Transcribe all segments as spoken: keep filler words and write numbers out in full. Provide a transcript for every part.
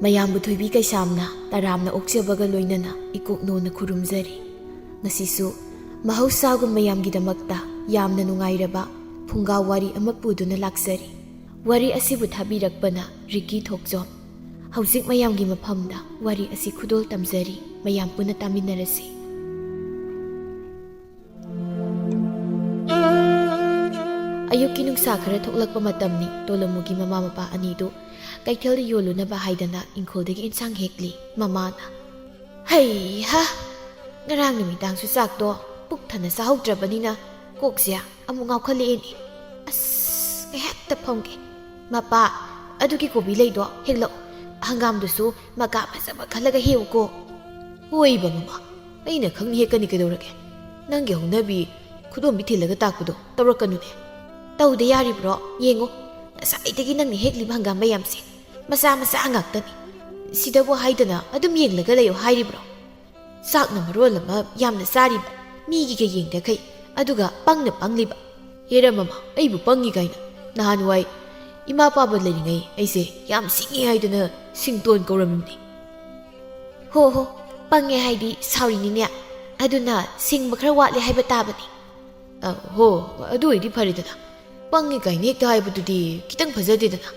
ꯃꯌꯥꯝꯕꯨ ꯊꯣꯏꯕꯤ ꯀꯩꯁꯥꯝꯅ ꯇꯔꯥꯝꯅ ꯑꯣꯛꯆꯕꯒ ꯂꯣꯏꯅꯅ ꯏꯀꯣꯛꯅꯣꯅ ꯈꯨꯔꯨꯝꯖꯔꯤ꯫ ꯉꯁꯤꯁꯨ ꯃꯍꯧꯁꯥꯒꯨꯝ ꯃꯌꯥꯝꯒꯤꯗꯃꯛꯇ ꯌꯥꯝꯅ ꯅꯨꯡꯉꯥꯏꯔꯕ ꯐꯨꯡꯒꯥ ꯋꯥꯔꯤ ꯑꯃ ꯄꯨꯗꯨꯅ ꯂꯥꯛꯆꯔꯤ꯫ ꯋꯥꯔꯤ ꯑꯁꯤꯕꯨ ꯊꯥꯕꯤꯔꯛꯄꯅ ꯔꯤꯀꯤ ꯊꯣꯛꯆꯣꯝ꯫ ꯍꯧꯖꯤꯛ ꯃꯌꯥꯝꯒꯤ ꯃꯐꯝꯗ ꯋꯥꯔꯤ ꯑꯁꯤ ꯈꯨꯗꯣꯜ ꯇꯝꯖꯔꯤ, ꯃꯌꯥꯝ ꯄꯨꯟꯅ ꯇꯥꯃꯤꯟꯅꯔꯁꯤ꯫ ꯑꯌꯨꯛꯀꯤ ꯅꯨꯡꯁꯥ ꯈꯔ ꯊꯣꯛꯂꯛꯄ ꯃꯇꯝꯅꯤ꯫ ꯇꯣꯂꯝꯃꯨꯒꯤ ꯃꯃꯥ ꯃꯄꯥ ꯑꯅꯤꯗꯨ ꯀꯩꯊꯦꯜꯗ ꯌꯣꯜꯂꯨꯅꯕ ꯍꯥꯏꯗꯅ ꯏꯪꯈꯣꯜꯗꯒꯤ ꯏꯟꯁꯥꯡ ꯍꯦꯛꯂꯤ꯫ ꯃꯃꯥꯅ, "ꯍꯩꯍꯥ, ꯉꯔꯥꯡ ꯅꯨꯃꯤꯗꯥꯡꯁꯨ ꯆꯥꯛꯇꯣ ꯄꯨꯛ ꯊꯟꯅ ꯆꯥꯍꯧꯗ꯭ꯔꯕꯅꯤꯅ ꯀꯣꯛꯁꯦ ꯑꯃꯨꯛ ꯉꯥꯎꯈꯠꯂꯛꯑꯦꯅꯦ꯫ ꯑꯁ, ꯀꯩ ꯍꯦꯛꯇ ꯐꯝꯒꯦ꯫ ꯃꯄꯥ, ꯑꯗꯨꯒꯤ ꯀꯣꯕꯤ ꯂꯩꯗꯣ ꯍꯦꯛꯂꯛꯎ꯫ ꯍꯪꯒꯥꯝꯗꯨꯁꯨ ꯃꯀꯥ ꯐꯖꯕ ꯈꯜꯂꯒ ꯍꯦꯛꯎꯀꯣ꯫" "ꯍꯣꯏꯕ ꯃꯃꯥ, ꯑꯩꯅ ꯈꯪꯅ ꯍꯦꯛꯀꯅꯤ ꯀꯩꯗꯧꯔꯒꯦ? ꯅꯪꯒꯤ ꯍꯧꯅꯕꯤ ꯈꯨꯗꯣꯝꯕꯤ ꯊꯤꯜꯂꯒ ꯇꯥꯛꯄꯗꯣ ꯇꯧꯔꯛꯀꯅꯨꯅꯦ꯫ ꯇꯧꯗ ꯌꯥꯔꯤꯕ꯭ꯔꯣ? ꯌꯦꯡꯉꯣ, ꯉꯁꯥꯏꯗꯒꯤ ꯅꯪꯅ ꯍꯦꯛꯂꯤꯕ ꯍꯪꯒꯥꯝ ꯃꯌꯥꯝꯁꯦ ꯃꯆꯥ ꯃꯆꯥ ꯉꯥꯛꯇꯅꯤ꯫ ꯁꯤꯗꯕꯨ ꯍꯥꯏꯗꯅ ꯑꯗꯨꯝ ꯌꯦꯡꯂꯒ ꯂꯩꯌꯣ ꯍꯥꯏꯔꯤꯕ꯭ꯔꯣ? ꯆꯥꯛꯅ ꯃꯔꯣꯜ ꯑꯃ ꯌꯥꯝꯅ ꯆꯥꯔꯤꯕ, ꯃꯤꯒꯤꯒ ꯌꯦꯡꯗꯈꯩ, ꯑꯗꯨꯒ ꯄꯪꯅ ꯄꯪꯂꯤꯕ꯫" "ꯍꯦꯔꯥ ꯃꯃꯥ, ꯑꯩꯕꯨ ꯄꯪꯉꯤ ꯀꯥꯏꯅ꯫ ꯅꯍꯥꯟꯋꯥꯏ ꯏꯃꯥ ꯄꯥꯕ ꯂꯩꯔꯤꯉꯩ ꯑꯩꯁꯦ ꯌꯥꯝ ꯁꯤꯡꯉꯤ ꯍꯥꯏꯗꯅ ꯁꯤꯡꯇꯣꯟ ꯀꯧꯔꯝꯃꯤꯕꯅꯤ꯫" "ꯍꯣ ꯍꯣ, ꯄꯪꯉꯦ ꯍꯥꯏꯗꯤ ꯁꯥꯎꯔꯤꯅꯤꯅꯦ꯫ ꯑꯗꯨꯅ ꯁꯤꯡꯕ ꯈꯔ ꯋꯥꯠꯂꯦ ꯍꯥꯏꯕ ꯇꯥꯕꯅꯤ꯫" "ꯑ, ꯍꯣ, ꯑꯗꯨ ꯑꯣꯏꯗꯤ ꯐꯔꯦꯗꯅ꯫ ꯄꯪꯉꯤ ꯀꯥꯏꯅ ꯍꯦꯛꯇ ꯍꯥꯏꯕꯗꯨꯗꯤ ꯈꯤꯇꯪ ꯐꯖꯗꯦꯗꯅ꯫"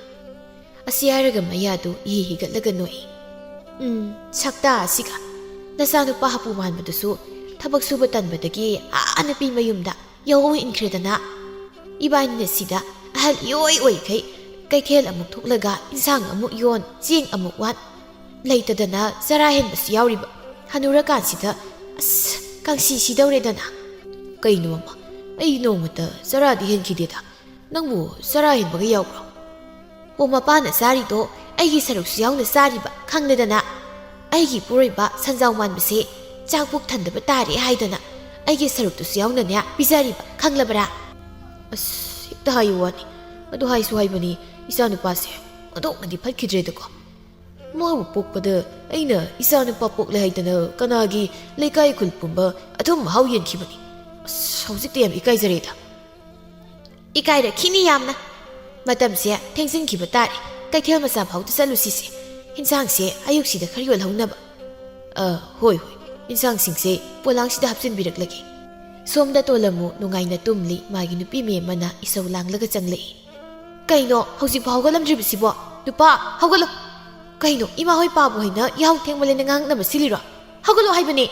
ꯑꯁꯤ ꯍꯥꯏꯔꯒ ꯃꯌꯥꯗꯨ ꯏꯍꯤ ꯍꯤꯒꯠꯂꯒ ꯅꯣꯛꯏ꯫ "ꯎꯝ, ꯁꯛꯇꯥ ꯑꯁꯤꯒ꯫ ꯅꯆꯥꯅꯨꯄꯥ ꯍꯥꯄꯨ ꯃꯥꯟꯕꯗꯨꯁꯨ ꯊꯕꯛ ꯁꯨꯕ ꯇꯟꯕꯗꯒꯤ ꯑꯥ ꯅꯨꯄꯤ ꯃꯌꯨꯝꯗ ꯌꯥꯍꯧ ꯏꯟꯈ꯭ꯔꯦꯗꯅ꯫ ꯏꯕꯥꯅꯤꯅ ꯁꯤꯗ ꯑꯍꯜ ꯏꯑꯣꯏ ꯑꯣꯏꯈꯩ ꯀꯩꯊꯦꯜ ꯑꯃꯨꯛ ꯊꯣꯛꯂꯒ ꯏꯟꯁꯥꯡ ꯑꯃꯨꯛ ꯌꯣꯟ, ꯆꯦꯡ ꯑꯃꯨꯛ ꯋꯥꯟ, ꯂꯩꯇꯗꯅ ꯆꯔꯥ ꯍꯦꯟꯕꯁꯨ ꯌꯥꯎꯔꯤꯕ꯫ ꯍꯅꯨꯔꯀꯥꯟꯁꯤꯗ, ꯑꯁ, ꯀꯪꯁꯤ ꯁꯤꯗꯧꯔꯦꯗꯅ꯫" "ꯀꯩꯅꯣ ꯃꯃꯥ, ꯑꯩ ꯅꯣꯡꯃꯇ ꯆꯔꯥꯗꯤ ꯍꯦꯟꯈꯤꯗꯦꯗ꯫ ꯅꯪꯕꯨ ꯆꯔꯥ ꯍꯦꯟꯕꯒ ꯌꯥꯎꯕ꯭ꯔꯣ?" "ꯑꯣ, ꯃꯄꯥꯅ ꯆꯥꯔꯤꯗꯣ ꯑꯩꯒꯤ ꯁꯔꯨꯛꯁꯨ ꯌꯥꯎꯅ ꯆꯥꯔꯤꯕ ꯈꯪꯂꯦꯗꯅ꯫ ꯑꯩꯒꯤ ꯏꯄꯨꯔꯣꯏꯕ ꯁꯟꯖꯥꯎ ꯃꯥꯟꯕꯁꯦ ꯆꯥꯛ ꯄꯨꯛ ꯊꯟꯗꯕ ꯇꯥꯔꯦ ꯍꯥꯏꯗꯅ ꯑꯩꯒꯤ ꯁꯔꯨꯛꯇꯨꯁꯨ ꯌꯥꯎꯅꯅꯦ ꯄꯤꯖꯔꯤꯕ ꯈꯪꯂꯕ꯭ꯔꯥ?" "ꯑꯁ, ꯍꯦꯛꯇ ꯍꯥꯏꯌꯨ ꯋꯥꯅꯤ꯫ ꯑꯗꯨ ꯍꯥꯏꯁꯨ ꯍꯥꯏꯕꯅꯤ, ꯏꯆꯥꯅꯨꯄꯥꯁꯦ ꯑꯣꯟꯊꯣꯛꯅꯗꯤ ꯐꯠꯈꯤꯗ꯭ꯔꯦꯗꯀꯣ꯫ ꯃꯥꯕꯨ ꯄꯣꯛꯄꯗ ꯑꯩꯅ ꯏꯆꯥꯅꯨꯄꯥ ꯄꯣꯛꯂꯦ ꯍꯥꯏꯗꯅ ꯀꯅꯥꯒꯤ ꯂꯩꯀꯥꯏ ꯈꯨꯜ ꯄꯨꯝꯕ ꯑꯊꯨꯝ ꯑꯍꯥꯎ ꯌꯦꯟꯈꯤꯕꯅꯤ꯫ ꯑꯁ, ꯍꯧꯖꯤꯛꯇ ꯌꯥꯝ ꯏꯀꯥꯏꯖꯔꯦꯗ꯫" "ꯏꯀꯥꯏꯔꯛꯈꯤꯅꯤ ꯌꯥꯝꯅ꯫ ꯃꯇꯝꯁꯦ ꯊꯦꯡꯖꯤꯟꯈꯤꯕ ꯇꯥꯔꯦ꯫ ꯀꯩꯊꯦꯜ ꯃꯆꯥ ꯐꯥꯎꯗ ꯆꯠꯂꯨꯁꯤꯁꯦ꯫ ꯍꯤꯟꯖꯥꯡꯁꯦ ꯑꯌꯨꯛꯁꯤꯗ ꯈꯔ ꯌꯣꯜꯍꯧꯅꯕ꯫ ꯑ, ꯍꯣꯏ, ꯍꯣꯏ, ꯍꯤꯟꯖꯥꯡꯁꯤꯡꯁꯦ ꯄꯣꯂꯥꯡꯁꯤꯗ ꯍꯥꯞꯆꯤꯟꯕꯤꯔꯛꯂꯒꯦ꯫ ꯁꯣꯝꯗ ꯇꯣꯂꯝꯃꯨ ꯅꯨꯡꯉꯥꯏꯅ ꯇꯨꯝꯂꯤ, ꯃꯥꯒꯤ ꯅꯨꯄꯤ ꯃꯦꯝꯃꯅ ꯏꯁꯧ ꯂꯥꯡꯂꯒ ꯆꯪꯂꯛꯏ꯫ "ꯀꯩꯅꯣ, ꯍꯧꯖꯤꯛꯐꯥꯎ ꯍꯧꯒꯠꯂꯝꯗ꯭ꯔꯤꯕꯁꯤꯕꯣ? ꯅꯨꯄꯥ, ꯍꯧꯒꯠꯂꯣ!" "ꯀꯩꯅꯣ, ꯏꯃꯥ ꯍꯣꯏ ꯄꯥꯕꯨ ꯍꯣꯏꯅ ꯌꯥꯍꯧ ꯊꯦꯡꯃꯜꯂꯦꯅ ꯉꯥꯡꯅꯕ ꯁꯤꯜꯂꯤꯔꯣ? ꯍꯧꯒꯠꯂꯣ ꯍꯥꯏꯕꯅꯦ!"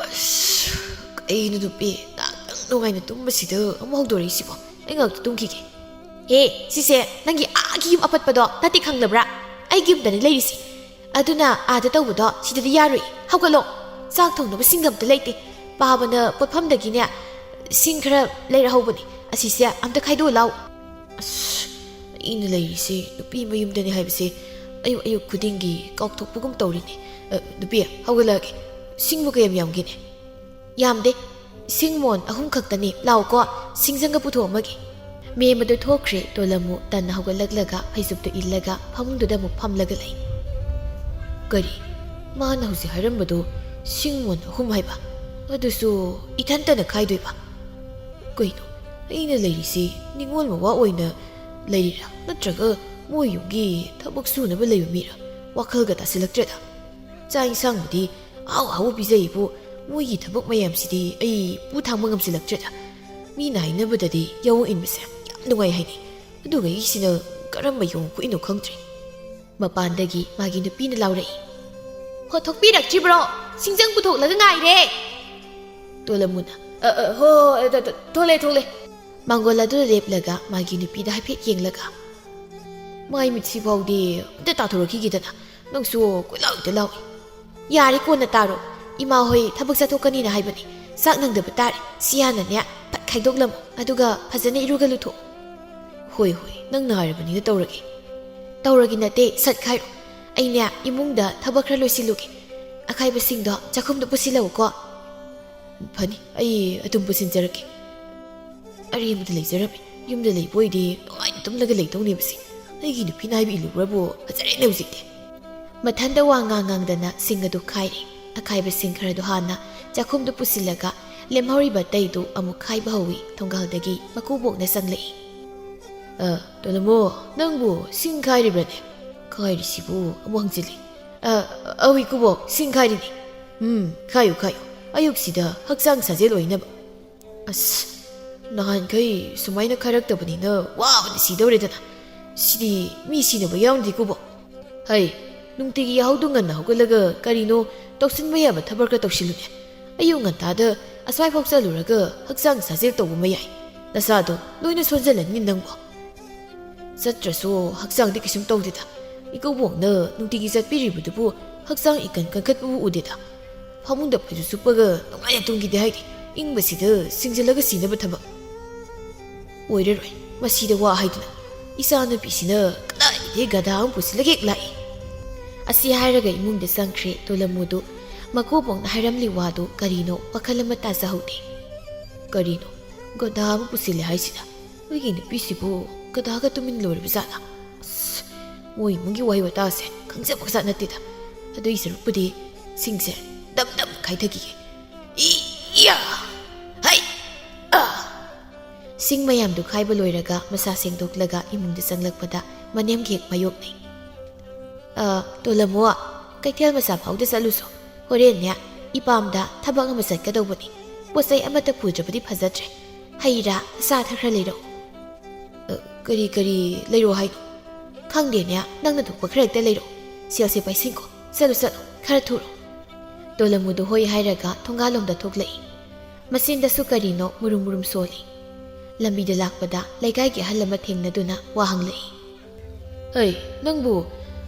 ꯑꯁ, ꯀꯩꯅꯣ ꯅꯨꯄꯤ, ꯉꯥꯏꯍꯥꯛꯇꯪ ꯅꯨꯡꯉꯥꯏꯅ ꯇꯨꯝꯕꯁꯤꯗ ꯑꯃꯨꯛ ꯍꯧꯗꯣꯔꯛꯏꯁꯤꯕꯣ? ꯑꯩ ꯉꯥꯏꯍꯥꯛꯇ ꯇꯨꯝꯈꯤꯒꯦ꯫ ꯍꯦ, ꯁꯤꯁꯦ ꯅꯪꯒꯤ ꯑꯥꯒꯤ ꯌꯨꯝ ꯑꯄꯠꯄꯗꯣ ꯅꯠꯇꯦ, ꯈꯪꯗꯕ꯭ꯔꯥ? ꯑꯩꯒꯤ ꯌꯨꯝꯗꯅꯦ ꯂꯩꯔꯤꯁꯤ꯫ ꯑꯗꯨꯅ ꯑꯥꯗ ꯇꯧꯕꯗꯣ ꯁꯤꯗꯗꯤ ꯌꯥꯔꯣꯏ꯫ ꯍꯧꯒꯠꯂꯣ꯫ ꯆꯥꯛ ꯊꯣꯡꯅꯕ ꯁꯤꯡꯒ ꯑꯝꯇ ꯂꯩꯇꯦ꯫ ꯄꯥꯕꯅ ꯄꯣꯠꯐꯝꯗꯒꯤꯅꯦ ꯁꯤꯡ ꯈꯔ ꯂꯩꯔꯛꯍꯧꯕꯅꯦ꯫ ꯑꯁꯤꯁꯦ ꯑꯝꯇ ꯈꯥꯏꯗꯣꯛꯑ ꯂꯥꯎ꯫ ꯑꯁ, ꯑꯩꯅ ꯂꯩꯔꯤꯁꯦ ꯅꯨꯄꯤ ꯃꯌꯨꯝꯗꯅꯦ ꯍꯥꯏꯕꯁꯦ ꯑꯌꯨꯛ ꯑꯌꯨꯛ ꯈꯨꯗꯤꯡꯒꯤ ꯀꯥꯎꯊꯣꯛꯄꯒꯨꯝ ꯇꯧꯔꯤꯅꯦ꯫ ꯑ, ꯅꯨꯄꯤ, ꯍꯧꯒꯠꯂꯛꯑꯒꯦ꯫ ꯁꯤꯡꯕꯨ ꯀꯌꯥꯝ ꯌꯥꯝꯒꯦꯅꯦ? ꯌꯥꯝꯗꯦ꯫ ꯁꯤꯡ ꯃꯣꯟ ꯑꯍꯨꯝ ꯈꯛꯇꯅꯤ꯫ ꯂꯥꯎꯀꯣ, ꯁꯤꯡꯖꯪꯒ ꯄꯨꯊꯣꯛꯑꯝꯃꯒꯦ꯫ ꯃꯦꯝ ꯑꯗꯨ ꯊꯣꯛꯈ꯭ꯔꯦ꯫ ꯇꯣꯂꯝꯃꯨ ꯇꯟꯅ ꯍꯧꯒꯠꯂꯛꯂꯒ ꯐꯩꯖꯨꯞꯇꯨ ꯏꯜꯂꯒ ꯐꯃꯨꯡꯗꯨꯗ ꯑꯃꯨꯛ ꯐꯝꯂꯒ ꯂꯩ꯫ ꯀꯔꯤ? ꯃꯥꯅ ꯍꯧꯖꯤꯛ ꯍꯥꯏꯔꯝꯕꯗꯨ ꯁꯤꯡ ꯃꯣꯟ ꯑꯍꯨꯝ ꯍꯥꯏꯕ? ꯑꯗꯨꯁꯨ ꯏꯊꯟꯇꯅ ꯈꯥꯏꯗꯣꯏꯕ? ꯀꯩꯅꯣ? ꯑꯩꯅ ꯂꯩꯔꯤꯁꯤ ꯅꯤꯉꯣꯜ ꯃꯋꯥ ꯑꯣꯏꯅ ꯂꯩꯔꯤꯔꯥ? ꯅꯠꯇ꯭ꯔꯒ ꯃꯣꯏ ꯌꯨꯝꯒꯤ ꯊꯕꯛ ꯁꯨꯅꯕ ꯂꯩꯕ ꯃꯤꯔꯥ? ꯋꯥꯈꯜꯒ ꯇꯥꯁꯤꯜꯂꯛꯇ꯭ꯔꯦꯗ꯫ ꯆꯥꯛ ꯏꯟꯁꯥꯡꯕꯨꯗꯤ ꯑꯍꯥꯎ ꯑꯍꯥꯎꯕ ꯄꯤꯖꯩꯕꯨ, ꯃꯣꯏꯒꯤ ꯊꯕꯛ ꯃꯌꯥꯝꯁꯤꯗꯤ ꯑꯩ ꯄꯨ ꯊꯥꯡꯕ ꯉꯝꯁꯤꯜꯂꯛꯇ꯭ꯔꯦꯗ꯫ ꯃꯤꯅ ꯍꯥꯏꯅꯕꯗꯗꯤ ꯌꯥꯑꯣꯡ ꯏꯟꯕꯁꯦ ꯌꯥꯝ ꯅꯨꯡꯉꯥꯏ ꯍꯥꯏꯅꯩ꯫ ꯑꯗꯨꯒ ꯑꯩꯁꯤꯅ ꯀꯔꯝꯕ ꯌꯥꯑꯣꯡ ꯀꯣꯛꯏꯅꯣ ꯈꯪꯗ꯭ꯔꯦ꯫ ꯃꯄꯥꯟꯗꯒꯤ ꯃꯥꯒꯤ ꯅꯨꯄꯤꯅ ꯂꯥꯎꯔꯛꯏ꯫ "ꯍꯣ, ꯊꯣꯛꯄꯤꯔꯛꯇ꯭ꯔꯤꯕ꯭ꯔꯣ? ꯁꯤꯡꯖꯪ ꯄꯨꯊꯣꯛꯂꯒ ꯉꯥꯏꯔꯦ!" ꯇꯣꯂꯝꯃꯨꯅ, "ꯑ, ꯑ, ꯍꯣ, ꯑ, ꯊ-, ꯊ-, ꯊꯣꯛꯂꯦ, ꯊꯣꯛꯂꯦ꯫" ꯃꯥꯡꯒꯣꯜ ꯑꯗꯨꯗ ꯂꯦꯞꯂꯒ ꯃꯥꯒꯤ ꯅꯨꯄꯤꯗ ꯍꯥꯏꯐꯦꯠ ꯌꯦꯡꯂꯒ, "ꯃꯥꯏ ꯃꯤꯠꯁꯤ ꯐꯥꯎꯗꯤ ꯑꯝꯇ ꯇꯥꯊꯣꯔꯛꯈꯤꯒꯦꯗꯅ, ꯅꯪꯁꯨ ꯀꯣꯏꯂꯥꯎꯗ ꯂꯥꯎꯏ꯫" "ꯌꯥꯔꯦ, ꯀꯣꯟꯅ ꯇꯥꯔꯣ꯫ ꯏꯃꯥ ꯍꯣꯏ ꯊꯕꯛ ꯆꯠꯊꯣꯛꯀꯅꯤꯅ ꯍꯥꯏꯕꯅꯤ꯫ ꯆꯥꯛ ꯅꯪꯗꯕ ꯇꯥꯔꯦ꯫ ꯁꯤ ꯍꯥꯟꯅꯅꯦ ꯐꯠ ꯈꯥꯏꯗꯣꯛꯂꯝꯃꯣ, ꯑꯗꯨꯒ ꯐꯖꯅ ꯏꯔꯨꯒ ꯂꯨꯊꯣꯛꯑꯣ꯫" "ꯍꯣꯏ, ꯍꯣꯏ, ꯅꯪꯅ ꯍꯥꯏꯔꯕꯅꯤꯅ ꯇꯧꯔꯒꯦ꯫" "ꯇꯧꯔꯒꯦ ꯅꯠꯇꯦ, ꯁꯠ ꯈꯥꯏꯔꯣ꯫ ꯑꯩꯅꯦ ꯏꯃꯨꯡꯗ ꯊꯕꯛ ꯈꯔ ꯂꯣꯏꯁꯤꯜꯂꯨꯒꯦ꯫ ꯑꯈꯥꯏꯕꯁꯤꯡꯗꯣ ꯆꯥꯛꯈꯨꯝꯗ ꯄꯨꯁꯤꯜꯂꯛꯎꯀꯣ꯫" "ꯐꯅꯤ, ꯑꯩ ꯑꯗꯨꯝ ꯄꯨꯁꯤꯟꯖꯔꯛꯀꯦ꯫" ꯑꯔꯦꯝꯕꯗ ꯂꯩꯖꯔꯝꯃꯤ꯫ ꯌꯨꯝꯗ ꯂꯩꯕ ꯑꯣꯏꯗꯤ ꯅꯨꯡꯉꯥꯏꯅ ꯇꯨꯝꯂꯒ ꯂꯩꯗꯧꯅꯦꯕꯁꯦ꯫ ꯑꯩꯒꯤ ꯅꯨꯄꯤꯅ ꯍꯥꯏꯕ ꯏꯜꯂꯨꯕ꯭ꯔꯕꯨ ꯐꯖꯔꯦꯅꯦ ꯍꯧꯖꯤꯛꯇꯤ꯫ ꯃꯊꯟꯇ ꯋꯥ ꯉꯥꯡ ꯉꯥꯡꯗꯅ ꯁꯤꯡ ꯑꯗꯨ ꯈꯥꯏꯔꯦ꯫ ꯑꯈꯥꯏꯕ ꯁꯤꯡ ꯈꯔꯗꯨ ꯍꯥꯟꯅ ꯆꯥꯛꯈꯨꯝꯗ ꯄꯨꯁꯤꯜꯂꯒ ꯂꯦꯝꯍꯧꯔꯤꯕ ꯑꯇꯩꯗꯨ ꯑꯃꯨꯛ ꯈꯥꯏꯕ ꯍꯧꯏ꯫ ꯊꯣꯡꯒꯥꯜꯗꯒꯤ ꯃꯀꯨꯕꯣꯛꯅ ꯆꯪꯂꯛꯏ꯫ "ꯑ, ꯇꯣꯂꯝꯃꯣ, ꯅꯪꯕꯨ ꯁꯤꯡ ꯈꯥꯏꯔꯤꯕ꯭ꯔꯅꯦ?" ꯍꯥꯏꯔꯤꯁꯤꯕꯨ ꯑꯃꯨꯛ ꯍꯪꯖꯤꯜꯂꯤ꯫ "ꯑ, ꯑꯧ ꯏꯀꯨꯕꯣꯛ, ꯁꯤꯡ ꯈꯥꯏꯔꯤꯅꯤ꯫ ꯎꯝ, ꯈꯥꯏꯌꯨ, ꯈꯥꯏꯌꯨ꯫ ꯑꯌꯨꯛꯁꯤꯗ ꯍꯛꯆꯥꯡ ꯁꯥꯖꯦꯜ ꯑꯣꯏꯅꯕ꯫ ꯑꯁ, ꯅꯍꯥꯟꯈꯩ ꯁꯨꯃꯥꯏꯅ ꯈꯥꯏꯔꯛꯇꯕꯅꯤꯅ ꯋꯥꯕꯅ ꯁꯤꯗꯧꯔꯦꯗꯅ꯫ ꯁꯤꯗꯤ ꯃꯤ ꯁꯤꯅꯕ ꯌꯥꯎꯅꯗꯦ ꯏꯀꯨꯕꯣꯛ꯫ ꯍꯩ, ꯅꯨꯡꯇꯤꯒꯤ ꯌꯥꯍꯧꯗꯣ ꯉꯟꯅ ꯍꯧꯒꯠꯂꯒ ꯀꯔꯤꯅꯣ ꯇꯧꯁꯤꯟꯕ ꯌꯥꯕ ꯊꯕꯛ ꯈꯔ ꯇꯧꯁꯤꯜꯂꯨꯅꯦ꯫ ꯑꯌꯨꯛ ꯉꯟꯇꯥꯗ ꯑꯁ꯭ꯋꯥꯏꯐꯥꯎ ꯆꯠꯂꯨꯔꯒ ꯍꯛꯆꯥꯡ ꯁꯥꯖꯦꯜ ꯇꯧꯕ ꯃꯌꯥꯏ꯫ ꯅꯁꯥꯗꯣ ꯂꯣꯏꯅ ꯁꯣꯟꯖꯜꯂꯅꯤ ꯅꯪꯕꯣ꯫" ꯆꯠꯇ꯭ꯔꯁꯨ ꯍꯛꯆꯥꯡꯗꯤ ꯀꯩꯁꯨꯝ ꯇꯧꯗꯦꯗ꯫ ꯏꯀꯨꯕꯣꯛꯅ ꯅꯨꯡꯇꯤꯒꯤ ꯆꯠꯄꯤꯔꯤꯕꯗꯨꯕꯨ ꯍꯛꯆꯥꯡ ꯏꯀꯟ ꯀꯟꯈꯠꯄꯕꯨ ꯎꯗꯦꯗ꯫ ꯐꯃꯨꯡꯗ ꯐꯩꯖꯨꯞ ꯁꯨꯞꯄꯒ ꯅꯨꯡꯉꯥꯏꯅ ꯇꯨꯝꯈꯤꯗꯦ ꯍꯥꯏꯗꯤ, ꯏꯪꯕꯁꯤꯗ ꯁꯤꯡꯖꯤꯜꯂꯒ ꯁꯤꯅꯕ ꯊꯕꯛ꯫ ꯑꯣꯏꯔꯔꯣꯏ ꯃꯁꯤꯗ ꯋꯥ ꯍꯥꯏꯗꯨꯅ꯫ ꯏꯆꯥꯅꯨꯄꯤꯁꯤꯅ ꯀꯗꯥꯏꯗꯒꯤ ꯒꯙꯥ ꯑꯃ ꯄꯨꯁꯤꯜꯂꯒ ꯍꯦꯛ ꯂꯥꯛꯏ꯫ ꯑꯁꯤ ꯍꯥꯏꯔꯒ ꯏꯃꯨꯡꯗ ꯆꯪꯈ꯭ꯔꯦ ꯇꯣꯂꯝꯃꯨꯗꯨ꯫ ꯃꯀꯨꯕꯣꯛꯅ ꯍꯥꯏꯔꯝꯂꯤ ꯋꯥꯗꯨ ꯀꯔꯤꯅꯣ ꯋꯥꯈꯜ ꯑꯃ ꯇꯥꯖꯍꯧꯗꯦ꯫ ꯀꯔꯤꯅꯣ? ꯒꯙꯥ ꯑꯃ ꯄꯨꯁꯤꯜꯂꯦ ꯍꯥꯏꯁꯤꯅ? ꯑꯩꯒꯤ ꯅꯨꯄꯤꯁꯤꯕꯨ ꯒꯙꯥꯒ ꯇꯨꯃꯤꯟ ꯂꯣꯏꯔꯕ ꯖꯥꯠꯂꯥ? ꯑꯁ, ꯃꯣꯏ ꯏꯃꯨꯡꯒꯤ ꯋꯥꯍꯩ ꯋꯥꯇꯥꯁꯦ ꯈꯪꯖꯕ ꯖꯥꯠ ꯅꯠꯇꯦꯗ꯫ ꯑꯗꯨꯒꯤ ꯁꯔꯨꯛꯄꯨꯗꯤ ꯁꯤꯡꯁꯦ ꯗꯞ ꯗꯞ ꯈꯥꯏꯊꯈꯤꯒꯦ꯫ ꯏꯌꯥ! ꯍꯩ! ꯑꯥ! ꯁꯤꯡ ꯃꯌꯥꯝꯗꯨ ꯈꯥꯏꯕ ꯂꯣꯏꯔꯒ ꯃꯁꯥ ꯁꯦꯡꯗꯣꯛꯂꯒ ꯏꯃꯨꯡꯗ ꯆꯪꯂꯛꯄꯗ ꯃꯅꯦꯝꯒꯤ ꯍꯦꯛ ꯃꯥꯌꯣꯛꯅꯩ꯫ "ꯑ, ꯇꯣꯂꯝꯃꯣ, ꯀꯩꯊꯦꯜ ꯃꯆꯥ ꯐꯥꯎꯗ ꯆꯠꯂꯨꯁꯣ꯫ ꯍꯣꯔꯦꯟꯅꯦ, ꯏꯄꯥꯝꯗ ꯊꯕꯛ ꯑꯃ ꯆꯠꯀꯗꯧꯕꯅꯤ꯫ ꯄꯣꯠ ꯆꯩ ꯑꯃꯠꯇ ꯄꯨꯗ꯭ꯔꯕꯗꯤ ꯐꯖꯗ꯭ꯔꯦ꯫ ꯍꯩ ꯔꯥ, ꯑꯆꯥ ꯑꯊꯛ ꯈꯔ ꯂꯩꯔꯛꯎ꯫" "ꯑ, ꯀꯔꯤ ꯀꯔꯤ ꯂꯩꯔꯣ ꯍꯥꯏꯅꯣ?" "ꯈꯪꯗꯦꯅꯦ, ꯅꯪꯅ ꯊꯣꯛꯄ ꯈꯔ ꯍꯦꯛꯇ ꯂꯩꯔꯛꯎ꯫ ꯁꯦꯜꯁꯦ ꯄꯥꯏꯁꯤꯟꯈꯣ꯫ ꯆꯠꯂꯨ, ꯆꯠꯂꯨ, ꯈꯔ ꯊꯨꯔꯣ꯫" ꯇꯣꯂꯝꯃꯨꯗꯨ ꯍꯣꯏ ꯍꯥꯏꯔꯒ ꯊꯣꯡꯒꯥꯜꯂꯣꯝꯗ ꯊꯣꯛꯂꯛꯏ꯫ ꯃꯆꯤꯟꯗꯁꯨ ꯀꯔꯤꯅꯣ ꯃꯨꯔꯨꯝ ꯃꯨꯔꯨꯝ ꯁꯣꯜꯂꯤ꯫ ꯂꯝꯕꯤꯗ ꯂꯥꯛꯄꯗ ꯂꯩꯀꯥꯏꯒꯤ ꯑꯍꯜ ꯑꯃ ꯊꯦꯡꯅꯗꯨꯅ ꯋꯥ ꯍꯪꯂꯛꯏ꯫ "ꯑꯩ, ꯅꯪꯕꯨ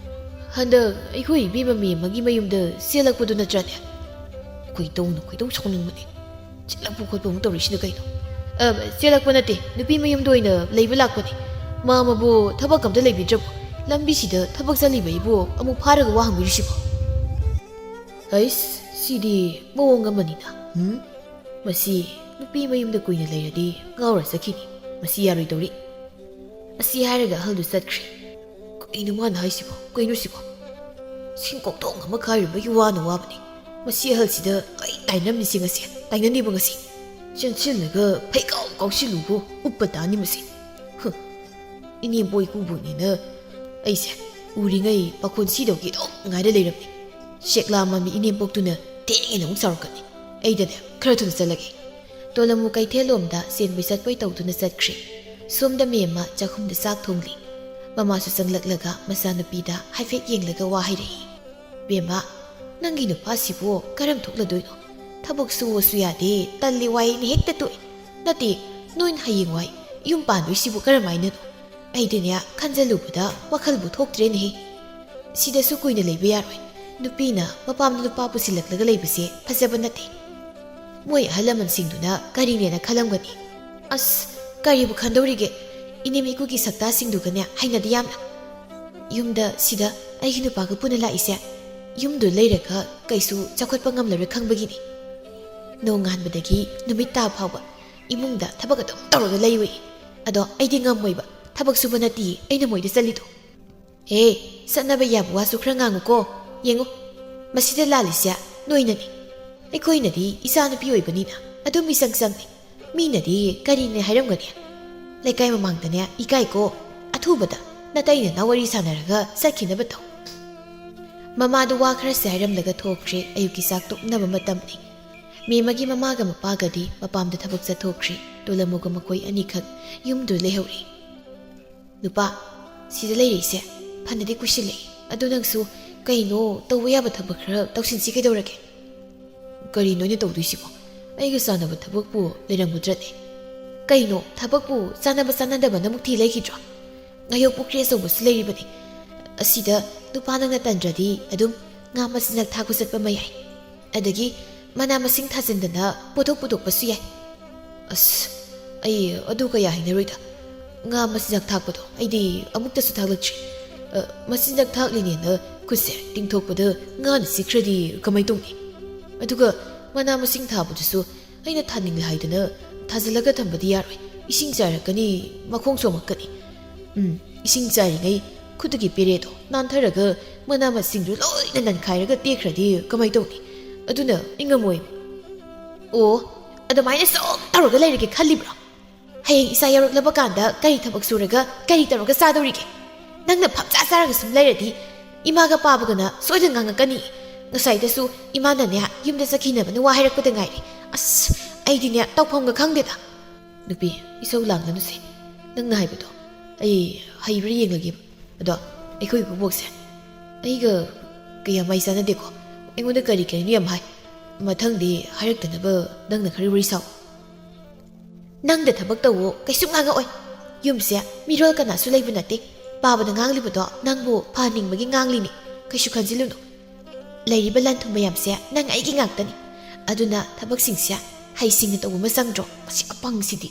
ꯍꯟꯗꯛ ꯑꯩꯈꯣꯏ ꯏꯕꯦꯝꯃ ꯃꯤ ꯑꯃꯒꯤ ꯃꯌꯨꯝꯗ ꯆꯦꯜꯂꯛꯄꯗꯨ ꯅꯠꯇ꯭ꯔꯅꯦ?" ꯈꯣꯏꯗꯧꯅ ꯈꯣꯏꯗꯧ ꯁꯥꯎꯅꯤꯡꯕꯅꯦ꯫ ꯆꯦꯜꯂꯛꯄ ꯈꯣꯠꯄ ꯑꯃꯨꯛ ꯇꯧꯔꯤꯁꯤꯅ ꯀꯩꯅꯣ? "ꯑ, ꯆꯦꯜꯂꯛꯄ ꯅꯠꯇꯦ, ꯅꯨꯄꯤ ꯃꯌꯨꯝꯗ ꯑꯣꯏꯅ ꯂꯩꯕ ꯂꯥꯛꯄꯅꯤ꯫ ꯃꯥ ꯑꯃꯕꯨ ꯊꯕꯛ ꯑꯝꯇ ꯂꯩꯕꯤꯗ꯭ꯔꯕꯣ? ꯂꯝꯕꯤꯁꯤꯗ ꯊꯕꯛ ꯆꯠꯂꯤꯕ ꯑꯩꯕꯨ ꯑꯃꯨꯛ ꯐꯥꯔꯒ ꯋꯥ ꯍꯪꯕꯤꯔꯤꯁꯤꯕꯣ?" ꯑꯩꯁ, ꯁꯤꯗꯤ ꯃꯑꯣꯡ ꯑꯃꯅꯤꯅ꯫ ꯎꯝ? ꯃꯁꯤ ꯅꯨꯄꯤ ꯃꯌꯨꯝꯗ ꯀꯨꯏꯅ ꯂꯩꯔꯗꯤ ꯉꯥꯎꯔ ꯆꯠꯈꯤꯅꯤ꯫ ꯃꯁꯤ ꯌꯥꯔꯣꯏꯗꯧꯔꯤ꯫ ꯑꯁꯤ ꯍꯥꯏꯔꯒ ꯑꯍꯜꯗꯨ ꯆꯠꯈ꯭ꯔꯦ꯫ ꯀꯩꯅꯣ ꯃꯥꯅ ꯍꯥꯏꯁꯤꯕꯣ? ꯀꯩꯅꯣ ꯁꯤꯕꯣ? ꯁꯤꯡꯀꯣꯛꯊꯣꯡ ꯑꯃ ꯈꯥꯏꯔꯨꯕꯒꯤ ꯋꯥꯅ ꯋꯥꯕꯅꯤ꯫ ꯃꯁꯤ ꯑꯍꯜꯁꯤꯗ ꯑꯩ ꯇꯥꯏꯅꯕꯅꯤꯁꯦ ꯉꯁꯤ꯫ ꯇꯥꯏꯅꯅꯤꯕ ꯉꯁꯤ꯫ ꯆꯦꯟꯁꯤꯜꯂꯒ ꯐꯩꯀꯥꯎ ꯀꯥꯎꯁꯤꯜꯂꯨꯕꯨ ꯎꯞꯄ ꯇꯥꯅꯤ ꯃꯁꯤ꯫ ꯍꯨꯝ꯫ ꯏꯅꯦꯝꯕꯣꯛ ꯏꯀꯨꯕꯣꯛꯅꯦꯅ ꯑꯩꯁꯦ ꯎꯔꯤꯉꯩ ꯄꯥꯈꯣꯟ ꯁꯤꯗꯧꯒꯤ ꯑꯗꯨꯝ ꯉꯥꯏꯔ ꯂꯩꯔꯝꯃꯤ꯫ ꯁꯦꯛꯂꯥ ꯃꯃꯤ ꯏꯅꯦꯝꯄꯣꯛꯇꯨꯅ ꯊꯦꯡꯉꯦꯅ ꯑꯃꯨꯛ ꯁꯥꯎꯔꯛꯀꯅꯤ꯫ ꯑꯩꯗꯅꯦ, ꯈꯔ ꯊꯨꯅ ꯆꯠꯂꯒꯦ꯫ ꯇꯣꯂꯝꯃꯨ ꯀꯩꯊꯦꯜꯂꯣꯝꯗ ꯆꯦꯟꯕꯣꯏ ꯆꯠꯄꯣꯏ ꯇꯧꯗꯨꯅ ꯆꯠꯈ꯭ꯔꯦ꯫ ꯁꯣꯝꯗ ꯃꯦꯝꯃ ꯆꯥꯛꯈꯨꯝꯗ ꯆꯥꯛ ꯊꯣꯡꯂꯤ꯫ ꯃꯃꯥꯁꯨ ꯆꯪꯂꯛꯂꯒ ꯃꯆꯥꯅꯨꯄꯤꯗ ꯍꯥꯏꯐꯦꯠ ꯌꯦꯡꯂꯒ ꯋꯥ ꯍꯥꯏꯔꯛꯏ꯫ "ꯕꯦꯝꯃ, ꯅꯪꯒꯤ ꯅꯨꯄꯥꯁꯤꯕꯨ ꯀꯔꯝ ꯊꯣꯛꯂꯗꯣꯏꯅꯣ? ꯊꯕꯛ ꯁꯨꯑꯣꯁꯨ ꯌꯥꯗꯦ, ꯇꯜꯂꯤ ꯋꯥꯏꯅ ꯍꯦꯛꯇ ꯇꯣꯛꯏ꯫ ꯅꯠꯇꯦ, ꯅꯣꯏꯅ ꯍꯌꯦꯡꯋꯥꯏ ꯌꯨꯝ ꯄꯥꯟꯗꯣꯏꯁꯤꯕꯨ ꯀꯔꯝꯍꯥꯏꯅꯅꯣ? ꯑꯩꯗꯤꯅꯦ, ꯈꯟꯖꯜꯂꯨꯕꯗ ꯋꯥꯈꯜꯕꯨ ꯊꯣꯛꯇ꯭ꯔꯦꯅꯦꯍꯦ꯫ ꯁꯤꯗꯁꯨ ꯀꯨꯏꯅ ꯂꯩꯕ ꯌꯥꯔꯣꯏ꯫ ꯅꯨꯄꯤꯅ ꯃꯄꯥꯝꯗ ꯅꯨꯄꯥ ꯄꯨꯁꯤꯜꯂꯛꯂꯒ ꯂꯩꯕꯁꯦ ꯐꯖꯕ ꯅꯠꯇꯦ꯫ ꯃꯣꯏ ꯑꯍꯜ ꯂꯃꯟꯁꯤꯡꯗꯨꯅ ꯀꯔꯤꯅꯦꯅ ꯈꯜꯂꯝꯒꯅꯤ?" "ꯑꯁ, ꯀꯔꯤꯕꯨ ꯈꯟꯗꯧꯔꯤꯒꯦ? ꯏꯅꯦꯝ ꯏꯀꯨꯒꯤ ꯁꯛꯇꯥꯁꯤꯡꯗꯨꯒꯅꯦ ꯍꯩꯅꯗꯦ ꯌꯥꯝꯅ꯫ ꯌꯨꯝꯗ ꯁꯤꯗ ꯑꯩꯒꯤ ꯅꯨꯄꯥꯒ ꯄꯨꯟꯅ ꯂꯥꯛꯏꯁꯦ, ꯌꯨꯝꯗꯨ ꯂꯩꯔꯒ ꯀꯩꯁꯨ ꯆꯥꯎꯈꯠꯄ ꯉꯝꯂꯔꯣꯏ ꯈꯪꯕꯒꯤꯅꯤ꯫ ꯅꯣꯡꯉꯥꯟꯕꯗꯒꯤ ꯅꯨꯃꯤꯠ ꯇꯥ ꯐꯥꯎꯕ ꯏꯃꯨꯡꯗ ꯊꯕꯛ ꯑꯗꯨꯝ ꯇꯧꯔꯒ ꯂꯩꯔꯨꯏ꯫ ꯑꯗꯣ ꯑꯩꯗꯤ ꯉꯝꯃꯣꯏꯕ, ꯊꯕꯛ ꯁꯨꯕ ꯅꯠꯇꯤꯌꯦ ꯑꯩꯅ ꯃꯣꯏꯗ ꯆꯠꯂꯤꯗꯣ꯫ ꯍꯦ, ꯆꯠꯅꯕ ꯌꯥꯕ ꯋꯥꯁꯨ ꯈꯔ ꯉꯥꯡꯉꯨꯀꯣ꯫ ꯌꯦꯡꯉꯨ, ꯃꯁꯤꯗ ꯂꯥꯜꯂꯤꯁꯦ ꯅꯣꯏꯅꯅꯤ꯫ ꯑꯩꯈꯣꯏꯅꯗꯤ ꯏꯆꯥ ꯅꯨꯄꯤ ꯑꯣꯏꯕꯅꯤꯅ ꯑꯗꯨꯝ ꯃꯤꯆꯪ ꯆꯪꯉꯤ꯫ ꯃꯤꯅꯗꯤ ꯀꯔꯤꯅꯦ ꯍꯥꯏꯔꯝꯒꯅꯤ? ꯂꯩꯀꯥꯏ ꯃꯃꯥꯡꯗꯅꯦ ꯏꯀꯥꯏꯀꯣ꯫ ꯑꯊꯨꯕꯗ ꯅꯇꯩ ꯅꯅꯥꯎ ꯋꯥꯔꯤ ꯁꯥꯟꯅꯔꯒ ꯆꯠꯈꯤꯅꯕ ꯇꯧ꯫" ꯃꯃꯥꯗꯨ ꯋꯥ ꯈꯔꯁꯦ ꯍꯥꯏꯔꯝꯂꯒ ꯊꯣꯛꯈ꯭ꯔꯦ꯫ ꯑꯌꯨꯛꯀꯤ ꯆꯥꯛ ꯇꯣꯛꯅꯕ ꯃꯇꯝꯅꯤ꯫ ꯃꯦꯝꯃꯒꯤ ꯃꯃꯥꯒ ꯃꯄꯥꯒꯗꯤ ꯃꯄꯥꯝꯗ ꯊꯕꯛ ꯆꯠꯊꯣꯛꯈ꯭ꯔꯦ꯫ ꯇꯣꯂꯝꯃꯨꯒ ꯃꯈꯣꯏ ꯑꯅꯤꯈꯛ ꯌꯨꯝꯗꯨ ꯂꯩꯍꯧꯔꯦ꯫ "ꯅꯨꯄꯥ, ꯁꯤꯗ ꯂꯩꯔꯛꯏꯁꯦ ꯐꯅꯗꯤ ꯀꯨꯏꯁꯤꯜꯂꯛꯑꯦ꯫ ꯑꯗꯣ ꯅꯪꯁꯨ ꯀꯩꯅꯣ ꯇꯧꯕ ꯌꯥꯕ ꯊꯕꯛ ꯈꯔ ꯇꯧꯁꯤꯟꯁꯤ ꯀꯩꯗꯧꯔꯒꯦ?" "ꯀꯔꯤꯅꯣ ꯑꯩꯅ ꯇꯧꯗꯣꯏꯁꯤꯕꯣ? ꯑꯩꯒ ꯆꯥꯟꯅꯕ ꯊꯕꯛꯄꯨ ꯂꯩꯔꯝꯒꯗ꯭ꯔꯅꯦ?" "ꯀꯩꯅꯣ, ꯊꯕꯛꯄꯨ ꯆꯥꯟꯅꯕ ꯆꯥꯟꯅꯗꯕꯅ ꯑꯃꯨꯛ ꯊꯤ ꯂꯩꯈꯤꯗ꯭ꯔꯣ? ꯉꯥꯌꯣꯛ ꯄꯨꯈ꯭ꯔꯤ ꯑꯆꯧꯕꯁꯨ ꯂꯩꯔꯤꯕꯅꯤ꯫ ꯑꯁꯤꯗ ꯅꯨꯄꯥ ꯅꯪꯅ ꯇꯟꯗ꯭ꯔꯗꯤ ꯑꯗꯨꯝ ꯉꯥ ꯃꯆꯤꯟꯖꯥꯛ ꯊꯥꯛꯄ ꯆꯠꯄ ꯑꯃ ꯌꯥꯏ꯫ ꯑꯗꯒꯤ ꯃꯅꯥ ꯃꯁꯤꯡ ꯊꯥꯖꯤꯟꯗꯅ ꯄꯣꯠꯊꯣꯛ ꯄꯨꯊꯣꯛꯄꯁꯨ ꯌꯥꯏ꯫" "ꯑꯁ, ꯑꯩ ꯑꯗꯨ ꯀꯌꯥ ꯍꯩꯅꯔꯣꯏꯗ꯫ ꯉꯥ ꯃꯆꯤꯟꯖꯥꯛ ꯊꯥꯛꯄꯗꯣ ꯑꯩꯗꯤ ꯑꯃꯨꯛꯇꯁꯨ ꯊꯥꯛꯂꯛꯇ꯭ꯔꯤ꯫ ꯑ, ꯃꯆꯤꯟꯖꯥꯛ ꯊꯥꯛꯂꯤꯅꯦꯅ ꯈꯨꯠꯁꯦ ꯇꯤꯡꯊꯣꯛꯄꯗ ꯉꯥꯅ ꯆꯤꯛꯈ꯭ꯔꯗꯤ ꯀꯃꯥꯏ ꯇꯧꯅꯤ? ꯑꯗꯨꯒ ꯃꯅꯥ ꯃꯁꯤꯡ ꯊꯥꯕꯗꯨꯁꯨ ꯑꯩꯅ ꯊꯥꯅꯤꯡꯂꯦ ꯍꯥꯏꯗꯅ ꯊꯥꯖꯤꯜꯂꯒ ꯊꯝꯕꯗꯤ ꯌꯥꯔꯣꯏ꯫ ꯏꯁꯤꯡ ꯆꯥꯏꯔꯛꯀꯅꯤ, ꯃꯈꯣꯡ ꯆꯣꯝꯃꯛꯀꯅꯤ꯫ ꯎꯝ, ꯏꯁꯤꯡ ꯆꯥꯏꯔꯤꯉꯩ ꯈꯨꯠꯇꯒꯤ ꯄꯦꯔꯦꯗꯣ ꯅꯥꯟꯊꯔꯒ ꯃꯅꯥ ꯃꯁꯤꯡꯗꯨ ꯂꯣꯏꯅ ꯅꯟꯈꯥꯏꯔꯒ ꯇꯦꯛꯈ꯭ꯔꯗꯤ ꯀꯃꯥꯏ ꯇꯧꯅꯤ? ꯑꯗꯨꯅ ꯑꯩ ꯉꯝꯃꯣꯏ꯫" "ꯑꯣ, ꯑꯗꯨꯃꯥꯏꯅ ꯁꯨꯝ ꯇꯧꯔꯒ ꯂꯩꯔꯒꯦ ꯈꯜꯂꯤꯕ꯭ꯔꯣ? ꯍꯌꯦꯡ ꯏꯆꯥ ꯌꯥꯎꯔꯛꯂꯕ ꯀꯥꯟꯗ ꯀꯔꯤ ꯊꯕꯛ ꯁꯨꯔꯒ ꯀꯔꯤ ꯇꯧꯔꯒ ꯆꯥꯗꯧꯔꯤꯒꯦ? ꯅꯪꯅ ꯐꯝꯆꯥ ꯆꯥꯔꯒ ꯁꯨꯝ ꯂꯩꯔꯗꯤ ꯏꯃꯥꯒ ꯄꯥꯕꯒꯅ ꯁꯣꯏꯗꯅ ꯉꯥꯡꯉꯛꯀꯅꯤ꯫ ꯉꯁꯥꯏꯗꯁꯨ ꯏꯃꯥꯅꯅꯦ ꯌꯨꯝꯗ ꯆꯠꯈꯤꯅꯕꯅ ꯋꯥ ꯍꯥꯏꯔꯛꯄꯗ ꯉꯥꯏꯔꯤ꯫ ꯑꯁ, ꯑꯩꯗꯤꯅꯦ ꯇꯧꯐꯝꯒ ꯈꯪꯗꯦꯗ꯫ ꯅꯨꯄꯤ, ꯏꯁꯧ ꯂꯥꯡꯒꯅꯨꯁꯦ꯫ ꯅꯪꯅ ꯍꯥꯏꯕꯗꯣ ꯑꯩ ꯍꯩꯕ꯭ꯔꯥ ꯌꯦꯡꯂꯒꯦꯕ꯫ ꯑꯗꯣ ꯑꯩꯈꯣꯏ ꯏꯀꯨꯕꯣꯛꯁꯦ ꯑꯩꯒ ꯀꯌꯥ ꯃꯥꯏ ꯆꯥꯟꯅꯗꯦꯀꯣ꯫ ꯑꯩꯉꯣꯟꯗ ꯀꯔꯤ ꯀꯔꯤꯅꯣ ꯌꯥꯝ ꯍꯥꯏ꯫ ꯃꯊꯪꯗꯤ ꯍꯥꯏꯔꯛꯇꯅꯕ ꯅꯪꯅ ꯈꯔ ꯋꯥꯔꯤ ꯁꯥꯎ꯫ ꯅꯪꯗ ꯊꯕꯛ ꯇꯧꯋꯣ ꯀꯩꯁꯨ ꯉꯥꯡꯉꯛꯑꯣꯏ꯫ ꯌꯨꯝꯁꯦ ꯃꯤꯔꯣꯜ ꯀꯅꯥꯁꯨ ꯂꯩꯕ ꯅꯠꯇꯦ꯫ ꯄꯥꯕꯅ ꯉꯥꯡꯂꯤꯕꯗꯣ ꯅꯪꯕꯨ ꯐꯍꯟꯅꯤꯡꯕꯒꯤ ꯉꯥꯡꯂꯤꯅꯤ꯫ ꯀꯩꯁꯨ ꯈꯟꯖꯤꯜꯂꯨꯅꯨ꯫ ꯂꯩꯔꯤꯕ ꯂꯟ ꯊꯨꯝ ꯃꯌꯥꯝꯁꯦ ꯅꯪ ꯑꯩꯒꯤ ꯉꯥꯛꯇꯅꯤ꯫ ꯑꯗꯨꯅ ꯊꯕꯛꯁꯤꯡꯁꯦ ꯍꯩꯁꯤꯡꯅ ꯇꯧꯕ ꯑꯃ ꯆꯪꯗ꯭ꯔꯣ? ꯃꯁꯤ ꯑꯄꯪꯁꯤꯗꯤ꯫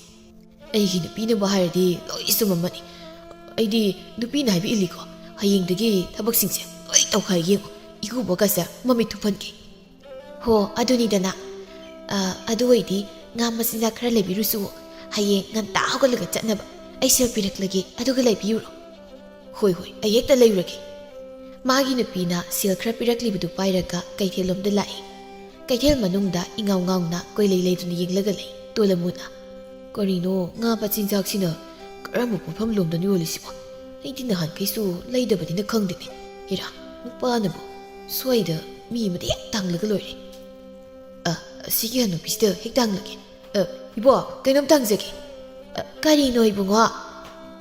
ꯑꯩꯒꯤ ꯅꯨꯄꯤꯅꯕꯨ ꯍꯥꯏꯔꯗꯤ ꯂꯣꯏ ꯆꯨꯝꯃꯝꯃꯅꯤ꯫ ꯑꯩꯗꯤ ꯅꯨꯄꯤꯅ ꯍꯥꯏꯕ ꯏꯜꯂꯤꯀꯣ꯫ ꯍꯌꯦꯡꯗꯒꯤ ꯊꯕꯛꯁꯤꯡꯁꯦ ꯂꯣꯏ ꯇꯧꯈꯥꯏ ꯌꯦꯡꯉꯨ꯫ ꯏꯀꯨꯕꯣꯛꯀꯁꯦ ꯃꯃꯤꯠ ꯊꯨꯞꯍꯟꯒꯦ꯫ ꯍꯣ, ꯑꯗꯨꯅꯤꯗꯅ꯫ ꯑ, ꯑꯗꯨ ꯑꯣꯏꯗꯤ ꯉꯥ ꯃꯆꯤꯟꯖꯥꯛ ꯈꯔ ꯂꯩꯕꯤꯔꯨꯆꯣ꯫ ꯍꯌꯦꯡ ꯉꯟꯇꯥ ꯍꯧꯒꯠꯂꯒ ꯆꯠꯅꯕ꯫ ꯑꯩ ꯁꯦꯜ ꯄꯤꯔꯛꯂꯒꯦ, ꯑꯗꯨꯒ ꯂꯩꯕꯤꯌꯨꯔꯣ꯫ ꯍꯣꯏ, ꯍꯣꯏ, ꯑꯩ ꯍꯦꯛꯇ ꯂꯩꯔꯨꯔꯒꯦ꯫ ꯃꯥꯒꯤ ꯅꯨꯄꯤꯅ ꯁꯦꯜ ꯈꯔ ꯄꯤꯔꯛꯂꯤꯕꯗꯨ ꯄꯥꯏꯔꯒ ꯀꯩꯊꯦꯜꯂꯣꯝꯗ ꯂꯥꯛꯏ꯫ ꯀꯩꯊꯦꯜ ꯃꯅꯨꯡꯗ ꯏꯉꯥꯎ ꯉꯥꯎꯅ ꯀꯣꯏꯂꯩ ꯂꯩꯗꯨꯅ ꯌꯦꯡꯂꯒ ꯂꯩ ꯇꯣꯂꯃꯨꯅ꯫ ꯀꯔꯤꯅꯣ ꯉꯥ ꯃꯆꯤꯟꯖꯥꯛꯁꯤꯅ ꯀꯔꯝꯕ ꯄꯣꯠꯐꯝ ꯂꯣꯝꯗꯅꯣ ꯌꯣꯜꯂꯤꯁꯤꯕꯣ? ꯑꯩꯗꯤ ꯅꯍꯥꯟꯈꯩꯁꯨ ꯂꯩꯗꯕꯅꯤꯅ ꯈꯪꯗꯦꯅꯦ꯫ ꯏꯔꯥ, ꯅꯨꯄꯥꯅꯕꯨ ꯁ꯭ꯋꯥꯏꯗ ꯃꯤ ꯑꯃꯗ ꯍꯦꯛ ꯇꯥꯡꯂꯒ ꯂꯣꯏꯔꯦ꯫ ꯑ, ꯑꯁꯤꯒꯤ ꯍꯅꯨꯕꯤꯁꯤꯗ ꯍꯦꯛ ꯇꯥꯡꯂꯒꯦ꯫ ꯑ, ꯏꯕꯣ, ꯀꯩꯅꯣꯝ ꯇꯥꯡꯖꯒꯦ꯫ ꯑ, ꯀꯔꯤꯅꯣ ꯏꯕꯨꯡꯉꯣ?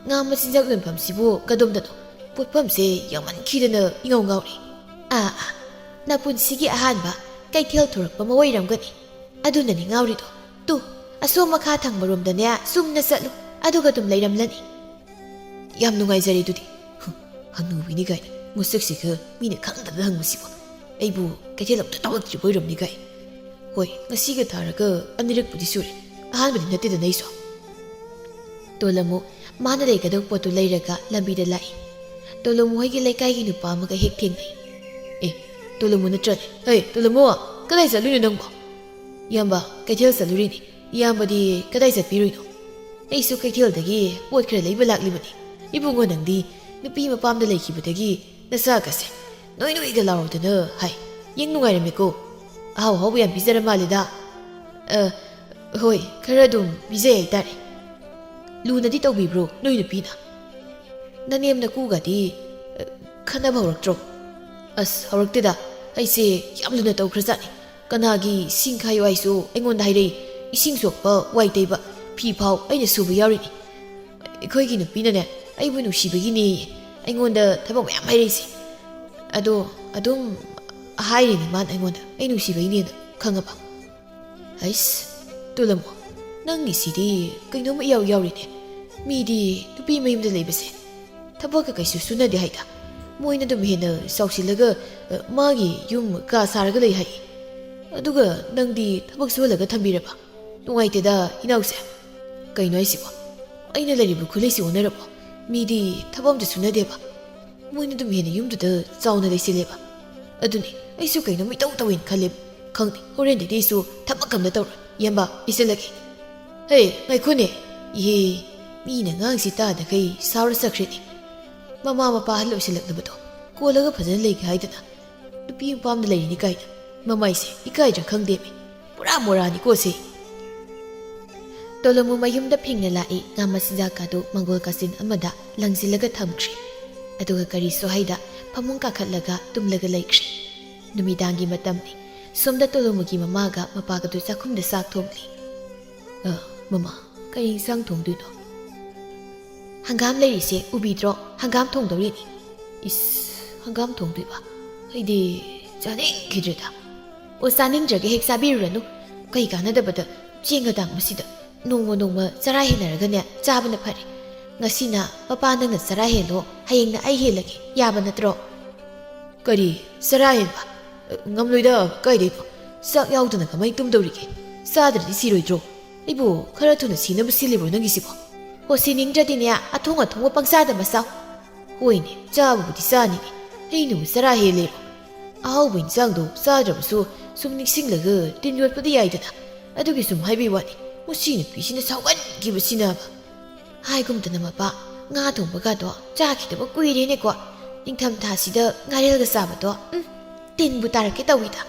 ꯉꯥ ꯃꯆꯤꯟꯖꯥꯛ ꯌꯣꯟꯐꯝꯁꯤꯕꯨ ꯀꯗꯣꯝꯗꯅꯣ? ꯄꯣꯠꯐꯝꯁꯦ ꯌꯥꯝꯃꯟꯈꯤꯗꯅ ꯏꯉꯥꯎ ꯉꯥꯎꯔꯦ꯫ ꯑꯥ, ꯑꯥ, ꯅꯄꯨꯟꯁꯤꯒꯤ ꯑꯍꯥꯟꯕ ꯀꯩꯊꯦꯜ ꯊꯣꯔꯛꯄ ꯑꯃ ꯑꯣꯏꯔꯝꯒꯅꯤ꯫ ꯑꯗꯨꯅꯅꯤ ꯉꯥꯎꯔꯤꯗꯣ꯫ ꯇꯨ, ꯑꯁꯣꯝ ꯃꯈꯥ ꯊꯪꯕꯔꯣꯝꯗꯅꯦ ꯆꯨꯝꯅ ꯆꯠꯂꯨ, ꯑꯗꯨꯒ ꯑꯗꯨꯝ ꯂꯩꯔꯝꯂꯅꯤ꯫ ꯌꯥꯝ ꯅꯨꯡꯉꯥꯏꯖꯔꯦ ꯑꯗꯨꯗꯤ꯫ ꯍꯨꯝ, ꯍꯅꯨꯕꯤꯅꯤ ꯀꯥꯏꯅ ꯃꯁꯛꯁꯤꯒ ꯃꯤꯅ ꯈꯪꯗꯅ ꯍꯪꯕꯁꯤꯕꯨ꯫ ꯑꯩꯕꯨ ꯀꯩꯊꯦꯜ ꯑꯃꯨꯛꯇ ꯇꯥꯡꯂꯛꯇ꯭ꯔꯤꯕ ꯑꯣꯏꯔꯝꯅꯤ ꯀꯥꯏ꯫ ꯍꯣꯏ, ꯉꯁꯤꯒ ꯊꯥꯔꯒ ꯑꯅꯤꯔꯛꯄꯨꯗꯤ ꯁꯨꯔꯦ꯫ ꯑꯍꯥꯟꯕꯗꯤ ꯅꯠꯇꯦꯗꯅ ꯑꯩꯁꯨ꯫ ꯇꯣꯂꯃꯨ ꯃꯥꯅ ꯂꯩꯒꯗꯧ ꯄꯣꯠꯇꯨ ꯂꯩꯔꯒ ꯂꯝꯕꯤꯗ ꯂꯥꯛꯏ꯫ ꯇꯣꯂꯃꯨ ꯍꯣꯏꯒꯤ ꯂꯩꯀꯥꯏꯒꯤ ꯅꯨꯄꯥ ꯑꯃꯒ ꯍꯦꯛ ꯊꯦꯡꯅꯩ꯫ ꯑꯦ, ꯇꯣꯂꯃꯨ ꯅꯠꯇ꯭ꯔꯅꯦ? ꯑꯦ, ꯇꯣꯂꯃꯨ, ꯀꯗꯥꯏ ꯆꯠꯂꯨꯏꯅꯣ ꯅꯪꯕꯣ? ꯏꯌꯥꯝꯕ, ꯀꯩꯊꯦꯜ ꯆꯠꯂꯨꯔꯤꯅꯤ꯫ ꯏꯌꯥꯝꯕꯗꯤ ꯀꯗꯥꯏ ꯆꯠꯄꯤꯔꯨꯏꯅꯣ? ꯑꯩꯁꯨ ꯀꯩꯊꯦꯜꯗꯒꯤ ꯄꯣꯠ ꯈꯔ ꯂꯩꯕ ꯂꯥꯛꯂꯤꯕꯅꯤ꯫ ꯏꯕꯨꯡꯉꯣ, ꯅꯪꯗꯤ ꯅꯨꯄꯤ ꯃꯄꯥꯝꯗ ꯂꯩꯈꯤꯕꯗꯒꯤ ꯅꯆꯥꯒꯁꯦ ꯅꯣꯏ ꯅꯣꯏꯒ ꯂꯥꯎꯔꯗꯅ ꯍꯥꯏ꯫ ꯌꯦꯡ ꯅꯨꯡꯉꯥꯏꯔꯝꯃꯦꯀꯣ꯫ ꯑꯍꯥꯎ ꯑꯍꯥꯎꯕ ꯌꯥꯝ ꯄꯤꯖꯔ ꯃꯥꯜꯂꯦꯗ꯫ ꯑ, ꯍꯣꯏ, ꯈꯔ ꯑꯗꯨꯝ ꯄꯤꯖꯩ ꯍꯥꯏꯇꯥꯔꯦ꯫ ꯂꯨꯅꯗꯤ ꯇꯧꯕꯤꯕ꯭ꯔꯣ ꯅꯣꯏ ꯅꯨꯄꯤꯅ? ꯅꯅꯦꯝ ꯅꯀꯨꯒꯗꯤ, ꯑ, ꯈꯟꯅꯕ ꯍꯧꯔꯛꯇ꯭ꯔꯣ? ꯑꯁ, ꯍꯧꯔꯛꯇꯦꯗ꯫ ꯑꯩꯁꯦ ꯌꯥꯝ ꯂꯨꯅ ꯇꯧꯈ꯭ꯔꯖꯥꯠꯅꯤ꯫ ꯀꯅꯥꯒꯤ ꯁꯤꯡ ꯈꯥꯏꯌꯨ ꯍꯥꯏꯁꯨ ꯑꯩꯉꯣꯟꯗ ꯍꯥꯏꯔꯛꯏ, ꯏꯁꯤꯡ ꯁꯣꯛꯄ, ꯋꯥꯏ ꯇꯩꯕ, ꯐꯤ ꯐꯥꯎ ꯑꯩꯅ ꯁꯨꯕ ꯌꯥꯎꯔꯤꯅꯤ꯫ ꯑꯩꯈꯣꯏꯒꯤ ꯅꯨꯄꯤꯅꯅꯦ, ꯑꯩꯕꯨ ꯅꯨꯡꯁꯤꯕꯒꯤꯅꯦ ꯑꯩꯉꯣꯟꯗ ꯊꯕꯛ ꯃꯌꯥꯝ ꯍꯥꯏꯔꯛꯏꯁꯦ꯫ ꯑꯗꯣ ꯑꯗꯨꯝ ꯍꯥꯏꯔꯤꯅꯤ ꯃꯥꯅ ꯑꯩꯉꯣꯟꯗ, ꯑꯩ ꯅꯨꯡꯁꯤꯕꯩꯅꯦꯅ, ꯈꯪꯉꯕ? ꯍꯩꯁ, ꯇꯣꯂꯝꯃꯣ, ꯅꯪꯒꯤꯁꯤꯗꯤ ꯀꯩꯅꯣꯝꯃ ꯏꯌꯥꯎ ꯌꯥꯎꯔꯤꯅꯦ꯫ ꯃꯤꯗꯤ ꯅꯨꯄꯤ ꯃꯌꯨꯝꯗ ꯂꯩꯕꯁꯦ ꯊꯕꯛꯀ ꯀꯩꯁꯨ ꯁꯨꯅꯗꯦ ꯍꯥꯏꯗ꯫ ꯃꯣꯏꯅ ꯑꯗꯨꯝ ꯍꯦꯟꯅ ꯆꯥꯎꯁꯤꯜꯂꯒ, ꯑ, ꯃꯥꯒꯤ ꯌꯨꯝ ꯀꯥ ꯁꯥꯔꯒ ꯂꯩ ꯍꯥꯏ꯫ ꯑꯗꯨꯒ ꯅꯪꯗꯤ ꯊꯕꯛ ꯁꯨꯍꯜꯂꯒ ꯊꯝꯕꯤꯔꯕ? ꯅꯨꯡꯉꯥꯏꯇꯦꯗ, ꯏꯅꯥꯎꯁꯦ꯫ ꯀꯩꯅꯣ ꯍꯥꯏꯁꯤꯕꯣ? ꯑꯩꯅ ꯂꯩꯔꯤꯕ ꯈꯨꯂꯩꯁꯤ ꯑꯣꯟꯅꯔꯕꯣ? ꯃꯤꯗꯤ ꯊꯕꯛ ꯑꯝꯇ ꯁꯨꯅꯗꯦꯕ꯫ ꯃꯣꯏꯅ ꯑꯗꯨꯝ ꯍꯦꯟꯅ ꯌꯨꯝꯗꯨꯗ ꯆꯥꯎꯅ ꯂꯩꯁꯤꯜꯂꯦꯕ꯫ ꯑꯗꯨꯅꯤ, ꯑꯩꯁꯨ ꯀꯩꯅꯣꯝ ꯏꯇꯧ ꯇꯧꯋꯦꯅ ꯈꯜꯂꯦ꯫ ꯈꯪꯗꯦ, ꯍꯣꯔꯦꯟꯗꯩꯗꯤ ꯑꯩꯁꯨ ꯊꯕꯛ ꯑꯝꯇ ꯇꯧꯔꯣꯏ꯫ ꯏꯌꯥꯝꯕ, ꯄꯤꯁꯜꯂꯒꯦ꯫ ꯍꯦ, ꯉꯥꯏꯈꯣꯅꯦ꯫ ꯏꯍꯦ, ꯃꯤꯅ ꯉꯥꯡꯁꯤ ꯇꯥꯗꯈꯩ ꯁꯥꯎꯔ ꯆꯠꯈ꯭ꯔꯦꯅꯦ꯫ ꯃꯃꯥ ꯃꯄꯥ ꯑꯍꯜ ꯑꯣꯏꯁꯤꯜꯂꯛꯂꯕꯗꯣ ꯀꯣꯜꯂꯒ ꯐꯖꯅ ꯂꯩꯒꯦ ꯍꯥꯏꯗꯅ ꯅꯨꯄꯤ ꯃꯄꯥꯝꯗ ꯂꯩꯔꯤꯅꯤ ꯀꯥꯏꯅ꯫ ꯃꯃꯥꯏꯁꯦ ꯏꯀꯥꯏꯗ꯭ꯔꯥ ꯈꯪꯗꯦꯃꯤ꯫ ꯄꯨꯔꯥ ꯃꯣꯔꯥꯅꯤꯀꯣ ꯁꯤ꯫ ꯇꯣꯂꯣꯃꯨ ꯃꯌꯨꯝꯗ ꯐꯤꯡꯅ ꯂꯥꯛꯏ꯫ ꯉꯥ ꯃꯆꯤꯟꯖꯥꯛꯀꯥꯗꯨ ꯃꯪꯒꯣꯜ ꯀꯥꯆꯤꯟ ꯑꯃꯗ ꯂꯪꯁꯤꯜꯂꯒ ꯊꯝꯈ꯭ꯔꯦ꯫ ꯑꯗꯨꯒ ꯀꯔꯤꯁꯨ ꯍꯥꯏꯗ ꯐꯃꯨꯡ ꯀꯥꯈꯠꯂꯒ ꯇꯨꯝꯂꯒ ꯂꯩꯈ꯭ꯔꯦ꯫ ꯅꯨꯃꯤꯗꯥꯡꯒꯤ ꯃꯇꯝꯅꯤ꯫ ꯁꯣꯝꯗ ꯇꯣꯂꯣꯃꯨꯒꯤ ꯃꯃꯥꯒ ꯃꯄꯥꯒꯗꯨ ꯆꯥꯛꯈꯨꯝꯗ ꯆꯥꯛ ꯊꯣꯡꯂꯤ꯫ ꯑ, ꯃꯃꯥ, ꯀꯔꯤ ꯏꯟꯁꯥꯡ ꯊꯣꯡꯗꯣꯏꯅꯣ? ꯍꯪꯒꯥꯝ ꯂꯩꯔꯤꯁꯦ ꯎꯕꯤꯗ꯭ꯔꯣ? ꯍꯪꯒꯥꯝ ꯊꯣꯡꯗꯧꯔꯤꯅꯤ꯫ ꯏꯁ, ꯍꯪꯒꯥꯝ ꯊꯣꯡꯗꯣꯏꯕ? ꯑꯩꯗꯤ ꯆꯥꯅꯤꯡꯈꯤꯗ꯭ꯔꯦꯗ꯫ ꯑꯣ, ꯆꯥꯅꯤꯡꯗ꯭ꯔꯒ ꯍꯦꯛ ꯆꯥꯕꯤꯔꯨꯔꯅꯨ꯫ ꯀꯩ ꯀꯥꯟꯅꯗꯕꯗ ꯆꯦꯡ ꯑꯇꯥꯡꯕꯁꯤꯗ ꯅꯣꯡꯃ ꯅꯣꯡꯃ ꯆꯔꯥ ꯍꯦꯟꯅꯔꯒꯅꯦ ꯆꯥꯕꯅ ꯐꯔꯦ꯫ ꯉꯁꯤꯅ ꯄꯄꯥ ꯅꯪꯅ ꯆꯔꯥ ꯍꯦꯜꯂꯣ, ꯍꯌꯦꯡꯅ ꯑꯩ ꯍꯦꯜꯂꯒꯦ, ꯌꯥꯕ ꯅꯠꯇ꯭ꯔꯣ? ꯀꯔꯤ? ꯆꯔꯥ ꯍꯦꯟꯕ? ꯉꯝꯂꯣꯏꯗ, ꯀꯥꯏꯗꯩꯅꯣ? ꯆꯥꯛ ꯌꯥꯎꯗꯅ ꯀꯃꯥꯏ ꯇꯨꯝꯗꯧꯔꯤꯒꯦ? ꯆꯥꯗ꯭ꯔꯗꯤ ꯁꯤꯔꯣꯏꯗ꯭ꯔꯣ? ꯑꯩꯕꯨ ꯈꯔ ꯊꯨꯅ ꯁꯤꯅꯕ ꯁꯤꯜꯂꯤꯕ꯭ꯔꯣ ꯅꯪꯒꯤꯁꯤꯕꯣ? ꯍꯣ, ꯁꯤꯅꯤꯡꯗ꯭ꯔꯗꯤꯅꯦ, ꯑꯊꯣꯡ ꯑꯊꯣꯡꯕ ꯄꯪꯆꯥꯗ ꯃꯆꯥꯎ꯫ ꯍꯣꯏꯅꯦ, ꯆꯥꯕꯕꯨꯗꯤ ꯆꯥꯅꯤꯅꯦ, ꯑꯩꯅꯕꯨ ꯆꯔꯥ ꯍꯦꯜꯂꯦꯕꯣ꯫ ꯑꯍꯥꯎꯕ ꯏꯟꯁꯥꯡꯗꯣ ꯆꯥꯗ꯭ꯔꯕꯁꯨ ꯁꯨꯝ ꯅꯤꯡꯁꯤꯡꯂꯒ ꯇꯤꯟ ꯌꯣꯠꯄꯗꯤ ꯌꯥꯏꯗꯅ꯫ ꯑꯗꯨꯒꯤ ꯁꯨꯝ ꯍꯥꯏꯕꯩ ꯋꯥꯅꯤ, ꯃꯁꯤ ꯅꯨꯄꯤꯁꯤꯅ ꯁꯥꯎꯒꯟꯈꯤꯕꯁꯤꯅꯕ꯫ ꯍꯥꯏꯒꯨꯝꯗꯅ ꯃꯄꯥ, ꯉꯥ ꯊꯣꯡꯕꯒꯗꯣ ꯆꯥꯈꯤꯗꯕ ꯀꯨꯏꯔꯦꯅꯦꯀꯣ꯫ ꯅꯤꯡꯊꯝꯊꯥꯁꯤꯗ ꯉꯥꯔꯦꯜꯒ ꯆꯥꯕꯗꯣ, ꯎꯝ, ꯇꯤꯟꯕꯨ ꯇꯥꯔꯛꯀꯦ ꯇꯧꯏꯗ꯫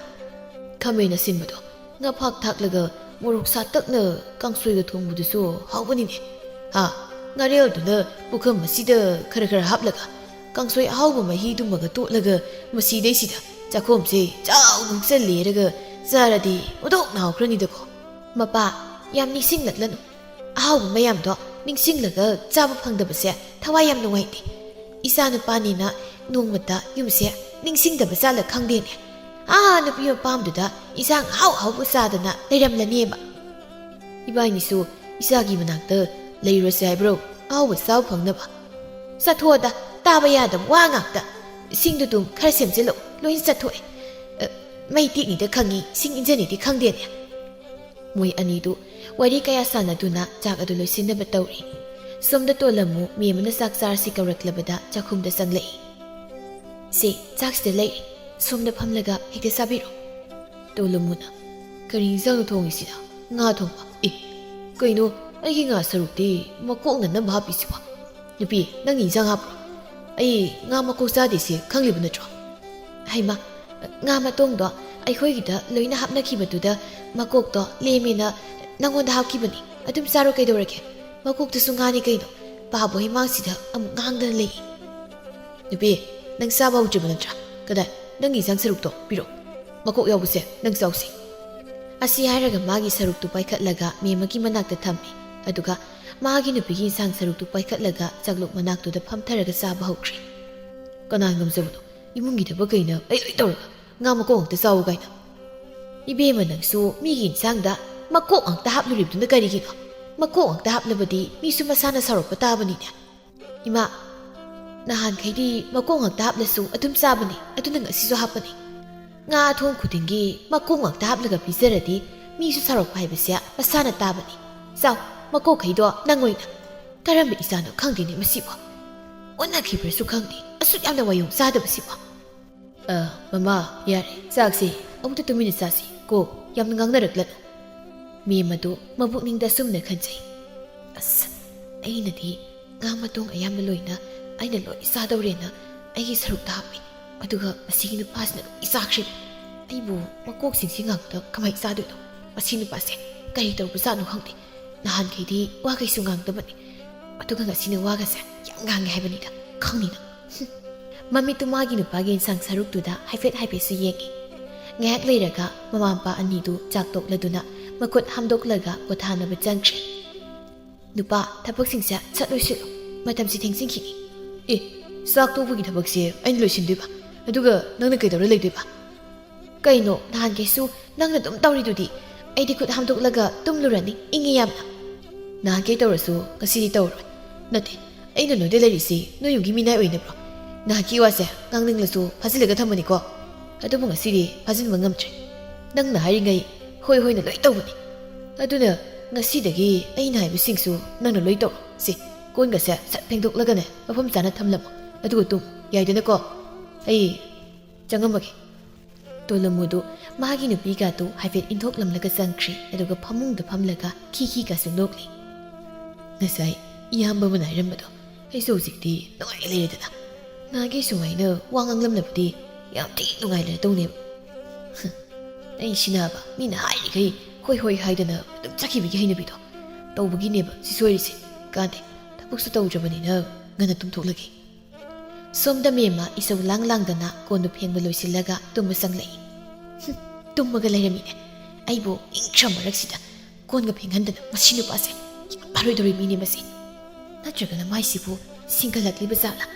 ꯈꯥꯃꯦꯟ ꯑꯁꯤꯟꯕꯗꯣ ꯉꯥꯐꯥꯛ ꯊꯥꯛꯂꯒ ꯃꯣꯔꯣꯛ ꯁꯥꯇꯛꯅ ꯀꯥꯡꯁꯣꯏꯒ ꯊꯣꯡꯕꯗꯨꯁꯨ ꯍꯥꯎꯕꯅꯤꯅꯦ꯫ ꯍꯥ? ꯉꯥꯔꯦꯜꯗꯨꯅ ꯄꯨꯈꯝ ꯑꯁꯤꯗ ꯈꯔ ꯈꯔ ꯍꯥꯞꯂꯒ ꯀꯥꯡꯁꯣꯏ ꯑꯍꯥꯎꯕ ꯃꯍꯤꯗꯨꯃꯒ ꯇꯣꯠꯂꯒ ꯃꯁꯤꯗꯩꯁꯤꯗ ꯆꯥꯛꯈꯣꯝꯁꯦ ꯆꯥꯎꯅ ꯍꯨꯛꯆꯜꯂꯦꯔꯒ ꯆꯥꯔꯗꯤ ꯃꯗꯣꯛ ꯅꯥꯎꯈ꯭ꯔꯅꯤꯗꯀꯣ꯫ ꯃꯄꯥ, ꯌꯥꯝ ꯅꯤꯡꯁꯤꯡꯂꯛꯂꯅꯨ꯫ ꯑꯍꯥꯎꯕ ꯃꯌꯥꯝꯗꯣ ꯅꯤꯡꯁꯤꯡꯂꯒ ꯆꯥꯕ ꯐꯪꯗꯕꯁꯦ ꯊꯋꯥꯏ ꯌꯥꯝ ꯅꯨꯡꯉꯥꯏꯇꯦ꯫ ꯏꯆꯥ ꯅꯨꯄꯥꯅꯤꯅ ꯅꯣꯡꯃꯇ ꯌꯨꯝꯁꯦ ꯅꯤꯡꯁꯤꯡꯗꯕ ꯆꯥꯂ ꯈꯪꯗꯦꯅꯦ꯫ ꯑꯥ ꯅꯨꯄꯤ ꯃꯄꯥꯝꯗꯨꯗ ꯏꯟꯁꯥꯡ ꯑꯍꯥꯎ ꯑꯍꯥꯎꯕ ꯆꯥꯗꯅ ꯂꯩꯔꯝꯂꯅꯦꯕ꯫ ꯏꯕꯥꯏꯅꯤꯁꯨ ꯏꯆꯥꯒꯤ ꯃꯅꯥꯛꯇ ꯂꯩꯔꯨꯔꯁꯦ ꯍꯥꯏꯕ꯭ꯔꯣ? ꯑꯍꯥꯎꯕ ꯆꯥꯕ ꯐꯪꯅꯕ? ꯆꯠꯊꯣꯛꯑꯗ, ꯇꯥꯕ ꯌꯥꯗꯕ ꯋꯥ ꯉꯥꯛꯇ꯫ ꯏꯁꯤꯡꯗꯨ ꯑꯗꯨꯝ ꯈꯔ ꯁꯦꯝꯖꯤꯜꯂꯛꯎ, ꯂꯣꯏꯅ ꯆꯠꯊꯣꯛꯑꯦ꯫ ꯑ, ꯃꯩ ꯇꯤꯛꯅꯤꯗ ꯈꯪꯉꯤ, ꯏꯁꯤꯡ ꯏꯟꯖꯅꯤꯗꯤ ꯈꯪꯗꯦꯅꯦ꯫ ꯃꯣꯏ ꯑꯅꯤꯗꯨ ꯋꯥꯔꯤ ꯀꯌꯥ ꯁꯥꯟꯅꯗꯨꯅ ꯆꯥꯛ ꯑꯗꯨ ꯂꯣꯏꯁꯤꯟꯅꯕ ꯇꯧꯔꯤ꯫ ꯁꯣꯝꯗ ꯇꯣꯂꯝꯃꯨ ꯃꯦꯝ ꯑꯃꯅ ꯆꯥꯛ ꯆꯥꯔꯁꯤ ꯀꯧꯔꯛꯂꯕꯗ ꯆꯥꯛꯈꯨꯝꯗ ꯆꯪꯂꯛꯏ꯫ "ꯁꯦ, ꯆꯥꯛꯁꯤꯗ ꯂꯩꯔꯦ, ꯁꯣꯝꯗ ꯐꯝꯂꯒ ꯍꯦꯛꯇ ꯆꯥꯕꯤꯔꯣ꯫" ꯇꯣꯂꯝꯃꯨꯅ, "ꯀꯔꯤ ꯏꯟꯁꯥꯡꯅꯣ ꯊꯣꯡꯉꯤꯁꯤꯅ? ꯉꯥ ꯊꯣꯡꯕ? ꯑꯦ, ꯀꯩꯅꯣ, ꯑꯩꯒꯤ ꯉꯥ ꯁꯔꯨꯛꯇꯤ ꯃꯀꯣꯛꯅ ꯅꯝꯕ ꯍꯥꯞꯄꯤꯁꯤꯕꯣ? ꯅꯨꯄꯤ, ꯅꯪꯒꯤ ꯏꯟꯁꯥꯡ ꯍꯥꯞꯄ꯭ꯔꯣ? ꯑꯩ ꯉꯥ ꯃꯀꯣꯛ ꯆꯥꯗꯦꯁꯦ ꯈꯪꯂꯤꯕ ꯅꯠꯇ꯭ꯔꯣ?" "ꯍꯩꯃꯥ, ꯉꯥ ꯃꯇꯣꯡꯗꯣ ꯑꯩꯈꯣꯏꯒꯤꯗ ꯂꯣꯏꯅ ꯍꯥꯞꯅꯈꯤꯕꯗꯨꯗ ꯃꯀꯣꯛꯇꯣ ꯂꯦꯝꯃꯦꯅ ꯅꯪꯉꯣꯟꯗ ꯍꯥꯞꯈꯤꯕꯅꯤ꯫ ꯑꯗꯨꯝ ꯆꯥꯔꯣ, ꯀꯩꯗꯧꯔꯒꯦ? ꯃꯀꯣꯛꯇꯨꯁꯨ ꯉꯥꯅꯤ ꯀꯩꯅꯣ꯫" ꯄꯥꯕꯣ ꯍꯩꯃꯥꯡꯁꯤꯗ ꯑꯃꯨꯛ ꯉꯥꯡꯗꯅ ꯂꯩ꯫ "ꯅꯨꯄꯤ, ꯅꯪ ꯆꯥꯕ ꯍꯧꯗ꯭ꯔꯤꯕ ꯅꯠꯇ꯭ꯔꯥ? ꯀꯗꯥꯏ, ꯅꯪꯒꯤ ꯏꯟꯁꯥꯡ ꯁꯔꯨꯛꯇꯣ ꯄꯤꯔꯛꯑꯣ꯫ ꯃꯀꯣꯛ ꯌꯥꯎꯕꯁꯦ ꯅꯪ ꯆꯥꯎꯁꯤ꯫" ꯑꯁꯤ ꯍꯥꯏꯔꯒ ꯃꯥꯒꯤ ꯁꯔꯨꯛꯇꯨ ꯄꯥꯏꯈꯠꯂꯒ ꯃꯦꯝꯃꯒꯤ ꯃꯅꯥꯛꯇ ꯊꯝꯃꯤ꯫ ꯑꯗꯨꯒ ꯃꯥꯒꯤ ꯅꯨꯄꯤꯒꯤ ꯏꯟꯁꯥꯡ ꯁꯔꯨꯛꯇꯨ ꯄꯥꯏꯈꯠꯂꯒ ꯆꯥꯛꯂꯨꯛ ꯃꯅꯥꯛꯇꯨꯗ ꯐꯝꯊꯔꯒ ꯆꯥꯕ ꯍꯧꯈ꯭ꯔꯦ꯫ "ꯀꯅꯥꯅ ꯉꯝꯖꯕꯅꯣ? ꯏꯃꯨꯡꯒꯤ ꯊꯕꯛ ꯀꯩꯅ ꯑꯩ ꯂꯣꯏ ꯇꯧꯔꯒ ꯉꯥ ꯃꯀꯣꯛ ꯉꯥꯛꯇ ꯆꯥꯎ ꯀꯥꯏꯅ?" "ꯏꯕꯦꯝꯃ, ꯅꯪꯁꯨ ꯃꯤꯒꯤ ꯏꯟꯁꯥꯡꯗ ꯃꯀꯣꯛ ꯉꯥꯛꯇ ꯍꯥꯞꯂꯨꯔꯤꯕꯗꯨꯅ ꯀꯔꯤꯒꯤꯅꯣ? ꯃꯀꯣꯛ ꯉꯥꯛꯇ ꯍꯥꯞꯂꯕꯗꯤ ꯃꯤꯁꯨ ꯃꯁꯥꯅ ꯁꯥꯎꯔꯛꯄ ꯇꯥꯕꯅꯤꯅꯦ꯫" "ꯏꯃꯥ, ꯅꯍꯥꯟꯈꯩꯗꯤ ꯃꯀꯣꯛ ꯉꯥꯛꯇ ꯍꯥꯞꯂꯁꯨ ꯑꯗꯨꯝ ꯆꯥꯕꯅꯤ, ꯑꯗꯨꯅ ꯉꯁꯤꯁꯨ ꯍꯥꯞꯄꯅꯤ꯫ ꯉꯥ ꯊꯣꯡ ꯈꯨꯗꯤꯡꯒꯤ ꯃꯀꯣꯛ ꯉꯥꯛꯇ ꯍꯥꯞꯂꯒ ꯄꯤꯖꯔꯗꯤ ꯃꯤꯁꯨ ꯁꯥꯎꯔꯛꯄ ꯍꯥꯏꯕꯁꯦ ꯃꯁꯥꯅ ꯇꯥꯕꯅꯤ꯫ ꯆꯥꯎ, ꯃꯀꯣꯛꯈꯩꯗꯣ ꯅꯪ ꯑꯣꯏꯅ꯫ ꯀꯔꯝꯕ ꯏꯆꯥꯅꯣ ꯈꯪꯗꯦꯅꯦ ꯃꯁꯤꯕꯣ꯫ ꯑꯣꯟꯅꯈꯤꯕ꯭ꯔꯁꯨ ꯈꯪꯗꯦ, ꯑꯁꯨꯛ ꯌꯥꯝꯅ ꯋꯥꯌꯣꯡ ꯆꯥꯗꯕꯁꯤꯕꯣ꯫" "ꯑ, ꯃꯃꯥ, ꯌꯥꯔꯦ, ꯆꯥꯛꯁꯤ ꯑꯃꯨꯛꯇ ꯇꯨꯃꯤꯟꯅ ꯆꯥꯁꯤ ꯀꯣ, ꯌꯥꯝꯅ ꯉꯥꯡꯅꯔꯛꯂꯅꯨ꯫" ꯃꯦꯝ ꯑꯗꯨ ꯃꯕꯨꯛꯅꯤꯡꯗ ꯑꯁꯨꯝꯅ ꯈꯟꯖꯩ, "ꯑꯁ, ꯑꯩꯅꯗꯤ ꯉꯥ ꯃꯇꯣꯡ ꯑꯌꯥꯝꯕ ꯂꯣꯏꯅ ꯑꯩꯅ ꯂꯣꯏ ꯆꯥꯗꯧꯔꯦꯅ ꯑꯩꯒꯤ ꯁꯔꯨꯛꯇ ꯍꯥꯞꯄꯤ, ꯑꯗꯨꯒ ꯃꯁꯤꯒꯤ ꯅꯨꯄꯥꯁꯤꯅ ꯂꯣꯏ ꯆꯥꯈ꯭ꯔꯦ꯫ ꯑꯩꯕꯨ ꯃꯀꯣꯛꯁꯤꯡꯁꯤ ꯉꯥꯛꯇ ꯀꯃꯥꯏ ꯆꯥꯗꯣꯏꯅꯣ? ꯃꯁꯤ ꯅꯨꯄꯥꯁꯦ ꯀꯔꯤ ꯇꯧꯕꯖꯥꯠꯅꯣ ꯈꯪꯗꯦ, ꯅꯍꯥꯟꯈꯩꯗꯤ ꯋꯥ ꯀꯩꯁꯨ ꯉꯥꯡꯗꯕꯅꯤ꯫ ꯑꯗꯨꯒ ꯉꯁꯤꯅ ꯋꯥꯒꯁꯦ ꯌꯥꯝ ꯉꯥꯡꯉꯦ ꯍꯥꯏꯕꯅꯤꯗ, ꯈꯪꯅꯤꯅ꯫ ꯍꯨꯝ꯫ ꯃꯃꯤꯠꯇꯨ ꯃꯥꯒꯤ ꯅꯨꯄꯥꯒꯤ ꯌꯦꯟꯁꯥꯡ ꯁꯔꯨꯛꯇꯨꯗ ꯍꯥꯏꯐꯦꯠ ꯍꯥꯏꯐꯦꯠꯁꯨ ꯌꯦꯡꯉꯤ꯫ ꯉꯥꯏꯍꯥꯛ ꯂꯩꯔꯒ ꯃꯃꯥ ꯃꯄꯥ ꯑꯅꯤꯗꯨ ꯆꯥꯛ ꯇꯣꯛꯂꯗꯨꯅ ꯃꯈꯨꯠ ꯍꯥꯝꯗꯣꯛꯂꯒ ꯄꯣꯊꯥꯅꯕ ꯆꯪꯈ꯭ꯔꯦ꯫ "ꯅꯨꯄꯥ, ꯊꯕꯛꯁꯤꯡꯁꯦ ꯁꯠ ꯂꯣꯏꯁꯤꯜꯂꯨ, ꯃꯇꯝꯁꯤ ꯊꯦꯡꯖꯤꯟꯈꯤꯅꯤ꯫" "ꯑꯦ, ꯆꯥꯛ ꯇꯣꯛꯄꯒꯤ ꯊꯕꯛꯁꯦ ꯑꯩꯅ ꯂꯣꯏꯁꯤꯟꯗꯣꯏꯕ? ꯑꯗꯨꯒ ꯅꯪꯅ ꯀꯩꯗꯧꯔ ꯂꯩꯗꯣꯏꯕ?" "ꯀꯩꯅꯣ, ꯅꯍꯥꯟꯈꯩꯁꯨ ꯅꯪꯅ ꯑꯗꯨꯝ ꯇꯧꯔꯤꯗꯨꯗꯤ?" "ꯑꯩꯗꯤ ꯈꯨꯠ ꯍꯥꯝꯗꯣꯛꯂꯒ ꯇꯨꯝꯂꯨꯔꯅꯤ, ꯏꯪꯉꯤ ꯌꯥꯝꯅ꯫" "ꯅꯍꯥꯟꯈꯩ ꯇꯧꯔꯁꯨ ꯉꯁꯤꯗꯤ ꯇꯧꯔꯔꯣꯏ꯫" "ꯅꯠꯇꯦ, ꯑꯩꯅ ꯅꯣꯏꯗ ꯂꯩꯔꯤꯁꯤ ꯅꯣꯏ ꯌꯨꯝꯒꯤ ꯃꯤꯅꯥꯏ ꯑꯣꯏꯅꯕ꯭ꯔꯣ? ꯅꯍꯥꯟꯈꯩ ꯋꯥꯁꯦ ꯉꯥꯡꯅꯤꯡꯂꯁꯨ ꯐꯥꯖꯤꯜꯂꯒ ꯊꯝꯕꯅꯤꯀꯣ꯫ ꯑꯗꯨꯕꯨ ꯉꯁꯤꯗꯤ ꯐꯥꯖꯤꯟꯕ ꯉꯝꯗ꯭ꯔꯦ꯫ ꯅꯪꯅ ꯍꯥꯏꯔꯤꯉꯩ ꯍꯣꯏ ꯍꯣꯏꯅ ꯂꯣꯏ ꯇꯧꯕꯅꯤ꯫ ꯑꯗꯨꯅ ꯉꯁꯤꯗꯒꯤ ꯑꯩꯅ ꯍꯥꯏꯕꯁꯤꯡꯁꯨ ꯅꯪꯅ ꯂꯣꯏ ꯇꯧꯔꯣ꯫ ꯁꯤ ꯀꯣꯟꯒꯁꯦ ꯁꯠ ꯐꯦꯡꯗꯣꯛꯂꯒꯅꯦ ꯃꯐꯝ ꯆꯥꯅ ꯊꯝꯂꯝꯃꯣ, ꯑꯗꯨꯒ ꯇꯨꯝ, ꯌꯥꯏꯗꯅꯀꯣ? ꯑꯩ ꯆꯪꯉꯝꯃꯒꯦ꯫" ꯇꯣꯂꯝꯃꯨꯗꯨ ꯃꯥꯒꯤ ꯅꯨꯄꯤꯒꯗꯨ ꯍꯥꯏꯐꯦꯠ ꯏꯟꯊꯣꯛꯂꯝꯂꯒ ꯆꯪꯈ꯭ꯔꯦ, ꯑꯗꯨꯒ ꯐꯃꯨꯡꯗ ꯐꯝꯂꯒ ꯈꯤ ꯈꯤꯒꯁꯨ ꯅꯣꯛꯂꯤ꯫ "ꯉꯁꯥꯏ ꯏꯌꯥꯝꯕ ꯑꯃꯅ ꯍꯥꯏꯔꯝꯕꯗꯣ ꯑꯩꯁꯨ ꯍꯧꯖꯤꯛꯇꯤ ꯅꯨꯡꯉꯥꯏ ꯂꯩꯔꯦꯗꯅ꯫ ꯅꯍꯥꯟꯒꯤ ꯁꯨꯃꯥꯏꯅ ꯋꯥ ꯉꯥꯡꯂꯝꯂꯕꯗꯤ ꯌꯥꯝ ꯊꯤ ꯅꯨꯡꯉꯥꯏ ꯂꯩꯔꯗꯧꯅꯦꯕ꯫ ꯍꯝ, ꯑꯩ ꯁꯤꯅꯥꯕ ꯃꯤꯅ ꯍꯥꯏꯔꯤꯈꯩ ꯍꯣꯏ ꯍꯣꯏ ꯍꯥꯏꯗꯅ ꯑꯗꯨꯝ ꯆꯠꯈꯤꯕꯒꯤ ꯍꯩꯅꯕꯤꯗꯣ ꯇꯧꯕꯒꯤꯅꯦꯕ ꯁꯤ ꯁꯣꯏꯔꯤꯁꯦ꯫ ꯀꯥꯟꯗꯦ, ꯊꯕꯛꯁꯨ ꯇꯧꯗ꯭ꯔꯕꯅꯤꯅ ꯉꯟꯅ ꯇꯨꯝꯊꯣꯛꯂꯒꯦ꯫" ꯁꯣꯝꯗ ꯃꯦꯝꯃ ꯏꯁꯧ ꯂꯥꯡ ꯂꯥꯡꯗꯅ ꯀꯣꯟꯗꯨ ꯐꯦꯡꯕ ꯂꯣꯏꯁꯤꯜꯂꯒ ꯇꯨꯝꯕ ꯆꯪꯂꯛꯏ꯫ "ꯍꯨꯝ, ꯇꯨꯝꯃꯒ ꯂꯩꯔꯝꯃꯤꯅꯦ꯫ ꯑꯩꯕꯨ ꯏꯪꯈ꯭ꯔ ꯃꯔꯛꯁꯤꯗ ꯀꯣꯟꯒ ꯐꯦꯡꯍꯟꯗꯅ ꯃꯁꯤ ꯅꯨꯄꯥꯁꯦ ꯌꯥꯝ ꯐꯔꯣꯏꯗꯧꯔꯤ ꯃꯤꯅꯦ ꯃꯁꯤ꯫ ꯅꯠꯇ꯭ꯔꯒꯅ ꯃꯥꯏꯁꯤꯕꯨ ꯁꯤꯡꯒꯠꯂꯛꯂꯤꯕ ꯖꯥꯠꯂꯥ?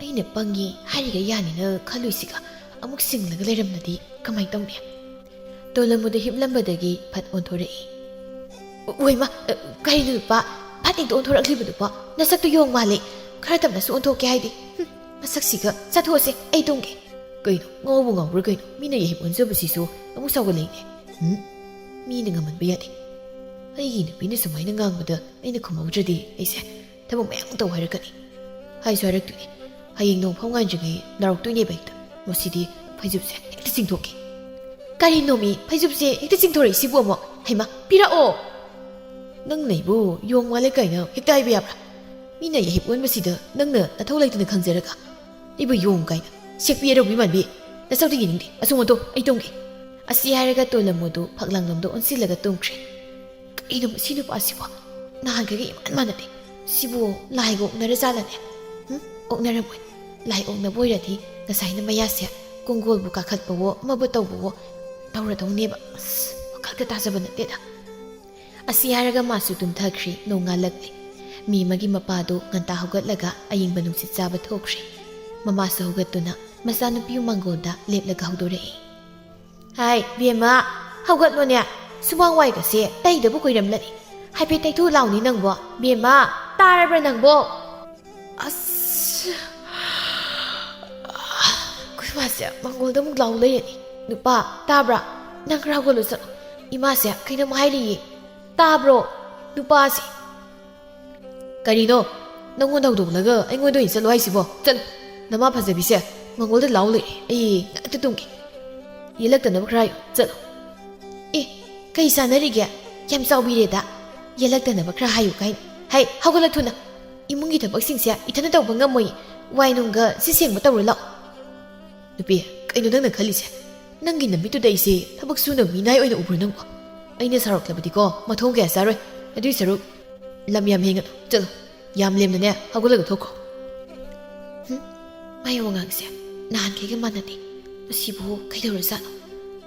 ꯑꯩꯅ ꯄꯪꯉꯤ ꯍꯥꯏꯔꯤꯒ ꯌꯥꯅꯤꯅ ꯈꯜꯂꯨꯏꯁꯤꯒ ꯑꯃꯨꯛ ꯁꯤꯡꯂꯒ ꯂꯩꯔꯝꯂꯗꯤ ꯀꯃꯥꯏ ꯇꯧꯅꯤ?" ꯇꯣꯂꯝꯃꯨꯗ ꯍꯤꯞꯂꯝꯕꯗꯒꯤ ꯐꯠ ꯑꯣꯟꯊꯣꯔꯛꯏ꯫ "ꯑꯣꯏꯃ, ꯀꯩꯅꯣ ꯅꯨꯄꯥ, ꯐꯠ ꯍꯦꯛꯇ ꯑꯣꯟꯊꯣꯔꯛꯂꯤꯕꯗꯨꯕꯣ? ꯅꯁꯛꯇꯨ ꯌꯣꯡ ꯃꯥꯜꯂꯦ꯫ ꯈꯔ ꯇꯞꯅꯁꯨ ꯑꯣꯟꯊꯣꯛꯀꯦ ꯍꯥꯏꯗꯤ꯫ ꯍꯨꯝ, ꯃꯁꯛꯁꯤꯒ꯫ ꯆꯠꯊꯣꯛꯑꯁꯦ, ꯑꯩ ꯇꯨꯝꯒꯦ꯫" "ꯀꯩꯅꯣ, ꯉꯥꯎꯕꯨ ꯉꯥꯎꯕ꯭ꯔꯥ ꯀꯩꯅꯣ? ꯃꯤꯅ ꯌꯥꯍꯤꯞ ꯑꯣꯟꯖꯕꯁꯤꯁꯨ ꯑꯃꯨꯛ ꯁꯥꯎꯒꯠꯂꯛꯏꯅꯦ꯫ ꯎꯝ, ꯃꯤꯅ ꯉꯝꯍꯟꯕ ꯌꯥꯗꯦ꯫ ꯑꯩꯒꯤ ꯅꯨꯄꯤꯅ ꯁꯨꯃꯥꯏꯅ ꯉꯥꯡꯕꯗ ꯑꯩꯅ ꯈꯨꯝꯍꯧꯗ꯭ꯔꯗꯤ ꯑꯩꯁꯦ ꯊꯕꯛ ꯃꯌꯥꯝ ꯇꯧ ꯍꯥꯏꯔꯛꯀꯅꯤ꯫ ꯍꯥꯏꯁꯨ ꯍꯥꯏꯔꯛꯇꯣꯏꯅꯦ꯫ ꯍꯌꯦꯡ ꯅꯣꯡ ꯐꯥꯎ ꯉꯥꯟꯗ꯭ꯔꯤꯉꯩ ꯂꯥꯎꯔꯛꯇꯣꯏꯅꯦꯕ ꯍꯦꯛꯇ꯫ ꯃꯁꯤꯗꯤ ꯐꯩꯖꯨꯞꯁꯦ ꯍꯦꯛꯇ ꯆꯤꯡꯊꯣꯛꯀꯦ꯫" "ꯀꯔꯤꯅꯣꯃꯤ, ꯐꯩꯖꯨꯞꯁꯦ ꯍꯦꯛꯇ ꯆꯤꯡꯊꯣꯔꯛꯏꯁꯤꯕꯨ ꯑꯃꯨꯛ? ꯍꯩꯃꯥ, ꯄꯤꯔꯛꯑꯣ!" "ꯅꯪꯅ ꯑꯩꯕꯨ ꯌꯣꯡ ꯃꯥꯜꯂꯦ ꯀꯥꯏꯅ ꯍꯦꯛꯇ ꯍꯥꯏꯕ ꯌꯥꯕ꯭ꯔꯥ? ꯃꯤꯅ ꯌꯥꯍꯤꯞ ꯑꯣꯟꯕꯁꯤꯗ ꯅꯪꯅ ꯅꯊꯧ ꯂꯩꯇꯅ ꯈꯪꯖꯔꯒ ꯑꯩꯕꯨ ꯌꯣꯡ ꯀꯥꯏꯅ꯫ ꯁꯦꯛꯄꯤ ꯑꯔꯧꯕꯤ ꯃꯥꯟꯕꯤ, ꯅꯁꯛꯇꯨ ꯌꯦꯡꯅꯤꯡꯗꯦ꯫ ꯑꯁꯨꯝ ꯑꯣꯟꯊꯣꯛ, ꯑꯩ ꯇꯨꯝꯒꯦ꯫" ꯑꯁꯤ ꯍꯥꯏꯔꯒ ꯇꯣꯂꯝꯃꯨꯗꯨ ꯐꯛꯂꯥꯡꯂꯣꯝꯗ ꯑꯣꯟꯁꯤꯜꯂꯒ ꯇꯨꯝꯈ꯭ꯔꯦ꯫ "ꯀꯩꯅꯣ ꯃꯁꯤ ꯅꯨꯄꯥꯁꯤꯕꯣ? ꯅꯍꯥꯟꯈꯩꯒ ꯏꯃꯥꯟ ꯃꯥꯟꯅꯗꯦ꯫ ꯁꯤꯕꯨ ꯂꯥꯏꯒ ꯑꯣꯛꯅꯔꯖꯥꯠꯂꯅꯦ? ꯎꯝ? ꯑꯣꯛꯅꯔꯝꯃꯣꯏ꯫ ꯂꯥꯏ ꯑꯣꯛꯅꯕ ꯑꯣꯏꯔꯗꯤ ꯉꯁꯥꯏꯅ ꯃꯌꯥꯁꯦ ꯀꯣꯡꯒꯣꯜꯕꯨ ꯀꯥꯈꯠꯄꯋꯣ ꯑꯃꯕꯨ ꯇꯧꯕꯋꯣ ꯇꯧꯔꯗꯧꯅꯦꯕ꯫ ꯑꯁ, ꯋꯥꯈꯜꯒ ꯇꯥꯖꯕ ꯅꯠꯇꯦꯗ꯫ ꯑꯁꯤ ꯍꯥꯏꯔꯒ ꯃꯥꯁꯨ ꯇꯨꯝꯊꯈ꯭ꯔꯦ꯫ ꯅꯣꯡꯉꯥꯜꯂꯛꯂꯦ꯫ ꯃꯦꯃꯒꯤ ꯃꯄꯥꯗꯨ ꯉꯟꯇꯥ ꯍꯧꯒꯠꯂꯒ ꯑꯌꯤꯡꯕ ꯅꯨꯡꯁꯤꯠ ꯆꯥꯕ ꯊꯣꯛꯈ꯭ꯔꯦ꯫ ꯃꯃꯥꯁꯨ ꯍꯧꯒꯠꯇꯨꯅ ꯃꯆꯥꯅꯨꯄꯤ ꯃꯥꯡꯒꯣꯜꯗ ꯂꯦꯞꯂꯒ ꯍꯧꯗꯣꯔꯛꯏ꯫ ꯍꯥꯏ, ꯕꯦꯝꯃ, ꯍꯧꯒꯠꯂꯣꯅꯦ꯫ ꯁꯨꯃꯥꯡ ꯋꯥꯏꯒꯁꯦ ꯇꯩꯗꯕ ꯀꯨꯏꯔꯝꯂꯅꯤ꯫ ꯍꯥꯏꯐꯦꯠ ꯇꯩꯊꯣꯛ ꯂꯥꯎꯅꯦ ꯅꯪꯕꯣ꯫ ꯕꯦꯝꯃ, ꯇꯥꯔꯕ꯭ꯔꯥ ꯅꯪꯕꯣ? ꯑꯁ, ꯑꯩꯈꯣꯏ ꯃꯥꯁꯦ ꯃꯥꯡꯒꯣꯜꯗ ꯑꯃꯨꯛ ꯂꯥꯎ ꯂꯩꯔꯅꯤ꯫ ꯅꯨꯄꯥ, ꯇꯥꯕ꯭ꯔꯥ? ꯅꯪ ꯈꯔ ꯍꯧꯒꯠꯂꯨ ꯆꯠꯂꯣ꯫ ꯏꯃꯥꯁꯦ ꯀꯩꯅꯣꯝ ꯍꯥꯏꯔꯤꯌꯦ꯫ ꯇꯥꯕ꯭ꯔꯣ? ꯅꯨꯄꯥꯁꯦ꯫ ꯀꯔꯤꯅꯣ? ꯅꯪꯉꯣꯟꯗ ꯍꯧꯗꯣꯛꯂꯒ ꯑꯩꯉꯣꯟꯗ ꯑꯣꯏꯅ ꯆꯠꯂꯣ ꯍꯥꯏꯁꯤꯕꯣ? ꯆꯠꯂꯣ꯫ ꯅꯃꯥ ꯐꯖꯕꯤꯁꯦ ꯃꯥꯡꯒꯣꯜꯗ ꯂꯥꯎ ꯂꯩꯔꯦ꯫ ꯑꯩ ꯉꯥꯛꯇ ꯇꯨꯝꯒꯦ꯫ ꯌꯦꯜꯂꯛꯇꯅꯕ ꯈꯔ ꯍꯥꯏꯌꯨ꯫ ꯆꯠꯂꯣ꯫ ꯑꯦ, ꯀꯩ ꯆꯥꯟꯅꯔꯤꯒꯦ? ꯌꯥꯝ ꯆꯥꯎꯕꯤꯔꯦꯗ꯫ ꯌꯦꯜꯂꯛꯇꯅꯕ ꯈꯔ ꯍꯥꯏꯌꯨ ꯀꯥꯏꯅ꯫ ꯍꯩ, ꯍꯧꯒꯠꯂꯣ ꯊꯨꯅ꯫ ꯏꯃꯨꯡꯒꯤ ꯊꯕꯛꯁꯤꯡꯁꯦ ꯏꯊꯟꯇ ꯇꯧꯕ ꯉꯝꯃꯣꯏ꯫ ꯋꯥꯏ ꯅꯨꯡꯒ ꯁꯤ ꯁꯦꯡꯕ ꯇꯧꯔꯨ ꯂꯥꯛꯑꯣ꯫ ꯅꯨꯄꯤ, ꯀꯩꯅꯣ ꯅꯪꯅ ꯈꯜꯂꯤꯁꯦ? ꯅꯪꯒꯤ ꯅꯃꯤꯠꯇꯨꯗ ꯑꯩꯁꯦ ꯊꯕꯛ ꯁꯨꯅꯕ ꯃꯤꯅꯥꯏ ꯑꯣꯏꯅ ꯎꯕ꯭ꯔꯣ ꯅꯪꯕꯣ? ꯑꯩꯅ ꯁꯥꯎꯔꯛꯂꯕꯗꯤꯀꯣ, ꯃꯊꯣꯡ ꯀꯌꯥ ꯆꯥꯔꯣꯏ꯫ ꯑꯗꯨꯏ ꯁꯔꯨꯛ ꯂꯝ ꯌꯥꯝ ꯍꯦꯟꯒꯅꯨ꯫ ꯆꯠꯂꯣ, ꯌꯥꯝ ꯂꯦꯝꯅꯅꯦ ꯍꯧꯒꯠꯂꯒ ꯊꯣꯛꯈ꯭ꯔꯣ꯫ ꯍꯨꯝ, ꯃꯥꯏ ꯋꯥꯉꯥꯡꯁꯦ ꯅꯍꯥꯟꯈꯩꯒ ꯃꯥꯟꯅꯗꯦ꯫ ꯃꯁꯤꯕꯨ ꯀꯩꯗꯧꯔꯖꯥꯠꯅꯣ?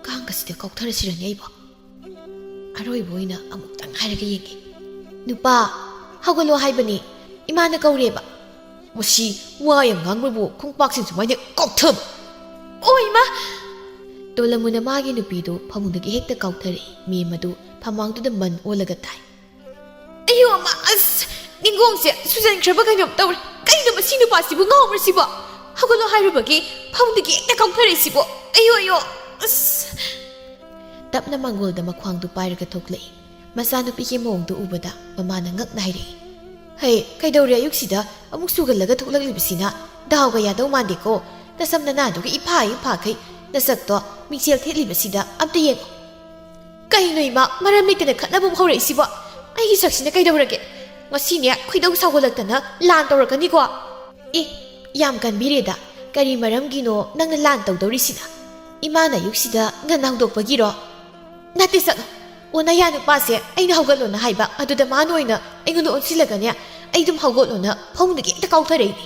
ꯀꯥꯡꯒꯁꯤꯗ ꯀꯥꯎꯊꯔꯁꯤꯔꯅꯦ ꯑꯩꯕꯣ? ꯑꯔꯣꯏꯕ ꯑꯣꯏꯅ ꯑꯃꯨꯛꯇꯪ ꯍꯥꯏꯔꯒ ꯌꯦꯡꯒꯦ꯫ ꯅꯨꯄꯥ, ꯍꯧꯒꯠꯂꯣ ꯍꯥꯏꯕꯅꯤ꯫ ꯏꯃꯥꯅ ꯀꯧꯔꯦꯕ꯫ ꯃꯁꯤ ꯋꯥ ꯌꯥꯝ ꯉꯥꯡꯕꯕꯨ ꯈꯣꯡꯄꯥꯛꯁꯤꯡ ꯁꯨꯃꯥꯏꯅ ꯀꯥꯎꯊꯕ꯫ ꯑꯣ ꯏꯃꯥ! ꯇꯣꯂꯃꯨꯅ ꯃꯥꯒꯤ ꯅꯨꯄꯤꯗꯨ ꯐꯃꯨꯡꯗꯒꯤ ꯍꯦꯛꯇ ꯀꯥꯎꯊꯔꯛꯏ꯫ ꯃꯦꯝ ꯑꯗꯨ ꯐꯃꯥꯡꯗꯨꯗ ꯃꯟ ꯑꯣꯜꯂꯒ ꯇꯥꯏ꯫ ꯑꯌꯣ ꯑꯃ, ꯑꯁ! ꯅꯤꯡꯒꯣꯡꯁꯦ ꯁꯨꯖꯟꯈ꯭ꯔꯕ ꯀꯩꯅꯣꯝ ꯇꯧꯔꯦ꯫ ꯀꯩꯅꯣ ꯃꯁꯤ ꯅꯨꯄꯥꯁꯤꯕꯨ ꯉꯥꯎꯕ꯭ꯔꯥ ꯁꯤꯕꯣ? ꯍꯧꯒꯠꯂꯣ ꯍꯥꯏꯔꯨꯕꯒꯤ ꯐꯃꯨꯡꯗꯒꯤ ꯍꯦꯛꯇ ꯀꯥꯎꯊꯔꯛꯏꯁꯤꯕꯣ? ꯑꯌꯣ, ꯑꯌꯣ! ꯑꯁ! ꯇꯞꯅ ꯃꯥꯡꯒꯣꯜꯗ ꯃꯈ꯭ꯋꯥꯡꯗꯨ ꯄꯥꯏꯔꯒ ꯊꯣꯛꯂꯛꯏ꯫ ꯃꯆꯥꯅꯨꯄꯤꯒꯤ ꯃꯑꯣꯡꯗꯨ ꯎꯕꯗ ꯃꯃꯥꯅ ꯉꯛꯅ ꯍꯥꯏꯔꯛꯏ꯫ ꯍꯩ, ꯀꯩꯗꯧꯔꯦ ꯑꯌꯨꯛꯁꯤꯗ ꯑꯃꯨꯛ ꯁꯨꯒꯜꯂꯒ ꯊꯣꯛꯂꯛꯂꯤꯕꯁꯤꯅ? ꯗꯥꯎꯒ ꯌꯥꯗꯧ ꯃꯥꯟꯗꯦꯀꯣ꯫ ꯅꯁꯝ ꯅꯅꯥꯗꯨꯒ ꯏꯐꯥ ꯏꯐꯥꯈꯩ ꯅꯁꯛꯇꯣ ꯃꯤꯡꯁꯦꯜ ꯊꯦꯠꯂꯤꯕꯁꯤꯗ ꯑꯝꯇ ꯌꯦꯡꯉꯣ꯫ ꯀꯩꯅꯣ ꯏꯃꯥ, ꯃꯔꯝ ꯂꯩꯇꯅ ꯈꯠꯅꯕ ꯑꯃꯨꯛ ꯍꯧꯔꯛꯏꯁꯤꯕꯣ? ꯑꯩꯒꯤ ꯁꯛꯁꯤꯅ ꯀꯩꯗꯧꯔꯒꯦ? ꯉꯁꯤꯅꯦ ꯈꯣꯏꯗꯧ ꯁꯥꯎꯒꯠꯂꯛꯇꯅ ꯂꯥꯟ ꯇꯧꯔꯛꯀꯅꯤꯀꯣ꯫ ꯑꯦ, ꯌꯥꯝ ꯀꯟꯕꯤꯔꯦꯗ꯫ ꯀꯔꯤ ꯃꯔꯝꯒꯤꯅꯣ ꯅꯪꯅ ꯂꯥꯟ ꯇꯧꯗꯧꯔꯤꯁꯤꯅ? ꯏꯃꯥꯅ ꯑꯌꯨꯛꯁꯤꯗ ꯉꯟꯅ ꯍꯧꯗꯣꯛꯄꯒꯤꯔꯣ? ꯅꯠꯇꯦ, ꯆꯠꯂꯣ꯫ ꯑꯣ, ꯅꯌꯥ ꯅꯨꯄꯥꯁꯦ ꯑꯩꯅ ꯍꯧꯒꯠꯂꯣꯅ ꯍꯥꯏꯕ, ꯑꯗꯨꯗ ꯃꯥꯅ ꯑꯣꯏꯅ ꯑꯩꯉꯣꯟꯗ ꯑꯣꯟꯁꯤꯜꯂꯒꯅꯦ, ꯑꯩ ꯑꯗꯨꯝ ꯍꯧꯒꯠꯂꯣꯅ ꯐꯃꯨꯡꯗꯒꯤ ꯍꯦꯛꯇ ꯀꯥꯎꯊꯔꯛꯏꯅꯦ꯫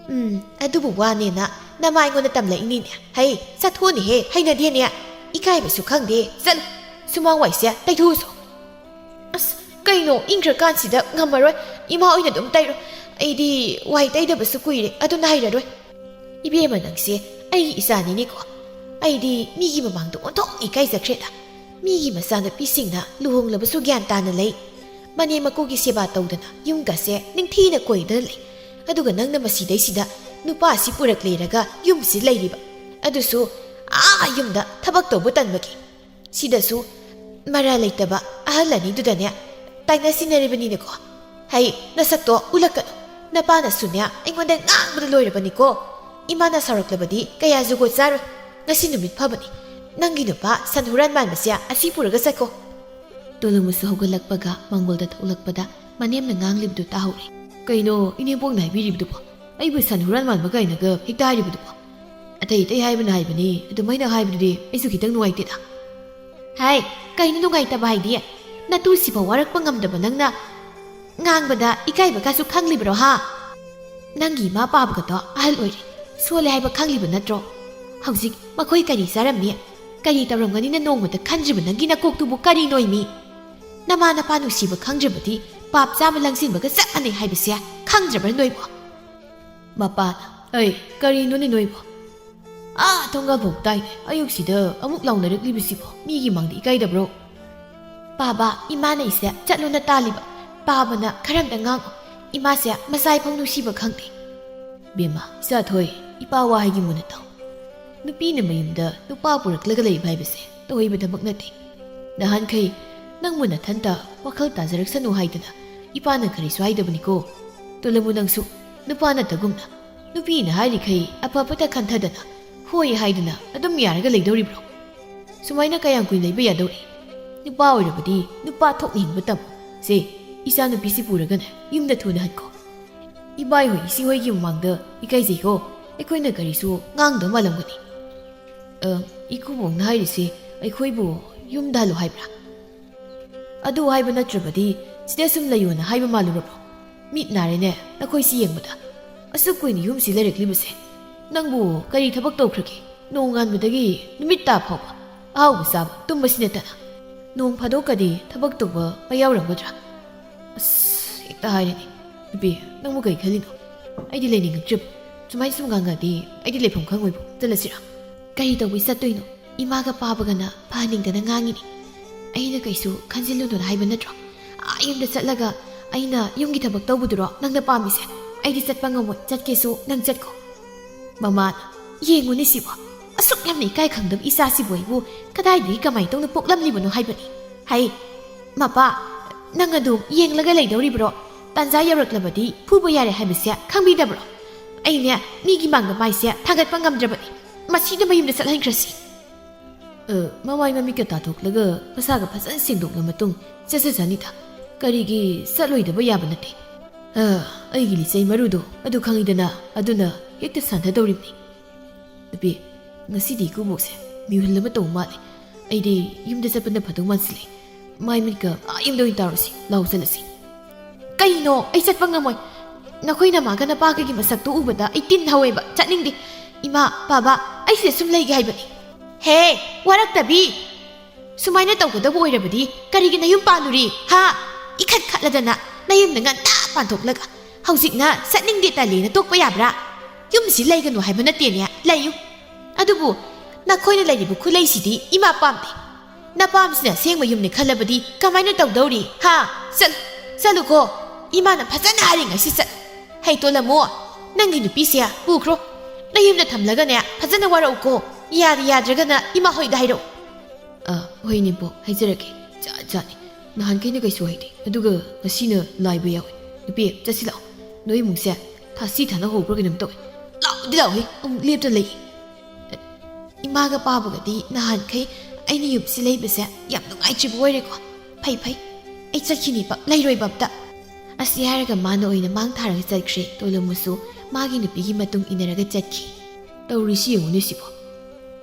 ꯎꯝ, ꯑꯗꯨꯕꯨ ꯋꯥꯅꯦꯅ ꯅꯃꯥ ꯑꯩꯉꯣꯟꯗ ꯇꯝꯂꯛꯏꯅꯤꯅꯦ꯫ ꯍꯩ, ꯆꯠꯊꯣꯛꯑꯅꯤꯍꯦ, ꯍꯩꯅꯗꯦꯅꯦ꯫ ꯏꯀꯥꯏꯕꯁꯨ ꯈꯪꯗꯦ, ꯆꯠꯂꯨ꯫ ꯁꯨꯃꯥꯡ ꯋꯥꯏꯁꯦ ꯇꯩꯊꯣꯛꯎꯁꯣ꯫ ꯑꯁ, ꯀꯩꯅꯣ, ꯏꯪꯈ꯭ꯔꯀꯥꯟꯁꯤꯗ ꯉꯝꯃꯔꯣꯏ꯫ ꯏꯃꯥ ꯑꯣꯏꯅ ꯑꯗꯨꯝ ꯇꯩꯔꯣ꯫ ꯑꯩꯗꯤ ꯋꯥꯏ ꯇꯩꯗꯕꯁꯨ ꯀꯨꯏꯔꯦ, ꯑꯗꯨꯅ ꯍꯩꯔꯔꯣꯏ꯫ ꯏꯕꯦꯝꯃ, ꯅꯪꯁꯦ ꯑꯩꯒꯤ ꯏꯆꯥꯅꯤꯅꯦꯀꯣ꯫ ꯑꯩꯗꯤ ꯃꯤꯒꯤ ꯃꯃꯥꯡꯗ ꯑꯣꯟꯊꯣꯛꯅ ꯏꯀꯥꯏꯖꯈ꯭ꯔꯦꯗ꯫ ꯃꯤꯒꯤ ꯃꯆꯥꯅꯨꯄꯤꯁꯤꯡꯅ ꯂꯨꯍꯣꯡꯂꯕꯁꯨ ꯒ꯭ꯌꯥꯟ ꯇꯥꯅ ꯂꯩ꯫ ꯃꯅꯦꯝ ꯃꯀꯨꯒꯤ ꯁꯦꯕꯥ ꯇꯧꯗꯅ ꯌꯨꯝꯒꯁꯦ ꯅꯤꯡꯊꯤꯅ ꯀꯣꯏꯗꯅ ꯂꯩ꯫ ꯑꯗꯨꯒ ꯅꯪꯅ ꯃꯁꯤꯗꯩꯁꯤꯗ ꯅꯨꯄꯥꯁꯤ ꯄꯨꯔꯛꯂꯦꯔꯒ ꯌꯨꯝꯁꯤ ꯂꯩꯔꯤꯕ꯫ ꯑꯗꯨꯁꯨ ꯑꯥ ꯌꯨꯝꯗ ꯊꯕꯛ ꯇꯧꯕ ꯇꯟꯕꯒꯤ꯫ ꯁꯤꯗꯁꯨ ꯃꯔꯥ ꯂꯩꯇꯕ ꯑꯍꯜ ꯑꯅꯤꯗꯨꯗꯅꯦ ꯇꯥꯏꯅ ꯁꯤꯟꯅꯔꯤꯕꯅꯤꯅꯦꯀꯣ꯫ ꯍꯩ, ꯅꯁꯛꯇꯣ ꯎꯠꯂꯛꯀꯅꯨ꯫ ꯅꯄꯥꯅꯁꯨꯅꯦ ꯑꯩꯉꯣꯟꯗ ꯉꯥꯡꯕꯗ ꯂꯣꯏꯔꯕꯅꯤꯀꯣ꯫ ꯏꯃꯥꯅ ꯁꯥꯎꯔꯛꯂꯕꯗꯤ ꯀꯌꯥ ꯖꯨꯒꯣꯠ ꯆꯥꯔꯣꯏ꯫ ꯉꯁꯤ ꯅꯨꯃꯤꯠ ꯐꯕꯅꯤ꯫ ꯅꯪꯒꯤ ꯅꯨꯄꯥ ꯁꯟ ꯍꯨꯔꯥꯟ ꯃꯥꯟꯕꯁꯦ ꯑꯁꯤ ꯄꯨꯔꯒ ꯆꯠꯈꯣ꯫ ꯇꯣꯂꯨꯃꯁꯨ ꯍꯧꯒꯠꯂꯛꯄꯒ ꯃꯥꯡꯒꯣꯜꯗ ꯊꯣꯛꯂꯛꯄꯗ ꯃꯅꯦꯝꯅ ꯉꯥꯡꯂꯤꯕꯗꯨ ꯇꯥꯍꯧꯔꯦ꯫ ꯀꯩꯅꯣ ꯏꯅꯦꯝꯕꯣꯛꯅ ꯍꯥꯏꯕꯤꯔꯤꯕꯗꯨꯕꯣ? ꯑꯩꯕꯨ ꯁꯟ ꯍꯨꯔꯥꯟ ꯃꯥꯟꯕ ꯀꯥꯏꯅꯒ ꯍꯦꯛꯇ ꯍꯥꯏꯔꯤꯕꯗꯨꯕꯣ? ꯑꯇꯩ ꯑꯇꯩ ꯍꯥꯏꯕꯅ ꯍꯥꯏꯕꯅꯤ, ꯑꯗꯨꯃꯥꯏꯅ ꯍꯥꯏꯕꯗꯨꯗꯤ ꯑꯩꯁꯨ ꯈꯤꯇꯪ ꯅꯨꯡꯉꯥꯏꯇꯦꯗ꯫ ꯍꯥꯏ, ꯀꯩꯅꯣ ꯅꯨꯡꯉꯥꯏꯇꯕ ꯍꯥꯏꯗꯤ? ꯅꯇꯨꯁꯤꯐꯥꯎ ꯋꯥꯔꯛꯄ ꯉꯝꯗꯕ ꯅꯪꯅ ꯉꯥꯡꯕꯗ ꯏꯀꯥꯏꯕꯒꯁꯨ ꯈꯪꯂꯤꯕ꯭ꯔꯣ, ꯍꯥ? ꯅꯪꯒꯤ ꯏꯃꯥ ꯄꯥꯕꯒꯗꯣ ꯑꯍꯜ ꯑꯣꯏꯔꯦ, ꯁꯣꯜꯂꯦ ꯍꯥꯏꯕ ꯈꯪꯂꯤꯕ ꯅꯠꯇ꯭ꯔꯣ? ꯍꯧꯖꯤꯛ ꯃꯈꯣꯏ ꯀꯔꯤ ꯆꯥꯔꯝꯅꯤ, ꯀꯔꯤ ꯇꯧꯔꯝꯒꯅꯤꯅ ꯅꯣꯡꯃꯇ ꯈꯟꯗ꯭ꯔꯤꯕ ꯅꯪꯒꯤ ꯅꯀꯣꯛꯇꯨꯕꯨ ꯀꯔꯤꯅꯣ ꯏꯃꯤ? ꯅꯃꯥ ꯅꯄꯥ ꯅꯨꯡꯁꯤꯕ ꯈꯪꯗ꯭ꯔꯕꯗꯤ ꯄꯥꯞ ꯆꯥꯕ ꯂꯪꯁꯤꯟꯕꯒ ꯆꯞ ꯃꯥꯟꯅꯩ ꯍꯥꯏꯕꯁꯦ ꯈꯪꯗ꯭ꯔꯕ꯭ꯔꯥ ꯅꯣꯏꯕꯣ? ꯃꯄꯥꯅ, "ꯑꯩ, ꯀꯔꯤꯅꯣꯅꯦ ꯅꯣꯏꯕꯣ? ꯑꯥ ꯊꯣꯡꯒꯥꯜꯐꯥꯎ ꯇꯥꯏꯅꯦ, ꯑꯌꯨꯛꯁꯤꯗ ꯑꯃꯨꯛ ꯂꯥꯎꯅꯔꯛꯂꯤꯕꯁꯤꯕꯣ? ꯃꯤꯒꯤ ꯃꯥꯡꯗ ꯏꯀꯥꯏꯗꯕ꯭ꯔꯣ?" ꯄꯥꯕ, ꯏꯃꯥꯅ ꯑꯩꯁꯦ ꯆꯠꯂꯣꯅ ꯇꯥꯜꯂꯤꯕ꯫ ꯄꯥꯕꯅ ꯈꯔ ꯑꯝꯇ ꯉꯥꯡꯉꯣ꯫ ꯏꯃꯥꯁꯦ ꯃꯆꯥ ꯏꯐꯧ ꯅꯨꯡꯁꯤꯕ ꯈꯪꯗꯦ꯫ ꯕꯦꯝꯃ, ꯏꯆꯥ ꯊꯣꯏ, ꯏꯄꯥ ꯋꯥ ꯍꯥꯏꯒꯦ ꯃꯨꯟꯅ ꯇꯥꯎ꯫ ꯅꯨꯄꯤꯅ ꯃꯌꯨꯝꯗ ꯅꯨꯄꯥ ꯄꯨꯔꯛꯂꯒ ꯂꯩꯕ ꯍꯥꯏꯕꯁꯦ ꯇꯧꯍꯩꯕ ꯊꯕꯛ ꯅꯠꯇꯦ꯫ ꯅꯍꯥꯟꯈꯩ ꯅꯪꯕꯨ ꯅꯊꯟꯇ ꯋꯥꯈꯜ ꯇꯥꯖꯔꯛꯁꯅꯨ ꯍꯥꯏꯗꯅ ꯏꯄꯥꯅ ꯀꯔꯤꯁꯨ ꯍꯥꯏꯗꯕꯅꯤꯀꯣ꯫ ꯇꯣꯂꯝꯃꯨ ꯅꯪꯁꯨ ꯅꯨꯄꯥ ꯅꯠꯇꯒꯨꯝꯅ꯫ ꯅꯨꯄꯤꯅ ꯍꯥꯏꯔꯤꯈꯩ ꯑꯐ ꯐꯠꯇ ꯈꯟꯊꯗꯅ ꯍꯣꯏ ꯍꯥꯏꯗꯨꯅ ꯑꯗꯨꯝ ꯌꯥꯔꯒ ꯂꯩꯗꯧꯔꯤꯕ꯭ꯔꯣ? ꯁꯨꯃꯥꯏꯅ ꯀꯌꯥꯝ ꯀꯨꯏꯅ ꯂꯩꯕ ꯌꯥꯗꯧꯔꯤ? ꯅꯨꯄꯥ ꯑꯣꯏꯔꯕꯗꯤ ꯅꯨꯄꯥ ꯊꯣꯛꯅ ꯍꯤꯡꯕ ꯇꯝꯃꯨ꯫ ꯁꯦ, ꯏꯆꯥꯅꯨꯄꯤꯁꯤ ꯄꯨꯔꯒꯅꯦ ꯌꯨꯝꯗ ꯊꯨꯅ ꯍꯟꯈꯣ꯫ ꯏꯕꯥꯏ ꯍꯣꯏ, ꯏꯆꯦ ꯍꯣꯏꯒꯤ ꯃꯃꯥꯡꯗ ꯏꯀꯥꯏꯖꯩꯀꯣ꯫ ꯑꯩꯈꯣꯏꯅ ꯀꯔꯤꯁꯨ ꯉꯥꯡꯗꯕ ꯃꯥꯜꯂꯝꯒꯅꯤ꯫ ꯑ, ꯏꯀꯨꯕꯣꯛꯅ ꯍꯥꯏꯔꯤꯁꯦ ꯑꯩꯈꯣꯏꯕꯨ ꯌꯨꯝꯗ ꯍꯜꯂꯨ ꯍꯥꯏꯕ꯭ꯔꯥ? ꯑꯗꯨ ꯍꯥꯏꯕ ꯅꯠꯇ꯭ꯔꯕꯗꯤ ꯁꯤꯗ ꯁꯨꯝ ꯂꯩꯌꯣꯅ ꯍꯥꯏꯕ ꯃꯥꯜꯂꯨꯔꯕ꯭ꯔꯣ? ꯃꯤꯠ ꯅꯥꯔꯦꯅꯦ ꯅꯈꯣꯏꯁꯤ ꯌꯦꯡꯕꯗ꯫ ꯑꯁꯨꯛ ꯀꯨꯏꯅ ꯌꯨꯝꯁꯤ ꯂꯩꯔꯛꯂꯤꯕꯁꯦ꯫ ꯅꯪꯕꯨ ꯀꯔꯤ ꯊꯕꯛ ꯇꯧꯈ꯭ꯔꯒꯦ? ꯅꯣꯡꯉꯥꯟꯕꯗꯒꯤ ꯅꯨꯃꯤꯠ ꯇꯥ ꯐꯥꯎꯕ ꯑꯍꯥꯎꯕ ꯆꯥꯕ ꯇꯨꯝꯕꯁꯤ ꯅꯠꯇꯅ꯫ ꯅꯣꯡ ꯐꯥꯗꯣꯛꯀꯗꯤ ꯊꯕꯛ ꯇꯧꯕ ꯃꯌꯥꯎꯔꯝꯒꯗ꯭ꯔꯥ? ꯑꯁ, ꯍꯦꯛꯇ ꯍꯥꯏꯔꯦꯅꯦ꯫ ꯅꯨꯄꯤ, ꯅꯪꯕꯨ ꯀꯔꯤ ꯈꯜꯂꯤꯅꯣ? ꯑꯩꯗꯤ ꯂꯩꯅꯤꯡꯉꯛꯇ꯭ꯔꯤꯕ꯫ ꯁꯨꯃꯥꯏꯅ ꯁꯨꯝ ꯉꯥꯡꯉꯗꯤ ꯑꯩꯗꯤ ꯂꯩꯐꯝ ꯈꯪꯉꯣꯏꯕꯨ꯫ ꯆꯠꯂꯁꯤꯔꯥ? ꯀꯔꯤ ꯇꯧꯕꯩ ꯆꯠꯇꯣꯏꯅꯣ? ꯏꯃꯥꯒ ꯄꯥꯕꯒꯅ ꯐꯍꯟꯅꯤꯡꯗꯅ ꯉꯥꯡꯉꯤꯅꯤ꯫ ꯑꯩꯅ ꯀꯩꯁꯨ ꯈꯟꯖꯤꯜꯂꯨꯅꯨꯅ ꯍꯥꯏꯕ ꯅꯠꯇ꯭ꯔꯣ? ꯑꯥ ꯌꯨꯝꯗ ꯆꯠꯂꯒ ꯑꯩꯅ ꯌꯨꯝꯒꯤ ꯊꯕꯛ ꯇꯧꯕꯗꯨꯔꯣ ꯅꯪꯅ ꯄꯥꯝꯃꯤꯁꯦ? ꯑꯩꯗꯤ ꯆꯠꯄ ꯉꯝꯃꯣꯏ, ꯆꯠꯀꯦꯁꯨ ꯅꯪ ꯆꯠꯈꯣ꯫ ꯃꯃꯥꯅ, "ꯌꯦꯡꯉꯨꯅꯦ ꯁꯤꯕꯣ, ꯑꯁꯨꯛ ꯌꯥꯝꯅ ꯏꯀꯥꯏ ꯈꯪꯗꯕ ꯏꯆꯥꯁꯤꯕꯨ ꯑꯩꯕꯨ ꯀꯗꯥꯏꯗꯒꯤ ꯀꯃꯥꯏꯅ ꯇꯧꯅ ꯄꯣꯛꯂꯝꯂꯤꯕꯅꯣ?" ꯍꯥꯏꯕꯅꯤ꯫ ꯍꯥꯏ, "ꯃꯄꯥ, ꯅꯪ ꯑꯗꯨꯝ ꯌꯦꯡꯂꯒ ꯂꯩꯗꯧꯔꯤꯕ꯭ꯔꯣ? ꯇꯥꯟꯖꯥ ꯌꯧꯔꯛꯂꯕꯗꯤ ꯐꯨꯕ ꯌꯥꯔꯦ ꯍꯥꯏꯕꯁꯦ ꯈꯪꯕꯤꯗꯕ꯭ꯔꯣ? ꯑꯩꯅꯦ ꯃꯤꯒꯤ ꯃꯥꯡꯗ ꯃꯥꯏꯁꯦ ꯊꯥꯡꯒꯠꯄ ꯉꯝꯗ꯭ꯔꯕꯅꯤ꯫ ꯃꯁꯤꯗ ꯃꯌꯨꯝꯗ ꯆꯠꯍꯟꯈ꯭ꯔꯁꯤ꯫" ꯑ, ꯃꯃꯥꯏ ꯃꯃꯤꯠꯀ ꯇꯥꯊꯣꯛꯂꯒ ꯃꯁꯥꯒ ꯐꯖꯅ ꯁꯦꯡꯗꯣꯛꯂ ꯃꯇꯨꯡ ꯆꯠꯆꯁꯅꯤꯗ꯫ ꯀꯔꯤꯒꯤ ꯆꯠꯂꯣꯏꯗꯕ ꯌꯥꯕ ꯅꯠꯇꯦ꯫ ꯑ, ꯑꯩꯒꯤ ꯂꯤꯆꯩ ꯃꯔꯨꯗꯣ ꯑꯗꯨ ꯈꯪꯉꯤꯗꯅ, ꯑꯗꯨꯅ ꯍꯦꯛꯇ ꯁꯥꯟꯊꯗꯧꯔꯤꯕꯅꯤ꯫ ꯅꯨꯄꯤ, ꯉꯁꯤꯗꯤ ꯏꯀꯨꯕꯣꯛꯁꯦ ꯃꯤꯍꯨꯜ ꯑꯃ ꯇꯧ ꯃꯥꯜꯂꯦ꯫ ꯑꯩꯗꯤ ꯌꯨꯝꯗ ꯆꯠꯄꯅ ꯐꯗꯧ ꯃꯥꯟꯁꯤꯜꯂꯦ꯫ ꯃꯥꯏ ꯃꯤꯠꯀ ꯑꯥ ꯌꯨꯝꯗ ꯑꯣꯏꯅ ꯇꯥꯔꯨꯁꯤ꯫ ꯂꯥꯎ ꯆꯠꯂꯁꯤ꯫ ꯀꯩꯅꯣ? ꯑꯩ ꯆꯠꯄ ꯉꯝꯃꯣꯏ꯫ ꯅꯈꯣꯏ ꯅꯃꯥꯒ ꯅꯄꯥꯒꯒꯤ ꯃꯁꯛꯇꯣ ꯎꯕꯗ ꯑꯩ ꯇꯤꯟ ꯍꯧꯋꯦꯕ꯫ ꯆꯠꯅꯤꯡꯗꯦ꯫ ꯏꯃꯥ, ꯕꯥꯕꯥ, ꯑꯩ ꯁꯤꯗ ꯁꯨꯝ ꯂꯩꯒꯦ ꯍꯥꯏꯕꯅꯤ꯫ ꯍꯦ, ꯋꯥꯔꯛꯇꯕꯤ! ꯁꯨꯃꯥꯏꯅ ꯇꯧꯒꯗꯕ ꯑꯣꯏꯔꯕꯗꯤ ꯀꯔꯤꯒꯤ ꯅꯌꯨꯝ ꯄꯥꯜꯂꯨꯔꯤ, ꯍꯥ? ꯏꯈꯠ ꯈꯠꯂꯗꯅ ꯅꯌꯨꯝꯗ ꯉꯟꯇꯥ ꯄꯥꯟꯊꯣꯛꯂꯒ ꯍꯧꯖꯤꯛꯅ ꯆꯠꯅꯤꯡꯗꯦ ꯇꯜꯂꯦꯅ ꯇꯣꯛꯄ ꯌꯥꯕ꯭ꯔꯥ? ꯌꯨꯝꯁꯤ ꯂꯩꯒꯅꯨ ꯍꯥꯏꯕ ꯅꯠꯇꯦꯅꯦ, ꯂꯩꯌꯨ꯫ ꯑꯗꯨꯕꯨ ꯅꯈꯣꯏꯅ ꯂꯩꯔꯤꯕ ꯈꯨꯂꯩꯁꯤꯗꯤ ꯏꯃꯥ ꯄꯥꯝꯗꯦ꯫ ꯅꯄꯥꯝꯁꯤꯅ ꯑꯁꯦꯡꯕ ꯌꯨꯝꯅꯤ ꯈꯜꯂꯕꯗꯤ ꯀꯃꯥꯏꯅ ꯇꯧꯗꯧꯔꯤ, ꯍꯥ? ꯆꯠꯂꯨ, ꯆꯠꯂꯨꯀꯣ꯫ ꯏꯃꯥꯅ ꯐꯖꯅ ꯍꯥꯏꯔꯤꯉꯩꯁꯤ ꯆꯠꯂꯨ꯫ ꯍꯩ ꯇꯣꯜꯂꯝꯃꯣ, ꯅꯪꯒꯤ ꯅꯨꯄꯤꯁꯦ ꯄꯨꯈ꯭ꯔꯣ꯫ ꯅꯌꯨꯝꯗ ꯊꯝꯂꯒꯅꯦ ꯐꯖꯅ ꯋꯥꯔꯛꯎꯀꯣ꯫ ꯌꯥꯗ ꯌꯥꯗ꯭ꯔꯒꯅ ꯏꯃꯥ ꯍꯣꯏꯗ ꯍꯥꯏꯔꯛꯎ꯫ ꯑ, ꯍꯣꯏ ꯅꯦꯝꯄꯣꯛ, ꯍꯥꯏꯖꯔꯛꯀꯦ꯫ ꯖꯥꯠ ꯖꯥꯠꯅꯤ꯫ ꯅꯍꯥꯟꯈꯩꯅ ꯀꯩꯁꯨ ꯍꯥꯏꯗꯦ, ꯑꯗꯨꯒ ꯉꯁꯤꯅ ꯂꯥꯏꯕ ꯌꯥꯎꯋꯦ꯫ ꯅꯨꯄꯤ, ꯆꯠꯁꯤ ꯂꯥꯛꯑꯣ꯫ ꯅꯣꯏ ꯏꯃꯨꯡꯁꯦ ꯊꯥꯁꯤ ꯊꯥꯅ ꯍꯧꯕ꯭ꯔꯥ ꯀꯩꯅꯣꯝ ꯇꯧꯋꯦ꯫ ꯂꯥꯎꯗꯤ ꯂꯥꯎꯍꯦ, ꯑꯃꯨꯛ ꯂꯦꯞꯇ ꯂꯩ꯫ ꯏꯃꯥꯒ ꯄꯥꯕꯒꯗꯤ ꯅꯍꯥꯟꯈꯩ ꯑꯩꯅ ꯌꯨꯝꯁꯤ ꯂꯩꯕꯁꯦ ꯌꯥꯝ ꯅꯨꯡꯉꯥꯏꯇ꯭ꯔꯤꯕ ꯑꯣꯏꯔꯦꯀꯣ꯫ ꯐꯩ ꯐꯩ, ꯑꯩ ꯆꯠꯈꯤꯅꯤꯕ, ꯂꯩꯔꯣꯏꯕ ꯑꯝꯇ꯫ ꯑꯁꯤ ꯍꯥꯏꯔꯒ ꯃꯥꯅ ꯑꯣꯏꯅ ꯃꯥꯡ ꯊꯥꯔꯒ ꯆꯠꯈ꯭ꯔꯦ꯫ ꯇꯣꯂꯣꯃꯨꯁꯨ ꯃꯥꯒꯤ ꯅꯨꯄꯤꯒꯤ ꯃꯇꯨꯡ ꯏꯟꯅꯔꯒ ꯆꯠꯈꯤ꯫ ꯇꯧꯔꯤꯁꯤ ꯌꯦꯡꯉꯨꯅꯦ ꯁꯤꯕꯣ꯫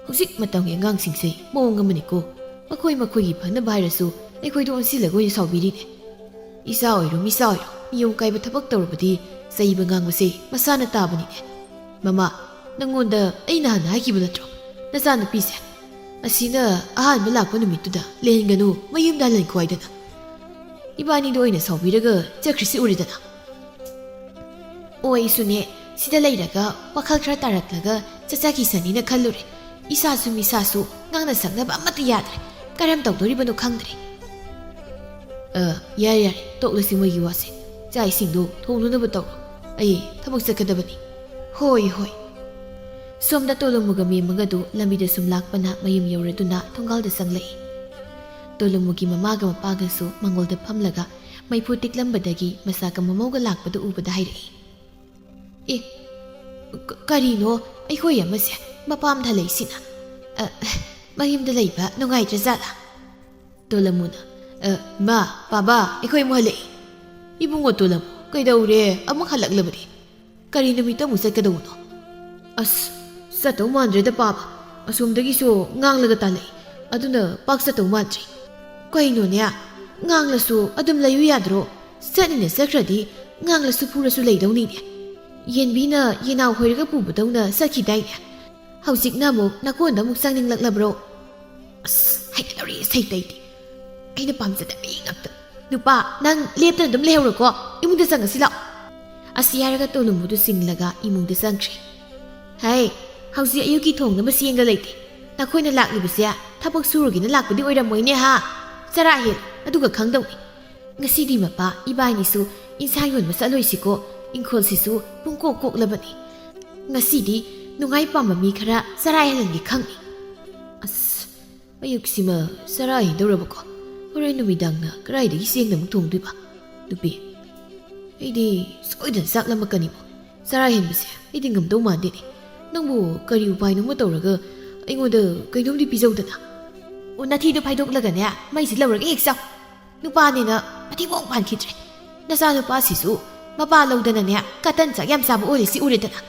ꯍꯧꯖꯤꯛ ꯃꯇꯝꯒꯤ ꯑꯉꯥꯡꯁꯤꯡꯁꯦ ꯃꯑꯣꯡ ꯑꯃꯅꯤꯀꯣ꯫ ꯃꯈꯣꯏ ꯃꯈꯣꯏꯒꯤ ꯐꯅꯕ ꯍꯥꯏꯔꯁꯨ ꯑꯩꯈꯣꯏꯗ ꯑꯣꯟꯁꯤꯜꯂꯒ ꯑꯣꯏꯅ ꯁꯥꯎꯕꯤꯔꯤꯅꯦ꯫ ꯏꯆꯥ ꯑꯣꯏꯔꯣ ꯃꯤꯆꯥ ꯑꯣꯏꯔꯣ, ꯅꯤꯌꯣꯝ ꯀꯥꯏꯕ ꯊꯕꯛ ꯇꯧꯔꯕꯗꯤ ꯆꯩꯕ ꯉꯥꯡꯕꯁꯦ ꯃꯁꯥꯅ ꯇꯥꯕꯅꯤꯅꯦ꯫ ꯃꯃꯥ, ꯅꯪꯉꯣꯟꯗ ꯑꯩ ꯅꯍꯥꯟ ꯍꯥꯏꯈꯤꯕ ꯅꯠꯇ꯭ꯔꯣ? ꯅꯆꯥꯅꯨꯄꯤꯁꯦ ꯑꯁꯤꯅ ꯑꯍꯥꯟꯕ ꯂꯥꯛꯄ ꯅꯨꯃꯤꯠꯇꯨꯗ ꯂꯩꯍꯟꯒꯅꯨ, ꯃꯌꯨꯝꯗ ꯍꯜꯍꯟꯈꯣ ꯍꯥꯏꯗꯅ꯫ ꯏꯕꯥꯅꯤꯗ ꯑꯣꯏꯅ ꯁꯥꯎꯕꯤꯔꯒ ꯆꯠꯈ꯭ꯔꯤꯁꯤ ꯎꯔꯦꯗꯅ꯫ ꯑꯣ, ꯑꯩꯁꯨꯅꯦ, ꯁꯤꯗ ꯂꯩꯔꯒ ꯋꯥꯈꯜ ꯈꯔ ꯇꯥꯔꯛꯂꯒ ꯆꯠꯆꯈꯤꯁꯅꯤꯅ ꯈꯜꯂꯨꯔꯦ꯫ ꯏꯁꯥꯁꯨ ꯃꯤꯁꯥꯁꯨ ꯉꯥꯡꯅ ꯁꯛꯅꯕ ꯑꯃꯠꯇ ꯌꯥꯗ꯭ꯔꯦ꯫ ꯀꯔꯝ ꯇꯧꯗꯣꯔꯤꯕꯅꯣ ꯈꯪꯗ꯭ꯔꯦ꯫ ꯑ, ꯌꯥꯔꯦ, ꯌꯥꯔꯦ, ꯇꯣꯛꯂꯁꯤ ꯃꯣꯏꯒꯤ ꯋꯥꯁꯦ꯫ ꯆꯥꯛ ꯏꯁꯤꯡꯗꯣ ꯊꯣꯡꯅꯅꯕ ꯇꯧꯔꯣ꯫ ꯑꯩ ꯊꯕꯛ ꯆꯠꯀꯗꯕꯅꯤ꯫ ꯍꯣꯏ, ꯍꯣꯏ꯫ ꯁꯣꯝꯗ ꯇꯣꯂꯣꯃꯨꯒ ꯃꯦꯝꯃꯒꯗꯨ ꯂꯝꯕꯤꯗ ꯁꯨꯝ ꯂꯥꯛꯄꯅ ꯃꯌꯨꯝ ꯌꯧꯔꯗꯨꯅ ꯊꯣꯡꯒꯥꯜꯗ ꯆꯪꯂꯛꯏ꯫ ꯇꯣꯂꯣꯃꯨꯒꯤ ꯃꯃꯥꯒ ꯃꯄꯥꯒꯁꯨ ꯃꯉꯣꯜꯗ ꯐꯝꯂꯒ ꯃꯩꯐꯨ ꯇꯤꯛꯂꯝꯕꯗꯒꯤ ꯃꯁꯥꯒ ꯃꯃꯧꯒ ꯂꯥꯛꯄꯗꯨ ꯎꯕꯗ ꯍꯥꯏꯔꯛꯏ, "ꯑꯦ, ꯀ-, ꯀꯔꯤꯅꯣ ꯑꯩꯈꯣꯏ ꯑꯃꯁꯦ ꯃꯄꯥꯝꯗ ꯂꯩꯁꯤꯅ? ꯑ, ꯃꯌꯨꯝꯗ ꯂꯩꯕ ꯅꯨꯡꯉꯥꯏꯇ꯭ꯔꯖꯥꯠꯂꯥ?" ꯇꯣꯂꯃꯨꯅ, "ꯑ, ꯃꯥ, ꯄꯥꯕꯥ, ꯑꯩꯈꯣꯏ ꯑꯃꯨꯛ ꯍꯜꯂꯛꯏ꯫ ꯏꯕꯨꯡꯉꯣ ꯇꯣꯂꯃꯨ, ꯀꯩꯗꯧꯔꯦ? ꯑꯃꯨꯛ ꯍꯜꯂꯛꯂꯕꯗꯤ? ꯀꯔꯤ ꯅꯨꯃꯤꯠꯇ ꯑꯃꯨꯛ ꯆꯠꯀꯗꯧꯕꯅꯣ?" "ꯑꯁ, ꯆꯠꯇꯧ ꯃꯥꯟꯗ꯭ꯔꯦꯗ ꯄꯥꯕ꯫ ꯑꯁꯣꯝꯗꯒꯤꯁꯨ ꯉꯥꯡꯂꯒ ꯇꯥꯜꯂꯛꯏ꯫ ꯑꯗꯨꯅ ꯄꯥꯛ ꯆꯠꯇꯧ ꯃꯥꯟꯗ꯭ꯔꯦ꯫" "ꯀꯩꯅꯣꯅꯦ? ꯉꯥꯡꯂꯁꯨ ꯑꯗꯨꯝ ꯂꯩꯌꯨ ꯌꯥꯗ꯭ꯔꯣ? ꯆꯠꯅꯤꯅ ꯆꯠꯈ꯭ꯔꯗꯤ ꯉꯥꯡꯂꯁꯨ ꯐꯨꯔꯁꯨ ꯂꯩꯗꯧꯅꯤꯅꯦ꯫ ꯌꯦꯟꯕꯤꯅ ꯌꯦꯅꯥꯎ ꯍꯣꯏꯔꯒ ꯄꯨꯕꯗꯧꯅ ꯆꯠꯈꯤꯗꯥꯏꯅꯦ? ꯍꯧꯖꯤꯛꯅ ꯑꯃꯨꯛ ꯅꯀꯣꯟꯗ ꯑꯃꯨꯛ ꯆꯪꯅꯤꯡꯂꯛꯂꯕ꯭ꯔꯣ?" "ꯑꯁ, ꯍꯩꯅꯗꯧꯔꯤ ꯏꯁꯩ ꯇꯩꯗꯤ꯫ ꯑꯩꯅ ꯄꯥꯝꯖꯗꯕꯤ ꯉꯥꯛꯇ꯫ ꯅꯨꯄꯥ, ꯅꯪ ꯂꯦꯞꯇꯅ ꯑꯗꯨꯝ ꯂꯩꯍꯧꯔꯣꯀꯣ꯫ ꯏꯃꯨꯡꯗ ꯆꯪꯉꯁꯤ ꯂꯥꯛꯑꯣ꯫" ꯑꯁꯤ ꯍꯥꯏꯔꯒ ꯇꯣꯂꯨꯝꯕꯨꯗꯨ ꯆꯤꯡꯂꯒ ꯏꯃꯨꯡꯗ ꯆꯪꯈ꯭ꯔꯦ꯫ "ꯍꯩ, ꯍꯧꯖꯤꯛ ꯑꯌꯨꯛꯀꯤ ꯊꯣꯡꯅꯕ ꯆꯦꯡꯒ ꯂꯩꯇꯦ꯫ ꯅꯈꯣꯏꯅ ꯂꯥꯛꯂꯤꯕꯁꯦ ꯊꯕꯛ ꯁꯨꯔꯨꯒꯦꯅ ꯂꯥꯛꯄꯗꯤ ꯑꯣꯏꯔꯝꯃꯣꯏꯅꯦ ꯍꯥ? ꯆꯔꯥ ꯍꯦꯜ, ꯑꯗꯨꯒ ꯈꯪꯗꯧꯅꯤ꯫ ꯉꯁꯤꯗꯤ ꯃꯄꯥ, ꯏꯕꯥꯅꯤꯁꯨ ꯏꯟꯁꯥꯡ ꯌꯣꯟꯕ ꯆꯠꯂꯣꯏꯁꯤꯀꯣ꯫ ꯏꯪꯈꯣꯜꯁꯤꯁꯨ ꯄꯨꯡꯀꯣꯛ ꯀꯣꯛꯂꯕꯅꯤ꯫ ꯉꯁꯤꯗꯤ ꯅꯨꯡꯉꯥꯏ ꯄꯥꯝꯕ ꯃꯤ ꯈꯔ ꯆꯔꯥ ꯍꯦꯜꯍꯟꯒꯦ ꯈꯪꯅꯤ꯫ ꯑꯁ, ꯑꯌꯨꯛꯁꯤꯃ ꯆꯔꯥ ꯍꯦꯟꯗꯧꯔꯕꯀꯣ? ꯍꯣꯔꯦꯟ ꯅꯨꯃꯤꯗꯥꯡꯅ ꯀꯗꯥꯏꯗꯒꯤ ꯆꯦꯡꯅ ꯑꯃꯨꯛ ꯊꯣꯡꯗꯣꯏꯕ? ꯅꯨꯄꯤ, ꯑꯩꯗꯤ ꯁꯣꯏꯗꯅ ꯆꯥꯛ ꯂꯥꯝꯃꯛꯀꯅꯤꯕꯣ꯫ ꯆꯔꯥ ꯍꯦꯟꯕꯁꯦ ꯑꯩꯗꯤ ꯉꯝꯗꯧ ꯃꯥꯟꯗꯦꯅꯦ꯫ ꯅꯪꯕꯨ ꯀꯔꯤ ꯎꯄꯥꯏꯅꯣꯃ ꯇꯧꯔꯒ ꯑꯩꯉꯣꯟꯗ ꯀꯩꯅꯣꯝꯗꯤ ꯄꯤꯖꯧꯗꯅ?" "ꯑꯣ, ꯅꯊꯤꯗꯣ ꯐꯥꯏꯗꯣꯛꯂꯒꯅꯦ, ꯃꯩꯁꯤ ꯂꯧꯔꯒ ꯍꯦꯛ ꯆꯥꯎ꯫ ꯅꯨꯄꯥꯅꯦꯅ ꯃꯊꯤꯕꯣꯡ ꯄꯥꯟꯈꯤꯗ꯭ꯔꯦ꯫ ꯅꯆꯥꯅꯨꯄꯥꯁꯤꯁꯨ ꯃꯄꯥ ꯂꯧꯗꯅꯅꯦ, ꯀꯇꯟ ꯆꯥꯛ ꯌꯥꯝ ꯆꯥꯕ ꯑꯣꯏꯔꯤꯁꯤ ꯎꯔꯦꯗꯅ꯫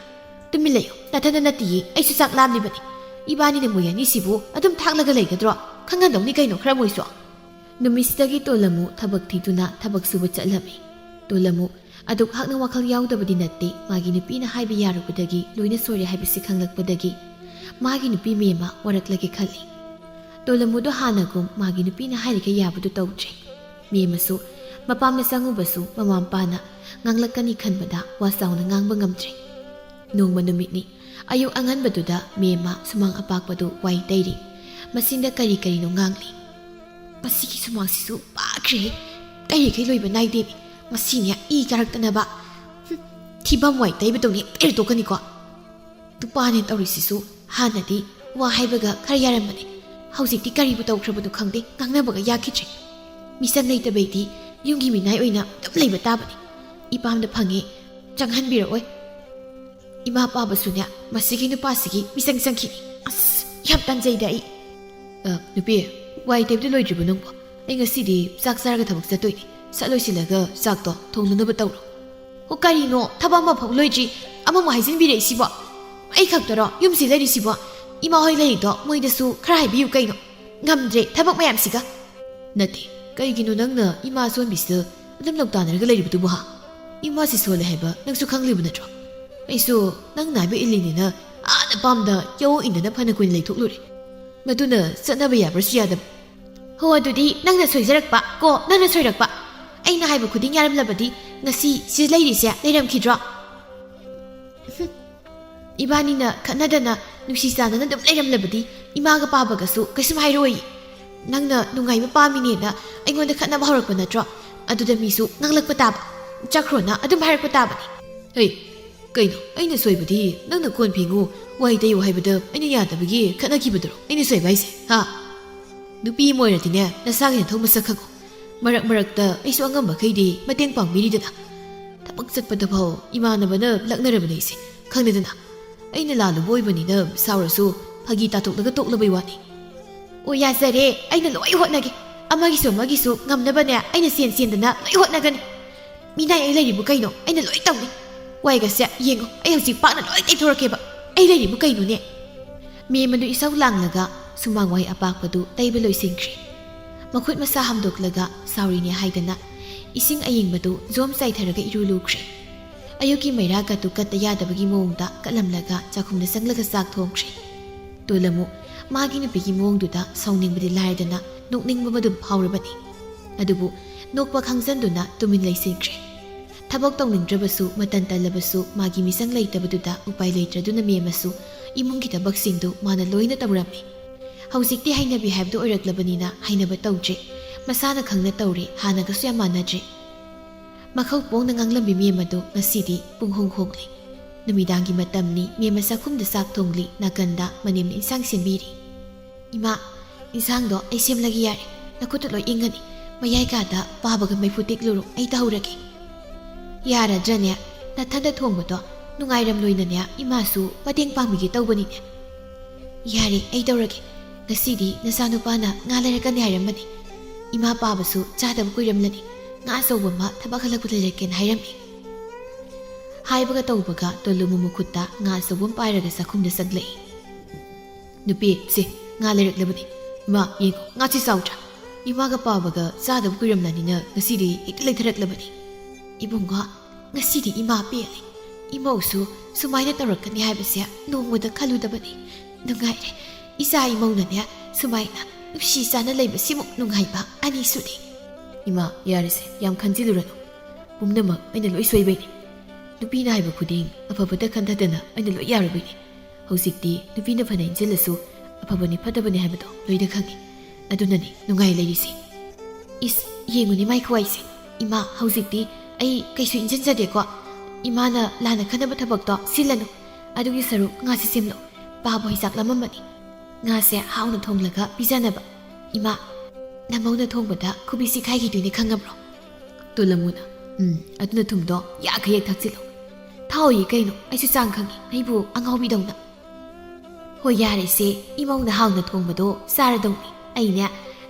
ꯇꯨꯃꯤꯟ ꯂꯩꯌꯨ, ꯅꯊꯟꯗ ꯅꯠꯇꯤꯌꯦ, ꯑꯩꯁꯨ ꯆꯥꯛ ꯂꯥꯝꯂꯤꯕꯅꯤ꯫ ꯏꯕꯥꯅꯤꯅ ꯃꯣꯏ ꯑꯅꯤꯁꯤꯕꯨ ꯑꯗꯨꯝ ꯊꯥꯛꯂꯒ ꯂꯩꯒꯗ꯭ꯔꯣ? ꯈꯪꯍꯟꯗꯧꯅꯤ ꯀꯩꯅꯣ ꯈꯔ ꯃꯣꯏꯁꯨ꯫" ꯅꯨꯃꯤꯠꯁꯤꯗꯒꯤ ꯇꯣꯂꯃꯨ ꯊꯕꯛ ꯊꯤꯗꯨꯅ ꯊꯕꯛ ꯁꯨꯕ ꯆꯠꯂꯝꯃꯤ꯫ ꯇꯣꯂꯃꯨ ꯑꯗꯨꯛ ꯍꯛꯅ ꯋꯥꯈꯜ ꯌꯥꯎꯗꯕꯗꯤ ꯅꯠꯇꯦ꯫ ꯃꯥꯒꯤ ꯅꯨꯄꯤꯅ ꯍꯥꯏꯕ ꯌꯥꯔꯨꯕꯗꯒꯤ ꯂꯣꯏꯅ ꯁꯣꯏꯔꯦ ꯍꯥꯏꯕꯁꯤ ꯈꯪꯂꯛꯄꯗꯒꯤ ꯃꯥꯒꯤ ꯅꯨꯄꯤ ꯃꯦꯝꯃ ꯋꯥꯔꯛꯂꯒꯦ ꯈꯜꯂꯤ꯫ ꯇꯣꯂꯃꯨꯗꯣ ꯍꯥꯟꯅꯒꯨꯝ ꯃꯥꯒꯤ ꯅꯨꯄꯤꯅ ꯍꯥꯏꯔꯤꯈꯩ ꯌꯥꯕꯗꯨ ꯇꯧꯗ꯭ꯔꯦ꯫ ꯃꯦꯝꯃꯁꯨ ꯃꯄꯥꯝꯗ ꯆꯪꯉꯨꯕꯁꯨ ꯃꯃꯥ ꯃꯄꯥꯅ ꯉꯥꯡꯂꯛꯀꯅꯤ ꯈꯟꯕꯗ ꯋꯥ ꯆꯥꯎꯅ ꯉꯥꯡꯕ ꯉꯝꯗ꯭ꯔꯦ꯫ ꯅꯣꯡꯃ ꯅꯨꯃꯤꯠꯅꯤ꯫ ꯑꯌꯨꯛ ꯑꯉꯟꯕꯗꯨꯗ ꯃꯦꯝꯃ ꯁꯨꯃꯥꯡ ꯑꯄꯥꯛꯄꯗꯨ ꯋꯥꯏ ꯇꯩꯔꯤ꯫ ꯃꯆꯤꯟꯗ ꯀꯔꯤ ꯀꯔꯤꯅꯣ ꯉꯥꯡꯂꯤ꯫ "ꯃꯁꯤꯒꯤ ꯁꯨꯃꯥꯡꯁꯤꯁꯨ ꯄꯥꯈ꯭ꯔꯦ꯫ ꯇꯩꯔꯤꯈꯩ ꯂꯣꯏꯕ ꯅꯥꯏꯗꯦꯅꯦ꯫ ꯃꯁꯤꯅꯦ ꯏ ꯀꯥꯔꯛꯇꯅꯕ꯫ ꯍꯨꯝ, ꯊꯤꯕꯝ ꯋꯥꯏ ꯇꯩꯕꯗꯧꯅ ꯍꯦꯛ ꯇꯩꯔ ꯇꯣꯛꯀꯅꯤꯀꯣ꯫ ꯅꯨꯄꯥꯅꯦ ꯇꯧꯔꯤꯁꯤꯁꯨ꯫ ꯍꯥꯟꯅꯗꯤ ꯋꯥ ꯍꯥꯏꯕꯒ ꯈꯔ ꯌꯥꯔꯝꯕꯅꯦ꯫ ꯍꯧꯖꯤꯛꯇꯤ ꯀꯔꯤꯕꯨ ꯇꯧꯈ꯭ꯔꯕꯅꯣ ꯈꯪꯗꯦ, ꯉꯥꯡꯅꯕꯒ ꯌꯥꯈꯤꯗ꯭ꯔꯦ꯫ ꯃꯤꯆꯪ ꯂꯩꯇꯕꯩꯗꯤ ꯌꯨꯝꯒꯤ ꯃꯤꯅꯥꯏ ꯑꯣꯏꯅ ꯑꯗꯨꯝ ꯂꯩꯕ ꯇꯥꯕꯅꯤ꯫ ꯏꯄꯥꯝꯗ ꯐꯪꯉꯦ, ꯆꯪꯍꯟꯕꯤꯔꯛꯑꯣꯏ꯫ ꯏꯃꯥ ꯄꯥꯕꯁꯨꯅꯦ, ꯃꯁꯤꯒꯤ ꯅꯨꯄꯥꯁꯤꯒꯤ ꯃꯤꯆꯪ ꯆꯪꯈꯤꯅꯤ꯫ ꯑꯁ, ꯌꯥꯝ ꯇꯟꯖꯩꯗ ꯑꯩ꯫ ꯑ, ꯅꯨꯄꯤ, ꯋꯥꯏ ꯇꯩꯕꯗꯤ ꯂꯣꯏꯗ꯭ꯔꯤꯕꯣ ꯅꯪꯕꯣ? ꯑꯩ ꯉꯁꯤꯗꯤ ꯆꯥꯛ ꯆꯥꯔꯒ ꯊꯕꯛ ꯆꯠꯇꯣꯏꯅꯦ꯫ ꯁꯠ ꯂꯣꯏꯁꯤꯜꯂꯒ ꯆꯥꯛꯇꯣ ꯊꯣꯡꯅꯅꯕ ꯇꯧꯔꯣ꯫ "ꯑꯣ, ꯀꯔꯤꯅꯣ? ꯊꯕꯛ ꯑꯃꯐꯥꯎ ꯂꯣꯏꯗ꯭ꯔꯤ, ꯑꯃꯃꯨꯛ ꯍꯥꯏꯖꯤꯟꯕꯤꯔꯛꯏꯁꯤꯕꯣ? ꯑꯩ ꯈꯛꯇꯔꯣ ꯌꯨꯝꯁꯤ ꯂꯩꯔꯤꯁꯤꯕꯣ? ꯏꯃꯥ ꯍꯣꯏ ꯂꯩꯔꯤꯗꯣ ꯃꯣꯏꯗꯁꯨ ꯈꯔ ꯍꯥꯏꯕꯤꯌꯨ ꯀꯩꯅꯣ꯫ ꯉꯝꯗ꯭ꯔꯦ ꯊꯕꯛ ꯃꯌꯥꯝꯁꯤꯒ꯫" "ꯅꯠꯇꯦ, ꯀꯩꯒꯤꯅꯣ ꯅꯪꯅ ꯏꯃꯥ ꯑꯁꯣꯟꯕꯤꯁꯤꯗ ꯑꯗꯨꯝ ꯂꯧꯇꯥꯟꯅꯔꯒ ꯂꯩꯔꯤꯕꯗꯨꯕꯨ, ꯍꯥ? ꯏꯃꯥꯁꯤ ꯁꯣꯜꯂꯦ ꯍꯥꯏꯕ ꯅꯪꯁꯨ ꯈꯪꯂꯤꯕ ꯅꯠꯇ꯭ꯔꯣ? ꯑꯩꯁꯨ ꯅꯪ ꯅꯥꯏꯕ ꯏꯜꯂꯤꯅꯤꯅ ꯑꯥꯗ ꯄꯥꯝꯗ ꯌꯧ ꯏꯟꯗꯅ ꯐꯅ ꯀꯨꯏꯅ ꯂꯩꯊꯣꯛꯂꯨꯔꯦ꯫ ꯃꯗꯨꯅ ꯆꯠꯅꯕ ꯌꯥꯕ꯭ꯔꯁꯨ ꯌꯥꯗꯕ꯫" "ꯍꯣ, ꯑꯗꯨꯗꯤ ꯅꯪꯅ ꯁꯣꯏꯖꯔꯛꯄ ꯀꯣ, ꯅꯪꯅ ꯁꯣꯏꯔꯛꯄ꯫ ꯑꯩꯅ ꯍꯥꯏꯕ ꯈꯨꯗꯤꯡ ꯌꯥꯔꯝꯂꯕꯗꯤ ꯉꯁꯤ ꯁꯤ ꯂꯩꯔꯤꯁꯦ ꯂꯩꯔꯝꯈꯤꯗ꯭ꯔꯣ?" ꯍꯨꯝ꯫ "ꯏꯕꯥꯅꯤꯅ ꯈꯠꯅꯗꯅ ꯅꯨꯡꯁꯤ ꯆꯥꯟꯅꯅ ꯑꯗꯨꯝ ꯂꯩꯔꯝꯂꯕꯗꯤ ꯏꯃꯥꯒ ꯄꯥꯕꯒꯁꯨ ꯀꯩꯁꯨꯝ ꯍꯥꯏꯔꯣꯏ꯫ ꯅꯪꯅ ꯅꯨꯡꯉꯥꯏꯕ ꯄꯥꯝꯃꯤꯅꯦꯅ ꯑꯩꯉꯣꯟꯗ ꯈꯠꯅꯕ ꯍꯧꯔꯛꯄ ꯅꯠꯇ꯭ꯔꯣ? ꯑꯗꯨꯗ ꯃꯤꯁꯨ ꯉꯥꯡꯂꯛꯄ ꯇꯥꯕ, ꯆꯠꯈ꯭ꯔꯣꯅ ꯑꯗꯨꯝ ꯍꯥꯏꯔꯛꯄ ꯇꯥꯕꯅꯤ꯫" "ꯍꯩ, ꯀꯩꯅꯣ? ꯑꯩꯅ ꯁꯣꯏꯕꯗꯤ ꯅꯪꯅ ꯀꯣꯟ ꯐꯦꯡꯉꯨ, ꯋꯥꯏ ꯇꯩꯌꯨ ꯍꯥꯏꯕꯗ ꯑꯩꯅ ꯌꯥꯗꯕꯒꯤ ꯈꯠꯅꯈꯤꯕꯗꯨꯔꯣ ꯑꯩꯅ ꯁꯣꯏꯕ ꯍꯥꯏꯁꯦ, ꯍꯥ? ꯅꯨꯄꯤ ꯑꯃ ꯑꯣꯏꯔꯗꯤꯅꯦ, ꯅꯁꯥꯒꯤ ꯅꯊꯧ ꯃꯁꯛ ꯈꯪꯉꯨ꯫ ꯃꯔꯛ ꯃꯔꯛꯇ ꯑꯩꯁꯨ ꯑꯉꯝꯕꯈꯩꯗꯤ ꯃꯇꯦꯡ ꯄꯥꯡꯕꯤꯔꯤꯗꯅ꯫ ꯊꯕꯛ ꯆꯠꯄꯗ ꯐꯥꯎ ꯏꯃꯥꯟꯅꯕꯅ ꯂꯛꯅꯔꯕꯅꯦ ꯑꯩꯁꯦ, ꯈꯪꯗꯦꯗꯅ꯫ ꯑꯩꯅ ꯂꯥꯜꯂꯨꯕ ꯑꯣꯏꯕꯅꯤꯅ ꯁꯥꯎꯔꯁꯨ ꯐꯥꯒꯤ ꯇꯥꯊꯣꯛꯂꯒ ꯇꯣꯛꯂꯕꯩ ꯋꯥꯅꯤ꯫" "ꯑꯣ, ꯌꯥꯖꯔꯦ, ꯑꯩꯅ ꯂꯣꯏ ꯍꯣꯠꯅꯒꯦ꯫ ꯑꯃꯒꯤꯁꯨ ꯑꯃꯒꯤꯁꯨ ꯉꯝꯅꯕꯅꯦ ꯑꯩꯅ ꯁꯦꯟ ꯁꯦꯟꯗꯅ ꯂꯣꯏ ꯍꯣꯠꯅꯒꯅꯤ꯫ ꯃꯤꯅꯥꯏ ꯑꯩ ꯂꯩꯔꯤꯕꯨ ꯀꯩꯅꯣ? ꯑꯩꯅ ꯂꯣꯏ ꯇꯧꯅꯤ꯫ ꯋꯥꯏꯒꯁꯦ ꯌꯦꯡꯉꯣ, ꯑꯩ ꯍꯧꯖꯤꯛ ꯄꯥꯛꯅ ꯂꯣꯏ ꯇꯩꯊꯣꯔꯛꯀꯦꯕ꯫ ꯑꯩ ꯂꯩꯔꯤꯕꯨ ꯀꯩꯅꯣꯅꯦ?" ꯃꯦꯝ ꯑꯗꯨ ꯏꯁꯧ ꯂꯥꯡꯂꯒ ꯁꯨꯃꯥꯡ ꯋꯥꯏ ꯑꯄꯥꯛꯄꯗꯨ ꯇꯩꯕ ꯂꯣꯏꯁꯤꯟꯈ꯭ꯔꯦ꯫ ꯃꯈꯨꯠ ꯃꯁꯥ ꯍꯥꯝꯗꯣꯛꯂꯒ ꯁꯥꯎꯔꯤꯅꯦ ꯍꯥꯏꯗꯅ ꯏꯁꯤꯡ ꯑꯏꯪꯕꯗꯨ ꯖꯣꯝ ꯆꯥꯏꯊꯔꯒ ꯏꯔꯨ ꯂꯨꯈ꯭ꯔꯦ꯫ ꯑꯌꯨꯛꯀꯤ ꯃꯩꯔꯥ ꯀꯠꯇꯨ ꯀꯠꯇ ꯌꯥꯗꯕꯒꯤ ꯃꯑꯣꯡꯗ ꯀꯠꯂꯝꯂꯒ ꯆꯥꯛꯈꯨꯝꯗ ꯆꯪꯂꯒ ꯆꯥꯛ ꯊꯣꯡꯈ꯭ꯔꯦ꯫ ꯇꯣꯂꯃꯨ ꯃꯥꯒꯤ ꯅꯨꯄꯤꯒꯤ ꯃꯑꯣꯡꯗꯨꯗ ꯁꯥꯎꯅꯤꯡꯕꯗꯤ ꯂꯥꯏꯔꯗꯅ ꯅꯣꯛꯅꯤꯡꯕ ꯑꯗꯨꯝ ꯐꯥꯎꯔꯕꯅꯤ꯫ ꯑꯗꯨꯕꯨ ꯅꯣꯛꯄ ꯈꯪꯖꯟꯗꯨꯅ ꯇꯨꯃꯤꯟ ꯂꯩꯁꯤꯟꯈ꯭ꯔꯦ꯫ ꯊꯕꯛ ꯇꯧꯅꯤꯡꯗ꯭ꯔꯕꯁꯨ, ꯃꯇꯟ ꯇꯜꯂꯕꯁꯨ, ꯃꯥꯒꯤ ꯃꯤꯆꯪ ꯂꯩꯇꯕꯗꯨꯗ ꯎꯄꯥꯏ ꯂꯩꯇ꯭ꯔꯗꯨꯅ ꯃꯦꯝꯃꯁꯨ ꯏꯃꯨꯡꯒꯤ ꯊꯕꯛꯁꯤꯡꯗꯨ ꯃꯥꯅ ꯂꯣꯏꯅ ꯇꯧꯔꯝꯃꯤ꯫ ꯍꯧꯖꯤꯛꯇꯤ ꯍꯩꯅꯕꯤ ꯍꯥꯏꯕꯗꯨ ꯑꯣꯏꯔꯛꯂꯕꯅꯤꯅ ꯍꯩꯅꯕ ꯇꯧꯗ꯭ꯔꯦ꯫ ꯃꯁꯥꯅ ꯈꯪꯅ ꯇꯧꯔꯦ, ꯍꯥꯟꯅꯒꯁꯨ ꯌꯥꯝ ꯃꯥꯟꯅꯗ꯭ꯔꯦ꯫ ꯃꯈꯧ ꯄꯣꯡꯅ ꯉꯥꯡꯂꯝꯕꯤ ꯃꯦꯝ ꯑꯗꯨ ꯉꯁꯤꯗꯤ ꯄꯨꯡꯍꯣꯡ ꯍꯣꯡꯂꯦ꯫ ꯅꯨꯃꯤꯗꯥꯡꯒꯤ ꯃꯇꯝꯅꯤ, ꯃꯦꯝꯃ ꯆꯥꯛꯈꯨꯝꯗ ꯆꯥꯛ ꯊꯣꯡꯂꯤ, ꯅꯥꯀꯟꯗ ꯃꯅꯦꯝꯅ ꯏꯟꯁꯥꯡ ꯁꯦꯝꯕꯤꯔꯤ꯫ "ꯏꯃꯥ, ꯏꯟꯁꯥꯡꯗꯣ ꯑꯩ ꯁꯦꯝꯂꯒꯦ ꯌꯥꯔꯦ, ꯅꯈꯨꯠꯇ ꯂꯣꯏ ꯏꯪꯉꯅꯤ, ꯃꯌꯥꯏ ꯀꯥꯗ ꯄꯥꯕꯒ ꯃꯩꯐꯨ ꯇꯤꯛꯂꯨꯔꯣ, ꯑꯩ ꯇꯧꯍꯧꯔꯒꯦ꯫" "ꯌꯥꯔꯗ꯭ꯔꯅꯦ? ꯅꯊꯟꯗ ꯊꯣꯡꯕꯗꯣ ꯅꯨꯡꯉꯥꯏꯔꯝꯂꯣꯏꯅꯅꯦ, ꯏꯃꯥꯁꯨ ꯃꯇꯦꯡ ꯄꯥꯡꯕꯤꯒꯦ ꯇꯧꯕꯅꯤꯅꯦ꯫" "ꯌꯥꯔꯦ, ꯑꯩ ꯇꯧꯔꯒꯦ꯫ ꯉꯁꯤꯗꯤ ꯅꯆꯥꯅꯨꯄꯥꯅ ꯉꯥ ꯂꯩꯔꯛꯀꯅꯤ ꯍꯥꯏꯔꯝꯕꯅꯤ꯫ ꯏꯃꯥ ꯄꯥꯕꯁꯨ ꯆꯥꯗꯕ ꯀꯨꯏꯔꯝꯂꯅꯤ꯫ ꯉꯥ ꯑꯆꯧꯕ ꯑꯃ ꯊꯕꯛ ꯍꯜꯂꯛꯄ ꯂꯩꯔꯛꯀꯦꯅ ꯍꯥꯏꯔꯝꯃꯤ꯫" ꯍꯥꯏꯕꯒ ꯇꯧꯕꯒ ꯇꯣꯂꯨꯃꯨ ꯃꯈꯨꯠꯇ ꯉꯥ ꯑꯆꯧꯕ ꯑꯃ ꯄꯥꯏꯔꯒ ꯆꯥꯛꯈꯨꯝꯗ ꯆꯪꯂꯛꯏ꯫ "ꯅꯨꯄꯤ, ꯁꯦ, ꯉꯥ ꯂꯩꯔꯛꯂꯕꯅꯤ꯫ ꯏꯃꯥ, ꯌꯦꯡꯉꯣ, ꯉꯥꯁꯤ ꯆꯥꯎꯗ꯭ꯔꯥ? ꯏꯃꯥꯒ ꯄꯥꯕꯒ ꯆꯥꯗꯕ ꯀꯨꯏꯔꯝꯂꯅꯤꯅ ꯉꯁꯤꯗꯤ ꯍꯦꯛꯇ ꯂꯩꯊꯔꯛꯂꯕꯅꯤ꯫" "ꯏꯕꯨꯡꯉꯣ, ꯉꯁꯤꯗꯤ ꯏꯃꯥ ꯄꯦꯜꯂꯦ꯫ ꯏꯃꯧꯁꯨ ꯁꯨꯃꯥꯏꯅ ꯇꯧꯔꯛꯀꯅꯤ ꯍꯥꯏꯕꯁꯦ ꯅꯣꯡꯃꯗ ꯈꯜꯂꯨꯗꯕꯅꯤ꯫ ꯅꯨꯡꯉꯥꯏꯔꯦ꯫ ꯏꯆꯥ ꯏꯃꯧꯅꯅꯦ ꯁꯨꯃꯥꯏꯅ ꯅꯨꯡꯁꯤ ꯆꯥꯟꯅ ꯂꯩꯕꯁꯤꯃꯨꯛ ꯅꯨꯡꯉꯥꯏꯕ ꯑꯅꯤꯁꯨꯗꯤ꯫" "ꯏꯃꯥ, ꯌꯥꯔꯦꯁꯦ, ꯌꯥꯝ ꯈꯟꯖꯤꯜꯂꯨꯔꯅꯨ꯫ ꯄꯨꯝꯅꯃꯛ ꯑꯩꯅ ꯂꯣꯏ ꯁꯣꯏꯕꯩꯅꯤ꯫ ꯅꯨꯄꯤꯅ ꯍꯥꯏꯕ ꯈꯨꯗꯤꯡ ꯑꯐꯕꯇ ꯈꯟꯊꯗꯅ ꯑꯩꯅ ꯂꯣꯏ ꯌꯥꯔꯨꯕꯩꯅꯤ꯫ ꯍꯧꯖꯤꯛꯇꯤ ꯅꯨꯄꯤꯅ ꯐꯅ ꯏꯟꯁꯤꯜꯂꯁꯨ ꯑꯐꯕꯅꯤ ꯐꯠꯇꯕꯅꯤ ꯍꯥꯏꯕꯗꯣ ꯂꯣꯏꯅ ꯈꯪꯉꯤ꯫ ꯑꯗꯨꯅꯅꯤ ꯅꯨꯡꯉꯥꯏ ꯂꯩꯔꯤꯁꯦ꯫" "ꯏꯁ, ꯌꯦꯡꯉꯨꯅꯦ ꯃꯥꯏ ꯈꯨꯋꯥꯏꯁꯦ꯫ ꯏꯃꯥ, ꯍꯧꯖꯤꯛꯇꯤ ꯑꯩ ꯀꯩꯁꯨ ꯏꯟꯁꯤꯟꯖꯗꯦꯀꯣ꯫ ꯏꯃꯥꯅ ꯂꯥꯟꯅ ꯈꯟꯅꯕ ꯊꯕꯛꯇꯣ ꯁꯤꯜꯂꯅꯨ꯫ ꯑꯗꯨꯒꯤ ꯁꯔꯨꯛ ꯉꯥꯁꯤ ꯁꯦꯝꯂꯣ꯫ ꯄꯥꯕ ꯍꯣꯏ ꯆꯥꯛ ꯂꯥꯝꯃꯝꯃꯅꯤ꯫ ꯉꯥꯁꯦ ꯍꯥꯎꯅ ꯊꯣꯡꯂꯒ ꯄꯤꯖꯅꯕ꯫ ꯏꯃꯥ, ꯅꯃꯧꯅ ꯊꯣꯡꯕꯗ ꯈꯨꯕꯤꯁꯤ ꯀꯥꯏꯈꯤꯗꯣꯏꯅꯦ ꯈꯪꯉꯕ꯭ꯔꯣ?" ꯇꯣꯂꯃꯨꯅ, "ꯎꯝ, ꯑꯗꯨꯅ ꯊꯨꯝꯗꯣ ꯌꯥꯈꯩ ꯍꯦꯛ ꯊꯥꯛꯆꯤꯜꯂꯣ꯫" "ꯊꯥꯛꯑꯣꯏꯌꯦ ꯀꯩꯅꯣ, ꯑꯩꯁꯨ ꯆꯥꯡ ꯈꯪꯉꯤ, ꯑꯩꯕꯨ ꯑꯉꯥꯎꯕꯤꯗꯧꯅ꯫" "ꯍꯣꯏ, ꯌꯥꯔꯦꯁꯦ, ꯏꯃꯧꯅ ꯍꯥꯎꯅ ꯊꯣꯡꯕꯗꯣ ꯆꯥꯔꯗꯧꯅꯤ꯫ ꯑꯩꯅꯦ,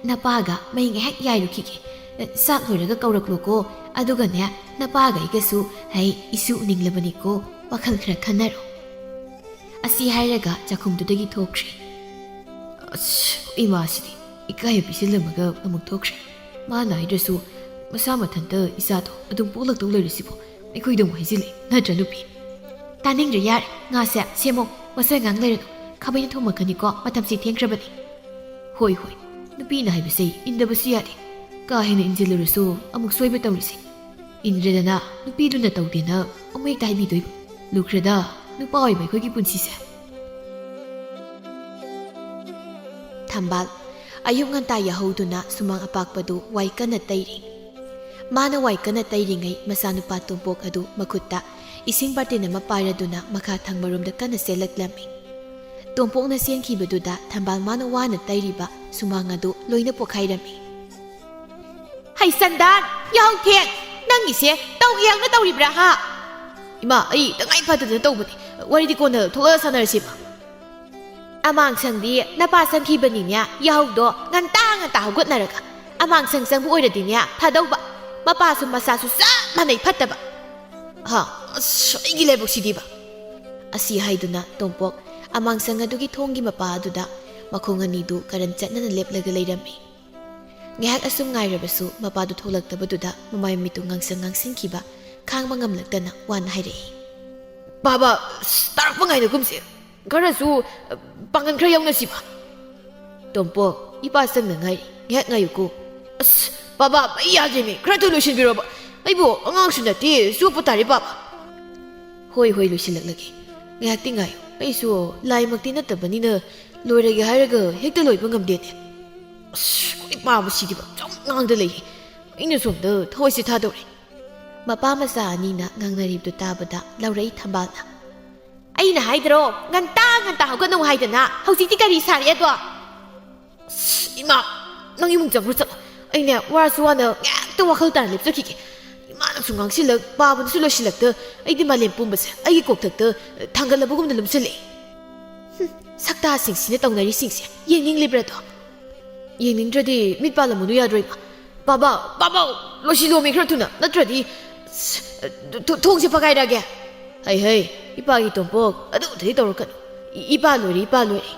ꯅꯄꯥꯒ ꯃꯩ ꯉꯥꯏꯍꯥꯛ ꯌꯥꯏꯔꯨꯈꯤꯒꯦ꯫ ꯆꯥꯛ ꯂꯣꯏꯔꯒ ꯀꯧꯔꯛꯂꯣꯀꯣ꯫ ꯑꯗꯨꯒꯅꯦ, ꯅꯄꯥꯒ ꯑꯩꯒꯁꯨ ꯍꯩ ꯏꯁꯨ ꯎꯅꯤꯡꯂꯕꯅꯤꯀꯣ꯫ ꯋꯥꯈꯜ ꯈꯔ ꯈꯟꯅꯔꯣ꯫" ꯑꯁꯤ ꯍꯥꯏꯔꯒ ꯆꯥꯛꯈꯨꯝꯗꯨꯗꯒꯤ ꯊꯣꯛꯈ꯭ꯔꯦ꯫ ꯑꯁ, ꯏꯃꯥꯁꯤꯗꯤ ꯏꯀꯥꯏꯕ ꯄꯤꯁꯤꯜꯂꯝꯃꯒ ꯑꯃꯨꯛ ꯊꯣꯛꯈ꯭ꯔꯦ꯫ ꯃꯥꯅ ꯍꯥꯏꯗ꯭ꯔꯁꯨ ꯃꯁꯥ ꯃꯊꯟꯇ ꯏꯆꯥꯗꯣ ꯑꯗꯨꯝ ꯄꯣꯛꯂꯛꯇꯧ ꯂꯩꯔꯤꯁꯤꯕꯣ? ꯑꯩꯈꯣꯏꯗ ꯑꯃꯨꯛ ꯍꯥꯏꯖꯤꯜꯂꯦ, ꯅꯠꯇ꯭ꯔ ꯅꯨꯄꯤ? ꯇꯥꯅꯤꯡꯗ꯭ꯔꯦ, ꯌꯥꯔꯦ, ꯉꯥꯁꯦ ꯁꯦꯝꯃꯣ, ꯃꯁꯥ ꯉꯥꯡ ꯂꯩꯔꯅꯨ꯫ ꯈꯥꯕꯩꯅ ꯊꯣꯝꯃꯛꯀꯅꯤꯀꯣ, ꯃꯇꯝꯁꯤ ꯊꯦꯡꯈ꯭ꯔꯕꯅꯤ꯫ ꯍꯣꯏ ꯍꯣꯏ, ꯅꯨꯄꯤꯅ ꯍꯥꯏꯕꯁꯦ ꯏꯟꯗꯕꯁꯨ ꯌꯥꯗꯦ꯫ ꯀꯥ ꯍꯦꯟꯅ ꯏꯟꯖꯤꯜꯂꯨꯔꯁꯨ ꯑꯃꯨꯛ ꯁꯣꯏꯕ ꯇꯧꯔꯤꯁꯦ꯫ ꯏꯟꯗ꯭ꯔꯦꯗꯅ ꯅꯨꯄꯤꯗꯨꯅ ꯇꯧꯗꯦꯅ ꯑꯃꯨꯛ ꯍꯦꯛꯇ ꯍꯥꯏꯕꯤꯗꯣꯏꯕ꯫ ꯂꯨꯈ꯭ꯔꯦꯗ ꯅꯨꯄꯥ ꯑꯣꯏꯕ ꯑꯩꯈꯣꯏꯒꯤ ꯄꯨꯟꯁꯤꯁꯦ꯫ ꯊꯝꯕꯥꯜ ꯑꯌꯨꯛ ꯉꯟꯇꯥ ꯌꯥꯍꯧꯗꯨꯅ ꯁꯨꯃꯥꯡ ꯑꯄꯥꯛꯄꯗꯨ ꯋꯥꯏ ꯀꯟꯅ ꯇꯩꯔꯤ꯫ ꯃꯥꯅ ꯋꯥꯏ ꯀꯟꯅ ꯇꯩꯔꯤꯉꯩ ꯃꯆꯥꯅꯨꯄꯥ ꯇꯣꯝꯄꯣꯛ ꯑꯗꯨ ꯃꯈꯨꯠꯇ ꯏꯁꯤꯡ ꯕꯥꯔꯇꯤꯟ ꯑꯃ ꯄꯥꯏꯔꯗꯨꯅ ꯃꯈꯥ ꯊꯪꯕꯔꯣꯝꯗ ꯀꯟꯅ ꯆꯦꯜꯂꯛꯂꯝꯃꯤ꯫ ꯇꯣꯝꯄꯣꯛꯅ ꯆꯦꯟꯈꯤꯕꯗꯨꯗ ꯊꯝꯕꯥꯜ ꯃꯥꯅ ꯋꯥꯅ ꯇꯩꯔꯤꯕ ꯁꯨꯃꯥꯡ ꯑꯗꯨ ꯂꯣꯏꯅ ꯄꯣꯛꯈꯥꯏꯔꯝꯃꯤ꯫ "ꯍꯩ ꯆꯟꯗꯥꯟ, ꯌꯥꯍꯧ ꯊꯦꯡ! ꯅꯪꯒꯤꯁꯦ ꯇꯧꯒꯦ ꯌꯥꯎꯅ ꯇꯧꯔꯤꯕ꯭ꯔꯥ ꯍꯥ?" "ꯏꯃꯥ, ꯑꯩ ꯇꯉꯥꯏ ꯐꯗꯗꯅ ꯇꯧꯕꯅꯤ꯫ ꯋꯥꯔꯤꯗꯤ ꯀꯣꯟꯅ ꯊꯣꯛꯂꯛꯑ ꯁꯥꯟꯅꯔꯁꯤ, ꯏꯃꯥ꯫" "ꯑꯃꯥꯡꯁꯪꯗꯤ ꯅꯄꯥ ꯆꯪꯈꯤꯕꯅꯤꯅꯦ, ꯌꯥꯍꯧꯗꯣ ꯉꯟꯇꯥ ꯉꯟꯇꯥ ꯍꯧꯒꯠꯅꯔꯒ꯫ ꯑꯃꯥꯡꯁꯪ ꯆꯪꯕ ꯑꯣꯏꯔꯗꯤꯅꯦ ꯐꯗꯧꯕ꯫ ꯃꯄꯥꯁꯨ ꯃꯆꯥꯁꯨ ꯆꯞ ꯃꯥꯟꯅꯩ ꯐꯠꯇꯕ꯫ ꯍꯥ, ꯑꯁ, ꯑꯩꯒꯤ ꯂꯥꯏꯕꯛꯁꯤꯗꯤꯕ!" ꯑꯁꯤ ꯍꯥꯏꯗꯨꯅ ꯇꯣꯝꯄꯣꯛ ꯑꯃꯥꯡꯁꯪ ꯑꯗꯨꯒꯤ ꯊꯣꯡꯒꯤ ꯃꯄꯥ ꯑꯗꯨꯗ ꯃꯈꯣꯡ ꯑꯅꯤꯗꯨ ꯀꯔꯟ ꯆꯠꯅꯅ ꯂꯦꯞꯂꯒ ꯂꯩꯔꯝꯃꯤ꯫ ꯉꯥꯏꯍꯥꯛ ꯑꯁꯨꯝ ꯉꯥꯏꯔꯕꯁꯨ ꯃꯄꯥꯗꯨ ꯊꯣꯛꯂꯛꯇꯕꯗꯨꯗ ꯃꯃꯥꯏ ꯃꯃꯤꯠꯇꯨ ꯉꯥꯡꯁꯪ ꯉꯥꯡꯁꯤꯟꯈꯤꯕ ꯈꯥꯡꯕ ꯉꯝꯂꯛꯇꯅ ꯋꯥꯅ ꯍꯥꯏꯔꯛꯏ꯫ "ꯕꯥꯕꯥ, ꯑꯁ, ꯇꯥꯔꯛꯄ ꯉꯥꯏꯅꯒꯨꯝꯁꯦ꯫ ꯈꯔꯁꯨ, ꯑ, ꯄꯥꯡꯒꯜ ꯈꯔ ꯌꯥꯎꯅꯁꯤꯕ꯫" "ꯇꯣꯝꯄꯣꯛ, ꯏꯄꯥ ꯆꯪꯅꯉꯥꯏ ꯉꯥꯏꯍꯥꯛ ꯉꯥꯏꯌꯨꯀꯣ꯫" "ꯑꯁ, ꯕꯥꯕꯥ, ꯑꯩ ꯌꯥꯗ꯭ꯔꯦꯃꯤ, ꯈꯔ ꯊꯨꯅ ꯂꯣꯏꯁꯤꯟꯕꯤꯔꯣꯕ꯫ ꯑꯩꯕꯨ ꯑꯉꯥꯡꯁꯨ ꯅꯠꯇꯦ, ꯆꯣꯞꯄ ꯇꯥꯔꯦ, ꯕꯥꯕꯥ꯫" "ꯍꯣꯏ, ꯍꯣꯏ, ꯂꯣꯏꯁꯤꯜꯂꯛꯂꯒꯦ꯫ ꯉꯥꯏꯍꯥꯛꯇꯤ ꯉꯥꯏꯌꯨ꯫ ꯑꯩꯁꯨ ꯂꯥꯏꯃꯛꯇꯤ ꯅꯠꯇꯕꯅꯤꯅ ꯂꯣꯏꯔꯒꯦ ꯍꯥꯏꯔꯒ ꯍꯦꯛꯇ ꯂꯣꯏꯕ ꯉꯝꯗꯦꯅꯦ꯫ ꯑꯁ, ꯑꯩꯈꯣꯏ ꯄꯥꯕꯁꯤꯗꯤꯕ ꯆꯥꯎ ꯉꯥꯡꯗ ꯂꯩꯌꯦ꯫ ꯑꯩꯅ ꯁꯣꯝꯗ ꯊꯋꯥꯏꯁꯦ ꯊꯥꯗꯧꯔꯦ꯫" ꯃꯄꯥ ꯃꯆꯥ ꯑꯅꯤꯅ ꯉꯥꯡꯅꯔꯤꯕꯗꯨ ꯇꯥꯕꯗ ꯂꯥꯎꯔꯛꯏ ꯊꯝꯕꯥꯜꯅ꯫ "ꯑꯩꯅ ꯍꯥꯏꯗ꯭ꯔꯣ, ꯉꯟꯇꯥ ꯉꯟꯇꯥ ꯍꯧꯒꯠꯅꯧ ꯍꯥꯏꯗꯅ, ꯍꯧꯖꯤꯛꯇꯤ ꯀꯔꯤ ꯁꯥꯔꯦ ꯑꯗꯣ?" "ꯑꯁ, ꯏꯃꯥ, ꯅꯪ ꯏꯃꯨꯡ ꯆꯪꯈ꯭ꯔꯣ ꯆꯠꯂꯣ꯫ ꯑꯩꯅꯦ ꯋꯥꯔꯁꯨ ꯋꯥꯅ ꯉꯥꯏꯍꯥꯛꯇ ꯋꯥꯈꯜ ꯇꯥꯅ ꯂꯦꯞꯆꯈꯤꯒꯦ꯫ ꯏꯃꯥꯅꯁꯨ ꯉꯥꯡꯁꯤꯜꯂꯛ, ꯄꯥꯕꯅꯁꯨ ꯂꯣꯏꯁꯤꯜꯂꯛꯇ, ꯑꯩꯗꯤ ꯃꯥꯂꯦꯝ ꯄꯨꯝꯕꯁꯦ ꯑꯩꯒꯤ ꯀꯣꯛꯊꯛꯇ ꯊꯥꯡꯒꯠꯂꯕꯒꯨꯝꯅ ꯂꯨꯝꯁꯤꯜꯂꯛꯑꯦ꯫ ꯍꯨꯝ, ꯁꯛꯇꯥꯁꯤꯡꯁꯤꯅ ꯇꯧꯅꯔꯤꯁꯤꯡꯁꯦ ꯌꯦꯡꯅꯤꯡꯂꯤꯕ꯭ꯔꯥꯗꯣ?" "ꯌꯦꯡꯅꯤꯡꯗ꯭ꯔꯗꯤ ꯃꯤꯠ ꯄꯥꯜꯂꯝꯃꯨꯅꯨ ꯌꯥꯗ꯭ꯔꯣ, ꯏꯃꯥ?" "ꯕꯥꯕꯥ, ꯕꯥꯕꯥ, ꯂꯣꯏꯁꯤꯜꯂꯣꯃꯤ ꯈꯔ ꯊꯨꯅ, ꯅꯠꯇ꯭ꯔꯗꯤ, ꯑꯁ, ꯊꯣ-, ꯊꯣꯡꯁꯦ ꯐꯒꯥꯏꯔꯛꯑꯒꯦ꯫" "ꯍꯩ, ꯍꯩ, ꯏꯄꯥꯒꯤ ꯇꯣꯝꯄꯣꯛ, ꯑꯗꯨꯗꯗꯤ ꯇꯧꯔꯛꯀꯅꯨ꯫ ꯏ-, ꯏꯄꯥ ꯂꯣꯏꯔꯦ, ꯏꯄꯥ ꯂꯣꯏꯔꯦ꯫"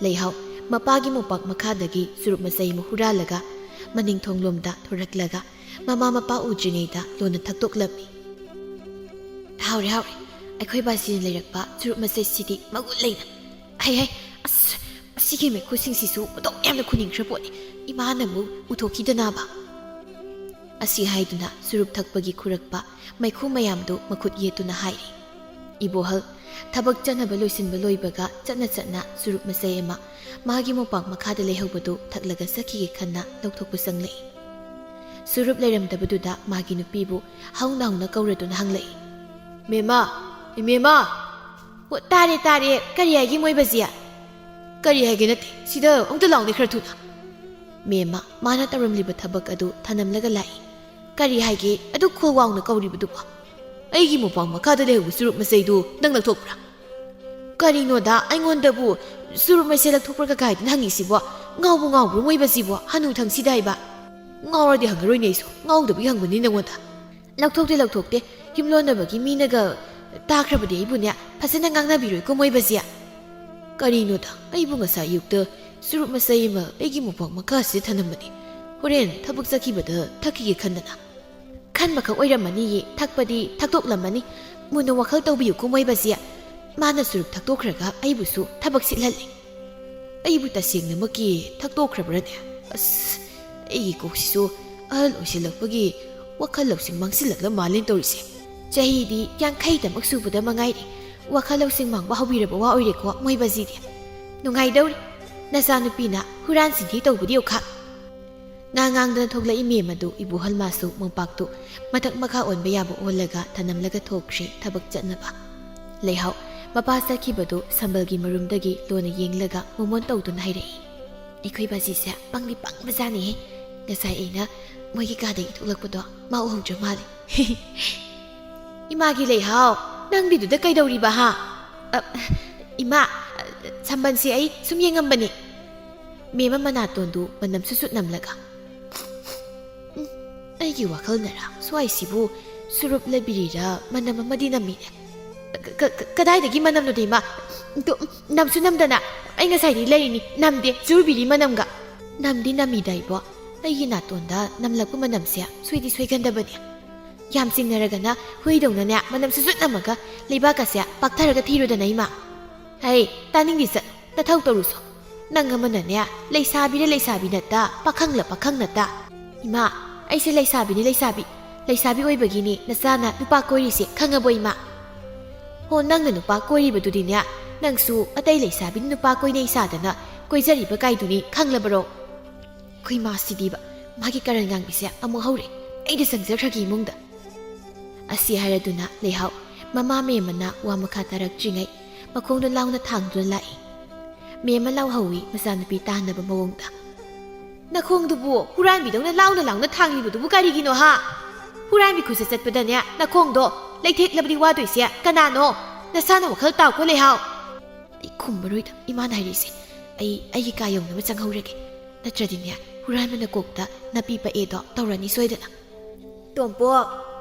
ꯂꯩꯍꯥꯎ ꯃꯄꯥꯒꯤ ꯃꯣꯝꯄꯥꯛ ꯃꯈꯥꯗꯒꯤ ꯆꯨꯔꯨꯞ ꯃꯆꯩ ꯑꯃ ꯍꯨꯔꯥꯜꯂꯒ ꯃꯅꯤꯡꯊꯣꯡꯂꯣꯝꯗ ꯊꯣꯔꯛꯂꯒ ꯃꯃꯥ ꯃꯄꯥ ꯎꯗ꯭ꯔꯤꯉꯩꯗ ꯂꯣꯟꯅ ꯊꯛꯇꯣꯛꯂꯝꯃꯤ꯫ "ꯍꯥꯎꯔꯦ, ꯍꯥꯎꯔꯦ꯫ ꯑꯩꯈꯣꯏ ꯕꯥꯁꯤꯅ ꯂꯩꯔꯛꯄ ꯆꯨꯔꯨꯞ ꯃꯆꯩꯁꯤꯗꯤ ꯃꯒꯨꯟ ꯂꯩꯅ꯫ ꯍꯩ, ꯍꯩ, ꯑꯁ, ꯑꯁꯤꯒꯤ ꯃꯩꯈꯨꯁꯤꯡꯁꯤꯁꯨ ꯃꯇꯧ ꯌꯥꯝꯅ ꯈꯨꯅꯤꯡꯈ꯭ꯔ ꯄꯣꯠꯅꯤ꯫ ꯏꯃꯥꯅ ꯑꯃꯨꯛ ꯎꯊꯣꯛꯈꯤꯗꯅꯕ꯫" ꯑꯁꯤ ꯍꯥꯏꯗꯨꯅ ꯆꯨꯔꯨꯞ ꯊꯛꯄꯒꯤ ꯈꯨꯔꯛꯄ ꯃꯩꯈꯨ ꯃꯌꯥꯝꯗꯨ ꯃꯈꯨꯠ ꯌꯦꯠꯇꯨꯅ ꯍꯥꯏꯔꯤ꯫ ꯏꯕꯣꯍꯜ ꯊꯕꯛ ꯆꯠꯅꯕ ꯂꯣꯏꯁꯤꯟꯕ ꯂꯣꯏꯕꯒ ꯆꯠꯅ ꯆꯠꯅ ꯆꯨꯔꯨꯞ ꯃꯆꯩ ꯑꯃ ꯃꯥꯒꯤ ꯃꯣꯝꯄꯥꯛ ꯃꯈꯥꯗ ꯂꯩꯍꯧꯕꯗꯨ ꯊꯛꯂꯒ ꯆꯠꯈꯤꯒꯦ ꯈꯟꯅ ꯂꯧꯊꯣꯛꯄ ꯆꯪꯂꯛꯏ꯫ ꯆꯨꯔꯨꯞ ꯂꯩꯔꯝꯗꯕꯗꯨꯗ ꯃꯥꯒꯤ ꯅꯨꯄꯤꯕꯨ ꯍꯧꯅ ꯍꯧꯅ ꯀꯧꯔꯗꯨꯅ ꯍꯪꯂꯛꯏ꯫ "ꯃꯦꯃꯥ, ꯏꯃꯦꯃꯥ!" "ꯑꯣ, ꯇꯥꯔꯦ, ꯇꯥꯔꯦ꯫ ꯀꯔꯤ ꯍꯥꯏꯒꯦ ꯃꯣꯏꯕꯖꯤ?" "ꯀꯔꯤ ꯍꯥꯏꯒꯦ ꯅꯠꯇꯦ꯫ ꯁꯤꯗ ꯑꯃꯨꯛꯇ ꯂꯥꯎꯅꯦ ꯈꯔ ꯊꯨꯅ꯫" ꯃꯦꯝꯃ ꯃꯥꯅ ꯇꯧꯔꯝꯂꯤꯕ ꯊꯕꯛ ꯑꯗꯨ ꯊꯅꯝꯂꯒ ꯂꯥꯛꯏ꯫ "ꯀꯔꯤ ꯍꯥꯏꯒꯦ ꯑꯗꯨ ꯈꯣꯜ ꯋꯥꯡꯅ ꯀꯧꯔꯤꯕꯗꯨꯕꯣ? ꯑꯩꯒꯤ ꯃꯣꯝꯄꯥꯛ ꯃꯈꯥꯗ ꯂꯩꯍꯧꯕ ꯆꯨꯔꯨꯞ ꯃꯆꯩꯗꯨ ꯅꯪ ꯂꯧꯊꯣꯛꯄ꯭ꯔꯥ?" "ꯀꯔꯤꯅꯣꯗ ꯑꯩꯉꯣꯟꯗꯕꯨ ꯆꯨꯔꯨꯞ ꯃꯆꯩ ꯂꯧꯊꯣꯛꯄ꯭ꯔꯥ ꯀꯥꯏꯗꯅ ꯍꯪꯉꯤꯁꯤꯕꯣ? ꯉꯥꯎꯕ ꯉꯥꯎꯕ꯭ꯔꯣ ꯃꯣꯏꯕꯁꯤꯕꯣ? ꯍꯅꯨ ꯊꯪꯁꯤꯗ ꯍꯥꯏꯕ꯫" "ꯉꯥꯎꯔꯗꯤ ꯍꯪꯉꯔꯣꯏꯅꯦ ꯑꯩꯁꯨ꯫ ꯉꯥꯎꯗꯕꯒꯤ ꯍꯪꯕꯅꯤ ꯅꯪꯉꯣꯟꯗ꯫" "ꯂꯧꯊꯣꯛꯇꯦ, ꯂꯧꯊꯣꯛꯇꯦ꯫ ꯌꯨꯝꯂꯣꯟꯅꯕꯒꯤ ꯃꯤꯅꯒ ꯇꯥꯈ꯭ꯔꯕꯗꯤ ꯑꯩꯕꯨꯅꯦ ꯐꯖꯅ ꯉꯥꯡꯅꯕꯤꯔꯣꯏꯀꯣ ꯃꯣꯏꯕꯁꯤ꯫" "ꯀꯔꯤꯅꯣꯗ, ꯑꯩꯕꯨ ꯉꯁꯥꯏ ꯑꯌꯨꯛꯇ ꯆꯨꯔꯨꯞ ꯃꯆꯩ ꯑꯃ ꯑꯩꯒꯤ ꯃꯣꯝꯄꯥꯛ ꯃꯈꯥꯁꯤꯗ ꯊꯅꯝꯕꯅꯤ꯫ ꯍꯣꯔꯦꯟ ꯊꯕꯛ ꯆꯠꯈꯤꯕꯗ ꯊꯛꯈꯤꯒꯦ ꯈꯟꯗꯅ꯫" "ꯈꯟꯕꯈꯛ ꯑꯣꯏꯔꯝꯃꯅꯤꯌꯦ, ꯊꯛꯄꯗꯤ ꯊꯛꯇꯣꯛꯂꯝꯃꯅꯤ꯫ ꯃꯨꯟꯅ ꯋꯥꯈꯜ ꯇꯧꯕꯤꯌꯨꯀꯣ ꯃꯣꯏꯕꯁꯤ꯫ ꯃꯥꯅ ꯆꯨꯔꯨꯞ ꯊꯛꯇꯣꯛꯈ꯭ꯔꯒ ꯑꯩꯕꯨꯁꯨ ꯊꯕꯛ ꯁꯤꯠꯍꯜꯂꯦ꯫" "ꯑꯩꯕꯨ ꯇꯁꯦꯡꯅꯃꯛꯀꯤ ꯊꯛꯇꯣꯛꯈ꯭ꯔꯕ꯭ꯔꯅꯦ? ꯑꯁ, ꯑꯩꯒꯤ ꯀꯣꯛꯁꯤꯁꯨ ꯑꯍꯜ ꯑꯣꯏꯁꯤꯜꯂꯛꯄꯒꯤ ꯋꯥꯈꯜ ꯂꯧꯁꯤꯡ ꯃꯥꯡꯁꯤꯜꯂꯛꯂ ꯃꯥꯜꯂꯦꯅ ꯇꯧꯔꯤꯁꯦ꯫ ꯆꯍꯤꯗꯤ ꯌꯥꯡꯈꯩꯗꯃꯛ ꯁꯨꯕꯗ ꯃꯉꯥꯏꯔꯦ꯫ ꯋꯥꯈꯜ ꯂꯧꯁꯤꯡ ꯃꯥꯡꯕ ꯍꯧꯕꯤꯔꯕ ꯋꯥ ꯑꯣꯏꯔꯦꯀꯣ ꯃꯣꯏꯕꯁꯤꯗꯤ꯫ ꯅꯨꯡꯉꯥꯏꯗꯧꯔꯤ꯫ ꯅꯆꯥꯅꯨꯄꯤꯅ ꯍꯨꯔꯥꯟ ꯆꯤꯟꯊꯤ ꯇꯧꯕꯗꯤ ꯌꯣꯛꯈꯥꯛ꯫" ꯉꯥꯡ ꯉꯥꯡꯗꯅ ꯊꯣꯛꯂꯛꯏ ꯃꯦꯝ ꯑꯗꯨ ꯏꯕꯣꯍꯜ ꯃꯥꯁꯨ ꯃꯣꯝꯄꯥꯛꯇꯨ ꯃꯊꯛ ꯃꯈꯥ ꯑꯣꯟꯕ ꯌꯥꯕ ꯑꯣꯜꯂꯒ ꯊꯅꯝꯂꯒ ꯊꯣꯛꯈ꯭ꯔꯦ ꯊꯕꯛ ꯆꯠꯅꯕ꯫ ꯂꯩꯍꯥꯎ ꯃꯄꯥ ꯆꯠꯈꯤꯕꯗꯨ ꯁꯝꯕꯜꯒꯤ ꯃꯔꯨꯝꯗꯒꯤ ꯂꯣꯟꯅ ꯌꯦꯡꯂꯒ ꯃꯣꯃꯣꯟ ꯇꯧꯗꯨꯅ ꯍꯥꯏꯔꯛꯏ꯫ "ꯑꯩꯈꯣꯏ ꯕꯥꯖꯤꯁꯦ ꯄꯪꯗꯤ ꯄꯪꯕꯖꯥꯠꯅꯤꯍꯦ꯫ ꯉꯁꯥꯏ ꯑꯩꯅ ꯃꯣꯏꯒꯤ ꯀꯥꯗꯒꯤ ꯊꯣꯛꯂꯛꯄꯗꯣ ꯃꯥ ꯎꯍꯧꯗ꯭ꯔ ꯃꯥꯜꯂꯦ꯫" "ꯏꯃꯥꯒꯤ ꯂꯩꯍꯥꯎ, ꯅꯪꯗꯤꯗꯨꯗ ꯀꯩꯗꯧꯔꯤꯕ ꯍꯥ?" "ꯑ, ꯏꯃꯥ, ꯁꯝꯕꯜꯁꯦ ꯑꯩ ꯁꯨꯝ ꯌꯦꯡꯉꯝꯕꯅꯤ꯫" ꯃꯦꯝ ꯑꯃ ꯃꯅꯥꯇꯣꯟꯗꯨ ꯃꯅꯝ ꯁꯨꯠ ꯁꯨꯠ ꯅꯝꯂꯒ, "ꯎꯝ, ꯑꯩꯒꯤ ꯋꯥꯈꯜꯅꯔ ꯁ꯭ꯋꯥꯏꯁꯤꯕꯨ ꯆꯨꯔꯨꯞꯂ ꯕꯤꯔꯤꯔ ꯃꯅꯝ ꯑꯃꯗꯤ ꯅꯝꯃꯤꯅꯦ꯫ ꯀ-, ꯀ-, ꯀ-, ꯀꯗꯥꯏꯗꯒꯤ ꯃꯅꯝꯅꯣꯗ ꯏꯃꯥ? ꯑꯗꯨ ꯅꯝꯁꯨ ꯅꯝꯗꯅ ꯑꯩ ꯉꯁꯥꯏꯗꯤ ꯂꯩꯔꯤꯅꯤ, ꯅꯝꯗꯦ ꯆꯨꯔꯨꯞ ꯕꯤꯔꯤ ꯃꯅꯝꯒ꯫" "ꯅꯝꯗꯤ ꯅꯝꯃꯤꯗ ꯏꯕꯣ, ꯑꯩꯒꯤ ꯅꯥꯇꯣꯟꯗ ꯅꯝꯂꯛꯄ ꯃꯅꯝꯁꯦ ꯁꯣꯏꯗꯤ ꯁꯣꯏꯒꯟꯗꯕꯅꯤ꯫ ꯌꯥꯝ ꯆꯤꯡꯅꯔꯒꯅ ꯍꯨꯏꯗꯧꯅꯅꯦ ꯃꯅꯝ ꯁꯨꯖꯨꯠ ꯅꯝꯃꯒ ꯂꯩꯕꯥꯛꯀꯁꯦ ꯄꯥꯛꯊꯔꯒ ꯊꯤꯔꯨꯗꯅ ꯏꯃꯥ꯫ ꯍꯩ, ꯇꯥꯅꯤꯡꯗꯤ ꯆꯠꯂꯨ, ꯅꯊꯧ ꯇꯧꯔꯨꯁꯣ꯫ ꯅꯪ ꯑꯃꯅꯅꯦ ꯂꯩꯁꯥꯕꯤꯔ ꯂꯩꯁꯥꯕꯤ ꯅꯠꯇ, ꯄꯥꯈꯪꯂ ꯄꯥꯈꯪ ꯅꯠꯇ꯫ ꯏꯃꯥ, ꯑꯩꯁꯦ ꯂꯩꯁꯥꯕꯤꯅꯤ ꯂꯩꯁꯥꯕꯤ꯫ ꯂꯩꯁꯥꯕꯤ ꯑꯣꯏꯕꯒꯤꯅꯤ ꯅꯆꯥꯅ ꯅꯨꯄꯥ ꯀꯣꯏꯔꯤꯁꯦ ꯈꯪꯉꯕꯣ ꯏꯃꯥ? ꯍꯣ, ꯅꯪꯅ ꯅꯨꯄꯥ ꯀꯣꯏꯔꯤꯕꯗꯨꯗꯤꯅꯦ, ꯅꯪꯁꯨ ꯑꯇꯩ ꯂꯩꯁꯥꯕꯤꯅ ꯅꯨꯄꯥ ꯀꯣꯏꯅꯩ ꯁꯥꯗꯅ ꯀꯣꯏꯖꯔꯤꯕ ꯀꯥꯏꯗꯨꯅꯤ ꯈꯪꯂꯕꯔꯣ? ꯑꯩꯈꯣꯏ ꯃꯥꯁꯤꯗꯤꯕ, ꯃꯥꯒꯤ ꯀꯔꯟ ꯉꯥꯡꯕꯤꯁꯦ ꯑꯃꯨꯛ ꯍꯧꯔꯦ꯫ ꯑꯩꯗ ꯆꯪꯖꯈ꯭ꯔꯒꯦ ꯏꯃꯨꯡꯗ꯫ ꯑꯁꯤ ꯍꯥꯏꯔꯗꯨꯅ ꯂꯩꯍꯥꯎ ꯃꯃꯥ ꯃꯦꯝꯃꯅ ꯋꯥ ꯃꯈꯥ ꯇꯥꯔꯛꯇ꯭ꯔꯤꯉꯩ ꯃꯈꯣꯡꯗꯣ ꯂꯥꯎꯅ ꯊꯥꯡꯗꯨꯅ ꯂꯥꯛꯏ꯫ ꯃꯦꯝꯃ ꯂꯥꯎꯍꯧꯋꯤ ꯃꯆꯥꯅꯨꯄꯤ ꯇꯥꯅꯕ ꯃꯑꯣꯡꯗ꯫ "ꯅꯈꯣꯡꯗꯨꯕꯨ ꯍꯨꯔꯥꯟꯕꯤꯗꯧꯅ ꯂꯥꯎꯅ ꯂꯥꯎꯅ ꯊꯥꯡꯂꯤꯕꯗꯨꯕꯨ ꯀꯔꯤꯒꯤꯅꯣ ꯍꯥ? ꯍꯨꯔꯥꯟꯕꯤ ꯈꯨꯠꯁꯦ ꯆꯠꯄꯗꯅꯦ ꯅꯈꯣꯡꯗꯣ ꯂꯩꯊꯦꯛꯂꯕꯗꯤ ꯋꯥꯗꯣꯏꯁꯦ ꯀꯅꯥꯅꯣ? ꯅꯁꯥꯅ ꯋꯥꯈꯜ ꯇꯥꯎꯀꯣ ꯂꯩꯍꯥꯎ!" ꯑꯩ ꯈꯨꯝꯃꯔꯣꯏꯗ ꯏꯃꯥꯅ ꯍꯥꯏꯔꯤꯁꯦ꯫ ꯑꯩ ꯑꯩꯒꯤ ꯀꯥ ꯌꯧꯅꯕ ꯆꯪꯍꯧꯔꯒꯦ꯫ ꯅꯠꯇ꯭ꯔꯗꯤꯅꯦ ꯍꯨꯔꯥꯟꯕꯅ ꯀꯣꯛꯇ ꯅꯥꯄꯤ ꯄꯛꯑꯦꯗꯣ ꯇꯧꯔꯅꯤ ꯁꯣꯏꯗꯅ꯫ "ꯇꯣꯝꯄꯣꯛ!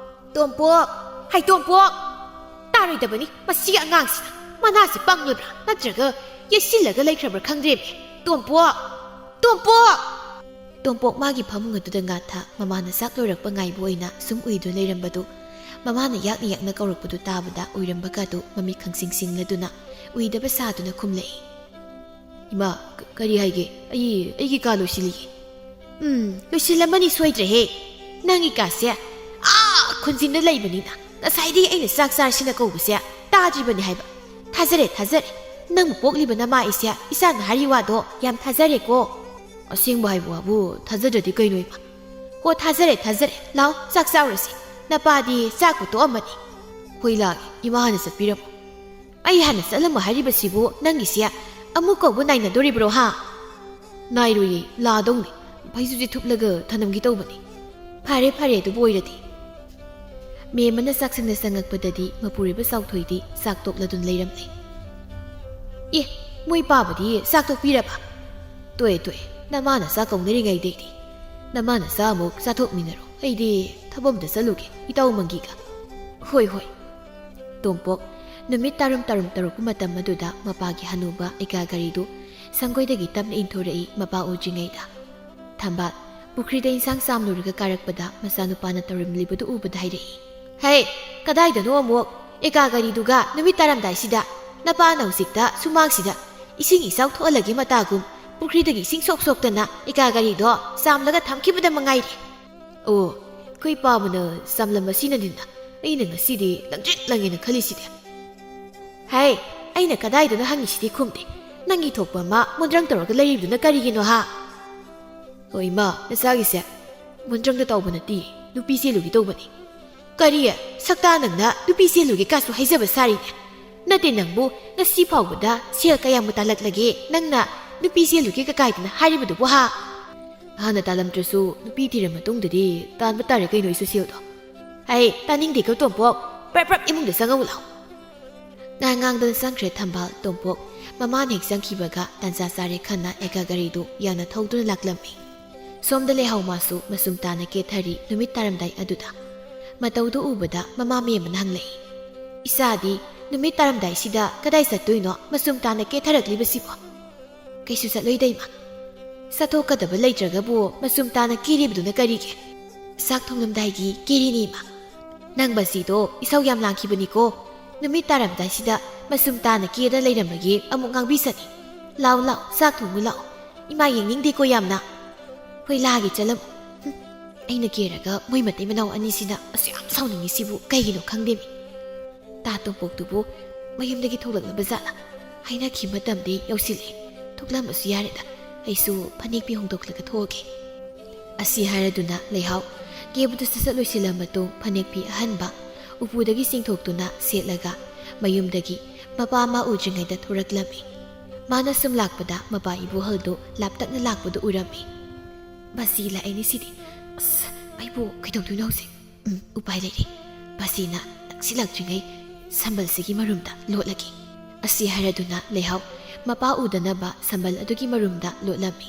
ꯇꯣꯝꯄꯣꯛ! ꯍꯩ ꯇꯣꯝꯄꯣꯛ!" ꯇꯥꯔꯣꯏꯗꯕꯅꯤ ꯃꯁꯤꯒꯤ ꯑꯉꯥꯡꯁꯤꯅ꯫ ꯃꯅꯥꯁꯦ ꯄꯪꯂꯕ꯭ꯔꯥ ꯅꯠꯇ꯭ꯔꯒ ꯌꯦꯠꯁꯤꯜꯂꯒ ꯂꯩꯈ꯭ꯔꯕ꯭ꯔꯥ ꯈꯪꯗ꯭ꯔꯦꯃꯦ꯫ "ꯇꯣꯝꯄꯣꯛ! ꯇꯣꯝꯄꯣꯛ!" ꯇꯣꯝꯄꯣꯛ ꯃꯥꯒꯤ ꯐꯃꯨꯡ ꯑꯗꯨꯗ ꯉꯥꯊ ꯃꯃꯥꯅ ꯆꯥꯛ ꯂꯣꯏꯔꯛꯄ ꯉꯥꯏꯕ ꯑꯣꯏꯅ ꯁꯨꯝ ꯎꯏꯗꯨꯅ ꯂꯩꯔꯝꯕꯗꯨ ꯃꯃꯥꯅ ꯌꯥꯛꯅ ꯌꯥꯛꯅ ꯀꯧꯔꯛꯄꯗꯨ ꯇꯥꯕꯗ ꯎꯏꯔꯝꯕꯒꯗꯨ ꯃꯃꯤꯠ ꯈꯪꯁꯤꯡ ꯁꯤꯡꯂꯗꯨꯅ ꯎꯏꯗꯕ ꯁꯥꯗꯨꯅ ꯈꯨꯝꯂꯛꯏ꯫ "ꯏꯃꯥ, ꯀ-, ꯀꯔꯤ ꯍꯥꯏꯒꯦ? ꯑꯩ, ꯑꯩꯒꯤ ꯀꯥ ꯂꯣꯏꯁꯤꯜꯂꯤꯌꯦ꯫" "ꯎꯝ, ꯂꯣꯏꯁꯤꯜꯂꯝꯃꯅꯤ ꯁꯣꯏꯗ꯭ꯔꯦꯍꯦ꯫ ꯅꯪꯒꯤ ꯀꯥꯁꯦ ꯑꯥ ꯈꯨꯟꯖꯤꯟꯗ ꯂꯩꯕꯅꯤꯅ ꯉꯁꯥꯏꯗꯒꯤ ꯑꯩꯅ ꯆꯥꯛ ꯆꯥꯔꯁꯤꯅ ꯀꯧꯕꯁꯦ ꯇꯥꯗ꯭ꯔꯤꯕꯅꯤ ꯍꯥꯏꯕ꯫ ꯊꯥꯖꯔꯦ, ꯊꯥꯖꯔꯦ꯫ ꯅꯪꯕꯨ ꯄꯣꯛꯂꯤꯕ ꯅꯃꯥ ꯑꯩꯁꯦ ꯏꯆꯥꯅ ꯍꯥꯏꯔꯤ ꯋꯥꯗꯣ ꯌꯥꯝ ꯊꯥꯖꯔꯦꯀꯣ꯫" "ꯑꯁꯦꯡꯕ ꯍꯥꯏꯕ ꯋꯥꯕꯨ ꯊꯥꯖꯗ꯭ꯔꯗꯤ ꯀꯩꯅꯣ ꯏꯃꯥ?" "ꯍꯣ, ꯊꯥꯖꯔꯦ, ꯊꯥꯖꯔꯦ꯫ ꯂꯥꯎ, ꯆꯥꯛ ꯆꯥꯎꯔꯁꯤ꯫ ꯅꯄꯥꯗꯤ ꯆꯥꯛꯄꯨ ꯇꯣꯛꯑꯝꯃꯅꯤ꯫" "ꯍꯣꯏ, ꯂꯥꯛꯑꯒꯦ꯫ ꯏꯃꯥ ꯍꯥꯟꯅ ꯆꯠꯄꯤꯔꯝꯃꯣ꯫" "ꯑꯩ ꯍꯥꯟꯅ ꯆꯠꯂꯝꯃꯣ ꯍꯥꯏꯔꯤꯕꯁꯤꯕꯨ ꯅꯪꯒꯤꯁꯦ ꯑꯃꯨꯛ ꯀꯧꯕ ꯅꯥꯏꯅꯗꯣꯔꯤꯕ꯭ꯔꯣ ꯍꯥ?" "ꯅꯥꯏꯔꯣꯏꯌꯦ, ꯂꯥꯗꯧꯅꯤ꯫ ꯐꯩꯖꯨꯞꯁꯦ ꯊꯨꯞꯂꯒ ꯊꯅꯝꯒꯦ ꯇꯧꯕꯅꯤ꯫" "ꯐꯔꯦ, ꯐꯔꯦ, ꯑꯗꯨꯕꯨ ꯑꯣꯏꯔꯗꯤ꯫" ꯃꯦꯝꯃꯅ ꯆꯥꯛꯁꯪꯗ ꯆꯪꯉꯛꯄꯗꯗꯤ ꯃꯄꯨꯔꯣꯏꯕ ꯆꯥꯎꯊꯣꯏꯗꯤ ꯆꯥꯛ ꯇꯣꯛꯂꯗꯨꯅ ꯂꯩꯔꯝꯂꯦ꯫ "ꯑꯦ, ꯃꯣꯏ ꯄꯥꯕꯗꯤ ꯆꯥꯛ ꯇꯣꯛꯄꯤꯔꯕ?" "ꯇꯣꯛꯑꯦ, ꯇꯣꯛꯑꯦ꯫ ꯅꯃꯥꯅ ꯆꯥꯛ ꯀꯧꯅꯔꯤꯉꯩꯗꯩꯗꯤ꯫ ꯅꯃꯥꯅ ꯆꯥꯛ ꯑꯃꯨꯛ ꯆꯥꯊꯣꯛꯃꯤꯟꯅꯔꯣ꯫ ꯑꯩꯗꯤ ꯊꯕꯛ ꯑꯝꯇ ꯆꯠꯂꯨꯒꯦ, ꯏꯇꯥꯎ ꯃꯪꯒꯤꯒ꯫" "ꯍꯣꯏ, ꯍꯣꯏ꯫" ꯇꯣꯝꯄꯣꯛ ꯅꯨꯃꯤꯠ ꯇꯥꯔꯨꯝ ꯇꯥꯔꯨꯝ ꯇꯧꯔꯛꯄ ꯃꯇꯝ ꯑꯗꯨꯗ ꯃꯄꯥꯒꯤ ꯍꯅꯨꯕ ꯑꯦꯀꯥ ꯒꯥꯔꯤꯗꯨ ꯁꯪꯒꯣꯏꯗꯒꯤ ꯇꯞꯅ ꯏꯟꯊꯣꯔꯛꯏ ꯃꯄꯥ ꯎꯗ꯭ꯔꯤꯉꯩꯗ꯫ ꯊꯝꯕꯥꯜ ꯄꯨꯈ꯭ꯔꯤꯗ ꯏꯟꯁꯥꯡ ꯆꯥꯝꯂꯨꯔꯒ ꯀꯥꯔꯛꯄꯗ ꯃꯆꯥꯅꯨꯄꯥꯅ ꯇꯧꯔꯝꯂꯤꯕꯗꯨ ꯎꯕꯗ ꯍꯥꯏꯔꯛꯏ, "ꯍꯦ, ꯀꯗꯥꯏꯗꯅꯣ ꯑꯃꯨꯛ? ꯑꯦꯀꯥ ꯒꯥꯔꯤꯗꯨꯒ ꯅꯨꯃꯤꯠ ꯇꯥꯔꯝꯗꯥꯏꯁꯤꯗ? ꯅꯄꯥꯅ ꯍꯧꯖꯤꯛꯇ ꯁꯨꯃꯥꯡꯁꯤꯗ ꯏꯁꯤꯡ ꯏꯆꯥꯎ ꯊꯣꯛꯍꯜꯂꯒꯦ ꯃꯇꯥꯒꯨꯝ ꯄꯨꯈ꯭ꯔꯤꯗꯒꯤ ꯏꯁꯤꯡ ꯁꯣꯛ ꯁꯣꯛꯇꯅ ꯑꯦꯀꯥ ꯒꯥꯔꯤꯗꯣ ꯆꯥꯝꯂꯒ ꯊꯝꯈꯤꯕꯗ ꯃꯉꯥꯏꯔꯦ꯫ ꯑꯣ, ꯑꯩꯈꯣꯏ ꯄꯥꯕꯅ ꯆꯥꯝꯂꯝꯕꯁꯤꯅꯅꯤꯅ ꯑꯩꯅ ꯉꯁꯤꯗꯤ ꯂꯪꯇ꯭ꯔꯤꯛ ꯂꯪꯉꯦꯅ ꯈꯜꯂꯤꯁꯤꯗꯤ꯫ ꯍꯦ, ꯑꯩꯅ ꯀꯗꯥꯏꯗꯅꯣ ꯍꯪꯉꯤꯁꯤꯗꯤ ꯈꯨꯝꯗꯦ꯫ ꯅꯪꯒꯤ ꯊꯣꯛꯄ ꯑꯃ ꯃꯨꯟꯗ꯭ꯔꯪ ꯇꯧꯔꯒ ꯂꯩꯔꯤꯕꯗꯨꯅ ꯀꯔꯤꯒꯤꯅꯣ ꯍꯥ?" "ꯍꯣꯏ ꯏꯃꯥ, ꯅꯆꯥꯒꯤꯁꯦ ꯃꯨꯟꯗ꯭ꯔꯪꯗ ꯇꯧꯕ ꯅꯠꯇꯦ, ꯅꯨꯄꯤ ꯆꯦꯜꯂꯨꯒꯦ ꯇꯧꯕꯅꯤ꯫" "ꯀꯔꯤ? ꯁꯛꯇꯥ ꯅꯪꯅ ꯅꯨꯄꯤ ꯆꯦꯜꯂꯨꯒꯦ ꯀꯥꯁꯨ ꯍꯥꯏꯖꯕ ꯁꯥꯔꯤꯅꯦ꯫ ꯅꯠꯇꯦ ꯅꯪꯕꯨ ꯉꯁꯤ ꯐꯥꯎꯕꯗ ꯁꯦꯜ ꯀꯌꯥꯃꯨꯛ ꯇꯥꯜꯂꯛꯂꯒꯦ ꯅꯪꯅ ꯅꯨꯄꯤ ꯆꯦꯜꯂꯨꯒꯦ ꯀꯀꯥꯏꯗꯅ ꯍꯥꯏꯔꯤꯕꯗꯨꯕꯨ ꯍꯥ?" "ꯍꯥꯟꯅ ꯇꯥꯜꯂꯝꯗ꯭ꯔꯁꯨ ꯅꯨꯄꯤ ꯊꯤꯔ ꯃꯇꯨꯡꯗꯗꯤ ꯇꯥꯟꯕ ꯇꯥꯔꯦ ꯀꯩꯅꯣ ꯑꯩꯁꯨ ꯁꯦꯜꯗꯣ꯫" "ꯑꯩ ꯇꯥꯅꯤꯡꯗꯦꯀꯣ ꯇꯣꯝꯄꯣꯛ, ꯄ꯭ꯔꯞ ꯄ꯭ꯔꯞ ꯏꯃꯨꯡꯗ ꯆꯪꯉꯛꯎ ꯂꯥꯎ꯫" ꯉꯥꯏ ꯉꯥꯡꯗꯅ ꯆꯪꯈ꯭ꯔꯦ ꯊꯝꯕꯥꯜ꯫ ꯇꯣꯝꯄꯣꯛ ꯃꯃꯥꯅ ꯍꯦꯛ ꯆꯪꯈꯤꯕꯒ ꯇꯥꯟꯖꯥ ꯆꯥꯔꯦ ꯈꯟꯅ ꯑꯦꯀꯥ ꯒꯥꯔꯤꯗꯨ ꯌꯥꯅ ꯊꯧꯗꯨꯅ ꯂꯥꯛꯂꯝꯃꯤ꯫ ꯁꯣꯝꯗ ꯂꯩꯍꯥꯎ ꯃꯥꯁꯨ ꯃꯆꯨꯝ ꯇꯥꯅ ꯀꯦꯊꯔꯤ ꯅꯨꯃꯤꯠ ꯇꯥꯔꯝꯗꯥꯏ ꯑꯗꯨꯗ꯫ ꯃꯇꯧꯗꯨ ꯎꯕꯗ ꯃꯃꯥ ꯃꯦꯝꯕꯅ ꯍꯪꯂꯛꯏ, "ꯏꯆꯥꯗꯤ ꯅꯨꯃꯤꯠ ꯇꯥꯔꯝꯗꯥꯏꯁꯤꯗ ꯀꯗꯥꯏ ꯆꯠꯇꯣꯏꯅꯣ ꯃꯆꯨꯝ ꯇꯥꯅ ꯀꯦꯊꯔꯛꯂꯤꯕꯁꯤꯕꯣ?" "ꯀꯩꯁꯨ ꯆꯠꯂꯣꯏꯗ ꯏꯃꯥ꯫" "ꯆꯠꯊꯣꯛꯀꯗꯕ ꯂꯩꯇ꯭ꯔꯒꯕꯨ ꯃꯆꯨꯝ ꯇꯥꯅ ꯀꯦꯔꯤꯕꯗꯨꯅ ꯀꯔꯤꯒꯤ?" "ꯆꯥꯛ ꯊꯣꯡꯂꯝꯗꯥꯏꯒꯤ ꯀꯦꯔꯤꯅꯤ ꯏꯃꯥ꯫" "ꯅꯪ ꯕꯁꯤꯗꯣ ꯏꯁꯧ ꯌꯥꯝ ꯂꯥꯡꯈꯤꯕꯅꯤꯀꯣ꯫ ꯅꯨꯃꯤꯠ ꯇꯥꯔꯝꯗꯥꯏꯁꯤꯗ ꯃꯆꯨꯝ ꯇꯥꯅ ꯀꯦꯗ ꯂꯩꯔꯝꯕꯒꯤ ꯑꯃꯨꯛ ꯉꯥꯡꯕꯤꯁꯅꯤ꯫ ꯂꯥꯎ ꯂꯥꯎ, ꯆꯥꯛ ꯊꯣꯡꯉꯨ ꯂꯥꯎ꯫ ꯏꯃꯥ ꯌꯦꯡꯅꯤꯡꯗꯦꯀꯣ ꯌꯥꯝꯅ꯫ ꯍꯣꯏ ꯂꯥꯛꯑꯒꯦ ꯆꯠꯂꯝꯃꯨ꯫ ꯍꯨꯝ, ꯑꯩꯅ ꯀꯦꯔꯒ ꯃꯣꯏ ꯃꯇꯩ ꯃꯅꯥꯎ ꯑꯅꯤꯁꯤꯅ ꯑꯁꯨꯛ ꯌꯥꯝ ꯁꯥꯎꯅꯤꯡꯉꯤꯁꯤꯕꯨ ꯀꯩꯒꯤꯅꯣ ꯈꯪꯗꯦꯃꯤ꯫ ꯇꯥ ꯇꯣꯝꯄꯣꯛꯇꯨꯕꯨ ꯃꯌꯨꯝꯗꯒꯤ ꯊꯣꯛꯂꯛꯂꯕ ꯖꯥꯠꯂ? ꯍꯥꯏꯅꯈꯤꯕ ꯃꯇꯝꯗꯤ ꯌꯧꯁꯤꯜꯂꯛꯑꯦ꯫ ꯊꯣꯛꯂꯝꯕꯁꯨ ꯌꯥꯔꯦꯗ꯫ ꯑꯩꯁꯨ ꯐꯅꯦꯛ ꯐꯤ ꯍꯣꯡꯗꯣꯛꯂꯒ ꯊꯣꯛꯑꯒꯦ꯫" ꯑꯁꯤ ꯍꯥꯏꯔꯗꯨꯅ ꯂꯩꯍꯥꯎ ꯀꯦꯕꯗꯨ ꯁꯠ ꯁꯠ ꯂꯣꯏꯁꯤꯜꯂ ꯃꯇꯨꯡ ꯐꯅꯦꯛ ꯐꯤ ꯑꯍꯟꯕ ꯎꯄꯨꯗꯒꯤ ꯆꯤꯡꯊꯣꯛꯇꯨꯅ ꯁꯦꯠꯂꯒ ꯃꯌꯨꯝꯗꯒꯤ ꯃꯄꯥ ꯑꯃ ꯎꯗ꯭ꯔꯤꯉꯩꯗ ꯊꯣꯔꯛꯂꯝꯃꯤ꯫ ꯃꯥꯅ ꯁꯨꯝ ꯂꯥꯛꯄꯗ ꯃꯄꯥ ꯏꯕꯣꯍꯜꯗꯨ ꯂꯥꯞꯇꯛꯅ ꯂꯥꯛꯄꯗꯨ ꯎꯔꯝꯃꯤ꯫ "ꯕꯥꯁꯤ ꯂꯥꯛꯑꯦꯅꯦ ꯁꯤꯗꯤ꯫ ꯑꯁ, ꯑꯩꯕꯨ ꯀꯩꯗꯧꯗꯣꯏꯅꯣ ꯍꯧꯖꯤꯛ? ꯎꯝ, ꯎꯄꯥꯏ ꯂꯩꯔꯦ꯫ ꯕꯥꯁꯤꯅ ꯅꯛꯁꯤꯜꯂꯛꯇ꯭ꯔꯤꯉꯩ ꯁꯝꯕꯜꯁꯤꯒꯤ ꯃꯔꯨꯝꯗ ꯂꯣꯠꯂꯒꯦ꯫" ꯑꯁꯤ ꯍꯥꯏꯔꯗꯨꯅ ꯂꯩꯍꯥꯎ ꯃꯄꯥ ꯎꯗꯅꯕ ꯁꯝꯕꯜ ꯑꯗꯨꯒꯤ ꯃꯔꯨꯝꯗ ꯂꯣꯠꯂꯝꯃꯤ꯫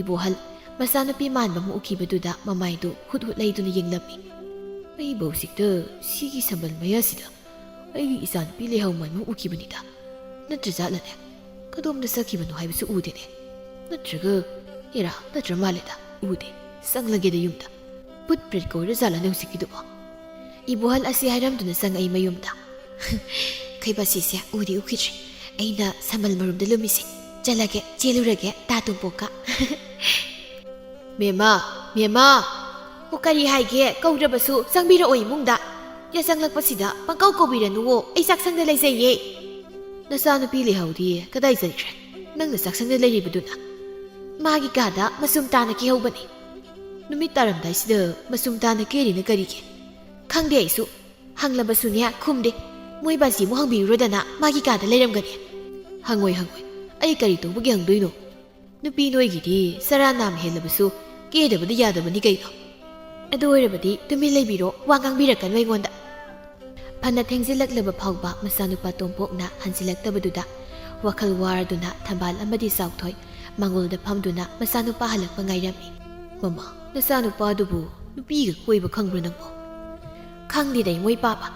ꯏꯕꯣꯍꯜ ꯃꯆꯥꯅꯨꯄꯤ ꯃꯥꯟꯕ ꯑꯃ ꯎꯈꯤꯕꯗꯨꯗ ꯃꯃꯥꯏꯗꯨ ꯍꯨꯠ ꯍꯨꯠ ꯂꯩꯗꯨꯅ ꯌꯦꯡꯂꯝꯃꯤ꯫ "ꯑꯩꯕꯨ ꯍꯧꯖꯤꯛꯇ ꯁꯤꯒꯤ ꯁꯝꯕꯜ ꯃꯌꯥꯁꯤꯗ ꯑꯩꯒꯤ ꯏꯆꯥꯅꯨꯄꯤ ꯂꯩꯍꯥꯎ ꯃꯥꯟꯕ ꯑꯃ ꯎꯈꯤꯕꯅꯤꯗ꯫ ꯅꯠꯇ꯭ꯔꯖꯥꯠꯂꯅꯦ? ꯀꯗꯣꯝꯗ ꯆꯠꯈꯤꯕꯅꯣ ꯍꯥꯏꯕꯁꯨ ꯎꯗꯦꯅꯦ꯫ ꯅꯠꯇ꯭ꯔꯒ, ꯑꯦꯔꯥ, ꯅꯠꯇ꯭ꯔ ꯃꯥꯜꯂꯦꯗ, ꯎꯗꯦ꯫ ꯆꯪꯂꯒꯦꯗ ꯌꯨꯝꯗ꯫ ꯄꯨꯠ ꯄ꯭ꯔꯦꯠ ꯀꯣꯏꯔꯖꯥꯠꯂꯅꯦ ꯍꯧꯖꯤꯛꯀꯤꯗꯨꯕꯣ? ꯏꯕꯣꯍꯜ ꯑꯁꯤ ꯍꯥꯏꯔꯝꯗꯨꯅ ꯆꯪꯉꯛꯏ ꯃꯌꯨꯝꯗ꯫ ꯈꯩꯕꯥꯁꯤꯁꯦ ꯎꯗꯤ ꯎꯈꯤꯗ꯭ꯔꯦ꯫ ꯑꯩꯅ ꯁꯝꯕꯜ ꯃꯔꯨꯝꯗ ꯂꯨꯝꯃꯤꯁꯦ꯫ ꯆꯠꯂꯒꯦ, ꯆꯦꯜꯂꯨꯔꯒꯦ, ꯇꯥ ꯇꯣꯝꯄꯣꯛꯀ꯫ ꯃꯦꯃꯥ, ꯃꯦꯃꯥ! ꯑꯣ, ꯀꯔꯤ ꯍꯥꯏꯒꯦ? ꯀꯧꯗ꯭ꯔꯕꯁꯨ ꯆꯪꯕꯤꯔꯛꯑꯣ ꯏꯃꯨꯡꯗ꯫ ꯌꯥꯆꯪꯂꯛꯄꯁꯤꯗ ꯄꯪꯀꯧ ꯀꯧꯕꯤꯔꯅꯨꯋꯣ, ꯑꯩ ꯆꯥꯛꯁꯪꯗ ꯂꯩꯖꯩꯌꯦ꯫ ꯅꯆꯥꯅꯨꯄꯤ ꯂꯩꯍꯧꯗꯤꯌꯦ, ꯀꯗꯥꯏ ꯆꯠꯈ꯭ꯔꯦ? ꯅꯪꯅ ꯆꯥꯛꯁꯪꯗ ꯂꯩꯔꯤꯕꯗꯨꯅ? ꯃꯥꯒꯤ ꯀꯥꯗ ꯃꯆꯨꯝ ꯇꯥꯅ ꯀꯦꯍꯧꯕꯅꯤ꯫ ꯅꯨꯃꯤꯠ ꯇꯥꯔꯝꯗꯥꯏꯁꯤꯗ ꯃꯆꯨꯝ ꯇꯥꯅ ꯀꯦꯔꯤꯅ ꯀꯔꯤꯒꯤ? ꯈꯪꯗꯦ ꯑꯩꯁꯨ꯫ ꯍꯪꯂꯕꯁꯨꯅꯦ ꯈꯨꯝꯗꯦ꯫ ꯃꯣꯏ ꯕꯥꯖꯤ ꯑꯃꯨꯛ ꯍꯪꯕꯤꯔꯨꯔꯣꯗꯅ, ꯃꯥꯒꯤ ꯀꯥꯗ ꯂꯩꯔꯝꯒꯅꯤ꯫ ꯍꯪꯉꯣꯏ, ꯍꯪꯉꯣꯏ꯫ ꯑꯩ ꯀꯔꯤ ꯇꯧꯕꯒꯤ ꯍꯪꯗꯣꯏꯅꯣ? ꯅꯨꯄꯤ ꯅꯣꯏꯒꯤꯗꯤ ꯆꯔꯥ ꯅꯥꯝ ꯍꯦꯜꯂꯕꯁꯨ ꯀꯦꯗꯕꯗꯤ ꯌꯥꯗꯕꯅꯤ ꯀꯩꯅꯣ꯫ ꯑꯗꯨ ꯑꯣꯏꯔꯕꯗꯤ ꯇꯨꯃꯤꯟ ꯂꯩꯕꯤꯔꯣ, ꯋꯥ ꯉꯥꯡꯕꯤꯔꯛꯀꯅꯨ ꯑꯩꯉꯣꯟꯗ꯫ ꯐꯅ ꯊꯦꯡꯖꯤꯜꯂꯛꯂꯕ ꯐꯥꯎꯕ ꯃꯆꯥꯅꯨꯄꯥ ꯇꯣꯝꯄꯣꯛꯅ ꯍꯟꯖꯤꯜꯂꯛꯇꯕꯗꯨꯗ ꯋꯥꯈꯜ ꯋꯥꯔꯗꯨꯅ ꯊꯝꯕꯥꯜ ꯑꯃꯗꯤ ꯆꯥꯎꯊꯣꯏ ꯃꯥꯡꯒꯣꯜꯗ ꯐꯝꯗꯨꯅ ꯃꯆꯥꯅꯨꯄꯥ ꯍꯜꯂꯛꯄ ꯉꯥꯏꯔꯝꯃꯤ꯫ "ꯃꯃꯥ, ꯅꯆꯥꯅꯨꯄꯥꯗꯨꯕꯨ ꯅꯨꯄꯤꯒ ꯀꯣꯏꯕ ꯈꯪꯕ꯭ꯔꯣ ꯅꯪꯕꯣ?" "ꯈꯪꯗꯦꯗ ꯏꯃꯣꯏ ꯄꯥꯕ꯫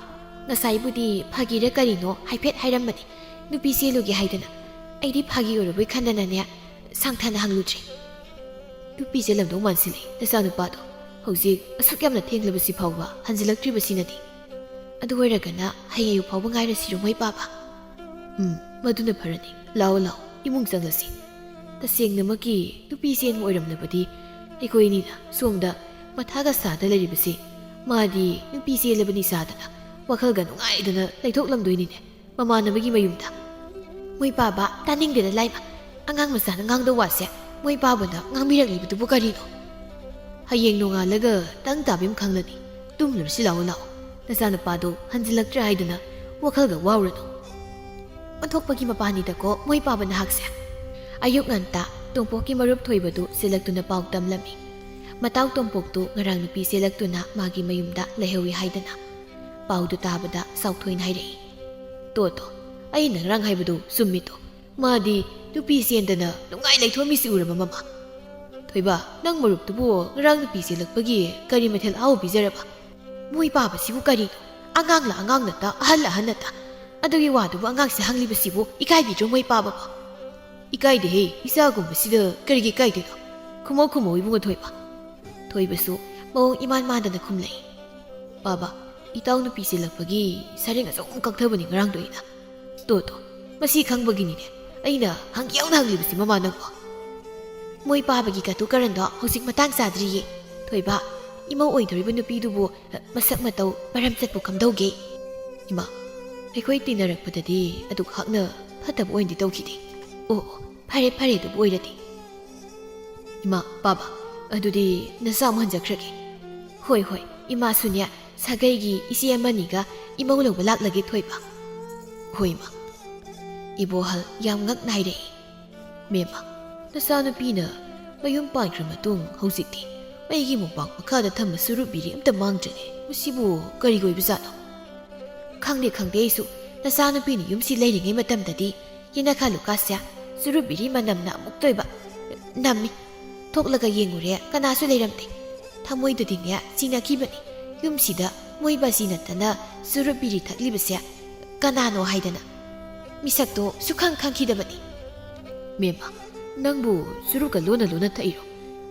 ꯉꯁꯥꯏꯕꯨꯗꯤ ꯐꯥꯒꯤꯔ ꯀꯔꯤꯅꯣ ꯍꯥꯏꯐꯦꯠ ꯍꯥꯏꯔꯝꯕꯅꯤ, ꯅꯨꯄꯤ ꯆꯦꯜꯂꯨꯒꯦ ꯍꯥꯏꯗꯅ꯫ ꯑꯩꯗꯤ ꯐꯥꯒꯤ ꯑꯣꯏꯔꯕꯣꯏ ꯈꯟꯗꯅꯅꯦ ꯁꯥꯡꯊꯅ ꯍꯪꯂꯨꯗ꯭ꯔꯦ꯫ ꯅꯨꯄꯤ ꯆꯦꯜꯂꯝꯗꯧ ꯃꯥꯟꯁꯤꯜꯂꯛꯏ ꯅꯆꯥꯅꯨꯄꯥꯗꯣ꯫ ꯍꯧꯖꯤꯛ ꯑꯁꯨꯛ ꯌꯥꯝꯅ ꯊꯦꯡꯂꯕꯁꯤ ꯐꯥꯎꯕ ꯍꯟꯖꯤꯜꯂꯛꯇ꯭ꯔꯤꯕꯁꯤꯅꯗꯤ꯫ ꯑꯗꯨ ꯑꯣꯏꯔꯒꯅ ꯍꯌꯦꯡ ꯑꯌꯨꯛ ꯐꯥꯎꯕ ꯉꯥꯏꯔꯁꯤꯔꯣ ꯃꯣꯏ ꯄꯥꯕ?" "ꯎꯝ, ꯃꯗꯨꯅ ꯐꯔꯅꯤ꯫ ꯂꯥꯛꯑꯣ, ꯂꯥꯛꯑꯣ, ꯏꯃꯨꯡ ꯆꯪꯂꯁꯤ꯫ ꯇꯁꯦꯡꯅꯃꯛꯀꯤ ꯅꯨꯄꯤ ꯆꯦꯟꯕ ꯑꯣꯏꯔꯝꯂꯕꯗꯤ ꯑꯩꯈꯣꯏ ꯑꯅꯤꯅ ꯁꯣꯝꯗ ꯃꯊꯥꯒ ꯁꯥꯗ ꯂꯩꯔꯤꯕꯁꯤ, ꯃꯥꯗꯤ ꯅꯨꯄꯤ ꯆꯦꯜꯂꯕꯅꯤ ꯁꯥꯗꯅ ꯋꯥꯈꯜꯒ ꯅꯨꯡꯉꯥꯏꯗꯅ ꯂꯩꯊꯣꯛꯂꯝꯗꯣꯏꯅꯤꯅꯦ ꯃꯃꯥꯟꯅꯕꯒꯤ ꯃꯌꯨꯝꯗ꯫ ꯃꯣꯏ ꯄꯥꯕ, ꯇꯥꯅꯤꯡꯗꯦꯗ ꯂꯥꯏꯃ꯫ ꯑꯉꯥꯡ ꯃꯆꯥꯅ ꯉꯥꯡꯗꯧ ꯋꯥꯁꯦ ꯃꯣꯏ ꯄꯥꯕꯅ ꯉꯥꯡꯕꯤꯔꯛꯂꯤꯕꯗꯨꯕꯨ ꯀꯔꯤꯅꯣ? ꯍꯌꯦꯡ ꯅꯣꯡꯉꯥꯜꯂꯒ ꯇꯪ ꯇꯥꯕꯤꯝ ꯈꯪꯂꯅꯤ꯫ ꯇꯨꯝꯂꯨꯔꯁꯤ, ꯂꯥꯛꯑꯣ, ꯂꯥꯛꯑꯣ꯫ ꯅꯆꯥꯅꯨꯄꯥꯗꯣ ꯍꯟꯖꯤꯜꯂꯛꯇ꯭ꯔꯦ ꯍꯥꯏꯗꯨꯅ ꯋꯥꯈꯜꯒ ꯋꯥꯎꯔꯅꯨ꯫ ꯑꯣꯟꯊꯣꯛꯄꯒꯤ ꯃꯄꯥꯅꯤꯗꯀꯣ ꯃꯣꯏ ꯄꯥꯕ ꯅꯍꯥꯛꯁꯦ꯫ ꯑꯌꯨꯛ ꯉꯟꯇꯥ ꯇꯣꯝꯄꯣꯛꯀꯤ ꯃꯔꯨꯞ ꯊꯣꯏꯕꯗꯨ ꯆꯦꯜꯂꯛꯇꯨꯅ ꯄꯥꯎ ꯇꯝꯂꯝꯃꯤ꯫ ꯃꯇꯥꯎ ꯇꯣꯝꯄꯣꯛꯇꯨ ꯉꯔꯥꯡ ꯅꯨꯄꯤ ꯆꯦꯜꯂꯛꯇꯨꯅ ꯃꯥꯒꯤ ꯃꯌꯨꯝꯗ ꯂꯩꯍꯧꯏ ꯍꯥꯏꯗꯅ꯫ ꯄꯥꯎꯗꯨ ꯇꯥꯕꯗ ꯆꯥꯎꯊꯣꯏꯅ ꯍꯥꯏꯔꯛꯏ, "ꯇꯣ, ꯇꯣ, ꯑꯩꯅ ꯉꯔꯥꯡ ꯍꯥꯏꯕꯗꯨ ꯆꯨꯝꯃꯤꯗꯣ꯫ ꯃꯥꯗꯤ ꯅꯨꯄꯤ ꯆꯦꯟꯗꯅ ꯅꯨꯡꯉꯥꯏ ꯂꯩꯊꯣꯛꯑꯝꯃꯤꯁꯤ ꯎꯔꯕ, ꯃꯃꯥ?" "ꯊꯣꯏꯕ, ꯅꯪ ꯃꯔꯨꯞꯇꯨꯕꯨ ꯉꯔꯥꯡ ꯅꯨꯄꯤ ꯆꯦꯜꯂꯛꯄꯒꯤ ꯀꯔꯤ ꯃꯊꯦꯜ ꯑꯍꯥꯎꯕ ꯄꯤꯖꯔꯕ?" "ꯃꯣꯏ ꯄꯥꯕꯁꯤꯕꯨ ꯀꯔꯤꯅꯣ? ꯑꯉꯥꯡꯂ ꯑꯉꯥꯡ ꯅꯠꯇ, ꯑꯍꯜꯂ ꯑꯍꯜ ꯅꯠꯇ꯫ ꯑꯗꯨꯒꯤ ꯋꯥꯗꯨꯕꯨ ꯑꯉꯥꯡꯁꯦ ꯍꯪꯂꯤꯕꯁꯤꯕꯨ ꯏꯀꯥꯏꯕꯤꯗ꯭ꯔꯣ ꯃꯣꯏ ꯄꯥꯕꯕꯨ?" "ꯏꯀꯥꯏꯗꯦꯍꯦ, ꯏꯆꯥꯒꯨꯝꯕꯁꯤꯗ ꯀꯔꯤꯒꯤ ꯏꯀꯥꯏꯗꯣꯏꯅꯣ? ꯈꯨꯝꯃꯣ, ꯈꯨꯝꯃꯣ, ꯏꯕꯨꯡꯉꯣ ꯊꯣꯏꯕ꯫ ꯊꯣꯏꯕꯁꯨ ꯃꯑꯣꯡ ꯏꯃꯥꯟ ꯃꯥꯟꯗꯅ ꯈꯨꯝꯂꯛꯏ꯫ "ꯄꯥꯕ, ꯏꯇꯥꯎ ꯅꯨꯄꯤ ꯆꯦꯜꯂꯛꯄꯒꯤ ꯁꯔꯦꯡ ꯑꯆꯧꯕ ꯀꯛꯊꯕꯅꯤ ꯉꯔꯥꯡꯗꯣ ꯑꯩꯅ꯫ ꯇꯣ ꯇꯣ, ꯃꯁꯤ ꯈꯪꯕꯒꯤꯅꯤꯅꯦ ꯑꯩꯅ ꯍꯪꯒꯦ ꯌꯥꯎꯅ ꯍꯪꯂꯤꯕꯁꯤ ꯃꯃꯥ ꯅꯪꯕꯣ꯫ ꯃꯣꯏ ꯄꯥꯕꯒꯤ ꯀꯇꯨ ꯀꯔꯟꯗꯣ ꯍꯧꯖꯤꯛ ꯃꯇꯥꯡ ꯆꯥꯗ꯭ꯔꯤꯌꯦ꯫ ꯊꯣꯏꯕ, ꯏꯃꯧ ꯑꯣꯏꯗꯣꯔꯤꯕ ꯅꯨꯄꯤꯗꯨꯕꯨ ꯃꯁꯛ ꯃꯇꯧ ꯃꯔꯝ ꯆꯠꯄꯨ ꯀꯝꯗꯧꯒꯦ?" "ꯏꯃꯥ, ꯑꯩꯈꯣꯏ ꯇꯤꯟꯅꯔꯛꯄꯗꯗꯤ ꯑꯗꯨꯛ ꯍꯛꯅ ꯐꯠꯇꯕ ꯑꯣꯏꯅꯗꯤ ꯇꯧꯈꯤꯗꯦ꯫ ꯑꯣ, ꯑꯣ, ꯐꯔꯦ, ꯐꯔꯦ, ꯑꯗꯨꯕꯨ ꯑꯣꯏꯔꯗꯤ꯫" "ꯏꯃꯥ, ꯄꯥꯕ, ꯑꯗꯨꯗꯤ ꯅꯆꯥ ꯑꯃꯨꯛ ꯍꯟꯖꯈ꯭ꯔꯒꯦ꯫" "ꯍꯣꯏ, ꯍꯣꯏ, ꯏꯃꯥꯁꯨꯅꯦ, ꯁꯥꯒꯩꯒꯤ ꯏꯆꯦ ꯑꯃꯅꯤꯒ ꯏꯃꯧ ꯂꯧꯕ ꯂꯥꯛꯂꯒꯦ ꯊꯣꯏꯕ꯫" "ꯍꯣꯏ, ꯏꯃꯥ꯫" ꯏꯕꯣꯍꯜ ꯌꯥꯝ ꯉꯛꯅ ꯍꯥꯏꯔꯛꯏ꯫ "ꯃꯦꯝꯃ, ꯅꯆꯥꯅꯨꯄꯤꯅ ꯃꯌꯨꯝ ꯄꯥꯟꯈ꯭ꯔ ꯃꯇꯨꯡ ꯍꯧꯖꯤꯛꯇꯤ ꯑꯩꯒꯤ ꯃꯣꯝꯄꯥꯛ ꯃꯈꯥꯗ ꯊꯝꯕ ꯆꯨꯔꯨꯞ ꯕꯤꯔꯤ ꯑꯝꯇ ꯃꯥꯡꯗ꯭ꯔꯦꯅꯦ꯫ ꯃꯁꯤꯕꯨ ꯀꯔꯤꯒꯤ ꯑꯣꯏꯕꯖꯥꯠꯅꯣ?" "ꯈꯪꯗꯦ, ꯈꯪꯗꯦ ꯑꯩꯁꯨ꯫ ꯅꯆꯥꯅꯨꯄꯤꯅ ꯌꯨꯝꯁꯤ ꯂꯩꯔꯤꯉꯩ ꯃꯇꯝꯗꯗꯤ ꯌꯦꯅꯈꯥ ꯂꯨꯀꯥꯁꯁꯦ ꯆꯨꯔꯨꯞ ꯕꯤꯔꯤ ꯃꯅꯝꯅ ꯑꯃꯨꯛꯇꯣꯏꯕ ꯅꯝꯃꯤ꯫ ꯊꯣꯛꯂꯒ ꯌꯦꯡꯉꯨꯔꯦ, ꯀꯅꯥꯁꯨ ꯂꯩꯔꯝꯗꯦ꯫ ꯊꯃꯣꯏꯗꯗꯤꯅꯦ ꯆꯤꯡꯅꯈꯤꯕꯅꯤ꯫ ꯌꯨꯝꯁꯤꯗ ꯃꯣꯏ ꯕꯥꯁꯤ ꯅꯠꯇꯅ ꯆꯨꯔꯨꯞ ꯕꯤꯔꯤ ꯊꯛꯂꯤꯕꯁꯦ ꯀꯅꯥꯅꯣ ꯍꯥꯏꯗꯅ꯫ ꯃꯤꯁꯛꯇꯣ ꯁꯨꯈꯪ ꯈꯪꯈꯤꯗꯕꯅꯤ꯫" "ꯃꯦꯝꯃ, ꯅꯪꯕꯨ ꯆꯨꯔꯨꯞꯀ ꯂꯣꯟꯅ ꯂꯣꯟꯅ ꯊꯛꯏꯔꯣ?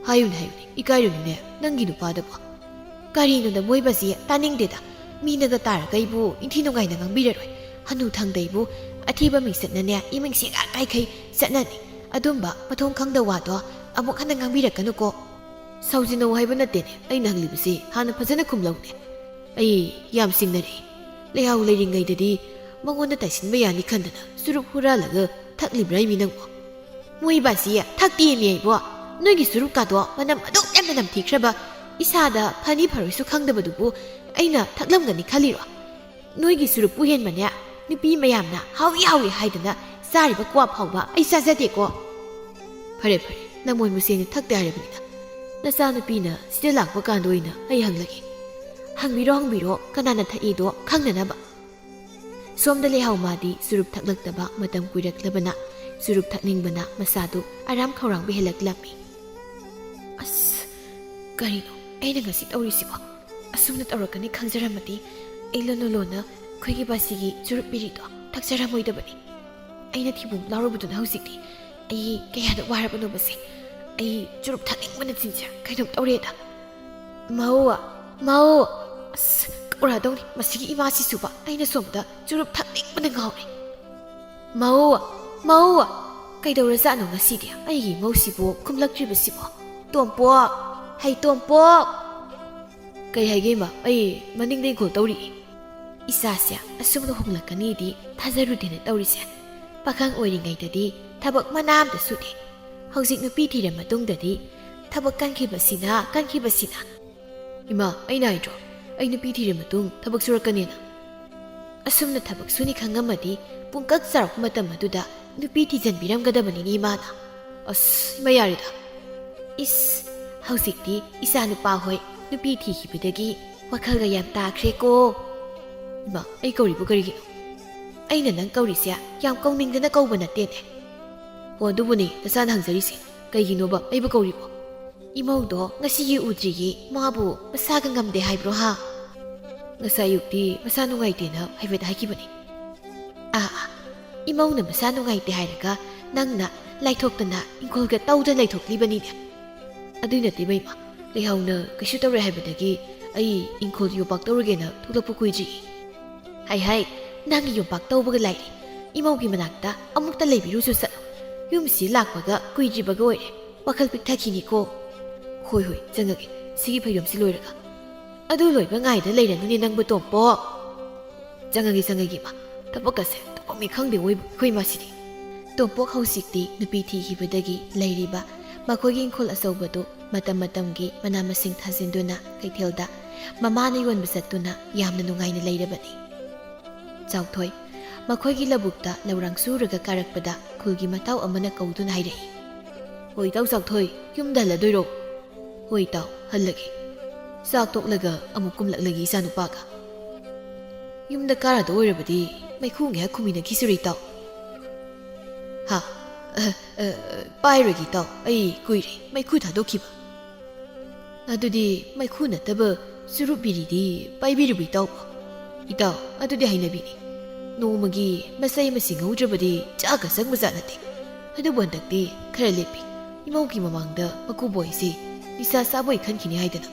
ꯍꯥꯏꯌꯨꯅꯦ, ꯍꯥꯏꯌꯨꯅꯦ, ꯏꯀꯥꯏꯔꯨꯅꯨꯅꯦ ꯅꯪꯒꯤ ꯅꯨꯄꯥꯗꯕꯣ꯫" "ꯀꯔꯤꯅꯣꯗ ꯃꯣꯏ ꯕꯥꯁꯤ, ꯇꯥꯅꯤꯡꯗꯦꯗ꯫ ꯃꯤꯅꯒ ꯇꯥꯔꯒ ꯑꯩꯕꯨ ꯏꯟꯊꯤ ꯅꯨꯡꯉꯥꯏꯅ ꯉꯥꯡꯕꯤꯔꯔꯣꯏ꯫ ꯍꯅꯨ ꯊꯪꯗ ꯑꯩꯕꯨ ꯑꯊꯤꯕ ꯃꯤꯡꯆꯠꯅꯅꯦ ꯏꯃꯤꯡ ꯁꯦꯒꯥꯏ ꯀꯥꯏꯈꯩ ꯆꯠꯅꯅꯤ꯫ ꯑꯗꯨꯝꯕ ꯃꯊꯣꯡ ꯈꯪꯗ ꯋꯥꯗꯣ ꯑꯃꯨꯛ ꯍꯟꯅ ꯉꯥꯡꯕꯤꯔꯛꯀꯅꯨꯀꯣ꯫" "ꯁꯥꯎꯖꯤꯟꯅꯧ ꯍꯥꯏꯕ ꯅꯠꯇꯦꯅꯦ ꯑꯩꯅ ꯍꯪꯂꯤꯕꯁꯤ, ꯍꯥꯟꯅ ꯐꯖꯅ ꯈꯨꯝꯂꯧꯅꯦ꯫ ꯑꯩ ꯌꯥꯝ ꯆꯤꯡꯅꯔꯛꯏ꯫ ꯂꯩꯍꯥꯎ ꯂꯩꯔꯤꯉꯩꯗꯗꯤ ꯃꯉꯣꯟꯗ ꯇꯥꯏꯁꯤꯟꯕ ꯌꯥꯅꯤ ꯈꯟꯗꯅ ꯆꯨꯔꯨꯞ ꯍꯨꯔꯥꯜꯂꯒ ꯊꯛꯂꯤꯕ꯭ꯔꯥ ꯏꯃꯤ ꯅꯪꯕꯣ?" "ꯃꯣꯏ ꯕꯥꯁꯤ ꯊꯛꯇꯦꯃꯤ ꯑꯩꯕꯣ꯫ ꯅꯣꯏꯒꯤ ꯆꯨꯔꯨꯞꯀꯥꯗꯣ ꯃꯅꯝ ꯑꯗꯨꯛ ꯌꯥꯝꯅ ꯅꯝꯊꯤꯈ꯭ꯔꯕ, ꯏꯁꯥꯗ ꯐꯅꯤ ꯐꯔꯣꯏꯁꯨ ꯈꯪꯗꯕꯗꯨꯕꯨ ꯑꯩꯅ ꯊꯛꯂꯝꯒꯅꯤ ꯈꯜꯂꯤꯔꯣ? ꯅꯣꯏꯒꯤ ꯆꯨꯔꯨꯞꯄꯨ ꯍꯦꯟꯕꯅꯦ ꯅꯨꯄꯤ ꯃꯌꯥꯝꯅ ꯍꯥꯎꯏ ꯍꯥꯎꯏ ꯍꯥꯏꯗꯅ ꯆꯥꯔꯤꯕ ꯀ꯭ꯋꯥ ꯐꯥꯎꯕ ꯑꯩ ꯆꯥꯖꯗꯦꯀꯣ꯫" "ꯐꯔꯦ, ꯐꯔꯦ, ꯅꯃꯣꯏ ꯃꯁꯦꯟꯅ ꯊꯛꯇꯦ ꯍꯥꯏꯔꯕꯅꯤꯅ ꯅꯆꯥꯅꯨꯄꯤꯅ ꯁꯤꯗ ꯂꯥꯛꯄ ꯀꯥꯟꯗ ꯑꯣꯏꯅ ꯑꯩ ꯍꯪꯂꯒꯦ꯫" "ꯍꯪꯕꯤꯔꯣ, ꯍꯪꯕꯤꯔꯣ, ꯀꯅꯥꯅ ꯊꯛꯏꯗꯣ ꯈꯪꯅꯅꯕ꯫" ꯁꯣꯝꯗ ꯂꯩꯍꯥꯎ ꯃꯥꯗꯤ ꯆꯨꯔꯨꯞ ꯊꯛꯂꯛꯇꯕ ꯃꯇꯝ ꯀꯨꯏꯔꯛꯂꯕꯅ ꯆꯨꯔꯨꯞ ꯊꯛꯅꯤꯡꯕꯅ ꯃꯁꯥꯗꯨ ꯑꯔꯥꯝ ꯈꯧꯔꯥꯡꯕ ꯍꯦꯜꯂꯛꯂꯝꯃꯤ꯫ "ꯑꯁ, ꯀꯔꯤꯅꯣ ꯑꯩꯅ ꯉꯁꯤ ꯇꯧꯔꯤꯁꯤꯕꯣ? ꯑꯁꯨꯝꯅ ꯇꯧꯔꯛꯀꯅꯤ ꯈꯪꯖꯔꯝꯃꯗꯤ ꯑꯩ ꯂꯣꯟꯅ ꯂꯣꯟꯅ ꯑꯩꯈꯣꯏꯒꯤ ꯕꯥꯁꯤꯒꯤ ꯆꯨꯔꯨꯞ ꯕꯤꯔꯤꯗꯣ ꯊꯛꯆꯔꯝꯃꯣꯏꯗꯕꯅꯤ꯫ ꯑꯩꯅ ꯊꯤꯕꯣꯡ ꯂꯥꯎꯔꯨꯕꯗꯨꯅ ꯍꯧꯖꯤꯛꯇꯤ ꯑꯩ ꯀꯌꯥꯗ ꯋꯥꯔꯕꯅꯣꯕꯁꯦ꯫ ꯑꯩ ꯆꯨꯔꯨꯞ ꯊꯛꯅꯤꯡꯕꯅ ꯆꯤꯟꯁꯦ ꯀꯩꯅꯣꯝ ꯇꯧꯔꯦꯗ꯫ "ꯃꯧ, ꯃꯧ!" ꯑꯁ, ꯀꯧꯔꯛꯑꯗꯧꯅꯤ ꯃꯁꯤꯒꯤ ꯏꯃꯥꯁꯤꯁꯨꯕ꯫ ꯑꯩꯅ ꯁꯣꯝꯗ ꯆꯨꯔꯨꯞ ꯊꯛꯅꯤꯡꯕꯅ ꯉꯥꯎꯔꯦ꯫ "ꯃꯧ, ꯃꯧ!" ꯀꯩꯗꯧꯔꯖꯥꯠꯅꯣ ꯉꯁꯤꯗꯤ ꯑꯩꯒꯤ ꯏꯃꯧꯁꯤꯕꯨ ꯈꯨꯝꯂꯛꯇ꯭ꯔꯤꯕꯁꯤꯕꯣ? "ꯇꯣꯝꯄꯣꯛ! ꯍꯩ ꯇꯣꯝꯄꯣꯛ!" "ꯀꯩ ꯍꯥꯏꯒꯦ ꯏꯃꯥ? ꯑꯩ ꯃꯅꯤꯡꯗ ꯏꯪꯈꯣꯜ ꯇꯧꯔꯤ꯫" ꯏꯆꯥꯁꯦ ꯑꯁꯨꯝꯅ ꯍꯣꯡꯂꯛꯀꯅꯤꯗꯤ ꯊꯥꯖꯔꯨꯗꯦꯅ ꯇꯧꯔꯤꯁꯦ꯫ ꯄꯥꯈꯪ ꯑꯣꯏꯔꯤꯉꯩꯗꯗꯤ ꯊꯕꯛ ꯃꯅꯥ ꯑꯝꯇ ꯁꯨꯗꯦ꯫ ꯍꯧꯖꯤꯛ ꯅꯨꯄꯤ ꯊꯤꯔ ꯃꯇꯨꯡꯗꯗꯤ ꯊꯕꯛ ꯀꯟꯈꯤꯕꯁꯤꯅ, ꯀꯟꯈꯤꯕꯁꯤꯅ꯫ "ꯏꯃꯥ, ꯑꯩꯅ ꯍꯥꯏꯗ꯭ꯔꯣ, ꯑꯩ ꯅꯨꯄꯤ ꯊꯤꯔ ꯃꯇꯨꯡ ꯊꯕꯛ ꯁꯨꯔꯛꯀꯅꯦꯅ?" ꯑꯁꯨꯝꯅ ꯊꯕꯛ ꯁꯨꯅꯤ ꯈꯪꯉꯝꯃꯗꯤ ꯄꯨꯡꯀꯛ ꯆꯥꯎꯔꯛꯄ ꯃꯇꯝ ꯑꯗꯨꯗ ꯅꯨꯄꯤ ꯊꯤꯖꯤꯟꯕꯤꯔꯝꯒꯗꯕꯅꯤꯅꯦ ꯏꯃꯥꯅ꯫ ꯑꯁ, ꯏꯃꯥ, ꯌꯥꯔꯦꯗ꯫ ꯏꯁ, ꯍꯧꯖꯤꯛꯇꯤ ꯏꯆꯥ ꯅꯨꯄꯥ ꯍꯣꯏ ꯅꯨꯄꯤ ꯊꯤꯈꯤꯕꯗꯒꯤ ꯋꯥꯈꯜꯒ ꯌꯥꯝ ꯇꯥꯈ꯭ꯔꯦꯀꯣ꯫ ꯏꯃꯥ, ꯑꯩ ꯀꯧꯔꯤꯕꯨ ꯀꯔꯤꯒꯤꯅꯣ? ꯑꯩꯅ ꯅꯪ ꯀꯧꯔꯤꯁꯦ ꯌꯥꯝ ꯀꯧꯅꯤꯡꯗꯅ ꯀꯧꯕ ꯅꯠꯇꯦꯅꯦ꯫ ꯑꯣ, ꯑꯗꯨꯕꯨꯅꯦ ꯅꯆꯥꯅ ꯍꯪꯖꯔꯤꯁꯦ, ꯀꯩꯒꯤꯅꯣꯕ ꯑꯩꯕꯨ ꯀꯧꯔꯤꯕꯣ? ꯏꯃꯧꯗꯣ ꯉꯁꯤꯒꯤ ꯎꯗ꯭ꯔꯤꯌꯦ, ꯃꯥꯕꯨ ꯃꯁꯥꯒ ꯉꯝꯗꯦ ꯍꯥꯏꯕ꯭ꯔꯣ ꯍꯥ? ꯉꯁꯥꯏ ꯑꯌꯨꯛꯇꯤ ꯃꯁꯥ ꯅꯨꯡꯉꯥꯏꯇꯦꯅ ꯍꯥꯏꯐꯦꯠ ꯍꯥꯏꯈꯤꯕꯅꯤ꯫ ꯑꯥ, ꯑꯥ, ꯏꯃꯧꯅ ꯃꯁꯥ ꯅꯨꯡꯉꯥꯏꯇꯦ ꯍꯥꯏꯔꯒ ꯅꯪꯅ ꯂꯥꯏꯊꯣꯛꯇꯅ ꯏꯪꯈꯣꯜꯒ ꯇꯧꯗꯅ ꯂꯩꯊꯣꯛꯂꯤꯕꯅꯤꯅꯦ꯫ ꯑꯗꯨꯏ ꯅꯠꯇꯦ ꯕꯦꯝꯃ, ꯂꯩꯍꯥꯎꯅ ꯀꯩꯁꯨ ꯇꯧꯔꯣꯏ ꯍꯥꯏꯕꯗꯒꯤ ꯑꯩ ꯏꯪꯈꯣꯜ ꯌꯣꯄꯥꯛ ꯇꯧꯔꯒꯦꯅ ꯊꯣꯛꯂꯛꯄ ꯀꯨꯏꯗ꯭ꯔꯤ꯫ ꯍꯥꯏ ꯍꯥꯏ, ꯅꯪꯒꯤ ꯌꯣꯄꯥꯛ ꯇꯧꯕꯒ ꯂꯥꯏꯔꯤ꯫ ꯏꯃꯧꯒꯤ ꯃꯅꯥꯛꯇ ꯑꯃꯨꯛꯇ ꯂꯩꯕꯤꯔꯨꯁꯨ ꯆꯠꯂꯣ꯫ ꯌꯨꯝꯁꯤ ꯂꯥꯛꯄꯒ ꯀꯨꯏꯗ꯭ꯔꯤꯕꯒ ꯑꯣꯏꯔꯦ꯫ ꯋꯥꯈꯜ ꯄꯤꯛꯊꯈꯤꯅꯤꯀꯣ꯫ ꯍꯣꯏ ꯍꯣꯏ, ꯆꯪꯉꯒꯦ꯫ ꯁꯤꯒꯤ ꯐꯩꯖꯣꯝꯁꯤ ꯂꯣꯏꯔꯒ꯫ ꯑꯗꯨ ꯂꯣꯏꯕ ꯉꯥꯏꯗ ꯂꯩꯔꯅꯨꯅꯦ ꯅꯪꯕꯨ, ꯇꯣꯝꯄꯣꯛ꯫ ꯆꯪꯉꯒꯦ, ꯆꯪꯉꯒꯦ, ꯏꯃꯥ꯫ ꯊꯕꯛꯀꯁꯦ ꯇꯧꯐꯝ ꯈꯪꯗꯦ ꯑꯣꯏꯕ ꯑꯩꯈꯣꯏ ꯏꯃꯥꯁꯤꯗꯤ꯫ ꯇꯣꯝꯄꯣꯛ ꯍꯧꯖꯤꯛꯇꯤ ꯅꯨꯄꯤ ꯊꯤꯈꯤꯕꯗꯒꯤ ꯂꯩꯔꯤꯕ ꯃꯈꯣꯏꯒꯤ ꯏꯪꯈꯣꯜ ꯑꯆꯧꯕꯗꯨ ꯃꯇꯝ ꯃꯇꯝꯒꯤ ꯃꯅꯥ ꯃꯁꯤꯡ ꯊꯥꯖꯤꯟꯗꯨꯅ ꯀꯩꯊꯦꯜꯗ ꯃꯃꯥꯅ ꯌꯣꯟꯕ ꯆꯠꯇꯨꯅ ꯌꯥꯝꯅ ꯅꯨꯡꯉꯥꯏꯅ ꯂꯩꯔꯕꯅꯤ꯫ ꯆꯥꯎꯊꯣꯏ꯫ ꯃꯈꯣꯏꯒꯤ ꯂꯧꯕꯨꯛꯇ ꯂꯧꯔꯥꯡ ꯁꯨꯔꯒ ꯀꯥꯔꯛꯄꯗ ꯈꯨꯜꯒꯤ ꯃꯇꯥꯎ ꯑꯃꯅ ꯀꯧꯗꯨꯅ ꯍꯥꯏꯔꯛꯏ꯫ "ꯍꯣꯏ, ꯏꯇꯥꯎ ꯆꯥꯎꯊꯣꯏ, ꯌꯨꯝꯗ ꯍꯜꯂꯗꯣꯏꯔꯣ?" "ꯍꯣꯏ, ꯏꯇꯥꯎ, ꯍꯜꯂꯒꯦ꯫ ꯆꯥꯛ ꯇꯣꯛꯂꯒ ꯑꯃꯨꯛ ꯀꯨꯝꯂꯛꯂꯒꯦ ꯏꯆꯥꯅꯨꯄꯥꯒ꯫" "ꯌꯨꯝꯗ ꯀꯥꯔꯗ ꯑꯣꯏꯔꯕꯗꯤ ꯃꯩꯈꯨ ꯉꯥꯏꯍꯥꯛ ꯈꯨꯝꯃꯤꯟꯅꯈꯤꯁꯤꯔꯣ, ꯏꯇꯥꯎ?" "ꯍꯥ? ꯑ, ꯑ, ꯄꯥꯏꯔꯣꯏꯒꯦ, ꯏꯇꯥꯎ꯫ ꯑꯩ ꯀꯨꯏꯔꯦ ꯃꯩꯈꯨ ꯊꯥꯗꯣꯛꯈꯤꯕ꯫" "ꯑꯗꯨꯗꯤ ꯃꯩꯈꯨ ꯅꯠꯇꯕ ꯆꯨꯔꯨꯞ ꯕꯤꯔꯤꯗꯤ ꯄꯥꯏꯕꯤꯔꯨꯕ, ꯏꯇꯥꯎꯕꯣ?" "ꯏꯇꯥꯎ, ꯑꯗꯨꯗꯤ ꯍꯩꯅꯕꯤꯅꯤ꯫ ꯅꯣꯡꯃꯒꯤ ꯃꯆꯩ ꯑꯃ ꯁꯤꯡꯍꯧꯗ꯭ꯔꯕꯗꯤ ꯆꯥꯛꯀ ꯆꯪꯕꯖꯥꯠ ꯅꯠꯇꯦ꯫ ꯑꯗꯨꯕꯨ ꯍꯟꯗꯛꯇꯤ ꯈꯔ ꯂꯦꯞꯄꯤ꯫ ꯏꯃꯧꯒꯤ ꯃꯃꯥꯡꯗ ꯃꯀꯨꯕꯣꯏꯁꯤ ꯅꯤꯁꯥ ꯆꯥꯕꯣꯏ ꯈꯟꯈꯤꯅꯤ ꯍꯥꯏꯗꯅ꯫"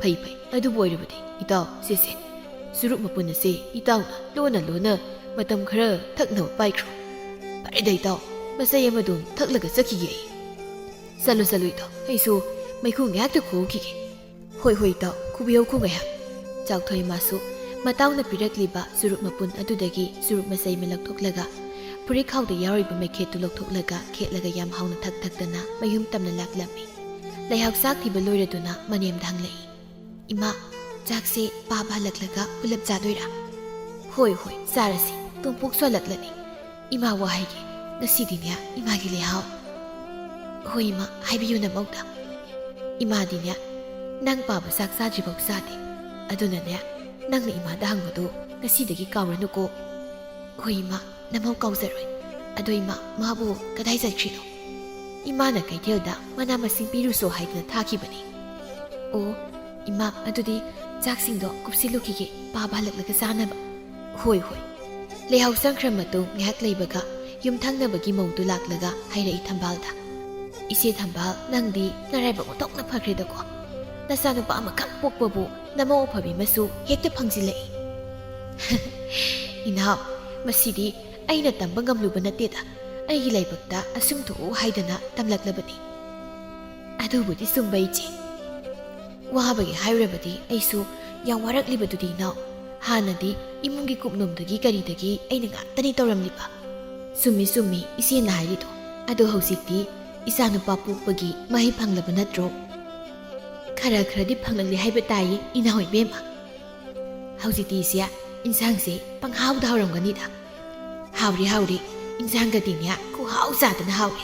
"ꯐꯩ, ꯐꯩ, ꯑꯗꯨꯕꯨ ꯑꯣꯏꯔꯕꯗꯤ ꯏꯇꯥꯎ, ꯁꯦ, ꯁꯦ, ꯆꯨꯔꯨꯞ ꯃꯄꯨꯟ ꯑꯁꯦ ꯏꯇꯥꯎꯅ ꯂꯣꯟꯅ ꯂꯣꯟꯅ ꯃꯇꯝ ꯈꯔ ꯊꯛꯅꯕ ꯄꯥꯏꯈ꯭ꯔꯣ꯫ ꯐꯔꯦꯗ ꯏꯇꯥꯎ, ꯃꯆꯩ ꯑꯃꯗꯨꯝ ꯊꯛꯂꯒ ꯆꯠꯈꯤꯒꯦ ꯑꯩ꯫ ꯆꯠꯂꯣ, ꯆꯠꯂꯣ ꯏꯇꯥꯎ, ꯑꯩꯁꯨ ꯃꯩꯈꯨ ꯉꯥꯏꯍꯥꯛꯇ ꯈꯨꯈꯤꯒꯦ꯫" "ꯍꯣꯏ, ꯍꯣꯏ ꯏꯇꯥꯎ, ꯈꯨꯕꯤꯍꯧꯈꯣ ꯉꯥꯏꯍꯥꯛ꯫" ꯆꯥꯎꯊꯣꯏ ꯃꯥꯁꯨ ꯃꯇꯥꯎꯅ ꯄꯤꯔꯛꯂꯤꯕ ꯆꯨꯔꯨꯞ ꯃꯄꯨꯟ ꯑꯗꯨꯗꯒꯤ ꯆꯨꯔꯨꯞ ꯃꯆꯩ ꯑꯃ ꯂꯧꯊꯣꯛꯂꯒ ꯐꯨꯔꯤꯠꯈꯥꯎꯗ ꯌꯥꯎꯔꯤꯕ ꯃꯩꯈꯦꯠꯇꯨ ꯂꯧꯊꯣꯛꯂꯒ ꯈꯦꯠꯂꯒ ꯌꯥꯝ ꯍꯥꯎꯅ ꯊꯛ ꯊꯛꯇꯅ ꯃꯌꯨꯝ ꯇꯝꯅ ꯂꯥꯛꯂꯝꯃꯤ꯫ ꯂꯩꯍꯥꯎ ꯆꯥꯛ ꯊꯤꯕ ꯂꯣꯏꯔꯗꯨꯅ ꯃꯅꯦꯝꯗ ꯍꯪꯂꯛꯏ, "ꯏꯃꯥ, ꯆꯥꯛꯁꯦ ꯄꯥꯕ ꯍꯜꯂꯛꯂꯒ ꯄꯨꯂꯞ ꯆꯥꯗꯣꯏꯔꯥ?" "ꯍꯣꯏ, ꯍꯣꯏ, ꯆꯥꯔꯁꯤ꯫ ꯇꯣꯝꯄꯣꯛꯁꯨ ꯍꯜꯂꯛꯂꯅꯤ꯫ ꯏꯃꯥ ꯋꯥ ꯍꯥꯏꯒꯦ, ꯉꯁꯤꯗꯤꯅꯦ ꯏꯃꯥꯒꯤ ꯂꯩꯍꯥꯎ꯫" "ꯍꯣꯏ ꯏꯃꯥ, ꯍꯥꯏꯕꯤꯌꯨ ꯅꯃꯧꯗ꯫" "ꯏꯃꯥꯗꯤꯅꯦ ꯅꯪ ꯄꯥꯕ ꯆꯥꯛ ꯆꯥꯗ꯭ꯔꯤꯐꯥꯎ ꯆꯥꯗꯦ꯫ ꯑꯗꯨꯅꯅꯦ ꯅꯪꯅ ꯏꯃꯥꯗ ꯍꯪꯕꯗꯣ ꯉꯁꯤꯗꯒꯤ ꯀꯥꯎꯔꯅꯨꯀꯣ꯫" "ꯍꯣꯏ ꯏꯃꯥ, ꯅꯃꯧ ꯀꯥꯎꯖꯔꯣꯏ꯫ ꯑꯗꯣ ꯏꯃꯥ, ꯃꯥꯕꯨ ꯀꯗꯥꯏ ꯆꯠꯈ꯭ꯔꯤꯅꯣ?" "ꯏꯃꯥꯅ ꯀꯩꯊꯦꯜꯗ ꯃꯅꯥ ꯃꯁꯤꯡ ꯄꯤꯔꯨꯁꯣ ꯍꯥꯏꯗꯅ ꯊꯥꯈꯤꯕꯅꯤ꯫" "ꯑꯣ ꯏꯃꯥ, ꯑꯗꯨꯗꯤ ꯆꯥꯛꯁꯤꯡꯗꯣ ꯀꯨꯞꯁꯤꯜꯂꯨꯈꯤꯒꯦ, ꯄꯥꯕ ꯍꯜꯂꯛꯂꯒ ꯆꯥꯅꯕ꯫" "ꯍꯣꯏ, ꯍꯣꯏ꯫" ꯂꯩꯍꯥꯎ ꯆꯪꯈ꯭ꯔ ꯃꯇꯨꯡ ꯉꯥꯏꯍꯥꯛ ꯂꯩꯕꯒ ꯌꯨꯝꯊꯪꯅꯕꯒꯤ ꯃꯧꯗꯨ ꯂꯥꯛꯂꯒ ꯍꯥꯏꯔꯛꯏ ꯊꯝꯕꯥꯜꯗ, "ꯏꯆꯦ ꯊꯝꯕꯥꯜ, ꯅꯪꯗꯤ ꯅꯔꯥꯏꯕꯛ ꯑꯣꯟꯊꯣꯛꯅ ꯐꯈ꯭ꯔꯦꯗꯀꯣ꯫ ꯅꯆꯥꯅꯨꯄꯥ ꯑꯃꯈꯛ ꯄꯣꯛꯄꯕꯨ ꯅꯃꯧ ꯑꯐꯕꯤ ꯑꯃꯁꯨ ꯍꯦꯛꯇ ꯐꯪꯖꯤꯜꯂꯛꯏ꯫" "ꯏꯅꯥꯎ, ꯃꯁꯤꯗꯤ ꯑꯩꯅ ꯇꯝꯕ ꯉꯝꯂꯨꯕ ꯅꯠꯇꯦꯗ꯫ ꯑꯩꯒꯤ ꯂꯥꯏꯕꯛꯇ ꯑꯁꯨꯝ ꯊꯣꯛꯎ ꯍꯥꯏꯗꯅ ꯇꯝꯂꯛꯂꯕꯅꯤ꯫" "ꯑꯗꯨꯕꯨꯗꯤ ꯆꯨꯝꯕ ꯏꯆꯦ꯫ ꯋꯥꯕꯒꯤ ꯍꯥꯏꯔꯨꯔꯕꯗꯤ ꯑꯩꯁꯨ ꯌꯥꯝ ꯋꯥꯔꯛꯂꯤꯕꯗꯨꯗꯤ ꯏꯅꯥꯎ꯫ ꯍꯥꯟꯅꯗꯤ ꯏꯃꯨꯡꯒꯤ ꯀꯨꯞꯅꯣꯝꯗꯒꯤ ꯀꯔꯤꯗꯒꯤ ꯑꯩꯅ ꯉꯥꯛꯇꯅꯤ ꯇꯧꯔꯝꯂꯤꯕ꯫" "ꯆꯨꯝꯃꯤ, ꯆꯨꯝꯃꯤ ꯏꯆꯦꯅ ꯍꯥꯏꯔꯤꯗꯣ꯫ ꯑꯗꯣ ꯍꯧꯖꯤꯛꯇꯤ ꯏꯆꯥꯅꯨꯄꯥ ꯄꯣꯛꯄꯒꯤ ꯃꯍꯩ ꯐꯪꯂꯕ ꯅꯠꯇ꯭ꯔꯣ?" "ꯈꯔ ꯈꯔꯗꯤ ꯐꯪꯂꯛꯂꯦ ꯍꯥꯏꯕ ꯇꯥꯏꯌꯦ ꯏꯅꯥꯎ ꯏꯕꯦꯝꯃ꯫ ꯍꯧꯖꯤꯛꯇꯤ ꯏꯆꯦ, ꯏꯟꯁꯥꯡꯁꯦ ꯄꯪꯍꯥꯎꯗ ꯍꯥꯎꯔꯝꯒꯅꯤꯗ꯫" "ꯍꯥꯎꯔꯦ, ꯍꯥꯎꯔꯦ꯫ ꯏꯟꯁꯥꯡꯒꯗꯤꯅꯦ ꯈꯨꯍꯥꯎ ꯆꯥꯗꯅ ꯍꯥꯎꯔꯦ꯫"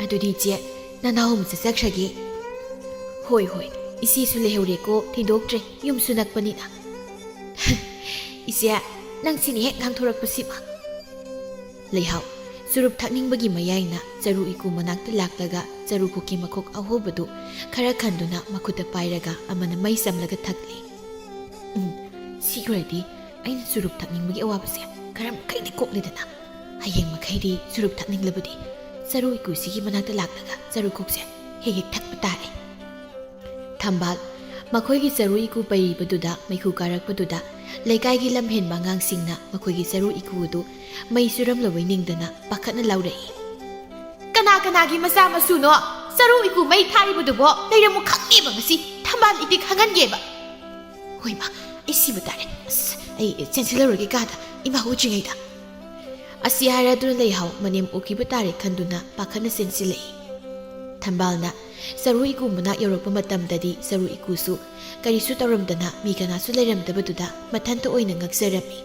"ꯑꯗꯨꯗꯤ ꯏꯆꯦ, ꯅꯅꯥꯎ ꯑꯃꯨꯛ ꯆꯠꯆꯈ꯭ꯔꯒꯦ꯫" "ꯍꯣꯏ, ꯍꯣꯏ꯫ ꯏꯆꯦꯁꯨ ꯂꯩꯍꯧꯔꯦꯀꯣ, ꯊꯤꯟꯗꯣꯛꯇ꯭ꯔꯦ, ꯌꯨꯝꯁꯨ ꯅꯛꯄꯅꯤꯅ꯫" "ꯏꯆꯦ, ꯅꯪ ꯁꯤꯅꯤ ꯍꯦꯛ ꯉꯥꯡꯊꯣꯔꯛꯄꯁꯤꯃ꯫" ꯂꯩꯍꯥꯎ ꯆꯨꯔꯨꯞ ꯊꯛꯅꯤꯡꯕꯒꯤ ꯃꯌꯥꯏꯅ ꯆꯔꯨ ꯏꯀꯨ ꯃꯅꯥꯛꯇ ꯂꯥꯛꯂꯒ ꯆꯔꯨ ꯈꯣꯛꯀꯤ ꯃꯈꯣꯛ ꯑꯍꯣꯕꯗꯨ ꯈꯔ ꯈꯟꯗꯨꯅ ꯃꯈꯨꯠꯇ ꯄꯥꯏꯔꯒ ꯑꯃꯅ ꯃꯩ ꯆꯝꯂꯒ ꯊꯛꯂꯤ꯫ "ꯎꯝ, ꯁꯤ ꯑꯣꯏꯔꯗꯤ ꯑꯩꯅ ꯆꯨꯔꯨꯞ ꯊꯛꯅꯤꯡꯕꯒꯤ ꯑꯋꯥꯕꯁꯦ ꯈꯔ ꯃꯈꯩꯗꯤ ꯀꯣꯛꯂꯦꯗꯅ꯫ ꯍꯌꯦꯡ ꯃꯈꯩꯗꯤ ꯆꯨꯔꯨꯞ ꯊꯛꯅꯤꯡꯂꯕꯗꯤ ꯆꯔꯨ ꯏꯀꯨꯁꯤꯒꯤ ꯃꯅꯥꯛꯇ ꯂꯥꯛꯂꯒ ꯆꯔꯨ ꯈꯣꯛꯁꯦ ꯍꯦꯛ ꯍꯦꯛ ꯊꯛꯄ ꯇꯥꯔꯦ꯫" ꯊꯝꯕꯥꯜ ꯃꯈꯣꯏꯒꯤ ꯆꯔꯨ ꯏꯀꯨ ꯄꯩꯔꯤꯕꯗꯨꯗ ꯃꯩꯈꯨ ꯀꯥꯔꯛꯄꯗꯨꯗ ꯂꯩꯀꯥꯏꯒꯤ ꯂꯝꯍꯦꯟꯕ ꯑꯉꯥꯡꯁꯤꯡꯅ ꯃꯈꯣꯏꯒꯤ ꯆꯔꯨ ꯏꯀꯨ ꯑꯗꯨ ꯃꯩ ꯆꯨꯔꯝꯂꯕꯣꯏ ꯅꯤꯡꯗꯅ ꯄꯥꯈꯠꯅ ꯂꯥꯎꯔꯛꯏ꯫ "ꯀꯅꯥ ꯀꯅꯥꯒꯤ ꯃꯆꯥ ꯃꯁꯨꯅꯣ ꯆꯔꯨ ꯏꯀꯨ ꯃꯩ ꯊꯥꯔꯤꯕꯗꯨꯕꯣ? ꯂꯩꯔꯝꯃꯨ ꯈꯪꯉꯦꯕ ꯉꯁꯤ꯫ ꯊꯝꯕꯥꯜ ꯏꯇꯤꯛ ꯈꯪꯍꯟꯒꯦꯕ꯫ ꯍꯣꯏ ꯃꯥ, ꯑꯩ ꯁꯤꯕ ꯇꯥꯔꯦ꯫ ꯑꯁ, ꯑꯩ ꯆꯦꯟꯁꯤꯜꯂꯨꯔꯒꯦ ꯀꯥꯗ, ꯏꯃꯥ ꯎꯗ꯭ꯔꯤꯉꯩꯗ"꯫ ꯑꯁꯤ ꯍꯥꯏꯔꯗꯨꯅ ꯂꯩꯍꯥꯎ ꯃꯅꯦꯝ ꯎꯈꯤꯕ ꯇꯥꯔꯦ ꯈꯟꯗꯨꯅ ꯄꯥꯈꯠꯅ ꯆꯦꯟꯁꯤꯜꯂꯛꯏ꯫ ꯊꯝꯕꯥꯜꯅ ꯆꯔꯨ ꯏꯀꯨ ꯃꯅꯥꯛ ꯌꯧꯔꯛꯄ ꯃꯇꯝꯗꯗꯤ ꯆꯔꯨ ꯏꯀꯨꯁꯨ ꯀꯔꯤꯁꯨ ꯇꯧꯔꯝꯗꯅ ꯃꯤ ꯀꯅꯥꯁꯨ ꯂꯩꯔꯝꯗꯕꯗꯨꯗ ꯃꯊꯟꯇ ꯑꯣꯏꯅ ꯉꯛꯆꯔꯝꯃꯤ꯫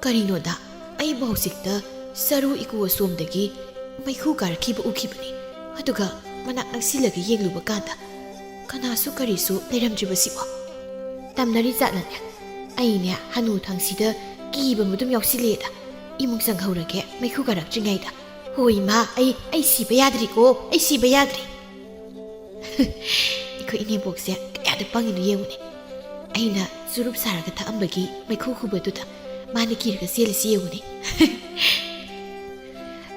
"ꯀꯔꯤꯅꯣꯗ, ꯑꯩꯕꯨ ꯍꯧꯖꯤꯛꯇ ꯆꯔꯨ ꯏꯀꯨ ꯑꯁꯣꯝꯗꯒꯤ ꯃꯩꯈꯨ ꯀꯥꯔꯛꯈꯤꯕ ꯎꯈꯤꯕꯅꯤ꯫ ꯑꯗꯨꯒ ꯃꯅꯥꯛ ꯅꯛꯁꯤꯜꯂꯒ ꯌꯦꯡꯂꯨꯕ ꯀꯥꯟꯗ ꯀꯅꯥꯁꯨ ꯀꯔꯤꯁꯨ ꯂꯩꯔꯝꯗ꯭ꯔꯤꯕꯁꯤꯕꯣ? ꯇꯝꯅꯔꯤ ꯖꯥꯠꯂꯅꯦ? ꯑꯩꯅꯦ ꯍꯅꯨ ꯊꯪꯁꯤꯗ ꯀꯤꯕ ꯑꯗꯨꯝ ꯌꯥꯎꯁꯤꯜꯂꯦꯗ꯫ ꯏꯃꯨꯡ ꯆꯪꯍꯧꯔꯒꯦ ꯃꯩꯈꯨ ꯀꯥꯔꯛꯇ꯭ꯔꯤꯉꯩꯗ꯫ ꯍꯣꯏ ꯏꯃꯥ, ꯑꯩ, ꯑꯩ ꯁꯤꯕ ꯌꯥꯗ꯭ꯔꯤꯀꯣ, ꯑꯩ ꯁꯤꯕ ꯌꯥꯗ꯭ꯔꯤ"꯫ ꯑꯩꯈꯣꯏ ꯏꯅꯦꯕꯣꯛꯁꯦ ꯀꯌꯥꯗ ꯄꯪꯉꯤꯅꯣ ꯌꯦꯡꯉꯨꯅꯦ꯫ ꯑꯩꯅ ꯆꯨꯔꯨꯞ ꯁꯥꯔꯒ ꯊꯛꯑꯝꯕꯒꯤ ꯃꯩꯈꯨ ꯈꯨꯕꯗꯨꯗ ꯃꯥꯅ ꯀꯤꯔꯒ ꯆꯦꯜꯂꯤꯁꯤ ꯌꯦꯡꯉꯨꯅꯦ꯫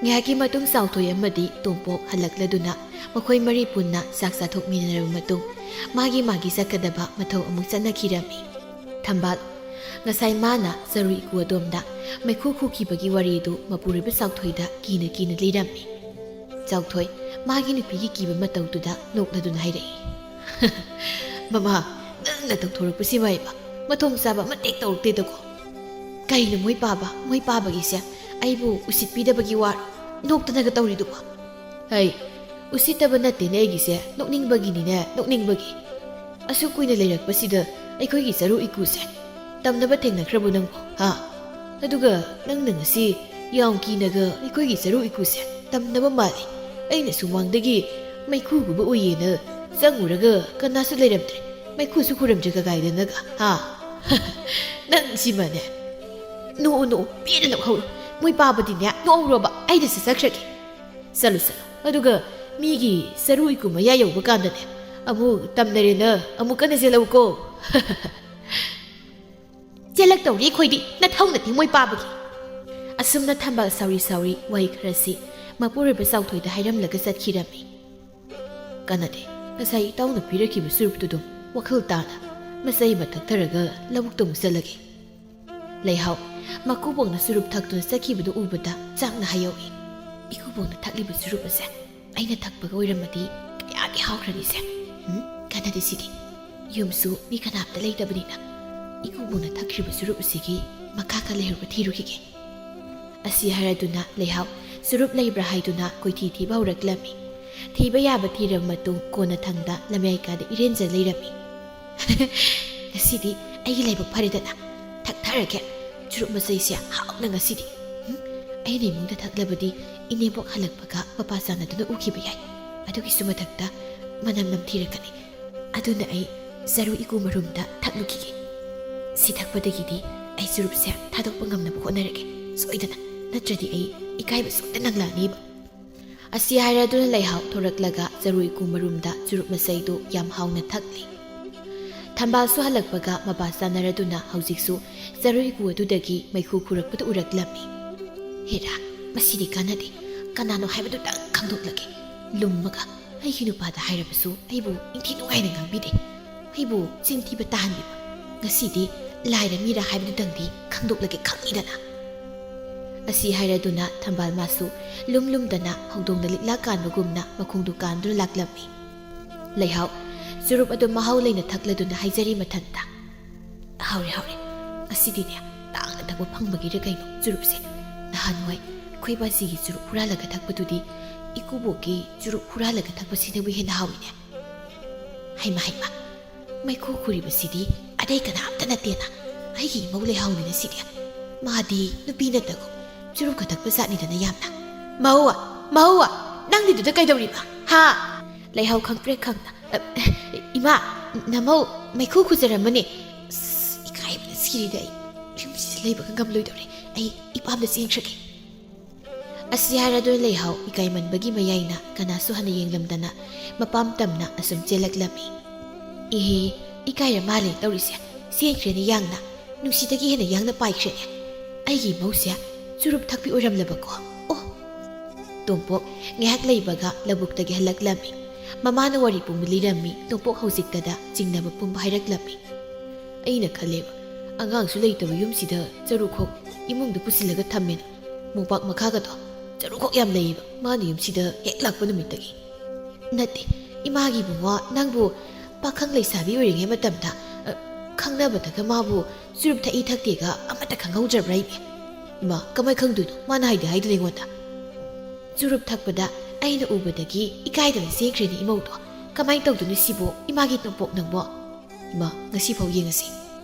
ꯉꯥꯏꯍꯥꯛꯀꯤ ꯃꯇꯨꯡ ꯆꯥꯎꯊꯣꯏ ꯑꯃꯗꯤ ꯇꯣꯝꯄꯣꯛ ꯍꯜꯂꯛꯂꯗꯨꯅ ꯃꯈꯣꯏ ꯃꯔꯤ ꯄꯨꯟꯅ ꯆꯥꯛ ꯆꯥꯊꯣꯛꯃꯤꯟꯅꯔꯕ ꯃꯇꯨꯡ ꯃꯥꯒꯤ ꯃꯥꯒꯤ ꯆꯠꯀꯗꯕ ꯃꯊꯧ ꯑꯃꯨꯛ ꯆꯠꯅꯈꯤꯔꯝꯃꯤ꯫ ꯊꯝꯕꯥꯜ, ꯉꯁꯥꯏ ꯃꯥꯅ ꯆꯔꯨ ꯏꯀꯨ ꯑꯗꯣꯝꯗ ꯃꯩꯈꯨ ꯈꯨꯈꯤꯕꯒꯤ ꯋꯥꯔꯤꯗꯨ ꯃꯄꯨꯔꯣꯏꯕ ꯆꯥꯎꯊꯣꯏꯗ ꯀꯤꯅ ꯀꯤꯅ ꯂꯤꯔꯝꯃꯤ꯫ ꯆꯥꯎꯊꯣꯏ, ꯃꯥꯒꯤ ꯅꯨꯄꯤꯒꯤ ꯀꯤꯕ ꯃꯇꯧꯗꯨꯗ ꯅꯣꯛꯂꯗꯨꯅ ꯍꯥꯏꯔꯛꯏ, "ꯃꯃꯥ, ꯅꯪꯅ ꯇꯧꯊꯣꯔꯛꯄꯁꯤ ꯃꯥꯏꯕ ꯃꯊꯣꯡ ꯆꯥꯕ ꯑꯃꯠꯇ ꯍꯦꯛ ꯇꯧꯔꯛꯇꯦꯗꯀꯣ꯫ ꯀꯩꯅꯣ ꯃꯣꯏ ꯄꯥꯕ, ꯃꯣꯏ ꯄꯥꯕꯒꯤꯁꯦ ꯑꯩꯕꯨ ꯎꯁꯤꯠꯄꯤꯗꯕꯒꯤ ꯋꯥꯔꯣ? ꯅꯣꯛꯇꯅꯒ ꯇꯧꯔꯤꯗꯨꯕꯣ?" "ꯍꯩ, ꯎꯁꯤꯠꯇꯕ ꯅꯠꯇꯦꯅꯦ ꯑꯩꯒꯤꯁꯦ, ꯅꯣꯛꯅꯤꯡꯕꯒꯤꯅꯤꯅꯦ, ꯅꯣꯛꯅꯤꯡꯕꯒꯤ꯫ ꯑꯁꯨꯛ ꯀꯨꯏꯅ ꯂꯩꯔꯛꯄꯁꯤꯗ ꯑꯩꯈꯣꯏꯒꯤ ꯆꯔꯨ ꯏꯀꯨꯁꯦ ꯇꯝꯅꯕ ꯊꯦꯡꯅꯈ꯭ꯔꯕꯣ ꯅꯪꯕꯣ, ꯍꯥ? ꯑꯗꯨꯒ ꯅꯪꯅ ꯉꯁꯤ ꯌꯥꯝ ꯀꯤꯅꯒ ꯑꯩꯈꯣꯏꯒꯤ ꯆꯔꯨ ꯏꯀꯨꯁꯦ ꯇꯝꯅꯕ ꯃꯥꯜꯂꯤ꯫ ꯑꯩꯅ ꯁꯨꯃꯥꯡꯗꯒꯤ ꯃꯩꯈꯨ ꯈꯨꯕ ꯎꯏꯌꯦꯅ ꯆꯪꯉꯨꯔꯒ ꯀꯅꯥꯁꯨ ꯂꯩꯔꯝꯗ꯭ꯔꯦ, ꯃꯩꯈꯨꯁꯨ ꯈꯨꯔꯝꯗ꯭ꯔꯦ ꯀꯀꯥꯏꯗꯅꯒ, ꯍꯥ?" "ꯅꯪ ꯁꯤꯃꯅꯦ꯫ ꯅꯣꯛꯎ, ꯅꯣꯛꯎ, ꯄꯦꯟꯅ ꯅꯣꯛꯍꯧꯔꯣ꯫ ꯃꯣꯏ ꯄꯥꯕꯗꯤꯅꯦ, ꯅꯣꯛꯍꯧꯔꯣꯕ, ꯑꯩꯗ ꯆꯠꯆꯈ꯭ꯔꯒꯦ꯫ ꯆꯠꯂꯨ, ꯆꯠꯂꯨ꯫ ꯑꯗꯨꯒ ꯃꯤꯒꯤ ꯆꯔꯨ ꯏꯀꯨ ꯃꯌꯥ ꯌꯧꯕ ꯀꯥꯟꯗꯅꯦ, ꯑꯃꯨꯛ ꯇꯝꯅꯔꯦꯅ ꯑꯃꯨꯛ ꯀꯟꯅ ꯆꯦꯜꯂꯛꯎꯀꯣ꯫" "ꯆꯦꯜꯂꯛꯇꯧꯔꯤ ꯑꯩꯈꯣꯏꯗꯤ, ꯅꯊꯧ ꯅꯠꯇꯦ ꯃꯣꯏ ꯄꯥꯕꯒꯤ"꯫ ꯑꯁꯨꯝꯅ ꯊꯝꯕꯥꯜ ꯁꯥꯎꯔꯤ ꯁꯥꯎꯔꯤ ꯋꯥꯍꯩ ꯈꯔꯁꯤ ꯃꯄꯨꯔꯣꯏꯕ ꯆꯥꯎꯊꯣꯏꯗ ꯍꯥꯏꯔꯝꯂꯒ ꯆꯠꯈꯤꯔꯝꯃꯤ꯫ ꯀꯥꯟꯅꯗꯦ, ꯉꯁꯥꯏ ꯏꯇꯥꯎꯅ ꯄꯤꯔꯛꯈꯤꯕ ꯆꯨꯔꯨꯞꯇꯨ ꯑꯗꯨꯝ ꯋꯥꯈꯜ ꯇꯥꯅ ꯃꯆꯩ ꯑꯃ ꯊꯛꯊꯔꯒ ꯂꯧꯕꯨꯛꯇ ꯑꯃꯨꯛ ꯆꯠꯂꯒꯦ꯫ ꯂꯩꯍꯥꯎ, ꯃꯀꯨꯕꯣꯛꯅ ꯆꯨꯔꯨꯞ ꯊꯛꯇꯨꯅ ꯆꯠꯈꯤꯕꯗꯨ ꯎꯕꯗ ꯆꯥꯛꯅ ꯍꯥꯏꯍꯧꯏ꯫ "ꯏꯀꯨꯕꯣꯛꯅ ꯊꯛꯂꯤꯕ ꯆꯨꯔꯨꯞ ꯑꯁꯦ ꯑꯩꯅ ꯊꯛꯄꯒ ꯑꯣꯏꯔꯝꯃꯗꯤ ꯀꯌꯥꯗꯤ ꯍꯥꯎꯈ꯭ꯔꯅꯤꯁꯦ꯫ ꯎꯝ, ꯀꯥꯟꯅꯗꯦ ꯁꯤꯗꯤ꯫ ꯌꯨꯝꯁꯨ ꯃꯤ ꯀꯅꯥꯝꯇ ꯂꯩꯇꯕꯅꯤꯅ ꯏꯀꯨꯕꯣꯛꯅ ꯊꯛꯈ꯭ꯔꯤꯕ ꯆꯨꯔꯨꯞ ꯑꯁꯤꯒꯤ ꯃꯈꯥ ꯈꯔ ꯂꯩꯍꯧꯕ ꯊꯤꯔꯨꯈꯤꯒꯦ"꯫ ꯑꯁꯤ ꯍꯥꯏꯔꯗꯨꯅ ꯂꯩꯍꯥꯎ ꯆꯨꯔꯨꯞ ꯂꯩꯕ꯭ꯔꯥ ꯍꯥꯏꯗꯨꯅ ꯀꯣꯏꯊꯤ ꯊꯤꯕ ꯍꯧꯔꯛꯂꯝꯃꯤ꯫ ꯊꯤꯕ ꯌꯥꯕ ꯊꯤꯔꯕ ꯃꯇꯨꯡ ꯀꯣꯟꯅꯊꯪꯗ ꯂꯝꯌꯥꯏ ꯀꯥꯗ ꯏꯔꯦꯟꯖ ꯂꯩꯔꯝꯃꯤ꯫ "ꯉꯁꯤꯗꯤ ꯑꯩꯒꯤ ꯂꯥꯏꯕꯛ ꯐꯔꯦꯗꯅ꯫ ꯊꯛꯊꯔꯒꯦ ꯆꯨꯔꯨꯞ ꯃꯆꯩꯁꯦ ꯍꯥꯎꯅ ꯉꯁꯤꯗꯤ꯫ ꯎꯝ, ꯑꯩꯅ ꯏꯃꯨꯡꯗ ꯊꯛꯂꯕꯗꯤ ꯏꯅꯦꯝꯕꯣꯛ ꯍꯜꯂꯛꯄꯒ ꯃꯄꯥ ꯆꯥꯟꯅꯗꯨꯅ ꯎꯈꯤꯕ ꯌꯥꯏ꯫ ꯑꯗꯨꯒꯤꯁꯨ ꯃꯊꯛꯇ ꯃꯅꯝ ꯅꯝꯊꯤꯔꯛꯀꯅꯤ꯫ ꯑꯗꯨꯅ ꯑꯩ ꯆꯔꯨ ꯏꯀꯨ ꯃꯔꯨꯝꯗ ꯊꯛꯂꯨꯈꯤꯒꯦ꯫ ꯁꯤ ꯊꯛꯄꯗꯒꯤꯗꯤ ꯑꯩ ꯆꯨꯔꯨꯞꯁꯦ ꯊꯥꯗꯣꯛꯄ ꯉꯝꯅꯕ ꯍꯣꯠꯅꯔꯒꯦ꯫ ꯁꯣꯏꯗꯅ꯫ ꯅꯠꯇ꯭ꯔꯗꯤ ꯑꯩ ꯏꯀꯥꯏꯕ ꯁꯣꯏꯗꯅ ꯅꯪꯂꯛꯑꯅꯤꯕ"꯫ ꯑꯁꯤ ꯍꯥꯏꯔꯗꯨꯅ ꯂꯩꯍꯥꯎ ꯊꯣꯔꯛꯂꯒ ꯆꯔꯨ ꯏꯀꯨ ꯃꯔꯨꯝꯗ ꯆꯨꯔꯨꯞ ꯃꯆꯩꯗꯨ ꯌꯥꯝ ꯍꯥꯎꯅ ꯊꯛꯂꯤ꯫ ꯊꯝꯕꯥꯜꯁꯨ ꯍꯜꯂꯛꯄꯒ ꯃꯄꯥ ꯆꯥꯟꯅꯔꯗꯨꯅ ꯍꯧꯖꯤꯛꯁꯨ ꯆꯔꯨ ꯏꯀꯨ ꯑꯗꯨꯗꯒꯤ ꯃꯩꯈꯨ ꯈꯨꯔꯛꯄꯗꯨ ꯎꯔꯛꯂꯝꯃꯤ꯫ "ꯍꯦꯔꯥ, ꯃꯁꯤꯗꯤ ꯀꯥꯟꯅꯗꯦ꯫ ꯀꯅꯥꯅꯣ ꯍꯥꯏꯕꯗꯨꯇꯪ ꯈꯪꯗꯣꯛꯂꯒꯦ꯫ ꯂꯨꯝꯃꯒ ꯑꯩꯒꯤ ꯅꯨꯄꯥꯗ ꯍꯥꯏꯔꯕꯁꯨ ꯑꯩꯕꯨ ꯅꯤꯡꯊꯤ ꯅꯨꯡꯉꯥꯏꯅ ꯉꯥꯡꯕꯤꯗꯦ꯫ ꯑꯩꯕꯨ ꯆꯤꯟ ꯊꯤꯕ ꯇꯥꯍꯟꯕꯤꯕ꯫ ꯉꯁꯤꯗꯤ ꯂꯥꯏꯔ ꯃꯤꯔ ꯍꯥꯏꯕꯗꯨꯇꯪꯗꯤ ꯈꯪꯗꯣꯛꯂꯒꯦ ꯈꯪꯉꯤꯗꯅ"꯫ ꯑꯁꯤ ꯍꯥꯏꯔꯗꯨꯅ ꯊꯝꯕꯥꯜ ꯃꯥꯁꯨ ꯂꯨꯝ ꯂꯨꯝꯗꯅ ꯍꯧꯗꯣꯡꯅ ꯂꯤꯛꯂꯥ ꯀꯥꯟꯕꯒꯨꯝꯅ ꯃꯈꯣꯡꯗꯨ ꯀꯥꯟꯗꯨꯅ ꯂꯥꯛꯂꯝꯃꯤ꯫ ꯂꯩꯍꯥꯎ ꯆꯨꯔꯨꯞ ꯑꯗꯨ ꯃꯍꯥꯎ ꯂꯩꯅ ꯊꯛꯂꯗꯨꯅ ꯍꯥꯏꯖꯔꯤ ꯃꯊꯟꯇ, "ꯍꯥꯎꯔꯦ, ꯍꯥꯎꯔꯦ꯫ ꯉꯁꯤꯗꯤꯅꯦ, ꯇꯥꯡꯅ ꯊꯛꯄ ꯐꯪꯕꯒꯤꯔ ꯀꯩꯅꯣ ꯆꯨꯔꯨꯞꯁꯦ꯫ ꯅꯍꯥꯟꯋꯥꯏ ꯑꯩꯈꯣꯏ ꯕꯥꯖꯤꯒꯤ ꯆꯨꯔꯨꯞ ꯍꯨꯔꯥꯜꯂꯒ ꯊꯛꯄꯗꯨꯗꯤ ꯏꯀꯨꯕꯣꯛꯀꯤ ꯆꯨꯔꯨꯞ ꯍꯨꯔꯥꯜꯂꯒ ꯊꯛꯄꯁꯤꯅꯕꯨ ꯍꯦꯟꯅ ꯍꯥꯎꯏꯅꯦ꯫ ꯍꯩꯃꯥ, ꯍꯩꯃꯥ, ꯃꯩꯈꯨ ꯈꯨꯔꯤꯕꯁꯤꯗꯤ ꯑꯇꯩ ꯀꯅꯥꯝꯇ ꯅꯠꯇꯦꯅ, ꯑꯩꯒꯤ ꯏꯃꯧ ꯂꯩꯍꯥꯎꯅꯤꯅ ꯁꯤꯗꯤ꯫ ꯃꯥꯗꯤ ꯅꯨꯄꯤ ꯅꯠꯇꯒꯨꯝ ꯆꯨꯔꯨꯞꯀ ꯊꯛꯄ ꯖꯥꯠꯅꯤꯗꯅ ꯌꯥꯝꯅ꯫ ꯃꯧ, ꯃꯧ, ꯅꯪꯗꯤ ꯑꯗꯨꯗ ꯀꯩꯗꯧꯔꯤꯕ? ꯍꯥ?" ꯂꯩꯍꯥꯎ ꯈꯪꯄ꯭ꯔꯦꯛ ꯈꯪꯅ, "ꯑ, ꯏꯃꯥ, ꯅꯃꯧ ꯃꯩꯈꯨ ꯈꯨꯖꯔꯝꯃꯅꯤ꯫ ꯑꯁ, ꯏꯀꯥꯏꯕꯅ ꯁꯤꯔꯤꯗ ꯑꯩ꯫ ꯌꯨꯝꯁꯤꯗ ꯂꯩꯕꯒ ꯉꯝꯂꯣꯏꯗꯧꯔꯦ꯫ ꯑꯩ ꯏꯄꯥꯝꯗ ꯆꯦꯟꯈ꯭ꯔꯒꯦ"꯫ ꯑꯁꯤ ꯍꯥꯏꯔꯗꯨꯅ ꯂꯩꯍꯥꯎ ꯏꯀꯥꯏꯃꯟꯕꯒꯤ ꯃꯌꯥꯏꯅ ꯀꯅꯥꯁꯨ ꯍꯟꯅ ꯌꯦꯡꯂꯝꯗꯅ ꯃꯄꯥꯝ ꯇꯝꯅ ꯑꯁꯨꯝ ꯆꯦꯜꯂꯛꯂꯝꯃꯤ꯫ "ꯏꯍꯦ, ꯏꯀꯥꯏꯔ ꯃꯥꯜꯂꯦ ꯇꯧꯔꯤꯁꯦ꯫ ꯆꯦꯟꯈ꯭ꯔꯦꯅꯦ ꯌꯥꯡꯅ꯫ ꯅꯨꯡꯁꯤꯗꯒꯤ ꯍꯦꯟꯅ ꯌꯥꯡꯅ ꯄꯥꯏꯈ꯭ꯔꯦꯅꯦ꯫ ꯑꯩꯒꯤ ꯏꯃꯧꯁꯦ ꯆꯨꯔꯨꯞ ꯊꯛꯄꯤ ꯑꯣꯏꯔꯝꯂꯕꯀꯣ꯫ ꯑꯣ!" ꯇꯣꯝꯄꯣꯛ ꯉꯥꯏꯍꯥꯛ ꯂꯩꯕꯒ ꯂꯧꯕꯨꯛꯇꯒꯤ ꯍꯜꯂꯛꯂꯝꯃꯤ꯫ ꯃꯃꯥꯅ ꯋꯥꯔꯤ ꯄꯨꯝꯕ ꯂꯤꯔꯝꯃꯤ, ꯅꯣꯡꯄꯣꯛ ꯍꯧꯖꯤꯛꯇꯗ ꯆꯤꯡꯅꯕ ꯄꯨꯝꯕ ꯍꯥꯏꯔꯛꯂꯝꯃꯤ꯫ ꯑꯩꯅ ꯈꯜꯂꯦꯕ, ꯑꯉꯥꯡꯁꯨ ꯂꯩꯇꯕ ꯌꯨꯝꯁꯤꯗ ꯆꯔꯨꯈꯣꯛ ꯏꯃꯨꯡꯗ ꯄꯨꯁꯤꯜꯂꯒ ꯊꯝꯃꯦꯅ꯫ ꯃꯣꯝꯄꯥꯛ ꯃꯈꯥꯒꯗꯣ ꯆꯔꯨꯈꯣꯛ ꯌꯥꯝ ꯂꯩꯌꯦꯕ, ꯃꯥꯅ ꯌꯨꯝꯁꯤꯗ ꯍꯦꯛ ꯂꯥꯛꯄ ꯅꯨꯃꯤꯠꯇꯒꯤ꯫ ꯅꯠꯇꯦ, ꯏꯃꯥꯒꯤ ꯏꯕꯨꯡꯉꯣ, ꯅꯪꯕꯨ ꯄꯥꯈꯪ ꯂꯩꯁꯥꯕꯤ ꯑꯣꯏꯔꯤꯉꯩ ꯃꯇꯝꯗ, ꯑ, ꯈꯪꯅꯕꯗꯒ ꯃꯥꯕꯨ ꯆꯨꯔꯨꯞ ꯊꯛꯏ ꯊꯛꯇꯦꯒ ꯑꯃꯠꯇ ꯈꯪꯍꯧꯗ꯭ꯔꯕ꯭ꯔꯥ ꯏꯕꯦ? ꯏꯃꯥ, ꯀꯃꯥꯏ ꯈꯪꯗꯣꯏꯅꯣ? ꯃꯥꯅ ꯍꯥꯏꯗꯤ ꯍꯥꯏꯗꯅ ꯑꯩꯉꯣꯟꯗ꯫ ꯆꯨꯔꯨꯞ ꯊꯛꯄꯗ ꯑꯩꯅ ꯎꯕꯗꯒꯤ ꯏꯀꯥꯏꯗꯅ ꯆꯦꯟꯈ꯭ꯔꯦꯅꯦ ꯏꯃꯧꯗꯣ꯫ ꯀꯃꯥꯏ ꯇꯧꯗꯣꯏꯅꯣ ꯁꯤꯕꯣ, ꯏꯃꯥꯒꯤ ꯇꯣꯝꯄꯣꯛ ꯅꯪꯕꯣ? ꯏꯃꯥ, ꯉꯁꯤ ꯐꯥꯎ ꯌꯦꯡꯉꯁꯤ꯫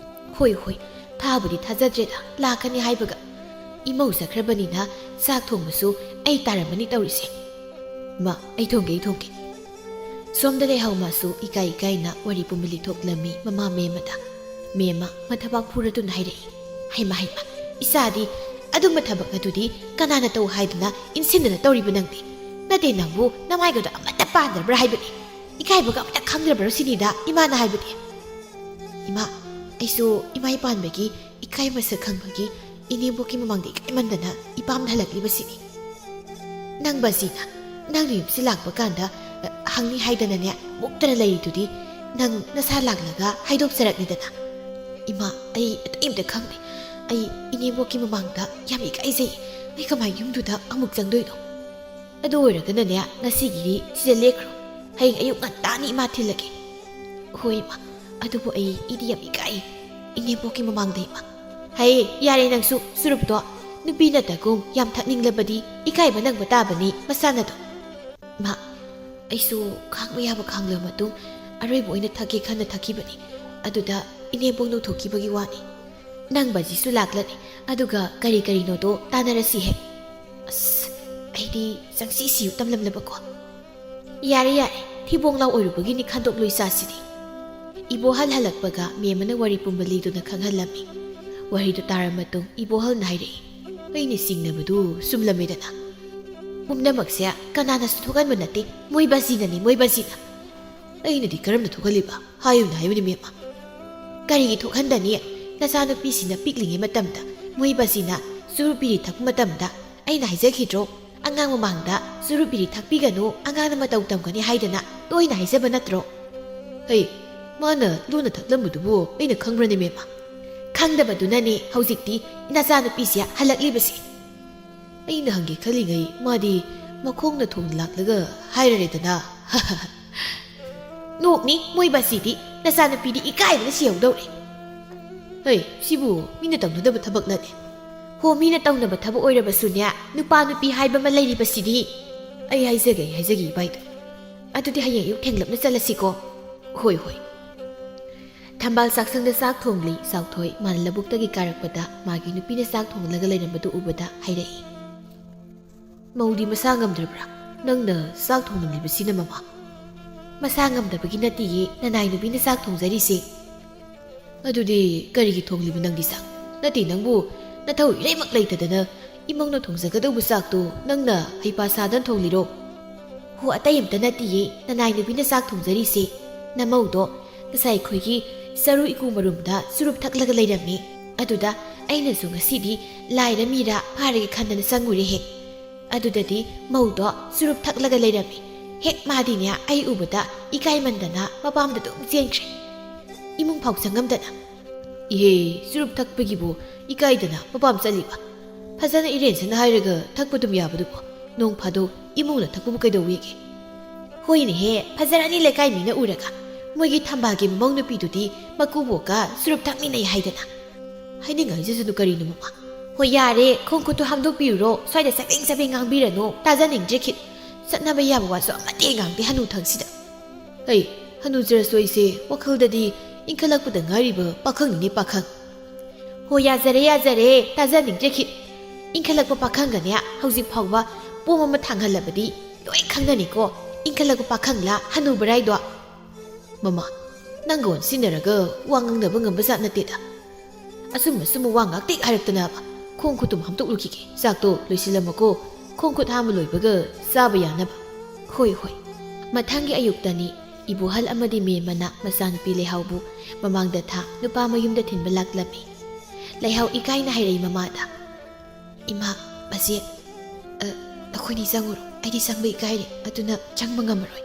ꯍꯣꯏ, ꯍꯣꯏ, ꯊꯥꯕꯨꯗꯤ ꯊꯥꯖꯗ꯭ꯔꯦꯗ, ꯂꯥꯛꯀꯅꯤ ꯍꯥꯏꯕꯒ꯫ ꯏꯃꯧ ꯆꯠꯈ꯭ꯔꯕꯅꯤꯅ ꯆꯥꯛ ꯊꯣꯡꯕꯁꯨ ꯑꯩ ꯇꯥꯔꯝꯃꯅꯤ ꯇꯧꯔꯤꯁꯦ꯫ ꯏꯃꯥ, ꯑꯩ ꯊꯣꯡꯒꯦ, ꯑꯩ ꯊꯣꯡꯒꯦ꯫ ꯁꯣꯝꯗ ꯂꯩꯍꯧ ꯃꯥꯁꯨ ꯏꯀꯥꯏ ꯏꯀꯥꯏꯅ ꯋꯥꯔꯤ ꯄꯨꯝꯕ ꯂꯤꯊꯣꯛꯂꯝꯃꯤ ꯃꯃꯥ ꯃꯦꯝꯃꯗ꯫ ꯃꯦꯝꯃ ꯃꯊꯕꯥꯛ ꯐꯨꯔꯗꯨꯅ ꯍꯥꯏꯔꯛꯏ, "ꯍꯩꯃ, ꯍꯩꯃ, ꯏꯆꯥꯗꯤ ꯑꯗꯨꯝꯕ ꯊꯕꯛ ꯑꯗꯨꯗꯤ ꯀꯅꯥꯅ ꯇꯧ ꯍꯥꯏꯗꯅ ꯏꯟꯁꯤꯟꯗꯅ ꯇꯧꯔꯤꯕ ꯅꯪꯗꯤ? ꯅꯠꯇꯦ, ꯅꯪꯕꯨ ꯅꯃꯥꯏꯒꯗꯣ ꯑꯃꯠꯇ ꯄꯥꯟꯗ꯭ꯔꯕ꯭ꯔꯥ ꯍꯥꯏꯕꯅꯤ? ꯏꯀꯥꯏꯕꯒ ꯑꯃꯠꯇ ꯈꯪꯗ꯭ꯔꯕ꯭ꯔꯣ ꯁꯤꯅꯤꯗ ꯏꯃꯥꯅ ꯍꯥꯏꯕꯗꯤ?" ꯏꯃꯥ, ꯑꯩꯁꯨ ꯏꯃꯥ ꯏꯄꯥꯟꯕꯒꯤ ꯏꯀꯥꯏ ꯃꯁꯛ ꯈꯪꯕꯒꯤ ꯏꯅꯦꯝꯕꯣꯛꯀꯤ ꯃꯃꯥꯡꯗ ꯏꯀꯥꯏꯃꯟꯗꯅ ꯏꯄꯥꯝꯗ ꯍꯜꯂꯛꯂꯤꯕꯁꯤꯅꯤ꯫ ꯅꯪ ꯕꯖꯤꯅ, ꯅꯪꯅ ꯌꯨꯝꯁꯤ ꯂꯥꯛꯄ ꯀꯥꯟꯗ, ꯑ, ꯍꯪꯅꯤ ꯍꯥꯏꯗꯅꯅꯦ, ꯃꯨꯛꯇꯅ ꯂꯩꯔꯤꯗꯨꯗꯤ, ꯅꯪ ꯅꯁꯥ ꯂꯥꯛꯂꯒ ꯍꯥꯏꯗꯣꯛꯆꯔꯛꯂꯤꯗꯅ꯫ ꯏꯃꯥ, ꯑꯩ ꯑꯇꯩ ꯑꯝꯇ ꯈꯪꯗꯦ꯫ ꯑꯩ ꯏꯅꯦꯝꯕꯣꯛꯀꯤ ꯃꯃꯥꯡꯗ ꯌꯥꯝ ꯏꯀꯥꯏꯖꯩ꯫ ꯑꯩ ꯀꯃꯥꯏ ꯌꯨꯝꯗꯨꯗ ꯑꯃꯨꯛ ꯆꯪꯗꯣꯏꯅꯣ? ꯑꯗꯨ ꯑꯣꯏꯔꯒꯅꯅꯦ, ꯉꯁꯤꯒꯤꯗꯤ ꯁꯤꯗ ꯂꯦꯛꯈ꯭ꯔꯣ꯫ ꯍꯌꯦꯡ ꯑꯌꯨꯛ ꯉꯟꯇꯥꯅꯤ ꯏꯃꯥ ꯊꯤꯜꯂꯒꯦ꯫ ꯍꯣꯏ ꯏꯃꯥ, ꯑꯗꯨꯕꯨ ꯑꯩ, ꯑꯩꯗꯤ ꯌꯥꯝ ꯏꯀꯥꯏ ꯏꯅꯦꯝꯕꯣꯛꯀꯤ ꯃꯃꯥꯡꯗ ꯏꯃꯥ꯫ ꯍꯩ, ꯌꯥꯔꯦ ꯅꯪꯁꯨ ꯆꯨꯔꯨꯞꯇꯣ꯫ ꯅꯨꯄꯤ ꯅꯠꯇꯒꯨꯝ ꯌꯥꯝ ꯊꯛꯅꯤꯡꯂꯕꯗꯤ ꯏꯀꯥꯏꯕ ꯅꯪꯕ ꯇꯥꯕꯅꯤ ꯃꯁꯥꯅꯗꯣ꯫ ꯃꯥ, ꯑꯩꯁꯨ ꯈꯥꯡꯕ ꯌꯥꯕ ꯈꯥꯡꯂꯕ ꯃꯇꯨꯡ ꯑꯔꯣꯏꯕ ꯑꯣꯏꯅ ꯊꯛꯀꯦ ꯈꯟꯅ ꯊꯛꯈꯤꯕꯅꯤ꯫ ꯑꯗꯨꯗ ꯏꯅꯦꯝꯕꯣꯛ ꯅꯧꯊꯣꯛꯈꯤꯕꯒꯤ ꯋꯥꯅꯤ꯫ ꯅꯪ ꯕꯖꯤꯁꯨ ꯂꯥꯛꯂꯅꯤ, ꯑꯗꯨꯒ ꯀꯔꯤ ꯀꯔꯤꯅꯣꯗꯣ ꯇꯥꯟꯅꯔꯁꯤ ꯍꯦꯛ꯫ ꯑꯁ, ꯑꯩꯗꯤ ꯆꯪꯁꯤ ꯁꯤꯌꯨ ꯇꯝꯂꯝꯂꯕꯀꯣ꯫ ꯌꯥꯔꯦ, ꯌꯥꯔꯦ, ꯊꯤꯕꯣꯡ ꯂꯥꯎ ꯑꯣꯏꯔꯨꯕꯒꯤꯅꯤ ꯈꯟꯗꯣꯛꯂꯣꯏ ꯆꯥꯁꯤꯗꯤ꯫ ꯏꯕꯣꯍꯜ ꯍꯜꯂꯛꯄꯒ ꯃꯦꯝꯃꯅ ꯋꯥꯔꯤ ꯄꯨꯝꯕ ꯂꯤꯗꯨꯅ ꯈꯪꯍꯜꯂꯝꯃꯤ꯫ ꯋꯥꯔꯤꯗꯨ ꯇꯥꯔꯕ ꯃꯇꯨꯡ ꯏꯕꯣꯍꯜꯅ ꯍꯥꯏꯔꯛꯏ, "ꯑꯩꯅ ꯆꯤꯡꯅꯕꯗꯨ ꯆꯨꯝꯂꯝꯃꯦꯗꯅ꯫ ꯄꯨꯝꯅꯃꯛꯁꯦ ꯀꯅꯥꯅꯁꯨ ꯊꯣꯛꯍꯟꯕ ꯅꯠꯇꯦ, ꯃꯣꯏ ꯕꯥꯖꯤꯅꯅꯤ, ꯃꯣꯏ ꯕꯥꯖꯤꯅ꯫" "ꯑꯩꯅꯗꯤ ꯀꯔꯝꯅ ꯊꯣꯛꯍꯜꯂꯤꯕ? ꯍꯥꯏꯌꯨꯅ ꯍꯥꯏꯕꯅꯤ ꯃꯦꯝꯃ꯫" "ꯀꯔꯤꯒꯤ ꯊꯣꯛꯍꯟꯗꯅꯤ? ꯅꯆꯥꯅꯨꯄꯤꯁꯤꯅ ꯄꯤꯛꯂꯤꯉꯩ ꯃꯇꯝꯗ ꯃꯣꯏ ꯕꯥꯖꯤꯅ ꯆꯨꯔꯨꯞ ꯕꯤꯔꯤ ꯊꯛꯄ ꯃꯇꯝꯗ ꯑꯩꯅ ꯍꯥꯏꯖꯈꯤꯗ꯭ꯔꯣ? ꯑꯉꯥꯡ ꯃꯃꯥꯡꯗ ꯆꯨꯔꯨꯞ ꯕꯤꯔꯤ ꯊꯛꯄꯤꯒꯅꯨ, ꯑꯉꯥꯡꯅ ꯃꯇꯧ ꯇꯝꯒꯅꯤ ꯍꯥꯏꯗꯅ ꯇꯣꯏꯅ ꯍꯥꯏꯖꯕ ꯅꯠꯇ꯭ꯔꯣ? ꯍꯩ, ꯃꯥꯅ ꯂꯣꯟꯅ ꯊꯛꯂꯝꯕꯗꯨꯕꯨ ꯑꯩꯅ ꯈꯪꯕ꯭ꯔꯅꯦ, ꯃꯦꯝꯃ? ꯈꯪꯗꯕꯗꯨꯅꯅꯦ ꯍꯧꯖꯤꯛꯇꯤ ꯅꯆꯥꯅꯨꯄꯤꯁꯦ ꯍꯜꯂꯛꯂꯤꯕꯁꯦ꯫ ꯑꯩꯅ ꯍꯪꯒꯦ ꯈꯜꯂꯤꯉꯩ ꯃꯥꯗꯤ ꯃꯈꯣꯡꯅ ꯊꯣꯡ ꯂꯥꯛꯂꯒ ꯍꯥꯏꯔꯔꯦꯗꯅ꯫ ꯅꯣꯛꯅꯤ ꯃꯣꯏ ꯕꯥꯁꯤꯗꯤ, ꯅꯆꯥꯅꯨꯄꯤꯗꯤ ꯏꯀꯥꯏꯕꯅ ꯁꯤꯍꯧꯗꯧꯔꯦ꯫ ꯍꯩ, ꯁꯤꯕꯨ ꯃꯤꯅ ꯇꯧꯅꯗꯕ ꯊꯕꯛꯂꯅꯦ? ꯍꯣ, ꯃꯤꯅ ꯇꯧꯅꯕ ꯊꯕꯛ ꯑꯣꯏꯔꯕꯁꯨꯅꯦ, ꯅꯨꯄꯥ ꯅꯨꯄꯤ ꯍꯥꯏꯕ ꯑꯃ ꯂꯩꯔꯤꯕꯁꯤꯗꯤ꯫ ꯑꯩ ꯍꯥꯏꯖꯒꯦ, ꯑꯩ ꯍꯥꯏꯖꯒꯦ ꯏꯕꯥꯏꯗ꯫ ꯑꯗꯨꯗꯤ ꯍꯌꯦꯡ ꯑꯌꯨꯛ ꯊꯦꯡꯂꯞꯅ ꯆꯠꯂꯁꯤꯀꯣ꯫ ꯍꯣꯏ, ꯍꯣꯏ꯫ ꯊꯝꯕꯥꯜ ꯆꯥꯛꯁꯪꯗ ꯆꯥꯛ ꯊꯣꯡꯂꯤ ꯆꯥꯎꯊꯣꯏ꯫ ꯃꯥꯅ ꯂꯧꯕꯨꯛꯇꯒꯤ ꯀꯥꯔꯛꯄꯗ ꯃꯥꯒꯤ ꯅꯨꯄꯤꯅ ꯆꯥꯛ ꯊꯣꯡꯂꯒ ꯂꯩꯔꯝꯕꯗꯨ ꯎꯕꯗ ꯍꯥꯏꯔꯛꯏ, "ꯃꯧꯗꯤ ꯃꯁꯥ ꯉꯝꯗ꯭ꯔꯕ꯭ꯔꯥ? ꯅꯪꯅ ꯆꯥꯛ ꯊꯣꯡꯂꯝꯂꯤꯕꯁꯤꯅ, ꯃꯃꯥ?" "ꯃꯁꯥ ꯉꯝꯗꯕꯒꯤ ꯅꯠꯇꯤꯌꯦ ꯅꯅꯥꯏ ꯅꯨꯄꯤꯅ ꯆꯥꯛ ꯊꯣꯡꯖꯔꯤꯁꯦ꯫" "ꯑꯗꯨꯗꯤ ꯀꯔꯤꯒꯤ ꯊꯣꯡꯂꯤꯕ ꯅꯪꯗꯤ ꯆꯥꯛ? ꯅꯠꯇꯦ, ꯅꯪꯕꯨ ꯅꯊꯧ ꯏꯔꯩꯃꯛ ꯂꯩꯇꯗꯅ ꯏꯃꯧꯅ ꯊꯣꯡꯖꯒꯗꯧꯕ ꯆꯥꯛꯇꯨ ꯅꯪꯅ ꯍꯩꯄꯥ ꯁꯥꯗꯅ ꯊꯣꯡꯂꯤꯔꯣ?" "ꯍꯣ, ꯑꯇꯩ ꯑꯝꯇ ꯅꯠꯇꯤꯌꯦ ꯅꯅꯥꯏ ꯅꯨꯄꯤꯅ ꯆꯥꯛ ꯊꯣꯡꯖꯔꯤꯁꯦ꯫ ꯅꯃꯧꯗꯣ ꯉꯁꯥꯏ ꯑꯩꯈꯣꯏꯒꯤ ꯆꯔꯨ ꯏꯀꯨ ꯃꯔꯨꯝꯗ ꯆꯨꯔꯨꯞ ꯊꯛꯂꯒ ꯂꯩꯔꯝꯃꯤ꯫ ꯑꯗꯨꯗ ꯑꯩꯅꯁꯨ ꯉꯁꯤꯗꯤ ꯂꯥꯏꯔ ꯃꯤꯔ ꯐꯥꯔꯒꯦ ꯈꯟꯗꯅ ꯆꯪꯉꯨꯔꯦ ꯍꯦꯛ꯫ ꯑꯗꯨꯗꯗꯤ ꯃꯧꯗꯣ ꯆꯨꯔꯨꯞ ꯊꯛꯂꯒ ꯂꯩꯔꯝꯃꯤ꯫ ꯍꯦꯛ ꯃꯥꯗꯤꯅꯦ ꯑꯩ ꯎꯕꯗ ꯏꯀꯥꯏꯃꯟꯗꯅ ꯃꯄꯥꯝꯗ ꯑꯗꯨꯝ ꯆꯦꯟꯈ꯭ꯔꯦ꯫ ꯏꯃꯨꯡ ꯐꯥꯎ ꯆꯪꯉꯝꯗꯅ꯫" "ꯏꯍꯦ, ꯆꯨꯔꯨꯞ ꯊꯛꯄꯒꯤꯕꯨ ꯏꯀꯥꯏꯗꯅ ꯃꯄꯥꯝ ꯆꯠꯂꯤꯕ? ꯐꯖꯅ ꯏꯔꯦꯟꯁꯅ ꯍꯥꯏꯔꯒ ꯊꯛꯄ ꯑꯗꯨꯝ ꯌꯥꯕꯗꯨꯕꯨ? ꯅꯣꯡ ꯐꯥꯗꯣꯛ ꯏꯃꯨꯡꯅ ꯊꯛꯄꯕꯨ ꯀꯩꯗꯧꯋꯦꯒꯦ?" "ꯍꯣꯏꯅꯦꯍꯦ, ꯐꯖꯔꯅꯤ ꯂꯩꯀꯥꯏ ꯃꯤꯅ ꯎꯔꯒ꯫ ꯃꯣꯏꯒꯤ ꯊꯝꯕꯥꯜꯒꯤ ꯃꯃꯧ ꯅꯨꯄꯤꯗꯨꯗꯤ ꯃꯀꯨꯕꯣꯛꯀ ꯆꯨꯔꯨꯞ ꯊꯛꯃꯤꯟꯅꯩ ꯍꯥꯏꯗꯅ꯫" "ꯍꯥꯏꯅꯤꯡ ꯍꯥꯏꯖꯁꯅꯨ ꯀꯔꯤꯅꯣ, ꯃꯃꯥ?" "ꯍꯣꯏ, ꯌꯥꯔꯦ, ꯈꯣꯡ ꯈꯨꯠꯇꯨ ꯍꯥꯝꯗꯣꯛꯄꯤꯔꯨꯔꯣ, ꯁ꯭ꯋꯥꯏꯗ ꯆꯕꯦꯡ ꯆꯕꯦꯡ ꯉꯥꯡꯕꯤꯔꯅꯨ, ꯇꯥꯖꯅꯤꯡꯗ꯭ꯔꯦ ꯈꯤꯠ꯫ ꯆꯠꯅꯕ ꯌꯥꯕ ꯋꯥꯁꯨ ꯑꯃꯠꯇ ꯉꯥꯡꯗꯦ ꯍꯅꯨꯊꯪꯁꯤꯗ꯫" "ꯍꯩ, ꯍꯅꯨꯖꯔꯁꯨ ꯑꯩꯁꯦ ꯋꯥꯈꯜꯗꯗꯤ ꯏꯟꯈꯠꯂꯛꯄꯗ ꯉꯥꯏꯔꯤꯕ ꯄꯥꯈꯪꯅꯤꯅꯦ, ꯄꯥꯈꯪ꯫" "ꯍꯣ, ꯌꯥꯖꯔꯦ, ꯌꯥꯖꯔꯦ, ꯇꯥꯖꯅꯤꯡꯗ꯭ꯔꯦ ꯈꯤꯠ꯫ ꯏꯟꯈꯠꯂꯛꯄ ꯄꯥꯈꯪꯒꯅꯦ ꯍꯧꯖꯤꯛ ꯐꯥꯎꯕ ꯄꯣꯝ ꯑꯃ ꯊꯥꯡꯍꯜꯂꯕꯗꯤ ꯂꯣꯏ ꯈꯪꯅꯅꯤꯀꯣ, ꯏꯟꯈꯠꯂꯛꯄ ꯄꯥꯈꯪꯂꯥ ꯍꯅꯨꯕꯔꯥꯏꯗꯣ꯫" "ꯃꯃꯥ, ꯅꯪꯒ ꯑꯣꯟꯁꯤꯟꯅꯔꯒ ꯋꯥ ꯉꯥꯡꯅꯕ ꯉꯝꯕ ꯖꯥꯠ ꯅꯠꯇꯦꯗ꯫ ꯑꯆꯨꯝ ꯑꯆꯨꯝꯕ ꯋꯥ ꯉꯥꯛꯇ ꯍꯥꯏꯔꯛꯇꯅꯕ꯫ ꯈꯣꯡ ꯈꯨꯠꯇꯨꯝ ꯍꯥꯝꯗꯣꯛꯂꯨꯈꯤꯒꯦ, ꯆꯥꯛꯇꯣ ꯂꯣꯏꯁꯤꯜꯂꯝꯃꯀꯣ, ꯈꯣꯡ ꯈꯨꯠ ꯍꯥꯝꯕ ꯂꯣꯏꯕꯒ ꯆꯥꯕ ꯌꯥꯅꯕ꯫" "ꯍꯣꯏ, ꯍꯣꯏ꯫" ꯃꯊꯪꯒꯤ ꯑꯌꯨꯛꯇꯅꯤ꯫ ꯏꯕꯣꯍꯜ ꯑꯃꯗꯤ ꯃꯦꯝꯃꯅ ꯃꯆꯥꯅꯨꯄꯤ ꯂꯩꯍꯥꯎꯕꯨ ꯃꯃꯥꯡꯗ ꯊꯥ ꯅꯨꯄꯥ ꯃꯌꯨꯝꯗ ꯊꯤꯟꯕ ꯂꯥꯛꯂꯝꯃꯤ꯫ ꯂꯩꯍꯥꯎ ꯏꯀꯥꯏꯅ ꯍꯥꯏꯔꯛꯏ ꯃꯃꯥꯗ, "ꯏꯃꯥ, ꯃꯆꯦ, ꯑ, ꯑꯩꯈꯣꯏꯅꯤ ꯆꯪꯉꯨꯔꯣ, ꯑꯩꯗꯤ ꯆꯪꯕ ꯏꯀꯥꯏꯔꯦ, ꯑꯗꯨꯅ ꯆꯪꯕ ꯉꯝꯃꯔꯣꯏ꯫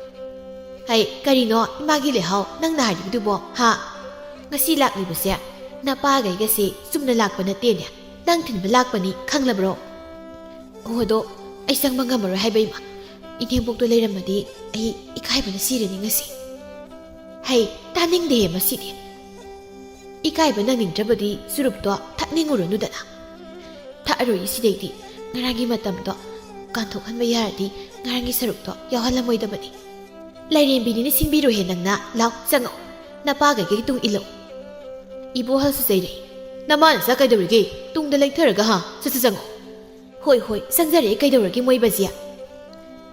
ꯍꯩ, ꯀꯔꯤꯅꯣ ꯏꯃꯥꯒꯤ ꯂꯩꯍꯥꯎ ꯅꯪꯅ ꯍꯥꯏꯔꯤꯕꯗꯨꯕꯣ, ꯍꯥ? ꯉꯁꯤ ꯂꯥꯛꯂꯤꯕꯁꯦ ꯅꯄꯥꯒꯩꯒꯁꯦ ꯆꯨꯝꯅ ꯂꯥꯛꯄ ꯅꯠꯇꯦꯅꯦ, ꯅꯪ ꯊꯤꯟꯕ ꯂꯥꯛꯄꯅꯤ, ꯈꯪꯂꯕ꯭ꯔꯣ? ꯑꯣ, ꯑꯗꯣ ꯑꯩ ꯆꯪꯕ ꯉꯝꯃꯔꯣꯏ ꯍꯥꯏꯕ, ꯏꯃꯥ꯫ ꯏꯅꯦꯝꯕꯣꯛꯇꯣ ꯂꯩꯔꯝꯃꯗꯤ ꯑꯩ ꯏꯀꯥꯏꯕꯅ ꯁꯤꯔꯅꯤ ꯉꯁꯤ꯫ ꯍꯩ, ꯇꯥꯅꯤꯡꯗꯦꯍꯦ ꯃꯁꯤꯗꯤ꯫ ꯏꯀꯥꯏꯕ ꯅꯪꯅꯤꯡꯗ꯭ꯔꯕꯗꯤ ꯆꯨꯔꯨꯞꯇꯣ ꯊꯛꯅꯤꯡꯉꯨꯔꯅꯨꯗꯅ꯫ ꯊꯛꯑꯔꯣꯏ ꯁꯤꯗꯩꯗꯤ꯫ ꯉꯔꯥꯡꯒꯤ ꯃꯇꯝꯗꯣ ꯀꯥꯟꯊꯣꯛꯍꯟꯕ ꯌꯥꯔꯗꯤ ꯉꯔꯥꯡꯒꯤ ꯁꯔꯨꯛꯇꯣ ꯌꯥꯎꯍꯜꯂꯝꯃꯣꯏꯗꯕꯅꯤ꯫ ꯂꯥꯏꯔꯦꯝꯕꯤꯅꯤ ꯅꯤꯡꯁꯤꯡꯕꯤꯔꯣꯍꯦ ꯅꯪꯅ꯫ ꯂꯥꯎ, ꯆꯪꯉꯛꯑꯣ꯫ ꯅꯄꯥꯒꯩꯒꯤ ꯇꯨꯡ ꯏꯜꯂꯛꯑꯣ꯫ ꯏꯕꯣꯍꯜꯁꯨ ꯆꯩꯔꯛꯏ꯫ "ꯅꯃꯥ ꯅꯆꯥ ꯀꯩꯗꯧꯔꯤꯒꯦ? ꯇꯨꯡꯗ ꯂꯩꯊꯔꯒ ꯍꯥ? ꯁꯠ ꯁꯠ ꯆꯪꯉꯛꯑꯣ꯫" "ꯍꯣꯏ, ꯍꯣꯏ, ꯆꯪꯖꯔꯦ꯫ ꯀꯩꯗꯧꯔꯒꯦ ꯃꯣꯏ ꯕꯖꯤꯌꯥ?"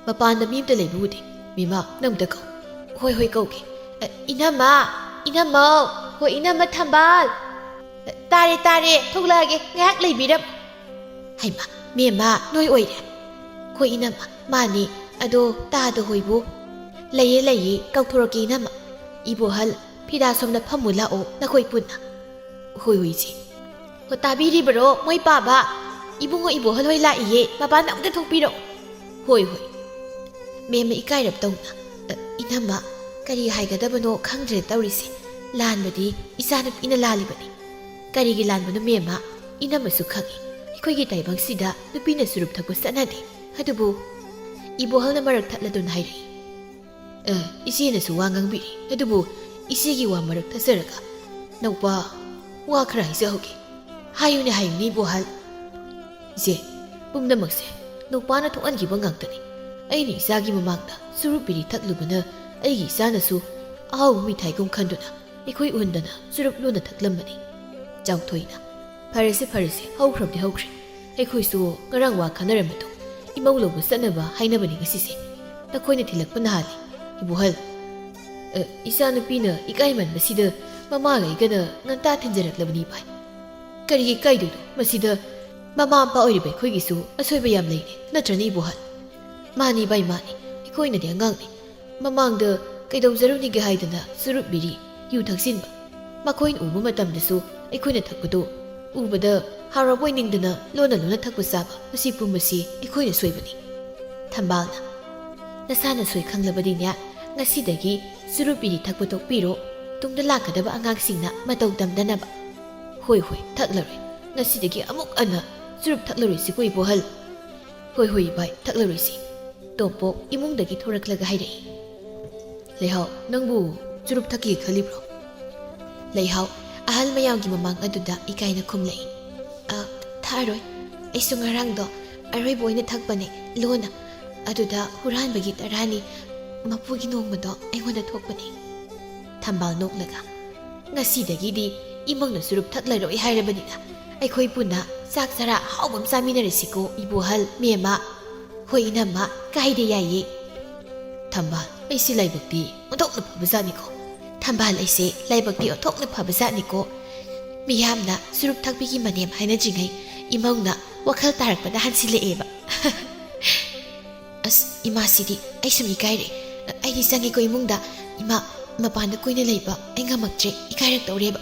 "ꯃꯄꯥꯟꯗ ꯃꯤ ꯑꯝꯇ ꯂꯩꯕ ꯎꯗꯦ꯫ ꯃꯦꯝꯃ, ꯅꯪ ꯑꯝꯇ ꯀꯧ꯫" "ꯍꯣꯏ, ꯍꯣꯏ, ꯀꯧꯒꯦ꯫ ꯑ, ꯏꯅꯝꯃ, ꯏꯅꯝꯃꯧ꯫ ꯍꯣꯏ, ꯏꯅꯝꯃ ꯊꯝꯕꯥꯜ꯫ ꯑ, ꯇꯥꯔꯦ, ꯇꯥꯔꯦ꯫ ꯊꯣꯛꯂꯛꯑꯒꯦ꯫ ꯉꯥꯏꯍꯥꯛ ꯂꯩꯕꯤꯔꯝ꯫" "ꯍꯩꯃꯥ, ꯃꯦꯝꯃ, ꯅꯣꯏ ꯑꯣꯏꯔꯦ?" "ꯍꯣꯏ, ꯏꯅꯝꯃ, ꯃꯥꯅꯦ꯫ ꯑꯗꯣ ꯇꯥꯗ ꯍꯣꯏꯕꯨ?" "ꯂꯩꯌꯦ, ꯂꯩꯌꯦ꯫ ꯀꯧꯊꯣꯔꯛꯀꯦ, ꯏꯅꯝꯃ꯫ ꯏꯕꯣꯍꯜ, ꯐꯤꯗꯥ ꯁꯣꯝꯗ ꯐꯝꯃꯨ ꯂꯥꯛꯑꯣ, ꯅꯈꯣꯏ ꯄꯨꯟꯅ꯫" "ꯍꯣꯏ, ꯍꯣꯏ, ꯏꯆꯦ꯫" "ꯍꯣ, ꯇꯥꯕꯤꯔꯤꯕꯔꯣ, ꯃꯣꯏ ꯄꯥꯕ? ꯏꯕꯨꯡꯉꯣ ꯏꯕꯣꯍꯜ ꯍꯣꯏ ꯂꯥꯛꯏꯌꯦ, ꯃꯄꯥꯟꯗ ꯑꯝꯇ ꯊꯣꯛꯄꯤꯔꯛꯑꯣ꯫" "ꯍꯣꯏ, ꯍꯣꯏ꯫" ꯃꯦꯝꯃ ꯏꯀꯥꯏꯔꯞ ꯇꯧꯅ, "ꯑ, ꯏꯅꯝꯃ, ꯀꯔꯤ ꯍꯥꯏꯒꯗꯕꯅꯣ ꯈꯪꯗ꯭ꯔꯦ ꯇꯧꯔꯤꯁꯦ꯫ ꯂꯥꯟꯕꯗꯤ ꯏꯆꯥꯅꯨꯄꯤꯅ ꯂꯥꯜꯂꯤꯕꯅꯤ꯫" "ꯀꯔꯤꯒꯤ ꯂꯥꯟꯕꯅꯣ ꯃꯦꯝꯃ? ꯏꯅꯝꯃꯁꯨ ꯈꯪꯏ꯫ ꯑꯩꯈꯣꯏꯒꯤ ꯇꯥꯏꯕꯪꯁꯤꯗ ꯅꯨꯄꯤꯅ ꯆꯨꯔꯨꯞ ꯊꯛꯄ ꯆꯠꯅꯗꯦ꯫ ꯑꯗꯨꯕꯨ ꯏꯕꯣꯍꯜꯅ ꯃꯔꯛ ꯊꯠꯂꯗꯨꯅ ꯍꯥꯏꯔꯛꯏ꯫" ꯑ, ꯏꯆꯦꯅꯁꯨ ꯋꯥ ꯉꯥꯡꯕꯤꯔꯤ꯫ ꯑꯗꯨꯕꯨ ꯏꯆꯦꯒꯤ ꯋꯥ ꯃꯔꯛ ꯊꯠꯆꯔꯒ, ꯅꯧꯄꯥ, ꯋꯥ ꯈꯔ ꯍꯥꯏꯖꯍꯧꯒꯦ꯫ ꯍꯥꯏꯌꯨꯅꯦ, ꯍꯥꯏꯌꯨꯅꯦ, ꯏꯕꯣꯍꯜ꯫ ꯏꯆꯦ, ꯄꯨꯝꯅꯃꯛꯁꯦ ꯅꯧꯄꯥꯅ ꯊꯣꯛꯍꯟꯈꯤꯕ ꯉꯥꯛꯇꯅꯤ꯫ ꯑꯩꯅ ꯏꯆꯥꯒꯤ ꯃꯃꯥꯡꯗ ꯆꯨꯔꯨꯞ ꯕꯤꯔꯤ ꯊꯛꯂꯨꯕꯅ ꯑꯩꯒꯤ ꯏꯆꯥꯅꯁꯨ ꯑꯍꯥꯎꯕ ꯃꯤꯊꯥꯏꯒꯨꯝ ꯈꯟꯗꯨꯅ ꯑꯩꯈꯣꯏ ꯎꯍꯟꯗꯅ ꯆꯨꯔꯨꯞ ꯂꯣꯟꯅ ꯊꯛꯂꯝꯕꯅꯤ꯫ ꯆꯥꯎꯊꯣꯏꯅ, "ꯐꯔꯦꯁꯦ, ꯐꯔꯦꯁꯦ, ꯍꯧꯈ꯭ꯔꯕꯗꯤ ꯍꯧꯈ꯭ꯔꯦ꯫ ꯑꯩꯈꯣꯏꯁꯨ ꯉꯔꯥꯡ ꯋꯥ ꯈꯟꯅꯔꯝꯕꯗꯣ ꯏꯃꯧ ꯂꯧꯕ ꯆꯠꯅꯕ ꯍꯥꯏꯅꯕꯅꯤ ꯉꯁꯤꯁꯦ꯫ ꯅꯈꯣꯏꯅ ꯊꯤꯜꯂꯛꯄ ꯅꯍꯥꯟꯅꯤ, ꯏꯕꯣꯍꯜ꯫" "ꯑ, ꯏꯆꯥꯅꯨꯄꯤꯅ ꯏꯀꯥꯏꯃꯟꯕꯁꯤꯗ ꯃꯃꯥꯒꯩꯒꯅ ꯉꯟꯇꯥ ꯊꯤꯟꯖꯔꯛꯂꯕꯅꯤ, ꯚꯥꯏ꯫ ꯀꯔꯤꯒꯤ ꯏꯀꯥꯏꯗꯣꯏꯅꯣ? ꯃꯁꯤꯗ ꯃꯃꯥ ꯃꯄꯥ ꯑꯣꯏꯔꯤꯕ ꯑꯩꯈꯣꯏꯒꯤꯁꯨ ꯑꯁꯣꯏꯕ ꯌꯥꯝ ꯂꯩꯔꯦ, ꯅꯠꯇ꯭ꯔꯅꯦ, ꯏꯕꯣꯍꯜ?" "ꯃꯥꯅꯤ, ꯚꯥꯏ, ꯃꯥꯅꯤ꯫ ꯑꯩꯈꯣꯏꯅꯗꯤ ꯑꯉꯥꯡꯅꯤ꯫ ꯃꯃꯥꯡꯗ ꯀꯩꯗꯧꯖꯔꯨꯅꯤꯒꯦ ꯍꯥꯏꯗꯅ ꯆꯨꯔꯨꯞ ꯕꯤꯔꯤ, ꯌꯨ ꯊꯛꯆꯤꯟꯕ, ꯃꯈꯣꯏꯅ ꯎꯕ ꯃꯇꯝꯗꯁꯨ ꯑꯩꯈꯣꯏꯅ ꯊꯛꯄꯗꯨ ꯎꯕꯗ ꯍꯔꯥꯎꯕꯣꯏ ꯅꯤꯡꯗꯅ ꯂꯣꯟꯅ ꯂꯣꯟꯅ ꯊꯛꯄ ꯆꯥꯕ, ꯃꯁꯤ ꯄꯨꯝꯕꯁꯤ ꯑꯩꯈꯣꯏꯅ ꯁꯣꯏꯕꯅꯤ꯫ ꯊꯝꯕꯥꯜꯅ, "ꯅꯁꯥꯅ ꯁꯣꯏ ꯈꯪꯂꯕꯗꯤꯅꯦ, ꯉꯁꯤꯗꯒꯤ ꯆꯨꯔꯨꯞ ꯕꯤꯔꯤ ꯊꯛꯄ ꯇꯣꯛꯄꯤꯔꯣ, ꯇꯨꯡꯗ ꯂꯥꯛꯀꯗꯕ ꯑꯉꯥꯡꯁꯤꯡꯅ ꯃꯇꯧ ꯇꯝꯗꯅꯕ"꯫ "ꯍꯣꯏ ꯍꯣꯏ, ꯊꯛꯂꯔꯣꯏ, ꯉꯁꯤꯗꯒꯤ ꯑꯃꯨꯛ ꯍꯟꯅ ꯆꯨꯔꯨꯞ ꯊꯛꯂꯔꯣꯏꯁꯤꯀꯣ ꯏꯕꯣꯍꯜ"꯫ "ꯍꯣꯏ ꯍꯣꯏ ꯏꯕꯥꯏ, ꯊꯛꯂꯔꯣꯏꯁꯤ"꯫ ꯇꯣꯝꯄꯣꯛ ꯏꯃꯨꯡꯗꯒꯤ ꯊꯣꯔꯛꯂꯒ ꯍꯥꯏꯔꯛꯏ꯫ "ꯂꯩꯍꯥꯎ, ꯅꯪꯕꯨ ꯆꯨꯔꯨꯞ ꯊꯛꯀꯦ ꯈꯜꯂꯤꯕ꯭ꯔꯣ?" ꯂꯩꯍꯥꯎ ꯑꯍꯜ ꯃꯌꯥꯝꯒꯤ ꯃꯃꯥꯡ ꯑꯗꯨꯗ ꯏꯀꯥꯏꯅ ꯈꯨꯝꯂꯛꯏ꯫ "ꯑ, ꯊꯛꯑꯔꯣꯏ꯫ ꯑꯩꯁꯨ ꯉꯔꯥꯡꯗꯣ ꯑꯔꯣꯏꯕ ꯑꯣꯏꯅ ꯊꯛꯄꯅꯦ, ꯂꯣꯟꯅ꯫ ꯑꯗꯨꯗ ꯍꯨꯔꯥꯟꯕꯒꯤ ꯇꯔꯥꯅꯤ ꯃꯄꯨꯒꯤ ꯅꯣꯡꯃꯗꯣ ꯑꯩꯉꯣꯟꯗ ꯊꯣꯛꯄꯅꯦ"꯫ ꯊꯝꯕꯥꯜ ꯅꯣꯛꯂꯒ, "ꯉꯁꯤꯗꯒꯤꯗꯤ ꯏꯃꯧꯅ ꯆꯨꯔꯨꯞ ꯊꯛꯂꯔꯣꯏ ꯍꯥꯏꯔꯕꯅꯤꯅ, ꯑꯩꯈꯣꯏ ꯄꯨꯟꯅ ꯆꯥꯛ ꯆꯔꯥ ꯑꯍꯥꯎꯕ ꯑꯃ ꯆꯥꯃꯤꯟꯅꯔꯁꯤꯀꯣ ꯏꯕꯣꯍꯜ, ꯃꯦꯝꯃ"꯫ "ꯍꯣꯏ ꯏꯅꯝꯃ, ꯀꯥꯏꯗꯦ, ꯌꯥꯏꯌꯦ"꯫ "ꯊꯝꯕꯥꯜ, ꯑꯩꯁꯤ ꯂꯥꯏꯕꯛꯇꯤ ꯑꯣꯟꯊꯣꯛꯅ ꯐꯕꯖꯥꯠꯅꯤꯀꯣ"꯫ "ꯊꯝꯕꯥꯜ, ꯑꯩꯁꯦ ꯂꯥꯏꯕꯛꯇꯤ ꯑꯣꯟꯊꯣꯛꯅ ꯐꯕꯖꯥꯠꯅꯤꯀꯣ꯫ ꯃꯤꯌꯥꯝꯅ ꯆꯨꯔꯨꯞ ꯊꯛꯄꯤꯒꯤ ꯃꯅꯦꯝ ꯍꯥꯏꯅꯗ꯭ꯔꯤꯉꯩ ꯏꯃꯧꯅ ꯋꯥꯈꯜ ꯇꯥꯔꯛꯄꯗ ꯍꯟꯁꯤꯜꯂꯛꯑꯦꯕ"꯫ "ꯑꯁ, ꯏꯃꯥꯁꯤꯗꯤ ꯑꯩ ꯁꯨꯝ ꯏꯀꯥꯏꯔꯦ꯫ ꯑꯩꯗꯤ ꯆꯪꯉꯦꯀꯣ ꯏꯃꯨꯡꯗ꯫ ꯏꯃꯥ, ꯃꯄꯥꯟꯗ ꯀꯨꯏꯅ ꯂꯩꯕ ꯑꯩ ꯉꯝꯃꯛꯇ꯭ꯔꯦ, ꯏꯀꯥꯏꯔꯛꯇꯧꯔꯦꯕ"꯫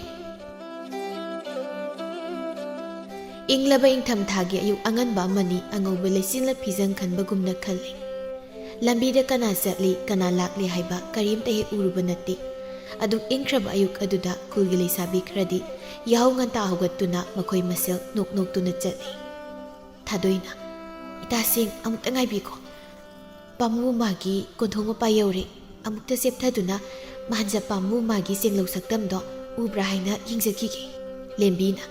ꯏꯪꯂꯕ ꯏꯪꯊꯝꯊꯥꯒꯤ ꯑꯌꯨꯛ ꯑꯉꯟꯕ ꯑꯃꯅꯤ, ꯑꯉꯧꯕ ꯂꯩꯆꯤꯜꯅ ꯐꯤꯖꯪ ꯈꯟꯕꯒꯨꯝꯅ ꯈꯜꯂꯤ꯫ ꯂꯝꯕꯤꯗ ꯀꯅꯥ ꯆꯠꯂꯤ, ꯀꯅꯥ ꯂꯥꯛꯂꯤ ꯍꯥꯏꯕ ꯀꯔꯤꯝꯇ ꯍꯦꯛ ꯎꯔꯨꯕ ꯅꯠꯇꯦ꯫ ꯑꯗꯨꯛ ꯏꯪꯈ꯭ꯔꯕ ꯑꯌꯨꯛ ꯑꯗꯨꯗ ꯈꯨꯜꯒꯤ ꯂꯩꯁꯥꯕꯤ ꯈꯔꯗꯤ ꯌꯥꯍꯧ ꯉꯟꯇꯥ ꯍꯧꯒꯠꯇꯨꯅ ꯃꯈꯣꯏ ꯃꯁꯦꯜ ꯅꯣꯛ ꯅꯣꯛꯇꯨꯅ ꯆꯠꯂꯤ꯫ ꯊꯥꯗꯣꯏꯅ, "ꯏꯇꯥꯁꯤꯡ, ꯑꯃꯨꯛꯇ ꯉꯥꯏꯕꯤꯈꯣ꯫ ꯄꯥꯝꯃꯨ ꯃꯥꯒꯤ ꯀꯣꯟꯊꯣꯡ ꯃꯄꯥ ꯌꯧꯔꯦ꯫ ꯑꯃꯨꯛꯇ ꯆꯦꯞꯊꯗꯨꯅ ꯃꯥꯟꯖ ꯄꯥꯝꯃꯨ ꯃꯥꯒꯤ ꯆꯦꯡꯂꯧ ꯁꯛꯇꯝꯗꯣ ꯎꯕ꯭ꯔꯥ ꯍꯥꯏꯅ ꯌꯦꯡꯖꯈꯤꯒꯦ"꯫ ꯂꯦꯝꯕꯤꯅ,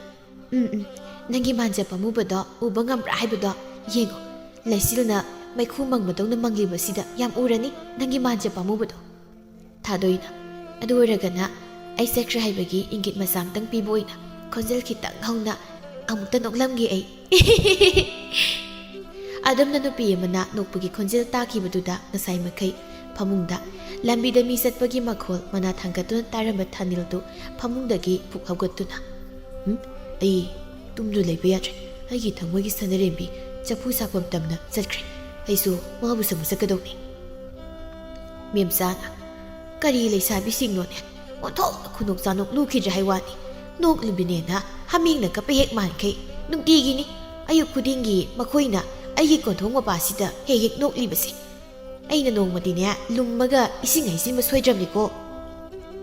"ꯎꯝ, ꯎꯝ, ꯅꯪꯒꯤ ꯃꯥꯟꯖ ꯄꯥꯝꯃꯨꯕꯗꯣ ꯎꯕ ꯉꯝꯕ꯭ꯔꯥ ꯍꯥꯏꯕꯗꯣ ꯌꯦꯡꯉꯣ꯫ ꯂꯩꯆꯤꯜꯅ ꯃꯩꯈꯨ ꯃꯪꯕꯗꯧꯅ ꯃꯪꯂꯤꯕꯁꯤꯗ ꯌꯥꯝ ꯎꯔꯅꯤ ꯅꯪꯒꯤ ꯃꯥꯟꯖ ꯄꯥꯝꯃꯨꯕꯗꯣ"꯫ ꯊꯥꯗꯣꯏꯅ, "ꯑꯗꯨ ꯑꯣꯏꯔꯒꯅ ꯑꯩ ꯆꯠꯈ꯭ꯔꯦ ꯍꯥꯏꯕꯒꯤ ꯏꯪꯒꯤꯠ ꯃꯆꯥ ꯑꯃꯇꯪ ꯄꯤꯕ ꯑꯣꯏꯅ ꯈꯣꯟꯖꯦꯜ ꯈꯤꯇꯪ ꯍꯧꯅ ꯑꯃꯨꯛꯇ ꯅꯣꯛꯂꯝꯒꯦ ꯑꯩ"꯫ ꯑꯗꯨꯝꯅ ꯅꯨꯄꯤ ꯑꯃꯅ ꯅꯣꯛꯄꯒꯤ ꯈꯣꯟꯖꯦꯜ ꯇꯥꯈꯤꯕꯗꯨꯗ ꯉꯁꯥꯏ ꯃꯈꯩ ꯐꯃꯨꯡꯗ ꯂꯝꯕꯤꯗ ꯃꯤ ꯆꯠꯄꯒꯤ ꯃꯈꯣꯜ ꯃꯅꯥ ꯊꯥꯡꯒꯠꯇꯨꯅ ꯇꯥꯔꯝꯕ ꯊꯥꯅꯤꯜꯗꯨ ꯐꯃꯨꯡꯗꯒꯤ ꯐꯨꯛ ꯍꯧꯒꯠꯇꯨꯅ, "ꯎꯝ, ꯑꯩ ꯇꯨꯝꯗꯨꯅ ꯂꯩꯕ ꯌꯥꯗ꯭ꯔꯦ꯫ ꯑꯩꯒꯤ ꯊꯃꯣꯏꯒꯤ ꯁꯅꯔꯦꯝꯕꯤ ꯆꯐꯨ ꯁꯥꯐꯝ ꯇꯝꯅ ꯆꯠꯈ꯭ꯔꯦ꯫ ꯑꯩꯁꯨ ꯃꯥꯕꯨ ꯁꯪꯕ ꯆꯠꯀꯗꯧꯅꯤ"꯫ ꯃꯦꯝꯆꯥꯅ, "ꯀꯔꯤ ꯂꯩꯁꯥꯕꯤꯁꯤꯡꯅꯣꯅꯦ? ꯑꯣꯟꯊꯣꯛꯅ ꯈꯨꯅꯣꯛ ꯆꯥꯅꯣꯛ ꯂꯨꯈꯤꯗ꯭ꯔꯦ ꯍꯥꯏ ꯋꯥꯅꯤ꯫ ꯅꯣꯛꯂꯤꯕꯅꯦꯅ ꯍꯥꯃꯦꯡꯅ ꯀꯞꯄ ꯍꯦꯛ ꯃꯥꯟꯈꯩ꯫ ꯅꯨꯡꯇꯤꯒꯤꯅꯤ꯫ ꯑꯌꯨꯛ ꯈꯨꯗꯤꯡꯒꯤ ꯃꯈꯣꯏꯅ ꯑꯩꯒꯤ ꯀꯣꯟꯊꯣꯡ ꯃꯄꯥꯁꯤꯗ ꯍꯦꯛ ꯍꯦꯛ ꯅꯣꯛꯂꯤꯕꯁꯦ꯫ ꯑꯩꯅ ꯅꯣꯡꯃꯗꯤꯅꯦ ꯂꯨꯝꯃꯒ ꯏꯁꯤꯡ ꯍꯩꯖꯤꯟꯕ ꯁꯣꯏꯗ꯭ꯔꯕꯅꯤꯀꯣ꯫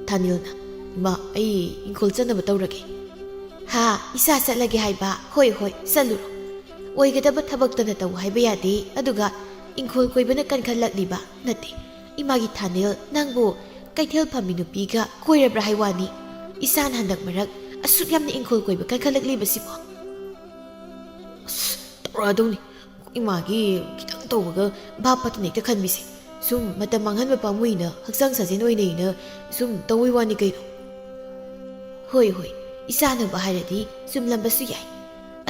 ꯊꯥꯅꯤꯜꯅ, "ꯏꯃꯥ, ꯑꯩ ꯏꯪꯈꯣꯜ ꯆꯠꯅꯕ ꯇꯧꯔꯒꯦ"꯫ "ꯍꯥ, ꯏꯁꯥ ꯆꯠꯂꯒꯦ ꯍꯥꯏꯕ? ꯍꯣꯏ ꯍꯣꯏ, ꯆꯠꯂꯨꯔꯣ꯫ ꯑꯣꯏꯒꯗꯕ ꯊꯕꯛꯇꯅ ꯇꯧ ꯍꯥꯏꯕ ꯌꯥꯗꯦ, ꯑꯗꯨꯒ ꯏꯪꯈꯣꯜ ꯀꯣꯏꯕꯅ ꯀꯟꯈꯠꯂꯛꯂꯤꯕ ꯅꯠꯇꯦ꯫ ꯏꯃꯥꯒꯤ ꯊꯥꯅꯤꯜ, ꯅꯪꯕꯨ ꯀꯩꯊꯦꯜ ꯐꯝꯃꯤ ꯅꯨꯄꯤꯒ ꯀꯣꯏꯔꯕ꯭ꯔꯥ ꯍꯥꯏ ꯋꯥꯅꯤ꯫ ꯏꯁꯥꯅ ꯍꯟꯗꯛ ꯃꯔꯛ ꯑꯁꯨꯛ ꯌꯥꯝꯅ ꯏꯪꯈꯣꯜ ꯀꯣꯏꯕ ꯀꯟꯈꯠꯂꯛꯂꯤꯕꯁꯤꯕꯣ?" ꯑꯁ, ꯇꯧꯔꯛꯑꯗꯧꯅꯤ꯫ ꯏꯃꯥꯒꯤ ꯈꯤꯇꯪ ꯇꯧꯕꯒ ꯚꯥꯞ ꯐꯠꯇꯅ ꯍꯦꯛꯇ ꯈꯟꯕꯤꯁꯦ꯫ ꯁꯨꯝ ꯃꯇꯝ ꯃꯥꯡꯍꯟꯕ ꯄꯥꯝꯃꯨꯏꯅ, ꯍꯛꯆꯥꯡ ꯁꯥꯖꯦꯜ ꯑꯣꯏꯅꯩꯅ ꯁꯨꯝ ꯇꯧꯕꯩ ꯋꯥꯅꯤ ꯀꯩꯅꯣ꯫ ꯍꯣꯏ, ꯍꯣꯏ, ꯏꯆꯥꯅꯕꯨ ꯍꯥꯏꯔꯗꯤ ꯆꯨꯝꯂꯝꯕꯁꯨ ꯌꯥꯏ꯫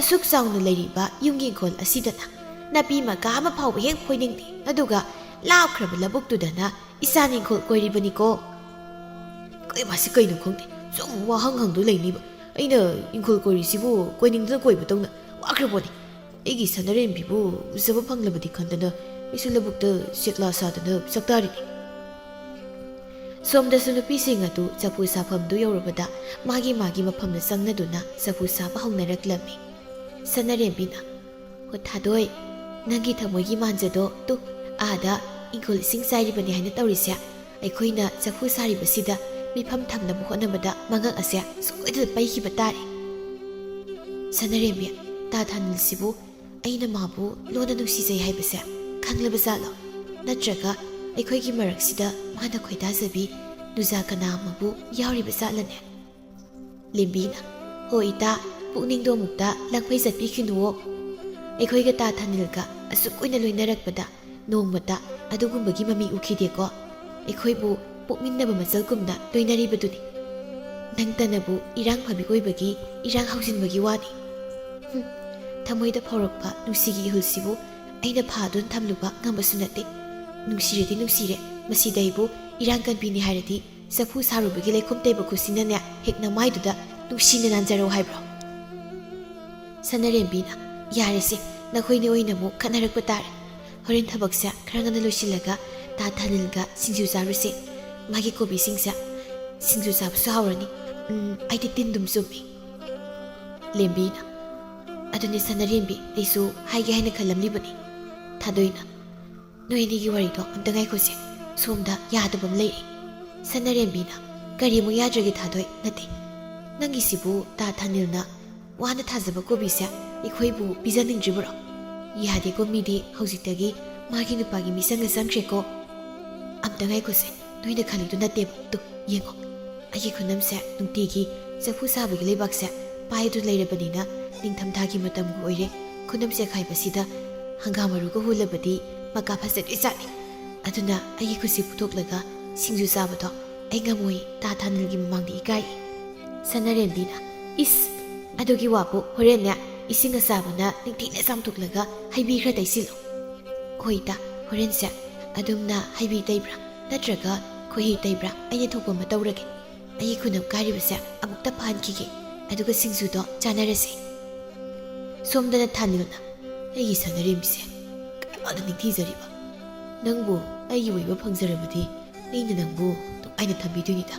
ꯑꯁꯨꯛ ꯆꯥꯎꯅ ꯂꯩꯔꯤꯕ ꯌꯨꯝꯒꯤ ꯏꯪꯈꯣꯜ ꯑꯁꯤꯗꯅ ꯅꯥꯄꯤ ꯃꯀꯥ ꯑꯃ ꯐꯥꯎꯕ ꯍꯦꯛ ꯐꯣꯏꯅꯤꯡꯗꯦ, ꯑꯗꯨꯒ ꯂꯥꯞꯈ꯭ꯔꯕ ꯂꯧꯕꯨꯛꯇꯨꯗꯅ ꯏꯆꯥꯅ ꯏꯪꯈꯣꯜ ꯀꯣꯏꯔꯤꯕꯅꯤꯀꯣ꯫ ꯑꯩꯈꯣꯏ ꯃꯥꯁꯤ ꯀꯩꯅꯣ ꯈꯪꯗꯦ, ꯁꯨꯝ ꯋꯥꯍꯪ ꯍꯪꯗꯨ ꯂꯩꯅꯤꯕ꯫ ꯑꯩꯅ ꯏꯪꯈꯣꯜ ꯀꯣꯏꯔꯤꯁꯤꯕꯨ ꯀꯣꯏꯅꯤꯡꯗꯅ ꯀꯣꯏꯕꯗꯧꯅ ꯋꯥꯈ꯭ꯔꯕꯣꯅꯤ꯫ ꯑꯩꯒꯤ ꯁꯅꯥꯔꯦꯝꯕꯤꯕꯨ ꯎꯖꯕ ꯐꯪꯂꯕꯗꯤ ꯈꯟꯗꯅ ꯑꯩꯁꯨ ꯂꯧꯕꯨꯛꯇ ꯁꯦꯛꯂꯥ ꯁꯥꯗꯅ ꯆꯥꯛꯇꯥꯔꯤꯅꯤ꯫ ꯁꯣꯝꯗꯁꯨ ꯅꯨꯄꯤꯁꯤꯡ ꯑꯗꯨ ꯆꯐꯨ ꯁꯥꯐꯝꯗꯨ ꯌꯧꯔꯕꯗ ꯃꯥꯒꯤ ꯃꯥꯒꯤ ꯃꯐꯝꯗ ꯆꯪꯅꯗꯨꯅ ꯆꯐꯨ ꯁꯥꯕ ꯍꯧꯅꯔꯛꯂꯝꯃꯤ꯫ ꯁꯅꯥꯔꯦꯝꯕꯤꯅ, "ꯍꯣ ꯊꯥꯗꯣꯏ, ꯅꯪꯒꯤ ꯊꯃꯣꯏꯒꯤ ꯃꯥꯟꯖꯗꯣ ꯇꯨ ꯑꯥꯗ ꯏꯪꯈꯣꯜ ꯏꯁꯤꯡ ꯆꯥꯏꯔꯤꯕꯅꯤ ꯍꯥꯏꯅ ꯇꯧꯔꯤꯁꯦ꯫ ꯑꯩꯈꯣꯏꯅ ꯆꯐꯨ ꯁꯥꯔꯤꯕꯁꯤꯗ ꯃꯤꯐꯝ ꯊꯝꯅꯕ ꯍꯣꯠꯅꯕꯗ ꯃꯉꯛ ꯑꯁꯦ ꯁꯣꯏꯗꯅ ꯄꯩꯈꯤꯕ ꯇꯥꯔꯦ"꯫ ꯁꯅꯥꯔꯦꯝꯕꯤ, ꯇꯥ ꯊꯥꯅꯤꯜꯁꯤꯕꯨ ꯑꯩꯅ ꯃꯥꯕꯨ ꯂꯣꯟꯅ ꯅꯨꯡꯁꯤꯖꯩ ꯍꯥꯏꯕꯁꯦ ꯈꯪꯂꯕ ꯖꯥꯠꯂꯣ? ꯅꯠꯇ꯭ꯔꯒ ꯑꯩꯈꯣꯏꯒꯤ ꯃꯔꯛꯁꯤꯗ ꯃꯥꯅ ꯈꯣꯏꯗꯥꯖꯕꯤ ꯅꯨꯖꯥ ꯀꯅꯥ ꯑꯃꯕꯨ ꯌꯥꯎꯔꯤꯕ ꯖꯥꯠꯂꯅꯦ? ꯂꯦꯝꯕꯤꯅ, "ꯍꯣ ꯏꯇꯥ, ꯄꯨꯛꯅꯤꯡꯗꯣ ꯑꯃꯨꯛꯇ ꯂꯪꯐꯩ ꯆꯠꯄꯤꯈꯤꯅꯨꯋꯣ꯫ ꯑꯩꯈꯣꯏꯒ ꯇꯥ ꯊꯥꯅꯤꯜꯒ ꯑꯁꯨꯛ ꯀꯨꯏꯅ ꯂꯣꯏꯅꯔꯛꯄꯗ ꯅꯣꯡꯃꯇ ꯑꯗꯨꯒꯨꯝꯕꯒꯤ ꯃꯃꯤ ꯎꯈꯤꯗꯦꯀꯣ꯫ ꯑꯩꯈꯣꯏꯕꯨ ꯄꯣꯛꯃꯤꯟꯅꯕ ꯃꯆꯜꯒꯨꯝꯅ ꯂꯣꯏꯅꯔꯤꯕꯗꯨꯅꯤ꯫ ꯅꯪꯇꯅꯕꯨ ꯏꯔꯥꯡ ꯐꯕꯤ ꯑꯣꯏꯕꯒꯤ ꯏꯔꯥꯡ ꯍꯧꯖꯤꯟꯕꯒꯤ ꯋꯥꯅꯤ꯫ ꯍꯨꯝ, ꯊꯃꯣꯏꯗ ꯐꯥꯎꯔꯛꯄ ꯅꯨꯡꯁꯤꯒꯤ ꯏꯍꯨꯜꯁꯤꯕꯨ ꯑꯩꯅ ꯐꯥꯗꯨꯅ ꯊꯝꯂꯨꯕ ꯉꯝꯕꯁꯨ ꯅꯠꯇꯦ꯫ ꯅꯨꯡꯁꯤꯔꯗꯤ ꯅꯨꯡꯁꯤꯔꯦ, ꯃꯁꯤꯗ ꯑꯩꯕꯨ ꯏꯔꯥꯡ ꯀꯟꯕꯤꯅꯤ ꯍꯥꯏꯔꯗꯤ ꯆꯐꯨ ꯁꯥꯔꯨꯕꯒꯤ ꯂꯩꯈꯣꯝ ꯇꯩꯕ ꯈꯨꯠꯁꯤꯅꯅꯦ ꯍꯦꯛ ꯅꯃꯥꯏꯗꯨꯗ ꯅꯨꯡꯁꯤꯅ ꯅꯥꯟꯖꯔꯧ ꯍꯥꯏꯕ꯭ꯔꯣ?" ꯁꯅꯥꯔꯦꯝꯕꯤꯅ, "ꯌꯥꯔꯦꯁꯦ, ꯅꯈꯣꯏꯅꯤ ꯑꯣꯏꯅ ꯑꯃꯨꯛ ꯈꯠꯅꯔꯛꯄ ꯇꯥꯔꯦ꯫ ꯍꯣꯔꯦꯟ ꯊꯕꯛꯁꯦ ꯈꯔ ꯉꯟꯅ ꯂꯣꯏꯁꯤꯜꯂꯒ ꯇꯥ ꯊꯥꯅꯤꯜꯒ ꯁꯤꯡꯖꯨ ꯆꯥꯔꯨꯁꯦ꯫ ꯃꯥꯒꯤ ꯀꯣꯕꯤꯁꯤꯡꯁꯦ ꯁꯤꯡꯖꯨ ꯆꯥꯕꯁꯨ ꯍꯥꯎꯔꯅꯤ꯫ ꯎꯝ, ꯑꯩꯗꯤ ꯇꯤꯟ ꯑꯗꯨꯝ ꯆꯨꯝꯃꯤ"꯫ ꯂꯦꯝꯕꯤꯅ, ꯑꯗꯨꯅꯦ ꯁꯅꯥꯔꯦꯝꯕꯤ, ꯑꯩꯁꯨ ꯍꯥꯏꯒꯦ ꯍꯥꯏꯅ ꯈꯜꯂꯝꯂꯤꯕꯅꯤ꯫ ꯊꯥꯗꯣꯏꯅ, ꯅꯣꯏ ꯑꯅꯤꯒꯤ ꯋꯥꯔꯤꯗꯣ ꯑꯝꯇ ꯉꯥꯏꯈꯣꯁꯦ, ꯁꯣꯝꯗ ꯌꯥꯗꯕ ꯑꯃ ꯂꯩꯔꯦ꯫ ꯁꯅꯥꯔꯦꯝꯕꯤꯅ, "ꯀꯔꯤ ꯑꯃꯨꯛ ꯌꯥꯗ꯭ꯔꯒꯦ ꯊꯥꯗꯣꯏ?" "ꯅꯠꯇꯦ, ꯅꯪꯒꯤꯁꯤꯕꯨ ꯇꯥ ꯊꯥꯅꯤꯜꯅ ꯋꯥꯅ ꯊꯥꯖꯕ ꯀꯣꯕꯤꯁꯦ ꯑꯩꯈꯣꯏꯕꯨ ꯄꯤꯖꯅꯤꯡꯗ꯭ꯔꯤꯕꯔꯣ? ꯌꯥꯗꯦꯀꯣ, ꯃꯤꯗꯤ ꯍꯧꯖꯤꯛꯇꯒꯤ ꯃꯥꯒꯤ ꯅꯨꯄꯥꯒꯤ ꯃꯤꯆꯪꯗ ꯆꯪꯈ꯭ꯔꯦꯀꯣ꯫ ꯑꯝꯇ ꯉꯥꯏꯈꯣꯁꯦ, ꯅꯣꯏꯅ ꯈꯜꯂꯤꯗꯨ ꯅꯠꯇꯦꯕ꯫ ꯇꯨ, ꯌꯦꯡꯉꯣ, ꯑꯩꯒꯤ ꯈꯨꯅꯝꯁꯦ ꯅꯨꯡꯇꯤꯒꯤ ꯆꯐꯨ ꯁꯥꯕꯒꯤ ꯂꯩꯕꯥꯛꯁꯦ ꯄꯥꯏꯗꯨꯅ ꯂꯩꯔꯕꯅꯤꯅ, ꯅꯤꯡꯊꯝꯊꯥꯒꯤ ꯃꯇꯝꯒ ꯑꯣꯏꯔꯦ, ꯈꯨꯅꯝ ꯆꯦꯈꯥꯏꯕꯁꯤꯗ ꯍꯪꯒꯥꯝ ꯃꯔꯨꯒ ꯍꯨꯜꯂꯕꯗꯤ ꯃꯀꯥ ꯐꯖꯗꯣꯏꯖꯥꯠꯅꯤ꯫ ꯑꯗꯨꯅ ꯑꯩꯒꯤ ꯈꯨꯠꯁꯦ ꯄꯨꯊꯣꯛꯂꯒ ꯁꯤꯡꯖꯨ ꯆꯥꯕꯗꯣ ꯑꯩ ꯉꯝꯃꯣꯏ, ꯇꯥ ꯊꯥꯅꯤꯜꯒꯤ ꯃꯃꯥꯡꯗ ꯏꯀꯥꯏ꯫" ꯁꯅꯥꯔꯦꯝꯕꯤꯅ, "ꯏꯁ, ꯑꯗꯨꯒꯤ ꯋꯥꯕꯨ ꯍꯣꯔꯦꯟꯅꯦ ꯏꯁꯤꯡ ꯑꯁꯥꯕꯅ ꯅꯤꯡꯊꯤꯅ ꯆꯥꯝꯊꯣꯛꯂꯒ ꯍꯩꯕꯤ ꯈꯔ ꯇꯩꯁꯤꯜꯂꯣ꯫" "ꯍꯣꯏ ꯏꯇꯥ, ꯍꯣꯔꯦꯟꯁꯦ ꯑꯗꯣꯝꯅ ꯍꯩꯕꯤ ꯇꯩꯕ꯭ꯔꯥ ꯅꯠꯇ꯭ꯔꯒ ꯈꯣꯏꯍꯤ ꯇꯩꯕ꯭ꯔꯥ? ꯑꯩꯅ ꯊꯣꯛꯄ ꯑꯃ ꯇꯧꯔꯒꯦ꯫ ꯑꯩꯒꯤ ꯈꯨꯅꯝ ꯀꯥꯏꯔꯤꯕꯁꯦ ꯑꯃꯨꯛꯇ ꯐꯍꯟꯈꯤꯒꯦ, ꯑꯗꯨꯒ ꯁꯤꯡꯖꯨꯗꯣ ꯆꯥꯅꯔꯁꯦ꯫" ꯁꯣꯝꯗꯅ ꯊꯥꯅꯤꯜꯅ, "ꯑꯩꯒꯤ ꯁꯅꯥꯔꯦꯝꯕꯤꯁꯦ ꯀꯌꯥꯗ ꯅꯤꯡꯊꯤꯖꯔꯤꯕ! ꯅꯪꯕꯨ ꯑꯩꯒꯤ ꯑꯣꯏꯕ ꯐꯪꯖꯔꯕꯗꯤ ꯑꯩꯅ ꯅꯪꯕꯨ ꯅꯨꯡꯉꯥꯏꯅ ꯊꯝꯕꯤꯗꯣꯏꯅꯤꯗ꯫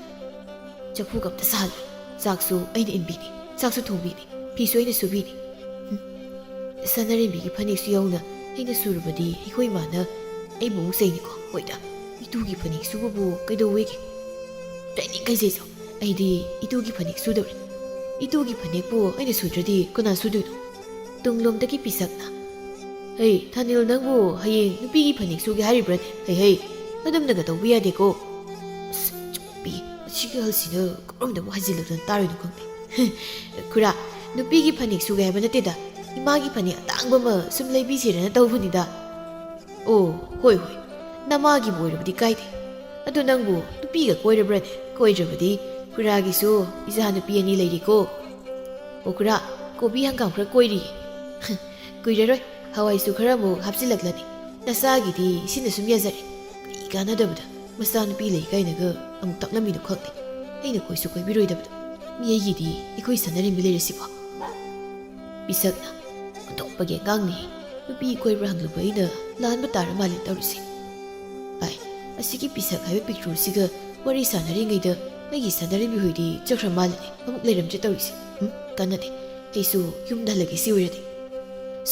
ꯆꯐꯨꯒ ꯑꯝꯇ ꯁꯥꯍꯜꯂꯣꯏ꯫ ꯆꯥꯛꯁꯨ ꯑꯩꯅ ꯏꯟꯕꯤꯅꯤ, ꯆꯥꯛꯁꯨ ꯊꯣꯡꯕꯤꯅꯤ, ꯐꯤꯁꯨ ꯑꯩꯅ ꯁꯨꯕꯤꯅꯤ꯫ ꯎꯝ, ꯁꯅꯥꯔꯦꯝꯕꯤꯒꯤ ꯐꯅꯦꯛꯁꯨ ꯌꯥꯎꯅ ꯑꯩꯅ ꯁꯨꯔꯕꯗꯤ ꯑꯩꯈꯣꯏ ꯏꯃꯥꯅ ꯑꯩꯕꯨ ꯑꯃꯨꯛ ꯆꯩꯅꯤꯀꯣ꯫ ꯍꯣꯏꯗ, ꯏꯇꯨꯒꯤ ꯐꯅꯦꯛ ꯁꯨꯕꯕꯨ ꯀꯩꯗꯧꯋꯦꯒꯦ? ꯇꯥꯏꯅꯤꯡ ꯀꯩꯖꯩꯁꯨ, ꯑꯩꯗꯤ ꯏꯇꯨꯒꯤ ꯐꯅꯦꯛ ꯁꯨꯗꯧꯔꯤ꯫ ꯏꯇꯨꯒꯤ ꯐꯅꯦꯛꯄꯨ ꯑꯩꯅ ꯁꯨꯗ꯭ꯔꯗꯤ ꯀꯅꯥ ꯁꯨꯗꯣꯏꯅꯣ?" ꯇꯨꯡꯂꯣꯝꯗꯒꯤ ꯄꯤꯁꯛꯅ, "ꯍꯩ, ꯊꯥꯅꯤꯜ, ꯅꯪꯕꯨ ꯍꯌꯦꯡ ꯅꯨꯄꯤꯒꯤ ꯐꯅꯦꯛ ꯁꯨꯒꯦ ꯍꯥꯏꯔꯤꯕ꯭ꯔꯅꯦ? ꯍꯩ, ꯍꯩ, ꯑꯗꯨꯝꯅꯒ ꯇꯧꯕ ꯌꯥꯗꯦꯀꯣ꯫" ꯑꯁ, ꯆꯨꯞꯄꯤ, ꯃꯁꯤꯒꯤ ꯑꯍꯜꯁꯤꯅ ꯀꯔꯣꯝꯗ ꯑꯃꯨꯛ ꯍꯥꯏꯖꯤꯜꯂꯛꯇꯅ ꯇꯥꯔꯣꯏꯅꯣ ꯈꯪꯗꯦ꯫ "ꯈꯨꯔꯥ, ꯅꯨꯄꯤꯒꯤ ꯐꯅꯦꯛ ꯁꯨꯒꯦ ꯍꯥꯏꯕ ꯅꯠꯇꯦꯗ, ꯏꯃꯥꯒꯤ ꯐꯅꯦꯛ ꯑꯇꯥꯡꯕ ꯑꯃ ꯁꯨꯝ ꯂꯩꯕꯤꯁꯤꯔꯅ ꯇꯧꯕꯅꯤꯗ꯫" "ꯑꯣ, ꯍꯣꯏ, ꯍꯣꯏ, ꯅꯃꯥꯒꯤꯕꯨ ꯑꯣꯏꯔꯕꯗꯤ ꯀꯥꯏꯗꯦ꯫ ꯑꯗꯣ ꯅꯪꯕꯨ ꯅꯨꯄꯤꯒ ꯀꯣꯏꯔꯕ꯭ꯔꯅꯦ? ꯀꯣꯏꯗ꯭ꯔꯕꯗꯤ ꯈꯨꯔꯥꯒꯤꯁꯨ ꯏꯆꯥ ꯅꯨꯄꯤ ꯑꯅꯤ ꯂꯩꯔꯤꯀꯣ꯫" "ꯑꯣ ꯈꯨꯔꯥ, ꯀꯣꯕꯤ ꯍꯪꯒꯥꯝ ꯈꯔ ꯀꯣꯏꯔꯤꯌꯦ꯫" "ꯀꯨꯏꯔꯔꯣꯏ, ꯍꯋꯥꯏꯁꯨ ꯈꯔ ꯑꯃꯨꯛ ꯍꯥꯞꯆꯤꯜꯂꯛꯂꯅꯤ꯫ ꯅꯆꯥꯒꯤꯗꯤ ꯁꯤꯅ ꯁꯨꯝ ꯌꯥꯖꯔꯦ꯫ ꯀꯔꯤ ꯀꯥꯟꯅꯗꯕꯗ ꯃꯆꯥꯅꯨꯄꯤ ꯂꯩ ꯀꯥꯏꯅꯒ ꯑꯃꯨꯛ ꯇꯥꯛꯂꯝꯃꯤꯅꯣ ꯈꯪꯗꯦ꯫ ꯑꯩꯅ ꯀꯣꯏꯁꯨ ꯀꯣꯏꯕꯤꯔꯣꯏꯗꯕꯗ꯫ ꯃꯤ ꯑꯩꯒꯤꯗꯤ ꯑꯩꯈꯣꯏ ꯁꯥꯟꯅꯔꯤꯕꯤ ꯂꯩꯔꯁꯤꯕꯣ?" ꯄꯤꯁꯛꯅ, "ꯑꯣꯟꯊꯣꯛꯄꯒꯤ ꯑꯉꯥꯡꯅꯤ꯫ ꯅꯨꯄꯤ ꯀꯣꯏꯕ꯭ꯔꯥ ꯍꯪꯂꯨꯕ ꯑꯩꯅ ꯂꯥꯟꯕ ꯇꯥꯔ ꯃꯥꯜꯂꯦ ꯇꯧꯔꯤꯁꯦ꯫ ꯑꯥꯏ, ꯑꯁꯤꯒꯤ ꯄꯤꯁꯛ ꯍꯥꯏꯕ ꯄꯤꯛꯇ꯭ꯔꯨꯁꯤꯒ ꯋꯥꯔꯤ ꯁꯥꯟꯅꯔꯤꯉꯩꯗ ꯑꯩꯒꯤ ꯁꯥꯟꯅꯔꯤꯕꯤ ꯍꯣꯏꯗꯤ ꯆꯠꯈ꯭ꯔ ꯃꯥꯜꯂꯦꯅꯦ꯫ ꯑꯃꯨꯛ ꯂꯩꯔꯝꯗ꯭ꯔꯦ ꯇꯧꯔꯤꯁꯦ꯫ ꯎꯝ, ꯀꯥꯟꯅꯗꯦ꯫ ꯑꯩꯁꯨ ꯌꯨꯝꯗ ꯍꯜꯂꯒꯦ ꯁꯤ ꯑꯣꯏꯔꯗꯤ꯫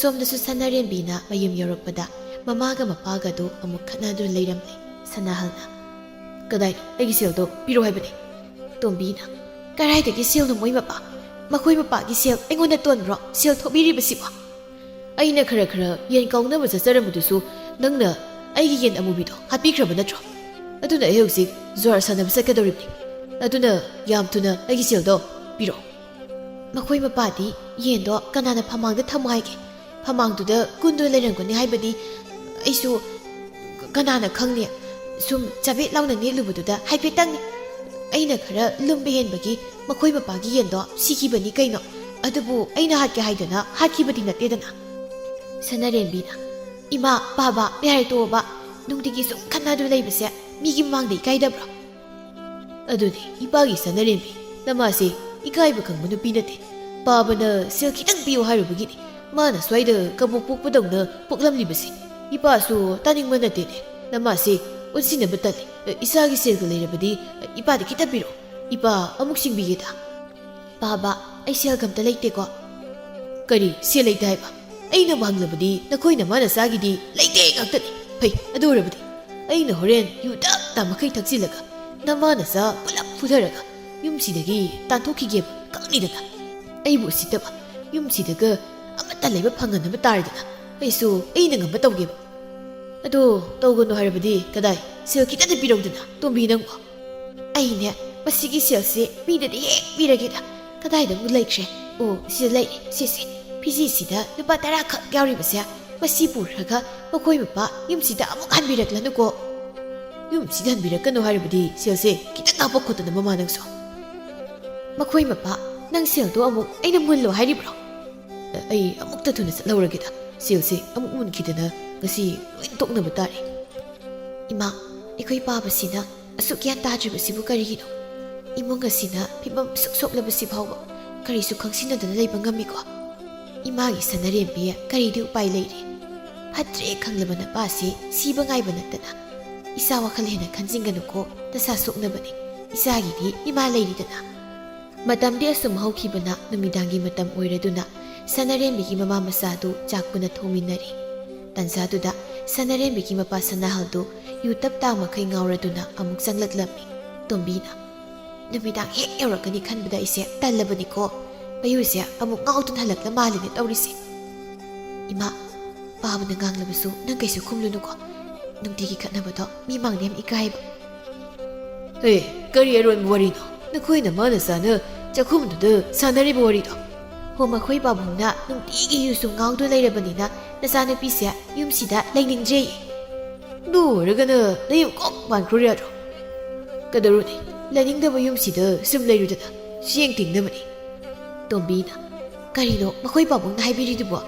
ꯁꯣꯝꯗꯁꯨ ꯁꯅꯥꯔꯦꯝꯕꯤꯅ ꯃꯌꯨꯝ ꯌꯧꯔꯛꯄꯗ ꯃꯃꯥꯒ ꯃꯄꯥꯒꯗꯨ ꯑꯃꯨꯛ ꯈꯠꯅꯗꯨꯅ ꯂꯩꯔꯝꯂꯦ꯫ ꯁꯅꯥꯍꯜꯅ, "ꯀꯗꯥꯏꯅꯣ? ꯑꯩꯒꯤ ꯁꯦꯜꯗꯣ ꯄꯤꯔꯣ ꯍꯥꯏꯕꯅꯦ꯫" ꯇꯣꯝꯕꯤꯅ, "ꯀꯗꯥꯏꯗꯒꯤ ꯁꯦꯜꯅꯣ ꯃꯣꯏ ꯃꯄꯥ? ꯃꯈꯣꯏ ꯃꯄꯥꯒꯤ ꯁꯦꯜ ꯑꯩꯉꯣꯟꯗ ꯇꯣꯟꯕ꯭ꯔꯣ ꯁꯦꯜ ꯊꯣꯛꯄꯤꯔꯤꯕꯁꯤꯕꯣ? ꯑꯩꯅ ꯈꯔ ꯈꯔ ꯌꯦꯟ ꯀꯥꯎꯅꯕ ꯆꯠꯆꯔꯝꯕꯗꯨꯁꯨ ꯅꯪꯅ ꯑꯩꯒꯤ ꯌꯦꯟ ꯑꯃꯨꯕꯤꯗꯣ ꯍꯥꯠꯄꯤꯈ꯭ꯔꯕ ꯅꯠꯇ꯭ꯔꯣ? ꯑꯗꯨꯅ ꯑꯩ ꯍꯧꯖꯤꯛ ꯖꯨꯋꯥꯔ ꯁꯥꯟꯅꯕ ꯆꯠꯀꯗꯧꯔꯤꯕꯅꯤ꯫ ꯑꯗꯨꯅ ꯌꯥꯝ ꯊꯨꯅ ꯑꯩꯒꯤ ꯁꯦꯜꯗꯣ ꯄꯤꯔꯛꯑꯣ꯫" ꯃꯈꯣꯏ ꯃꯄꯥꯗꯤ ꯌꯦꯟꯗꯣ ꯀꯅꯥꯅ ꯐꯃꯥꯡꯗ ꯊꯝꯃꯣ ꯍꯥꯏꯒꯦ? ꯐꯃꯥꯡꯗꯨꯗ ꯀꯨꯟꯗꯨ ꯂꯩꯔꯝꯒꯅꯤ ꯍꯥꯏꯕꯗꯤ ꯑꯩꯁꯨ ꯀꯅꯥꯅ ꯈꯪꯅꯤ? ꯁꯨꯝ ꯆꯕꯦꯠ ꯂꯥꯎꯅ ꯅꯦꯠꯂꯨꯕꯗꯨꯗ ꯍꯥꯏꯐꯦꯠꯇꯪꯅꯤ꯫ ꯑꯩꯅ ꯈꯔ ꯂꯨꯝꯕ ꯍꯦꯟꯕꯒꯤ ꯃꯈꯣꯏ ꯃꯄꯥꯒꯤ ꯌꯦꯟꯗꯣ ꯁꯤꯈꯤꯕꯅꯤ ꯀꯩꯅꯣ꯫ ꯑꯗꯨꯕꯨ ꯑꯩꯅ ꯍꯥꯠꯀꯦ ꯍꯥꯏꯗꯅ ꯍꯥꯠꯈꯤꯕꯗꯤ ꯅꯠꯇꯦꯗꯅ꯫ ꯁꯅꯥꯔꯦꯝꯕꯤꯅ, "ꯏꯃꯥ, ꯄꯥꯕ, ꯌꯥꯔꯦ ꯇꯣꯛꯑꯣꯕ꯫ ꯅꯨꯡꯇꯤꯒꯤ ꯁꯨꯝ ꯈꯠꯅꯗꯨꯅ ꯂꯩꯕꯁꯦ ꯃꯤꯒꯤ ꯃꯃꯥꯡꯗ ꯏꯀꯥꯏꯗꯕ꯭ꯔꯣ?" "ꯑꯗꯨꯅꯦ, ꯏꯄꯥꯒꯤ ꯁꯅꯥꯔꯦꯝꯕꯤ, ꯅꯃꯥꯁꯦ ꯏꯀꯥꯏꯕ ꯈꯪꯕ ꯅꯨꯄꯤ ꯅꯠꯇꯦ꯫ ꯄꯥꯕꯅ ꯁꯦꯜ ꯈꯤꯇꯪ ꯄꯤꯌꯨ ꯍꯥꯏꯔꯨꯕꯒꯤꯅꯤ ꯃꯥꯅ ꯁ꯭ꯋꯥꯏꯗ ꯀꯕꯣꯛ ꯄꯣꯛꯄꯗꯧꯅ ꯄꯣꯛꯂꯝꯂꯤꯕꯁꯦ꯫ ꯏꯄꯥꯁꯨ ꯇꯥꯅꯤꯡꯕ ꯅꯠꯇꯦꯅꯦ꯫ ꯅꯃꯥꯁꯦ ꯑꯣꯟꯁꯤꯟꯅꯕ ꯇꯜꯂꯤ꯫ ꯏꯆꯥꯒꯤ ꯁꯦꯜꯒ ꯂꯩꯔꯕꯗꯤ ꯏꯄꯥꯗ ꯈꯤꯇꯪ ꯄꯤꯔꯛꯑꯣ꯫ ꯏꯄꯥ ꯑꯃꯨꯛ ꯁꯤꯡꯕꯤꯒꯦꯗ꯫" "ꯄꯥꯕ, ꯑꯩ ꯁꯦꯜꯒ ꯑꯝꯇ ꯂꯩꯇꯦꯀꯣ꯫" "ꯀꯔꯤ ꯁꯦꯜ ꯂꯩꯇꯦ ꯍꯥꯏꯕ? ꯑꯩꯅ ꯍꯪꯂꯕꯗꯤ ꯅꯈꯣꯏ ꯅꯃꯥ ꯅꯆꯥꯒꯤꯗꯤ ꯂꯩꯇꯦ ꯉꯥꯛꯇꯅꯤ꯫ ꯐꯩ, ꯑꯗꯨ ꯑꯣꯏꯔꯕꯗꯤ ꯑꯩꯅ ꯍꯣꯔꯦꯟ ꯌꯨ ꯇꯞ ꯇꯥ ꯃꯈꯩ ꯊꯛꯆꯤꯜꯂꯒ ꯅꯃꯥ ꯅꯆꯥ ꯄꯨꯂꯞ ꯐꯨꯊꯔꯒ ꯌꯨꯝꯁꯤꯗꯒꯤ ꯇꯥꯟꯊꯣꯛꯈꯤꯒꯦꯕ ꯈꯪꯅꯤꯗꯅ꯫ ꯑꯩꯕꯨ ꯎꯁꯤꯠꯇꯕ, ꯌꯨꯝꯁꯤꯗꯒ ꯑꯃꯠꯇ ꯂꯩꯕ ꯐꯪꯍꯟꯗꯕ ꯇꯥꯔꯦꯗꯅ꯫ ꯑꯩꯁꯨ ꯑꯩꯅ ꯉꯝꯕ ꯇꯧꯒꯦꯕ꯫" "ꯑꯗꯣ ꯇꯧꯒꯅꯨ ꯍꯥꯏꯔꯕꯗꯤ ꯀꯗꯥꯏ? ꯁꯦꯜ ꯈꯤꯇꯗꯤ ꯄꯤꯔꯧꯗꯅ, ꯇꯣꯝꯕꯤ ꯅꯪꯕꯣ꯫" "ꯑꯩꯅꯦ, ꯃꯁꯤꯒꯤ ꯁꯦꯜꯁꯦ ꯃꯤꯗꯗꯤ ꯍꯦꯛ ꯄꯤꯔꯒꯦꯗ꯫ ꯀꯗꯥꯏꯗ ꯑꯃꯨꯛ ꯂꯩꯈ꯭ꯔꯦ? ꯑꯣ, ꯁꯤꯗ ꯂꯩꯔꯦ, ꯁꯤꯁꯦ꯫ ꯐꯤꯖꯤꯁꯤꯗ ꯂꯨꯄꯥ ꯇꯔꯥ ꯈꯛ ꯌꯥꯎꯔꯤꯕꯁꯦ, ꯃꯁꯤ ꯄꯨꯔꯒ ꯃꯈꯣꯏ ꯃꯄꯥ ꯌꯨꯝꯁꯤꯗ ꯑꯃꯨꯛ ꯍꯟꯕꯤꯔꯛꯂꯅꯨꯀꯣ꯫" "ꯌꯨꯝꯁꯤꯗ ꯍꯟꯕꯤꯔꯛꯀꯅꯨ ꯍꯥꯏꯔꯕꯗꯤ ꯁꯦꯜꯁꯦ ꯈꯤꯇꯪ ꯍꯥꯞꯄꯛꯈꯣꯗꯅ, ꯃꯃꯥ ꯅꯪꯁꯨ꯫" "ꯃꯈꯣꯏ ꯃꯄꯥ, ꯅꯪ ꯁꯦꯜꯗꯣ ꯑꯃꯨꯛ ꯑꯩꯅ ꯃꯨꯜꯂꯣ ꯍꯥꯏꯔꯤꯕ꯭ꯔꯣ?" "ꯑꯩ ꯑꯃꯨꯛꯇ ꯊꯨꯅ ꯆꯠꯍꯧꯔꯒꯦꯗ꯫ ꯁꯦꯜꯁꯦ ꯑꯃꯨꯛ ꯃꯨꯟꯈꯤꯗꯅ ꯉꯁꯤ ꯂꯣꯏ ꯇꯣꯛꯅꯕ ꯇꯥꯔꯦ꯫" "ꯏꯃꯥ, ꯑꯩꯈꯣꯏ ꯄꯥꯕꯁꯤꯅ ꯑꯁꯨꯛ ꯒ꯭ꯌꯥꯟ ꯇꯥꯗ꯭ꯔꯤꯕꯁꯤꯕꯨ ꯀꯔꯤꯒꯤꯅꯣ? ꯏꯃꯨꯡ ꯑꯁꯤꯅ ꯐꯤꯕꯝ ꯑꯁꯨꯛ ꯁꯣꯛꯂꯕꯁꯤ ꯐꯥꯎꯕ ꯀꯔꯤꯁꯨ ꯈꯪꯁꯤꯟꯅꯗꯅ ꯂꯩꯕ ꯉꯝꯃꯤꯀꯣ? ꯏꯃꯥꯒꯤ ꯁꯅꯥꯔꯦꯝꯕꯤ, ꯀꯔꯤꯗꯤ ꯎꯄꯥꯏ ꯂꯩꯔꯤ? ꯐꯠꯇ꯭ꯔꯦ ꯈꯪꯂꯕ ꯅꯄꯥꯁꯤ ꯁꯤꯕ ꯉꯥꯏꯕ ꯅꯠꯇꯅ ꯏꯆꯥ ꯋꯥꯈꯜ ꯍꯦꯟꯅ ꯈꯟꯖꯤꯟꯒꯅꯨꯀꯣ, ꯅꯁꯥ ꯁꯣꯛꯅꯕꯅꯤ꯫ ꯏꯆꯥꯒꯤꯗꯤ ꯏꯃꯥ ꯂꯩꯔꯤꯗꯅ꯫" ꯃꯇꯝꯗꯤ ꯑꯁꯨꯝ ꯍꯧꯈꯤꯕꯅ ꯅꯨꯃꯤꯗꯥꯡꯒꯤ ꯃꯇꯝ ꯑꯣꯏꯔꯗꯨꯅ ꯁꯅꯥꯔꯦꯝꯕꯤꯒꯤ ꯃꯃꯥ ꯃꯆꯥꯗꯨ ꯆꯥꯛ ꯄꯨꯟꯅ ꯊꯣꯡꯃꯤꯟꯅꯔꯤ꯫ ꯇꯟꯖꯥꯗꯨꯗ ꯁꯅꯥꯔꯦꯝꯕꯤꯒꯤ ꯃꯄꯥ ꯁꯅꯥꯍꯜꯗꯨ ꯌꯨ ꯇꯞ ꯇꯥ ꯃꯈꯩ ꯉꯥꯎꯔꯗꯨꯅ ꯑꯃꯨꯛ ꯆꯪꯂꯛꯂꯝꯃꯤ꯫ ꯇꯣꯝꯕꯤꯅ, "ꯅꯨꯃꯤꯗꯥꯡ ꯍꯦꯛ ꯌꯧꯔꯛꯀꯅꯤ ꯈꯟꯕꯗ ꯑꯩꯁꯦ ꯇꯜꯂꯕꯅꯤꯀꯣ꯫ ꯃꯌꯨꯁꯦ ꯑꯃꯨꯛ ꯉꯥꯎꯗꯨꯅ ꯍꯜꯂꯛꯂ ꯃꯥꯜꯂꯤꯅꯦ ꯇꯧꯔꯤꯁꯦ꯫ ꯏꯃꯥ, ꯄꯥꯕꯅ ꯉꯥꯡꯂꯕꯁꯨ ꯅꯪ ꯀꯩꯁꯨ ꯈꯨꯝꯂꯨꯅꯨꯀꯣ꯫ ꯅꯨꯡꯇꯤꯒꯤ ꯈꯠꯅꯕꯗꯣ ꯃꯤ ꯃꯥꯡꯗ ꯌꯥꯝ ꯏꯀꯥꯏꯕ꯫" "ꯍꯦ, ꯀꯔꯤ ꯑꯔꯣꯟꯕ ꯋꯥꯔꯤꯅꯣ? ꯅꯈꯣꯏꯅ ꯃꯥꯅ ꯆꯥꯅ ꯆꯥꯛꯈꯨꯝꯗꯨꯗ ꯁꯥꯟꯅꯔꯤꯕ ꯋꯥꯔꯤꯗꯣ?" "ꯍꯣ, ꯃꯈꯣꯏ ꯄꯥꯕꯨꯡꯅ ꯅꯨꯡꯇꯤꯒꯤ ꯌꯨ ꯁꯨꯝ ꯉꯥꯎꯗꯨꯅ ꯂꯩꯔꯕꯅꯤꯅ ꯅꯆꯥꯅꯨꯄꯤꯁꯦ ꯌꯨꯝꯁꯤꯗ ꯂꯩꯅꯤꯡꯗ꯭ꯔꯦꯌꯦ꯫" "ꯑꯗꯨ ꯑꯣꯏꯔꯒꯅ ꯅꯌꯨꯝ ꯀꯣꯛ ꯄꯥꯟꯈ꯭ꯔꯣ ꯌꯥꯗ꯭ꯔꯣ?" "ꯀꯩꯗꯧꯔꯨꯅꯤ, ꯂꯩꯅꯤꯡꯗꯕ ꯌꯨꯝꯁꯤꯗ ꯁꯨꯝ ꯂꯩꯔꯨꯗꯅ ꯆꯦꯡ ꯇꯤꯡꯅꯕꯅꯤ꯫" ꯇꯣꯝꯕꯤꯅ, "ꯀꯔꯤꯅꯣ ꯃꯈꯣꯏ ꯄꯥꯕꯨꯡꯅ ꯍꯥꯏꯕꯤꯔꯤꯗꯨꯕꯣ?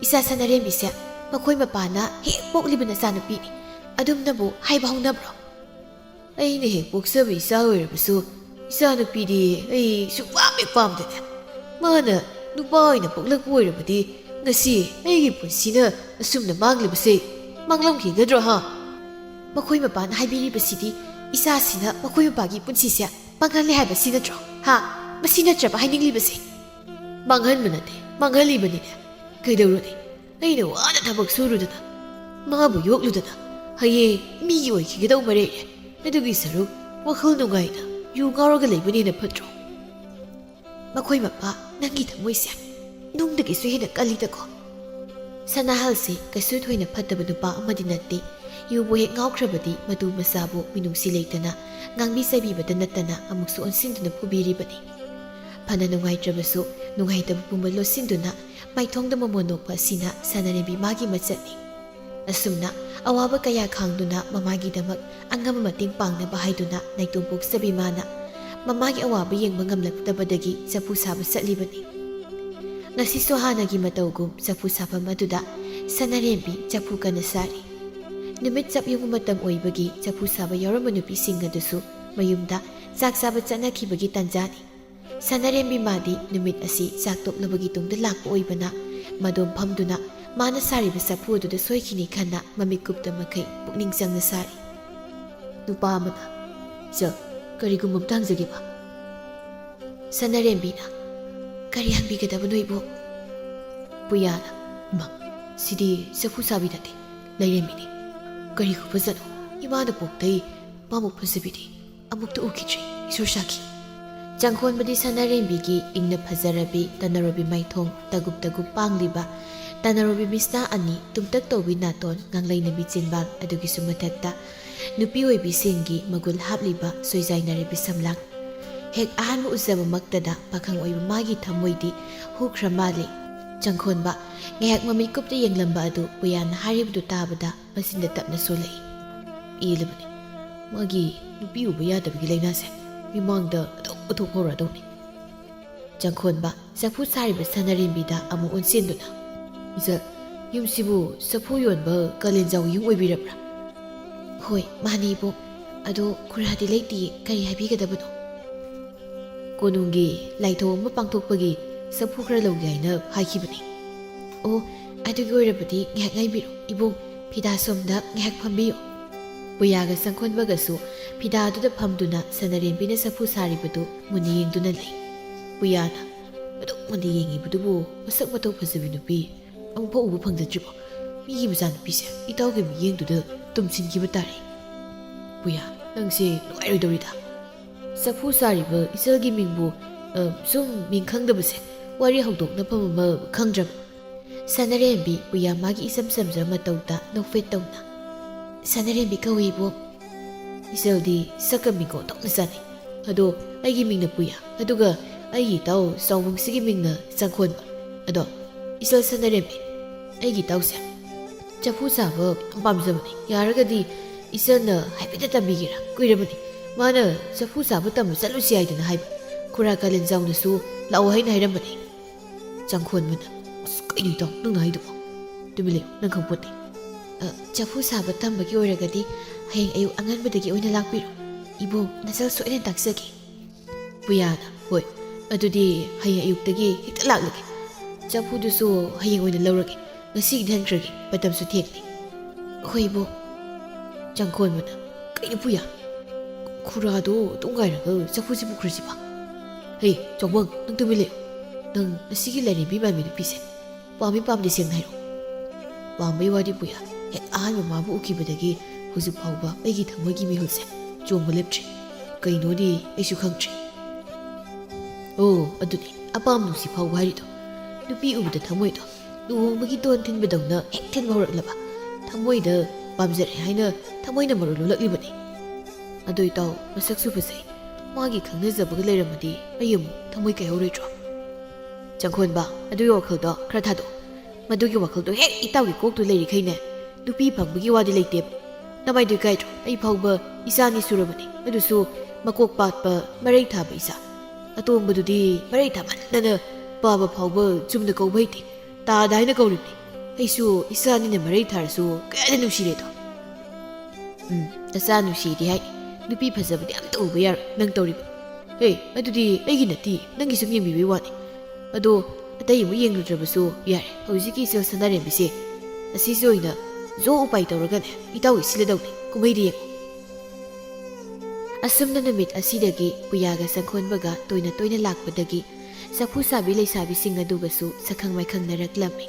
ꯏꯆꯥ ꯁꯅꯥꯔꯦꯝꯕꯤꯁꯦ ꯃꯈꯣꯏ ꯃꯄꯥꯅ ꯍꯦꯛ ꯄꯣꯛꯂꯤꯕ ꯅꯆꯥꯅꯨꯄꯤꯅꯤ꯫ ꯑꯗꯨꯝꯅꯕꯨ ꯍꯥꯏꯕ ꯍꯧꯅꯕ꯭ꯔꯣ?" "ꯑꯩꯅ ꯍꯦꯛ ꯄꯣꯛꯆꯕ ꯏꯆꯥ ꯑꯣꯏꯔꯕꯁꯨ ꯏꯆꯥꯅꯨꯄꯤꯗꯤ ꯑꯩ ꯁꯨꯡꯄꯥꯝ ꯍꯦꯛ ꯄꯥꯝꯗꯦꯅꯦ꯫ ꯃꯥꯅ ꯅꯨꯄꯥ ꯑꯣꯏꯅ ꯄꯣꯛꯂꯛꯄ ꯑꯣꯏꯔꯕꯗꯤ ꯉꯁꯤ ꯑꯩꯒꯤ ꯄꯨꯟꯁꯤꯅ ꯑꯁꯨꯝꯅ ꯃꯥꯡꯂꯤꯕꯁꯦ ꯃꯥꯡꯂꯝꯈꯤꯒꯗ꯭ꯔꯣ, ꯍꯥ?" "ꯃꯈꯣꯏ ꯃꯄꯥꯅ ꯍꯥꯏꯕꯤꯔꯤꯕꯁꯤꯗꯤ ꯏꯆꯥꯁꯤꯅ ꯃꯈꯣꯏ ꯃꯄꯥꯒꯤ ꯄꯨꯟꯁꯤꯁꯦ ꯃꯥꯡꯍꯜꯂꯦ ꯍꯥꯏꯕꯁꯤ ꯅꯠꯇ꯭ꯔꯣ? ꯍꯥ? ꯃꯁꯤ ꯅꯠꯇ꯭ꯔꯕ ꯍꯥꯏꯅꯤꯡꯂꯤꯕꯁꯦ?" "ꯃꯥꯡꯍꯟꯕ ꯅꯠꯇꯦ, ꯃꯥꯡꯍꯜꯂꯤꯕꯅꯤꯅꯦ꯫ ꯀꯩꯗꯧꯔꯨꯅꯤ? ꯑꯩꯅ ꯋꯥꯅ ꯊꯕꯛ ꯁꯨꯔꯨꯗꯅ, ꯃꯥꯕꯨ ꯌꯣꯛꯂꯨꯗꯅ, ꯍꯌꯦꯡ ꯃꯤꯒꯤ ꯑꯣꯏꯈꯤꯒꯗꯧ ꯃꯔꯩꯔꯦ꯫ ꯑꯗꯨꯒꯤ ꯁꯔꯨꯛ ꯋꯥꯈꯜ ꯅꯨꯡꯉꯥꯏꯅ ꯌꯨ ꯉꯥꯎꯔꯒ ꯂꯩꯕꯅ ꯍꯦꯟꯅ ꯐꯠꯇ꯭ꯔꯣ?" "ꯃꯈꯣꯏ ꯃꯄꯥ, ꯅꯪꯒꯤ ꯊꯃꯣꯏꯁꯦ ꯅꯨꯡꯗꯒꯤꯁꯨ ꯍꯦꯟꯅ ꯀꯜꯂꯤꯗꯀꯣ꯫" ꯁꯅꯥꯍꯜꯁꯤ ꯀꯩꯁꯨ ꯊꯣꯏꯅ ꯐꯠꯇꯕ ꯅꯨꯄꯥ ꯑꯃꯗꯤ ꯅꯠꯇꯦ꯫ ꯌꯨꯕꯨ ꯍꯦꯛ ꯉꯥꯎꯈ꯭ꯔꯕꯗꯤ ꯃꯇꯨ ꯃꯆꯥꯕꯨ ꯃꯤꯅꯨꯡꯁꯤ ꯂꯩꯇꯅ ꯉꯥꯡꯕꯤ ꯆꯩꯕꯤꯕꯗ ꯅꯠꯇꯅ ꯑꯃꯨꯛꯁꯨ ꯑꯣꯟꯁꯤꯟꯗꯨꯅ ꯐꯨꯕꯤꯔꯤꯕꯅꯤ꯫ ꯐꯅ ꯅꯨꯡꯉꯥꯏꯇ꯭ꯔꯕꯁꯨ ꯅꯨꯡꯉꯥꯏꯇꯕ ꯄꯨꯝꯕ ꯂꯣꯠꯁꯤꯟꯗꯨꯅ ꯃꯥꯏꯊꯣꯡꯗ ꯃꯃꯣꯟ ꯅꯣꯛꯄ ꯑꯁꯤꯅ ꯁꯅꯥꯔꯦꯝꯕꯤ ꯃꯥꯒꯤ ꯃꯆꯠꯅꯤ꯫ ꯑꯁꯨꯝꯅ ꯑꯋꯥꯕ ꯀꯌꯥ ꯈꯥꯡꯗꯨꯅ ꯃꯃꯥꯒꯤꯗꯃꯛ ꯑꯉꯝꯕ ꯃꯇꯦꯡ ꯄꯥꯡꯅꯕ ꯍꯥꯏꯗꯨꯅ ꯅꯥꯏꯇꯣꯝ ꯄꯣꯛꯆꯕꯤ ꯃꯥꯅ ꯃꯃꯥꯒꯤ ꯑꯋꯥꯕ ꯌꯦꯡꯕ ꯉꯝꯂꯛꯇꯕꯗꯒꯤ ꯆꯐꯨ ꯁꯥꯕ ꯆꯠꯂꯤꯕꯅꯤ꯫ ꯉꯁꯤꯁꯨ ꯍꯥꯟꯅꯒꯤ ꯃꯇꯧꯒꯨꯝ ꯆꯐꯨ ꯁꯥꯐꯝ ꯑꯗꯨꯗ ꯁꯅꯥꯔꯦꯝꯕꯤ ꯆꯐꯨ ꯀꯟꯅ ꯁꯥꯔꯤ꯫ ꯅꯨꯃꯤꯠ ꯆꯞ ꯌꯨꯡꯕ ꯃꯇꯝ ꯑꯣꯏꯕꯒꯤ ꯆꯐꯨ ꯁꯥꯕ ꯌꯥꯎꯔꯝꯕ ꯅꯨꯄꯤꯁꯤꯡ ꯑꯗꯨꯁꯨ ꯃꯌꯨꯝꯗ ꯆꯥꯛ ꯆꯥꯕ ꯆꯠꯅꯈꯤꯕꯒꯤ ꯇꯥꯟꯖꯥꯅꯤ꯫ ꯁꯅꯥꯔꯦꯝꯕꯤ ꯃꯥꯗꯤ ꯅꯨꯃꯤꯠ ꯑꯁꯤ ꯆꯥꯛ ꯇꯣꯛꯂꯕꯒꯤ ꯇꯨꯡꯗ ꯂꯥꯛꯄ ꯑꯣꯏꯕꯅ ꯃꯗꯣꯝ ꯐꯝꯗꯨꯅ ꯃꯥꯅ ꯁꯥꯔꯤꯕ ꯆꯐꯨ ꯑꯗꯨꯗ ꯁꯣꯏꯈꯤꯅꯤ ꯈꯟꯅ ꯃꯃꯤꯠ ꯀꯨꯞꯇ ꯃꯈꯩ ꯄꯨꯛꯅꯤꯡ ꯆꯪꯅ ꯁꯥꯔꯤ꯫ ꯅꯨꯄꯥ ꯑꯃꯅ, "ꯆꯥ, ꯀꯔꯤꯒꯨꯝꯕ ꯑꯝꯇ ꯍꯪꯖꯒꯦꯕ?" ꯁꯅꯥꯔꯦꯝꯕꯤꯅ, "ꯀꯔꯤ ꯍꯪꯕꯤꯒꯗꯕꯅꯣ ꯏꯕꯣꯛ?" ꯄꯨꯌꯥꯅ, "ꯏꯃꯥ, ꯁꯤꯗꯤ ꯆꯐꯨ ꯁꯥꯕꯤ ꯅꯠꯇꯦ, ꯂꯥꯏꯔꯦꯝꯕꯤꯅꯤ꯫ ꯀꯔꯤ ꯈꯨꯐꯖꯅꯣ! ꯏꯃꯥꯅ ꯄꯣꯛꯇꯩ ꯃꯥꯃꯨꯛ ꯐꯖꯕꯤꯗꯤ ꯑꯃꯨꯛꯇ ꯎꯈꯤꯗ꯭ꯔꯤ, ꯏꯁꯣꯔ ꯁꯥꯈꯤ꯫" ꯆꯪꯈꯣꯟꯕꯗꯤ ꯁꯅꯥꯔꯦꯝꯕꯤꯒꯤ ꯏꯪꯅ ꯐꯖꯔꯕꯤ ꯇꯅꯔꯣꯕꯤ ꯃꯥꯏꯊꯣꯡ ꯇꯒꯨꯞ ꯇꯒꯨꯞ ꯄꯥꯡꯂꯤꯕ ꯇꯅꯔꯣꯕꯤ ꯃꯤꯁꯅꯥ ꯑꯅꯤ, ꯇꯨꯝꯇꯛ ꯇꯧꯕꯤ ꯅꯥꯇꯣꯟ, ꯉꯥꯡꯂꯩꯅꯕꯤ ꯆꯤꯟꯕꯥꯜ, ꯑꯗꯨꯒꯤꯁꯨ ꯃꯊꯛꯇ ꯅꯨꯄꯤ ꯑꯣꯏꯕꯤꯁꯤꯡꯒꯤ ꯃꯒꯨꯟ ꯍꯥꯞꯂꯤꯕ ꯁꯣꯏꯖꯥꯏꯅꯔꯕꯤ ꯁꯝꯂꯥꯡ꯫ ꯍꯦꯛ ꯑꯍꯥꯟꯕ ꯎꯖꯕꯃꯛꯇꯗ ꯄꯥꯈꯪ ꯑꯣꯏꯕ ꯃꯥꯒꯤ ꯊꯃꯣꯏꯗꯤ ꯍꯨꯈ꯭ꯔ ꯃꯥꯜꯂꯤ꯫ ꯆꯪꯈꯣꯟꯕ ꯉꯥꯏꯍꯥꯛ ꯃꯃꯤꯠ ꯀꯨꯞꯇ ꯌꯦꯡꯂꯝꯕ ꯑꯗꯨ ꯄꯨꯌꯥꯅ ꯍꯥꯏꯔꯤꯕꯗꯨ ꯇꯥꯕꯗ ꯃꯆꯤꯟꯗ ꯇꯞꯅ ꯁꯣꯜꯂꯛꯏ꯫ ꯄꯦꯜꯂꯕꯅꯤ꯫ ꯃꯥꯒꯤ ꯅꯨꯄꯤ ꯎꯕ ꯌꯥꯗꯕꯒꯤ ꯂꯥꯏꯅꯥꯁꯦ ꯃꯤꯃꯥꯡꯗ ꯑꯗꯨꯝ ꯎꯠꯊꯣꯛ ꯍꯧꯔꯗꯧꯅꯤ꯫ ꯆꯪꯈꯣꯟꯕ ꯆꯐꯨ ꯁꯥꯔꯤꯕ ꯁꯅꯥꯔꯦꯝꯕꯤꯗ ꯑꯃꯨꯛ ꯑꯣꯟꯁꯤꯟꯗꯨꯅ, "ꯏꯆꯜ, ꯌꯨꯝꯁꯤꯕꯨ ꯆꯐꯨ ꯌꯣꯟꯕ ꯀꯥꯂꯦꯟꯖꯥꯎꯒꯤ ꯌꯨꯝ ꯑꯣꯏꯕꯤꯔꯕ꯭ꯔꯥ?" "ꯍꯣꯏ, ꯃꯥꯅꯦ ꯏꯕꯣꯛ꯫ ꯑꯗꯣ ꯈꯨꯔꯥꯗꯤ ꯂꯩꯇꯤꯌꯦ, ꯀꯔꯤ ꯍꯥꯏꯕꯤꯒꯗꯕꯅꯣ?" "ꯀꯣꯅꯨꯡꯒꯤ ꯂꯥꯏꯊꯧ ꯑꯃ ꯄꯥꯡꯊꯣꯛꯄꯒꯤ ꯆꯐꯨ ꯈꯔ ꯂꯧꯒꯦ ꯍꯥꯏꯅ ꯍꯥꯏꯈꯤꯕꯅꯤ꯫" "ꯑꯣ, ꯑꯗꯨꯒꯤ ꯑꯣꯏꯔꯕꯗꯤ ꯉꯥꯏꯍꯥꯛ ꯉꯥꯏꯕꯤꯔꯣ꯫ ꯏꯕꯣꯛ, ꯐꯤꯗꯥ ꯁꯣꯝꯗ ꯉꯥꯏꯍꯥꯛ ꯐꯝꯕꯤꯌꯨ꯫" ꯄꯨꯌꯥꯒ ꯆꯪꯈꯣꯟꯕꯒꯁꯨ ꯐꯤꯗꯥꯗꯨꯗ ꯐꯝꯗꯨꯅ ꯁꯅꯥꯔꯦꯝꯕꯤꯅ ꯆꯐꯨ ꯁꯥꯔꯤꯕꯗꯨ ꯃꯨꯟꯅ ꯌꯦꯡꯗꯨꯅ ꯂꯩ꯫ ꯄꯨꯌꯥꯅ, "ꯑꯗꯨꯛ ꯃꯨꯟꯅ ꯌꯦꯡꯉꯤꯕꯗꯨꯕꯨ ꯃꯁꯛ ꯃꯇꯧ ꯐꯖꯕꯤ ꯅꯨꯄꯤ ꯑꯃꯨꯛꯐꯥꯎ ꯎꯕ ꯐꯪꯖꯗ꯭ꯔꯤꯕꯣ? ꯃꯤꯒꯤ ꯃꯆꯥꯅꯨꯄꯤꯁꯦ ꯏꯇꯥꯎꯒꯤ ꯃꯤꯠꯌꯦꯡꯗꯨꯗ ꯇꯨꯝꯁꯤꯟꯈꯤꯕ ꯇꯥꯔꯦ꯫" "ꯄꯨꯌꯥ, ꯅꯪꯁꯦ ꯅꯨꯡꯉꯥꯏꯔꯣꯏꯗꯧꯔꯤꯗ꯫ ꯆꯐꯨ ꯁꯥꯔꯤꯕ ꯏꯆꯜꯒꯤ ꯃꯤꯡꯕꯨ, ꯑ, ꯁꯨꯝ ꯃꯤꯡ ꯈꯪꯗꯕꯁꯦ ꯋꯥꯔꯤ ꯍꯧꯗꯣꯛꯅꯐꯝ ꯑꯃ ꯈꯪꯗ꯭ꯔꯕ꯫" ꯁꯅꯥꯔꯦꯝꯕꯤ ꯄꯨꯌꯥ ꯃꯥꯒꯤ ꯏꯆꯝ ꯆꯝꯖ ꯃꯇꯧꯗ ꯅꯣꯛꯐꯦꯠ ꯇꯧꯅ, "ꯁꯅꯥꯔꯦꯝꯕꯤ ꯀꯧꯏ ꯏꯕꯣꯛ꯫" "ꯏꯆꯜꯗꯤ ꯁꯛꯀ ꯃꯤꯡꯒ ꯑꯣꯟꯊꯣꯛꯅ ꯆꯥꯟꯅꯩ꯫ ꯑꯗꯣ ꯑꯩꯒꯤ ꯃꯤꯡꯅ ꯄꯨꯌꯥ, ꯑꯗꯨꯒ ꯑꯩꯒꯤ ꯏꯇꯥꯎ ꯆꯥꯎꯕꯪꯁꯤꯒꯤ ꯃꯤꯡꯅ ꯆꯪꯈꯣꯟꯕ꯫ ꯑꯗꯣ ꯏꯆꯜ ꯁꯅꯥꯔꯦꯝꯕꯤ, ꯑꯩꯒꯤ ꯏꯇꯥꯎꯁꯦ ꯆꯐꯨ ꯁꯥꯕ ꯌꯥꯝ ꯄꯥꯝꯖꯕꯅꯤ꯫ ꯌꯥꯔꯒꯗꯤ ꯏꯆꯜꯅ ꯍꯥꯏꯐꯦꯠꯇ ꯇꯝꯕꯤꯒꯦꯔꯥ? ꯀꯨꯏꯔꯕꯅꯤ ꯃꯥꯅ ꯆꯐꯨ ꯁꯥꯕ ꯇꯝꯕ ꯆꯠꯂꯨꯁꯤ ꯍꯥꯏꯗꯅ ꯍꯥꯏꯕ꯫ ꯈꯨꯔꯥ ꯀꯥꯂꯦꯟꯖꯥꯎꯅꯁꯨ ꯂꯥꯛꯑꯣ ꯍꯥꯏꯅ ꯍꯥꯏꯔꯝꯕꯅꯤ꯫" ꯆꯪꯈꯣꯟꯕꯅ, "ꯑꯁ, ꯀꯩꯅꯣ ꯏꯇꯥꯎ, ꯅꯪꯅ ꯍꯥꯏꯗꯨꯕꯣ? ꯇꯨꯃꯤꯟ ꯂꯩꯌꯨ, ꯅꯪ ꯈꯪꯄꯣꯠꯇꯦ꯫" "ꯑ, ꯆꯐꯨ ꯁꯥꯕ ꯇꯝꯕꯒꯤ ꯑꯣꯏꯔꯒꯗꯤ ꯍꯌꯦꯡ ꯑꯌꯨꯛ ꯑꯉꯟꯕꯗꯒꯤ ꯑꯣꯏꯅ ꯂꯥꯛꯄꯤꯔꯣ꯫ ꯏꯕꯣꯛ, ꯅꯆꯜ ꯁꯣꯏꯗꯅ ꯇꯥꯛꯆꯒꯦ꯫" ꯄꯨꯌꯥꯅ, "ꯍꯣꯏ, ꯑꯗꯨꯗꯤ ꯍꯌꯦꯡ ꯑꯌꯨꯛꯇꯒꯤ ꯍꯦꯛꯇ ꯂꯥꯛꯂꯒꯦ꯫ ꯆꯐꯨꯗꯨꯁꯨ ꯍꯌꯦꯡ ꯑꯣꯏꯅ ꯂꯧꯔꯒꯦ, ꯉꯁꯤꯒꯤꯗꯤ ꯍꯟꯈ꯭ꯔꯒꯦ, ꯃꯇꯝꯁꯨ ꯊꯦꯡꯂꯦ꯫" "ꯍꯣꯏ ꯏꯕꯣꯛ꯫" ꯆꯪꯈꯣꯟꯕꯅ, "ꯀꯩꯅꯣ ꯄꯨꯌꯥ, ꯈꯨꯔꯥꯗꯣ ꯑꯗꯨꯝ ꯉꯥꯏꯔꯒ ꯆꯐꯨꯁꯤ ꯄꯨꯈ꯭ꯔꯁꯤꯕ?" ꯍꯦ, ꯆꯥꯎꯕꯪ, ꯅꯪ ꯇꯨꯃꯤꯟ ꯂꯩꯌꯨ꯫ ꯅꯪ ꯑꯁꯤꯒꯤ ꯂꯥꯏꯔꯦꯝꯕꯤ ꯃꯥꯟꯕꯤ ꯅꯨꯄꯤꯁꯦ ꯄꯥꯝꯃꯤ ꯄꯥꯝꯗꯦ ꯁꯦꯡꯅ ꯍꯥꯏꯔꯛꯑꯣ꯫ ꯄꯥꯝꯕꯩ ꯋꯥꯗꯤ ꯄꯨꯌꯥ, ꯍꯦꯛ ꯑꯍꯥꯟꯕ ꯃꯥꯕꯨ ꯎꯈꯤꯕꯗꯒꯤ ꯍꯧꯖꯤꯛ ꯐꯥꯎꯕ ꯑꯩꯒꯤ ꯊꯃꯣꯏꯒꯤ ꯃꯤꯍꯨꯜꯁꯦ ꯆꯣꯡꯕ ꯂꯦꯞꯇ꯭ꯔꯤ꯫ ꯀꯩꯅꯣꯗꯤ ꯑꯩꯁꯨ ꯈꯪꯗ꯭ꯔꯤ꯫ ꯑꯣ, ꯑꯗꯨꯅꯤ ꯑꯄꯥꯝ ꯅꯨꯡꯁꯤ ꯐꯥꯎꯕ ꯍꯥꯏꯔꯤꯗꯣ꯫ ꯅꯨꯄꯤ ꯎꯕꯗ ꯊꯃꯣꯏꯗꯣ ꯂꯨꯍꯣꯡꯕꯒꯤ ꯗꯣꯟ ꯊꯤꯟꯕꯗꯧꯅ ꯍꯦꯛ ꯊꯤꯟꯕ ꯍꯧꯔꯛꯂꯕ꯫ ꯊꯃꯣꯏꯗ ꯄꯥꯝꯖꯔꯦ ꯍꯥꯏꯅ ꯊꯃꯣꯏꯅ ꯃꯔꯣꯜ ꯂꯣꯜꯂꯛꯂꯤꯕꯅꯤ꯫ ꯑꯗꯣ ꯏꯇꯥꯎ, ꯃꯁꯛꯁꯨ ꯐꯖꯩ꯫ ꯃꯥꯒꯤ ꯈꯪꯅꯖꯕꯒ ꯂꯩꯔꯝꯃꯗꯤ ꯑꯩ ꯑꯃꯨꯛ ꯊꯃꯣꯏ ꯀꯥꯏꯍꯧꯔꯣꯏꯗ꯭ꯔꯣ? ꯆꯪꯈꯣꯟꯕ, ꯑꯗꯨꯒꯤ ꯋꯥꯈꯜꯗꯣ ꯈꯔ ꯊꯥꯗꯣꯛꯑꯣ꯫ ꯃꯗꯨꯒꯤ ꯋꯥꯈꯜꯗꯣ ꯍꯦꯛ ꯏꯇꯥꯎꯒꯤ ꯀꯣꯛꯇꯨ ꯂꯩꯔꯤꯈꯩꯅꯦ, ꯅꯨꯄꯤ ꯐꯪꯕꯒꯤ ꯋꯥꯗꯤ ꯂꯩꯇꯦꯕ꯫ ꯅꯃꯥꯏꯗꯨ ꯏꯀꯥꯏꯗ꯭ꯔꯣ? ꯑꯩ ꯐꯥꯎꯕ ꯏꯆꯥ ꯑꯅꯤ ꯁꯨꯔꯕꯅꯤ, ꯑꯗꯨꯁꯨ ꯃꯀꯣꯛ ꯄꯥꯠꯄ, ꯃꯔꯩ ꯊꯥꯕ ꯏꯆꯥ꯫ ꯑꯇꯣꯝꯕꯗꯨꯗꯤ ꯃꯔꯩ ꯊꯥꯃꯟꯗꯅ ꯄꯥꯕ ꯐꯥꯎꯕ ꯆꯨꯝꯅ ꯀꯧꯕ ꯍꯩꯇꯦ꯫ ꯇꯥꯗ ꯍꯥꯏꯅ ꯀꯧꯔꯤꯕꯅꯤ꯫ ꯑꯩꯁꯨ ꯏꯆꯥ ꯑꯅꯤꯅ ꯃꯔꯩ ꯊꯥꯔꯁꯨ ꯀꯌꯥꯗ ꯅꯨꯡꯁꯤꯔꯦꯗꯣ꯫ ꯎꯝ, ꯅꯆꯥ ꯅꯨꯡꯁꯤꯗꯤ ꯍꯥꯏ, ꯅꯨꯄꯤ ꯐꯖꯕꯗꯤ ꯑꯝꯇ ꯎꯕ ꯌꯥꯔꯣꯏ ꯅꯪ ꯇꯧꯔꯤꯕ꯫ ꯍꯦ, ꯑꯗꯨꯗꯤ ꯑꯩꯒꯤ ꯅꯠꯇꯦ, ꯅꯪꯒꯤ ꯁꯨꯝ ꯌꯦꯡꯕꯤꯕꯩ ꯋꯥꯅꯤ꯫ ꯑꯗꯣ ꯑꯇꯩ ꯑꯃꯨꯛ ꯌꯦꯡꯂꯨꯗ꯭ꯔꯕꯁꯨ ꯌꯥꯔꯦ, ꯍꯧꯖꯤꯛꯀꯤ ꯏꯆꯜ ꯁꯅꯥꯔꯦꯝꯕꯤꯁꯦ ꯑꯁꯤꯁꯦ ꯑꯣꯏꯅ ꯖꯣ ꯎꯄꯥꯏ ꯇꯧꯔꯒꯅꯦ ꯏꯇꯥꯎꯒꯤ ꯁꯤꯜꯂꯗꯧꯅꯤ꯫ ꯀꯨꯝꯍꯩꯗ ꯌꯦꯡꯉꯨ꯫ ꯑꯁꯨꯝꯅ ꯅꯨꯃꯤꯠ ꯑꯁꯤꯗꯒꯤ ꯄꯨꯌꯥꯒ ꯆꯪꯈꯣꯟꯕꯒ ꯇꯣꯏꯅ ꯇꯣꯏꯅ ꯂꯥꯛꯄꯗꯒꯤ ꯆꯐꯨ ꯁꯥꯕꯤ ꯂꯩꯁꯥꯕꯤꯁꯤꯡ ꯑꯗꯨꯒꯁꯨ ꯁꯛꯈꯪ ꯃꯥꯏꯈꯪꯅꯔꯛꯂꯝꯃꯤ꯫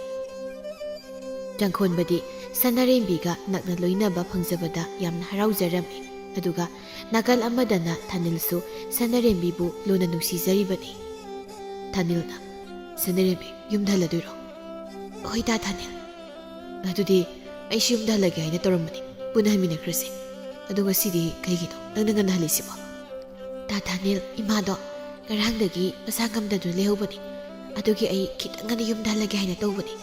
ꯆꯪꯈꯣꯟꯕꯗꯤ ꯁꯅꯥꯔꯦꯝꯕꯤꯒ ꯅꯛꯅ ꯂꯣꯏꯅꯕ ꯐꯪꯖꯕꯗ ꯌꯥꯝꯅ ꯍꯔꯥꯎꯖꯔꯝꯃꯤ꯫ ꯑꯗꯨꯒ ꯅꯥꯀꯜ ꯑꯃꯗꯅ ꯊꯥꯅꯤꯜꯁꯨ ꯁꯅꯥꯔꯦꯝꯕꯤꯕꯨ ꯂꯨꯅ ꯅꯨꯡꯁꯤꯖꯔꯤꯕꯅꯤ꯫ ꯊꯥꯅꯤꯜꯅ, "ꯁꯅꯥꯔꯦꯝꯕꯤ, ꯌꯨꯝꯗ ꯍꯜꯂꯗꯣꯏꯔꯣ?" "ꯍꯣꯏ ꯇꯥ ꯊꯥꯅꯤꯜ꯫" "ꯑꯗꯨꯗꯤ ꯑꯩꯁꯨ ꯌꯨꯝꯗ ꯍꯜꯂꯒꯦ ꯍꯥꯏꯅ ꯇꯧꯔꯝꯕꯅꯤ, ꯄꯨꯟꯅ ꯍꯟꯃꯤꯟꯅꯈ꯭ꯔꯁꯤ꯫ ꯑꯗꯣ ꯉꯁꯤꯗꯤ ꯀꯩꯒꯤꯅꯣ ꯅꯪꯅ ꯉꯟꯅ ꯍꯜꯂꯤꯁꯤꯕꯣ?" "ꯇꯥ ꯊꯥꯅꯤꯜ, ꯏꯃꯥꯗꯣ ꯉꯔꯥꯡꯗꯒꯤ ꯃꯁꯥ ꯉꯝꯗꯗꯨꯅ ꯂꯩꯍꯧꯕꯅꯤ, ꯑꯗꯨꯒꯤ ꯑꯩ ꯈꯤꯇꯪ ꯉꯟꯅ ꯌꯨꯝꯗ ꯍꯜꯂꯒꯦ ꯍꯥꯏꯅ ꯇꯧꯕꯅꯤ꯫"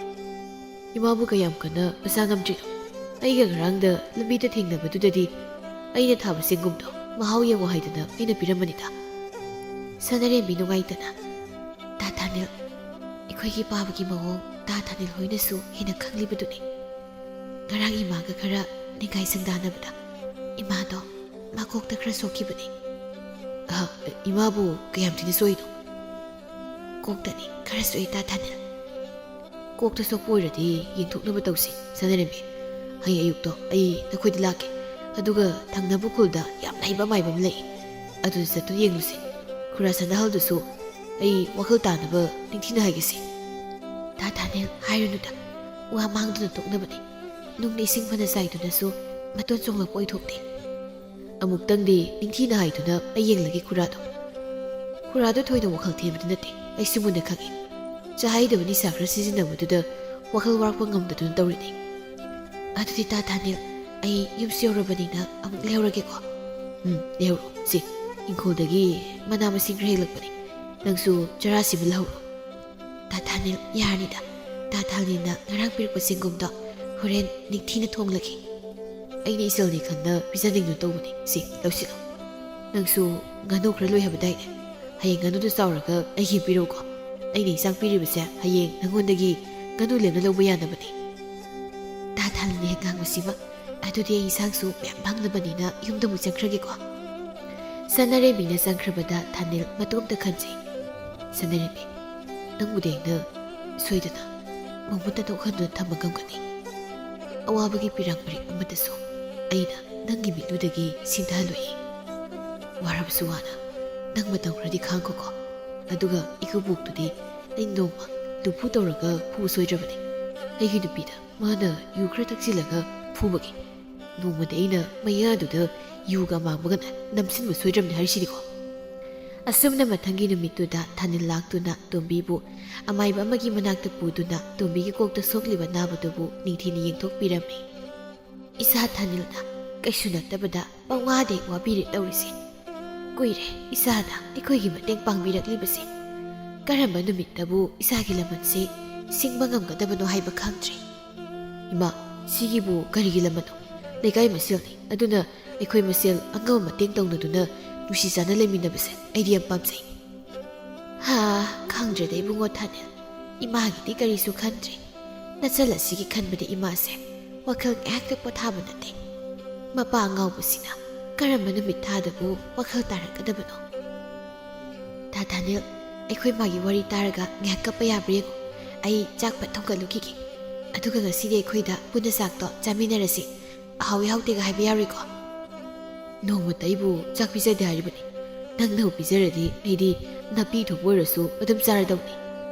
"ꯏꯃꯥꯕꯨ ꯀꯌꯥꯝ ꯀꯟꯅ ꯃꯁꯥ ꯉꯝꯗ꯭ꯔꯤꯅꯣ? ꯑꯩꯒ ꯉꯔꯥꯡꯗ ꯂꯝꯕꯤꯗ ꯊꯦꯡꯅꯕꯗꯨꯗꯗꯤ ꯑꯩꯅ ꯊꯥꯕ ꯆꯦꯡꯒꯨꯝꯗꯣ ꯃꯍꯥꯎ ꯌꯦꯡꯉꯣ ꯍꯥꯏꯗꯅ ꯑꯩꯅ ꯄꯤꯔꯝꯕꯅꯤꯗ꯫" ꯁꯅꯥꯔꯦꯝꯕꯤ ꯅꯨꯡꯉꯥꯏꯇꯅ, "ꯇꯥ ꯊꯥꯅꯤꯜ, ꯑꯩꯈꯣꯏꯒꯤ ꯄꯥꯕꯒꯤ ꯃꯑꯣꯡ ꯇꯥ ꯊꯥꯅꯤꯜ ꯍꯣꯏꯅꯁꯨ ꯍꯦꯟꯅ ꯈꯪꯂꯤꯕꯗꯨꯅꯤ꯫ ꯉꯔꯥꯡ ꯏꯃꯥꯒ ꯈꯔ ꯅꯤꯡꯒꯥꯏ ꯁꯪꯗꯥꯅꯕꯗ ꯏꯃꯥꯗꯣ ꯃꯀꯣꯛꯇ ꯈꯔ ꯁꯣꯛꯈꯤꯕꯅꯤ꯫" "ꯑ, ꯏꯃꯥꯕꯨ ꯀꯌꯥꯝ ꯊꯤꯅ ꯁꯣꯛꯏꯅꯣ?" "ꯀꯣꯛꯇꯅꯤ ꯈꯔ ꯁꯣꯛꯏ ꯇꯥ ꯊꯥꯅꯤꯜ꯫" "ꯀꯣꯛꯇ ꯁꯣꯛꯄ ꯑꯣꯏꯔꯗꯤ ꯌꯦꯡꯊꯣꯛꯅꯕ ꯇꯧꯁꯤ ꯁꯅꯥꯔꯦꯝꯕꯤ꯫ ꯍꯌꯦꯡ ꯑꯌꯨꯛꯇꯣ ꯑꯩ ꯅꯈꯣꯏꯗ ꯂꯥꯛꯀꯦ, ꯑꯗꯨꯒ ꯊꯪꯅꯕ ꯈꯨꯜꯗ ꯌꯥꯝꯅ ꯍꯩꯕ ꯃꯥꯏꯕ ꯑꯃ ꯂꯩ, ꯑꯗꯨꯗ ꯆꯠꯇꯨꯅ ꯌꯦꯡꯂꯨꯁꯤ꯫ ꯈꯨꯔꯥ ꯁꯅꯥꯍꯜꯗꯨꯁꯨ ꯑꯩ ꯋꯥꯈꯜ ꯇꯥꯅꯕ ꯅꯤꯡꯊꯤꯅ ꯍꯥꯏꯒꯦꯁꯦ꯫ ꯇꯥ ꯊꯥꯅꯦꯜ, ꯍꯥꯏꯔꯨꯅꯨꯗ꯫ ꯋꯥ ꯃꯥꯡꯗꯨꯅ ꯇꯣꯛꯅꯕꯅꯤ꯫ ꯅꯨꯡꯅ ꯏꯁꯤꯡ ꯐꯅ ꯆꯥꯏꯗꯨꯅꯁꯨ ꯃꯇꯣꯟ ꯆꯣꯡꯂꯛꯄ ꯑꯣꯏꯊꯣꯛꯇꯦ꯫ ꯑꯃꯨꯛꯇꯪꯗꯤ ꯅꯤꯡꯊꯤꯅ ꯍꯥꯏꯗꯨꯅ ꯑꯩ ꯌꯦꯡꯂꯒꯦ ꯈꯨꯔꯥꯗꯣ꯫ ꯈꯨꯔꯥꯗꯣ ꯊꯣꯏꯅ ꯋꯥꯈꯜ ꯊꯦꯝꯕꯗꯤ ꯅꯠꯇꯦ, ꯑꯩꯁꯨ ꯃꯨꯟꯅ ꯈꯪꯏ꯫ ꯆꯥꯍꯩꯗꯕ ꯅꯤꯁꯥ ꯈꯔ ꯁꯤꯖꯤꯟꯅꯕꯗꯨꯗ ꯋꯥꯈꯜ ꯋꯥꯔꯛꯄ ꯉꯝꯗꯗꯨꯅ ꯇꯧꯔꯤꯅꯤ꯫ ꯑꯗꯨꯗꯤ ꯇꯥ ꯊꯥꯅꯦꯜ, ꯑꯩ ꯌꯨꯝꯁꯨ ꯌꯧꯔꯕꯅꯤꯅ ꯑꯃꯨꯛ ꯂꯩꯍꯧꯔꯒꯦꯀꯣ꯫ ꯎꯝ, ꯂꯩꯍꯧꯔꯣ꯫ ꯁꯤ, ꯏꯪꯈꯣꯜꯗꯒꯤ ꯃꯅꯥ ꯃꯁꯤꯡ ꯈꯔ ꯍꯦꯛꯂꯛꯄꯅꯤ꯫ ꯅꯪꯁꯨ ꯆꯔꯥ ꯁꯤꯃ ꯂꯧꯍꯧꯔꯣ꯫ ꯇꯥ ꯊꯥꯅꯦꯜ, ꯌꯥꯔꯅꯤꯗ꯫ ꯇꯥ ꯊꯥꯅꯦꯜꯅ ꯉꯔꯥꯡ ꯄꯤꯔꯛꯄ ꯆꯦꯡꯒꯨꯝꯗꯣ ꯍꯣꯔꯦꯟ ꯅꯤꯡꯊꯤꯅ ꯊꯣꯡꯂꯒꯦ꯫ ꯑꯩꯅ ꯏꯆꯜꯅꯤ ꯈꯟꯅ ꯄꯤꯖꯅꯤꯡꯗꯨꯅ ꯇꯧꯕꯅꯤ꯫ ꯁꯤ, ꯂꯧꯁꯤꯜꯂꯣ꯫ ꯅꯪꯁꯨ ꯉꯥꯅꯨ ꯈꯔ ꯂꯣꯏ ꯍꯥꯏꯕꯗꯥꯏꯅꯦ? ꯍꯌꯦꯡ ꯉꯥꯅꯨꯗꯨ ꯆꯥꯎꯔꯒ ꯑꯩꯒꯤ ꯄꯤꯔꯛꯎꯀꯣ꯫ ꯑꯩꯅ ꯏꯟꯁꯥꯡ ꯄꯤꯔꯤꯕꯁꯦ ꯍꯌꯦꯡ ꯅꯉꯣꯟꯗꯒꯤ ꯉꯥꯅꯨ ꯂꯦꯝꯅ ꯂꯧꯕ ꯌꯥꯅꯕꯅꯤ꯫ ꯇꯥ ꯊꯥꯅꯦꯜꯅ ꯍꯦꯛ ꯉꯥꯡꯕꯁꯤꯃ꯫ ꯑꯗꯨꯗꯤ ꯑꯩ ꯏꯟꯁꯥꯡꯁꯨ ꯃꯌꯥꯝ ꯐꯪꯅꯕꯅꯤꯅ ꯌꯨꯝꯗ ꯑꯃꯨꯛ ꯆꯪꯈ꯭ꯔꯒꯦꯀꯣ꯫ ꯁꯅꯥꯔꯦꯝꯕꯤꯅ ꯆꯪꯈ꯭ꯔꯕꯗ ꯊꯥꯅꯦꯜ ꯃꯇꯣꯝꯇ ꯈꯟꯖꯩ꯫ ꯁꯅꯥꯔꯦꯝꯕꯤ, ꯅꯪꯕꯨꯗꯤ ꯑꯩꯅ ꯁꯣꯏꯗꯅ ꯅꯣꯡꯃꯇ ꯅꯣꯛꯍꯟꯗꯨꯅ ꯊꯝꯕ ꯉꯝꯒꯅꯤ꯫ ꯑꯋꯥꯕꯒꯤ ꯄꯤꯔꯥꯡ ꯃꯔꯤꯛ ꯑꯃꯗꯁꯨ ꯑꯩꯅ ꯅꯪꯒꯤ ꯃꯤꯠꯂꯨꯗꯒꯤ ꯁꯤꯟꯊꯍꯜꯂꯣꯏꯌꯦ꯫ ꯋꯥꯔꯕꯁꯨ ꯋꯥꯅ ꯅꯪ ꯃꯇꯝ ꯈꯔꯗꯤ ꯈꯥꯡꯈꯣꯀꯣ꯫ ꯑꯗꯨꯒ ꯏꯀꯨꯕꯣꯛꯇꯨꯗꯤ ꯑꯩ ꯅꯣꯡꯃ ꯂꯨꯝꯐꯨ ꯇꯧꯔꯒ ꯐꯨꯕ ꯁꯣꯏꯗ꯭ꯔꯕꯅꯤ꯫ ꯑꯩꯒꯤ ꯅꯨꯄꯤꯗ ꯃꯥꯅ ꯌꯨ ꯈꯔ ꯊꯛꯆꯤꯜꯂꯒ ꯐꯨꯕꯒꯤ꯫ ꯅꯣꯡꯃꯗꯤ ꯑꯩꯅ ꯃꯌꯥꯗꯨꯗ ꯌꯨꯒ ꯑꯃꯥꯡꯕꯒ ꯅꯝꯁꯤꯟꯕ ꯁꯣꯏꯗ꯭ꯔꯕꯅꯤ ꯍꯥꯏꯔꯤꯁꯤꯅꯤꯀꯣ꯫ ꯑꯁꯨꯝꯅ ꯃꯊꯪꯒꯤ ꯅꯨꯃꯤꯠꯇꯨꯗ ꯊꯥꯅꯤꯜ ꯂꯥꯛꯇꯨꯅ ꯇꯣꯝꯕꯤꯕꯨ ꯑꯃꯥꯏꯕ ꯑꯃꯒꯤ ꯃꯅꯥꯛꯇ ꯄꯨꯗꯨꯅ ꯇꯣꯝꯕꯤꯒꯤ ꯀꯣꯛꯇ ꯁꯣꯛꯂꯤꯕ ꯑꯅꯥꯕꯗꯨꯕꯨ ꯅꯤꯡꯊꯤꯅ ꯌꯦꯡꯊꯣꯛꯄꯤꯔꯝꯃꯤ꯫ ꯏꯆꯥ ꯊꯥꯅꯤꯜꯅ ꯀꯩꯁꯨ ꯅꯠꯇꯕꯗ ꯄꯪꯋꯥꯗ ꯍꯦꯛ ꯋꯥꯕꯤꯔꯦ ꯇꯧꯔꯤꯁꯦ꯫ ꯀꯨꯏꯔꯦ ꯏꯆꯥꯅ ꯑꯩꯈꯣꯏꯒꯤ ꯃꯇꯦꯡ ꯄꯥꯡꯕꯤꯔꯛꯂꯤꯕꯁꯦ꯫ ꯀꯔꯝꯕ ꯅꯨꯃꯤꯠꯇꯕꯨ ꯏꯆꯥꯒꯤ ꯂꯃꯟꯁꯦ ꯁꯤꯡꯕ ꯉꯝꯒꯗꯕꯅꯣ ꯍꯥꯏꯕ ꯈꯪꯗ꯭ꯔꯦ꯫ ꯏꯃꯥ, ꯁꯤꯒꯤꯕꯨ ꯀꯔꯤꯒꯤ ꯂꯃꯟꯅꯣ? ꯂꯩꯀꯥꯏ ꯃꯁꯦꯜꯅꯤ꯫ ꯑꯗꯨꯅ ꯑꯩꯈꯣꯏ ꯃꯁꯦꯜ ꯑꯉꯝꯕ ꯃꯇꯦꯡ ꯇꯧꯅꯗꯨꯅ ꯅꯨꯡꯁꯤ ꯆꯥꯟꯅ ꯂꯩꯃꯤꯟꯅꯕꯁꯦ ꯑꯩꯗꯤ ꯌꯥꯝ ꯄꯥꯝꯖꯩ꯫ ꯍꯥ, ꯈꯪꯗ꯭ꯔꯦꯗ ꯏꯕꯨꯡꯉꯣ ꯊꯥꯅꯤꯜ꯫ ꯏꯃꯥꯒꯤꯗꯤ ꯀꯔꯤꯁꯨ ꯈꯟꯗ꯭ꯔꯦ꯫ ꯅꯆꯜ ꯑꯁꯤꯒꯤ ꯈꯟꯕꯗ ꯏꯃꯥꯁꯦ ꯋꯥꯈꯜ ꯉꯥꯏꯍꯥꯛꯇ ꯄꯣꯊꯥꯕ ꯅꯠꯇꯦ꯫ ꯃꯄꯥ ꯑꯉꯥꯎꯕꯁꯤꯅ ꯀꯔꯝꯕ ꯅꯨꯃꯤꯠ ꯊꯥꯗꯕꯨ ꯋꯥꯈꯜ ꯇꯥꯔꯛꯀꯗꯕꯅꯣ? ꯇꯥ ꯊꯥꯅꯤꯜ, ꯑꯩꯈꯣꯏ ꯃꯥꯒꯤ ꯋꯥꯔꯤ ꯇꯥꯔꯒ ꯉꯥꯏꯍꯥꯛ ꯀꯞꯄ ꯌꯥꯕ꯭ꯔꯥ ꯌꯦꯡꯉꯨ꯫ ꯑꯩ ꯆꯥꯛ ꯐꯠ ꯊꯣꯡꯒꯠꯂꯨꯈꯤꯒꯦ꯫ ꯑꯗꯨꯒ ꯉꯁꯤꯗꯤ ꯑꯩꯈꯣꯏꯗ ꯄꯨꯟꯅ ꯆꯥꯛꯇꯣ ꯆꯥꯃꯤꯟꯅꯔꯁꯤ꯫ ꯑꯍꯥꯎꯏ ꯍꯥꯎꯇꯦꯒ ꯍꯥꯏꯕ ꯌꯥꯔꯣꯏꯀꯣ꯫ ꯅꯣꯡꯃꯇ ꯑꯩꯕꯨ ꯆꯥꯛ ꯄꯤꯖꯗꯦ ꯍꯥꯏꯔꯤꯕꯅꯤ꯫ ꯅꯪꯅ ꯄꯤꯖꯔꯗꯤ ꯑꯩꯗꯤ ꯅꯥꯄꯤ ꯊꯣꯡꯕ ꯑꯣꯏꯔꯁꯨ ꯑꯗꯨꯝ ꯆꯥꯔꯗꯧꯅꯤ꯫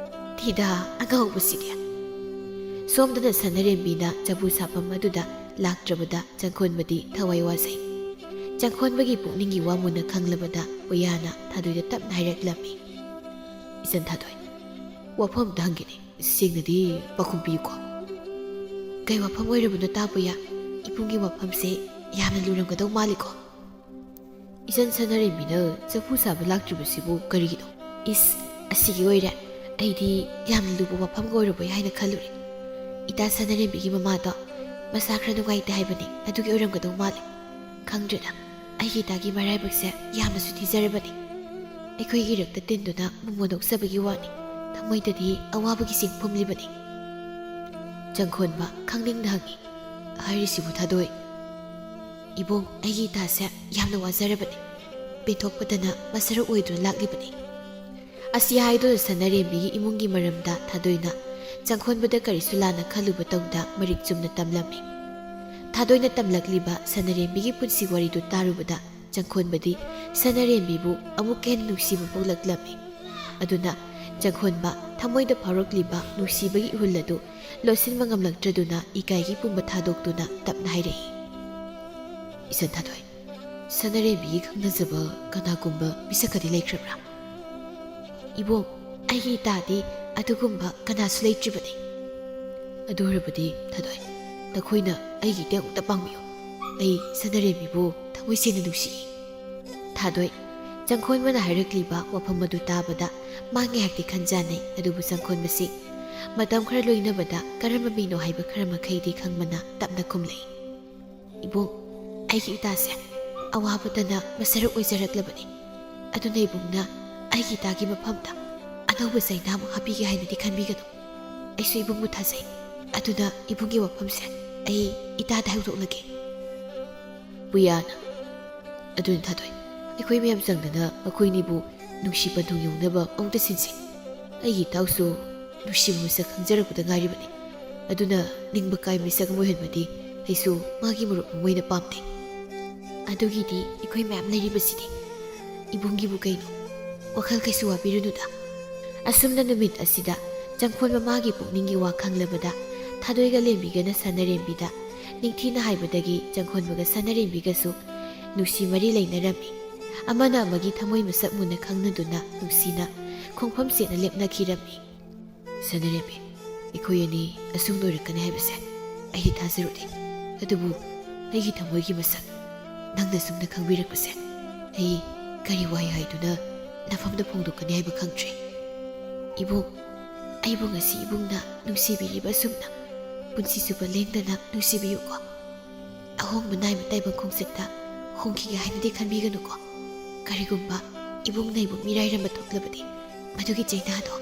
ꯊꯤꯗ, ꯑꯉꯥꯎꯕꯁꯤꯗꯤ꯫ ꯁꯣꯝꯗꯅ ꯁꯅꯔꯦꯝꯕꯤꯅ ꯆꯐꯨ ꯁꯥꯐꯝ ꯑꯗꯨꯗ ꯂꯥꯛꯇ꯭ꯔꯕꯗ ꯆꯪꯈꯣꯟꯕꯗꯤ ꯊꯋꯥꯏ ꯋꯥꯖꯩ꯫ ꯆꯪꯈꯣꯟꯕꯒꯤ ꯄꯨꯛꯅꯤꯡꯒꯤ ꯋꯥ ꯃꯨꯟꯅ ꯈꯪꯂꯕꯗ ꯄꯨꯌꯥꯅ ꯊꯥꯗꯣꯏꯗ ꯇꯞꯅ ꯍꯥꯏꯔꯛꯂꯝꯃꯤ, "ꯏꯆꯟ ꯊꯥꯗꯣꯏ, ꯋꯥꯐꯝ ꯑꯝꯇ ꯍꯪꯒꯦꯅꯦ, ꯁꯦꯡꯅꯗꯤ ꯄꯥꯎꯈꯨꯝ ꯄꯤꯌꯨꯀꯣ꯫" "ꯀꯩ ꯋꯥꯐꯝ ꯑꯣꯏꯔꯕꯅꯣ ꯇꯥ ꯄꯨꯌꯥ? ꯏꯕꯨꯡꯒꯤ ꯋꯥꯐꯝꯁꯦ ꯌꯥꯝꯅ ꯂꯨꯔꯝꯒꯗꯧ ꯃꯥꯜꯂꯤꯀꯣ?" "ꯏꯆꯟ ꯁꯅꯥꯔꯦꯝꯕꯤꯅ ꯆꯐꯨ ꯁꯥꯕ ꯂꯥꯛꯇ꯭ꯔꯤꯕꯁꯤꯕꯨ ꯀꯔꯤꯒꯤꯅꯣ?" "ꯏꯁ, ꯑꯁꯤꯒꯤ ꯑꯣꯏꯔꯦ꯫ ꯑꯩꯗꯤ ꯌꯥꯝꯅ ꯂꯨꯕ ꯋꯥꯐꯝꯒ ꯑꯣꯏꯔꯕꯣꯏ ꯍꯥꯏꯅ ꯈꯜꯂꯨꯔꯦ꯫ ꯏꯇꯥ ꯁꯅꯥꯔꯦꯝꯕꯤꯒꯤ ꯃꯃꯥꯗꯣ ꯃꯁꯥ ꯈꯔ ꯅꯨꯡꯉꯥꯏꯇꯦ ꯍꯥꯏꯕꯅꯤ, ꯑꯗꯨꯒꯤ ꯑꯣꯏꯔꯝꯒꯗꯧ ꯃꯥꯜꯂꯦ꯫ ꯈꯪꯗ꯭ꯔꯦꯗ, ꯑꯩꯒꯤ ꯏꯇꯥꯒꯤ ꯃꯔꯥꯏꯕꯛꯁꯦ ꯌꯥꯝꯅꯁꯨ ꯊꯤꯖꯔꯕꯅꯤ꯫ ꯑꯩꯈꯣꯏꯒꯤ ꯏꯔꯛꯇ ꯇꯤꯟꯗꯨꯅ ꯃꯣꯃꯣꯟ ꯅꯣꯛꯆꯕꯒꯤ ꯋꯥꯅꯤ, ꯊꯃꯣꯏꯗꯗꯤ ꯑꯋꯥꯕꯒꯤ ꯆꯤꯡ ꯐꯨꯝꯂꯤꯕꯅꯤ꯫" ꯆꯪꯈꯣꯟꯕ ꯈꯪꯅꯤꯡꯅ ꯍꯪꯉꯤ, "ꯍꯥꯏꯔꯤꯁꯤꯕꯨ ꯊꯥꯗꯣꯏ?" "ꯏꯕꯨꯡ, ꯑꯩꯒꯤ ꯏꯇꯥꯁꯦ ꯌꯥꯝꯅ ꯋꯥꯖꯔꯕꯅꯤ꯫ ꯄꯦꯟꯊꯣꯛꯄꯗꯅ ꯃꯁꯔꯨꯛ ꯑꯣꯏꯗꯨꯅ ꯂꯥꯛꯂꯤꯕꯅꯤ꯫" ꯑꯁꯤ ꯍꯥꯏꯗꯨꯅ ꯁꯅꯥꯔꯦꯝꯕꯤꯒꯤ ꯏꯃꯨꯡꯒꯤ ꯃꯔꯝꯗ ꯊꯥꯗꯣꯏꯅ ꯆꯪꯈꯣꯟꯕꯗ ꯀꯔꯤꯁꯨ ꯂꯥꯟꯅ ꯈꯜꯂꯨꯕ ꯇꯧꯗ ꯃꯔꯤꯛ ꯆꯨꯝꯅ ꯇꯝꯂꯝꯃꯤ꯫ ꯊꯥꯗꯣꯏꯅ ꯇꯝꯂꯛꯂꯤꯕ ꯁꯅꯥꯔꯦꯝꯕꯤꯒꯤ ꯄꯨꯟꯁꯤ ꯋꯥꯔꯤꯗꯨ ꯇꯥꯔꯨꯕꯗ ꯆꯪꯈꯣꯟꯕꯗꯤ ꯁꯅꯥꯔꯦꯝꯕꯤꯕꯨ ꯑꯃꯨꯛꯀ ꯍꯦꯟꯅ ꯅꯨꯡꯁꯤꯕ ꯄꯣꯛꯂꯛꯂꯝꯃꯤ꯫ ꯑꯗꯨꯅ ꯆꯪꯈꯣꯟꯕ ꯊꯃꯣꯏꯗ ꯐꯥꯎꯔꯛꯂꯤꯕ ꯅꯨꯡꯁꯤꯕꯒꯤ ꯏꯍꯨꯜ ꯑꯗꯨ ꯂꯣꯠꯁꯤꯟꯕ ꯉꯝꯂꯛꯇ꯭ꯔꯗꯨꯅ ꯏꯀꯥꯏꯒꯤ ꯄꯨꯝꯕ ꯊꯥꯗꯣꯛꯇꯨꯅ ꯇꯞꯅ ꯍꯥꯏꯔꯛꯏ, "ꯏꯆꯟ ꯊꯥꯗꯣꯏ, ꯁꯅꯥꯔꯦꯝꯕꯤꯒꯤ ꯈꯪꯅꯖꯕ ꯀꯅꯥꯒꯨꯝꯕ ꯃꯤꯁꯛꯀꯗꯤ ꯂꯩꯈ꯭ꯔꯕ꯭ꯔꯥ?" "ꯏꯕꯣꯛ, ꯑꯩꯒꯤ ꯏꯇꯥꯗꯤ ꯑꯗꯨꯒꯨꯝꯕ ꯀꯅꯥꯁꯨ ꯂꯩꯇ꯭ꯔꯤꯕꯅꯤ꯫" "ꯑꯗꯨ ꯑꯣꯏꯔꯕꯗꯤ ꯊꯥꯗꯣꯏ, ꯅꯈꯣꯏꯅ ꯑꯩꯒꯤ ꯏꯇꯦꯡ ꯑꯃꯨꯛꯇ ꯄꯥꯡꯕꯤꯌꯨ꯫ ꯑꯩ ꯁꯅꯥꯔꯦꯝꯕꯤꯕꯨ ꯊꯃꯣꯏ ꯁꯦꯡꯅ ꯅꯨꯡꯁꯤꯌꯦ꯫" ꯊꯥꯗꯣꯏ, ꯆꯪꯈꯣꯟꯕꯅ ꯍꯥꯏꯔꯛꯂꯤꯕ ꯋꯥꯐꯝ ꯑꯗꯨ ꯇꯥꯕꯗ ꯃꯥ ꯉꯥꯏꯍꯥꯛꯇꯤ ꯈꯟꯖꯥꯟꯅꯩ꯫ ꯑꯗꯨꯕꯨ ꯆꯪꯈꯣꯟꯕꯁꯤ ꯃꯇꯝ ꯈꯔ ꯂꯣꯏꯅꯕꯗ ꯀꯔꯝꯕ ꯃꯤꯅꯣ ꯍꯥꯏꯕ ꯈꯔ ꯃꯈꯩꯗꯤ ꯈꯪꯕꯅ ꯇꯞꯅ ꯈꯨꯝꯂꯛꯏ, "ꯏꯕꯨꯡ, ꯑꯩꯒꯤ ꯏꯇꯥꯁꯦ ꯑꯋꯥꯕꯗꯅ ꯃꯁꯔꯨꯛ ꯑꯣꯏꯖꯔꯛꯂꯕꯅꯤ꯫ ꯑꯗꯨꯅ ꯏꯕꯨꯡꯅ ꯑꯩꯒꯤ ꯏꯇꯥꯒꯤ ꯃꯐꯝꯗ ꯑꯅꯧꯕ ꯆꯩꯅꯥ ꯑꯃ ꯍꯥꯞꯄꯤꯒꯦ ꯍꯥꯏꯅꯗꯤ ꯈꯟꯕꯤꯒꯅꯨ꯫ ꯑꯩꯁꯨ ꯏꯕꯨꯡꯕꯨ ꯊꯥꯖꯩ꯫ ꯑꯗꯨꯅ ꯏꯕꯨꯡꯒꯤ ꯋꯥꯐꯝꯁꯦ ꯑꯩ ꯏꯇꯥꯗ ꯍꯧꯗꯣꯛꯂꯒꯦ꯫" ꯄꯨꯌꯥꯅ, "ꯑꯗꯨꯅ ꯊꯥꯗꯣꯏ, ꯑꯩꯈꯣꯏ ꯃꯌꯥꯝ ꯆꯪꯗꯅ ꯃꯈꯣꯏꯅꯤꯕꯨ ꯅꯨꯡꯁꯤ ꯄꯟꯊꯨꯡ ꯌꯧꯅꯕ ꯑꯃꯨꯛꯇ ꯁꯤꯟꯁꯤ꯫ ꯑꯩꯒꯤ ꯏꯇꯥꯎꯁꯨ ꯅꯨꯡꯁꯤꯕ ꯃꯁꯛ ꯈꯪꯖꯔꯛꯄꯗ ꯉꯥꯏꯔꯤꯕꯅꯤ꯫ ꯑꯗꯨꯅ ꯅꯤꯡꯕ ꯀꯥꯏ ꯃꯤꯁꯛ ꯑꯃ ꯑꯣꯏꯍꯟꯕꯗꯤ ꯑꯩꯁꯨ ꯃꯥꯒꯤ ꯃꯔꯨꯞ ꯑꯃ ꯑꯣꯏꯅ ꯄꯥꯝꯗꯦ꯫" "ꯑꯗꯨꯒꯤꯗꯤ ꯑꯩꯈꯣꯏ ꯃꯌꯥꯝ ꯂꯩꯔꯤꯕꯁꯤꯗꯤ꯫" ꯏꯕꯨꯡꯒꯤꯕꯨ ꯀꯩꯅꯣ? ꯋꯥꯈꯜ ꯀꯩꯁꯨ ꯋꯥꯕꯤꯔꯨꯅꯨꯗ꯫ ꯑꯁꯨꯝꯅ ꯅꯨꯃꯤꯠ ꯑꯁꯤꯗ ꯆꯪꯈꯣꯟ ꯃꯃꯥꯒꯤ ꯄꯨꯛꯅꯤꯡꯒꯤ ꯋꯥ ꯈꯪꯂꯕꯗ ꯊꯥꯗꯣꯏꯒ ꯂꯦꯝꯕꯤꯒꯅ ꯁꯅꯥꯔꯦꯝꯕꯤꯗ ꯅꯤꯡꯊꯤꯅ ꯍꯥꯏꯕꯗꯒꯤ ꯆꯪꯈꯣꯟꯕꯒ ꯁꯅꯥꯔꯦꯝꯕꯤꯒꯁꯨ ꯅꯨꯡꯁꯤ ꯃꯔꯤ ꯂꯩꯅꯔꯝꯃꯤ꯫ ꯑꯃꯅ ꯑꯃꯒꯤ ꯊꯃꯣꯏ ꯃꯁꯛ ꯃꯨꯟꯅ ꯈꯪꯅꯗꯨꯅ ꯅꯨꯡꯁꯤꯅ ꯈꯣꯡꯐꯝ ꯁꯦꯠꯅ ꯂꯦꯞꯅꯈꯤꯔꯝꯃꯤ꯫ ꯁꯅꯥꯔꯦꯝꯕꯤ, ꯑꯩꯈꯣꯏ ꯑꯅꯤ ꯑꯁꯨꯝ ꯂꯣꯏꯔꯛꯀꯅꯤ ꯍꯥꯏꯕꯁꯦ ꯑꯩꯗꯤ ꯊꯥꯖꯔꯨꯗꯦ꯫ ꯑꯗꯨꯕꯨ ꯑꯩꯒꯤ ꯊꯃꯣꯏꯒꯤ ꯃꯁꯛ ꯅꯪꯅ ꯁꯨꯝꯅ ꯈꯪꯕꯤꯔꯛꯄꯁꯦ ꯑꯩ ꯀꯔꯤ ꯋꯥꯍꯩ ꯍꯥꯏꯗꯨꯅ ꯅꯐꯝꯗ ꯐꯣꯡꯗꯣꯛꯀꯅꯤ ꯍꯥꯏꯕ ꯈꯪꯗ꯭ꯔꯦ꯫ ꯏꯕꯨꯡ, ꯑꯩꯕꯨ ꯉꯁꯤ ꯏꯕꯨꯡꯅ ꯅꯨꯡꯁꯤꯕꯤꯔꯤꯕ ꯑꯁꯨꯝꯅ ꯄꯨꯟꯁꯤ ꯆꯨꯞꯄ ꯂꯦꯡꯗꯅ ꯅꯨꯡꯁꯤꯕꯤꯌꯨꯀꯣ꯫ ꯑꯍꯣꯡꯕ ꯅꯥꯏꯕ ꯇꯥꯏꯕꯪ ꯈꯣꯡꯆꯠꯇ ꯍꯣꯡꯈꯤꯒꯦ ꯍꯥꯏꯅꯗꯤ ꯈꯟꯕꯤꯒꯅꯨꯀꯣ꯫ ꯀꯔꯤꯒꯨꯝꯕ ꯏꯕꯨꯡꯅ ꯑꯩꯕꯨ ꯃꯤꯔꯥꯏꯔꯝꯕ ꯊꯣꯛꯂꯕꯗꯤ ꯃꯗꯨꯒꯤ ꯆꯩꯅꯥꯗꯣ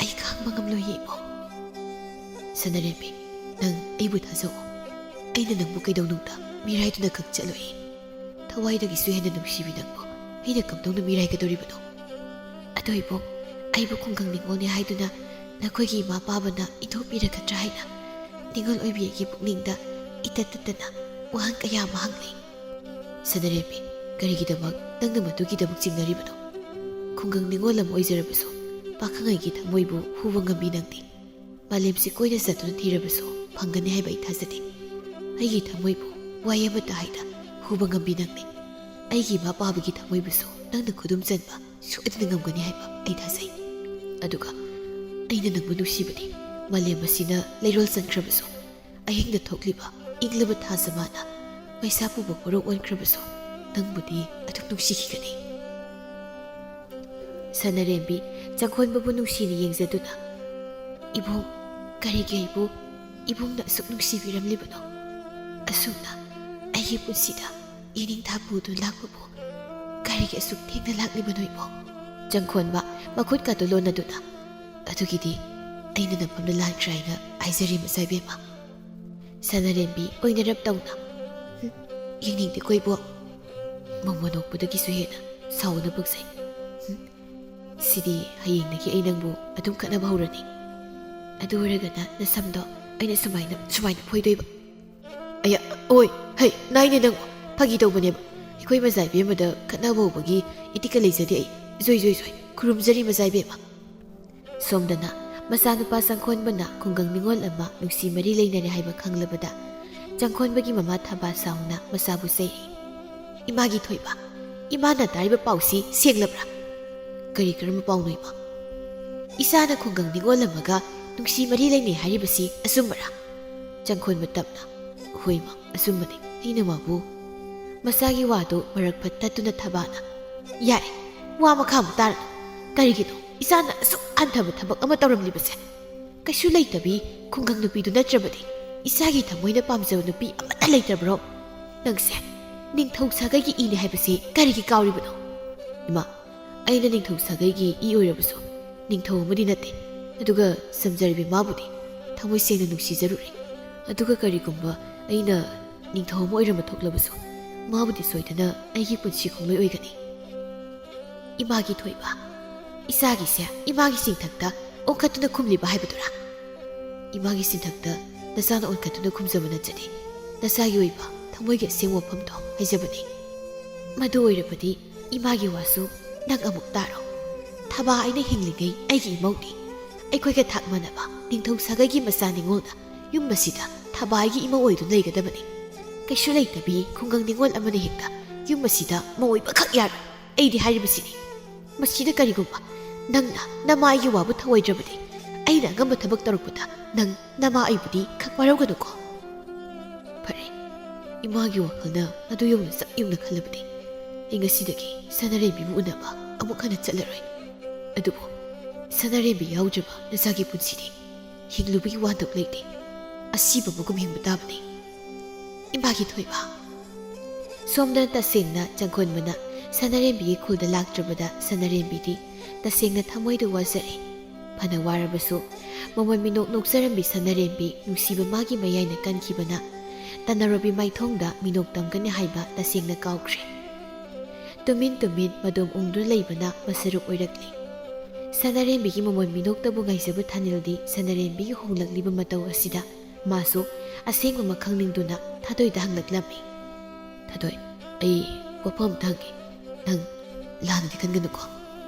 ꯑꯩ ꯈꯥꯡꯕ ꯉꯝꯂꯣꯏꯌꯦ ꯏꯕꯨꯡ꯫ ꯁꯅꯥꯔꯦꯝꯕꯤ, ꯅꯪ ꯑꯩꯕꯨ ꯊꯥꯖꯧ꯫ ꯑꯩꯅ ꯅꯪꯕꯨ ꯀꯩꯗꯧꯅꯨꯡꯗ ꯃꯤꯔꯥꯏꯗꯨꯅ ꯈꯛ ꯆꯠꯂꯣꯏ꯫ ꯊꯋꯥꯏꯗꯒꯤꯁꯨ ꯍꯦꯟꯅ ꯅꯨꯡꯁꯤꯕꯤ ꯅꯪꯕꯨ ꯑꯩꯅ ꯀꯝꯗꯧꯅ ꯃꯤꯔꯥꯏꯒꯗꯧꯔꯤꯕꯅꯣ? ꯑꯗꯣ ꯏꯕꯨꯡ, ꯑꯩꯕꯨ ꯈꯨꯡꯒꯪ ꯅꯤꯉꯣꯜꯅꯤ ꯍꯥꯏꯗꯨꯅ ꯅꯈꯣꯏꯒꯤ ꯏꯃꯥ ꯄꯥꯕꯅ ꯏꯟꯊꯣꯛꯄꯤꯔꯒꯗ꯭ꯔꯥ ꯍꯥꯏꯅ ꯅꯤꯉꯣꯜ ꯑꯣꯏꯕꯤ ꯑꯩꯒꯤ ꯄꯨꯛꯅꯤꯡꯗ ꯏꯇꯠ ꯇꯠꯇꯅ ꯋꯥꯍꯪ ꯀꯌꯥ ꯑꯃ ꯍꯪꯂꯤ꯫ ꯁꯅꯥꯔꯦꯝꯕꯤ, ꯀꯔꯤꯒꯤꯗꯃꯛ ꯅꯪꯅ ꯃꯗꯨꯒꯤꯗꯃꯛ ꯆꯤꯡꯅꯔꯤꯕꯅꯣ? ꯈꯨꯡꯒꯪ ꯅꯤꯉꯣꯜ ꯑꯃ ꯑꯣꯏꯖꯔꯕꯁꯨ ꯄꯥꯈꯪ ꯑꯩꯒꯤ ꯊꯃꯣꯏꯕꯨ ꯍꯨꯕ ꯉꯝꯕꯤ ꯅꯪꯗꯤ꯫ ꯃꯥꯂꯦꯝꯁꯤ ꯀꯣꯏꯅ ꯆꯠꯇꯨꯅ ꯊꯤꯔꯕꯁꯨ ꯐꯪꯒꯅꯤ ꯍꯥꯏꯕ ꯑꯩ ꯊꯥꯖꯗꯦ꯫ ꯑꯩꯒꯤ ꯊꯃꯣꯏꯕꯨ ꯋꯥꯍꯩ ꯑꯃꯠꯇ ꯍꯥꯏꯗ ꯍꯨꯕ ꯉꯝꯕꯤ ꯅꯪꯅꯤ꯫ ꯑꯩꯒꯤ ꯏꯃꯥ ꯄꯥꯕꯒꯤ ꯊꯃꯣꯏꯕꯨꯁꯨ ꯅꯪꯅ ꯈꯨꯗꯨꯝ ꯆꯟꯕ ꯁꯣꯏꯗꯅ ꯉꯝꯒꯅꯤ ꯍꯥꯏꯕ ꯑꯩ ꯊꯥꯖꯩ꯫ ꯑꯗꯨꯒ ꯑꯩꯅ ꯅꯪꯕꯨ ꯅꯨꯡꯁꯤꯕꯗꯤ ꯃꯥꯂꯦꯝ ꯑꯁꯤꯅ ꯂꯩꯔꯣꯜ ꯆꯟꯈ꯭ꯔꯕꯁꯨ, ꯑꯍꯤꯡꯗ ꯊꯣꯛꯂꯤꯕ ꯏꯪꯂꯕ ꯊꯥꯖꯃꯥꯅ ꯃꯩꯁꯥ ꯄꯨꯕ ꯄꯣꯔꯣꯛ ꯑꯣꯟꯈ꯭ꯔꯕꯁꯨ, ꯅꯪꯕꯨꯗꯤ ꯑꯗꯨꯝ ꯅꯨꯡꯁꯤꯈꯤꯒꯅꯤ꯫ ꯁꯅꯥꯔꯦꯝꯕꯤ ꯆꯪꯈꯣꯟꯕꯕꯨ ꯅꯨꯡꯁꯤꯅ ꯌꯦꯡꯖꯗꯨꯅ, "ꯏꯕꯨꯡ, ꯀꯔꯤꯒꯤ ꯑꯩꯕꯨ ꯏꯕꯨꯡꯅ ꯑꯁꯨꯛ ꯅꯨꯡꯁꯤꯕꯤꯔꯝꯂꯤꯕꯅꯣ? ꯑꯁꯨꯝꯅ ꯑꯩꯒꯤ ꯄꯨꯟꯁꯤꯗ ꯌꯦꯅꯤꯡꯊꯥ ꯄꯨꯗꯨꯅ ꯂꯥꯛꯄꯕꯨ ꯀꯔꯤꯒꯤ ꯑꯁꯨꯛ ꯊꯦꯡꯅ ꯂꯥꯛꯂꯤꯕꯅꯣ ꯏꯕꯨꯡ?" ꯆꯪꯈꯣꯟꯕ ꯃꯈꯨꯠꯀꯗꯨ ꯂꯣꯟꯅꯗꯨꯅ, "ꯑꯗꯨꯒꯤꯗꯤ ꯑꯩꯅ ꯅꯐꯝꯗ ꯂꯥꯟꯈ꯭ꯔꯦ ꯍꯥꯏꯅ ꯍꯥꯏꯖꯔꯤ ꯃꯆꯥ ꯏꯕꯦꯝꯃ꯫" ꯁꯅꯥꯔꯦꯝꯕꯤ ꯑꯣꯏꯅꯔꯞ ꯇꯧꯅ, "ꯍꯨꯝ, ꯌꯦꯡꯅꯤꯡꯗꯦꯀꯣ ꯏꯕꯣꯛ꯫ ꯃꯧ ꯃꯅꯣꯛꯄꯗꯒꯤꯁꯨ ꯍꯦꯟꯅ ꯁꯥꯎꯅ ꯄꯛꯆꯩ꯫ ꯍꯨꯝ, ꯁꯤꯗꯤ ꯍꯌꯦꯡꯗꯒꯤ ꯑꯩ ꯅꯪꯕꯨ ꯑꯗꯨꯝ ꯈꯠꯅꯕ ꯍꯧꯔꯅꯤ꯫ ꯑꯗꯨ ꯑꯣꯏꯔꯒꯅ ꯅꯁꯝꯗꯣ ꯑꯩꯅ ꯁꯨꯃꯥꯏꯅ, ꯁꯨꯃꯥꯏꯅ ꯐꯣꯏꯗꯣꯏꯕ꯫" "ꯑꯌꯥ, ꯑꯣꯏ, ꯍꯩ, ꯅꯥꯏꯅꯦ ꯅꯪ꯫ ꯐꯥꯒꯤ ꯇꯧꯕꯅꯦꯕ꯫ ꯑꯩꯈꯣꯏ ꯃꯖꯥ ꯏꯕꯦꯝꯃꯗ ꯈꯠꯅꯕ ꯍꯧꯕꯒꯤ ꯏꯇꯤꯛꯀ ꯂꯩꯖꯗꯦ ꯑꯩ꯫ ꯖꯣꯏ, ꯖꯣꯏ, ꯖꯣꯏ꯫ ꯈꯨꯔꯨꯝꯖꯔꯤ ꯃꯖꯥ ꯏꯕꯦꯝꯃ꯫ ꯁꯣꯝꯗꯅ ꯃꯆꯥꯅꯨꯄꯥ ꯆꯪꯈꯣꯟꯕꯅ ꯈꯨꯡꯒꯪ ꯅꯤꯉꯣꯜ ꯑꯃ ꯅꯨꯡꯁꯤ ꯃꯔꯤ ꯂꯩꯅꯔꯦ ꯍꯥꯏꯕ ꯈꯪꯂꯕꯗ ꯆꯪꯈꯣꯟꯕꯒꯤ ꯃꯃꯥ ꯊꯕꯥ ꯁꯥꯎꯅ ꯃꯆꯥꯕꯨ ꯆꯩ꯫ "ꯏꯃꯥꯒꯤ ꯊꯣꯏꯕ, ꯏꯃꯥꯅ ꯇꯥꯔꯤꯕ ꯄꯥꯎꯁꯤ ꯁꯦꯡꯂꯕ꯭ꯔꯥ?" "ꯀꯔꯤ ꯀꯔꯝꯕ ꯄꯥꯎꯅꯣ ꯏꯃꯥ?" "ꯏꯆꯥꯅ ꯈꯨꯡꯒꯪ ꯅꯤꯉꯣꯜ ꯑꯃꯒ ꯅꯨꯡꯁꯤ ꯃꯔꯤ ꯂꯩꯅꯩ ꯍꯥꯏꯔꯤꯕꯁꯤ ꯑꯆꯨꯝꯕꯔꯥ?" ꯆꯪꯈꯣꯟꯕ ꯇꯞꯅ, "ꯍꯣꯏ ꯏꯃꯥ, ꯑꯆꯨꯝꯕꯅꯤ꯫ ꯑꯩꯅ ꯃꯥꯕꯨ..." ꯃꯆꯥꯒꯤ ꯋꯥꯗꯨ ꯃꯔꯛ ꯐꯠ ꯇꯠꯇꯨꯅ ꯊꯕꯥꯅ, "ꯌꯥꯔꯦ, ꯋꯥ ꯃꯈꯥ ꯑꯃꯨꯛ ꯇꯥꯔꯅꯨ꯫ ꯀꯔꯤꯒꯤꯅꯣ ꯏꯆꯥꯅ ꯑꯁꯨꯛ ꯍꯟꯊꯕ ꯊꯕꯛ ꯑꯃ ꯇꯧꯔꯝꯂꯤꯕꯁꯦ? ꯀꯩꯁꯨ ꯂꯩꯇꯕꯤ ꯈꯨꯡꯒꯪ ꯅꯨꯄꯤꯗꯨ ꯅꯠꯇ꯭ꯔꯕꯗꯤ ꯏꯆꯥꯒꯤ ꯊꯃꯣꯏꯅ ꯄꯥꯝꯖꯕ ꯅꯨꯄꯤ ꯑꯃꯠꯇ ꯂꯩꯇ꯭ꯔꯕ꯭ꯔꯣ? ꯅꯪꯁꯦ ꯅꯤꯡꯊꯧ ꯁꯥꯒꯩꯒꯤ ꯏꯅꯦ ꯍꯥꯏꯕꯁꯤ ꯀꯔꯤꯒꯤ ꯀꯥꯎꯔꯤꯕꯅꯣ?" "ꯏꯃꯥ, ꯑꯩꯅ ꯅꯤꯡꯊꯧ ꯁꯥꯒꯩꯒꯤ ꯏ ꯑꯣꯏꯔꯕꯁꯨ ꯅꯤꯡꯊꯧ ꯑꯃꯗꯤ ꯅꯠꯇꯦ꯫ ꯑꯗꯨꯒ ꯁꯝꯖꯔꯤꯕꯤ ꯃꯥꯕꯨꯗꯤ ꯊꯃꯣꯏ ꯁꯦꯡꯅ ꯅꯨꯡꯁꯤꯖꯔꯨꯔꯦ꯫ ꯑꯗꯨꯒ ꯀꯔꯤꯒꯨꯝꯕ ꯑꯩꯅ ꯅꯤꯡꯊꯧ ꯑꯃ ꯑꯣꯏꯔꯝꯕ ꯊꯣꯛꯂꯕꯁꯨ ꯃꯥꯕꯨꯗꯤ ꯁꯣꯏꯗꯅ ꯑꯩꯒꯤ ꯄꯨꯟꯁꯤ ꯈꯣꯡꯂꯣꯏ ꯑꯣꯏꯒꯅꯤ꯫" "ꯏꯃꯥꯒꯤ ꯊꯣꯏꯕ, ꯏꯆꯥꯒꯤꯁꯦ ꯏꯃꯥꯒꯤ ꯆꯤꯡꯊꯛꯇ ꯑꯣꯟꯈꯠꯇꯨꯅ ꯈꯨꯝꯂꯤꯕ ꯍꯥꯏꯕꯗꯨꯔꯥ? ꯏꯃꯥꯒꯤ ꯆꯤꯡꯊꯛꯇ ꯅꯆꯥꯅ ꯑꯣꯟꯈꯠꯇꯨꯅ ꯈꯨꯝꯖꯕ ꯅꯠꯆꯗꯦ꯫ ꯅꯆꯥꯒꯤ ꯑꯣꯏꯕ ꯊꯃꯣꯏꯒꯤ ꯑꯁꯦꯡꯕ ꯋꯥꯐꯝꯗꯣ ꯍꯥꯏꯖꯕꯅꯤ꯫ ꯃꯗꯨ ꯑꯣꯏꯔꯕꯗꯤ ꯏꯃꯥꯒꯤ ꯋꯥꯁꯨ ꯅꯪ ꯑꯃꯨꯛ ꯇꯥꯔꯣ꯫ ꯊꯕꯥ ꯑꯩꯅ ꯍꯤꯡꯂꯤꯉꯩ ꯑꯩꯒꯤ ꯏꯃꯧꯅꯤ꯫ ꯑꯩꯈꯣꯏꯒ ꯊꯥꯛ ꯃꯥꯟꯅꯕ ꯅꯤꯡꯊꯧ ꯁꯥꯒꯩꯒꯤ ꯃꯆꯥ ꯅꯤꯉꯣꯜꯅ ꯌꯨꯝ ꯑꯁꯤꯗ ꯊꯕꯥ ꯑꯩꯒꯤ ꯏꯃꯧ ꯑꯣꯏꯗꯨꯅ ꯂꯩꯒꯗꯕꯅꯤ꯫ ꯀꯩꯁꯨ ꯂꯩꯇꯕꯤ ꯈꯨꯡꯒꯪ ꯅꯤꯉꯣꯜ ꯑꯃꯅ ꯍꯦꯛꯇ ꯌꯨꯝ ꯑꯁꯤꯗ ꯃꯧ ꯑꯣꯏꯕꯈꯛ ꯌꯥꯔꯣꯏ꯫ ꯑꯩꯗꯤ ꯍꯥꯏꯔꯤꯕꯁꯤꯅꯤ꯫ ꯃꯁꯤꯗ ꯀꯔꯤꯒꯨꯝꯕ ꯅꯪꯅ ꯅꯃꯥ ꯑꯩꯒꯤ ꯋꯥꯕꯨ ꯊꯧꯑꯣꯏꯗ꯭ꯔꯕꯗꯤ ꯑꯩꯅ ꯑꯉꯝꯕ ꯊꯕꯛ ꯇꯧꯔꯛꯄꯗ ꯅꯪ ꯅꯃꯥ ꯑꯩꯕꯨꯗꯤ ꯈꯛ ꯋꯥꯔꯧꯒꯅꯨꯀꯣ꯫" "ꯐꯔꯦ, ꯏꯃꯥꯒꯤ ꯋꯥꯈꯜꯅ ꯑꯗꯨ ꯌꯧꯅ ꯆꯞ ꯌꯨꯡꯅ ꯈꯜꯂꯕꯗꯤ ꯑꯩ ꯉꯁꯤꯗꯒꯤ ꯁꯅꯥꯔꯦꯝꯕꯤꯕꯨ ꯎꯅꯕ ꯑꯃꯨꯛ ꯍꯟꯅ ꯆꯠꯂꯔꯣꯏ꯫ ꯑꯗꯨꯕꯨ ꯁꯅꯥꯔꯦꯝꯕꯤ ꯌꯥꯎꯗ꯭ꯔꯕ ꯅꯆꯥꯒꯤ ꯄꯨꯟꯁꯤꯗꯤ ꯍꯤꯡꯂꯨꯕꯒꯤ ꯋꯥꯟꯊꯣꯛ ꯂꯩꯇꯦ꯫ ꯑꯁꯤꯕ ꯃꯒꯨꯝ ꯍꯤꯡꯕ ꯇꯥꯕꯅꯤ꯫ ꯏꯃꯥꯒꯤ ꯊꯣꯏꯕ꯫" ꯁꯣꯝꯗ ꯇꯁꯦꯡꯅ ꯆꯪꯈꯣꯟꯕꯅ ꯁꯅꯥꯔꯦꯝꯕꯤꯒꯤ ꯈꯨꯜꯗ ꯂꯥꯛꯇ꯭ꯔꯕꯗ ꯁꯅꯥꯔꯦꯝꯕꯤꯗꯤ ꯇꯁꯦꯡꯅ ꯊꯃꯣꯏꯗ ꯋꯥꯖꯔꯦ꯫ ꯐꯅ ꯋꯥꯔꯕꯁꯨ ꯃꯃꯣꯟ ꯃꯤꯅꯣꯛ ꯅꯣꯛꯆꯔꯝꯕꯤ ꯁꯅꯥꯔꯦꯝꯕꯤ ꯅꯨꯡꯁꯤꯕ ꯃꯥꯒꯤ ꯃꯌꯥꯏꯅ ꯀꯟꯈꯤꯕꯅ ꯇꯅꯔꯣꯕꯤ ꯃꯥꯏꯊꯣꯡꯗ ꯃꯤꯅꯣꯛ ꯇꯝꯒꯅꯤ ꯍꯥꯏꯕ ꯇꯁꯦꯡꯅ ꯀꯥꯎꯈ꯭ꯔꯦ꯫ ꯇꯨꯃꯤꯟ ꯇꯨꯃꯤꯟ ꯃꯗꯣꯝ ꯎꯪꯗꯨꯅ ꯂꯩꯕꯅ ꯃꯁꯔꯨꯛ ꯑꯣꯏꯔꯛꯂꯤ꯫ ꯁꯅꯥꯔꯦꯝꯕꯤꯒꯤ ꯃꯃꯣꯟ ꯃꯤꯅꯣꯛꯇꯕꯨ ꯉꯥꯏꯖꯕ ꯊꯥꯅꯤꯜꯗꯤ ꯁꯅꯥꯔꯦꯝꯕꯤꯒꯤ ꯍꯣꯡꯂꯛꯂꯤꯕ ꯃꯇꯧ ꯑꯁꯤꯗ ꯃꯥꯁꯨ ꯑꯁꯦꯡꯕꯃꯛ ꯈꯪꯅꯤꯡꯗꯨꯅ ꯊꯥꯗꯣꯏꯗ ꯍꯪꯂꯛꯂꯝꯃꯤ꯫ "ꯊꯥꯗꯣꯏ, ꯑꯩ ꯋꯥꯐꯝ ꯑꯝꯇ ꯍꯪꯒꯦ꯫ ꯅꯪ ꯂꯥꯟꯅꯗꯤ ꯈꯟꯒꯅꯨꯀꯣ꯫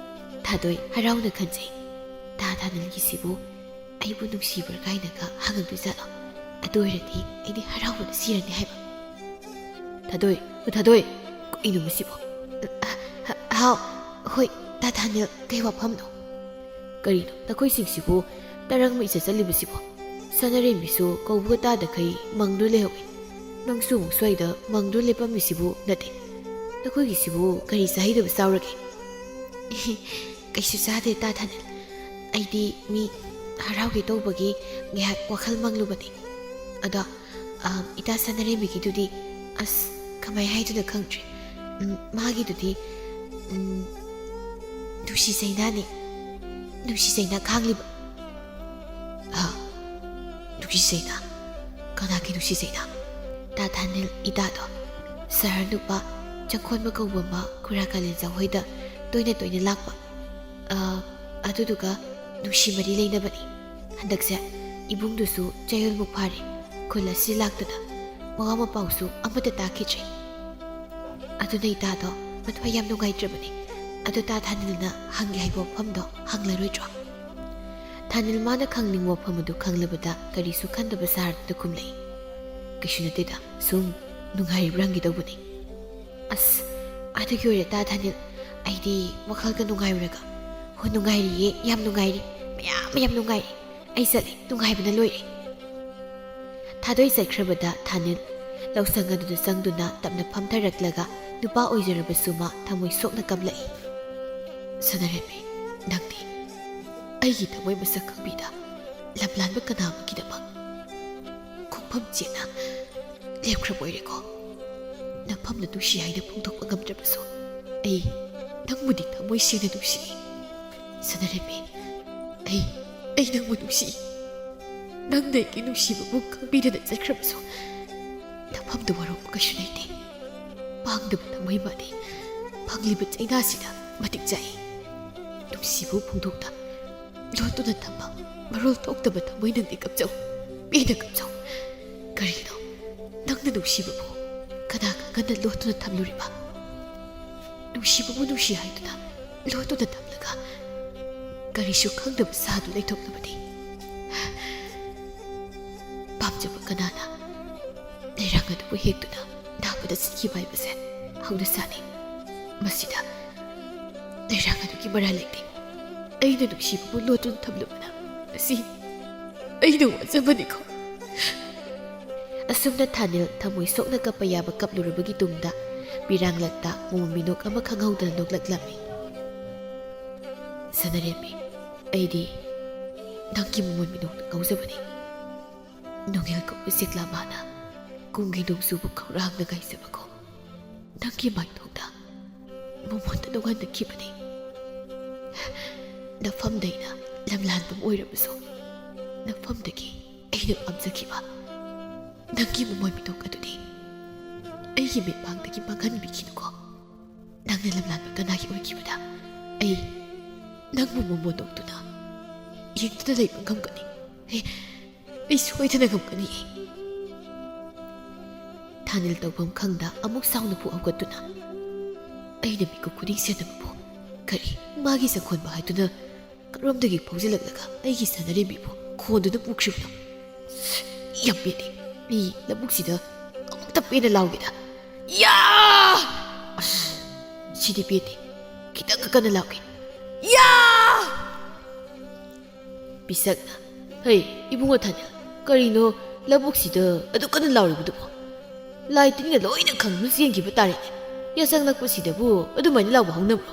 ꯊꯥꯗꯣꯏ ꯍꯔꯥꯎꯅ ꯈꯟꯖꯩ꯫ ꯇꯥ ꯊꯥꯅꯤꯜꯒꯤꯁꯤꯕꯨ ꯑꯩꯕꯨ ꯅꯨꯡꯁꯤꯕ꯭ꯔꯥ ꯀꯥꯏꯅꯒ ꯍꯪꯉꯛꯇꯣꯏꯖꯥꯠꯂꯣ? ꯑꯗꯨ ꯑꯣꯏꯔꯗꯤ ꯑꯩꯗꯤ ꯍꯔꯥꯎꯕꯅ ꯁꯤꯔꯅꯤ ꯍꯥꯏꯕ꯫ ꯊꯥꯗꯣꯏ, ꯑꯣ ꯊꯥꯗꯣꯏ, ꯀꯩꯅꯣ ꯃꯁꯤꯕꯣ? ꯑ, ꯑ, ꯍꯥꯎ, ꯍꯣꯏ, ꯇꯥ ꯊꯥꯅꯤꯜ, ꯀꯩ ꯋꯥꯐꯝꯅꯣ? ꯀꯔꯤꯅꯣ ꯅꯈꯣꯏꯁꯤꯡꯁꯤꯕꯨ ꯇꯔꯪ ꯃꯩ ꯆꯠꯆꯜꯂꯤꯕꯁꯤꯕꯣ? ꯁꯅꯥꯔꯦꯝꯕꯤꯁꯨ ꯀꯧꯕꯒ ꯇꯥꯗꯈꯩ ꯃꯪꯗꯨ ꯂꯩꯍꯧꯏ꯫ ꯅꯪꯁꯨ ꯑꯃꯨꯛ ꯁ꯭ꯋꯥꯏꯗ ꯃꯪꯗꯨ ꯂꯦꯞꯄꯝꯃꯤꯁꯤꯕꯨ ꯅꯠꯇꯦ? ꯅꯈꯣꯏꯒꯤꯁꯤꯕꯨ ꯀꯔꯤ ꯆꯥꯍꯩꯗꯕ ꯆꯥꯎꯔꯒꯦ? ꯀꯩꯁꯨ ꯆꯥꯗꯦ ꯇꯥ ꯊꯥꯅꯤꯜ꯫ ꯑꯩꯗꯤ ꯃꯤ ꯍꯔꯥꯎꯒꯦ ꯇꯧꯕꯒꯤ ꯉꯥꯏꯍꯥꯛ ꯋꯥꯈꯜ ꯃꯪꯂꯨꯕꯅꯤ꯫ ꯑꯗꯣ, ꯑ, ꯏꯇꯥ ꯁꯅꯥꯔꯦꯝꯕꯤꯒꯤꯗꯨꯗꯤ, ꯑꯁ, ꯀꯃꯥꯏ ꯍꯥꯏꯗꯣꯏꯅꯣ ꯈꯪꯗ꯭ꯔꯦ꯫ ꯎꯝ, ꯃꯥꯒꯤꯗꯨꯗꯤ, ꯎꯝ, ꯅꯨꯡꯁꯤ ꯆꯩꯅꯥꯅꯤ꯫ ꯅꯨꯡꯁꯤ ꯆꯩꯅꯥ ꯈꯥꯡꯂꯤꯕ꯫ ꯍꯥ? ꯅꯨꯡꯁꯤ ꯆꯩꯅꯥ? ꯀꯅꯥꯒꯤ ꯅꯨꯡꯁꯤ ꯆꯩꯅꯥ? ꯇꯥ ꯊꯥꯅꯤꯜ ꯏꯇꯥꯗꯣ꯫ ꯁꯍꯔ ꯅꯨꯄꯥ ꯆꯪꯈꯣꯟꯕ ꯀꯧꯕ ꯑꯃ ꯈꯨꯔꯥ ꯀꯥꯂꯦꯟꯖꯥ ꯍꯣꯏꯗ ꯇꯣꯏꯅ ꯇꯣꯏꯅ ꯂꯥꯛꯄ꯫ ꯑ, ꯑꯗꯨꯗꯨꯒ ꯅꯨꯡꯁꯤ ꯃꯔꯤ ꯂꯩꯅꯕꯅꯤ꯫ ꯍꯟꯗꯛꯁꯦ ꯏꯕꯨꯡꯗꯨꯁꯨ ꯆꯌꯣꯜꯃꯨꯛ ꯐꯥꯔꯦ ꯈꯨꯜ ꯑꯁꯤ ꯂꯥꯛꯇꯅ꯫ ꯃꯋꯥ ꯃꯄꯥꯎꯁꯨ ꯑꯃꯠꯇ ꯇꯥꯈꯤꯗ꯭ꯔꯦ꯫ ꯑꯗꯨꯅ ꯏꯇꯥꯗꯣ ꯃꯊ꯭ꯋꯥꯏ ꯌꯥꯝ ꯅꯨꯡꯉꯥꯏꯇ꯭ꯔꯕꯅꯤ꯫ ꯑꯗꯨ ꯇꯥ ꯊꯥꯅꯤꯜꯅ ꯍꯪꯒꯦ ꯍꯥꯏꯕ ꯋꯥꯐꯝꯗꯣ ꯍꯪꯂꯔꯣꯏꯗ꯭ꯔꯣ? ꯊꯥꯅꯤꯜ ꯃꯥꯅ ꯈꯪꯅꯤꯡꯕ ꯋꯥꯐꯝ ꯑꯗꯨ ꯈꯪꯂꯕꯗ ꯀꯔꯤꯁꯨ ꯈꯟꯗꯕ ꯁꯥꯔꯗꯨꯅ ꯈꯨꯝꯂꯛꯏ꯫ ꯀꯩꯁꯨ ꯅꯠꯇꯦꯗ, ꯁꯨꯝ ꯅꯨꯡꯉꯥꯏꯔꯤꯕ꯭ꯔꯥ ꯍꯪꯒꯦ ꯇꯧꯕꯅꯤ꯫ ꯑꯁ, ꯑꯗꯨꯒꯤ ꯑꯣꯏꯔꯦ ꯇꯥ ꯊꯥꯅꯤꯜ, ꯑꯩꯗꯤ ꯋꯥꯈꯜꯒ ꯅꯨꯡꯉꯥꯏꯔꯨꯔꯒ꯫ ꯍꯣ, ꯅꯨꯡꯉꯥꯏꯔꯤꯌꯦ, ꯌꯥꯝ ꯅꯨꯡꯉꯥꯏꯔꯤ, ꯃꯌꯥꯝ ꯌꯥꯝ ꯅꯨꯡꯉꯥꯏꯔꯤ꯫ ꯑꯩ ꯆꯠꯂꯦ, ꯅꯨꯡꯉꯥꯏꯕꯅ ꯂꯣꯏꯔꯦ꯫ ꯊꯥꯗꯣꯏ ꯆꯠꯈ꯭ꯔꯕꯗ ꯊꯥꯅꯤꯜ ꯂꯧꯁꯪ ꯑꯗꯨꯗ ꯆꯪꯗꯨꯅ ꯇꯞꯅ ꯐꯝꯊꯔꯛꯂꯒ ꯅꯨꯄꯥ ꯑꯣꯏꯖꯔꯕꯁꯨ ꯃꯥ ꯊꯃꯣꯏ ꯁꯣꯛꯅ ꯀꯞꯂꯛꯏ꯫ ꯁꯅꯥꯔꯦꯝꯕꯤ, ꯅꯪꯗꯤ ꯑꯩꯒꯤ ꯊꯃꯣꯏ ꯃꯁꯛ ꯈꯪꯕꯤꯗ ꯂꯝꯂꯥꯟꯕ ꯀꯅꯥ ꯑꯃꯒꯤꯗꯃꯛ ꯈꯣꯡꯐꯝ ꯆꯦꯠꯅ ꯂꯦꯞꯈ꯭ꯔꯕ ꯑꯣꯏꯔꯦꯀꯣ꯫ ꯅꯐꯝꯅ ꯅꯨꯡꯁꯤ ꯍꯥꯏꯅ ꯐꯣꯡꯗꯣꯛꯄ ꯉꯝꯗ꯭ꯔꯕꯁꯨ ꯑꯩ ꯅꯪꯕꯨꯗꯤ ꯊꯃꯣꯏ ꯁꯦꯡꯅ ꯅꯨꯡꯁꯤ꯫ ꯁꯅꯥꯔꯦꯝꯕꯤ, ꯑꯩ, ꯑꯩ ꯅꯪꯕꯨ ꯅꯨꯡꯁꯤ꯫ ꯅꯪꯅ ꯑꯩꯒꯤ ꯅꯨꯡꯁꯤꯕꯕꯨ ꯈꯪꯕꯤꯗꯅ ꯆꯠꯈ꯭ꯔꯕꯁꯨ ꯅꯐꯝꯗ ꯋꯥꯔꯧꯕ ꯀꯩꯁꯨ ꯂꯩꯇꯦ꯫ ꯄꯥꯡꯗꯕ ꯊꯃꯣꯏ ꯃꯥꯅꯤ ꯐꯪꯂꯤꯕ ꯆꯩꯅꯥꯁꯤꯗ ꯃꯇꯤꯛ ꯆꯥꯏ꯫ ꯅꯨꯡꯁꯤꯕꯕꯨ ꯐꯣꯡꯗꯣꯛꯇ ꯂꯣꯠꯇꯨꯅ ꯊꯝꯕ ꯃꯔꯣꯜ ꯊꯣꯛꯇꯕ ꯊꯃꯣꯏ ꯅꯪꯗꯤ ꯀꯞꯆꯧ, ꯄꯦꯟꯅ ꯀꯞꯆꯧ꯫ ꯀꯔꯤꯅꯣ ꯅꯪꯅ ꯅꯨꯡꯁꯤꯕꯕꯨ ꯀꯅꯥ ꯀꯥꯡꯒꯟꯗ ꯂꯣꯠꯇꯨꯅ ꯊꯝꯂꯨꯔꯤꯕ? ꯅꯨꯡꯁꯤꯕꯕꯨ ꯅꯨꯡꯁꯤ ꯍꯥꯏꯗꯨꯅ ꯂꯣꯠꯇꯨꯅ ꯊꯝꯂꯒ ꯀꯔꯤꯁꯨ ꯈꯪꯗꯕ ꯁꯥꯗꯨ ꯂꯩꯊꯣꯛꯂꯕꯗꯤ? ꯄꯥꯝꯖꯕ ꯀꯅꯥꯅ ꯂꯩꯔꯥꯡ ꯑꯗꯨꯕꯨ ꯍꯦꯛꯇꯨꯅ ꯅꯥꯕꯗ ꯁꯤꯈꯤꯕ ꯍꯥꯏꯕꯁꯦ ꯍꯧꯅ ꯁꯥꯅꯤ꯫ ꯃꯁꯤꯗ ꯂꯩꯔꯥꯡ ꯑꯗꯨꯒꯤ ꯃꯔꯥꯜ ꯂꯩꯇꯦ꯫ ꯑꯩꯅ ꯅꯨꯡꯁꯤꯕꯕꯨ ꯂꯣꯠꯇꯨꯅ ꯊꯝꯂꯨꯕꯅ ꯃꯁꯤ ꯑꯩꯅ ꯋꯥꯖꯕꯅꯤꯀꯣ꯫ ꯑꯁꯨꯝꯅ ꯊꯥꯅꯤꯜ ꯊꯃꯣꯏ ꯁꯣꯛꯅ ꯀꯞꯄ ꯌꯥꯕ ꯀꯞꯂꯨꯔꯕꯒꯤ ꯇꯨꯡꯗ ꯄꯤꯔꯥꯡꯂꯛꯇ ꯃꯣꯃꯣꯟ ꯃꯤꯅꯣꯛ ꯑꯃ ꯈꯪꯍꯧꯗꯅ ꯅꯣꯛꯂꯛꯂꯝꯃꯤ꯫ ꯁꯅꯔꯦꯝꯕꯤ, ꯑꯩꯗꯤ ꯅꯪꯒꯤ ꯃꯣꯃꯣꯟ ꯃꯤꯅꯣꯛꯇ ꯉꯥꯎꯖꯕꯅꯤ꯫ ꯅꯨꯡꯉꯦꯜ ꯀꯧꯕ ꯁꯤꯛꯂꯥ ꯃꯥꯅ ꯀꯨꯝꯒꯤ ꯅꯣꯡꯖꯨꯕꯨ ꯈꯧꯔꯥꯡꯅ ꯉꯥꯏꯖꯕꯒꯨꯝ ꯅꯪꯒꯤ ꯃꯥꯏꯊꯣꯡꯗ ꯃꯣꯃꯣꯟꯗ ꯅꯣꯡꯍꯟꯅꯈꯤꯕꯅꯤ꯫ ꯅꯐꯝꯗꯩꯅ ꯂꯝꯂꯥꯟꯕ ꯑꯃ ꯑꯣꯏꯔꯕꯁꯨ ꯅꯐꯝꯗꯒꯤ ꯑꯩꯅ ꯄꯥꯝꯖꯈꯤꯕ ꯅꯪꯒꯤ ꯃꯃꯣꯟ ꯃꯤꯅꯣꯛ ꯑꯗꯨꯗꯤ ꯑꯩꯒꯤ ꯃꯤꯠꯃꯥꯡꯗꯒꯤ ꯃꯥꯡꯍꯟꯕꯤꯈꯤꯅꯨꯀꯣ꯫ ꯅꯪꯅ ꯂꯝꯂꯥꯟꯕ ꯀꯅꯥꯒꯤ ꯑꯣꯏꯈꯤꯕꯗ ꯑꯩ ꯅꯪꯕꯨ ꯃꯃꯣꯟ ꯅꯣꯛꯇꯨꯅ ꯌꯦꯡꯗꯨꯅ ꯂꯩꯕ ꯉꯝꯒꯅꯤ꯫ ꯑꯩ, ꯑꯩ ꯁꯣꯏꯗꯅ ꯉꯝꯒꯅꯤ꯫ ꯊꯥꯅꯤꯜ ꯇꯧꯐꯝ ꯈꯪꯗ ꯑꯃꯨꯛ ꯁꯥꯎꯅ ꯐꯨ ꯍꯧꯒꯠꯇꯨꯅ ꯑꯩꯅ ꯃꯤꯀꯨꯞ ꯈꯨꯗꯤꯡ ꯁꯦꯟꯅꯕꯕꯨ ꯀꯔꯤ ꯃꯥꯒꯤ ꯆꯪꯈꯣꯟꯕ ꯍꯥꯏꯗꯨꯅ ꯀꯔꯣꯝꯗꯒꯤ ꯐꯥꯎꯖꯤꯜꯂꯛꯂꯒ ꯑꯩꯒꯤ ꯁꯅꯔꯦꯝꯕꯤꯕꯨ ꯈꯣꯟꯗꯨꯅ ꯄꯨꯈ꯭ꯔꯤꯕꯅꯣ? ꯌꯥꯝ ꯄꯦꯜꯂꯤ꯫ ꯃꯤ ꯂꯧꯕꯨꯛꯁꯤꯗ ꯑꯃꯨꯛꯇ ꯄꯦꯟꯅ ꯂꯥꯎꯒꯦꯗ꯫ ꯌꯥ! ꯑꯁ, ꯁꯤꯗꯤ ꯄꯦꯟꯗꯦ꯫ ꯈꯤꯇꯪꯒ ꯀꯟꯅ ꯂꯥꯎꯒꯦ꯫ ꯌꯥ! ꯄꯤꯁꯛꯅ, "ꯍꯩ, ꯏꯕꯨꯡꯉꯣ ꯊꯥꯅꯤꯜ, ꯀꯔꯤꯅꯣ ꯂꯧꯕꯨꯛꯁꯤꯗ ꯑꯗꯨꯛ ꯀꯟꯅ ꯂꯥꯎꯔꯤꯕꯗꯨꯕꯣ? ꯂꯥꯏ ꯇꯤꯟꯒ ꯂꯣꯏꯅ ꯈꯪꯗꯨꯅ ꯆꯦꯟꯈꯤꯕ ꯇꯥꯔꯦꯅꯦ꯫ ꯌꯥꯆꯪꯂꯛꯄꯁꯤꯗꯕꯨ ꯑꯗꯨꯃꯥꯏꯅ ꯂꯥꯎꯕ ꯍꯧꯅꯕ꯭ꯔꯣ?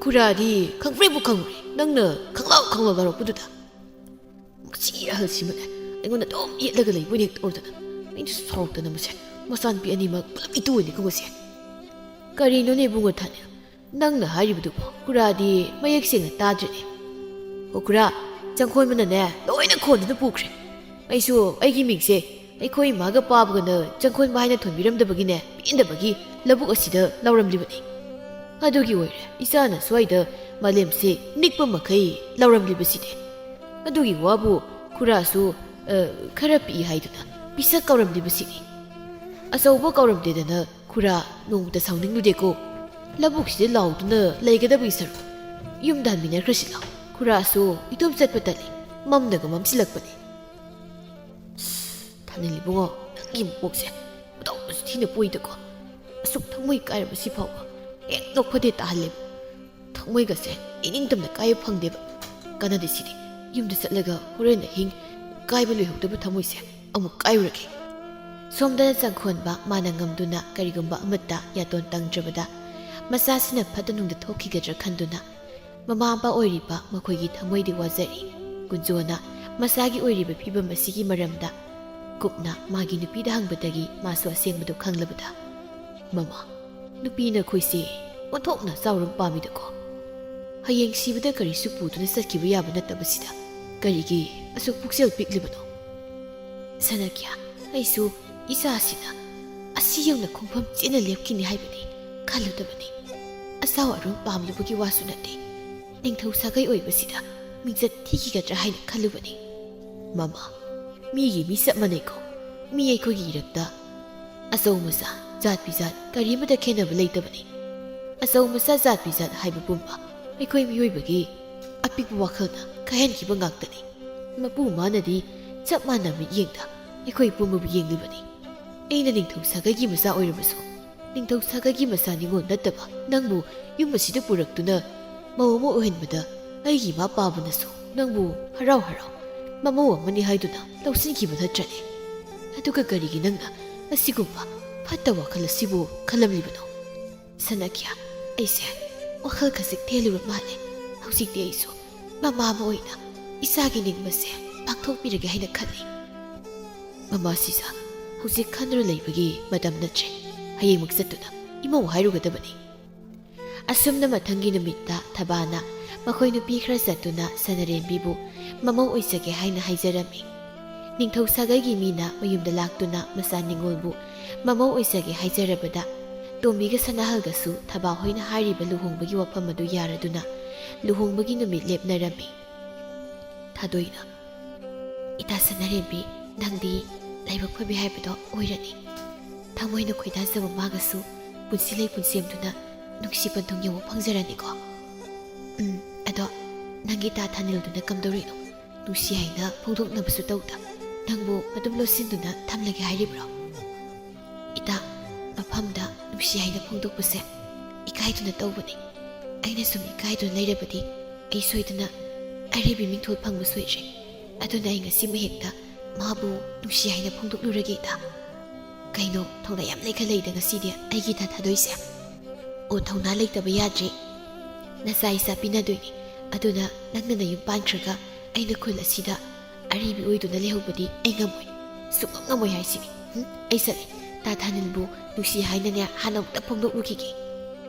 ꯈꯨꯔꯥꯗꯤ ꯈꯪꯄ꯭ꯔꯦꯛꯄꯨ ꯈꯪꯉꯨꯔꯦ, ꯅꯪꯅ ꯈꯪꯂꯥꯎ ꯈꯪꯂꯥꯎ ꯂꯥꯎꯔꯛꯄꯗꯨꯗ꯫ ꯃꯁꯤꯒꯤ ꯑꯍꯜꯁꯤꯃꯅꯦ ꯑꯩꯉꯣꯟꯗ ꯑꯗꯨꯝ ꯌꯦꯠꯂꯒ ꯂꯩꯕ ꯑꯣꯏꯅ ꯍꯦꯛ ꯇꯧꯔꯗꯅ꯫ ꯑꯩꯅ ꯁꯥꯎꯔꯛꯇꯅ ꯃꯁꯦ ꯃꯆꯥꯅꯨꯄꯤ ꯑꯅꯤꯃꯛ ꯄꯨꯂꯞ ꯏꯇꯨ ꯑꯣꯏꯅ ꯈꯪꯉꯨꯁꯦ꯫ ꯀꯔꯤꯅꯣꯅꯦ ꯏꯕꯨꯡꯉꯣ ꯊꯥꯅꯤꯜ? ꯅꯪꯅ ꯍꯥꯏꯔꯤꯕꯗꯨꯕꯨ ꯈꯨꯔꯥꯗꯤ ꯃꯌꯦꯛ ꯁꯦꯡꯅ ꯇꯥꯗ꯭ꯔꯦꯅꯦ꯫ ꯍꯣ ꯈꯨꯔꯥ, ꯆꯪꯈꯣꯟꯕꯅꯅꯦ ꯂꯣꯏꯅ ꯈꯣꯟꯗꯨꯅ ꯄꯨꯈ꯭ꯔꯦ꯫ ꯑꯩꯁꯨ ꯑꯩꯒꯤ ꯃꯤꯡꯁꯦ ꯑꯩꯈꯣꯏ ꯏꯃꯥꯒ ꯄꯥꯕꯒꯅ ꯆꯪꯈꯣꯟꯕ ꯍꯥꯏꯅ ꯊꯣꯟꯕꯤꯔꯝꯗꯕꯒꯤꯅꯦ, ꯄꯦꯟꯗꯕꯒꯤ ꯂꯧꯕꯨꯛ ꯑꯁꯤꯗ ꯂꯥꯎꯔꯝꯂꯤꯕꯅꯤ꯫ ꯑꯗꯨꯒꯤ ꯑꯣꯏꯔꯦ ꯏꯆꯥꯅ ꯁ꯭ꯋꯥꯏꯗ ꯃꯥꯂꯦꯝꯁꯦ ꯅꯤꯛꯄ ꯃꯈꯩ ꯂꯥꯎꯔꯝꯂꯤꯕꯁꯤꯗꯤ꯫ ꯑꯗꯨꯒꯤ ꯋꯥꯕꯨ ꯈꯨꯔꯥꯁꯨ, ꯑ, ꯈꯔ ꯄꯤꯛꯏ ꯍꯥꯏꯗꯨꯅ ꯄꯤꯁꯛ ꯀꯥꯎꯔꯝꯂꯤꯕꯁꯤꯅꯤ꯫ ꯑꯆꯧꯕ ꯀꯥꯎꯔꯝꯗꯦꯗꯅ ꯈꯨꯔꯥ ꯅꯣꯡꯃꯇ ꯁꯥꯎꯅꯤꯡꯂꯨꯗꯦꯀꯣ꯫ ꯂꯧꯕꯨꯛꯁꯤꯗ ꯂꯥꯎꯗꯨꯅ ꯂꯩꯒꯗꯕꯒꯤ ꯁꯔꯨꯛ ꯌꯨꯝꯗ ꯍꯟꯃꯤꯟꯅꯈ꯭ꯔꯁꯤ ꯂꯥꯎ꯫ ꯈꯨꯔꯥꯁꯨ ꯏꯇꯣꯝ ꯆꯠꯄ ꯇꯜꯂꯤ, ꯃꯝꯅꯒ ꯃꯝꯁꯤꯜꯂꯛꯄꯅꯤ꯫ ꯊꯥꯅꯤꯜ ꯏꯕꯨꯡꯉꯣ, ꯅꯪꯒꯤ ꯃꯀꯣꯛꯁꯦ ꯃꯇꯧ ꯑꯁꯨ ꯊꯤꯅ ꯄꯣꯛꯏꯗꯀꯣ꯫ ꯑꯁꯨꯛ ꯊꯃꯣꯏ ꯀꯥꯏꯔꯕ ꯁꯤꯐꯥꯎꯕ ꯍꯦꯛ ꯅꯣꯛꯐꯗꯦ ꯇꯥꯍꯜꯂꯦꯕ꯫ ꯊꯃꯣꯏꯒꯁꯦ ꯏꯅꯤꯡꯇꯝꯅ ꯀꯥꯏꯕ ꯐꯪꯗꯦꯕ꯫ ꯀꯥꯟꯅꯗꯦ ꯁꯤꯗꯤ꯫ ꯌꯨꯝꯗ ꯆꯠꯂꯒ ꯍꯣꯔꯦꯟ ꯑꯍꯤꯡ ꯀꯥꯏꯕ ꯂꯣꯏꯍꯧꯗꯕ ꯊꯃꯣꯏꯁꯦ ꯑꯃꯨꯛ ꯀꯥꯏꯔꯨꯔꯒꯦ꯫ ꯁꯣꯝꯗꯅ ꯆꯪꯈꯣꯟꯕ ꯃꯥꯅ ꯉꯝꯗꯨꯅ ꯀꯔꯤꯒꯨꯝꯕ ꯑꯃꯠꯇ ꯌꯥꯇꯣꯟ ꯇꯪꯗ꯭ꯔꯕꯗ ꯃꯆꯥꯁꯤꯅ ꯐꯠꯇ ꯅꯨꯡꯗ ꯊꯣꯛꯈꯤꯒꯗ꯭ꯔꯥ ꯈꯟꯗꯨꯅ ꯃꯃꯥ ꯃꯄꯥ ꯑꯣꯏꯔꯤꯕ ꯃꯈꯣꯏꯒꯤ ꯊꯃꯣꯏꯗꯤ ꯋꯥꯖꯔꯤ꯫ ꯀꯨꯟꯖꯣꯅ ꯃꯆꯥꯒꯤ ꯑꯣꯏꯔꯤꯕ ꯐꯤꯕꯝ ꯑꯁꯤꯒꯤ ꯃꯔꯝꯗ ꯀꯨꯞꯅ ꯃꯥꯒꯤ ꯅꯨꯄꯤꯗ ꯍꯪꯕꯗꯒꯤ ꯃꯥꯁꯨ ꯑꯁꯦꯡꯕꯗꯨ ꯈꯪꯂꯕꯗ, "ꯃꯃꯥ, ꯅꯨꯄꯤꯅ ꯑꯩꯈꯣꯏꯁꯦ ꯑꯣꯟꯊꯣꯛꯅ ꯆꯥꯎꯔꯝ ꯄꯥꯝꯃꯤꯗꯀꯣ꯫ ꯍꯌꯦꯡ ꯁꯤꯕꯗ ꯀꯔꯤꯁꯨ ꯄꯨꯗꯨꯅ ꯆꯠꯈꯤꯕ ꯌꯥꯕ ꯅꯠꯇꯕꯁꯤꯗ ꯀꯔꯤꯒꯤ ꯑꯁꯨꯛ ꯄꯨꯛꯆꯦꯜ ꯄꯤꯛꯂꯤꯕꯅꯣ?" ꯁꯅꯥꯀ꯭ꯌꯥ, ꯑꯩꯁꯨ ꯏꯆꯥꯁꯤꯅ ꯑꯁꯤ ꯌꯧꯅ ꯈꯣꯡꯐꯝ ꯆꯦꯠꯅ ꯂꯦꯞꯈꯤꯅꯤ ꯍꯥꯏꯕꯗꯤ ꯈꯜꯂꯨꯗꯕꯅꯤ꯫ ꯑꯆꯥꯎ ꯑꯔꯨꯝ ꯄꯥꯝꯂꯨꯕꯒꯤ ꯋꯥꯁꯨ ꯅꯠꯇꯦ꯫ ꯅꯤꯡꯊꯧ ꯁꯥꯒꯩ ꯑꯣꯏꯕꯁꯤꯗ ꯃꯤꯡꯆꯠ ꯊꯤꯈꯤꯒꯗ꯭ꯔꯥ ꯍꯥꯏꯅ ꯈꯜꯂꯨꯕꯅꯤ꯫ ꯃꯃꯥ, ꯃꯤꯒꯤ ꯃꯤ ꯆꯞ ꯃꯥꯟꯅꯩꯀꯣ꯫ ꯃꯤ ꯑꯩꯈꯣꯏꯒꯤ ꯏꯔꯛꯇ ꯑꯆꯧ ꯃꯆꯥ, ꯖꯥꯠ ꯕꯤꯖꯥꯠ ꯀꯔꯤꯃꯇ ꯈꯦꯠꯅꯕ ꯂꯩꯇꯕꯅꯤ꯫ ꯑꯆꯧ ꯃꯆꯥ, ꯖꯥꯠ ꯕꯤꯖꯥꯠ ꯍꯥꯏꯕ ꯄꯨꯝꯕ ꯑꯩꯈꯣꯏ ꯃꯤꯑꯣꯏꯕꯒꯤ ꯑꯄꯤꯛꯄ ꯋꯥꯈꯜꯅ ꯀꯥꯏꯍꯟꯈꯤꯕ ꯉꯥꯛꯇꯅꯤ꯫ ꯃꯄꯨ ꯃꯥꯅꯗꯤ ꯆꯞ ꯃꯥꯟꯅ ꯃꯤꯠꯌꯦꯡꯗ ꯑꯩꯈꯣꯏ ꯄꯨꯝꯕꯕꯨ ꯌꯦꯡꯂꯤꯕꯅꯤ꯫ ꯑꯩꯅ ꯅꯤꯡꯊꯧ ꯁꯥꯒꯩꯒꯤ ꯃꯆꯥ ꯑꯣꯏꯔꯕꯁꯨ, ꯅꯤꯡꯊꯧ ꯁꯥꯒꯩꯒꯤ ꯃꯆꯥ ꯅꯤꯉꯣꯜ ꯅꯠꯇꯕ ꯅꯪꯕꯨ ꯌꯨꯝ ꯑꯁꯤꯗ ꯄꯨꯔꯛꯇꯨꯅ ꯃꯧ ꯑꯃ ꯑꯣꯏꯍꯟꯕꯗ ꯑꯩꯒꯤ ꯏꯃꯥ ꯄꯥꯕꯅꯁꯨ ꯅꯪꯕꯨ ꯍꯔꯥꯎ ꯍꯔꯥꯎ ꯃꯃꯧ ꯑꯃꯅꯤ ꯍꯥꯏꯗꯨꯅ ꯂꯧꯁꯤꯟꯈꯤꯕ ꯅꯠꯇ꯭ꯔꯅꯦ? ꯑꯗꯨꯒ ꯀꯔꯤꯒꯤ ꯅꯪꯅ ꯑꯁꯤꯒꯨꯝꯕ ꯐꯠꯇ ꯋꯥꯈꯜ ꯑꯁꯤꯕꯨ ꯈꯜꯂꯝꯂꯤꯕꯅꯣ? ꯁꯅꯥꯀ꯭ꯌꯥ, ꯑꯩꯁꯦ ꯋꯥꯈꯜ ꯈꯖꯤꯛ ꯊꯦꯜꯂꯨꯔ ꯃꯥꯜꯂꯦ꯫ ꯍꯧꯖꯤꯛꯇꯤ ꯑꯩꯁꯨ ꯃꯃꯥ ꯑꯃ ꯑꯣꯏꯅ ꯏꯆꯥꯒꯤ ꯅꯤꯡꯕꯁꯦ ꯄꯥꯡꯊꯣꯛꯄꯤꯔꯒꯦ ꯍꯥꯏꯅ ꯈꯜꯂꯤ꯫ ꯃꯃꯥ ꯁꯤꯖ, ꯍꯧꯖꯤꯛ ꯈꯟꯗꯨꯅ ꯂꯩꯕꯒꯤ ꯃꯇꯝ ꯅꯠꯇ꯭ꯔꯦ꯫ ꯍꯌꯦꯡꯃꯛ ꯆꯠꯇꯨꯅ ꯏꯃꯧ ꯍꯥꯏꯔꯨꯒꯗꯕꯅꯤ꯫ ꯑꯁꯨꯝꯅ ꯃꯊꯪꯒꯤ ꯅꯨꯃꯤꯠꯇ ꯊꯕꯥꯅ ꯃꯈꯣꯏ ꯅꯨꯄꯤ ꯈꯔ ꯆꯠꯇꯨꯅ ꯁꯅꯥꯔꯦꯝꯕꯤꯕꯨ ꯃꯃꯧ ꯑꯣꯏꯖꯒꯦ ꯍꯥꯏꯅ ꯍꯥꯏꯖꯔꯝꯃꯤ꯫ ꯅꯤꯡꯊꯧ ꯁꯥꯒꯩꯒꯤ ꯃꯤꯅ ꯃꯌꯨꯝꯗ ꯂꯥꯛꯇꯨꯅ ꯃꯆꯥ ꯅꯤꯉꯣꯜꯕꯨ ꯃꯃꯧ ꯑꯣꯏꯖꯒꯦ ꯍꯥꯏꯖꯔꯕꯗ, ꯇꯣꯝꯕꯤꯒ ꯁꯅꯥꯍꯜꯒꯁꯨ ꯊꯕꯥ ꯍꯣꯏꯅ ꯍꯥꯏꯔꯤꯕ ꯂꯨꯍꯣꯡꯕꯒꯤ ꯋꯥꯐꯝ ꯑꯗꯨ ꯌꯥꯔꯗꯨꯅ ꯂꯨꯍꯣꯡꯕꯒꯤ ꯅꯨꯃꯤꯠ ꯂꯦꯞꯅꯔꯝꯃꯤ꯫ ꯊꯥꯗꯣꯏꯅ, "ꯏꯇꯥ ꯁꯅꯥꯔꯦꯝꯕꯤ, ꯅꯪꯗꯤ ꯂꯥꯏꯕꯛ ꯐꯕꯤ ꯍꯥꯏꯕꯗꯣ ꯑꯣꯏꯔꯅꯤ꯫ ꯊꯃꯣꯏꯅ ꯈꯣꯏꯗꯥꯖꯕ ꯃꯥꯒꯁꯨ ꯄꯨꯟꯁꯤ ꯂꯩꯄꯨꯟ ꯁꯦꯝꯗꯨꯅ ꯅꯨꯡꯁꯤ ꯄꯟꯊꯨꯡ ꯌꯧꯕ ꯐꯪꯖꯔꯅꯤꯀꯣ꯫ ꯎꯝ, ꯑꯗꯣ ꯅꯪꯒꯤ ꯇꯥ ꯊꯥꯅꯤꯜꯗꯨꯅ ꯀꯝꯗꯧꯔꯤꯅꯣ? ꯅꯨꯡꯁꯤ ꯍꯥꯏꯅ ꯐꯣꯡꯗꯣꯛꯅꯕꯁꯨ ꯇꯧꯗ, ꯅꯪꯕꯨ ꯑꯗꯨꯝ ꯂꯣꯠꯁꯤꯟꯗꯨꯅ ꯊꯝꯂꯒꯦ ꯍꯥꯏꯔꯤꯕ꯭ꯔꯣ? ꯏꯇꯥ, ꯃꯐꯝꯗ ꯅꯨꯡꯁꯤ ꯍꯥꯏꯅ ꯐꯣꯡꯗꯣꯛꯄꯁꯦ ꯏꯀꯥꯏꯗꯨꯅ ꯇꯧꯕꯅꯤ꯫ ꯑꯩꯅ ꯁꯨꯝ ꯏꯀꯥꯏꯗꯨꯅ ꯂꯩꯔꯕꯗꯤ ꯑꯩ ꯁꯣꯏꯗꯅ ꯑꯔꯤꯕꯤ ꯃꯤꯡꯊꯣꯜ ꯐꯪꯕ ꯁꯣꯏꯗ꯭ꯔꯦ꯫ ꯑꯗꯨꯅ ꯑꯩ ꯉꯁꯤꯃꯛ ꯍꯦꯛꯇ ꯃꯥꯕꯨ ꯅꯨꯡꯁꯤ ꯍꯥꯏꯅ ꯐꯣꯡꯗꯣꯛꯂꯨꯔꯒꯦ ꯏꯇꯥ꯫ ꯀꯩꯅꯣ, ꯊꯧꯅꯥ ꯌꯥꯝ ꯂꯩꯈꯠꯂꯛꯏꯗ ꯉꯁꯤꯗꯤ ꯑꯩꯒꯤ ꯏꯇꯥ ꯊꯥꯗꯣꯏꯁꯦ꯫ ꯑꯣ, ꯊꯧꯅꯥ ꯂꯩꯇꯕ ꯌꯥꯗ꯭ꯔꯦ꯫ ꯅꯆꯥ ꯏꯆꯥ ꯄꯤꯅꯗꯣꯏꯅꯤ꯫ ꯑꯗꯨꯅ ꯅꯪꯅ ꯅꯌꯨꯝ ꯄꯥꯟꯈ꯭ꯔꯒ ꯑꯩꯅ ꯈꯨꯜ ꯑꯁꯤꯗ ꯑꯔꯤꯕꯤ ꯑꯣꯏꯗꯨꯅ ꯂꯩꯍꯧꯕꯗꯤ ꯑꯩ ꯉꯝꯃꯣꯏ꯫ ꯁꯨꯡꯉꯝ ꯉꯝꯃꯣꯏ ꯍꯥꯏꯁꯤꯅꯤ꯫ ꯍꯨꯝ, ꯑꯩ ꯆꯠꯂꯦ꯫ ꯇꯥ ꯊꯥꯅꯤꯜꯕꯨ ꯅꯨꯡꯁꯤ ꯍꯥꯏꯅꯅꯦ ꯍꯥꯟꯅ ꯑꯃꯨꯛꯇ ꯐꯣꯡꯗꯣꯛꯂꯨꯈꯤꯒꯦ꯫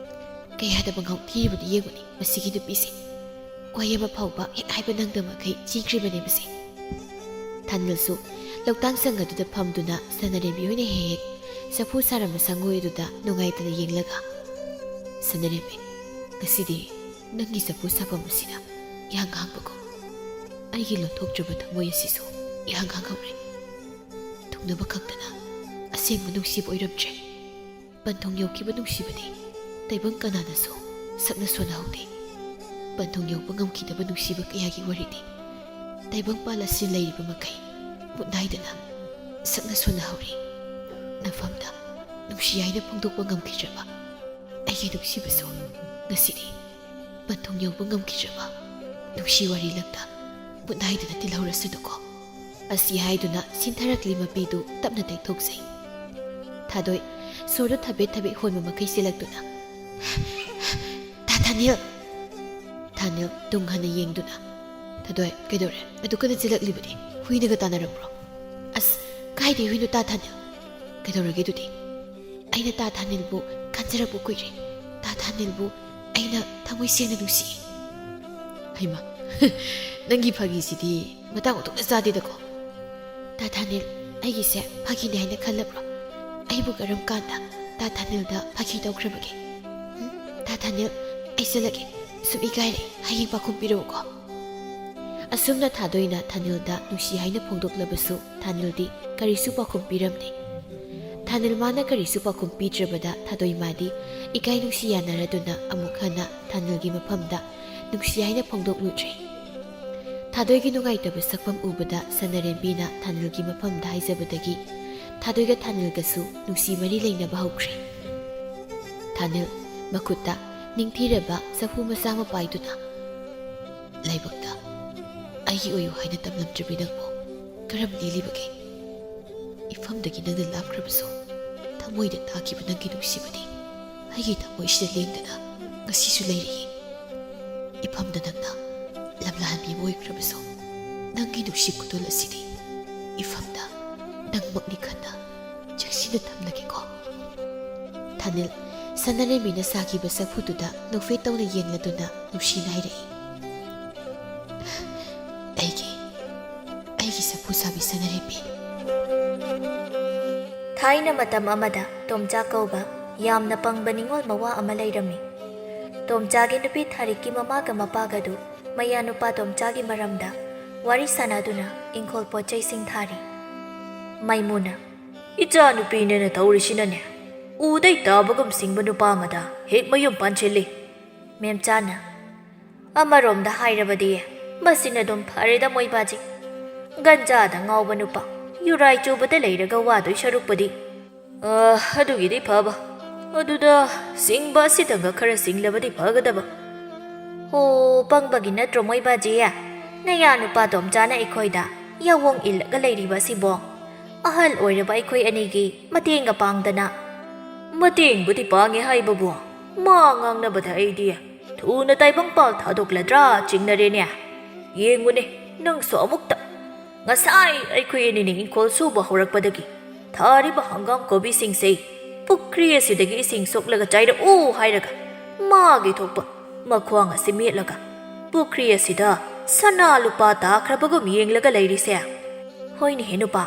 ꯀꯌꯥꯗꯕ ꯉꯥꯎꯊꯤꯔꯤꯕꯅꯤ ꯌꯦꯡꯉꯨꯅꯦ ꯃꯁꯤꯒꯤ ꯅꯨꯄꯤꯁꯦ꯫ ꯋꯥꯍꯩ ꯑꯃ ꯐꯥꯎꯕ ꯍꯦꯛ ꯍꯥꯏꯕ ꯅꯪꯗꯕ ꯃꯈꯩ ꯆꯦꯟꯈ꯭ꯔꯤꯕꯅꯦ ꯃꯁꯤ꯫ ꯊꯥꯅꯤꯜꯁꯨ ꯂꯧꯇꯥꯡ ꯁꯪ ꯑꯗꯨꯗ ꯐꯝꯗꯨꯅ ꯁꯅꯥꯔꯦꯝꯕꯤ ꯍꯣꯏꯅ ꯍꯦꯛ ꯍꯦꯛ ꯆꯐꯨ ꯁꯥꯔꯝꯕ ꯁꯪꯒꯣꯏ ꯑꯗꯨꯗ ꯅꯨꯡꯉꯥꯏꯇꯅ ꯌꯦꯡꯂꯒ, "ꯁꯅꯥꯔꯦꯝꯕꯤ, ꯉꯁꯤꯗꯤ ꯅꯪꯒꯤ ꯆꯐꯨ ꯁꯥꯐꯝ ꯑꯁꯤꯅ ꯏꯍꯥꯡ ꯍꯥꯡꯕꯒꯨꯝ, ꯑꯩꯒꯤ ꯂꯣꯟꯊꯣꯛꯇ꯭ꯔꯕ ꯊꯃꯣꯏ ꯑꯁꯤꯁꯨ ꯏꯍꯥꯡ ꯍꯥꯡꯍꯧꯔꯦ꯫ ꯊꯨꯡꯅꯕ ꯈꯛꯇꯅ ꯑꯁꯦꯡꯕ ꯅꯨꯡꯁꯤꯕ ꯑꯣꯏꯔꯝꯗ꯭ꯔꯦ꯫ ꯄꯟꯊꯨꯡ ꯌꯧꯈꯤꯕ ꯅꯨꯡꯁꯤꯕꯗꯤ ꯇꯥꯏꯕꯪ ꯀꯅꯥꯅꯁꯨ ꯁꯛꯅ ꯁꯣꯟꯅꯍꯧꯗꯦ꯫ ꯄꯟꯊꯨꯡ ꯌꯧꯕ ꯉꯝꯈꯤꯗꯕ ꯅꯨꯡꯁꯤꯕ ꯀꯌꯥꯒꯤ ꯋꯥꯔꯤꯗꯤ ꯇꯥꯏꯕꯪꯄꯥꯜ ꯑꯁꯤ ꯂꯩꯔꯤꯕ ꯃꯈꯩ ꯃꯨꯠ ꯅꯥꯏꯗꯅ ꯁꯛꯅ ꯁꯣꯟꯅꯍꯧꯔꯤ꯫ ꯅꯐꯝꯗ ꯅꯨꯡꯁꯤ ꯍꯥꯏꯅ ꯐꯣꯡꯗꯣꯛꯄ ꯉꯝꯈꯤꯗ꯭ꯔꯕ ꯑꯩꯒꯤ ꯅꯨꯡꯁꯤꯕꯁꯨ ꯉꯁꯤꯗꯤ ꯄꯟꯊꯨꯡ ꯌꯧꯕ ꯉꯝꯈꯤꯗ꯭ꯔꯕ ꯅꯨꯡꯁꯤ ꯋꯥꯔꯤ ꯂꯛꯇ ꯃꯨꯠ ꯅꯥꯏꯗꯅ ꯇꯤꯜꯍꯧꯔꯁꯅꯨꯀꯣ"꯫ ꯑꯁꯤ ꯍꯥꯏꯗꯨꯅ ꯁꯤꯟꯊꯔꯛꯂꯤ ꯃꯄꯤꯗꯨ ꯇꯞꯅ ꯇꯩꯊꯣꯛꯆꯩ꯫ ꯊꯥꯗꯣꯏ, ꯁꯣꯔꯗꯨ ꯊꯕꯦꯠ ꯊꯕꯦꯠ ꯍꯣꯟꯕ ꯃꯈꯩ ꯆꯦꯜꯂꯛꯇꯨꯅ, "ꯇꯥ ꯊꯥꯅꯤꯜ!" ꯊꯥꯅꯤꯜ ꯇꯨꯡ ꯍꯟꯅ ꯌꯦꯡꯗꯨꯅ, "ꯊꯥꯗꯣꯏ, ꯀꯩꯗꯧꯔꯦ? ꯑꯗꯨ ꯀꯟꯅ ꯆꯦꯜꯂꯛꯂꯤꯕꯗꯤ ꯍꯨꯏꯅꯒ ꯇꯥꯟꯅꯔꯛꯄ꯭ꯔꯣ?" "ꯑꯁ, ꯀꯥꯏꯗꯩ ꯍꯨꯏꯅꯣ ꯇꯥ ꯊꯥꯅꯤꯜ? ꯀꯩꯗꯧꯔꯒꯦ ꯑꯗꯨꯗꯤ? ꯑꯩꯅ ꯇꯥ ꯊꯥꯅꯤꯜꯕꯨ ꯈꯟꯖꯔꯛꯄ ꯀꯨꯏꯔꯦ꯫ ꯇꯥ ꯊꯥꯅꯤꯜꯕꯨ ꯑꯩꯅ ꯊꯃꯣꯏ ꯁꯦꯡꯅ ꯅꯨꯡꯁꯤꯌꯦ"꯫ ꯍꯩꯃꯥ, ꯅꯪꯒꯤ ꯐꯥꯒꯤꯁꯤꯗꯤ ꯃꯇꯥꯡ ꯑꯣꯟꯊꯣꯛꯅ ꯆꯥꯗꯦꯗꯀꯣ꯫ "ꯇꯥ ꯊꯥꯅꯤꯜ, ꯑꯩꯒꯤꯁꯦ ꯐꯥꯒꯤꯅꯦ ꯍꯥꯏꯅ ꯈꯜꯂꯕ꯭ꯔꯣ? ꯑꯩꯕꯨ ꯀꯔꯝ ꯀꯥꯟꯗ ꯇꯥ ꯊꯥꯅꯤꯜꯗ ꯐꯥꯒꯤ ꯇꯧꯈ꯭ꯔꯕꯒꯦ? ꯍꯨꯝ? ꯇꯥ ꯊꯥꯅꯤꯜ, ꯑꯩ ꯆꯠꯂꯒꯦ꯫ ꯁꯨꯝ ꯏꯀꯥꯏꯔꯦ꯫ ꯍꯌꯦꯡ ꯄꯥꯎꯈꯨꯝ ꯄꯤꯔꯛꯎꯀꯣ"꯫ ꯑꯁꯨꯝꯅ ꯊꯥꯗꯣꯏꯅ ꯊꯥꯅꯤꯜꯗ ꯅꯨꯡꯁꯤ ꯍꯥꯏꯅ ꯐꯣꯡꯗꯣꯛꯂꯕꯁꯨ ꯊꯥꯅꯤꯜꯗꯤ ꯀꯔꯤꯁꯨ ꯄꯥꯎꯈꯨꯝ ꯄꯤꯔꯝꯗꯦ꯫ ꯊꯥꯅꯤꯜ ꯃꯥꯅ ꯀꯔꯤꯁꯨ ꯄꯥꯎꯈꯨꯝ ꯄꯤꯗ꯭ꯔꯕꯗ ꯊꯥꯗꯣꯏ ꯃꯥꯗꯤ ꯏꯀꯥꯏ ꯅꯨꯡꯁꯤ ꯌꯥꯅꯔꯗꯨꯅ ꯑꯃꯨꯛ ꯍꯟꯅ ꯊꯥꯅꯤꯜꯒꯤ ꯃꯐꯝꯗ ꯅꯨꯡꯁꯤ ꯍꯥꯏꯅ ꯐꯣꯡꯗꯣꯛꯂꯨꯗ꯭ꯔꯦ꯫ ꯊꯥꯗꯣꯏꯒꯤ ꯅꯨꯡꯉꯥꯏꯇꯕ ꯁꯛꯐꯝ ꯎꯕꯗ ꯁꯅꯥꯔꯦꯝꯕꯤꯅ ꯊꯥꯅꯤꯜꯒꯤ ꯃꯐꯝꯗ ꯍꯥꯏꯖꯕꯗꯒꯤ ꯊꯥꯗꯣꯏꯒ ꯊꯥꯅꯤꯜꯒꯁꯨ ꯅꯨꯡꯁꯤ ꯃꯔꯤ ꯂꯩꯅꯕ ꯍꯧꯈ꯭ꯔꯦ꯫ ꯊꯥꯅꯤꯜ ꯃꯈꯨꯠꯇ ꯅꯤꯡꯊꯤꯔꯕ ꯆꯐꯨ ꯃꯆꯥ ꯑꯃ ꯄꯥꯏꯗꯨꯅ, "ꯂꯥꯏꯕꯛꯇ ꯑꯩꯒꯤ ꯑꯣꯏꯌꯨ ꯍꯥꯏꯅ ꯇꯝꯂꯝꯗ꯭ꯔꯕꯤ ꯅꯪꯕꯨ ꯀꯔꯝ ꯂꯦꯜꯂꯤꯕꯒꯦ? ꯏꯐꯝꯗꯒꯤ ꯅꯪꯅ ꯂꯥꯞꯈ꯭ꯔꯕꯁꯨ ꯊꯃꯣꯏꯗ ꯇꯥꯈꯤꯕ ꯅꯪꯒꯤ ꯅꯨꯡꯁꯤꯕꯗꯤ ꯑꯩꯒꯤ ꯊꯃꯣꯏꯁꯤꯗ ꯂꯦꯡꯗꯅ ꯉꯁꯤꯁꯨ ꯂꯩꯔꯤꯌꯦ꯫ ꯏꯐꯝꯗ ꯅꯪꯅ ꯂꯝꯂꯥꯟꯕꯤ ꯑꯃ ꯑꯣꯏꯈ꯭ꯔꯕꯁꯨ ꯅꯪꯒꯤ ꯅꯨꯡꯁꯤ ꯈꯨꯗꯣꯜ ꯑꯁꯤꯗꯤ ꯏꯐꯝꯗ ꯅꯪꯃꯛꯅꯤ ꯈꯟꯅ ꯆꯦꯛꯁꯤꯟꯅ ꯊꯝꯂꯒꯦꯀꯣ꯫" ꯊꯥꯅꯤꯜ ꯁꯅꯥꯔꯦꯝꯕꯤꯅ ꯁꯥꯈꯤꯕ ꯆꯐꯨꯗꯨꯗ ꯅꯣꯛꯐꯦꯠ ꯇꯧꯅ ꯌꯦꯡꯂꯗꯨꯅ ꯅꯨꯡꯁꯤꯅ ꯍꯥꯏꯔꯛꯏ, "ꯑꯩꯒꯤ, ꯑꯩꯒꯤ ꯆꯐꯨ ꯁꯥꯕꯤ ꯁꯅꯥꯔꯦꯝꯕꯤ꯫" ꯊꯥꯏꯅ ꯃꯇꯝ ꯑꯃꯗ ꯇꯣꯝꯆꯥ ꯀꯧꯕ ꯌꯥꯝꯅ ꯄꯪꯕ ꯅꯤꯡꯉꯣꯜ ꯃꯋꯥ ꯑꯃ ꯂꯩꯔꯝꯃꯤ꯫ ꯇꯣꯝꯆꯥꯒꯤ ꯅꯨꯄꯤ ꯊꯥꯔꯤꯛꯀꯤ ꯃꯃꯥꯒ ꯃꯄꯥꯒꯗꯨ ꯃꯌꯥꯅꯨꯄꯥ ꯇꯣꯝꯆꯥꯒꯤ ꯃꯔꯝꯗ ꯋꯥꯔꯤ ꯁꯥꯅꯗꯨꯅ ꯏꯪꯈꯣꯜ ꯄꯣꯠꯆꯩꯁꯤꯡ ꯊꯥꯔꯤ꯫ ꯃꯩꯃꯨꯅ, "ꯏꯆꯥꯅꯨꯄꯤꯅꯦꯅ ꯇꯧꯔꯤꯁꯤꯅꯅꯦ, ꯎꯗꯩ ꯇꯥꯕꯒꯨꯝ ꯁꯤꯡꯕ ꯅꯨꯄꯥ ꯑꯃꯗ ꯍꯦꯛ ꯃꯌꯨꯝ ꯄꯥꯟꯁꯤꯜꯂꯤ꯫" ꯃꯦꯝꯆꯥꯅ, "ꯑꯃꯔꯣꯝꯗ ꯍꯥꯏꯔꯕꯗꯤ ꯃꯁꯤꯅ ꯑꯗꯨꯝ ꯐꯔꯦꯗ ꯃꯣꯏꯕꯥꯖꯤ꯫ ꯒꯟꯖꯥꯗ ꯉꯥꯎꯕ ꯅꯨꯄꯥ, ꯌꯨꯔꯥꯏ ꯆꯨꯕꯗ ꯂꯩꯔꯒ ꯋꯥꯗꯣꯏ ꯁꯔꯨꯛꯄꯨꯗꯤ꯫" "ꯑ, ꯑꯗꯨꯒꯤꯗꯤ ꯐꯕ꯫ ꯑꯗꯨꯗ ꯁꯤꯡꯕ ꯑꯁꯤꯗꯒ ꯈꯔ ꯁꯤꯡꯂꯕꯗꯤ ꯐꯒꯗꯕ꯫" "ꯍꯣ, ꯄꯪꯕꯒꯤ ꯅꯠꯇ꯭ꯔꯣ ꯃꯣꯏꯕꯥꯖꯤ? ꯅꯌꯥ ꯅꯨꯄꯥ ꯇꯣꯝꯆꯥꯅ ꯑꯩꯈꯣꯏꯗ ꯌꯥꯋꯣꯡ ꯏꯜꯂꯒ ꯂꯩꯔꯤꯕ ꯑꯁꯤꯕꯣ? ꯑꯍꯜ ꯑꯣꯏꯔꯕ ꯑꯩꯈꯣꯏ ꯑꯅꯤꯒꯤ ꯃꯇꯦꯡꯒ ꯄꯥꯡꯗꯅ꯫" "ꯃꯇꯦꯡꯕꯨꯗꯤ ꯄꯥꯡꯉꯦ ꯍꯥꯏꯕꯕꯨ, ꯃꯥ ꯉꯥꯡꯅꯕꯗ ꯑꯩꯗꯤ ꯊꯨꯅ ꯇꯥꯏꯕꯪꯄꯥꯜ ꯊꯥꯗꯣꯛꯂꯗ꯭ꯔꯥ ꯆꯤꯡꯅꯔꯦꯅꯦ꯫ ꯌꯦꯡꯉꯨꯅꯦ, ꯅꯪꯁꯨ ꯑꯃꯨꯛꯇ꯫ ꯉꯁꯥꯏ ꯑꯩꯈꯣꯏ ꯑꯅꯤꯅ ꯏꯪꯈꯣꯜ ꯁꯨꯕ ꯍꯧꯔꯛꯄꯗꯒꯤ ꯊꯥꯔꯤꯕ ꯍꯪꯒꯥꯝ ꯀꯣꯕꯤꯁꯤꯡꯁꯦ ꯄꯨꯈ꯭ꯔꯤ ꯑꯁꯤꯗꯒꯤ ꯏꯁꯤꯡ ꯁꯣꯛꯂꯒ ꯆꯥꯏꯔꯛꯎ ꯍꯥꯏꯔꯒ ꯃꯥꯒꯤ ꯊꯣꯛꯄ ꯃꯈ꯭ꯋꯥꯡ ꯑꯁꯤ ꯃꯦꯠꯂꯒ ꯄꯨꯈ꯭ꯔꯤ ꯑꯁꯤꯗ ꯁꯅꯥ ꯂꯨꯄꯥ ꯇꯥꯈ꯭ꯔꯕꯒꯨꯝ ꯌꯦꯡꯂꯒ ꯂꯩꯔꯤꯁꯦ꯫ ꯍꯣꯏꯅꯦꯍꯦ ꯅꯨꯄꯥ,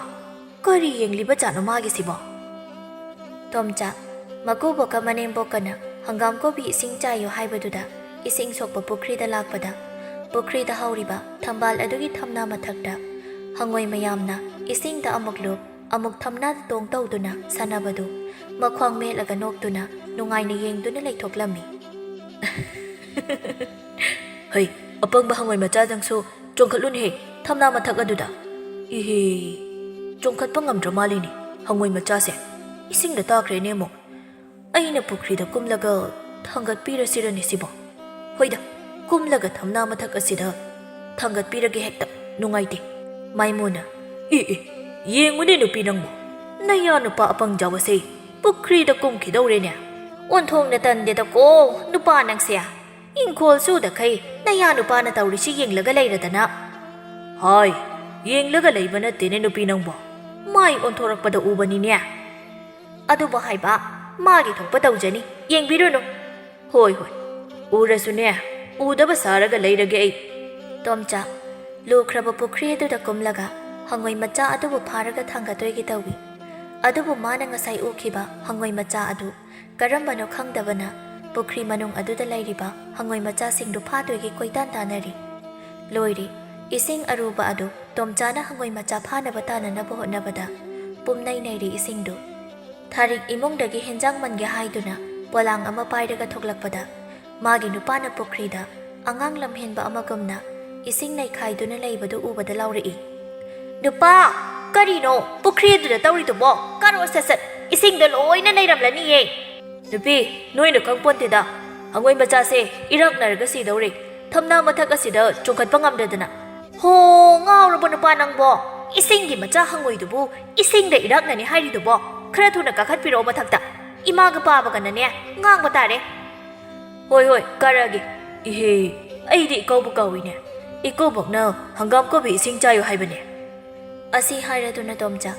ꯀꯔꯤ ꯌꯦꯡꯂꯤꯕꯖꯥꯠꯅꯣ ꯃꯥꯒꯤꯁꯤꯕꯣ?" ꯇꯣꯝꯆꯥ, ꯃꯀꯨꯕꯣꯛꯀ ꯃꯅꯦꯝꯕꯣꯛꯀꯅ ꯍꯪꯒꯥꯝ ꯀꯣꯕꯤ ꯏꯁꯤꯡ ꯆꯥꯏꯌꯨ ꯍꯥꯏꯕꯗꯨꯗ ꯏꯁꯤꯡ ꯁꯣꯛꯄ ꯄꯨꯈ꯭ꯔꯤꯗ ꯂꯥꯛꯄꯗ, ꯄꯨꯈ꯭ꯔꯤꯗ ꯍꯧꯔꯤꯕ ꯊꯝꯕꯥꯜ ꯑꯗꯨꯒꯤ ꯊꯝꯅꯥ ꯃꯊꯛꯇ ꯍꯉꯣꯏ ꯃꯌꯥꯝꯅ ꯏꯁꯤꯡꯗ ꯑꯃꯨꯛ ꯂꯨꯞ, ꯑꯃꯨꯛ ꯊꯝꯅꯥꯗ ꯇꯣꯡ ꯇꯧꯗꯨꯅ ꯁꯥꯟꯅꯕꯗꯨ ꯃꯈ꯭ꯋꯥꯡ ꯃꯦꯠꯂꯒ ꯅꯣꯛꯇꯨꯅ ꯅꯨꯡꯉꯥꯏꯅ ꯌꯦꯡꯗꯨꯅ ꯂꯩꯊꯣꯛꯂꯝꯃꯤ꯫ "ꯍꯩ, ꯑꯄꯪꯕ ꯍꯪꯉꯣꯏ ꯃꯆꯥ ꯅꯪꯁꯨ, ꯆꯣꯡꯈꯠꯂꯨꯅꯦꯍꯦ, ꯊꯝꯅꯥ ꯃꯊꯛ ꯑꯗꯨꯗ꯫ ꯏꯍꯦ, ꯆꯣꯡꯈꯠꯄ ꯉꯝꯗ꯭ꯔ ꯃꯥꯜꯂꯤꯅꯦ ꯍꯪꯉꯣꯏ ꯃꯆꯥꯁꯦ꯫ ꯏꯁꯤꯡꯗ ꯇꯥꯈ꯭ꯔꯦꯅꯦ ꯑꯃꯨꯛ꯫ ꯑꯩꯅ ꯄꯨꯈ꯭ꯔꯤꯗ ꯀꯨꯝꯂꯒ ꯊꯥꯡꯒꯠꯄꯤꯔꯁꯤꯔꯅꯦ ꯁꯤꯕꯣ? ꯍꯣꯏꯗ, ꯀꯨꯝꯂꯒ ꯊꯝꯅꯥ ꯃꯊꯛ ꯑꯁꯤꯗ ꯊꯥꯡꯒꯠꯄꯤꯔꯒꯦ ꯍꯦꯛꯇ, ꯅꯨꯡꯉꯥꯏꯇꯦ꯫" ꯃꯥꯏꯃꯨꯅ, "ꯑꯦ ꯑꯦ, ꯌꯦꯡꯉꯨꯅꯦ ꯅꯨꯄꯤ ꯅꯪꯕꯨ, ꯅꯌꯥ ꯅꯨꯄꯥ ꯑꯄꯪ ꯖꯥꯎ ꯑꯁꯦ ꯄꯨꯈ꯭ꯔꯤꯗ ꯀꯨꯝꯈꯤꯗꯧꯔꯦꯅꯦ꯫ ꯑꯣꯟꯊꯣꯛꯅ ꯇꯟꯗꯦꯗꯀꯣ ꯅꯨꯄꯥ ꯅꯪꯁꯦ꯫ ꯏꯪꯈꯣꯜ ꯁꯨꯗꯈꯩ ꯅꯌꯥ ꯅꯨꯄꯥꯅ ꯇꯧꯔꯤꯁꯤ ꯌꯦꯡꯂꯒ ꯂꯩꯔꯗꯅ꯫" "ꯍꯥꯏ, ꯌꯦꯡꯂꯒ ꯂꯩꯕ ꯅꯠꯇꯦꯅꯦ ꯅꯨꯄꯤ ꯅꯪꯕꯣ, ꯃꯥꯏ ꯑꯣꯟꯊꯣꯔꯛꯄꯗ ꯎꯕꯅꯤꯅꯦ꯫" "ꯑꯗꯨꯕꯨ ꯍꯥꯏꯕ, ꯃꯥꯒꯤ ꯊꯣꯛꯄ ꯇꯧꯖꯅꯤ, ꯌꯦꯡꯕꯤꯔꯨꯅꯨ꯫" "ꯍꯣꯏ ꯍꯣꯏ, ꯎꯔꯁꯨꯅꯦ, ꯎꯗꯕ ꯁꯥꯔꯒ ꯂꯩꯔꯒꯦ ꯑꯩ꯫" ꯇꯣꯝꯆꯥ ꯂꯨꯈ꯭ꯔꯕ ꯄꯨꯈ꯭ꯔꯤ ꯑꯗꯨꯗ ꯀꯨꯝꯂꯒ ꯍꯪꯉꯣꯏ ꯃꯆꯥ ꯑꯗꯨꯕꯨ ꯐꯥꯔꯒ ꯊꯥꯡꯒꯠꯇꯣꯏꯒꯤ ꯇꯧꯏ꯫ ꯑꯗꯨꯕꯨ ꯃꯥꯅ ꯉꯁꯥꯏ ꯎꯈꯤꯕ ꯍꯪꯉꯣꯏ ꯃꯆꯥ ꯑꯗꯨ ꯀꯔꯝꯕꯅꯣ ꯈꯪꯗꯕꯅ ꯄꯨꯈ꯭ꯔꯤ ꯃꯅꯨꯡ ꯑꯗꯨꯗ ꯂꯩꯔꯤꯕ ꯍꯪꯉꯣꯏ ꯃꯆꯥꯁꯤꯡꯗꯨ ꯐꯥꯗꯣꯏꯒꯤ ꯀꯣꯏꯇꯥꯟ ꯇꯥꯟꯅꯔꯤ꯫ ꯂꯣꯏꯔꯦ, ꯏꯁꯤꯡ ꯑꯔꯨꯕ ꯑꯗꯨ ꯇꯣꯝꯆꯥꯅ ꯍꯪꯉꯣꯏ ꯃꯆꯥ ꯐꯥꯅꯕ ꯇꯥꯟꯅꯅꯕ ꯍꯣꯠꯅꯕꯗ ꯄꯨꯝꯅꯩ ꯅꯩꯔꯦ ꯏꯁꯤꯡꯗꯨ꯫ ꯊꯥꯔꯤꯛ ꯏꯃꯨꯡꯗꯒꯤ ꯍꯦꯟꯖꯥꯡ ꯃꯟꯒꯦ ꯍꯥꯏꯗꯨꯅ ꯄꯣꯂꯥꯡ ꯑꯃ ꯄꯥꯏꯔꯒ ꯊꯣꯛꯂꯛꯄꯗ, ꯃꯥꯒꯤ ꯅꯨꯄꯥꯅ ꯄꯨꯈ꯭ꯔꯤꯗ ꯑꯉꯥꯡ ꯂꯝꯍꯦꯟꯕ ꯑꯃꯒꯨꯝꯅ ꯏꯁꯤꯡ ꯅꯩꯈꯥꯏꯗꯨꯅ ꯂꯩꯕꯗꯨ ꯎꯕꯗ ꯂꯥꯎꯔꯛꯏ, "ꯅꯨꯄꯥ, ꯀꯔꯤꯅꯣ ꯄꯨꯈ꯭ꯔꯤ ꯑꯗꯨꯗ ꯇꯧꯔꯤꯗꯨꯕꯣ? ꯀꯥꯔꯣ ꯁꯠ ꯁꯠ, ꯏꯁꯤꯡꯗ ꯂꯣꯏꯅ ꯅꯩꯔꯝꯂꯅꯤꯌꯦ!" "ꯅꯨꯄꯤ, ꯅꯣꯏꯅ ꯈꯪꯄꯣꯟꯇꯦꯗ, ꯍꯪꯉꯣꯏ ꯃꯆꯥꯁꯦ ꯏꯔꯥꯛꯅꯔꯒ ꯁꯤꯗꯧꯔꯦ꯫ ꯊꯝꯅꯥ ꯃꯊꯛ ꯑꯁꯤꯗ ꯆꯣꯡꯈꯠꯄ ꯉꯝꯗꯗꯅ꯫" "ꯍꯣ, ꯉꯥꯎꯔꯕꯣ ꯅꯨꯄꯥ ꯅꯪꯕꯣ? ꯏꯁꯤꯡꯒꯤ ꯃꯆꯥ ꯍꯪꯉꯣꯏꯗꯨꯕꯨ ꯏꯁꯤꯡꯗ ꯏꯔꯥꯛꯅꯅꯤ ꯍꯥꯏꯔꯤꯗꯨꯕꯣ? ꯈꯔ ꯊꯨꯅ ꯀꯥꯈꯠꯄꯤꯔꯛꯑꯣ ꯃꯊꯛꯇ, ꯏꯃꯥꯒ ꯄꯥꯕꯒꯅꯅꯦ ꯉꯥꯡꯕ ꯇꯥꯔꯦ꯫" "ꯍꯣꯏ ꯍꯣꯏ, ꯀꯥꯔꯛꯑꯒꯦ꯫ ꯏꯍꯦ, ꯑꯩꯗꯤ ꯏꯀꯧꯕ ꯀꯥꯎꯏꯅꯦ꯫ ꯏꯀꯨꯕꯣꯛꯅ ꯍꯪꯒꯥꯝ ꯀꯣꯕꯤ ꯏꯁꯤꯡ ꯆꯥꯏꯌꯨ ꯍꯥꯏꯕꯅꯦ꯫" ꯑꯁꯤ ꯍꯥꯏꯔꯗꯨꯅ ꯇꯣꯝꯆꯥ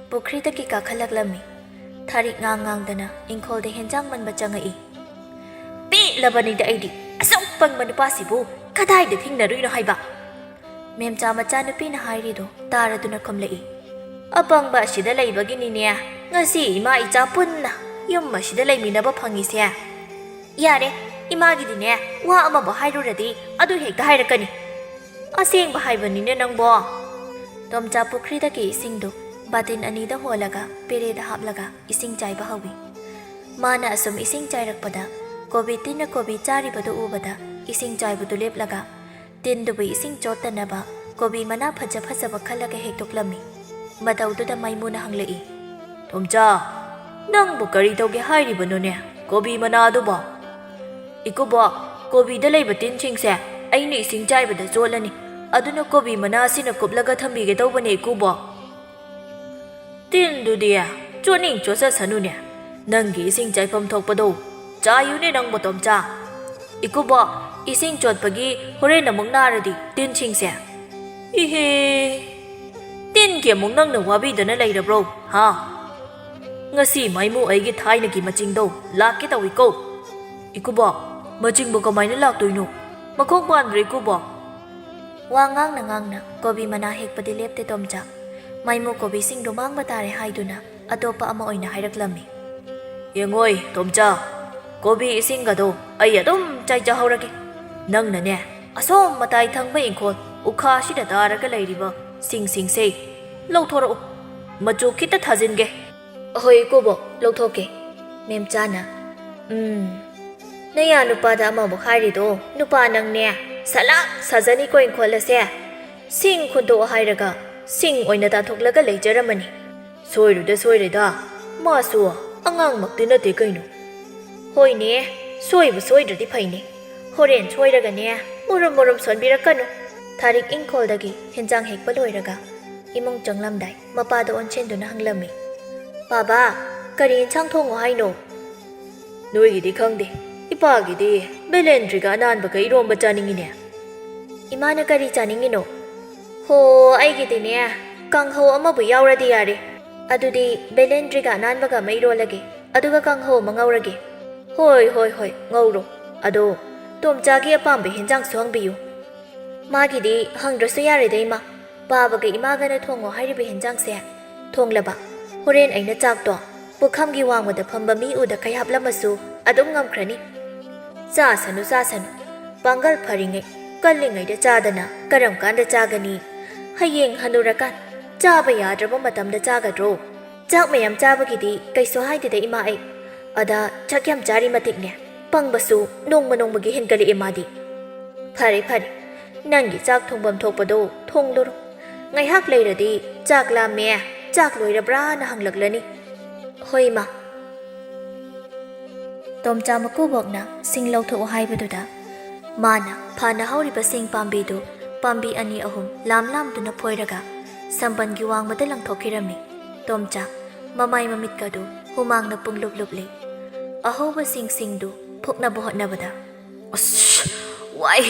ꯄꯨꯈ꯭ꯔꯤꯗꯒꯤ ꯀꯥꯈꯠꯂꯛꯂꯝꯃꯤ꯫ ꯊꯥꯔꯤꯛ ꯉꯥꯡ ꯉꯥꯡꯗꯅ ꯏꯪꯈꯣꯜꯗ ꯍꯦꯟꯖꯥꯡ ꯃꯟꯕ ꯆꯪꯉꯛꯏ꯫ "ꯄꯦꯜꯂꯕꯅꯤꯗ ꯑꯩꯗꯤ, ꯑꯁꯨꯛ ꯄꯪꯕ ꯅꯨꯄꯥꯁꯤꯕꯨ ꯀꯗꯥꯏꯗ ꯊꯦꯡꯅꯔꯨꯏꯅꯣ ꯍꯥꯏꯕ?" ꯃꯦꯝꯆꯥ ꯃꯆꯥꯅꯨꯄꯤꯅ ꯍꯥꯏꯔꯤꯗꯨ ꯇꯥꯔꯗꯨꯅ ꯈꯨꯝꯂꯛꯏ, "ꯑꯄꯪꯕ ꯑꯁꯤꯗ ꯂꯩꯕꯒꯤꯅꯤꯅꯦ ꯉꯁꯤ ꯏꯃꯥ ꯏꯆꯥ ꯄꯨꯟꯅ ꯌꯨꯝ ꯑꯁꯤꯗ ꯂꯩꯃꯤꯟꯅꯕ ꯐꯪꯉꯤꯁꯦ꯫ ꯌꯥꯔꯦ, ꯏꯃꯥꯒꯤꯗꯤꯅꯦ ꯋꯥ ꯑꯃꯕꯨ ꯍꯥꯏꯔꯨꯔꯗꯤ ꯑꯗꯨ ꯍꯦꯛꯇ ꯍꯥꯏꯔꯛꯀꯅꯤ꯫ ꯑꯁꯦꯡꯕ ꯍꯥꯏꯕꯅꯤꯅꯦ ꯅꯪꯕꯣ꯫" ꯇꯣꯝꯆꯥ ꯄꯨꯈ꯭ꯔꯤꯗꯒꯤ ꯏꯁꯤꯡꯗꯨ ꯕꯥꯇꯤꯟ ꯑꯅꯤꯗ ꯍꯣꯜꯂꯒ ꯄꯦꯔꯦꯗ ꯍꯥꯞꯂꯒ ꯏꯁꯤꯡ ꯆꯥꯏꯕ ꯍꯧꯏ꯫ ꯃꯥꯅ ꯑꯁꯨꯝ ꯏꯁꯤꯡ ꯆꯥꯏꯔꯛꯄꯗ ꯀꯣꯕꯤ ꯇꯤꯟꯅ ꯀꯣꯕꯤ ꯆꯥꯔꯤꯕꯗꯨ ꯎꯕꯗ ꯏꯁꯤꯡ ꯆꯥꯏꯕꯗꯨ ꯂꯦꯞꯂꯒ ꯇꯤꯟꯗꯨꯕꯨ ꯏꯁꯤꯡ ꯆꯣꯠꯇꯅꯕ ꯀꯣꯕꯤ ꯃꯅꯥ ꯐꯖ ꯐꯖꯕ ꯈꯜꯂꯒ ꯍꯦꯛꯇꯣꯛꯂꯝꯃꯤ꯫ ꯃꯇꯧꯗꯨꯗ ꯃꯥꯏꯃꯨꯅ ꯍꯪꯂꯛꯏ, "ꯇꯣꯝꯆꯥ, ꯅꯪꯕꯨ ꯀꯔꯤ ꯇꯧꯒꯦ ꯍꯥꯏꯔꯤꯕꯅꯣꯅꯦ? ꯀꯣꯕꯤ ꯃꯅꯥꯗꯨꯕꯣ?" "ꯏꯀꯨꯕꯣꯛ, ꯀꯣꯕꯤꯗ ꯂꯩꯕ ꯇꯤꯟꯁꯤꯡꯁꯦ ꯑꯩꯅ ꯏꯁꯤꯡ ꯆꯥꯏꯕꯗ ꯆꯣꯠꯂꯅꯤ, ꯑꯗꯨꯅ ꯀꯣꯕꯤ ꯃꯅꯥ ꯑꯁꯤꯅ ꯀꯨꯞꯂꯒ ꯊꯝꯕꯤꯒꯦ ꯇꯧꯕꯅꯦ, ꯏꯀꯨꯕꯣꯛ꯫" "ꯇꯤꯟꯗꯨꯗꯤ ꯆꯣꯠꯅꯤꯡ ꯆꯣꯠꯆꯁꯅꯨꯅꯦ, ꯅꯪꯒꯤ ꯏꯁꯤꯡ ꯆꯥꯏꯐꯝ ꯊꯣꯛꯄꯗꯣ ꯆꯥꯏꯌꯨꯅꯦ ꯅꯪꯕꯣ, ꯇꯣꯝꯆꯥ꯫ ꯏꯀꯨꯕꯣꯛ, ꯏꯁꯤꯡ ꯆꯣꯠꯄꯒꯤ ꯍꯣꯔꯦꯟ ꯑꯃꯨꯛ ꯅꯥꯔꯗꯤ ꯇꯤꯟꯁꯤꯡꯁꯦ꯫" "ꯏꯍꯦ, ꯇꯤꯟꯒꯤ ꯑꯃꯨꯛ ꯅꯪꯅ ꯋꯥꯕꯤꯗꯅ ꯂꯩꯔꯕ꯭ꯔꯣ, ꯍꯥ? ꯉꯁꯤ ꯃꯥꯏꯃꯨ ꯑꯩꯒꯤ ꯊꯥꯏꯅꯒꯤ ꯃꯆꯤꯡꯗꯣ ꯂꯥꯛꯀꯦ ꯇꯧꯏꯀꯣ꯫" "ꯏꯀꯨꯕꯣꯛ, ꯃꯆꯤꯡꯕꯨ ꯀꯃꯥꯏꯅ ꯂꯥꯛꯇꯣꯏꯅꯣ? ꯃꯈꯣꯡ ꯄꯥꯟꯕ꯭ꯔꯥ, ꯏꯀꯨꯕꯣꯛ?" ꯋꯥ ꯉꯥꯡꯅ ꯉꯥꯡꯅ ꯀꯣꯕꯤ ꯃꯅꯥ ꯍꯦꯛꯄꯗꯤ ꯂꯦꯞꯇꯦ ꯇꯣꯝꯆꯥ꯫ ꯃꯥꯏꯃꯨ ꯀꯣꯕꯤꯁꯤꯡꯗꯨ ꯃꯥꯡꯕ ꯇꯥꯔꯦ ꯍꯥꯏꯗꯨꯅ ꯑꯇꯣꯞꯄ ꯑꯃ ꯑꯣꯏꯅ ꯍꯥꯏꯔꯛꯂꯝꯃꯤ꯫ "ꯌꯦꯡꯉꯣꯏ ꯇꯣꯝꯆꯥ, ꯀꯣꯕꯤ ꯏꯁꯤꯡꯒꯗꯣ ꯑꯩ ꯑꯗꯨꯝ ꯆꯥꯏꯖꯍꯧꯔꯒꯦ꯫ ꯅꯪꯅꯅꯦ, ꯑꯁꯣꯝ ꯃꯇꯥꯏ ꯊꯪꯕ ꯏꯪꯈꯣꯜ ꯎꯈꯥꯁꯤꯗ ꯇꯥꯔꯒ ꯂꯩꯔꯤꯕ ꯁꯤꯡꯁꯤꯡꯁꯦ ꯂꯧꯊꯣꯔꯛꯎ꯫ ꯃꯆꯨ ꯈꯤꯇ ꯊꯥꯖꯤꯟꯒꯦ꯫" "ꯑꯍꯣꯏ ꯏꯀꯨꯕꯣꯛ, ꯂꯧꯊꯣꯛꯀꯦ꯫" ꯃꯦꯝꯆꯥꯅ, "ꯎꯝ, ꯅꯌꯥ ꯅꯨꯄꯥꯗ ꯑꯃꯃꯨꯛ ꯍꯥꯏꯔꯤꯗꯣ, ꯅꯨꯄꯥ ꯅꯪꯅꯦ, ꯁꯂꯥꯛ ꯁꯥꯖꯅꯤꯀꯣ ꯏꯪꯈꯣꯜ ꯑꯁꯦ꯫ ꯁꯤꯡ ꯈꯨꯟꯗꯣꯛꯑꯣ ꯍꯥꯏꯔꯒ ꯁꯤꯡ ꯑꯣꯏꯅ ꯇꯥꯊꯣꯛꯂꯒ ꯂꯩꯖꯔꯝꯃꯅꯤ꯫ ꯁꯣꯏꯔꯨꯗ ꯁꯣꯏꯔꯦꯗ, ꯃꯥꯁꯨ ꯑꯉꯥꯡꯃꯛꯇꯤ ꯅꯠꯇꯦ ꯀꯩꯅꯣ꯫" "ꯍꯣꯏꯅꯦ, ꯁꯣꯏꯕꯨ ꯁꯣꯏꯗ꯭ꯔꯗꯤ ꯐꯩꯅꯦ꯫ ꯍꯣꯔꯦꯟ ꯁꯣꯏꯔꯒꯅꯦ, ꯃꯨꯔꯨꯝ ꯃꯨꯔꯨꯝ ꯁꯣꯟꯕꯤꯔꯛꯀꯅꯨ꯫" ꯊꯥꯔꯤꯛ ꯏꯪꯈꯣꯜꯗꯒꯤ ꯍꯦꯟꯖꯥꯡ ꯍꯦꯛꯄ ꯂꯣꯏꯔꯒ ꯏꯃꯨꯡ ꯆꯪꯂꯝꯗꯥꯏ ꯃꯄꯥꯗ ꯑꯣꯟꯁꯤꯟꯗꯨꯅ ꯍꯪꯂꯝꯃꯤ, "ꯕꯥꯕꯥ, ꯀꯔꯤ ꯏꯟꯁꯥꯡ ꯊꯣꯡꯉꯣ ꯍꯥꯏꯅꯣ?" "ꯅꯣꯏꯒꯤꯗꯤ ꯈꯪꯗꯦ, ꯏꯄꯥꯒꯤꯗꯤ ꯕꯦꯂꯦꯟꯗ꯭ꯔꯤꯒ ꯑꯅꯥꯟꯕꯒ ꯏꯔꯣꯝꯕ ꯆꯥꯅꯤꯡꯉꯤꯅꯦ꯫" "ꯏꯃꯥꯅ ꯀꯔꯤ ꯆꯥꯅꯤꯡꯉꯤꯅꯣ?" "ꯍꯣ, ꯑꯩꯒꯤꯗꯤꯅꯦ, ꯀꯥꯡꯍꯧ ꯑꯃꯕꯨ ꯌꯥꯎꯔꯗꯤ ꯌꯥꯔꯦ꯫" "ꯑꯗꯨꯗꯤ ꯕꯦꯂꯦꯟꯗ꯭ꯔꯤꯒ ꯑꯅꯥꯟꯕꯒ ꯑꯃ ꯏꯔꯣꯜꯂꯒꯦ, ꯑꯗꯨꯒ ꯀꯥꯡꯍꯧ ꯑꯃ ꯉꯧꯔꯒꯦ꯫" "ꯍꯣꯏ, ꯍꯣꯏ, ꯍꯣꯏ, ꯉꯧꯔꯣ꯫ ꯑꯗꯣ ꯇꯣꯝꯆꯥꯒꯤ ꯑꯄꯥꯝꯕ ꯍꯦꯟꯖꯥꯡꯁꯨ ꯍꯪꯕꯤꯌꯨ꯫" "ꯃꯥꯒꯤꯗꯤ ꯍꯪꯗ꯭ꯔꯁꯨ ꯌꯥꯔꯦꯗ, ꯏꯃꯥ꯫ ꯕꯥꯕꯥꯒ ꯏꯃꯥꯒꯅ ꯊꯣꯡꯉꯣ ꯍꯥꯏꯔꯤꯕ ꯍꯦꯟꯖꯥꯡꯁꯦ ꯊꯣꯡꯂꯕ, ꯍꯣꯔꯦꯟ ꯑꯩꯅ ꯆꯥꯛꯇꯣ ꯄꯨꯈꯝꯒꯤ ꯋꯥꯡꯃꯗ ꯐꯝꯕ ꯃꯤ ꯎꯗꯈꯩ ꯍꯥꯞꯂꯝꯃꯁꯨ ꯑꯗꯨꯝ ꯉꯝꯈ꯭ꯔꯅꯤ꯫" "ꯆꯥꯁꯅꯨ, ꯆꯥꯁꯅꯨ꯫ ꯄꯥꯡꯒꯜ ꯐꯔꯤꯉꯩ, ꯀꯜꯂꯤꯉꯩꯗ ꯆꯥꯗꯅ ꯀꯔꯝ ꯀꯥꯟꯗ ꯆꯥꯒꯅꯤ? ꯍꯌꯦꯡ ꯍꯅꯨꯔꯀꯥꯟ ꯆꯥꯕ ꯌꯥꯗ꯭ꯔꯕ ꯃꯇꯝꯗ ꯆꯥꯒꯗ꯭ꯔꯣ? ꯆꯥꯛ ꯃꯌꯥꯝ ꯆꯥꯕꯒꯤꯗꯤ ꯀꯩꯁꯨ ꯍꯥꯏꯗꯦꯗ ꯏꯃꯥ ꯑꯩ꯫ ꯑꯗ ꯆꯥꯛ ꯌꯥꯝ ꯆꯥꯔꯤ ꯃꯇꯤꯛꯅꯦ꯫ ꯄꯪꯕꯁꯨ ꯅꯣꯡꯃ ꯅꯣꯡꯃꯒꯤ ꯍꯦꯟꯒꯠꯂꯛꯑꯦ ꯃꯥꯗꯤ꯫ ꯐꯔꯦ ꯐꯔꯦ, ꯅꯪꯒꯤ ꯆꯥꯛ ꯊꯣꯡꯐꯝ ꯊꯣꯛꯄꯗꯣ ꯊꯣꯡꯂꯨꯔꯣ꯫ ꯉꯥꯏꯍꯥꯛ ꯂꯩꯔꯗꯤ ꯆꯥꯛ ꯂꯥꯝꯃꯦ, ꯆꯥꯛ ꯂꯣꯏꯔꯕ꯭ꯔꯥꯅ ꯍꯪꯂꯛꯂꯅꯤ꯫ ꯍꯣꯏ ꯏꯃꯥ꯫ ꯇꯣꯝꯆꯥ ꯃꯀꯨꯕꯣꯛꯅ ꯁꯤꯡ ꯂꯧꯊꯣꯛꯎ ꯍꯥꯏꯕꯗꯨꯗ ꯃꯥꯅ ꯐꯅ ꯍꯧꯔꯤꯕ ꯁꯤꯡ ꯄꯥꯝꯕꯤꯗꯨ ꯄꯥꯝꯕꯤ ꯑꯅꯤ ꯑꯍꯨꯝ ꯂꯥꯝ ꯂꯥꯝꯗꯨꯅ ꯐꯣꯏꯔꯒ ꯁꯝꯕꯟꯒꯤ ꯋꯥꯡꯃꯗ ꯂꯪꯊꯣꯛꯈꯤꯔꯝꯃꯤ꯫ ꯇꯣꯝꯆꯥ ꯃꯃꯥꯏ ꯃꯃꯤꯠꯀꯗꯨ ꯍꯨꯃꯥꯡꯅ ꯄꯨꯡꯂꯨꯞ ꯂꯨꯞꯂꯤ꯫ ꯑꯍꯧꯕ ꯁꯤꯡꯁꯤꯡꯗꯨ ꯐꯨꯛꯅꯕ ꯍꯣꯠꯅꯕꯗ, "ꯑꯁ, ꯋꯥꯏ!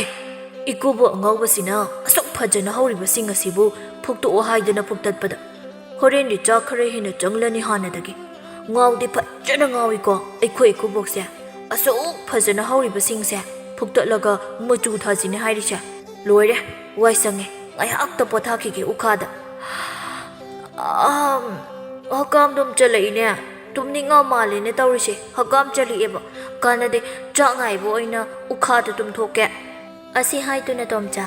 ꯏꯀꯨꯕꯣꯛ ꯑꯉꯥꯎꯕꯁꯤꯅ ꯑꯁꯨꯛ ꯐꯖꯅ ꯍꯧꯔꯤꯕ ꯁꯤꯡ ꯑꯁꯤꯕꯨ ꯐꯨꯛꯇꯣꯛꯑꯣ ꯍꯥꯏꯗꯅ ꯐꯨꯛꯇꯠꯄꯗ ꯍꯣꯔꯦꯟꯗꯤ ꯆꯥꯛ ꯈꯔ ꯍꯦꯟꯅ ꯆꯪꯂꯅꯤ ꯍꯥꯟꯅꯗꯒꯤ꯫ ꯉꯥꯎꯗꯤ ꯐꯖꯅ ꯉꯥꯎꯏꯀꯣ ꯑꯩꯈꯣꯏ ꯏꯀꯨꯕꯣꯛꯁꯦ꯫ ꯑꯁꯨꯛ ꯐꯖꯅ ꯍꯧꯔꯤꯕ ꯁꯤꯡꯁꯦ ꯐꯨꯛꯇꯠꯂꯒ ꯃꯆꯨ ꯊꯥꯁꯤꯅꯦ ꯍꯥꯏꯔꯤꯁꯦ꯫ ꯂꯣꯏꯔꯦ, ꯋꯥꯏ ꯁꯪꯉꯦ, ꯉꯥꯏꯍꯥꯛꯇ ꯄꯣꯊꯥꯈꯤꯒꯦ ꯎꯈꯥꯗ꯫ ꯑꯍꯝ, ꯍꯀꯥꯝꯗꯨꯝ ꯆꯜꯂꯛꯏꯅꯦ꯫ ꯇꯨꯝꯅꯤꯡꯉ ꯃꯥꯜꯂꯦꯅꯦ ꯇꯧꯔꯤꯁꯦ꯫ ꯍꯀꯥꯝ ꯆꯜꯂꯛꯑꯦꯕ꯫ ꯀꯥꯟꯅꯗꯦ, ꯆꯥꯛ ꯉꯥꯏꯕ ꯑꯣꯏꯅ ꯎꯈꯥꯗ ꯇꯨꯝꯊꯣꯛꯀꯦ"꯫ ꯑꯁꯤ ꯍꯥꯏꯗꯨꯅ ꯇꯣꯝꯆꯥ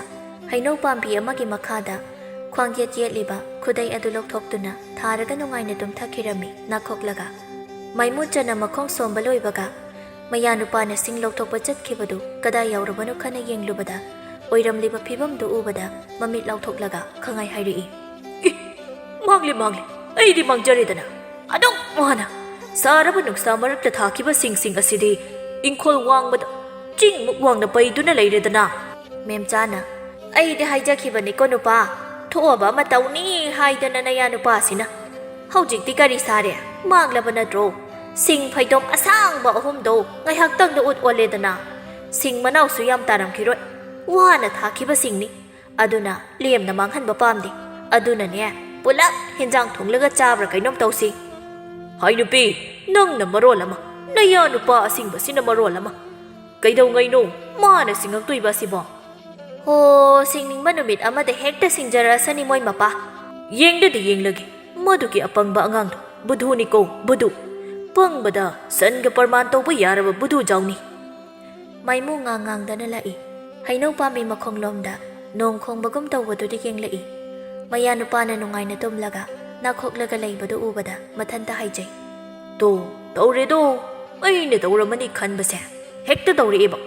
ꯍꯩꯅꯧ ꯄꯥꯝꯕꯤ ꯑꯃꯒꯤ ꯃꯈꯥꯗ ꯈ꯭ꯋꯥꯡ ꯌꯦꯠ ꯌꯦꯠꯂꯤꯕ ꯈꯨꯗꯩ ꯑꯗꯨ ꯂꯧꯊꯣꯛꯇꯨꯅ ꯊꯥꯔꯒ ꯅꯨꯡꯉꯥꯏꯅ ꯇꯨꯝꯊꯈꯤꯔꯝꯃꯤ ꯅꯥꯈꯣꯛꯂꯒ꯫ ꯃꯩꯃꯨꯠꯆꯅ ꯃꯈꯣꯡ ꯁꯣꯝꯕ ꯂꯣꯏꯕꯒ ꯃꯌꯥꯅꯨꯄꯥꯅ ꯁꯤꯡ ꯂꯧꯊꯣꯛꯄ ꯆꯠꯈꯤꯕꯗꯨ ꯀꯗꯥꯏ ꯌꯧꯔꯕꯅꯣ ꯈꯟꯅ ꯌꯦꯡꯂꯨꯕꯗ ꯑꯣꯏꯔꯝꯂꯤꯕ ꯐꯤꯕꯝꯗꯨ ꯎꯕꯗ ꯃꯃꯤꯠ ꯂꯥꯎꯊꯣꯛꯂꯒ ꯈꯪꯍꯥꯏ ꯍꯥꯏꯔꯛꯏ꯫ "ꯏ! ꯃꯥꯡꯂꯦ, ꯃꯥꯡꯂꯦ! ꯑꯩꯗꯤ ꯃꯥꯡꯖꯔꯦꯗꯅ꯫ ꯑꯗꯨꯛ ꯋꯥꯅ ꯁꯥꯔꯕ ꯅꯨꯡꯁꯥ ꯃꯔꯛꯇ ꯊꯥꯈꯤꯕ ꯁꯤꯡꯁꯤꯡ ꯑꯁꯤꯗꯤ ꯏꯪꯈꯣꯜ ꯋꯥꯡꯃꯗ ꯆꯤꯡꯃꯨꯛ ꯋꯥꯡꯅ ꯄꯩꯗꯨꯅ ꯂꯩꯔꯦꯗꯅ"꯫ ꯃꯦꯝꯆꯥꯅ, "ꯑꯩꯗꯤ ꯍꯥꯏꯖꯈꯤꯕꯅꯤꯀꯣ ꯅꯨꯄꯥ, ꯊꯣꯛꯑꯕ ꯑꯃ ꯇꯧꯅꯤ ꯍꯥꯏꯗꯅ ꯅꯌꯥ ꯅꯨꯄꯥꯁꯤꯅ꯫ ꯍꯧꯖꯤꯛꯇꯤ ꯀꯔꯤ ꯁꯥꯔꯦ? ꯃꯥꯡꯂꯕ ꯅꯠꯇ꯭ꯔꯣ? ꯁꯤꯡ ꯐꯩꯗꯣꯝ ꯑꯁꯥꯡꯕ ꯑꯍꯨꯝꯗꯣ ꯉꯥꯏꯍꯥꯛꯇꯪꯗ ꯎꯠ ꯑꯣꯜꯂꯦꯗꯅ꯫ ꯁꯤꯡ ꯃꯅꯥꯎꯁꯨ ꯌꯥꯝ ꯇꯥꯔꯝꯈꯤꯔꯣꯏ꯫ ꯋꯥꯅ ꯊꯥꯈꯤꯕꯁꯤꯡꯅꯤ꯫ ꯑꯗꯨꯅ ꯂꯦꯝꯅ ꯃꯥꯡꯍꯟꯕ ꯄꯥꯝꯗꯦ꯫ ꯑꯗꯨꯅꯅꯦ, ꯄꯨꯂꯞ ꯍꯦꯟꯖꯥꯡ ꯊꯣꯡꯂꯒ ꯆꯥꯕ꯭ꯔꯥ ꯀꯩꯅꯣꯝ ꯇꯧꯁꯤ"꯫ "ꯍꯥꯏ ꯅꯨꯄꯤ, ꯅꯪꯅ ꯃꯔꯣꯜ ꯑꯃ, ꯅꯌꯥ ꯅꯨꯄꯥ ꯑꯁꯤꯡꯕꯁꯤꯅ ꯃꯔꯣꯜ ꯑꯃ꯫ ꯀꯩꯗꯧꯉꯩꯅꯣ ꯃꯥꯅ ꯁꯤꯡꯉꯛꯇꯣꯏꯕ ꯑꯁꯤꯕꯣ?" "ꯍꯣ, ꯁꯤꯡꯅꯤꯡꯕ ꯅꯨꯃꯤꯠ ꯑꯃꯗ ꯍꯦꯛꯇ ꯁꯤꯡꯖꯔꯛꯑꯁꯅꯤ ꯃꯣꯏ ꯃꯄꯥ"꯫ "ꯌꯦꯡꯗꯗꯤ ꯌꯦꯡꯂꯒꯦ, ꯃꯗꯨꯒꯤ ꯑꯄꯪꯕ ꯑꯉꯥꯡꯗꯣ꯫ ꯕꯨꯙꯨꯅꯤꯀꯣ, ꯕꯨꯙꯨ꯫ ꯄꯪꯕꯗ ꯁꯟꯒ ꯄ꯭ꯔꯃꯥꯟ ꯇꯧꯕ ꯌꯥꯔꯕ ꯕꯨꯙꯨ ꯖꯥꯎꯅꯤ"꯫ ꯃꯩꯃꯨ ꯉꯥꯡ ꯉꯥꯡꯗꯅ ꯂꯥꯛꯏ꯫ ꯍꯩꯅꯧ ꯄꯥꯝꯕꯤ ꯃꯈꯣꯡꯂꯣꯝꯗ ꯅꯣꯡ ꯈꯣꯡꯕꯒꯨꯝ ꯇꯧꯕꯗꯨꯗ ꯌꯦꯡꯂꯛꯏ꯫ ꯃꯌꯥꯅꯨꯄꯥꯅ ꯅꯨꯡꯉꯥꯏꯅ ꯇꯨꯝꯂꯒ ꯅꯥꯈꯣꯛꯂꯒ ꯂꯩꯕꯗꯨ ꯎꯕꯗ ꯃꯊꯟꯇ ꯍꯥꯏꯖꯩ꯫ "ꯇꯣ, ꯇꯧꯔꯦꯗꯣ, ꯑꯩꯅ ꯇꯧꯔꯝꯃꯅꯤ ꯈꯟꯕꯁꯦ ꯍꯦꯛꯇ ꯇꯧꯔꯛꯑꯦꯕ꯫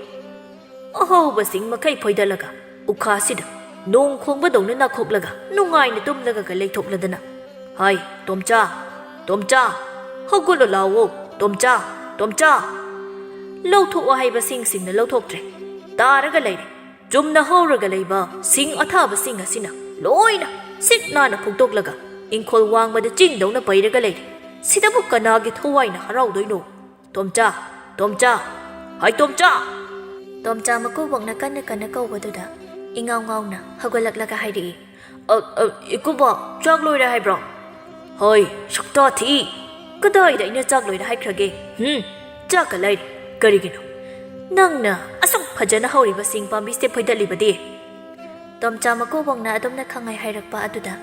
ꯑꯍꯧꯕꯁꯤꯡ ꯃꯈꯩ ꯐꯣꯏꯗꯠꯂꯒ ꯎꯈꯥꯁꯤꯗ ꯅꯣꯡ ꯈꯣꯡꯕꯗꯧꯅ ꯅꯥꯈꯣꯛꯂꯒ ꯅꯨꯡꯉꯥꯏꯅ ꯇꯨꯝꯂꯒ ꯂꯩꯊꯣꯛꯂꯗꯅ꯫ ꯍꯥꯏ, ꯇꯣꯝꯆꯥ, ꯇꯣꯝꯆꯥ, ꯍꯧꯒꯠꯂꯣ ꯂꯥꯎꯋꯣ, ꯇꯣꯝꯆꯥ, ꯇꯣꯝꯆꯥ!" ꯂꯧꯊꯣꯛꯑꯣ ꯍꯥꯏꯕꯁꯤꯡꯁꯤꯡꯅ ꯂꯧꯊꯣꯛꯇ꯭ꯔꯦ, ꯇꯥꯔꯒ ꯂꯩꯔꯦ꯫ ꯆꯨꯝꯅ ꯍꯧꯔꯒ ꯂꯩꯕ ꯁꯤꯡ ꯑꯊꯥꯕꯁꯤꯡ ꯑꯁꯤꯅ ꯂꯣꯏꯅ ꯁꯤꯠ ꯅꯥꯟꯅ ꯐꯨꯛꯇꯣꯛꯂꯒ ꯏꯪꯈꯣꯜ ꯋꯥꯡꯃꯗ ꯆꯤꯡꯗꯧꯅ ꯄꯩꯔꯒ ꯂꯩꯔꯦ꯫ ꯁꯤꯗꯕꯨ ꯀꯅꯥꯒꯤ ꯊꯋꯥꯏꯅ ꯍꯔꯥꯎꯗꯣꯏꯅꯣ? "ꯇꯣꯝꯆꯥ, ꯇꯣꯝꯆꯥ, ꯍꯥꯏ ꯇꯣꯝꯆꯥ!" ꯇꯣꯝꯆꯥ ꯃꯀꯨꯕꯣꯛꯅ ꯀꯟꯅ ꯀꯟꯅ ꯀꯧꯕꯗꯨꯗ ꯏꯉꯥꯎ ꯉꯥꯎꯅ ꯍꯧꯒꯠꯂꯛꯂꯒ ꯍꯥꯏꯔꯛꯏ꯫ "ꯑ, ꯑ, ꯏꯀꯨꯕꯣꯛ, ꯆꯥꯛ ꯂꯣꯏꯔꯦ ꯍꯥꯏꯕ꯭ꯔꯣ?" "ꯍꯣꯏ, ꯁꯛꯇꯥ ꯊꯤ! ꯀꯗꯥꯏꯗ ꯑꯩꯅ ꯆꯥꯛ ꯂꯣꯏꯔꯦ ꯍꯥꯏꯈ꯭ꯔꯒꯦ? ꯍꯨꯝ, ꯆꯥꯛꯀ ꯂꯩꯔꯦ꯫ ꯀꯔꯤꯒꯤꯅꯣ ꯅꯪꯅ ꯑꯁꯨꯛ ꯐꯖꯅ ꯍꯧꯔꯤꯕ ꯁꯤꯡ ꯄꯥꯝꯕꯤꯁꯦ ꯐꯣꯏꯗꯠꯂꯤꯕꯗꯤ?" ꯇꯣꯝꯆꯥ ꯃꯀꯨꯕꯣꯛꯅ ꯑꯗꯨꯝꯅ ꯈꯪꯍꯥꯏ ꯍꯥꯏꯔꯛꯄ ꯑꯗꯨꯗ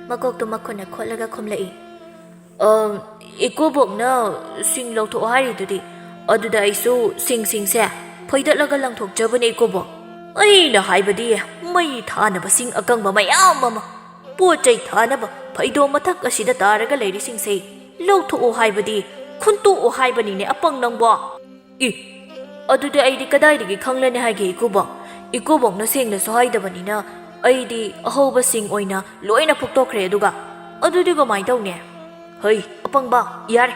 ꯃꯀꯣꯛꯇꯨ ꯃꯈꯨꯠꯅ ꯈꯣꯠꯂꯒ ꯈꯨꯝꯂꯛꯏ꯫ "ꯑ, ꯏꯀꯨꯕꯣꯛꯅ ꯁꯤꯡ ꯂꯧꯊꯣꯛꯑꯣ ꯍꯥꯏꯔꯤꯗꯨꯗꯤ, ꯑꯗꯨꯗ ꯑꯩꯁꯨ ꯁꯤꯡꯁꯤꯡꯁꯦ ꯐꯣꯏꯗꯠꯂꯒ ꯂꯪꯊꯣꯛꯆꯕꯅꯦ ꯏꯀꯨꯕꯣꯛ꯫ ꯑꯩꯅ ꯍꯥꯏꯕꯗꯤ ꯃꯩ ꯊꯥꯅꯕ ꯁꯤꯡ ꯑꯀꯪꯕ ꯃꯌꯥꯝ ꯑꯃ, ꯄꯣꯠ ꯆꯩ ꯊꯥꯅꯕ ꯐꯩꯗꯣꯝ ꯃꯊꯛ ꯑꯁꯤꯗ ꯇꯥꯔꯒ ꯂꯩꯔꯤꯁꯤꯡꯁꯦ ꯂꯧꯊꯣꯛꯑꯣ ꯍꯥꯏꯕꯗꯤ, ꯈꯨꯟꯇꯣꯛꯑꯣ ꯍꯥꯏꯕꯅꯤꯅꯦ ꯑꯄꯪ ꯅꯪꯕꯣ!" "ꯏ, ꯑꯗꯨꯗꯤ ꯑꯩꯗꯤ ꯀꯗꯥꯏꯗꯒꯤ ꯈꯪꯂꯅꯤ ꯍꯥꯏꯒꯦ ꯏꯀꯨꯕꯣꯛ? ꯏꯀꯨꯕꯣꯛꯅ ꯁꯦꯡꯅꯁꯨ ꯍꯥꯏꯗꯕꯅꯤꯅ ꯑꯩꯗꯤ ꯑꯍꯧꯕꯁꯤꯡ ꯑꯣꯏꯅ ꯂꯣꯏꯅ ꯐꯨꯛꯇꯣꯛꯈ꯭ꯔꯦ ꯑꯗꯨꯒ꯫ ꯑꯗꯨꯗꯤ ꯀꯃꯥꯏꯅ ꯇꯧꯅꯤ?" "ꯍꯩ, ꯑꯄꯪꯕ, ꯌꯥꯔꯦ,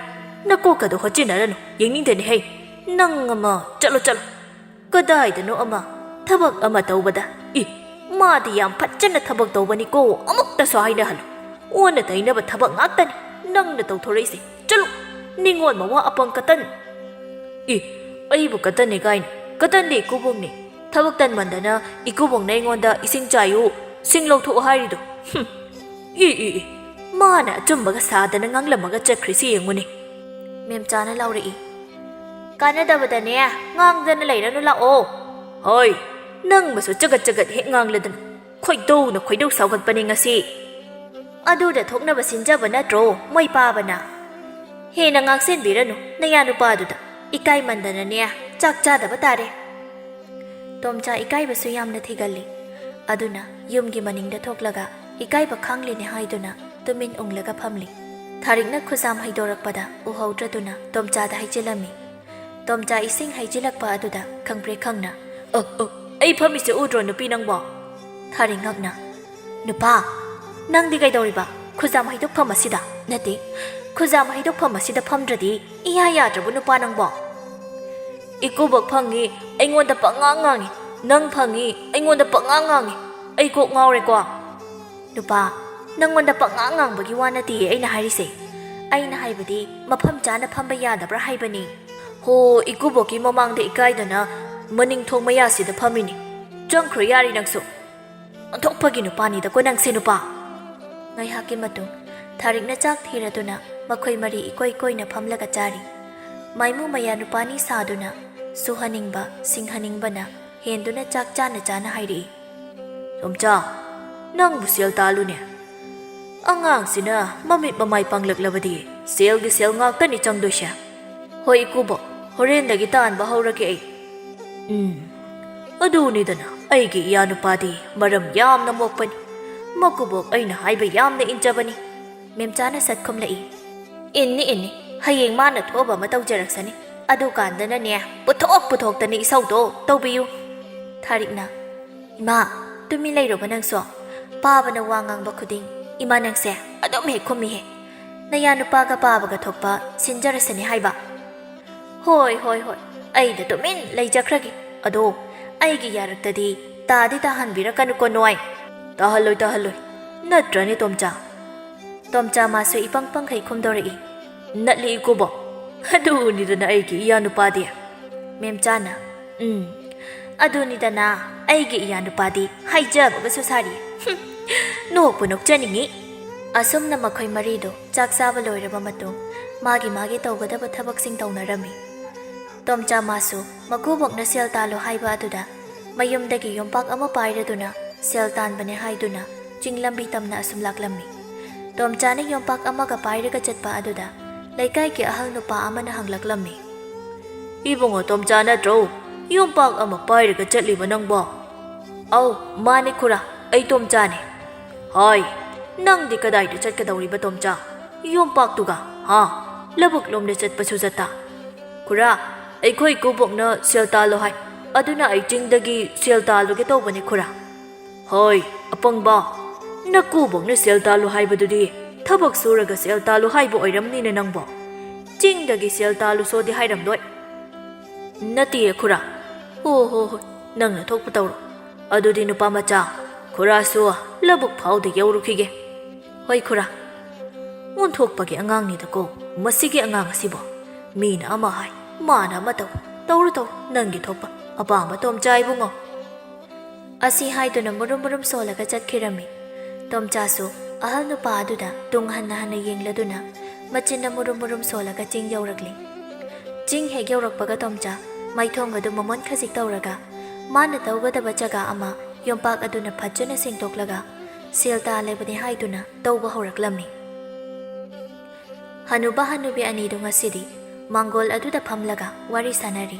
ꯅꯀꯣꯛꯀꯗꯣ ꯍꯣꯠꯆꯤꯟꯅꯔꯅꯨ, ꯌꯦꯡꯅꯤꯡꯗꯦꯅꯦ ꯍꯩ꯫ ꯅꯪ ꯑꯃ, ꯆꯠꯂꯣ, ꯆꯠꯂꯣ꯫ ꯀꯗꯥꯏꯗꯅꯣ ꯑꯃ ꯊꯕꯛ ꯑꯃ ꯇꯧꯕꯗ, ꯏ, ꯃꯥꯗꯤ ꯌꯥꯝ ꯐꯖꯅ ꯊꯕꯛ ꯇꯧꯕꯅꯤꯀꯣ, ꯑꯃꯨꯛꯇꯁꯨ ꯍꯥꯏꯅꯍꯜꯂꯨ꯫ ꯑꯣꯟꯅ ꯇꯩꯅꯕ ꯊꯕꯛ ꯉꯥꯛꯇꯅꯤ ꯅꯪꯅ ꯇꯧꯊꯣꯔꯛꯏꯁꯦ꯫ ꯆꯠꯂꯨ, ꯅꯤꯡꯉꯣꯜ ꯃꯋꯥ ꯑꯄꯪ ꯀꯇꯟ!" "ꯏ, ꯑꯩꯕꯨ ꯀꯇꯟꯅꯤ ꯀꯥꯏꯅ? ꯀꯇꯟꯗꯤ ꯏꯀꯨꯕꯣꯛꯅꯤ꯫ ꯊꯕꯛ ꯇꯟꯃꯟꯗꯅ ꯏꯀꯨꯕꯣꯛꯅ ꯑꯩꯉꯣꯟꯗ ꯏꯁꯤꯡ ꯆꯥꯏꯌꯨ, ꯁꯤꯡ ꯂꯧꯊꯣꯛꯎ ꯍꯥꯏꯔꯤꯗꯣ꯫ ꯍꯨꯝ, ꯏ, ꯏ, ꯏ, ꯃꯥꯅ ꯑꯆꯨꯝꯕꯒ ꯁꯥꯗꯅ ꯉꯥꯡꯂꯝꯃꯒ ꯆꯠꯈ꯭ꯔꯤꯁꯤ ꯌꯦꯡꯉꯨꯅꯦ!" ꯃꯦꯝꯆꯥꯅ ꯂꯥꯎꯔꯛꯏ꯫ "ꯀꯥꯟꯅꯗꯕꯗꯅꯦ, ꯉꯥꯡꯗꯅ ꯂꯩꯔꯅꯨ, ꯂꯥꯛꯑꯣ!" "ꯍꯣꯏ, ꯅꯪ ꯃꯁꯨ ꯆꯒꯠ ꯆꯒꯠ ꯍꯦꯛ ꯉꯥꯡꯂꯗꯅ꯫ ꯈꯣꯏꯗꯧꯅ ꯈꯣꯏꯗꯧ ꯁꯥꯎꯒꯠꯄꯅꯦ ꯉꯁꯤ꯫ ꯑꯗꯨꯗ ꯊꯣꯛꯅꯕ ꯁꯤꯟꯖꯕ ꯅꯠꯇ꯭ꯔꯣ ꯃꯩ ꯄꯥꯕꯅ? ꯍꯦꯟꯅ ꯉꯥꯛꯁꯦꯟꯕꯤꯔꯅꯨ ꯅꯌꯥ ꯅꯨꯄꯥꯗꯨꯗ꯫ ꯏꯀꯥꯏꯃꯟꯗꯅꯅꯦ ꯆꯥꯛ ꯆꯥꯗꯕ ꯇꯥꯔꯦ꯫" ꯇꯣꯝꯆꯥ ꯏꯀꯥꯏꯕꯁꯨ ꯌꯥꯝꯅ ꯊꯤꯒꯜꯂꯤ꯫ ꯑꯗꯨꯅ ꯌꯨꯝꯒꯤ ꯃꯅꯤꯡꯗ ꯊꯣꯛꯂꯒ ꯏꯀꯥꯏꯕ ꯈꯥꯡꯂꯤꯅꯦ ꯍꯥꯏꯗꯨꯅ ꯇꯨꯃꯤꯟ ꯎꯪꯂꯒ ꯐꯝꯂꯤ꯫ ꯊꯥꯔꯤꯛꯅ ꯈꯨꯖꯥꯝ ꯍꯩꯗꯣꯔꯛꯄꯗ ꯎꯍꯧꯗ꯭ꯔꯗꯨꯅ ꯇꯣꯝꯆꯥꯗ ꯍꯩꯖꯤꯜꯂꯝꯃꯤ꯫ ꯇꯣꯝꯆꯥ ꯏꯁꯤꯡ ꯍꯩꯖꯤꯜꯂꯛꯄ ꯑꯗꯨꯗ ꯈꯪꯄ꯭ꯔꯦꯛ ꯈꯪꯅ, "ꯑ, ꯑ, ꯑꯩ ꯐꯝꯃꯤꯁꯦ ꯎꯗ꯭ꯔꯣ ꯅꯨꯄꯤ ꯅꯪꯕꯣ?" ꯊꯥꯔꯤꯛ ꯉꯛꯅ, "ꯅꯨꯄꯥ, ꯅꯪꯗꯤ ꯀꯩꯗꯧꯔꯤꯕ? ꯈꯨꯖꯥꯝ ꯍꯩꯗꯣꯛꯐꯝ ꯑꯁꯤꯗ, ꯅꯠꯇꯦ, ꯈꯨꯖꯥꯝ ꯍꯩꯗꯣꯛꯐꯝ ꯑꯁꯤꯗ ꯐꯝꯗ꯭ꯔꯗꯤ ꯏꯌꯥ ꯌꯥꯗ꯭ꯔꯕ ꯅꯨꯄꯥ ꯅꯪꯕꯣ?" "ꯏꯀꯨꯕꯣꯛ ꯐꯪꯉꯤ, ꯑꯩꯉꯣꯟꯗ ꯄꯪꯉꯥꯡ ꯉꯥꯡꯉꯤ, ꯅꯪ ꯐꯪꯉꯤ, ꯑꯩꯉꯣꯟꯗ ꯄꯪꯉꯥꯡ ꯉꯥꯡꯉꯤ, ꯑꯩ ꯀꯣꯛ ꯉꯥꯎꯔꯦꯀꯣ?" "ꯅꯨꯄꯥ, ꯅꯪꯉꯣꯟꯗ ꯄꯪꯉꯥꯡ ꯉꯥꯡꯕꯒꯤ ꯋꯥ ꯅꯠꯇꯤꯌꯦ ꯑꯩꯅ ꯍꯥꯏꯔꯤꯁꯦ꯫ ꯑꯩꯅ ꯍꯥꯏꯕꯗꯤ ꯃꯐꯝ ꯆꯥꯅ ꯐꯝꯕ ꯌꯥꯗꯕ꯭ꯔꯥ ꯍꯥꯏꯕꯅꯤ꯫ ꯍꯣ, ꯏꯀꯨꯕꯣꯛꯀꯤ ꯃꯃꯥꯡꯗ ꯏꯀꯥꯏꯗꯅ ꯃꯅꯤꯡ ꯊꯣꯡ ꯃꯌꯥꯁꯤꯗ ꯐꯝꯃꯤꯅꯤ꯫ ꯆꯪꯈ꯭ꯔꯣ ꯌꯥꯔꯤ ꯅꯪꯁꯨ꯫ ꯑꯣꯟꯊꯣꯛꯄꯒꯤ ꯅꯨꯄꯥꯅꯤꯗꯀꯣ ꯅꯪꯁꯦ ꯅꯨꯄꯥ!" ꯉꯥꯏꯍꯥꯛꯀꯤ ꯃꯇꯨꯡ ꯊꯥꯔꯤꯛꯅ ꯆꯥꯛ ꯊꯤꯔꯗꯨꯅ ꯃꯈꯣꯏ ꯃꯔꯤ ꯏꯀꯣꯏ ꯀꯣꯏꯅ ꯐꯝꯂꯒ ꯆꯥꯔꯤ꯫ ꯃꯥꯏꯃꯨ ꯃꯌꯥ ꯅꯨꯄꯥꯅꯤ ꯁꯥꯗꯨꯅ ꯁꯨꯍꯟꯅꯤꯡꯕ, ꯁꯤꯡꯍꯟꯅꯤꯡꯕꯅ ꯍꯦꯟꯗꯨꯅ ꯆꯥꯛ ꯆꯥꯅ ꯆꯥꯅ ꯍꯥꯏꯔꯛꯏ, "ꯇꯣꯝꯆꯥ, ꯅꯪꯕꯨ ꯁꯦꯜ ꯇꯥꯜꯂꯨꯅꯦ꯫ ꯑꯉꯥꯡꯁꯤꯅ ꯃꯃꯤꯠ ꯃꯃꯥꯏ ꯄꯥꯡꯂꯛꯂꯕꯗꯤ ꯁꯦꯜꯒꯤ ꯁꯦꯜ ꯉꯥꯛꯇꯅꯤ ꯆꯪꯗꯣꯏꯁꯦ꯫ ꯍꯣꯏ ꯏꯀꯨꯕꯣꯛ, ꯍꯣꯔꯦꯟꯗꯒꯤ ꯇꯥꯟꯕ ꯍꯧꯔꯒꯦ ꯑꯩ꯫ ꯎꯝ, ꯑꯗꯨꯅꯤꯗꯅ ꯑꯩꯒꯤ ꯏꯌꯥ ꯅꯨꯄꯥꯗꯤ ꯃꯔꯝ ꯌꯥꯝꯅ ꯃꯣꯛꯄꯅꯤ꯫ ꯃꯀꯨꯕꯣꯛ ꯑꯩꯅ ꯍꯥꯏꯕ ꯌꯥꯝꯅ ꯏꯟꯖꯕꯅꯤ꯫" ꯃꯦꯝꯆꯥꯅ ꯁꯠ ꯈꯨꯝꯂꯛꯏ, "ꯏꯟꯅꯤ ꯏꯟꯅꯤ, ꯍꯌꯦꯡ ꯃꯥꯅ ꯊꯣꯛꯑꯕ ꯑꯃ ꯇꯧꯖꯔꯛꯁꯅꯤ꯫ ꯑꯗꯨꯀꯥꯟꯗꯅꯅꯦ ꯄꯨꯊꯣꯛ ꯄꯨꯊꯣꯛꯇꯅ ꯏꯁꯧꯗꯣ ꯇꯧꯕꯤꯌꯨ꯫" ꯊꯥꯔꯤꯛꯅ, "ꯏꯃꯥ, ꯇꯨꯃꯤꯟ ꯂꯩꯔꯣꯕ ꯅꯪꯁꯨ꯫ ꯄꯥꯕꯅ ꯋꯥ ꯉꯥꯡꯕ ꯈꯨꯗꯤꯡ ꯏꯃꯥ ꯅꯪꯁꯦ ꯑꯗꯨꯝ ꯍꯦꯛ ꯈꯨꯝꯃꯤꯍꯦ꯫ ꯅꯌꯥ ꯅꯨꯄꯥꯒ ꯄꯥꯕꯒ ꯊꯣꯛꯄ ꯁꯤꯟꯖꯔꯁꯅꯤ ꯍꯥꯏꯕ꯫" "ꯍꯣꯏ, ꯍꯣꯏ, ꯍꯣꯏ, ꯑꯩꯗ ꯇꯨꯃꯤꯟ ꯂꯩꯖꯈ꯭ꯔꯒꯦ꯫ ꯑꯗꯣ ꯑꯩꯒꯤ ꯌꯥꯔꯛꯇꯗꯤ ꯇꯥꯗꯤ ꯇꯥꯍꯟꯕꯤꯔꯛꯀꯅꯨꯀꯣ ꯅꯣꯏ꯫" "ꯇꯥꯍꯜꯂꯣꯏ, ꯇꯥꯍꯜꯂꯣꯏ꯫ ꯅꯠꯇ꯭ꯔꯅꯦ ꯇꯣꯝꯆꯥ?" ꯇꯣꯝꯆꯥ ꯃꯥꯁꯨ ꯏꯄꯪ ꯄꯪꯈꯩ ꯈꯨꯝꯗꯣꯔꯛꯏ, "ꯅꯠꯂꯤ ꯏꯀꯨꯕꯣꯛ꯫ ꯑꯗꯨꯅꯤꯗꯅ ꯑꯩꯒꯤ ꯏꯌꯥ ꯅꯨꯄꯥꯗꯤ꯫" ꯃꯦꯝꯆꯥꯅ, "ꯎꯝ, ꯑꯗꯨꯅꯤꯗꯅ ꯑꯩꯒꯤ ꯏꯌꯥ ꯅꯨꯄꯥꯗꯤ ꯍꯥꯏꯖꯕꯒꯁꯨ ꯁꯥꯔꯤ꯫" ꯍꯨꯝ, ꯅꯣꯛꯄꯨ ꯅꯣꯛꯆꯅꯤꯡꯉꯤ꯫ ꯑꯁꯨꯝꯅ ꯃꯈꯣꯏ ꯃꯔꯤꯗꯣ ꯆꯥꯛ ꯆꯥꯕ ꯂꯣꯏꯔꯕ ꯃꯇꯨꯡ ꯃꯥꯒꯤ ꯃꯥꯒꯤ ꯇꯧꯒꯗꯕ ꯊꯕꯛꯁꯤꯡ ꯇꯧꯅꯔꯝꯃꯤ꯫ ꯇꯣꯝꯆꯥ ꯃꯥꯁꯨ ꯃꯀꯨꯕꯣꯛꯅ ꯁꯦꯜ ꯇꯥꯜꯂꯣ ꯍꯥꯏꯕ ꯑꯗꯨꯗ ꯃꯌꯨꯝꯗꯒꯤ ꯌꯣꯝꯄꯥꯛ ꯑꯃ ꯄꯥꯏꯔꯗꯨꯅ ꯁꯦꯜ ꯇꯥꯟꯕꯅꯦ ꯍꯥꯏꯗꯨꯅ ꯆꯤꯡ ꯂꯝꯕꯤ ꯇꯝꯅ ꯑꯁꯨꯝ ꯂꯥꯛꯂꯝꯃꯤ꯫ ꯇꯣꯝꯆꯥꯅ ꯌꯣꯝꯄꯥꯛ ꯑꯃꯒ ꯄꯥꯏꯔꯒ ꯆꯠꯄ ꯑꯗꯨꯗ ꯂꯩꯀꯥꯏꯒꯤ ꯑꯍꯜ ꯅꯨꯄꯥ ꯑꯃꯅ ꯍꯪꯂꯛꯂꯝꯃꯤ, "ꯏꯕꯨꯡꯉꯣ ꯇꯣꯝꯆꯥ ꯅꯠꯇ꯭ꯔꯣ ꯌꯣꯝꯄꯥꯛ ꯑꯃ ꯄꯥꯏꯔꯒ ꯆꯠꯂꯤꯕ ꯅꯪꯕꯣ?" "ꯑꯧ, ꯃꯥꯅꯤ ꯈꯨꯔꯥ, ꯑꯩ ꯇꯣꯝꯆꯥꯅꯤ꯫" ꯍꯣꯏ, ꯅꯪꯗꯤ ꯀꯗꯥꯏꯗ ꯆꯠꯀꯗꯧꯔꯤꯕ, ꯇꯣꯝꯆꯥ? ꯌꯣꯝꯄꯥꯛꯇꯨꯒ, ꯍꯥ? ꯂꯧꯕꯨꯛ ꯂꯣꯝꯗ ꯆꯠꯄꯁꯨ ꯆꯠꯇ꯫ ꯈꯨꯔꯥ, ꯑꯩꯈꯣꯏ ꯏꯀꯨꯕꯣꯛꯅ ꯁꯦꯜ ꯇꯥꯜꯂꯣ ꯍꯥꯏ, ꯑꯗꯨꯅ ꯑꯩ ꯆꯤꯡꯗꯒꯤ ꯁꯦꯜ ꯇꯥꯜꯂꯨꯒꯦ ꯇꯧꯕꯅꯤ, ꯈꯨꯔꯥ꯫ ꯍꯣꯏ, ꯑꯄꯪꯕ, ꯅꯀꯨꯕꯣꯛꯅ ꯁꯦꯜ ꯇꯥꯜꯂꯨ ꯍꯥꯏꯕꯗꯨꯗꯤ ꯊꯕꯛ ꯁꯨꯔꯒ ꯁꯦꯜ ꯇꯥꯜꯂꯨ ꯍꯥꯏꯕ ꯑꯣꯏꯔꯝꯅꯤꯅꯦ ꯅꯪꯕꯣ꯫ ꯆꯤꯡꯗꯒꯤ ꯁꯦꯜ ꯇꯥꯜꯂꯨꯁꯣꯗꯤ ꯍꯥꯏꯔꯝꯂꯣꯏ꯫ ꯅꯠꯇꯤꯌꯦ ꯈꯨꯔꯥ꯫ ꯍꯣ ꯍꯣ ꯍꯣꯏ, ꯅꯪꯅ ꯊꯣꯛꯄ ꯇꯧꯔꯣ꯫ ꯑꯗꯨꯗꯤ ꯅꯨꯄꯥ ꯃꯆꯥ, ꯈꯨꯔꯥꯁꯨ ꯂꯧꯕꯨꯛ ꯐꯥꯎꯗ ꯌꯧꯔꯨꯈꯤꯒꯦ꯫ ꯍꯣꯏ ꯈꯨꯔꯥ꯫ ꯑꯣꯟꯊꯣꯛꯄꯒꯤ ꯑꯉꯥꯡꯅꯤꯗꯀꯣ ꯃꯁꯤꯒꯤ ꯑꯉꯥꯡ ꯑꯁꯤꯕꯣ꯫ ꯃꯤꯅ ꯑꯃ ꯍꯥꯏ, ꯃꯥꯅ ꯑꯃ ꯇꯧ꯫ ꯇꯧꯔꯨ ꯇꯧꯔꯨ, ꯅꯪꯒꯤ ꯊꯣꯛꯄ ꯑꯄꯥꯝꯕ, ꯇꯣꯝꯆꯥ ꯏꯕꯨꯡꯉꯣ꯫ ꯑꯁꯤ ꯍꯥꯏꯗꯨꯅ ꯃꯨꯔꯨꯝ ꯃꯨꯔꯨꯝ ꯁꯣꯜꯂꯒ ꯆꯠꯈꯤꯔꯝꯃꯤ꯫ ꯇꯣꯝꯆꯥꯁꯨ ꯑꯍꯜ ꯅꯨꯄꯥ ꯑꯗꯨꯗ ꯇꯨꯡ ꯍꯟꯅ ꯍꯟꯅ ꯌꯦꯡꯂꯗꯨꯅ ꯃꯆꯤꯟꯅ ꯃꯨꯔꯨꯝ ꯃꯨꯔꯨꯝ ꯁꯣꯜꯂꯒ ꯆꯤꯡ ꯌꯧꯔꯛꯂꯤ꯫ ꯆꯤꯡ ꯍꯦꯛ ꯌꯧꯔꯛꯄꯒ ꯇꯣꯝꯆꯥ ꯃꯥꯏꯊꯣꯡ ꯑꯗꯨ ꯃꯃꯣꯟ ꯈꯖꯤꯛ ꯇꯧꯔꯒ ꯃꯥꯅ ꯇꯧꯒꯗꯕ ꯖꯒꯥ ꯑꯃ ꯌꯣꯝꯄꯥꯛ ꯑꯗꯨꯅ ꯐꯖꯅ ꯁꯦꯡꯗꯣꯛꯂꯒ ꯁꯦꯜ ꯇꯥꯜꯂꯤꯕꯅꯤ ꯍꯥꯏꯗꯨꯅ ꯇꯧꯕ ꯍꯧꯔꯛꯂꯝꯃꯤ꯫ ꯍꯅꯨꯕ ꯍꯅꯨꯕꯤ ꯑꯅꯤꯗꯨ ꯉꯁꯤꯗꯤ ꯃꯥꯡꯒꯣꯜ ꯑꯗꯨꯗ ꯐꯝꯂꯒ ꯋꯥꯔꯤ ꯁꯥꯟꯅꯔꯤ꯫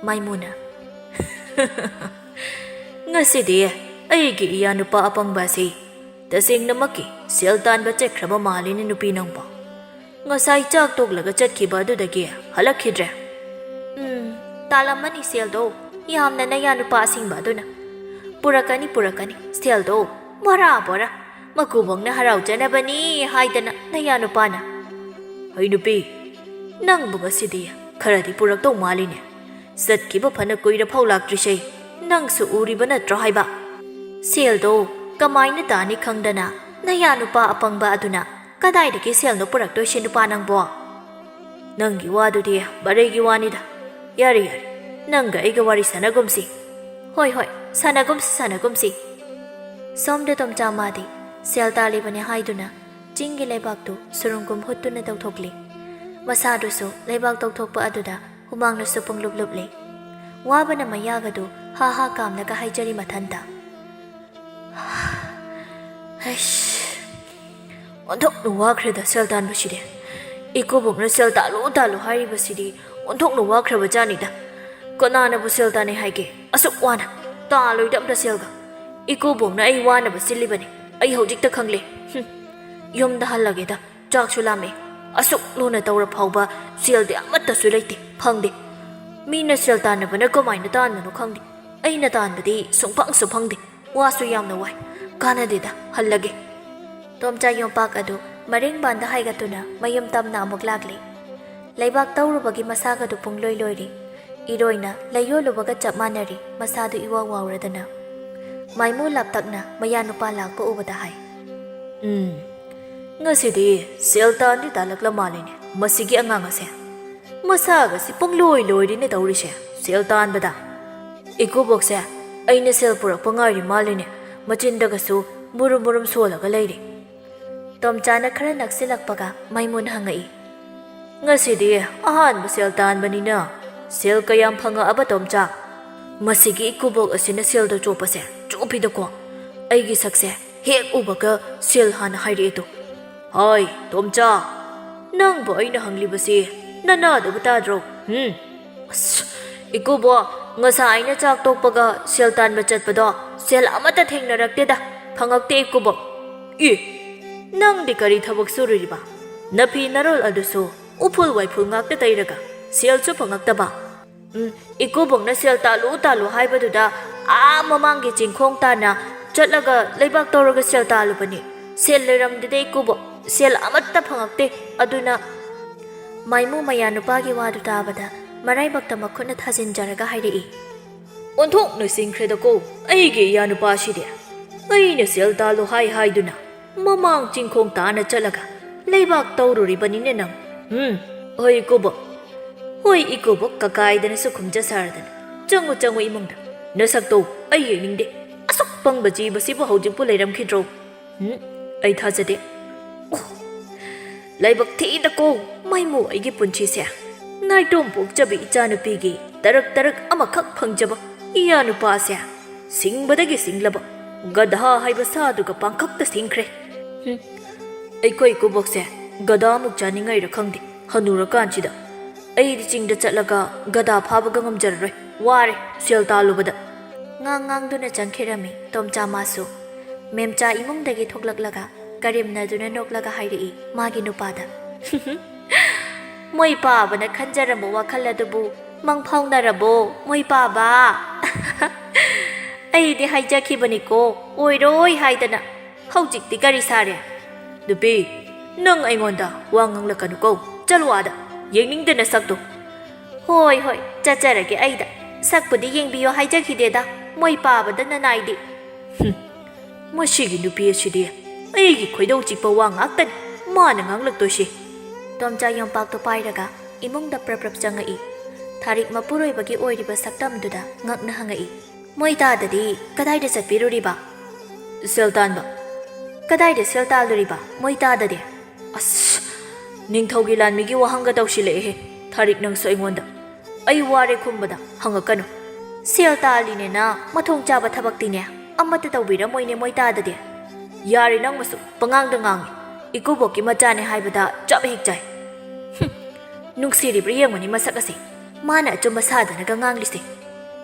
ꯃꯥꯏꯃꯨꯅ, "ꯉꯁꯤꯗꯤ ꯑꯩꯒꯤ ꯏꯌꯥ ꯅꯨꯄꯥ ꯑꯄꯪꯕ ꯑꯁꯤ ꯇꯁꯦꯡꯅꯃꯛꯀꯤ ꯁꯦꯜ ꯇꯥꯟꯕ ꯆꯠꯈ꯭ꯔꯕ ꯃꯥꯜꯂꯤꯅꯦ ꯅꯨꯄꯤ ꯅꯪꯕꯣ꯫ ꯉꯁꯥꯏ ꯆꯥꯛ ꯇꯣꯛꯂꯒ ꯆꯠꯈꯤꯕ ꯑꯗꯨꯗꯒꯤ ꯍꯜꯂꯛꯈꯤꯗ꯭ꯔꯦ꯫" "ꯎꯝ, ꯇꯥꯜꯂꯝꯃꯅꯤ ꯁꯦꯜꯗꯣ, ꯌꯥꯝꯅ ꯅꯌꯥ ꯅꯨꯄꯥ ꯑꯁꯤꯡꯕ ꯑꯗꯨꯅ꯫ ꯄꯨꯔꯛꯀꯅꯤ, ꯄꯨꯔꯛꯀꯅꯤ ꯁꯦꯜꯗꯣ, ꯕꯣꯔꯥ ꯕꯣꯔꯥ꯫ ꯃꯀꯨꯕꯣꯛꯅ ꯍꯔꯥꯎꯖꯅꯕꯅꯤ ꯍꯥꯏꯗꯅ ꯅꯌꯥ ꯅꯨꯄꯥꯅ꯫" "ꯍꯩ ꯅꯨꯄꯤ, ꯅꯪꯕꯨ ꯉꯁꯤꯗꯤ ꯈꯔꯗꯤ ꯄꯨꯔꯛꯇꯧ ꯃꯥꯜꯂꯤꯅꯦ꯫ ꯆꯠꯈꯤꯕ ꯐꯅ ꯀꯨꯏꯔ ꯐꯥꯎ ꯂꯥꯛꯇ꯭ꯔꯤꯁꯦ ꯅꯪꯁꯨ ꯎꯔꯤꯕ ꯅꯠꯇ꯭ꯔꯣ ꯍꯥꯏꯕ? ꯁꯦꯜꯗꯣ ꯀꯃꯥꯏꯅ ꯇꯥꯅꯤ ꯈꯪꯗꯅ ꯅꯌꯥ ꯅꯨꯄꯥ ꯑꯄꯪꯕ ꯑꯗꯨꯅ ꯀꯗꯥꯏꯗꯒꯤ ꯁꯦꯜꯅꯣ ꯄꯨꯔꯛꯇꯣꯏꯁꯦ ꯅꯨꯄꯥ ꯅꯪꯕꯣ?" "ꯅꯪꯒꯤ ꯋꯥꯗꯨꯗꯤ ꯕꯔꯩꯒꯤ ꯋꯥꯅꯤꯗ꯫ ꯌꯥꯔꯦ, ꯌꯥꯔꯦ, ꯅꯪꯒ ꯑꯩꯒ ꯋꯥꯔꯤ ꯁꯥꯟꯅꯒꯨꯝꯁꯤ꯫" "ꯍꯣꯏ, ꯍꯣꯏ, ꯁꯥꯟꯅꯒꯨꯝꯁꯤ, ꯁꯥꯟꯅꯒꯨꯝꯁꯤ꯫" ꯁꯣꯝꯗ ꯇꯣꯝꯆꯥ ꯃꯥꯗꯤ ꯁꯦꯜ ꯇꯥꯜꯂꯤꯕꯅꯤ ꯍꯥꯏꯗꯨꯅ ꯆꯤꯡꯒꯤ ꯂꯩꯕꯥꯛꯇꯨ ꯁꯨꯔꯨꯡꯒꯨꯝ ꯍꯨꯠꯇꯨꯅ ꯇꯧꯊꯣꯛꯂꯤ꯫ ꯃꯁꯥꯗꯨꯁꯨ ꯂꯩꯕꯥꯛ ꯇꯧꯊꯣꯛꯄ ꯑꯗꯨꯗ ꯍꯨꯃꯥꯡꯅꯁꯨ ꯄꯨꯡꯂꯨꯞ ꯂꯨꯞꯂꯤ꯫ ꯋꯥꯕꯅ ꯃꯌꯥꯒꯗꯨ ꯍꯥ ꯍꯥ ꯀꯥꯝꯂꯒ ꯍꯥꯏꯖꯔꯤ ꯃꯊꯟꯇ꯫ "ꯍꯩꯁ, ꯑꯣꯟꯊꯣꯛꯅ ꯋꯥꯈ꯭ꯔꯦꯗ ꯁꯦꯜ ꯇꯥꯟꯕꯁꯤꯗꯤ꯫ ꯏꯀꯨꯕꯣꯛꯅ ꯁꯦꯜ ꯇꯥꯜꯂꯨ ꯇꯥꯜꯂꯨ ꯍꯥꯏꯔꯤꯕꯁꯤꯗꯤ ꯑꯣꯟꯊꯣꯛꯅ ꯋꯥꯈ꯭ꯔꯕ ꯖꯥꯠꯅꯤꯗ꯫ ꯀꯅꯥꯅꯕꯨ ꯁꯦꯜ ꯇꯥꯟꯅꯩ ꯍꯥꯏꯒꯦ? ꯑꯁꯨꯛ ꯋꯥꯅ ꯇꯥꯜꯂꯣꯏꯗ ꯑꯝꯇ ꯁꯦꯜꯒ꯫ ꯏꯀꯨꯕꯣꯛꯅ ꯑꯩ ꯋꯥꯅꯕ ꯁꯤꯜꯂꯤꯕꯅꯤ꯫ ꯑꯩ ꯍꯧꯖꯤꯛꯇ ꯈꯪꯂꯦ꯫ ꯍꯨꯝ, ꯌꯨꯝꯗ ꯍꯜꯂꯒꯦꯗ, ꯆꯥꯛꯁꯨ ꯂꯥꯝꯃꯦ꯫ ꯑꯁꯨꯛ ꯂꯨꯅ ꯇꯧꯔ ꯐꯥꯎꯕ ꯁꯦꯜꯗꯤ ꯑꯃꯠꯇꯁꯨ ꯂꯩꯇꯦ, ꯐꯪꯗꯦ꯫ ꯃꯤꯅ ꯁꯦꯜ ꯇꯥꯟꯅꯕꯅ ꯀꯃꯥꯏꯅ ꯇꯥꯟꯕꯅꯣ ꯈꯪꯗꯦ꯫ ꯑꯩꯅ ꯇꯥꯟꯕꯗꯤ ꯁꯨꯡꯐꯪꯁꯨ ꯐꯪꯗꯦ꯫ ꯋꯥꯁꯨ ꯌꯥꯝꯅ ꯋꯥꯏ꯫ ꯀꯥꯟꯅꯗꯦꯗ, ꯍꯜꯂꯒꯦ꯫ ꯇꯣꯝꯆꯥ ꯌꯣꯝꯄꯥꯛ ꯑꯗꯨ ꯃꯔꯤꯡꯕꯥꯟꯗ ꯍꯥꯏꯒꯠꯇꯨꯅ ꯃꯌꯨꯝ ꯇꯝꯅ ꯑꯃꯨꯛ ꯂꯥꯛꯂꯦ꯫ ꯂꯩꯕꯥꯛ ꯇꯧꯔꯨꯕꯒꯤ ꯃꯁꯥꯒꯗꯨ ꯄꯨꯡꯂꯣꯏ ꯂꯣꯏꯔꯦ꯫ ꯏꯔꯣꯏꯅ ꯂꯩꯌꯣꯜꯂꯨꯕꯒ ꯆꯞ ꯃꯥꯟꯅꯔꯦ, ꯃꯁꯥꯗꯨ ꯏꯋꯥꯎ ꯋꯥꯎꯔꯗꯅ꯫ ꯃꯥꯏꯃꯨ ꯂꯥꯞꯇꯛꯅ ꯃꯌꯥꯅꯨꯄꯥ ꯂꯥꯛꯄ ꯎꯕꯗ ꯍꯥꯏ, "ꯎꯝ, ꯉꯁꯤꯗꯤ ꯁꯦꯜ ꯇꯥꯟꯗꯤ ꯇꯥꯜꯂꯛꯂ ꯃꯥꯜꯂꯤꯅꯦ, ꯃꯁꯤꯒꯤ ꯑꯉꯥꯡ ꯑꯁꯦ꯫ ꯃꯁꯥꯒꯁꯤ ꯄꯨꯡꯂꯣꯏ ꯂꯣꯏꯔꯤꯅꯦ ꯇꯧꯔꯤꯁꯦ, ꯁꯦꯜ ꯇꯥꯟꯕꯗ꯫ ꯏꯀꯨꯕꯣꯛꯁꯦ ꯑꯩꯅ ꯁꯦꯜ ꯄꯨꯔꯛꯄ ꯉꯥꯏꯔꯤ ꯃꯥꯜꯂꯤꯅꯦ, ꯃꯆꯤꯟꯗꯒꯁꯨ ꯃꯨꯔꯨꯝ ꯃꯨꯔꯨꯝ ꯁꯣꯜꯂꯒ ꯂꯩꯔꯤ꯫" ꯇꯣꯝꯆꯥꯅ ꯈꯔ ꯅꯛꯁꯤꯜꯂꯛꯄꯒ ꯃꯥꯏꯃꯨꯅ ꯍꯪꯉꯛꯏ, "ꯉꯁꯤꯗꯤ ꯑꯍꯥꯟꯕ ꯁꯦꯜ ꯇꯥꯟꯕꯅꯤꯅ ꯁꯦꯜ ꯀꯌꯥꯝ ꯐꯪꯉꯛꯑꯕ, ꯇꯣꯝꯆꯥ?" "ꯃꯁꯤꯒꯤ ꯏꯀꯨꯕꯣꯛ ꯑꯁꯤꯅ ꯁꯦꯜꯗ ꯆꯣꯞꯄꯁꯦ ꯆꯣꯞꯄꯤꯗꯀꯣ꯫ ꯑꯩꯒꯤ ꯁꯛꯁꯦ ꯍꯦꯛ ꯎꯕꯒ ꯁꯦꯜ ꯍꯥꯟꯅ ꯍꯥꯏꯔꯛꯑꯦꯗꯣ꯫ ꯍꯣꯏ, ꯇꯣꯝꯆꯥ, ꯅꯪꯕꯨ ꯑꯩꯅ ꯍꯪꯂꯤꯕꯁꯤ ꯅꯅꯥꯗꯕꯨ ꯇꯥꯗ꯭ꯔꯣ? ꯎꯝ?" "ꯑꯁ, ꯏꯀꯨꯕꯣꯛ, ꯉꯁꯥꯏ ꯑꯩꯅ ꯆꯥꯛ ꯇꯣꯛꯄꯒ ꯁꯦꯜ ꯇꯥꯟꯕ ꯆꯠꯄꯗꯣ ꯁꯦꯜ ꯑꯃꯠꯇ ꯊꯦꯡꯅꯔꯛꯇꯦꯗ, ꯐꯪꯉꯛꯇꯦ ꯏꯀꯨꯕꯣꯛ꯫" "ꯑꯦ, ꯅꯪꯗꯤ ꯀꯔꯤ ꯊꯕꯛ ꯁꯨꯔꯨꯔꯤꯕ? ꯅꯐꯤ ꯅꯔꯣꯜ ꯑꯗꯨꯁꯨ ꯎꯐꯨꯜ ꯋꯥꯏꯐꯨꯜ ꯉꯥꯛꯇ ꯇꯩꯔꯒ ꯁꯦꯜꯁꯨ ꯐꯪꯉꯛꯇꯕ?" "ꯎꯝ, ꯏꯀꯨꯕꯣꯛꯅ ꯁꯦꯜ ꯇꯥꯜꯂꯨ ꯇꯥꯜꯂꯨ ꯍꯥꯏꯕꯗꯨꯗ ꯑꯥ ꯃꯃꯥꯡꯒꯤ ꯆꯤꯡꯈꯣꯡ ꯇꯥꯟꯅ ꯆꯠꯂꯒ ꯂꯩꯕꯥꯛ ꯇꯧꯔꯒ ꯁꯦꯜ ꯇꯥꯜꯂꯨꯕꯅꯤ꯫ ꯁꯦꯜ ꯂꯩꯔꯝꯗꯦꯗ ꯏꯀꯨꯕꯣꯛ, ꯁꯦꯜ ꯑꯃꯠꯇ ꯐꯪꯉꯛꯇꯦ꯫ ꯑꯗꯨꯅ..." ꯃꯥꯏꯃꯨ ꯃꯌꯥꯅꯨꯄꯥꯒꯤ ꯋꯥꯗꯨ ꯇꯥꯕꯗ ꯃꯔꯥꯏꯕꯛꯇ ꯃꯈꯨꯠꯅ ꯊꯥꯖꯤꯟꯖꯔꯒ ꯍꯥꯏꯔꯛꯏ, "ꯑꯣꯟꯊꯣꯛꯅ ꯁꯤꯡꯈ꯭ꯔꯦꯗꯀꯣ ꯑꯩꯒꯤ ꯏꯌꯥꯅꯨꯄꯥꯁꯤꯗꯤ꯫ ꯑꯩꯅ ꯁꯦꯜ ꯇꯥꯜꯂꯨ ꯍꯥꯏ ꯍꯥꯏꯗꯨꯅ ꯃꯃꯥꯡ ꯆꯤꯡꯈꯣꯡ ꯇꯥꯅ ꯆꯠꯂꯒ ꯂꯩꯕꯥꯛ ꯇꯧꯔꯨꯔꯤꯕꯅꯤꯅꯦ ꯅꯪ꯫ ꯎꯝ, ꯍꯣꯏ ꯏꯀꯨꯕꯣꯛ, ꯍꯣꯏ ꯏꯀꯨꯕꯣꯛ ꯀꯀꯥꯏꯗꯅꯁꯨ ꯈꯨꯝꯖ ꯁꯥꯔꯗꯅ꯫ ꯆꯪꯉꯨ, ꯆꯪꯉꯨ ꯏꯃꯨꯡꯗ꯫ ꯅꯁꯛꯇꯣ ꯑꯩ ꯌꯦꯡꯅꯤꯡꯗꯦ꯫ ꯑꯁꯨꯛ ꯄꯪꯕ ꯖꯤꯕꯁꯤꯕꯨ ꯍꯧꯖꯤꯛꯄꯨ ꯂꯩꯔꯝꯈꯤꯗ꯭ꯔꯣ? ꯎꯝ, ꯑꯩ ꯊꯥꯖꯗꯦ꯫ ꯑꯣ, ꯂꯥꯏꯕꯛ ꯊꯤꯗꯀꯣ ꯃꯥꯏꯃꯨ ꯑꯩꯒꯤ ꯄꯨꯟꯁꯤꯁꯦ꯫ ꯅꯥꯏꯇꯣꯝ ꯄꯣꯛꯆꯕꯤ ꯏꯆꯥꯅꯨꯄꯤꯒꯤ ꯇꯔꯛ ꯇꯔꯛ ꯑꯃꯈꯛ ꯐꯪꯖꯕ ꯏꯌꯥ ꯅꯨꯄꯥꯁꯦ ꯁꯤꯡꯕꯗꯒꯤ ꯁꯤꯡꯂꯕ ꯒꯙꯥ ꯍꯥꯏꯕ ꯁꯥꯗꯨꯒ ꯄꯥꯡꯈꯛꯇ ꯁꯤꯡꯈ꯭ꯔꯦ꯫ ꯍꯨꯝ, ꯑꯩꯈꯣꯏ ꯏꯀꯨꯕꯣꯛꯁꯦ ꯒꯙꯥꯃꯨꯛ ꯆꯥꯅꯤꯡꯉꯥꯏꯔ ꯈꯪꯗꯦ, ꯍꯅꯨꯔꯀꯥꯟꯁꯤꯗ꯫ ꯑꯩꯗꯤ ꯆꯤꯡꯗ ꯆꯠꯂꯒ ꯒꯙꯥ ꯐꯥꯕꯒ ꯉꯝꯖꯔꯔꯣꯏ, ꯋꯥꯔꯦ ꯁꯦꯜ ꯇꯥꯜꯂꯨꯕꯗ꯫" ꯉꯥꯡ ꯉꯥꯡꯗꯨꯅ ꯆꯪꯈꯤꯔꯝꯃꯤ ꯇꯣꯝꯆꯥ ꯃꯥꯁꯨ꯫ ꯃꯦꯝꯆꯥ ꯏꯃꯨꯡꯗꯒꯤ ꯊꯣꯛꯂꯛꯂꯒ ꯀꯔꯦꯝꯅꯗꯨꯅ ꯅꯣꯛꯂꯒ ꯍꯥꯏꯔꯛꯏ ꯃꯥꯒꯤ ꯅꯨꯄꯥꯗ, "ꯃꯣꯏ ꯄꯥꯕꯅ ꯈꯟꯖꯔꯝꯕ ꯋꯥꯈꯜ ꯑꯗꯨꯕꯨ ꯃꯪꯐꯥꯎꯅꯔꯕꯣ, ꯃꯣꯏ ꯄꯥꯕ?" "ꯑꯩꯗꯤ ꯍꯥꯏꯖꯈꯤꯕꯅꯤꯀꯣ, ꯑꯣꯏꯔꯣꯏ ꯍꯥꯏꯗꯅ꯫ ꯍꯧꯖꯤꯛꯇꯤ ꯀꯔꯤ ꯁꯥꯔꯦ?" "ꯅꯨꯄꯤ, ꯅꯪ ꯑꯩꯉꯣꯟꯗ ꯋꯥ ꯉꯥꯡꯂꯛꯀꯅꯨꯀꯣ꯫ ꯆꯠꯂꯣ ꯑꯥꯗ, ꯌꯦꯡꯅꯤꯡꯗꯦ ꯅꯁꯛꯇꯣ꯫" "ꯍꯣꯏ, ꯍꯣꯏ, ꯆꯠꯆꯔꯒꯦ ꯑꯩꯗ꯫ ꯁꯛꯄꯨꯗꯤ ꯌꯦꯡꯕꯤꯌꯣ ꯍꯥꯏꯖꯈꯤꯗꯦꯗ, ꯃꯣꯏ ꯄꯥꯕꯗ ꯅꯅꯥꯏꯗꯤ꯫" "ꯍꯨꯝ, ꯃꯁꯤꯒꯤ ꯅꯨꯄꯤ ꯑꯁꯤꯗꯤ ꯑꯩꯒꯤ ꯈꯣꯏꯗꯧ ꯆꯤꯛꯄ ꯋꯥ ꯉꯥꯛꯇꯅꯤ ꯃꯥꯅ ꯉꯥꯡꯂꯛꯇꯣꯏꯁꯤ꯫" ꯇꯣꯝꯆꯥ ꯌꯣꯝꯄꯥꯛꯇꯨ ꯄꯥꯏꯔꯒ ꯏꯃꯨꯡꯗ ꯄ꯭ꯔꯞ ꯄ꯭ꯔꯞ ꯆꯪꯉꯛꯏ꯫ ꯊꯥꯔꯤꯛ ꯃꯄꯨꯔꯣꯏꯕꯒꯤ ꯑꯣꯏꯔꯤꯕ ꯁꯛꯇꯝꯗꯨꯗ ꯉꯛꯅ ꯍꯪꯉꯛꯏ, "ꯃꯣꯏ ꯇꯥꯗꯗꯤ ꯀꯗꯥꯏꯗ ꯆꯠꯄꯤꯔꯨꯔꯤꯕ?" "ꯁꯦꯜ ꯇꯥꯟꯕ꯫" "ꯀꯗꯥꯏꯗ ꯁꯦꯜ ꯇꯥꯜꯂꯨꯔꯤꯕ ꯃꯣꯏ ꯇꯥꯗꯗꯤ?" "ꯑꯁ, ꯅꯤꯡꯊꯧꯒꯤ ꯂꯥꯟꯃꯤꯒꯤ ꯋꯥꯍꯪꯒ ꯇꯧꯁꯤꯜꯂꯛꯑꯦꯍꯦ꯫ ꯊꯥꯔꯤꯛ, ꯅꯪꯁꯨ ꯑꯩꯉꯣꯟꯗ꯫ ꯑꯩ ꯋꯥꯔꯦ ꯈꯨꯝꯕꯗ ꯍꯪꯉꯛꯀꯅꯨ꯫ ꯁꯦꯜ ꯇꯥꯜꯂꯤꯅꯦꯅ ꯃꯊꯣꯡ ꯆꯥꯕ ꯊꯕꯛꯇꯤꯅꯦ ꯑꯃꯠꯇ ꯇꯧꯕꯤꯔꯝꯃꯣꯏꯅꯦ ꯃꯣꯏ ꯇꯥꯗꯗꯤ꯫" "ꯌꯥꯔꯦ, ꯅꯪ ꯃꯁꯨ ꯄꯉꯥꯡꯗ ꯉꯥꯡꯉꯤ꯫ ꯏꯀꯨꯕꯣꯛꯀꯤ ꯃꯆꯥꯅꯦ ꯍꯥꯏꯕꯗ ꯆꯞ ꯍꯦꯛ ꯆꯥꯏ꯫" "ꯍꯨꯝ, ꯅꯨꯡꯁꯤꯔꯤꯕ꯭ꯔꯥ ꯌꯦꯡꯉꯨꯅꯦ ꯃꯁꯛ ꯑꯁꯦ꯫ ꯃꯥꯅ ꯑꯆꯨꯝꯕ ꯁꯥꯗꯅꯒ ꯉꯥꯡꯂꯤꯁꯦ꯫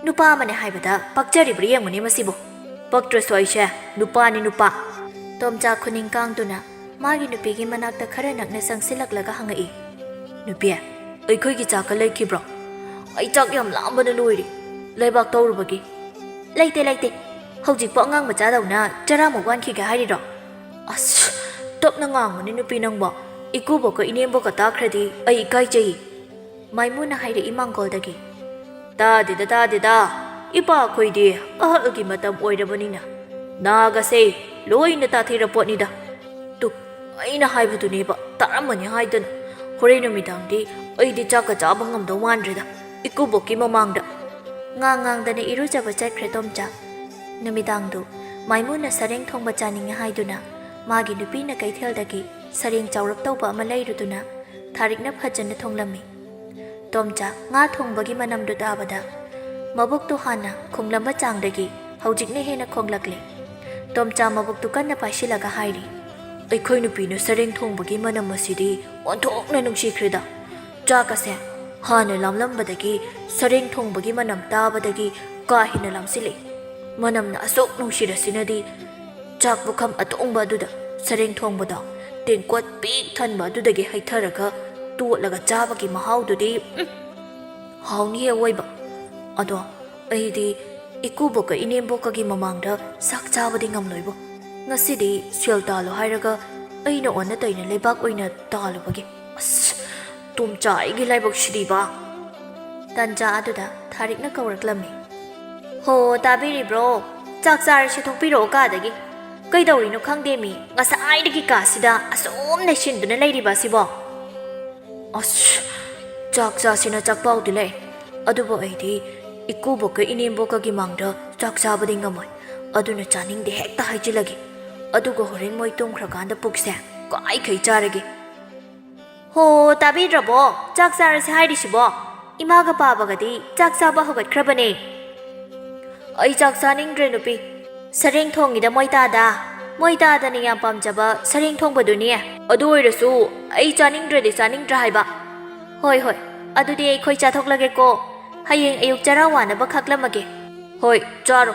ꯅꯨꯄꯥ ꯑꯃꯅꯦ ꯍꯥꯏꯕꯗ ꯄꯛꯆꯔꯤꯕ꯭ꯔꯥ ꯌꯦꯡꯉꯨꯅꯦ ꯃꯁꯤꯕꯨ꯫ ꯄꯛꯇ꯭ꯔꯁꯨ ꯑꯩꯁꯦ ꯅꯨꯄꯥꯅꯤ, ꯅꯨꯄꯥ꯫" ꯇꯣꯝꯆꯥ ꯈꯨꯅꯤꯡ ꯀꯥꯡꯗꯨꯅ ꯃꯥꯒꯤ ꯅꯨꯄꯤꯒꯤ ꯃꯅꯥꯛꯇ ꯈꯔ ꯅꯛꯅ ꯆꯪꯁꯤꯜꯂꯛꯂꯒ ꯍꯪꯉꯛꯏ, "ꯅꯨꯄꯤ, ꯑꯩꯈꯣꯏꯒꯤ ꯆꯥꯛꯀ ꯂꯩꯈꯤꯕ꯭ꯔꯣ? ꯑꯩ ꯆꯥꯛ ꯌꯥꯝ ꯂꯥꯝꯕꯅ ꯂꯣꯏꯔꯦ꯫ ꯂꯩꯕꯥꯛ ꯇꯧꯔꯨꯕꯒꯤ꯫" "ꯂꯩꯇꯦ, ꯂꯩꯇꯦ꯫ ꯍꯧꯖꯤꯛꯄꯨ ꯑꯉꯥꯡ ꯃꯆꯥꯗꯧꯅ ꯆꯔꯥꯃꯨꯛ ꯋꯥꯟꯈꯤꯒꯦ ꯍꯥꯏꯔꯤꯔꯣ?" "ꯑꯁ, ꯇꯞꯅ ꯉꯥꯡꯉꯨꯅꯦ ꯅꯨꯄꯤ ꯅꯪꯕꯣ꯫ ꯏꯀꯨꯕꯣꯛꯀ ꯏꯅꯦꯝꯕꯣꯛꯀ ꯇꯥꯈ꯭ꯔꯗꯤ ꯑꯩ ꯏꯀꯥꯏꯖꯩ꯫" ꯃꯥꯏꯃꯨꯅ ꯍꯥꯏꯔꯛꯏ ꯃꯥꯡꯒꯣꯜꯗꯒꯤ꯫ "ꯇꯥꯗꯦꯗ, ꯇꯥꯗꯦꯗ꯫ ꯏꯄꯥꯈꯣꯏꯗꯤ ꯑꯍꯜꯒꯤ ꯃꯇꯝ ꯑꯣꯏꯔꯕꯅꯤꯅ ꯅꯥꯒꯁꯦ ꯂꯣꯏꯅ ꯇꯥꯊꯤꯔ ꯄꯣꯠꯅꯤꯗ꯫ ꯇꯨ, ꯑꯩꯅ ꯍꯥꯏꯕꯗꯨꯅꯦꯕ, ꯇꯥꯔꯝꯃꯅꯤ ꯍꯥꯏꯗꯅ꯫ ꯍꯣꯔꯦꯟ ꯅꯨꯃꯤꯗꯥꯡꯗꯤ ꯑꯩꯗꯤ ꯆꯥꯛꯀ ꯆꯥꯕ ꯉꯝꯗꯧ ꯃꯥꯟꯗ꯭ꯔꯦꯗ, ꯏꯀꯨꯕꯣꯛꯀꯤ ꯃꯃꯥꯡꯗ꯫" ꯉꯥꯡ ꯉꯥꯡꯗꯅ ꯏꯔꯨꯖꯕ ꯆꯠꯈ꯭ꯔꯦ ꯇꯣꯝꯆꯥ꯫ ꯅꯨꯃꯤꯗꯥꯡꯗꯨ ꯃꯥꯏꯃꯨꯅ ꯁꯔꯦꯡ ꯊꯣꯡꯕ ꯆꯥꯅꯤꯡꯉꯦ ꯍꯥꯏꯗꯨꯅ ꯃꯥꯒꯤ ꯅꯨꯄꯤꯅ ꯀꯩꯊꯦꯜꯗꯒꯤ ꯁꯔꯦꯡ ꯆꯥꯎꯔꯞ ꯇꯧꯕ ꯑꯃ ꯂꯩꯔꯨꯗꯨꯅ ꯊꯥꯔꯤꯛꯅ ꯐꯖꯅ ꯊꯣꯡꯂꯝꯃꯤ꯫ ꯇꯣꯝꯆꯥ ꯉꯥ ꯊꯣꯡꯕꯒꯤ ꯃꯅꯝꯗꯨ ꯇꯥꯕꯗ ꯃꯕꯨꯛꯇꯨ ꯍꯥꯟꯅ ꯈꯣꯡꯂꯝꯕ ꯆꯥꯡꯗꯒꯤ ꯍꯧꯖꯤꯛꯅ ꯍꯦꯟꯅ ꯈꯣꯡꯂꯛꯂꯦ꯫ ꯇꯣꯝꯆꯥ ꯃꯕꯨꯛꯇꯨ ꯀꯟꯅ ꯄꯥꯏꯁꯤꯜꯂꯒ ꯍꯥꯏꯔꯤ, "ꯑꯩꯈꯣꯏ ꯅꯨꯄꯤꯅ ꯁꯔꯦꯡ ꯊꯣꯡꯕꯒꯤ ꯃꯅꯝ ꯑꯁꯤꯗꯤ ꯑꯣꯟꯊꯣꯛꯅ ꯅꯨꯡꯁꯤꯈ꯭ꯔꯦꯗ꯫ ꯆꯥꯛ ꯑꯁꯦ ꯍꯥꯟꯅ ꯂꯥꯝꯂꯝꯕꯗꯒꯤ ꯁꯔꯦꯡ ꯊꯣꯡꯕꯒꯤ ꯃꯅꯝ ꯇꯥꯕꯗꯒꯤ ꯀꯥ ꯍꯦꯟꯅ ꯂꯥꯝꯁꯤꯜꯂꯛꯏ꯫ ꯃꯅꯝꯅ ꯑꯁꯨꯛ ꯅꯨꯡꯁꯤꯔꯁꯤꯅꯗꯤ ꯆꯥꯛ ꯄꯨꯈꯝ ꯑꯇꯣꯡꯕ ꯑꯗꯨꯗ ꯁꯔꯦꯡ ꯊꯣꯡꯕꯗꯣ ꯇꯦꯡꯀꯣꯠ ꯄꯤꯛ ꯊꯟꯕ ꯑꯗꯨꯗꯒꯤ ꯍꯩꯊꯔꯒ ꯇꯣꯠꯂꯒ ꯆꯥꯕꯒꯤ ꯃꯍꯥꯎꯗꯨꯗꯤ, ꯎꯝ, ꯍꯥꯎꯅꯤꯍꯦ ꯑꯋꯣꯏꯕ꯫ ꯑꯗꯣ ꯑꯩꯗꯤ ꯏꯀꯨꯕꯣꯛꯀ ꯏꯅꯦꯝꯕꯣꯛꯀꯒꯤ ꯃꯃꯥꯡꯗ ꯆꯥꯛ ꯆꯥꯕꯗꯤ ꯉꯝꯂꯣꯏꯕꯣ꯫ ꯉꯁꯤꯗꯤ ꯁꯦꯜ ꯇꯥꯜꯂꯣ ꯍꯥꯏꯔꯒ ꯑꯩꯅ ꯑꯣꯟꯅ ꯇꯩꯅ ꯂꯩꯕꯥꯛ ꯑꯣꯏꯅ ꯇꯥꯜꯂꯨꯕꯒꯤ꯫ ꯑꯁ, ꯇꯣꯝꯆꯥ, ꯑꯩꯒꯤ ꯂꯥꯏꯕꯛꯁꯤꯗꯤꯕ꯫ ꯇꯟꯖꯥ ꯑꯗꯨꯗ ꯊꯥꯔꯤꯛꯅ ꯀꯧꯔꯛꯂꯝꯃꯤ꯫ "ꯍꯣ, ꯇꯥꯕꯤꯔꯤꯕ꯭ꯔꯣ? ꯆꯥꯛ ꯆꯥꯔꯁꯤ, ꯊꯣꯛꯄꯤꯔꯛꯑꯣ ꯀꯥꯗꯒꯤ꯫ ꯀꯩꯗꯧꯔꯤꯅꯣ ꯈꯪꯗꯦ ꯃꯤ, ꯉꯁꯥꯏꯗꯒꯤ ꯀꯥꯁꯤꯗ ꯑꯁꯨꯝ ꯅꯩꯁꯤꯟꯗꯨꯅ ꯂꯩꯔꯤꯕ ꯑꯁꯤꯕꯣ?" ꯑꯁ, ꯆꯥꯛ ꯆꯥꯁꯤꯅ ꯆꯥꯛꯄꯥꯎꯗꯤ ꯂꯩ, ꯑꯗꯨꯕꯨ ꯑꯩꯗꯤ ꯏꯀꯨꯕꯣꯛꯀ ꯏꯅꯦꯝꯕꯣꯛꯀꯒꯤ ꯃꯥꯡꯗ ꯆꯥꯛ ꯆꯥꯕꯗꯤ ꯉꯝꯃꯣꯏ, ꯑꯗꯨꯅ ꯆꯥꯅꯤꯡꯗꯦ ꯍꯦꯛꯇ ꯍꯥꯏꯖꯤꯜꯂꯒꯦ꯫ ꯑꯗꯨꯒ ꯍꯣꯔꯦꯟ ꯃꯣꯏ ꯇꯨꯝꯈ꯭ꯔꯀꯥꯟꯗ ꯄꯨꯛꯁꯦ ꯀꯥꯏꯈꯩ ꯆꯥꯔꯒꯦ꯫ "ꯍꯣ, ꯇꯥꯕꯤꯗ꯭ꯔꯕꯣ? ꯆꯥꯛ ꯆꯥꯔꯁꯦ ꯍꯥꯏꯔꯤꯁꯤꯕꯣ? ꯏꯃꯥꯒ ꯄꯥꯕꯒꯗꯤ ꯆꯥꯛ ꯆꯥꯕ ꯍꯧꯒꯠꯈ꯭ꯔꯕꯅꯦ꯫" "ꯑꯩ ꯆꯥꯛ ꯆꯥꯅꯤꯡꯗ꯭ꯔꯦ ꯅꯨꯄꯤ꯫ ꯁꯔꯦꯡ ꯊꯣꯡꯉꯤꯗ ꯃꯣꯏ ꯇꯥꯗ꯫ ꯃꯣꯏ ꯇꯥꯗꯅ ꯌꯥꯝ ꯄꯥꯝꯖꯕ ꯁꯔꯦꯡ ꯊꯣꯡꯕꯗꯨꯅꯤ꯫ ꯑꯗꯨ ꯑꯣꯏꯔꯁꯨ ꯑꯩ ꯆꯥꯅꯤꯡꯗ꯭ꯔꯗꯤ ꯆꯥꯅꯤꯡꯗ꯭ꯔꯥ ꯍꯥꯏꯕ꯫" "ꯍꯣꯏ, ꯍꯣꯏ, ꯑꯗꯨꯗꯤ ꯑꯩꯈꯣꯏ ꯆꯥꯊꯣꯛꯂꯒꯦꯀꯣ꯫ ꯍꯌꯦꯡ ꯑꯌꯨꯛ ꯆꯔꯥ ꯋꯥꯅꯕ ꯈꯥꯛꯂꯝꯃꯒꯦ꯫" "ꯍꯣꯏ, ꯆꯥꯔꯣ,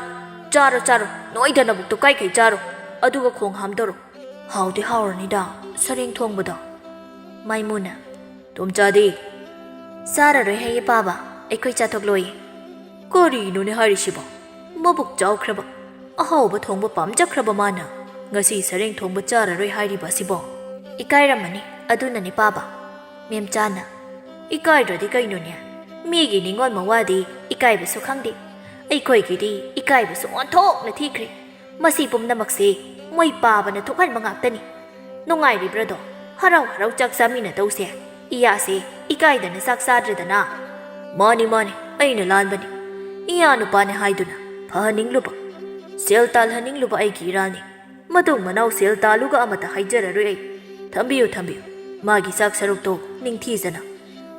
ꯆꯥꯔꯣ, ꯆꯥꯔꯣ꯫ ꯅꯣꯏꯗ ꯅꯕꯨꯛꯇꯣ ꯀꯥꯏꯈꯩ ꯆꯥꯔꯣ꯫ ꯑꯗꯨꯒ ꯈꯣꯡ ꯍꯥꯝꯗꯧꯔꯣ꯫ ꯍꯥꯎꯗꯤ ꯍꯥꯎꯔꯅꯤꯗ ꯁꯔꯦꯡ ꯊꯣꯡꯕꯗꯣ꯫" ꯃꯥꯏꯃꯨꯅ, "ꯇꯣꯝꯆꯥꯗꯤ?" "ꯆꯥꯔꯔꯣꯏ ꯍꯥꯏꯌꯦ ꯄꯥꯕ, ꯑꯩꯈꯣꯏ ꯆꯥꯊꯣꯛꯂꯣꯏꯌꯦ꯫" "ꯀꯔꯤꯅꯣꯅꯦ ꯍꯥꯏꯔꯤꯁꯤꯕꯣ? ꯃꯕꯨꯛ ꯆꯥꯎꯈ꯭ꯔꯕ, ꯑꯍꯥꯎꯕ ꯊꯣꯡꯕ ꯄꯥꯝꯖꯈ꯭ꯔꯕ ꯃꯥꯅ ꯉꯁꯤ ꯁꯔꯦꯡ ꯊꯣꯡꯕ ꯆꯥꯔꯔꯣꯏ ꯍꯥꯏꯔꯤꯕ ꯑꯁꯤꯕꯣ?" "ꯏꯀꯥꯏꯔꯝꯃꯅꯤ, ꯑꯗꯨꯅꯅꯤ ꯄꯥꯕ꯫" ꯃꯦꯝꯆꯥꯅ, "ꯏꯀꯥꯏꯗ꯭ꯔꯗꯤ ꯀꯩꯅꯣꯅꯦ? ꯃꯤꯒꯤ ꯅꯤꯉꯣꯜ ꯃꯋꯥꯗꯤ ꯏꯀꯥꯏꯕꯁꯨ ꯈꯪꯗꯦ꯫ ꯑꯩꯈꯣꯏꯒꯤꯗꯤ ꯏꯀꯥꯏꯕꯁꯨ ꯑꯣꯟꯊꯣꯛꯅ ꯊꯤꯈ꯭ꯔꯦ꯫ ꯃꯁꯤ ꯄꯨꯝꯅꯃꯛꯁꯦ ꯃꯣꯏ ꯄꯥꯕꯅ ꯊꯣꯛꯍꯟꯕ ꯉꯥꯛꯇꯅꯤ꯫ ꯅꯨꯡꯉꯥꯏꯔꯤꯕ꯭ꯔꯗꯣ? ꯍꯔꯥꯎ ꯍꯔꯥꯎ ꯆꯥꯛ ꯆꯥꯃꯤꯟꯅ ꯇꯧꯁꯦ꯫ ꯏꯌꯥꯁꯦ ꯏꯀꯥꯏꯗꯅ ꯆꯥꯛ ꯆꯥꯗ꯭ꯔꯦꯗꯅ꯫" "ꯃꯥꯅꯤ, ꯃꯥꯅꯤ, ꯑꯩꯅ ꯂꯥꯟꯕꯅꯤ꯫ ꯏꯌꯥ ꯅꯨꯄꯥꯅꯤ ꯍꯥꯏꯗꯨꯅ ꯐꯍꯟꯅꯤꯡꯂꯨꯕ, ꯁꯦꯜ ꯇꯥꯜꯍꯟꯅꯤꯡꯂꯨꯕ ꯑꯩꯒꯤ ꯏꯔꯥꯜꯅꯤ꯫ ꯃꯇꯨꯡ ꯃꯅꯥꯎ ꯁꯦꯜ ꯇꯥꯜꯂꯨꯒ ꯑꯃꯠꯇ ꯍꯥꯏꯖꯔꯔꯣꯏ ꯑꯩ꯫ ꯊꯝꯕꯤꯌꯨ, ꯊꯝꯕꯤꯌꯨ꯫ ꯃꯥꯒꯤ ꯆꯥꯛ ꯁꯔꯨꯛꯇꯣ ꯅꯤꯡꯊꯤꯖꯅ꯫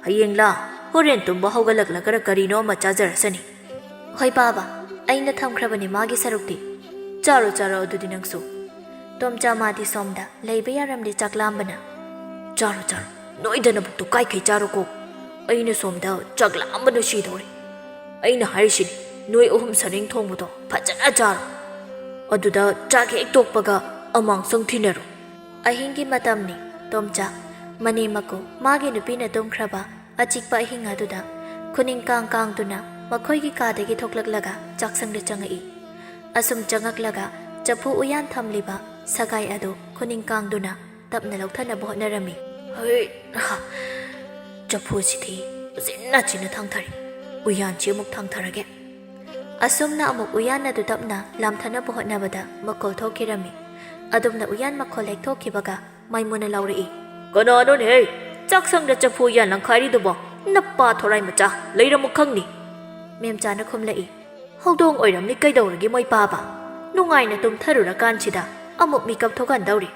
ꯍꯌꯦꯡꯂꯥ ꯍꯣꯔꯦꯟ ꯇꯨꯝꯕ ꯍꯧꯒꯠꯂꯛꯂꯒꯔ ꯀꯔꯤꯅꯣ ꯑꯃ ꯆꯥꯖꯔꯁꯅꯤ꯫" "ꯍꯣꯏ ꯄꯥꯕ, ꯑꯩꯅ ꯊꯝꯈ꯭ꯔꯕꯅꯤ ꯃꯥꯒꯤ ꯁꯔꯨꯛꯇꯤ꯫ ꯆꯥꯔꯣ, ꯆꯥꯔꯣ ꯑꯗꯨꯗꯤ ꯅꯪꯁꯨ꯫" ꯇꯣꯝꯆꯥ ꯃꯥꯗꯤ ꯁꯣꯝꯗ ꯂꯩꯕ ꯌꯥꯔꯝꯗꯦ ꯆꯥꯛ ꯂꯥꯝꯕꯅ꯫ "ꯆꯥꯔꯣ, ꯆꯥꯔꯣ, ꯅꯣꯏꯗ ꯅꯕꯨꯛꯇꯣ ꯀꯥꯏꯈꯩ ꯆꯥꯔꯣꯀꯣ꯫ ꯑꯩꯅ ꯁꯣꯝꯗ ꯆꯥꯛ ꯂꯥꯝꯕꯅ ꯁꯤꯗꯧꯔꯦ꯫ ꯑꯩꯅ ꯍꯥꯏꯔꯤꯁꯤꯅꯤ, ꯅꯣꯏ ꯑꯍꯨꯝ ꯁꯔꯦꯡ ꯊꯣꯡꯕꯗꯣ ꯐꯖꯅ ꯆꯥꯔꯣ꯫" ꯑꯗꯨꯗ ꯆꯥꯛ ꯍꯦꯛ ꯇꯣꯛꯄꯒ ꯑꯃꯥꯡꯁꯪ ꯊꯤꯅꯔꯣ꯫ ꯑꯍꯤꯡꯒꯤ ꯃꯇꯝꯅꯤ, ꯇꯣꯝꯆꯥ꯫ ꯃꯅꯦꯝ ꯃꯀꯨ, ꯃꯥꯒꯤ ꯅꯨꯄꯤꯅ ꯇꯨꯝꯈ꯭ꯔꯕ ꯑꯆꯤꯛꯄ ꯑꯍꯤꯡ ꯑꯗꯨꯗ ꯈꯨꯅꯤꯡ ꯀꯥꯡ ꯀꯥꯡꯗꯨꯅ ꯃꯈꯣꯏꯒꯤ ꯀꯥꯗꯒꯤ ꯊꯣꯛꯂꯛꯂꯒ ꯆꯥꯛꯁꯪꯗ ꯆꯪꯉꯛꯏ꯫ ꯑꯁꯨꯝ ꯆꯪꯉꯛꯂꯒ ꯆꯐꯨ ꯎꯌꯥꯟ ꯊꯝꯂꯤꯕ ꯁꯒꯥꯏ ꯑꯗꯨ ꯈꯨꯅꯤꯡ ꯀꯥꯡꯗꯨꯅ ꯇꯞꯅ ꯂꯧꯊꯅꯕ ꯍꯣꯠꯅꯔꯝꯃꯤ꯫ "ꯍꯩ, ꯍꯥ, ꯆꯐꯨꯁꯤꯗꯤ ꯎꯆꯤꯟ ꯅꯥꯆꯤꯟꯅ ꯊꯥꯡꯊꯔꯦ꯫ ꯎꯌꯥꯟꯁꯤ ꯑꯃꯨꯛ ꯊꯥꯡꯊꯔꯒꯦ꯫" ꯑꯁꯨꯝꯅ ꯑꯃꯨꯛ ꯎꯌꯥꯟ ꯑꯗꯨ ꯇꯞꯅ ꯂꯥꯝꯊꯅꯕ ꯍꯣꯠꯅꯕꯗ ꯃꯈꯣꯜ ꯊꯣꯛꯈꯤꯔꯝꯃꯤ꯫ ꯑꯗꯨꯝꯅ ꯎꯌꯥꯟ ꯃꯈꯣꯜ ꯍꯦꯛ ꯊꯣꯛꯈꯤꯕꯒ ꯃꯥꯏꯃꯨꯅ ꯂꯥꯎꯔꯛꯏ, "ꯀꯅꯥꯅꯣꯅꯦꯍꯦ? ꯆꯥꯛꯁꯪꯗ ꯆꯐꯨ ꯎꯌꯥꯟ ꯂꯪꯈꯥꯏꯔꯤꯗꯨꯕꯣ? ꯅꯄꯥ ꯊꯣꯔꯥꯏ ꯃꯆꯥ, ꯂꯩꯔꯝꯃꯨ ꯈꯪꯅꯤ꯫" ꯃꯦꯝꯆꯥꯅ ꯈꯨꯝꯂꯛꯏ, "ꯍꯧꯗꯣꯡ ꯑꯣꯏꯔꯝꯅꯤ ꯀꯩꯗꯧꯔꯒꯦ ꯃꯣꯏ ꯄꯥꯕ? ꯅꯨꯡꯉꯥꯏꯅ ꯇꯨꯝꯊꯔꯨꯔꯀꯥꯟꯁꯤꯗ ꯑꯃꯨꯛ ꯃꯤꯀꯞ ꯊꯣꯛꯍꯟꯗꯧꯔꯤ꯫"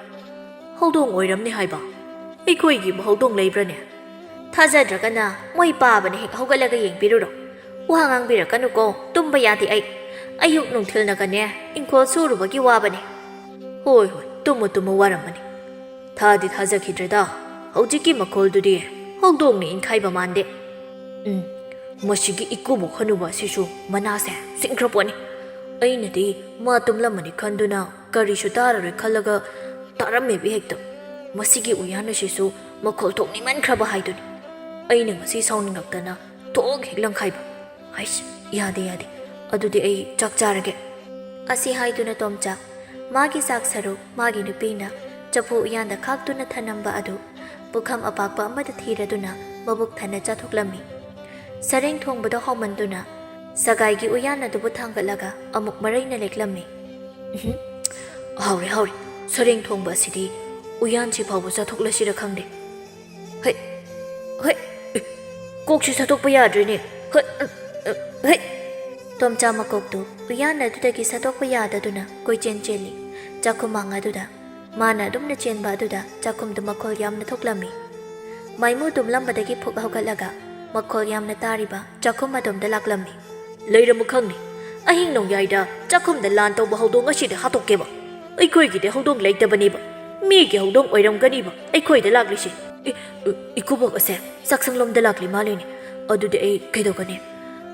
"ꯍꯧꯗꯣꯡ ꯑꯣꯏꯔꯝꯅꯤ ꯍꯥꯏꯕ? ꯑꯩꯈꯣꯏꯒꯤꯕꯨ ꯍꯧꯗꯣꯡ ꯂꯩꯕ꯭ꯔꯅꯦ?" "ꯊꯥꯖꯗ꯭ꯔꯒꯅ ꯃꯣꯏ ꯄꯥꯕꯅ ꯍꯦꯛ ꯍꯧꯒꯠꯂꯒ ꯌꯦꯡꯕꯤꯔꯨꯔꯣ꯫ ꯋꯥ ꯉꯥꯡꯕꯤꯔꯛꯀꯅꯨꯀꯣ, ꯇꯨꯝꯕ ꯌꯥꯗꯦ ꯑꯩ꯫ ꯑꯌꯨꯛ ꯅꯨꯡꯊꯤꯜꯅꯒꯅꯦ ꯏꯪꯈꯣꯜ ꯁꯨꯔꯨꯕꯒꯤ ꯋꯥꯕꯅꯦ꯫" "ꯍꯣꯏ ꯍꯣꯏ, ꯇꯨꯝꯃꯨ ꯇꯨꯝꯃꯨ, ꯋꯥꯔꯝꯃꯅꯤ꯫ ꯊꯥꯗꯤ ꯊꯥꯖꯈꯤꯗ꯭ꯔꯦꯗ, ꯍꯧꯖꯤꯛꯀꯤ ꯃꯈꯣꯜꯗꯨꯗꯤ ꯍꯧꯗꯣꯡꯅ ꯏꯟꯈꯥꯏꯕ ꯃꯥꯟꯗꯦ꯫ ꯎꯝ, ꯃꯁꯤꯒꯤ ꯏꯀꯨꯕꯣꯛ ꯍꯅꯨꯕ ꯑꯁꯤꯁꯨ ꯃꯅꯥꯁꯦ ꯁꯤꯡꯈ꯭ꯔ ꯄꯣꯠꯅꯤ꯫ ꯑꯩꯅꯗꯤ ꯃꯥ ꯇꯨꯝꯂꯝꯃꯅꯤ ꯈꯟꯗꯨꯅ ꯀꯔꯤꯁꯨ ꯇꯥꯔꯔꯣꯏ ꯈꯜꯂꯒ ꯇꯥꯔꯝꯃꯦꯕ ꯍꯦꯛꯇ꯫ ꯃꯁꯤꯒꯤ ꯎꯌꯥꯟ ꯑꯁꯤꯁꯨ ꯃꯈꯣꯜ ꯊꯣꯛꯅꯤꯡꯃꯟꯈ꯭ꯔꯕ ꯍꯥꯏꯗꯨꯅꯤ꯫ ꯑꯩꯅ ꯉꯁꯤ ꯁꯥꯎꯅꯤꯡꯂꯛꯇꯅ ꯊꯣꯛ ꯍꯦꯛ ꯂꯪꯈꯥꯏꯕ꯫ ꯍꯩꯁ, ꯌꯥꯗꯦ, ꯌꯥꯗꯦ꯫ ꯑꯗꯨꯗꯤ ꯑꯩ ꯆꯥꯛ ꯆꯥꯔꯒꯦ꯫" ꯑꯁꯤ ꯍꯥꯏꯗꯨꯅ ꯇꯣꯝꯆꯥ ꯃꯥꯒꯤ ꯆꯥꯛ ꯁꯔꯨꯛ ꯃꯥꯒꯤ ꯅꯨꯄꯤꯅ ꯆꯐꯨ ꯎꯌꯥꯟꯗ ꯈꯥꯛꯇꯨꯅ ꯊꯅꯝꯕ ꯑꯗꯨ ꯄꯨꯈꯝ ꯑꯄꯥꯛꯄ ꯑꯃꯗ ꯊꯤꯔꯗꯨꯅ ꯃꯕꯨꯛ ꯊꯟꯅ ꯆꯥꯊꯣꯛꯂꯝꯃꯤ꯫ ꯁꯔꯦꯡ ꯊꯣꯡꯕꯗ ꯍꯥꯎꯃꯟꯗꯨꯅ ꯁꯒꯥꯏꯒꯤ ꯎꯌꯥꯟ ꯑꯗꯨꯕꯨ ꯊꯥꯡꯒꯠꯂꯒ ꯑꯃꯨꯛ ꯃꯔꯩꯅ ꯂꯦꯛꯂꯝꯃꯤ꯫ "ꯎꯝꯍꯨꯝ, ꯍꯥꯎꯔꯦ, ꯍꯥꯎꯔꯦ꯫ ꯁꯔꯦꯡ ꯊꯣꯡꯕ ꯑꯁꯤꯗꯤ ꯎꯌꯥꯟꯁꯤ ꯐꯥꯎꯕ ꯆꯥꯊꯣꯛꯂꯁꯤꯔ ꯈꯪꯗꯦ꯫ ꯍꯩ, ꯍꯩ, ꯑꯦ, ꯀꯣꯛꯁꯤ ꯁꯠꯇꯣꯛꯄ ꯌꯥꯗ꯭ꯔꯦꯅꯦ꯫ ꯍꯩ, ꯑ, ꯑ, ꯍꯩ!" ꯇꯣꯝꯆꯥ ꯃꯀꯣꯛꯇꯨ ꯎꯌꯥꯟ ꯑꯗꯨꯗꯒꯤ ꯁꯠꯇꯣꯛꯄ ꯌꯥꯗꯗꯨꯅ ꯀꯣꯏꯆꯦꯟ ꯆꯦꯜꯂꯤ꯫ ꯆꯥꯛꯈꯨꯝꯃꯥꯡ ꯑꯗꯨꯗ ꯃꯥꯅ ꯑꯗꯨꯝꯅ ꯆꯦꯟꯕ ꯑꯗꯨꯗ ꯆꯥꯛꯈꯨꯝꯗꯨ ꯃꯈꯣꯜ ꯌꯥꯝꯅ ꯊꯣꯛꯂꯝꯃꯤ꯫ ꯃꯥꯏꯃꯨ ꯇꯨꯝꯂꯝꯕꯗꯒꯤ ꯐꯨꯛ ꯍꯧꯒꯠꯂꯒ ꯃꯈꯣꯜ ꯌꯥꯝꯅ ꯇꯥꯔꯤꯕ ꯆꯥꯛꯈꯨꯝ ꯑꯗꯣꯝꯗ ꯂꯥꯛꯂꯝꯃꯤ꯫ "ꯂꯩꯔꯝꯃꯨ ꯈꯪꯅꯤ꯫ ꯑꯍꯤꯡ ꯅꯣꯡꯌꯥꯏꯗ ꯆꯥꯛꯈꯨꯝꯗ ꯂꯥꯟ ꯇꯧꯕ ꯍꯧꯗꯣꯡ ꯑꯁꯤꯗꯤ ꯍꯥꯠꯇꯣꯛꯀꯦꯕ꯫ ꯑꯩꯈꯣꯏꯒꯤꯗꯤ ꯍꯧꯗꯣꯡ ꯂꯩꯇꯕꯅꯦꯕ꯫ ꯃꯤꯒꯤ ꯍꯧꯗꯣꯡ ꯑꯣꯏꯔꯝꯒꯅꯤꯕ ꯑꯩꯈꯣꯏꯗ ꯂꯥꯛꯂꯤꯁꯦ꯫ ꯏ-, ꯏ-, ꯏꯀꯨꯕꯣꯛ ꯑꯁꯦ ꯆꯥꯛꯁꯪꯂꯣꯝꯗ ꯂꯥꯛꯂꯤ ꯃꯥꯜꯂꯤꯅꯦ꯫ ꯑꯗꯨꯗꯤ ꯑꯩ ꯀꯩꯗꯧꯒꯅꯤ?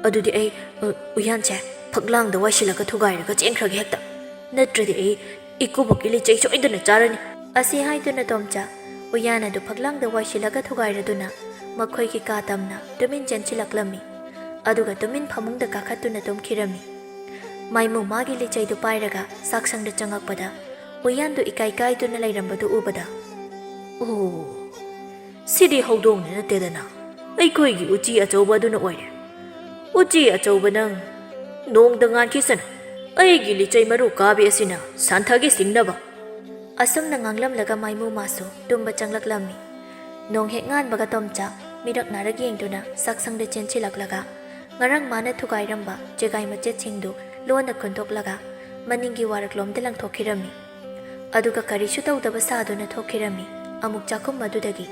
ꯑꯗꯨꯗꯤ ꯑꯩ, ꯑ, ꯎꯌꯥꯟꯁꯦ ꯐꯛꯂꯥꯡꯗ ꯋꯥꯏꯁꯤꯜꯂꯒ ꯊꯨꯒꯥꯏꯔꯒ ꯆꯦꯟꯈ꯭ꯔꯒꯦ ꯍꯦꯛꯇ꯫" ꯅꯠꯇ꯭ꯔꯗꯤ ꯑꯩ ꯏꯀꯨꯕꯣꯛꯀꯤ ꯂꯤꯆꯩ ꯁꯣꯏꯗꯅ ꯆꯥꯔꯅꯤ꯫ ꯑꯁꯤ ꯍꯥꯏꯗꯨꯅ ꯇꯣꯝꯆꯥ ꯎꯌꯥꯟ ꯑꯗꯨ ꯐꯛꯂꯥꯡꯗ ꯋꯥꯏꯁꯤꯜꯂꯒ ꯊꯨꯒꯥꯏꯔꯗꯨꯅ ꯃꯈꯣꯏꯒꯤ ꯀꯥ ꯇꯝꯅ ꯇꯨꯃꯤꯟ ꯆꯦꯟꯁꯤꯜꯂꯛꯂꯝꯃꯤ꯫ ꯑꯗꯨꯒ ꯇꯨꯃꯤꯟ ꯐꯃꯨꯡꯗ ꯀꯥꯈꯠꯇꯨꯅ ꯇꯨꯝꯈꯤꯔꯝꯃꯤ꯫ ꯃꯥꯏꯃꯨ ꯃꯥꯒꯤ ꯂꯤꯆꯩꯗꯨ ꯄꯥꯏꯔꯒ ꯆꯥꯛꯁꯪꯗ ꯆꯪꯉꯛꯄꯗ ꯎꯌꯥꯟꯗꯨ ꯏꯀꯥꯏ ꯀꯥꯏꯗꯨꯅ ꯂꯩꯔꯝꯕꯗꯨ ꯎꯕꯗ, "ꯑꯣ, ꯁꯤꯗꯤ ꯍꯧꯗꯣꯡꯅ ꯅꯠꯇꯦꯗꯅ, ꯑꯩꯈꯣꯏꯒꯤ ꯎꯆꯤ ꯑꯆꯧꯕ ꯑꯗꯨꯅ ꯑꯣꯏꯔꯦ꯫ ꯎꯆꯤ ꯑꯆꯧꯕ ꯅꯪ, ꯅꯣꯡꯗ ꯉꯥꯟꯈꯤꯁꯅꯨ, ꯑꯩꯒꯤ ꯂꯤꯆꯩ ꯃꯔꯨ ꯀꯥꯕꯤ ꯑꯁꯤꯅ ꯁꯥꯟꯊꯒꯤ ꯁꯤꯡꯅꯕ!" ꯑꯁꯨꯝꯅ ꯉꯥꯡꯂꯝꯂꯒ ꯃꯥꯏꯃꯨ ꯃꯥꯁꯨ ꯇꯨꯝꯕ ꯆꯪꯂꯛꯂꯝꯃꯤ꯫ ꯅꯣꯡ ꯍꯦꯛ ꯉꯥꯟꯕꯒ ꯇꯣꯝꯆꯥ ꯃꯤꯔꯛ ꯅꯥꯔꯛ ꯌꯦꯡꯗꯨꯅ ꯆꯥꯛꯁꯪꯗ ꯆꯦꯟꯁꯤꯜꯂꯛꯂꯒ ꯉꯔꯥꯡ ꯃꯥꯅ ꯊꯨꯒꯥꯏꯔꯝꯕ ꯆꯦꯒꯥꯏ ꯃꯆꯦꯠꯁꯤꯡꯗꯨ ꯂꯣꯟꯅ ꯈꯨꯟꯗꯣꯛꯂꯒ ꯃꯅꯤꯡꯒꯤ ꯋꯥꯔꯛꯂꯣꯝꯗ ꯂꯪꯊꯣꯛꯈꯤꯔꯝꯃꯤ꯫ ꯑꯗꯨꯒ ꯀꯔꯤꯁꯨ ꯇꯧꯗꯕ ꯁꯥꯗꯨꯅ ꯊꯣꯛꯈꯤꯔꯝꯃꯤ꯫ ꯑꯃꯨꯛ ꯆꯥꯛꯈꯨꯝ ꯑꯗꯨꯗꯒꯤ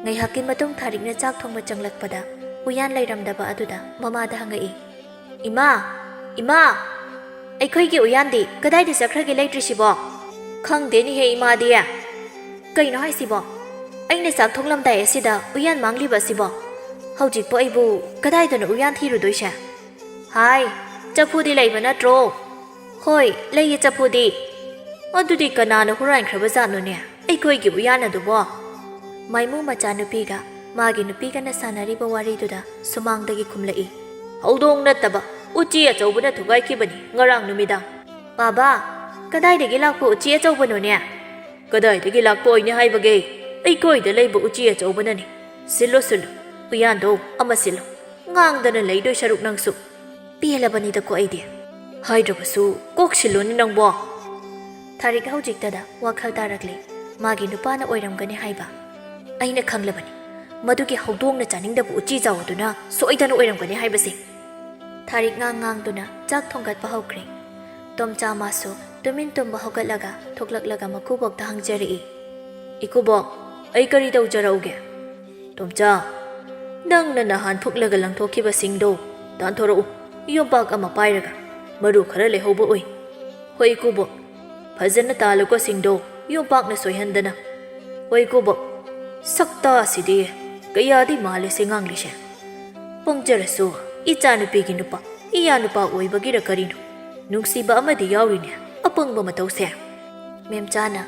ꯉꯥꯏꯍꯥꯛꯀꯤ ꯃꯇꯨꯡ ꯊꯥꯔꯤꯛꯅ ꯆꯥꯛ ꯊꯣꯡꯕ ꯆꯪꯂꯛꯄꯗ ꯎꯌꯥꯟ ꯂꯩꯔꯝꯗꯕ ꯑꯗꯨꯗ ꯃꯃꯥꯗ ꯍꯪꯉꯛꯏ, "ꯏꯃꯥ! ꯏꯃꯥ! ꯑꯩꯈꯣꯏꯒꯤ ꯎꯌꯥꯟꯗꯤ ꯀꯗꯥꯏꯗ ꯆꯠꯈ꯭ꯔꯒꯦ ꯂꯩꯇ꯭ꯔꯤꯁꯤꯕꯣ?" "ꯈꯪꯗꯦꯅꯦꯍꯦ ꯏꯃꯥꯗꯤ꯫ ꯀꯩꯅꯣ ꯍꯥꯏꯁꯤꯕꯣ? ꯑꯩꯅ ꯆꯥꯛ ꯊꯣꯡꯂꯝꯗꯥꯏ ꯑꯁꯤꯗ ꯎꯌꯥꯟ ꯃꯥꯡꯂꯤꯕ ꯑꯁꯤꯕꯣ? ꯍꯧꯖꯤꯛꯄꯨ ꯑꯩꯕꯨ ꯀꯗꯥꯏꯗꯅꯣ ꯎꯌꯥꯟ ꯊꯤꯔꯨꯗꯣꯏꯁꯦ?" "ꯍꯥꯏ, ꯆꯐꯨꯗꯤ ꯂꯩꯕ ꯅꯠꯇ꯭ꯔꯣ?" "ꯍꯣꯏ, ꯂꯩꯌꯦ ꯆꯐꯨꯗꯤ꯫" "ꯑꯗꯨꯗꯤ ꯀꯅꯥꯅ ꯍꯨꯔꯥꯟꯈ꯭ꯔꯕ ꯖꯥꯠꯅꯣꯅꯦ ꯑꯩꯈꯣꯏꯒꯤ ꯎꯌꯥꯟ ꯑꯗꯨꯕꯣ?" ꯃꯥꯏꯃꯨ ꯃꯆꯥꯅꯨꯄꯤꯒ ꯃꯥꯒꯤ ꯅꯨꯄꯤꯒꯅ ꯁꯥꯟꯅꯔꯤꯕ ꯋꯥꯔꯤꯗꯨꯗ ꯁꯨꯃꯥꯡꯗꯒꯤ ꯈꯨꯝꯂꯛꯏ, "ꯍꯧꯗꯣꯡ ꯅꯠꯇꯕ ꯎꯆꯤ ꯑꯆꯧꯕꯅ ꯊꯨꯒꯥꯏꯈꯤꯕꯅꯤ ꯉꯔꯥꯡ ꯅꯨꯃꯤꯗꯥꯡ꯫" "ꯕꯥꯕꯥ, ꯀꯗꯥꯏꯗꯒꯤ ꯂꯥꯛꯄ ꯎꯆꯤ ꯑꯆꯧꯕꯅꯣꯅꯦ?" "ꯀꯗꯥꯏꯗꯒꯤ ꯂꯥꯛꯄ ꯑꯣꯏꯅꯤ ꯍꯥꯏꯕꯒꯦ? ꯑꯩꯈꯣꯏꯗ ꯂꯩꯕ ꯎꯆꯤ ꯑꯆꯧꯕꯅꯅꯤ꯫ ꯁꯤꯜꯂꯣ, ꯁꯤꯜꯂꯣ, ꯎꯌꯥꯟꯗꯣ ꯑꯃ ꯁꯤꯜꯂꯣ꯫ ꯉꯥꯡꯗꯅ ꯂꯩꯗꯣꯏ ꯁꯔꯨꯛ ꯅꯪꯁꯨ꯫ ꯄꯦꯜꯂꯕꯅꯤꯗꯀꯣ ꯑꯩꯗꯤ꯫ ꯍꯥꯏꯗ꯭ꯔꯕꯁꯨ ꯀꯣꯛ ꯁꯤꯜꯂꯣꯅꯦ ꯅꯪꯕꯣ꯫" ꯊꯥꯔꯤꯛ ꯍꯧꯖꯤꯛꯇꯗ ꯋꯥꯈꯜ ꯇꯥꯔꯛꯂꯦ꯫ ꯃꯥꯒꯤ ꯅꯨꯄꯥꯅ ꯑꯣꯏꯔꯝꯒꯅꯤ ꯍꯥꯏꯕ꯫ ꯑꯩꯅ ꯈꯪꯂꯕꯅꯤ, ꯃꯗꯨꯒꯤ ꯍꯧꯗꯣꯡꯅ ꯆꯥꯅꯤꯡꯗꯕ ꯎꯆꯤ ꯆꯥꯎ ꯑꯗꯨꯅ ꯁꯣꯏꯗꯅ ꯑꯣꯏꯔꯝꯒꯅꯤ ꯍꯥꯏꯕꯁꯦ꯫ ꯊꯥꯔꯤꯛ ꯉꯥꯡ ꯉꯥꯡꯗꯨꯅ ꯆꯥꯛ ꯊꯣꯡꯒꯠꯄ ꯍꯧꯈ꯭ꯔꯦ꯫ ꯇꯣꯝꯆꯥ ꯃꯥꯁꯨ ꯇꯨꯃꯤꯟ ꯇꯨꯝꯕ ꯍꯧꯒꯠꯂꯒ ꯊꯣꯛꯂꯛꯂꯒ ꯃꯀꯨꯕꯣꯛꯇ ꯍꯪꯖꯔꯛꯏ, "ꯏꯀꯨꯕꯣꯛ, ꯑꯩ ꯀꯔꯤ ꯇꯧꯖꯔꯛꯎꯒꯦ?" "ꯇꯣꯝꯆꯥ, ꯅꯪꯅ ꯅꯍꯥꯟ ꯐꯨꯛꯂꯒ ꯂꯪꯊꯣꯛꯈꯤꯕ ꯁꯤꯡꯗꯣ ꯇꯥꯟꯊꯣꯔꯛꯎ꯫ ꯌꯣꯝꯄꯥꯛ ꯑꯃ ꯄꯥꯏꯔꯒ ꯃꯔꯨ ꯈꯔ ꯂꯩꯍꯧꯕ ꯎꯏ꯫" "ꯍꯣꯏ ꯏꯀꯨꯕꯣꯛ, ꯐꯖꯅ ꯇꯥꯜꯂꯨꯀꯣ ꯁꯤꯡꯗꯣ, ꯌꯣꯝꯄꯥꯛꯅ ꯁꯣꯏꯍꯟꯗꯅ꯫" "ꯍꯣꯏ ꯏꯀꯨꯕꯣꯛ, ꯁꯛꯇꯥꯁꯤꯗꯤ ꯀꯌꯥꯗꯤ ꯃꯥꯜꯂꯦ ꯁꯤ ꯉꯥꯡꯂꯤꯁꯦ꯫ ꯄꯪꯖꯔꯁꯨ ꯏꯆꯥꯅꯨꯄꯤꯒꯤ ꯅꯨꯄꯥ, ꯏꯌꯥ ꯅꯨꯄꯥ ꯑꯣꯏꯕꯒꯤꯔ ꯀꯔꯤꯅꯣ, ꯅꯨꯡꯁꯤꯕ ꯑꯃꯗꯤ ꯌꯥꯎꯔꯤꯅꯦ꯫ ꯑꯄꯪꯕ ꯃꯇꯧꯁꯦ꯫ ꯃꯦꯝꯆꯥꯅ,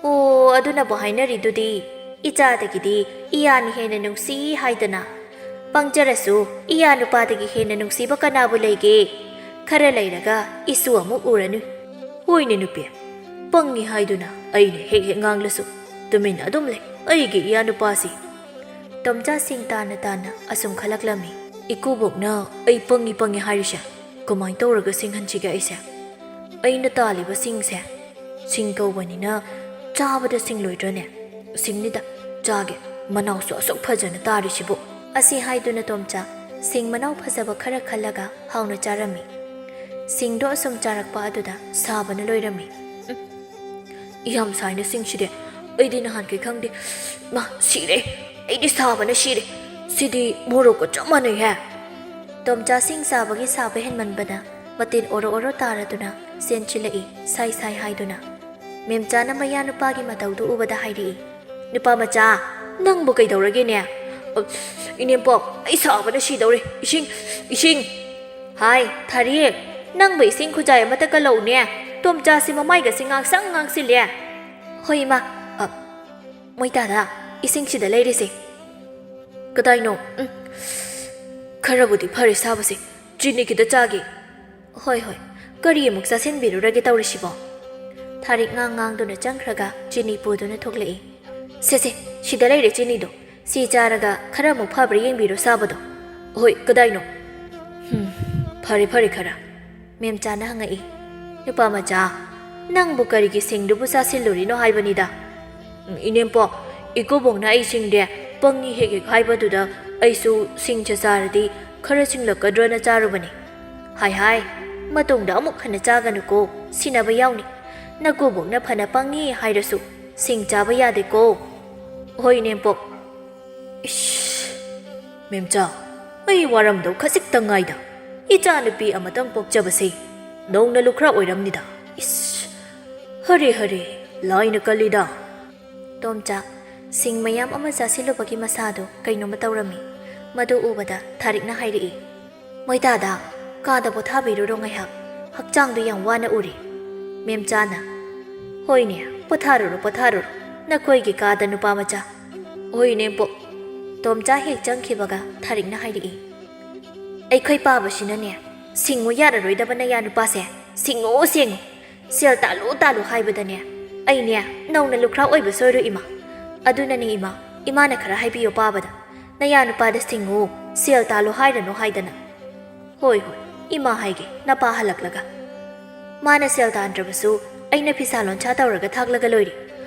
"ꯑꯣ, ꯑꯗꯨꯅꯕꯨ ꯍꯥꯏꯅꯔꯤꯗꯨꯗꯤ, ꯏꯆꯥꯗꯒꯤꯗꯤ ꯏꯌꯥꯅ ꯍꯦꯟꯅ ꯅꯨꯡꯁꯤ ꯍꯥꯏꯗꯅ꯫ ꯄꯪꯖꯔꯁꯨ ꯏꯌꯥ ꯅꯨꯄꯥꯗꯒꯤ ꯍꯦꯟꯅ ꯅꯨꯡꯁꯤꯕ ꯀꯅꯥꯕꯨ ꯂꯩꯒꯦ? ꯈꯔ ꯂꯩꯔꯒ ꯏꯁꯨ ꯑꯃꯨꯛ ꯎꯔꯅꯤ꯫" "ꯍꯣꯏꯅꯦ ꯅꯨꯄꯤ, ꯄꯪꯉꯤ ꯍꯥꯏꯗꯨꯅ ꯑꯩꯅ ꯍꯦꯛ ꯍꯦꯛ ꯉꯥꯡꯂꯁꯨ ꯇꯨꯃꯤꯟꯅ ꯑꯗꯨꯝ ꯂꯩ ꯑꯩꯒꯤ ꯏꯌꯥ ꯅꯨꯄꯥꯁꯤ꯫" ꯇꯣꯝꯆꯥ ꯁꯤꯡ ꯇꯥꯅ ꯇꯥꯅ ꯑꯁꯨꯝ ꯈꯜꯂꯛꯂꯝꯃꯤ꯫ "ꯏꯀꯨꯕꯣꯛꯅ ꯑꯩ ꯄꯪꯉꯤ ꯄꯪꯉꯤ ꯍꯥꯏꯔꯤꯁꯦ ꯀꯃꯥꯏꯅ ꯇꯧꯔꯒ ꯁꯤꯡꯍꯟꯁꯤꯒꯦ ꯑꯩꯁꯦ? ꯑꯩꯅ ꯇꯥꯜꯂꯤꯕ ꯁꯤꯡꯁꯦ ꯁꯤꯡ ꯀꯧꯕꯅꯤꯅ ꯆꯥꯕꯗ ꯁꯤꯡ ꯂꯣꯏꯗ꯭ꯔꯅꯦ? ꯁꯤꯡꯅꯤꯗ, ꯆꯥꯒꯦ, ꯃꯅꯥꯎꯁꯨ ꯑꯁꯨꯛ ꯐꯖꯅ ꯇꯥꯔꯤꯁꯤꯕꯨ꯫" ꯑꯁꯤ ꯍꯥꯏꯗꯨꯅ ꯇꯣꯝꯆꯥ ꯁꯤꯡ ꯃꯅꯥꯎ ꯐꯖꯕ ꯈꯔ ꯈꯜꯂꯒ ꯍꯥꯎꯅ ꯆꯥꯔꯝꯃꯤ꯫ ꯁꯤꯡꯗꯣ ꯑꯁꯨꯝ ꯆꯥꯔꯛꯄ ꯑꯗꯨꯗ ꯁꯥꯕꯅ ꯂꯣꯏꯔꯝꯃꯤ꯫ "ꯎꯝ, ꯌꯥꯝ ꯁꯥꯏꯅ ꯁꯤꯡꯁꯤꯗꯤ, ꯑꯩꯗꯤ ꯅꯍꯥꯟꯈꯩ ꯈꯪꯗꯦ꯫ ꯃꯥ, ꯁꯤꯔꯦ, ꯑꯩꯗꯤ ꯁꯥꯕꯅ ꯁꯤꯔꯦ꯫ ꯁꯤꯗꯤ ꯃꯣꯔꯣꯛꯀ ꯆꯞ ꯃꯥꯟꯅꯩꯍꯦ꯫" ꯇꯣꯝꯆꯥ ꯁꯤꯡ ꯆꯥꯕꯒꯤ ꯁꯥꯕ ꯍꯦꯟꯃꯟꯕꯅ ꯃꯇꯤꯟ ꯑꯣꯔꯣ ꯑꯣꯔꯣ ꯇꯥꯔꯗꯨꯅ ꯆꯦꯟꯁꯤꯜꯂꯛꯏ, ꯁꯥꯏ ꯁꯥꯏ ꯍꯥꯏꯗꯨꯅ꯫ ꯃꯦꯝꯆꯥꯅ ꯃꯌꯥ ꯅꯨꯄꯥꯒꯤ ꯃꯇꯧꯗꯨ ꯎꯕꯗ ꯍꯥꯏꯔꯛꯏ, "ꯅꯨꯄꯥ ꯃꯆꯥ, ꯅꯪꯕꯨ ꯀꯩꯗꯧꯔꯒꯦꯅꯦ?" "ꯑ, ꯏꯅꯦꯝꯄꯣꯛ, ꯑꯩ ꯁꯥꯕꯅ ꯁꯤꯗꯧꯔꯦ꯫ ꯏꯁꯤꯡ, ꯏꯁꯤꯡ!" "ꯍꯥꯏ, ꯊꯥꯔꯤ, ꯅꯪꯕꯨ ꯏꯁꯤꯡ ꯈꯨꯖꯥꯏ ꯑꯃꯇ ꯀꯜꯂꯛꯎꯅꯦ꯫ ꯇꯣꯝꯆꯥꯁꯤ ꯃꯃꯥꯏꯒꯁꯤ ꯉꯥꯡꯁꯪ ꯉꯥꯡꯁꯤꯜꯂꯦ꯫" "ꯍꯣꯏ, ꯏꯃꯥ꯫ ꯑ, ꯃꯣꯏꯇꯥꯗ, ꯏꯁꯤꯡꯁꯤꯗ ꯂꯩꯔꯤꯁꯦ꯫" "ꯀꯗꯥꯏꯅꯣ? ꯎꯝ, ꯈꯔꯕꯨꯗꯤ ꯐꯔꯦ ꯁꯥꯕꯁꯦ꯫ ꯆꯤꯅꯤ ꯈꯤꯇ ꯆꯥꯒꯦ꯫" "ꯍꯣꯏ, ꯍꯣꯏ꯫ ꯀꯔꯤ ꯑꯃꯨꯛ ꯆꯥꯁꯤꯟꯕꯤꯔꯨꯔꯒꯦ ꯇꯧꯔꯤꯁꯤꯕꯣ?" ꯊꯥꯔꯤꯛ ꯉꯥꯡ ꯉꯥꯡꯗꯨꯅ ꯆꯪꯈ꯭ꯔꯒ ꯆꯤꯅꯤ ꯄꯨꯗꯨꯅ ꯊꯣꯛꯂꯛꯏ꯫ "ꯁꯦ, ꯁꯦ, ꯁꯤꯗ ꯂꯩꯔꯦ ꯆꯤꯅꯤꯗꯣ꯫ ꯁꯤ ꯆꯥꯔꯒ ꯈꯔ ꯑꯃꯨꯛ ꯐꯕ꯭ꯔꯥ ꯌꯦꯡꯕꯤꯔꯣ ꯁꯥꯕꯗꯣ꯫" "ꯍꯣꯏ, ꯀꯗꯥꯏꯅꯣ?" "ꯍꯨꯝ, ꯐꯔꯦ, ꯐꯔꯦ ꯈꯔ꯫" ꯃꯦꯝꯆꯥꯅ ꯍꯪꯉꯛꯏ꯫ "ꯅꯨꯄꯥ ꯃꯆꯥ, ꯅꯪꯕꯨ ꯀꯔꯤꯒꯤ ꯁꯤꯡꯗꯨꯕꯨ ꯆꯥꯁꯤꯜꯂꯨꯔꯤꯅꯣ ꯍꯥꯏꯕꯅꯤꯗ?" "ꯎꯝ, ꯏꯅꯦꯝꯄꯣꯛ, ꯏꯀꯨꯕꯣꯛꯅ ꯑꯩ ꯁꯤꯡꯗꯦ ꯄꯪꯉꯤ ꯍꯦꯛ ꯍꯦꯛ ꯍꯥꯏꯕꯗꯨꯗ ꯑꯩꯁꯨ ꯁꯤꯡꯁꯦ ꯆꯥꯔꯗꯤ ꯈꯔ ꯁꯤꯡꯂꯛꯀꯗ꯭ꯔꯅ ꯆꯥꯔꯨꯕꯅꯤ꯫ ꯍꯥꯏ ꯍꯥꯏ, ꯃꯇꯨꯡꯗ ꯑꯃꯨꯛ ꯍꯟꯅ ꯆꯥꯒꯅꯨꯀꯣ, ꯁꯤꯅꯕ ꯌꯥꯎꯅꯤ꯫ ꯅꯀꯨꯕꯣꯛꯅ ꯐꯅ ꯄꯪꯉꯤ ꯍꯥꯏꯔꯁꯨ ꯁꯤꯡ ꯆꯥꯕ ꯌꯥꯗꯦꯀꯣ꯫" "ꯍꯣꯏ, ꯏꯅꯦꯝꯄꯣꯛ꯫" "ꯏꯁ, ꯃꯦꯝꯆꯥ, ꯑꯩ ꯋꯥꯔꯝꯗꯧ ꯈꯖꯤꯛꯇ ꯉꯥꯏꯗ꯫ ꯏꯆꯥꯅꯨꯄꯤ ꯑꯃꯇꯪ ꯄꯣꯛꯆꯕꯁꯦ ꯅꯧꯅ ꯂꯨꯈ꯭ꯔꯥ ꯑꯣꯏꯔꯝꯅꯤꯗ꯫ ꯏꯁ, ꯍꯔꯦ ꯍꯔꯦ, ꯂꯥꯏꯅ ꯀꯜꯂꯤꯗ꯫" ꯇꯣꯝꯆꯥ ꯁꯤꯡ ꯃꯌꯥꯝ ꯑꯃ ꯆꯥꯁꯤꯜꯂꯨꯕꯒꯤ ꯃꯁꯥꯗꯨ ꯀꯩꯅꯣꯝꯃ ꯇꯧꯔꯝꯃꯤ꯫ ꯃꯗꯨ ꯎꯕꯗ ꯊꯥꯔꯤꯛꯅ ꯍꯥꯏꯔꯛꯏ, "ꯃꯣꯏꯇꯥꯗ, ꯀꯥꯗ ꯄꯣꯊꯥꯕꯤꯔꯨꯔꯣ ꯉꯥꯏꯍꯥꯛ꯫ ꯍꯛꯆꯥꯡꯗꯨ ꯌꯥꯝ ꯋꯥꯅ ꯎꯔꯦ꯫" ꯃꯦꯝꯆꯥꯅ, "ꯍꯣꯏꯅꯦ, ꯄꯣꯊꯥꯔꯨꯔꯣ, ꯄꯣꯊꯥꯔꯨꯔꯣ, ꯅꯈꯣꯏꯒꯤ ꯀꯥꯗ, ꯅꯨꯄꯥ ꯃꯆꯥ꯫ ꯍꯣꯏ, ꯏꯅꯦꯝꯄꯣꯛ꯫" ꯇꯣꯝꯆꯥ ꯍꯦꯛ ꯆꯪꯈꯤꯕꯒ ꯊꯥꯔꯤꯛꯅ ꯍꯥꯏꯔꯛꯏ, "ꯑꯩꯈꯣꯏ ꯄꯥꯕꯁꯤꯅꯅꯦ, ꯁꯤꯡꯉꯨ ꯌꯥꯔꯔꯣꯏꯗꯕ ꯅꯌꯥ ꯅꯨꯄꯥꯁꯦ, ꯁꯤꯡꯉꯨ, ꯁꯤꯡꯉꯨ꯫ ꯁꯦꯜ ꯇꯥꯜꯂꯨ, ꯇꯥꯜꯂꯨ ꯍꯥꯏꯕꯗꯅꯦ, ꯑꯩꯅꯦ, ꯅꯧꯅ ꯂꯨꯈ꯭ꯔꯥ ꯑꯣꯏꯕ ꯁꯣꯏꯔꯣꯏ, ꯏꯃꯥ꯫ ꯑꯗꯨꯅꯅꯦ, ꯏꯃꯥ, ꯏꯃꯥꯅ ꯈꯔ ꯍꯥꯏꯕꯤꯌꯣ ꯄꯥꯕꯗ, ꯅꯌꯥ ꯅꯨꯄꯥꯗ ꯁꯤꯡꯉꯨ, ꯁꯦꯜ ꯇꯥꯜꯂꯨ ꯍꯥꯏꯔꯅꯨ ꯍꯥꯏꯗꯅ꯫" "ꯍꯣꯏ, ꯍꯣꯏ, ꯏꯃꯥ ꯍꯥꯏꯒꯦ, ꯅꯄꯥ ꯍꯜꯂꯛꯂꯒ꯫ ꯃꯥꯅ ꯁꯦꯜ ꯇꯥꯟꯗ꯭ꯔꯕꯁꯨ ꯑꯩꯅ ꯐꯤꯁꯥ ꯂꯣꯟꯁꯥ ꯇꯧꯔꯒ ꯊꯥꯛꯂꯒ ꯂꯣꯏꯔꯦ꯫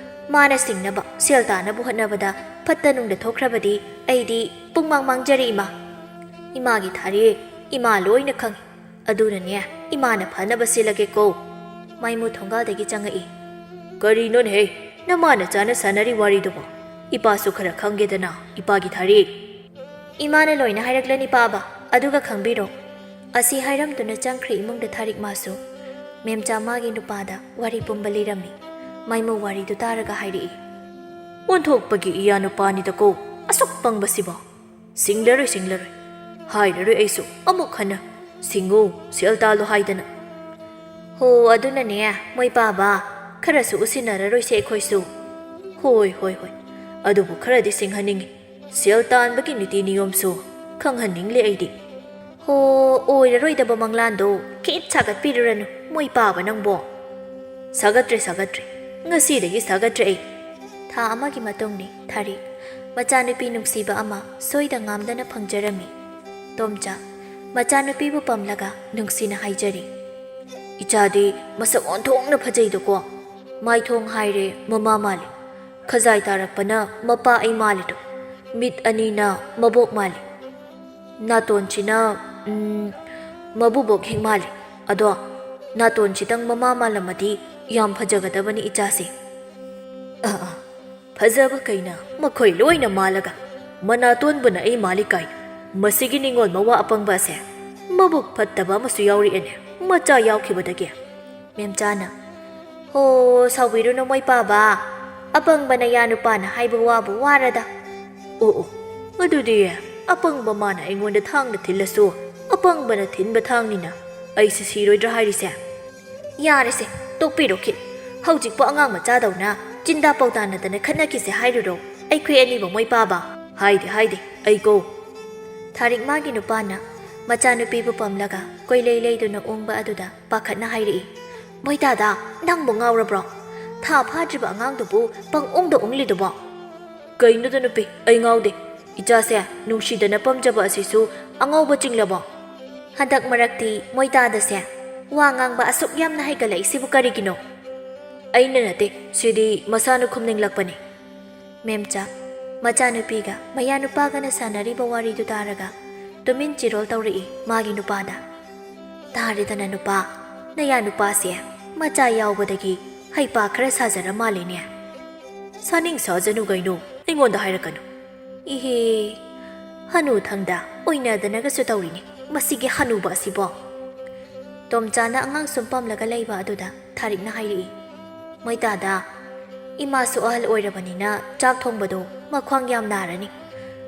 ꯃꯥꯅ ꯁꯤꯡꯅꯕ ꯁꯦꯜ ꯇꯥꯟꯅꯕ ꯍꯣꯠꯅꯕꯗ ꯐꯠꯇ ꯅꯨꯡꯗ ꯊꯣꯛꯈ꯭ꯔꯕꯗꯤ ꯑꯩꯗꯤ ꯄꯨꯡꯃꯥꯡ ꯃꯥꯡꯖꯔꯦ, ꯏꯃꯥ꯫ ꯏꯃꯥꯒꯤ ꯊꯥꯔꯦ, ꯏꯃꯥ ꯂꯣꯏꯅ ꯈꯪꯏ꯫ ꯑꯗꯨꯅꯅꯦ, ꯏꯃꯥꯅ ꯐꯅꯕ ꯁꯤꯜꯂꯒꯦꯀꯣ꯫" ꯃꯥꯏꯃꯨ ꯊꯣꯡꯒꯥꯜꯗꯒꯤ ꯆꯪꯉꯛꯏ꯫ "ꯀꯔꯤꯅꯣꯅꯦꯍꯦ, ꯅꯃꯥ ꯅꯆꯥꯅ ꯁꯥꯟꯅꯔꯤ ꯋꯥꯔꯤꯗꯨꯕꯣ? ꯏꯄꯥꯁꯨ ꯈꯔ ꯈꯪꯒꯦꯗꯅ, ꯏꯄꯥꯒꯤ ꯊꯥꯔꯦ꯫" "ꯏꯃꯥꯅ ꯂꯣꯏꯅ ꯍꯥꯏꯔꯛꯂꯅꯤ ꯄꯥꯕ, ꯑꯗꯨꯒ ꯈꯪꯕꯤꯔꯣ꯫" ꯑꯁꯤ ꯍꯥꯏꯔꯝꯗꯨꯅ ꯆꯪꯈ꯭ꯔꯦ ꯏꯃꯨꯡꯗ ꯊꯥꯔꯤꯛ ꯃꯥꯁꯨ꯫ ꯃꯦꯝꯆꯥ ꯃꯥꯒꯤ ꯅꯨꯄꯥꯗ ꯋꯥꯔꯤ ꯄꯨꯝꯕ ꯂꯤꯔꯝꯃꯤ꯫ ꯃꯥꯏꯃꯨ ꯋꯥꯔꯤꯗꯨ ꯇꯥꯔꯒ ꯍꯥꯏꯔꯛꯏ, "ꯑꯣꯟꯊꯣꯛꯄꯒꯤ ꯏꯌꯥ ꯅꯨꯄꯥꯅꯤꯗꯀꯣ, ꯑꯁꯨꯛ ꯄꯪꯕꯁꯤꯕꯣ꯫ ꯁꯤꯡꯂꯔꯣꯏ, ꯁꯤꯡꯂꯔꯣꯏ꯫ ꯍꯥꯏꯔꯔꯣꯏ ꯑꯩꯁꯨ ꯑꯃꯨꯛ ꯍꯟꯅ꯫ ꯁꯤꯡꯉꯨ, ꯁꯦꯜ ꯇꯥꯜꯂꯨ ꯍꯥꯏꯗꯅ꯫" "ꯍꯣ, ꯑꯗꯨꯅꯅꯦ, ꯃꯣꯏ ꯄꯥꯕ, ꯈꯔꯁꯨ ꯎꯁꯤꯟꯅꯔꯔꯣꯏꯁꯦ ꯑꯩꯈꯣꯏꯁꯨ꯫" "ꯍꯣꯏ, ꯍꯣꯏ, ꯍꯣꯏ꯫ ꯑꯗꯨꯕꯨ ꯈꯔꯗꯤ ꯁꯤꯡꯍꯟꯅꯤꯡꯉꯤ꯫ ꯁꯦꯜ ꯇꯥꯟꯕꯒꯤ ꯅꯤꯇꯤ ꯅꯤꯌꯣꯝꯁꯨ ꯈꯪꯍꯟꯅꯤꯡꯂꯦ ꯑꯩꯗꯤ꯫" "ꯍꯣ, ꯑꯣꯏꯔꯔꯣꯏꯗꯕ ꯃꯪꯂꯥꯟꯗꯣ ꯈꯤꯠ ꯁꯥꯒꯠꯄꯤꯔꯨꯔꯅꯨ, ꯃꯣꯏ ꯄꯥꯕ ꯅꯪꯕꯣ꯫" "ꯁꯥꯒꯠꯇ꯭ꯔꯦ, ꯁꯥꯒꯠꯇ꯭ꯔꯦ꯫ ꯉꯁꯤꯗꯒꯤ ꯁꯥꯒꯠꯇ꯭ꯔꯦ ꯑꯩ꯫" ꯊꯥ ꯑꯃꯒꯤ ꯃꯇꯨꯡꯅꯤ, ꯊꯥꯔꯤꯛ꯫ ꯃꯆꯥꯅꯨꯄꯤ ꯅꯨꯡꯁꯤꯕ ꯑꯃ ꯁꯣꯏꯗ ꯉꯥꯝꯗꯅ ꯐꯪꯖꯔꯝꯃꯤ꯫ ꯇꯣꯝꯆꯥ, ꯃꯆꯥꯅꯨꯄꯤꯕꯨ ꯄꯝꯂꯒ ꯅꯨꯡꯁꯤꯅ ꯍꯥꯏꯖꯔꯤ, "ꯏꯆꯥꯗꯤ ꯃꯁꯛ ꯑꯣꯟꯊꯣꯛꯅ ꯐꯖꯩꯗꯀꯣ꯫ ꯃꯥꯏꯊꯣꯡ ꯍꯥꯏꯔꯦ ꯃꯃꯥ ꯃꯥꯜꯂꯤ꯫ ꯈꯖꯥꯏ ꯇꯥꯔꯛꯄꯅ ꯃꯄꯥ ꯑꯩ ꯃꯥꯜꯂꯤꯗꯣ꯫ ꯃꯤꯠ ꯑꯅꯤꯅ ꯃꯕꯣꯛ ꯃꯥꯜꯂꯤ꯫ ꯅꯥꯇꯣꯟꯁꯤꯅ, ꯎꯝ, ꯃꯕꯨꯕꯣꯛ ꯍꯦꯛ ꯃꯥꯜꯂꯤ꯫ ꯑꯗꯣ ꯅꯥꯇꯣꯟꯁꯤꯗꯪ ꯃꯃꯥ ꯃꯥꯜꯂꯝꯃꯗꯤ ꯌꯥꯝ ꯐꯖꯒꯗꯕꯅꯤ ꯏꯆꯥꯁꯦ꯫" "ꯑꯥ, ꯑꯥ, ꯐꯖꯕ ꯀꯩꯅ ꯃꯈꯣꯏ ꯂꯣꯏꯅ ꯃꯥꯜꯂꯒ ꯃꯅꯥꯇꯣꯟꯕꯨꯅ ꯑꯩ ꯃꯥꯜꯂꯤ ꯀꯥꯏ꯫ ꯃꯁꯤꯒꯤ ꯅꯤꯡꯉꯣꯜ ꯃꯋꯥ ꯑꯄꯪꯕ ꯑꯁꯦ ꯃꯕꯨꯛ ꯐꯠꯇꯕ ꯑꯃꯁꯨ ꯌꯥꯎꯔꯛꯑꯦꯅꯦ, ꯃꯆꯥ ꯌꯥꯎꯈꯤꯕꯗꯒꯤ꯫" ꯃꯦꯝꯆꯥꯅ, "ꯍꯣ, ꯁꯥꯎꯕꯤꯔꯨꯅꯨ ꯃꯣꯏ ꯄꯥꯕ꯫ ꯑꯄꯪꯕ ꯅꯌꯥ ꯅꯨꯄꯥꯅ ꯍꯥꯏꯕ ꯋꯥꯕꯨ ꯋꯥꯔꯗ꯫" "ꯑꯣ, ꯑꯣ, ꯑꯗꯨꯗꯤ ꯑꯄꯪꯕ ꯃꯥꯅ ꯑꯩꯉꯣꯟꯗ ꯊꯥꯡꯅ ꯊꯤꯜꯂꯁꯨ ꯑꯄꯪꯕꯅ ꯊꯤꯟꯕ ꯊꯥꯡꯅꯤꯅ ꯑꯩꯁꯦ ꯁꯤꯔꯣꯏꯗ꯭ꯔꯥ ꯍꯥꯏꯔꯤꯁꯦ?" "ꯌꯥꯔꯦꯁꯦ, ꯇꯣꯛꯄꯤꯔꯣ ꯈꯤꯠ꯫ ꯍꯧꯖꯤꯛꯄꯨ ꯑꯉꯥꯡ ꯃꯆꯥꯗꯧꯅ ꯆꯤꯟꯗꯥ ꯄꯥꯎꯗꯥꯟꯅꯗꯅ ꯈꯠꯅꯈꯤꯁꯦ ꯍꯥꯏꯔꯨꯔꯣ? ꯑꯩꯈꯣꯏ ꯑꯅꯤꯕꯨ ꯃꯣꯏ ꯄꯥꯕ? ꯍꯥꯏꯗꯦ, ꯍꯥꯏꯗꯦ, ꯑꯩ ꯀꯣ꯫ ꯊꯥꯔꯤꯛ ꯃꯥꯒꯤ ꯅꯨꯄꯥꯅ ꯃꯆꯥꯅꯨꯄꯤꯕꯨ ꯄꯝꯂꯒ ꯀꯣꯏꯂꯩ ꯂꯩꯗꯨꯅ ꯎꯪꯕ ꯑꯗꯨꯗ ꯄꯥꯈꯠꯅ ꯍꯥꯏꯔꯛꯏ, "ꯃꯣꯏ ꯗꯥꯗꯥ, ꯅꯪꯕꯨ ꯉꯥꯎꯔꯕ꯭ꯔꯣ? ꯊꯥ ꯐꯥꯗ꯭ꯔꯤꯕ ꯑꯉꯥꯡꯗꯨꯕꯨ ꯄꯪꯎꯪꯗ ꯎꯪꯂꯤꯗꯨꯕꯣ?" "ꯀꯩꯅꯣꯗ ꯅꯨꯄꯤ, ꯑꯩ ꯉꯥꯎꯗꯦ꯫ ꯏꯆꯥꯁꯦ ꯅꯨꯡꯁꯤꯗꯅ ꯄꯝꯖꯕ ꯑꯁꯤꯁꯨ ꯑꯉꯥꯎꯕ ꯆꯤꯡꯂꯕꯣ?" "ꯍꯟꯗꯛ ꯃꯔꯛꯇꯤ ꯃꯣꯏ ꯗꯥꯗꯥꯁꯦ ꯋꯥ ꯉꯥꯡꯕ ꯑꯁꯨꯛ ꯌꯥꯝꯅ ꯍꯩꯒꯠꯂꯛꯏꯁꯤꯕꯨ ꯀꯔꯤꯒꯤꯅꯣ?" "ꯑꯩꯅ ꯅꯠꯇꯦ, ꯁꯤꯗꯤ ꯃꯁꯥꯅ ꯈꯨꯝꯅꯤꯡꯂꯛꯄꯅꯤ꯫" ꯃꯦꯝꯆꯥ, ꯃꯆꯥꯅꯨꯄꯤꯒ ꯃꯌꯥꯅꯨꯄꯥꯒꯅ ꯁꯥꯟꯅꯔꯤꯕ ꯋꯥꯔꯤꯗꯨ ꯇꯥꯔꯒ ꯇꯨꯃꯤꯟ ꯆꯤꯔꯣꯜ ꯇꯧꯔꯛꯏ ꯃꯥꯒꯤ ꯅꯨꯄꯥꯗ꯫ "ꯇꯥꯔꯦꯗꯅ ꯅꯨꯄꯥ, ꯅꯌꯥꯅꯨꯄꯥꯁꯦ ꯃꯆꯥ ꯌꯥꯎꯕꯗꯒꯤ ꯍꯩꯄꯥ ꯈꯔ ꯁꯥꯖꯔ ꯃꯥꯜꯂꯦꯅꯦ꯫" "ꯁꯥꯅꯤꯡ ꯁꯥꯖꯅꯨ ꯀꯩꯅꯣ, ꯑꯩꯉꯣꯟꯗ ꯍꯥꯏꯔꯛꯀꯅꯨ꯫" "ꯏꯍꯦ, ꯍꯅꯨ ꯊꯪꯗ ꯑꯣꯏꯅꯗꯅꯒꯁꯨ ꯇꯧꯔꯤꯅꯦ ꯃꯁꯤꯒꯤ ꯍꯅꯨꯕ ꯑꯁꯤꯕꯣ꯫" ꯇꯣꯝꯆꯥꯅ ꯑꯉꯥꯡ ꯁꯨꯝ ꯄꯝꯂꯒ ꯂꯩꯕ ꯑꯗꯨꯗ ꯊꯥꯔꯤꯛꯅ ꯍꯥꯏꯔꯛꯏ, "ꯃꯣꯏ ꯗꯥꯗꯥ, ꯏꯃꯥꯁꯨ ꯑꯍꯜ ꯑꯣꯏꯔꯕꯅꯤꯅ ꯆꯥꯛ ꯊꯣꯡꯕꯗꯣ ꯃꯈ꯭ꯋꯥꯡ ꯌꯥꯝ ꯅꯥꯔꯅꯤ꯫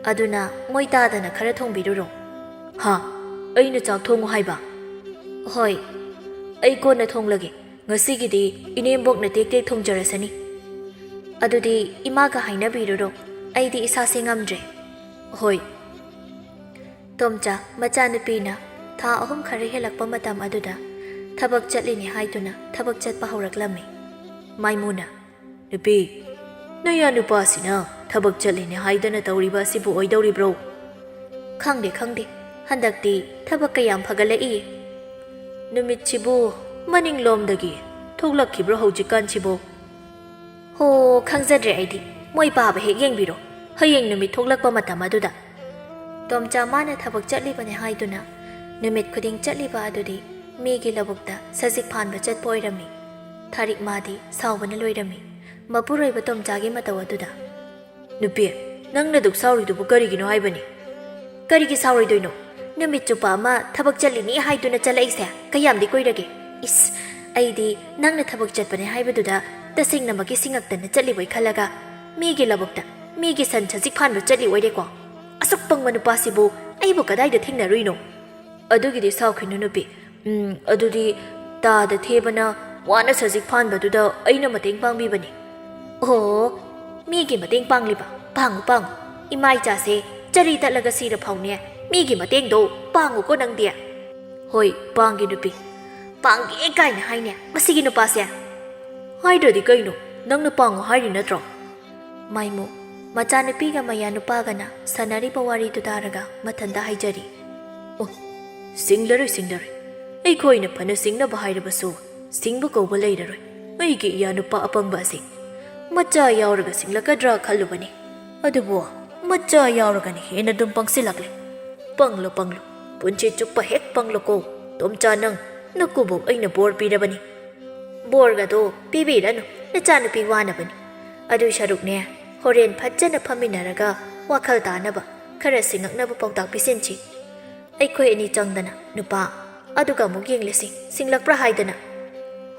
ꯑꯗꯨꯅ ꯃꯣꯏ ꯗꯥꯗꯥꯅ ꯈꯔ ꯊꯣꯡꯕꯤꯔꯨꯔꯣ꯫" "ꯍꯥ? ꯑꯩꯅ ꯆꯥꯛ ꯊꯣꯡꯉꯨ ꯍꯥꯏꯕ?" "ꯍꯣꯏ꯫" "ꯑꯩ ꯀꯣꯟꯅ ꯊꯣꯡꯂꯒꯦ꯫ ꯉꯁꯤꯒꯤꯗꯤ ꯏꯅꯦꯝꯕꯣꯛꯅ ꯇꯦꯛ ꯇꯦꯛ ꯊꯣꯡꯖꯔꯁꯅꯤ꯫" "ꯑꯗꯨꯗꯤ ꯏꯃꯥꯒ ꯍꯥꯏꯅꯕꯤꯔꯨꯔꯣ꯫ ꯑꯩꯗꯤ ꯏꯁꯥꯁꯦ ꯉꯝꯗ꯭ꯔꯦ꯫" "ꯍꯣꯏ꯫" ꯇꯣꯝꯆꯥ ꯃꯆꯥꯅꯨꯄꯤꯅ ꯊꯥ ꯑꯍꯨꯝ ꯈꯔ ꯍꯦꯜꯂꯛꯄ ꯃꯇꯝ ꯑꯗꯨꯗ ꯊꯕꯛ ꯆꯠꯂꯤꯅꯦ ꯍꯥꯏꯗꯨꯅ ꯊꯕꯛ ꯆꯠꯄ ꯍꯧꯔꯛꯂꯝꯃꯤ꯫ ꯃꯥꯏꯃꯨꯅ, "ꯅꯨꯄꯤ, ꯅꯌꯥ ꯅꯨꯄꯥꯁꯤꯅ ꯊꯕꯛ ꯆꯠꯂꯤꯅꯦ ꯍꯥꯏꯗꯅ ꯇꯧꯔꯤꯕ ꯑꯁꯤꯕꯨ ꯑꯣꯏꯗꯧꯔꯤꯕ꯭ꯔꯣ?" "ꯈꯪꯗꯦ, ꯈꯪꯗꯦ꯫ ꯍꯟꯗꯛꯇꯤ ꯊꯕꯛ ꯀꯌꯥꯝ ꯐꯒꯠꯂꯛꯏ꯫" "ꯅꯨꯃꯤꯠꯁꯤꯕꯨ ꯃꯅꯤꯡꯂꯣꯝꯗꯒꯤ ꯊꯣꯛꯂꯛꯈꯤꯕ꯭ꯔꯣ ꯍꯧꯖꯤꯛꯀꯥꯟꯁꯤꯕꯨ?" "ꯍꯣ, ꯈꯪꯖꯗ꯭ꯔꯦ ꯑꯩꯗꯤ꯫ ꯃꯣꯏ ꯄꯥꯕ ꯍꯦꯛ ꯌꯦꯡꯕꯤꯔꯣ, ꯍꯌꯦꯡ ꯅꯨꯃꯤꯠ ꯊꯣꯛꯂꯛꯄ ꯃꯇꯝ ꯑꯗꯨꯗ꯫" ꯇꯣꯝꯆꯥ ꯃꯥꯅ ꯊꯕꯛ ꯆꯠꯂꯤꯕꯅꯦ ꯍꯥꯏꯗꯨꯅ ꯅꯨꯃꯤꯠ ꯈꯨꯗꯤꯡ ꯆꯠꯂꯤꯕ ꯑꯗꯨꯗꯤ ꯃꯤꯒꯤ ꯂꯧꯕꯨꯛꯇ ꯁꯖꯤꯛ ꯐꯥꯟꯕ ꯆꯠꯄ ꯑꯣꯏꯔꯝꯃꯤ꯫ ꯊꯥꯔꯤꯛ ꯃꯥꯗꯤ ꯁꯥꯎꯕꯅ ꯂꯣꯏꯔꯝꯃꯤ ꯃꯄꯨꯔꯣꯏꯕ ꯇꯣꯝꯆꯥꯒꯤ ꯃꯇꯧ ꯑꯗꯨꯗ꯫ "ꯅꯨꯄꯤ, ꯅꯪꯅ ꯗꯨꯛ ꯁꯥꯎꯔꯤꯗꯨꯕꯨ ꯀꯔꯤꯒꯤꯅꯣ ꯍꯥꯏꯕꯅꯤ?" "ꯀꯔꯤꯒꯤ ꯁꯥꯎꯔꯣꯏꯗꯣꯏꯅꯣ? ꯅꯨꯃꯤꯠ ꯆꯨꯞꯄ ꯑꯃ ꯊꯕꯛ ꯆꯠꯂꯤꯅꯤ ꯍꯥꯏꯗꯨꯅ ꯆꯠꯂꯛꯏꯁꯦ ꯀꯌꯥꯝꯗꯤ ꯀꯨꯏꯔꯒꯦ? ꯏꯁ, ꯑꯩꯗꯤ ꯅꯪꯅ ꯊꯕꯛ ꯆꯠꯄꯅꯦ ꯍꯥꯏꯕꯗꯨꯗ ꯇꯁꯦꯡꯅꯃꯛꯀꯤ ꯁꯤꯡꯉꯛꯇꯅ ꯆꯠꯂꯤꯕꯣꯏ ꯈꯜꯂꯒ ꯃꯤꯒꯤ ꯂꯧꯕꯨꯛꯇ ꯃꯤꯒꯤ ꯁꯟ ꯁꯖꯤꯛ ꯐꯥꯟꯕ ꯆꯠꯂꯤ ꯑꯣꯏꯔꯦꯀꯣ꯫ ꯑꯁꯨꯛ ꯄꯪꯕ ꯅꯨꯄꯥꯁꯤꯕꯨ ꯑꯩꯕꯨ ꯀꯗꯥꯏꯗ ꯊꯦꯡꯅꯔꯨꯏꯅꯣ?" "ꯑꯗꯨꯒꯤꯗꯤ ꯁꯥꯎꯈꯤꯅꯨ ꯅꯨꯄꯤ꯫ ꯎꯝ, ꯑꯗꯨꯗꯤ ꯇꯥꯗ ꯊꯦꯕꯅ ꯋꯥꯅ ꯁꯖꯤꯛ ꯐꯥꯟꯕꯗꯨꯗ ꯑꯩꯅ ꯃꯇꯦꯡ ꯄꯥꯡꯕꯤꯕꯅꯤ꯫ ꯑꯣ, ꯃꯤꯒꯤ ꯃꯇꯦꯡ ꯄꯥꯡꯂꯤꯕ? ꯄꯥꯡꯉꯨ, ꯄꯥꯡꯉꯨ꯫ ꯏꯃꯥ ꯏꯆꯥꯁꯦ ꯆꯔꯤ ꯇꯠꯂꯒ ꯁꯤꯔ ꯐꯥꯎꯅꯦ ꯃꯤꯒꯤ ꯃꯇꯦꯡꯗꯣ ꯄꯥꯡꯉꯨꯀꯣ ꯅꯪꯗꯤ꯫ ꯍꯣꯏ, ꯄꯥꯡꯒꯦ ꯅꯨꯄꯤ꯫ ꯄꯥꯡꯒꯦ ꯀꯥꯏꯅ ꯍꯥꯏꯅꯦ ꯃꯁꯤꯒꯤ ꯅꯨꯄꯥꯁꯦ꯫ ꯍꯥꯏꯗ꯭ꯔꯗꯤ ꯀꯩꯅꯣ? ꯅꯪꯅ ꯄꯥꯡꯉꯨ ꯍꯥꯏꯔꯤ ꯅꯠꯇ꯭ꯔꯣ? ꯃꯥꯏꯃꯨ, ꯃꯆꯥꯅꯨꯄꯤꯒ ꯃꯌꯥ ꯅꯨꯄꯥꯒꯅ ꯁꯥꯟꯅꯔꯤꯕ ꯋꯥꯔꯤꯗꯨ ꯇꯥꯔꯒ ꯃꯊꯟꯇ ꯍꯥꯏꯖꯔꯤ꯫ ꯑꯣ, ꯁꯤꯡꯂꯔꯣꯏ, ꯁꯤꯡꯂꯔꯣꯏ꯫ ꯑꯩꯈꯣꯏꯅ ꯐꯅ ꯁꯤꯡꯅꯕ ꯍꯥꯏꯔꯕꯁꯨ, ꯁꯤꯡꯕ ꯀꯧꯕ ꯂꯩꯔꯔꯣꯏ꯫ ꯑꯩꯒꯤ ꯏꯌꯥ ꯅꯨꯄꯥ ꯑꯄꯪꯕ ꯑꯁꯤ ꯃꯆꯥ ꯌꯥꯎꯔꯒ ꯁꯤꯡꯂꯛꯀꯗ꯭ꯔꯥ ꯈꯜꯂꯨꯕꯅꯤ꯫ ꯑꯗꯨꯕꯨ ꯃꯆꯥ ꯌꯥꯎꯔꯒꯅ ꯍꯦꯟꯅ ꯑꯗꯨꯝ ꯄꯪꯁꯤꯜꯂꯛꯂꯦ꯫ ꯄꯪꯂꯣ, ꯄꯪꯂꯣ꯫ ꯄꯨꯟꯁꯤ ꯆꯨꯞꯄ ꯍꯦꯛ ꯄꯪꯂꯣꯀꯣ꯫ ꯇꯣꯝꯆꯥ, ꯅꯪ ꯅꯀꯨꯕꯣꯛ ꯑꯩꯅ ꯕꯣꯔ ꯄꯤꯔꯕꯅꯤ꯫ ꯕꯣꯔꯒꯗꯣ ꯄꯤꯕꯤꯔꯅꯨ, ꯅꯆꯥꯅꯨꯄꯤ ꯋꯥꯅꯕꯅꯤ꯫ ꯑꯗꯨꯏ ꯁꯔꯨꯛꯅꯦ, ꯍꯣꯔꯦꯟ ꯐꯖꯅ ꯐꯝꯃꯤꯟꯅꯔꯒ ꯋꯥꯈꯜ ꯇꯥꯅꯕ, ꯈꯔ ꯁꯤꯡꯉꯛꯅꯕ ꯄꯥꯎꯇꯥꯛ ꯄꯤꯁꯤꯟꯁꯤ꯫ ꯑꯩꯈꯣꯏ ꯑꯅꯤ ꯆꯪꯗꯅ, ꯅꯨꯄꯥ, ꯑꯗꯨꯒ ꯑꯃꯨꯛ ꯌꯦꯡꯂꯁꯤ, ꯁꯤꯡꯂꯛꯄ꯭ꯔꯥ ꯍꯥꯏꯗꯅ꯫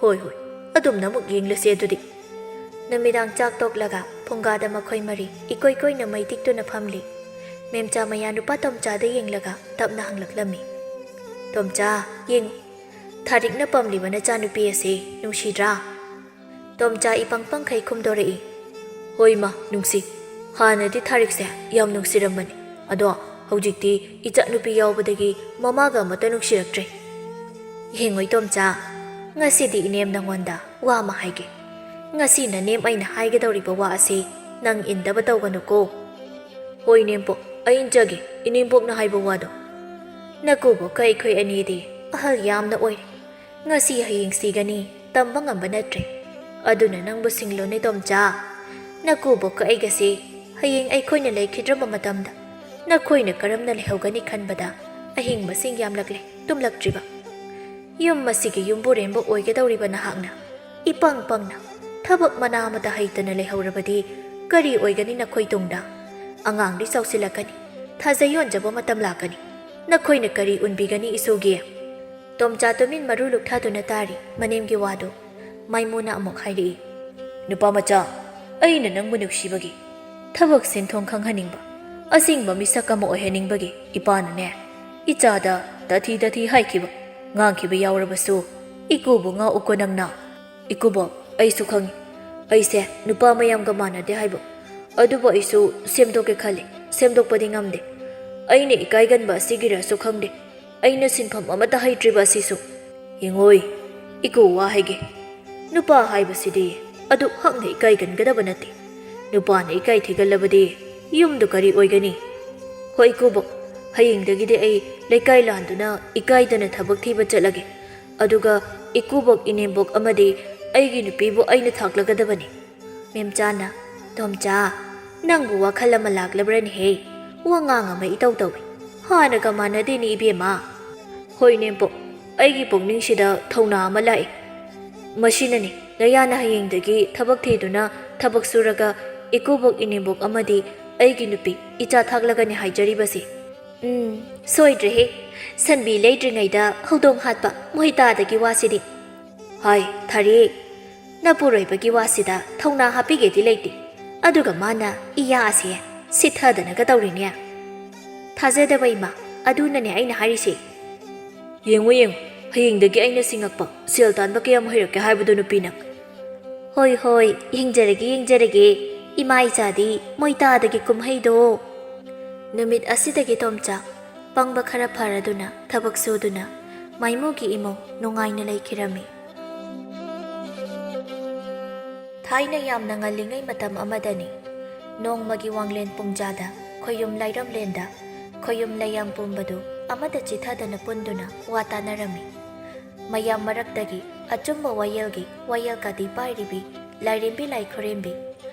ꯍꯣꯏ, ꯍꯣꯏ, ꯑꯗꯨꯝꯅ ꯑꯃꯨꯛ ꯌꯦꯡꯂꯁꯤ ꯑꯗꯨꯗꯤ꯫ ꯅꯨꯃꯤꯗꯥꯡ ꯆꯥꯛ ꯇꯣꯛꯂꯒ ꯐꯨꯡꯒꯥꯗ ꯃꯈꯣꯏ ꯃꯔꯤ ꯏꯀꯣꯏ ꯀꯣꯏꯅ ꯃꯩ ꯇꯤꯛꯇꯨꯅ ꯐꯝꯂꯤ꯫ ꯃꯦꯝꯆꯥ ꯃꯌꯥ ꯅꯨꯄꯥ ꯇꯣꯝꯆꯥꯗ ꯌꯦꯡꯂꯒ ꯇꯞꯅ ꯍꯪꯂꯛꯂꯝꯃꯤ꯫ ꯇꯣꯝꯆꯥ, ꯌꯦꯡꯉꯨ, ꯊꯥꯔꯤꯛꯅ ꯄꯝꯂꯤꯕ ꯅꯆꯥꯅꯨꯄꯤ ꯑꯁꯤ ꯅꯨꯡꯁꯤꯗ꯭ꯔꯥ? ꯇꯣꯝꯆꯥ ꯏꯄꯪ ꯄꯪꯈꯩ ꯈꯨꯝꯗꯣꯔꯛꯏ꯫ ꯍꯣꯏ ꯃꯥ, ꯅꯨꯡꯁꯤ꯫ ꯍꯥꯟꯅꯗꯤ ꯊꯥꯔꯤꯛꯁꯦ ꯌꯥꯝ ꯅꯨꯡꯁꯤꯔꯝꯕꯅꯤ꯫ ꯑꯗꯣ ꯍꯧꯖꯤꯛꯇꯤ ꯏꯆꯥꯅꯨꯄꯤ ꯌꯥꯎꯕꯗꯒꯤ ꯃꯃꯥꯒ ꯑꯃꯠꯇ ꯅꯨꯡꯁꯤꯔꯛꯇ꯭ꯔꯦ꯫ ꯌꯦꯡꯉꯣꯏ ꯇꯣꯝꯆꯥ, ꯉꯁꯤꯗꯤ ꯏꯅꯦꯝ ꯅꯪꯉꯣꯟꯗ ꯋꯥ ꯑꯃ ꯍꯥꯏꯒꯦ꯫ ꯉꯁꯤ ꯅꯅꯦꯝ ꯑꯩꯅ ꯍꯥꯏꯒꯗꯧꯔꯤꯕ ꯋꯥ ꯑꯁꯤ ꯅꯪ ꯏꯟꯗꯕ ꯇꯧꯒꯅꯨꯀꯣ꯫ ꯍꯣꯏ ꯏꯅꯦꯝꯄꯣꯛ, ꯑꯩ ꯏꯟꯖꯒꯦ ꯏꯅꯦꯝꯄꯣꯛꯅ ꯍꯥꯏꯕ ꯋꯥꯗꯣ꯫ ꯅꯀꯨꯕꯣꯛꯀ ꯑꯩꯈꯣꯏ ꯑꯅꯤꯗꯤ ꯑꯍꯜ ꯌꯥꯝꯅ ꯑꯣꯏꯔꯦ꯫ ꯉꯁꯤ ꯍꯌꯦꯡ ꯁꯤꯒꯅꯤ, ꯇꯝꯕ ꯉꯝꯕ ꯅꯠꯇ꯭ꯔꯦ꯫ ꯑꯗꯨꯅ ꯅꯪꯕꯨ ꯁꯤꯡꯂꯣꯅꯦ ꯇꯣꯝꯆꯥ꯫ ꯅꯀꯨꯕꯣꯛꯀ ꯑꯩꯒꯁꯤ ꯍꯌꯦꯡ ꯑꯩꯈꯣꯏꯅ ꯂꯩꯈꯤꯗ꯭ꯔꯕ ꯃꯇꯝꯗ ꯅꯈꯣꯏꯅ ꯀꯔꯝꯅ ꯂꯩꯍꯧꯒꯅꯤ ꯈꯟꯕꯗ ꯑꯍꯤꯡ ꯃꯁꯤꯡ ꯌꯥꯝꯂꯛꯂꯦ ꯇꯨꯝꯂꯛꯇ꯭ꯔꯤꯕ꯫ ꯌꯨꯝ ꯑꯁꯤꯒꯤ ꯌꯨꯝꯕꯨꯔꯦꯝꯕ ꯑꯣꯏꯒꯗꯧꯔꯤꯕ ꯅꯍꯥꯛꯅ ꯏꯄꯪ ꯄꯪꯅ ꯊꯕꯛ ꯃꯅꯥ ꯑꯃꯠꯇ ꯍꯩꯇꯅ ꯂꯩꯍꯧꯔꯕꯗꯤ ꯀꯔꯤ ꯑꯣꯏꯒꯅꯤ ꯅꯈꯣꯏ ꯇꯨꯡꯗ? ꯑꯉꯥꯡꯗꯤ ꯆꯥꯎꯁꯤꯜꯂꯛꯀꯅꯤ, ꯊꯥꯖ ꯌꯣꯟꯖꯕ ꯃꯇꯝ ꯂꯥꯛꯀꯅꯤ꯫ ꯅꯈꯣꯏꯅ ꯀꯔꯤ ꯎꯟꯕꯤꯒꯅꯤ ꯏꯁꯣꯒꯤ? ꯇꯣꯝꯆꯥ ꯇꯨꯃꯤꯟ ꯃꯔꯨ ꯂꯨꯛꯊꯥꯗꯨꯅ ꯇꯥꯔꯤ ꯃꯅꯦꯝꯒꯤ ꯋꯥꯗꯨ꯫ ꯃꯥꯏꯃꯨꯅ ꯑꯃꯨꯛ ꯍꯥꯏꯔꯛꯏ, ꯅꯨꯄꯥ ꯃꯆꯥ, ꯑꯩꯅ ꯅꯪꯕꯨ ꯅꯨꯡꯁꯤꯕꯒꯤ ꯊꯕꯛ ꯁꯤꯟꯊꯣꯡ ꯈꯪꯍꯟꯅꯤꯡꯕ, ꯑꯁꯦꯡꯕ ꯃꯤꯁꯛ ꯑꯃ ꯑꯣꯏꯍꯟꯅꯤꯡꯕꯒꯤ ꯏꯄꯥꯅꯅꯦ, ꯏꯆꯥꯗ ꯇꯥꯊꯤ ꯇꯥꯊꯤ ꯍꯥꯏꯈꯤꯕ, ꯉꯥꯡꯈꯤꯕ ꯌꯥꯎꯔꯕꯁꯨ, "ꯏꯀꯨꯕꯣꯛ, ꯉꯥꯛꯎꯀꯣ ꯅꯪꯅ꯫ ꯏꯀꯨꯕꯣꯛ, ꯑꯩꯁꯨ ꯈꯪꯉꯤ, ꯑꯩꯁꯦ ꯅꯨꯄꯥ ꯃꯌꯥꯝꯒ ꯃꯥꯟꯅꯗꯦ ꯍꯥꯏꯕ꯫ ꯑꯗꯨꯕꯨ ꯑꯩꯁꯨ ꯁꯦꯝꯗꯣꯛꯀꯦ ꯈꯜꯂꯤ, ꯁꯦꯝꯗꯣꯛꯄꯗꯤ ꯉꯝꯗꯦ꯫ ꯑꯩꯅ ꯏꯀꯥꯏꯒꯟꯕ ꯑꯁꯤꯒꯤꯔꯁꯨ ꯈꯪꯗꯦ, ꯑꯩꯅ ꯁꯤꯟꯐꯝ ꯑꯃꯠꯇ ꯍꯩꯇ꯭ꯔꯤꯕ ꯑꯁꯤꯁꯨ꯫ ꯌꯦꯡꯉꯣꯏ, ꯏꯀꯨ, ꯋꯥ ꯍꯥꯏꯒꯦ꯫ ꯅꯨꯄꯥ ꯍꯥꯏꯕꯁꯤꯗꯤ ꯑꯗꯨꯛ ꯍꯛꯅ ꯏꯀꯥꯏꯒꯟꯒꯗꯕ ꯅꯠꯇꯦ꯫ ꯅꯨꯄꯥꯅ ꯏꯀꯥꯏ ꯊꯤꯒꯜꯂꯕꯗꯤ ꯌꯨꯝꯗꯨ ꯀꯔꯤ ꯑꯣꯏꯒꯅꯤ? ꯍꯣꯏ ꯏꯀꯨꯕꯣꯛ, ꯍꯌꯦꯡꯗꯒꯤꯗꯤ ꯑꯩ ꯂꯩꯀꯥꯏ ꯂꯥꯟꯗꯨꯅ ꯏꯀꯥꯏꯗꯅ ꯊꯕꯛ ꯊꯤꯕ ꯆꯠꯂꯒꯦ꯫ ꯑꯗꯨꯒ ꯏꯀꯨꯕꯣꯛ, ꯏꯅꯦꯝꯕꯣꯛ ꯑꯃꯗꯤ ꯑꯩꯒꯤ ꯅꯨꯄꯤꯕꯨ ꯑꯩꯅ ꯊꯥꯛꯂꯒꯗꯕꯅꯤ꯫" ꯃꯦꯝꯆꯥꯅ, "ꯇꯣꯝꯆꯥ, ꯅꯪꯕꯨ ꯋꯥꯈꯜ ꯑꯃ ꯂꯥꯛꯂꯕ꯭ꯔꯅꯦꯍꯦ? ꯋꯥꯉꯥꯡ ꯑꯃ ꯏꯇꯧ ꯇꯧꯏ꯫ ꯍꯥꯟꯅꯒ ꯃꯥꯟꯅꯗꯦꯅꯦ ꯏꯕꯦꯝꯃ꯫" "ꯍꯣꯏ ꯅꯦꯝꯄꯣꯛ, ꯑꯩꯒꯤ ꯄꯨꯛꯅꯤꯡꯁꯤꯗ ꯊꯧꯅꯥ ꯑꯃ ꯂꯥꯛꯏ꯫ ꯃꯁꯤꯅꯅꯤ ꯅꯌꯥꯅ ꯍꯌꯦꯡꯗꯒꯤ ꯊꯕꯛ ꯊꯤꯗꯨꯅ ꯊꯕꯛ ꯁꯨꯔꯒ ꯏꯀꯨꯕꯣꯛ, ꯏꯅꯦꯝꯕꯣꯛ ꯑꯃꯗꯤ ꯑꯩꯒꯤ ꯅꯨꯄꯤ ꯏꯆꯥ ꯊꯥꯛꯂꯒꯅꯤ ꯍꯥꯏꯖꯔꯤꯕꯁꯤ꯫" "ꯎꯝ, ꯁꯣꯏꯗ꯭ꯔꯦꯍꯦ꯫ ꯁꯟꯕꯤ ꯂꯩꯗ꯭ꯔꯤꯉꯩꯗ ꯍꯧꯗꯣꯡ ꯍꯥꯠꯄ ꯃꯣꯏꯇꯥꯗꯒꯤ ꯋꯥꯁꯤꯗꯤ꯫" "ꯍꯥꯏ, ꯊꯥꯔꯤ, ꯅꯄꯨꯔꯣꯏꯕꯒꯤ ꯋꯥꯁꯤꯗ ꯊꯧꯅꯥ ꯍꯥꯞꯄꯤꯒꯦꯗꯤ ꯂꯩꯇꯦ꯫ ꯑꯗꯨꯒ ꯃꯥꯅ ꯏꯌꯥꯁꯦ ꯁꯤꯊꯗꯅꯒ ꯇꯧꯔꯤꯅꯦ꯫ ꯊꯥꯖꯗꯕ ꯏꯃꯥ, ꯑꯗꯨꯅꯅꯦ ꯑꯩꯅ ꯍꯥꯏꯔꯤꯁꯦ꯫" "ꯌꯦꯡꯉꯨ, ꯌꯦꯡꯉꯨ, ꯍꯌꯦꯡꯗꯒꯤ ꯑꯩꯅ ꯁꯤꯡꯉꯛꯄ ꯁꯦꯜ ꯇꯥꯟꯕ ꯀꯌꯥꯝ ꯍꯩꯔꯛꯀꯦ ꯍꯥꯏꯕꯗꯨ ꯅꯨꯄꯤ ꯅꯪ꯫" "ꯍꯣꯏ, ꯍꯣꯏ, ꯌꯦꯡꯖꯔꯒꯦ, ꯌꯦꯡꯖꯔꯒꯦ꯫ ꯏꯃꯥ ꯏꯆꯥꯗꯤ ꯃꯣꯏꯇꯥꯗꯒꯤ ꯀꯨꯝꯍꯩꯗꯣ꯫" ꯅꯨꯃꯤꯠ ꯑꯁꯤꯗꯒꯤ ꯇꯣꯝꯆꯥ ꯄꯪꯕ ꯈꯔ ꯐꯔꯗꯨꯅ ꯊꯕꯛ ꯁꯨꯗꯨꯅ ꯃꯥꯏꯃꯨꯒꯤ ꯏꯃꯨꯡ ꯅꯨꯡꯉꯥꯏꯅ ꯂꯩꯈꯤꯔꯝꯃꯤ꯫ ꯊꯥꯏꯅ ꯌꯥꯝꯅ ꯉꯜꯂꯤꯉꯩ ꯃꯇꯝ ꯑꯃꯗꯅꯤ, ꯅꯣꯡꯃꯒꯤ ꯋꯥꯡꯂꯦꯟ ꯄꯨꯡꯖꯥꯗ ꯈꯣꯌꯨꯝ ꯂꯥꯏꯔꯝꯂꯦꯟꯗ ꯈꯣꯌꯨꯝ ꯂꯩꯌꯥꯝ ꯄꯨꯝꯕꯗꯨ ꯑꯃꯠꯇ ꯆꯤꯊꯗꯅ ꯄꯨꯟꯗꯨꯅ ꯋꯥ ꯇꯥꯅꯔꯝꯃꯤ꯫ ꯃꯌꯥꯝ ꯃꯔꯛꯇꯒꯤ ꯑꯆꯨꯝꯕ ꯋꯥꯌꯦꯜꯒꯤ ꯋꯥꯌꯦꯜ ꯀꯥꯇꯤ ꯄꯥꯏꯔꯤꯕꯤ ꯂꯥꯏꯔꯦꯝꯕꯤ ꯂꯥꯏꯈꯨꯔꯦꯝꯕꯤ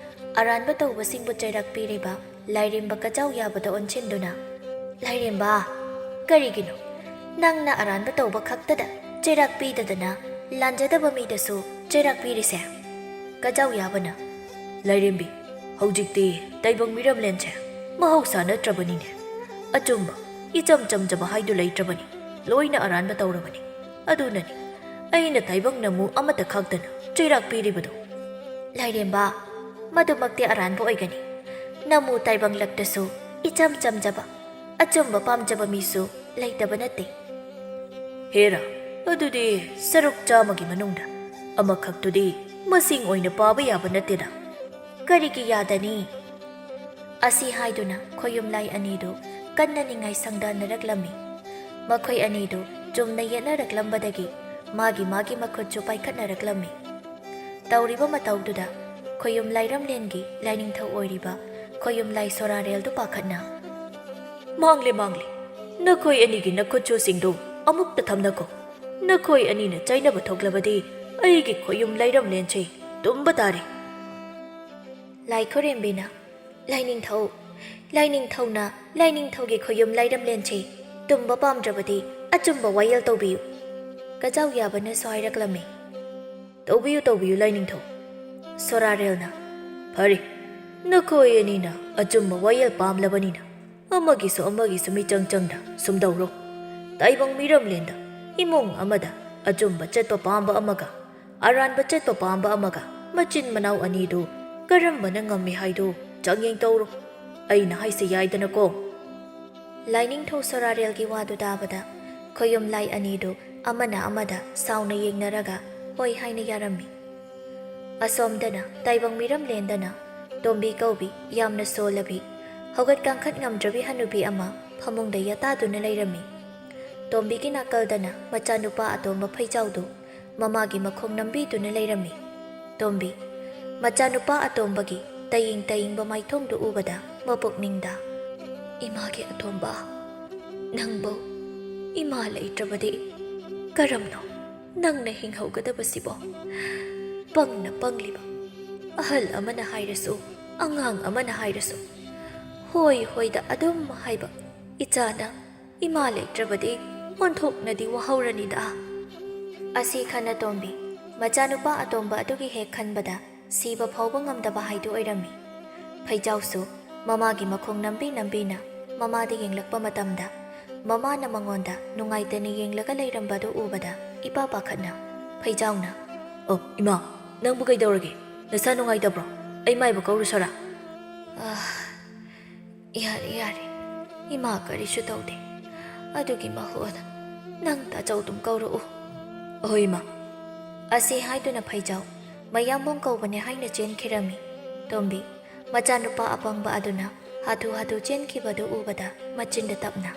ꯑꯔꯥꯟꯕ ꯇꯧꯕꯁꯤꯡꯕꯨ ꯆꯩꯔꯥꯛ ꯄꯤꯔꯤꯕ ꯂꯥꯏꯔꯦꯝꯕ ꯀꯖꯥꯎ ꯌꯥꯕꯗ ꯑꯣꯟꯁꯤꯟꯗꯨꯅ, "ꯂꯥꯏꯔꯦꯝꯕ, ꯀꯔꯤꯒꯤꯅꯣ ꯅꯪꯅ ꯑꯔꯥꯟꯕ ꯇꯧꯕ ꯈꯛꯇꯗ ꯆꯩꯔꯥꯛ ꯄꯤꯗꯗꯅ ꯂꯥꯟꯖꯗꯕ ꯃꯤꯗꯁꯨ ꯆꯩꯔꯥꯛ ꯄꯤꯔꯤꯁꯦ?" ꯀꯖꯥꯎ ꯌꯥꯕꯅ, "ꯂꯥꯏꯔꯦꯝꯕꯤ, ꯍꯧꯖꯤꯛꯇꯤ ꯇꯥꯏꯕꯪ ꯃꯤꯔꯝꯂꯦꯟꯁꯦ ꯃꯍꯧꯁꯥ ꯅꯠꯇ꯭ꯔꯕꯅꯤꯅꯦ꯫ ꯑꯆꯨꯝꯕ, ꯏꯆꯝ ꯆꯝꯖꯕ ꯍꯥꯏꯗꯨ ꯂꯩꯇ꯭ꯔꯕꯅꯤ꯫ ꯂꯣꯏꯅ ꯑꯔꯥꯟꯕ ꯇꯧꯔꯕꯅꯤ꯫ ꯑꯗꯨꯅꯅꯤ ꯑꯩꯅ ꯇꯥꯏꯕꯪ ꯅꯃꯨ ꯑꯃꯠꯇ ꯈꯥꯛꯇꯅ ꯆꯩꯔꯥꯛ ꯄꯤꯔꯤꯕꯗꯨ꯫" "ꯂꯥꯏꯔꯦꯝꯕ, ꯃꯗꯨꯃꯛꯇꯤ ꯑꯔꯥꯟꯕ ꯑꯣꯏꯒꯅꯤ꯫ ꯅꯃꯨ ꯇꯥꯏꯕꯪꯂꯛꯇꯁꯨ ꯏꯆꯝ ꯆꯝꯖꯕ, ꯑꯆꯨꯝꯕ ꯄꯥꯝꯖꯕ ꯃꯤꯁꯨ ꯂꯩꯇꯕ ꯅꯠꯇꯦ꯫" "ꯍꯦꯔꯥ, "ꯑꯗꯨꯗꯤ ꯁꯔꯨꯛ ꯆꯥꯝꯃꯒꯤ ꯃꯅꯨꯡꯗ ꯑꯃꯈꯛꯇꯨꯗꯤ ꯃꯁꯤꯡ ꯑꯣꯏꯅ ꯄꯥꯕ ꯌꯥꯕ ꯅꯠꯇꯦꯗ꯫ ꯀꯔꯤꯒꯤ ꯌꯥꯗꯅꯤ?" ꯑꯁꯤ ꯍꯥꯏꯗꯨꯅ ꯈꯣꯌꯨꯝꯂꯥꯏ ꯑꯅꯤꯗꯨ ꯀꯟꯅ ꯅꯤꯡꯉꯥꯏ ꯁꯪꯗꯥꯅꯔꯛꯂꯝꯃꯤ꯫ ꯃꯈꯣꯏ ꯑꯅꯤꯗꯨ ꯆꯨꯝꯅ ꯌꯦꯠꯅꯔꯛꯂꯝꯕꯗꯒꯤ ꯃꯥꯒꯤ ꯃꯥꯒꯤ ꯃꯈꯨꯠꯁꯨ ꯄꯥꯏꯈꯠꯅꯔꯛꯂꯝꯃꯤ꯫ ꯇꯧꯔꯤꯕ ꯃꯇꯧꯗꯨꯗ ꯈꯣꯌꯨꯝ ꯂꯥꯏꯔꯝꯂꯦꯟꯒꯤ ꯂꯥꯏꯅꯤꯡꯊꯧ ꯑꯣꯏꯔꯤꯕ ꯈꯣꯌꯨꯝ ꯂꯥꯏ ꯁꯣꯔꯥꯔꯦꯜꯗꯨ ꯄꯥꯈꯠꯅ, "ꯃꯥꯡꯂꯦ, ꯃꯥꯡꯂꯦ꯫ ꯅꯈꯣꯏ ꯑꯅꯤꯒꯤ ꯅꯈꯨꯠꯁꯨꯁꯤꯡꯗꯨ ꯑꯃꯨꯛꯇ ꯊꯝꯅꯈꯣ꯫ ꯅꯈꯣꯏ ꯑꯅꯤꯅ ꯆꯩꯅꯕ ꯊꯣꯛꯂꯕꯗꯤ ꯑꯩꯒꯤ ꯈꯣꯌꯨꯝ ꯂꯥꯏꯔꯝꯂꯦꯟꯁꯦ ꯇꯨꯝꯕ ꯇꯥꯔꯦ꯫" ꯂꯥꯏ ꯈꯨꯔꯦꯝꯕꯤꯅ, "ꯂꯥꯏꯅꯤꯡꯊꯧ, ꯂꯥꯏꯅꯤꯡꯊꯧꯅ ꯂꯥꯏꯅꯤꯡꯊꯧꯒꯤ ꯈꯣꯌꯨꯝ ꯂꯥꯏꯔꯝꯂꯦꯟꯁꯦ ꯇꯨꯝꯕ ꯄꯥꯝꯗ꯭ꯔꯕꯗꯤ ꯑꯆꯨꯝꯕ ꯋꯥꯌꯦꯜ ꯇꯧꯕꯤꯌꯨ꯫" ꯀꯖꯥꯎ ꯌꯥꯕꯅꯁꯨ ꯍꯥꯏꯔꯛꯂꯝꯃꯤ꯫ "ꯇꯧꯕꯤꯌꯨ, ꯇꯧꯕꯤꯌꯨ, ꯂꯥꯏꯅꯤꯡꯊꯧ꯫" ꯁꯣꯔꯥꯔꯦꯜꯅ, "ꯐꯔꯦ, ꯅꯈꯣꯏ ꯑꯅꯤꯅ ꯑꯆꯨꯝꯕ ꯋꯥꯌꯦꯜ ꯄꯥꯝꯂꯕꯅꯤꯅ ꯑꯃꯒꯤꯁꯨ ꯑꯃꯒꯤꯁꯨ ꯃꯤꯆꯪ ꯆꯪꯅ ꯁꯨꯝꯗꯧꯔꯣ꯫ ꯇꯥꯏꯕꯪ ꯃꯤꯔꯝꯂꯦꯟꯗ ꯏꯃꯨꯡ ꯑꯃꯗ ꯑꯆꯨꯝꯕ ꯆꯠꯄ ꯄꯥꯝꯕ ꯑꯃꯒ ꯑꯔꯥꯟꯕ ꯆꯠꯄ ꯄꯥꯝꯕ ꯑꯃꯒ ꯃꯆꯤꯟ ꯃꯅꯥꯎ ꯑꯅꯤꯗꯨ ꯀꯔꯝꯕꯅ ꯉꯝꯃꯤ ꯍꯥꯏꯗꯨ ꯆꯥꯡꯌꯦꯡ ꯇꯧꯔꯣ꯫ ꯑꯩꯅ ꯍꯥꯏꯁꯦ ꯌꯥꯏꯗꯅꯀꯣ?" ꯂꯥꯏꯅꯤꯡꯊꯧ ꯁꯣꯔꯥꯔꯦꯜꯒꯤ ꯋꯥꯗꯨ ꯇꯥꯕꯗ ꯈꯣꯌꯨꯝ ꯂꯥꯏ ꯑꯅꯤꯗꯨ ꯑꯃꯅ ꯑꯃꯗ ꯁꯥꯎꯅ ꯌꯦꯡꯅꯔꯒ ꯍꯣꯏ ꯍꯥꯏꯅ ꯌꯥꯔꯝꯃꯤ꯫ ꯑꯁꯣꯝꯗꯅ ꯇꯥꯏꯕꯪ ꯃꯤꯔꯝꯂꯦꯟꯗꯅ ꯇꯣꯝꯕꯤ ꯀꯧꯕꯤ ꯌꯥꯝꯅ ꯁꯣꯜꯂꯕꯤ, ꯍꯧꯒꯠ ꯀꯥꯡꯈꯠ ꯉꯝꯗ꯭ꯔꯕꯤ ꯍꯅꯨꯕꯤ ꯑꯃ ꯐꯃꯨꯡꯗ ꯌꯥꯇꯥꯗꯨꯅ ꯂꯩꯔꯝꯃꯤ꯫ ꯇꯣꯝꯕꯤꯒꯤ ꯅꯥꯀꯜꯗꯅ ꯃꯆꯥꯅꯨꯄꯥ ꯑꯇꯣꯝꯕ ꯐꯩꯖꯥꯎꯗꯨ ꯃꯃꯥꯒꯤ ꯃꯈꯣꯡ ꯅꯝꯕꯤꯗꯨꯅ ꯂꯩꯔꯝꯃꯤ꯫ ꯇꯣꯝꯕꯤ, ꯃꯆꯥꯅꯨꯄꯥ ꯑꯇꯣꯝꯕꯒꯤ ꯇꯌꯤꯡ ꯇꯌꯤꯡꯕ ꯃꯥꯏꯊꯣꯡꯗꯨ ꯎꯕꯗ ꯃꯄꯨꯛꯅꯤꯡꯗ, "ꯏꯃꯥꯒꯤ ꯑꯇꯣꯝꯕ, ꯅꯪꯕꯨ ꯏꯃꯥ ꯂꯩꯇ꯭ꯔꯕꯗꯤ ꯀꯔꯝꯅꯣ ꯅꯪꯅ ꯍꯤꯡꯍꯧꯒꯗꯕꯁꯤꯕꯣ? ꯄꯪꯅ ꯄꯪꯂꯤꯕ ꯑꯍꯜ ꯑꯃꯅ ꯍꯥꯏꯔꯁꯨ, ꯑꯉꯥꯡ ꯑꯃꯅ ꯍꯥꯏꯔꯁꯨ, ꯍꯣꯏ ꯍꯣꯏꯗ ꯑꯗꯨꯝ ꯍꯥꯏꯕ ꯏꯆꯥꯅ ꯏꯃꯥ ꯂꯩꯇ꯭ꯔꯕꯗꯤ ꯑꯣꯟꯊꯣꯛꯅꯗꯤ ꯋꯥꯍꯧꯔꯅꯤꯗ꯫" ꯑꯁꯤ ꯈꯟꯅ ꯇꯣꯝꯕꯤ ꯃꯆꯥꯅꯨꯄꯥ ꯑꯇꯣꯝꯕ ꯑꯗꯨꯒꯤ ꯍꯦꯛ ꯈꯟꯕꯗ ꯁꯤꯕ ꯐꯥꯎꯕ ꯉꯝꯗꯕ ꯍꯥꯏꯗꯨ ꯑꯣꯏꯔꯝꯃꯤ꯫ ꯐꯩꯖꯥꯎꯁꯨ ꯃꯃꯥꯒꯤ ꯃꯈꯣꯡ ꯅꯝꯕꯤ ꯅꯝꯕꯤꯅ ꯃꯃꯥꯗ ꯌꯦꯡꯂꯛꯄ ꯃꯇꯝꯗ, ꯃꯃꯥꯅ ꯃꯉꯣꯟꯗ ꯅꯨꯡꯉꯥꯏꯇꯅ ꯌꯦꯡꯂꯒ ꯂꯩꯔꯝꯕꯗꯨ ꯎꯕꯗ ꯏꯄꯥ ꯄꯥꯈꯠꯅ ꯐꯩꯖꯥꯎꯅ, "ꯑꯣ, ꯏꯃꯥ, ꯅꯪꯕꯨ ꯀꯩꯗꯧꯔꯒꯦ? ꯅꯁꯥ ꯅꯨꯡꯉꯥꯏꯇꯕ꯭ꯔꯣ? ꯑꯩ ꯃꯥꯏꯕ ꯀꯧꯔꯨꯁꯣꯔꯥ?" "ꯑꯥ, ꯌꯥꯔꯦ, ꯌꯥꯔꯦ꯫ ꯏꯃꯥ ꯀꯔꯤꯁꯨ ꯇꯧꯗꯦ꯫ ꯑꯗꯨꯒꯤ ꯃꯍꯨꯠ ꯅꯪ ꯇꯥꯆꯧꯗꯨꯝ ꯀꯧꯔꯛꯎ꯫ "ꯑꯍꯣꯏ, ꯏꯃꯥ"꯫ ꯑꯁꯤ ꯍꯥꯏꯗꯨꯅ ꯐꯩꯖꯥꯎ ꯃꯌꯥꯝꯕꯨꯡ ꯀꯧꯕꯅꯦ ꯍꯥꯏꯅ ꯆꯦꯟꯈꯤꯔꯝꯃꯤ꯫ ꯇꯣꯝꯕꯤ, ꯃꯆꯥꯅꯨꯄꯥ ꯑꯄꯪꯕ ꯑꯗꯨꯅ ꯍꯥꯊꯨ ꯍꯥꯊꯨ ꯆꯦꯟꯈꯤꯕꯗꯨ ꯎꯕꯗ ꯃꯆꯤꯟꯗ ꯇꯞꯅ,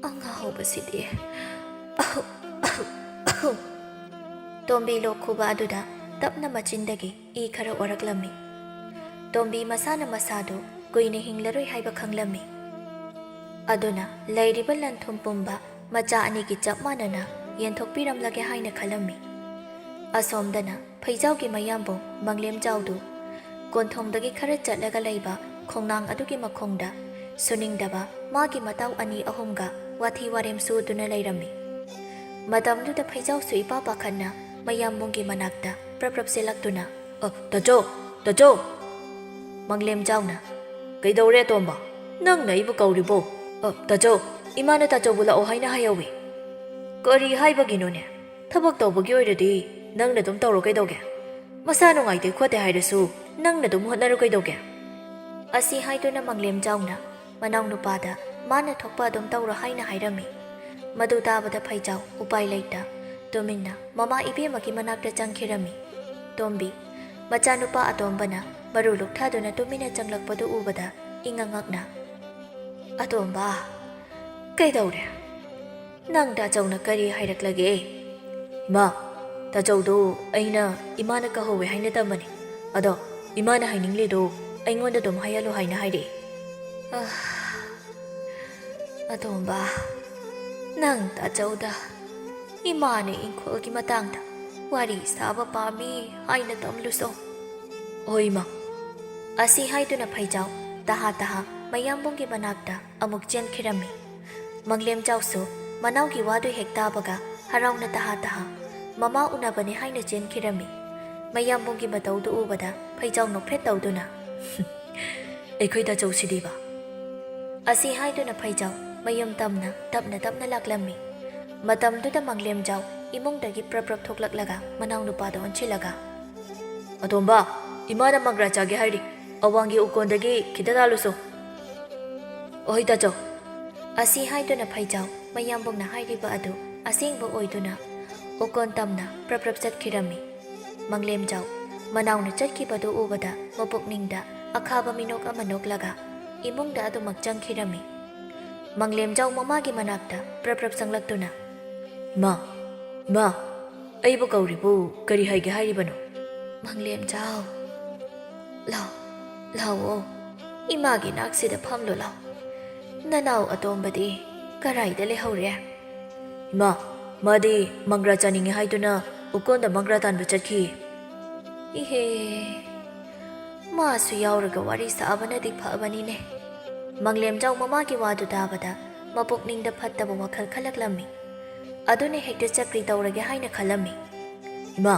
"ꯑꯉꯥꯎꯕꯁꯤꯗꯤ"꯫ ꯇꯣꯝꯕꯤ ꯂꯣꯛ ꯈꯨꯕ ꯑꯗꯨꯗ ꯇꯞꯅ ꯃꯆꯤꯟꯗꯒꯤ ꯏ ꯈꯔ ꯑꯣꯔꯛꯂꯝꯃꯤ꯫ ꯇꯣꯝꯕꯤ ꯃꯁꯥꯅ ꯃꯁꯥꯗꯨ ꯀꯨꯏꯅ ꯍꯤꯡꯂꯔꯣꯏ ꯍꯥꯏꯕ ꯈꯪꯂꯝꯃꯤ꯫ ꯑꯗꯨꯅ ꯂꯩꯔꯤꯕ ꯂꯟ ꯊꯨꯝ ꯄꯨꯝꯕ ꯃꯆꯥ ꯑꯅꯤꯒꯤ ꯆꯞ ꯃꯥꯟꯅꯅ ꯌꯦꯟꯊꯣꯛꯄꯤꯔꯝꯂꯒꯦ ꯍꯥꯏꯅ ꯈꯜꯂꯝꯃꯤ꯫ ꯑꯁꯣꯝꯗꯅ ꯐꯩꯖꯥꯎꯒꯤ ꯃꯌꯥꯝꯕꯨꯡ ꯃꯪꯂꯦꯝꯖꯥꯎꯗꯨ ꯀꯣꯟꯊꯣꯡꯗꯒꯤ ꯈꯔ ꯆꯠꯂꯒ ꯂꯩꯕ ꯈꯣꯡꯅꯥꯡ ꯑꯗꯨꯒꯤ ꯃꯈꯣꯡꯗ ꯁꯨꯅꯤꯡꯗꯕ ꯃꯥꯒꯤ ꯃꯇꯥꯎ ꯑꯅꯤ ꯑꯍꯨꯝꯒ ꯋꯥꯊꯤ ꯋꯥꯔꯦꯝ ꯁꯨꯗꯨꯅ ꯂꯩꯔꯝꯃꯤ꯫ ꯃꯇꯝꯗꯨꯗ ꯐꯩꯖꯥꯎꯁꯨ ꯏꯄꯥ ꯄꯥꯈꯠꯅ ꯃꯌꯥꯝꯕꯨꯡꯒꯤ ꯃꯅꯥꯛꯇ ꯄ꯭ꯔꯞ ꯄ꯭ꯔꯞ ꯆꯦꯜꯂꯛꯇꯨꯅ, "ꯑ, ꯇꯥꯆꯧ, ꯇꯥꯆꯧ!" ꯃꯪꯂꯦꯝꯖꯥꯎꯅ, "ꯀꯩꯗꯧꯔꯦ ꯑꯇꯣꯝꯕ? ꯅꯪꯅ ꯑꯩꯕꯨ ꯀꯧꯔꯤꯕꯣ?" "ꯑ, ꯇꯥꯆꯧ, ꯏꯃꯥꯅ ꯇꯥꯆꯧꯕꯨ ꯂꯥꯛꯑꯣ ꯍꯥꯏꯅ ꯍꯥꯏꯍꯧꯋꯤ"꯫ "ꯀꯔꯤ ꯍꯥꯏꯕꯒꯤꯅꯣꯅꯦ? ꯊꯕꯛ ꯇꯧꯕꯒꯤ ꯑꯣꯏꯔꯗꯤ ꯅꯪꯅ ꯑꯗꯨꯝ ꯇꯧꯔꯣ ꯀꯩꯗꯧꯒꯦ? ꯃꯁꯥ ꯅꯨꯡꯉꯥꯏꯇꯦ ꯈꯣꯠꯇꯦ ꯍꯥꯏꯔꯁꯨ ꯅꯪꯅ ꯑꯗꯨꯝ ꯍꯣꯠꯅꯔꯣ ꯀꯩꯗꯧꯒꯦ?" ꯑꯁꯤ ꯍꯥꯏꯗꯨꯅ ꯃꯪꯂꯦꯝꯖꯥꯎꯅ ꯃꯅꯥꯎꯅꯨꯄꯥꯗ ꯃꯥꯅ ꯊꯣꯛꯄ ꯑꯗꯨꯝ ꯇꯧꯔꯣ ꯍꯥꯏꯅ ꯍꯥꯏꯔꯝꯃꯤ꯫ ꯃꯗꯨ ꯇꯥꯕꯗ ꯐꯩꯖꯥꯎ ꯎꯄꯥꯏ ꯂꯩꯇ ꯇꯨꯃꯤꯟꯅ ꯃꯃꯥ ꯏꯕꯦꯝꯃꯒꯤ ꯃꯅꯥꯛꯇ ꯆꯪꯈꯤꯔꯝꯃꯤ꯫ ꯇꯣꯝꯕꯤ, ꯃꯆꯥꯅꯨꯄꯥ ꯑꯇꯣꯝꯕꯅ ꯃꯔꯨ ꯂꯨꯛꯊꯗꯨꯅ ꯇꯨꯃꯤꯟꯅ ꯆꯪꯂꯛꯄꯗꯨ ꯎꯕꯗ ꯏꯉꯛ ꯉꯛꯅ, "ꯑꯇꯣꯝꯕ, ꯀꯩꯗꯧꯔꯦ? ꯅꯪ ꯇꯥꯆꯧꯅ ꯀꯔꯤ ꯍꯥꯏꯔꯛꯂꯒꯦ?" "ꯏꯃꯥ, ꯇꯥꯆꯧꯗꯣ ꯑꯩꯅ ꯏꯃꯥꯅ ꯀꯧꯍꯧꯋꯦ ꯍꯥꯏꯅ ꯇꯝꯕꯅꯤ꯫ ꯑꯗꯣ ꯏꯃꯥꯅ ꯍꯥꯏꯅꯤꯡꯂꯤꯗꯣ ꯑꯩꯉꯣꯟꯗ ꯑꯗꯨꯝ ꯍꯥꯏꯍꯜꯂꯨ ꯍꯥꯏꯅ ꯍꯥꯏꯔꯛꯑꯦ"꯫ ꯑꯥ, "ꯑꯇꯣꯝꯕ, ꯅꯪ ꯇꯥꯆꯧꯗ ꯏꯃꯥꯅ ꯏꯪꯈꯣꯜꯒꯤ ꯃꯇꯥꯡꯗ ꯋꯥꯔꯤ ꯁꯥꯕ ꯄꯥꯝꯃꯤ ꯍꯥꯏꯅ ꯇꯝꯂꯨꯁꯣ"꯫ "ꯍꯣꯏ, ꯏꯃꯥ"꯫ ꯑꯁꯤ ꯍꯥꯏꯗꯨꯅ ꯐꯩꯖꯥꯎ ꯇꯍꯥ ꯇꯍꯥ ꯃꯌꯥꯝꯕꯨꯡꯒꯤ ꯃꯅꯥꯛꯇ ꯑꯃꯨꯛ ꯆꯦꯟꯈꯤꯔꯝꯃꯤ꯫ ꯃꯪꯂꯦꯝꯖꯥꯎꯁꯨ ꯃꯅꯥꯎꯒꯤ ꯋꯥꯗꯨ ꯍꯦꯛ ꯇꯥꯕꯒ ꯍꯔꯥꯎꯅ ꯇꯍꯥ ꯇꯍꯥ ꯃꯃꯥ ꯎꯅꯕꯅꯤ ꯍꯥꯏꯅ ꯆꯦꯟꯈꯤꯔꯝꯃꯤ꯫ ꯃꯌꯥꯝꯕꯨꯡꯒꯤ ꯃꯇꯧꯗꯨ ꯎꯕꯗ ꯐꯩꯖꯥꯎ ꯅꯣꯛꯐꯦꯠ ꯇꯧꯗꯨꯅ, "ꯑꯩꯈꯣꯏ ꯇꯥꯆꯧꯁꯤꯗꯤꯕ"꯫ ꯑꯁꯤ ꯍꯥꯏꯗꯨꯅ ꯐꯩꯖꯥꯎ ꯃꯌꯨꯝ ꯇꯝꯅ ꯇꯞꯅ ꯇꯞꯅ ꯂꯥꯛꯂꯝꯃꯤ꯫ ꯃꯇꯝꯗꯨꯗ ꯃꯪꯂꯦꯝꯖꯥꯎ ꯏꯃꯨꯡꯗꯒꯤ ꯄ꯭ꯔꯞ ꯄ꯭ꯔꯞ ꯊꯣꯛꯂꯛꯂꯒ ꯃꯅꯥꯎꯅꯨꯄꯥꯗ ꯑꯣꯟꯁꯤꯜꯂꯒ, "ꯑꯇꯣꯝꯕ, ꯏꯃꯥꯅ ꯃꯪꯒ꯭ꯔꯥ ꯆꯥꯒꯦ ꯍꯥꯏꯔꯤ꯫ ꯑꯋꯥꯡꯒꯤ ꯎꯀꯣꯟꯗꯒꯤ ꯈꯤꯇ ꯂꯥꯜꯂꯨꯁꯣ"꯫ "ꯑꯍꯣꯏ ꯇꯥꯆꯧ"꯫ ꯑꯁꯤ ꯍꯥꯏꯗꯨꯅ ꯐꯩꯖꯥꯎ ꯃꯌꯥꯝꯕꯨꯡꯅ ꯍꯥꯏꯔꯤꯕ ꯑꯗꯨ ꯑꯁꯦꯡꯕ ꯑꯣꯏꯗꯨꯅ ꯎꯀꯣꯟ ꯇꯝꯅ ꯄ꯭ꯔꯞ ꯄ꯭ꯔꯞ ꯆꯠꯈꯤꯔꯝꯃꯤ꯫ ꯃꯪꯂꯦꯝꯖꯥꯎ ꯃꯅꯥꯎꯅ ꯆꯠꯈꯤꯕꯗꯨ ꯎꯕꯗ ꯃꯄꯨꯛꯅꯤꯡꯗ ꯑꯈꯥꯕ ꯃꯤꯅꯣꯛ ꯑꯃ ꯅꯣꯛꯂꯒ ꯏꯃꯨꯡꯗ ꯑꯗꯨꯃꯛ ꯆꯪꯈꯤꯔꯝꯃꯤ꯫ ꯃꯪꯂꯦꯝꯖꯥꯎ ꯃꯃꯥꯒꯤ ꯃꯅꯥꯛꯇ ꯄ꯭ꯔꯞ ꯄ꯭ꯔꯞ ꯆꯪꯂꯛꯇꯨꯅ, "ꯏꯃꯥ, ꯏꯃꯥ, ꯑꯩꯕꯨ ꯀꯧꯔꯤꯕꯨ ꯀꯔꯤ ꯍꯥꯏꯒꯦ ꯍꯥꯏꯔꯤꯕꯅꯣ?" "ꯃꯪꯂꯦꯝꯖꯥꯎ, ꯂꯥꯎ, ꯂꯥꯎꯑꯣ, ꯏꯃꯥꯒꯤ ꯅꯥꯛꯁꯤꯗ ꯐꯝꯂꯨ ꯂꯥꯎ꯫ ꯅꯅꯥꯎ ꯑꯇꯣꯝꯕꯗꯤ ꯀꯔꯥꯏꯗ ꯂꯩꯍꯧꯔꯦ?" "ꯏꯃꯥ, ꯃꯥꯗꯤ ꯃꯪꯒ꯭ꯔꯥ ꯆꯥꯅꯤꯡꯉꯦ ꯍꯥꯏꯗꯨꯅ ꯎꯀꯣꯟꯗ ꯃꯪꯒ꯭ꯔꯥ ꯇꯥꯟꯕ ꯆꯠꯈꯤ꯫" "ꯏꯍꯦ, ꯃꯥꯁꯨ ꯌꯥꯎꯔꯒ ꯋꯥꯔꯤ ꯁꯥꯕꯅꯗꯤ ꯐꯕꯅꯤꯅꯦ꯫" ꯃꯪꯂꯦꯝꯖꯥꯎ ꯃꯃꯥꯒꯤ ꯋꯥꯗꯨ ꯇꯥꯕꯗ ꯃꯄꯨꯛꯅꯤꯡꯗ ꯐꯠꯇꯕ ꯋꯥꯈꯜ ꯈꯜꯂꯛꯂꯝꯃꯤ꯫ ꯑꯗꯨꯅ ꯍꯦꯛꯇ ꯆꯀ꯭ꯔꯤ ꯇꯧꯔꯒꯦ ꯍꯥꯏꯅ ꯈꯜꯂꯝꯃꯤ꯫ "ꯏꯃꯥ,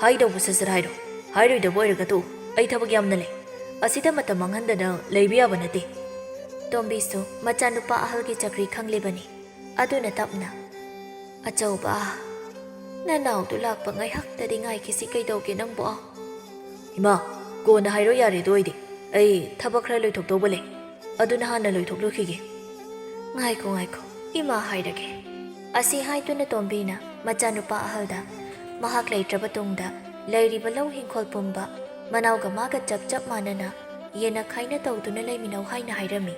ꯍꯥꯏꯗꯧꯕ ꯁꯠ ꯁꯠ ꯍꯥꯏꯔꯣ, ꯍꯥꯏꯔꯣꯏꯗꯕ ꯑꯣꯏꯔꯒ ꯇꯣꯛꯎ, ꯑꯩ ꯊꯕꯛ ꯌꯥꯝꯅ ꯂꯩ꯫ ꯑꯁꯤꯗ ꯃꯇꯝ ꯃꯥꯡꯍꯟꯗꯅ ꯂꯩꯕ ꯌꯥꯕ ꯅꯠꯇꯦ꯫" ꯇꯣꯝꯕꯤꯁꯨ ꯃꯆꯥꯅꯨꯄꯥ ꯑꯍꯜꯒꯤ ꯆꯀ꯭ꯔꯤ ꯈꯪꯂꯤꯕꯅꯤ꯫ ꯑꯗꯨꯅ ꯇꯞꯅ, "ꯑꯆꯧꯕ, ꯅꯅꯥꯎꯗꯨ ꯂꯥꯛꯄ ꯉꯥꯏꯍꯥꯛꯇꯗꯤ ꯉꯥꯏꯈꯤꯁꯤ, ꯀꯩꯗꯧꯒꯦ ꯅꯪꯕꯣ?" "ꯏꯃꯥ, ꯀꯣꯟꯅ ꯍꯥꯏꯔꯣ ꯌꯥꯔꯦ, ꯑꯗꯨ ꯑꯣꯏꯗꯤ꯫ ꯑꯩ ꯊꯕꯛ ꯈꯔ ꯂꯣꯏꯊꯣꯛꯇꯧꯕ ꯂꯩ, ꯑꯗꯨꯅ ꯍꯥꯟꯅ ꯂꯣꯏꯊꯣꯛꯂꯨꯈꯤꯒꯦ꯫" "ꯉꯥꯏꯈꯣ, ꯉꯥꯏꯈꯣ, ꯏꯃꯥ ꯍꯥꯏꯔꯒꯦ꯫" ꯑꯁꯤ ꯍꯥꯏꯗꯨꯅ ꯇꯣꯝꯕꯤꯅ ꯃꯆꯥꯅꯨꯄꯥ ꯑꯍꯜꯗ ꯃꯍꯥꯛ ꯂꯩꯇ꯭ꯔꯕ ꯇꯨꯡꯗ ꯂꯩꯔꯤꯕ ꯂꯧ ꯍꯤꯡꯈꯣꯜ ꯄꯨꯝꯕ ꯃꯅꯥꯎꯒ ꯃꯥꯒ ꯆꯞ ꯆꯞ ꯃꯥꯟꯅꯅ ꯌꯦꯟꯅ ꯈꯥꯏꯅ ꯇꯧꯗꯨꯅ ꯂꯩꯃꯤꯟꯅꯧ ꯍꯥꯏꯅ ꯍꯥꯏꯔꯝꯃꯤ꯫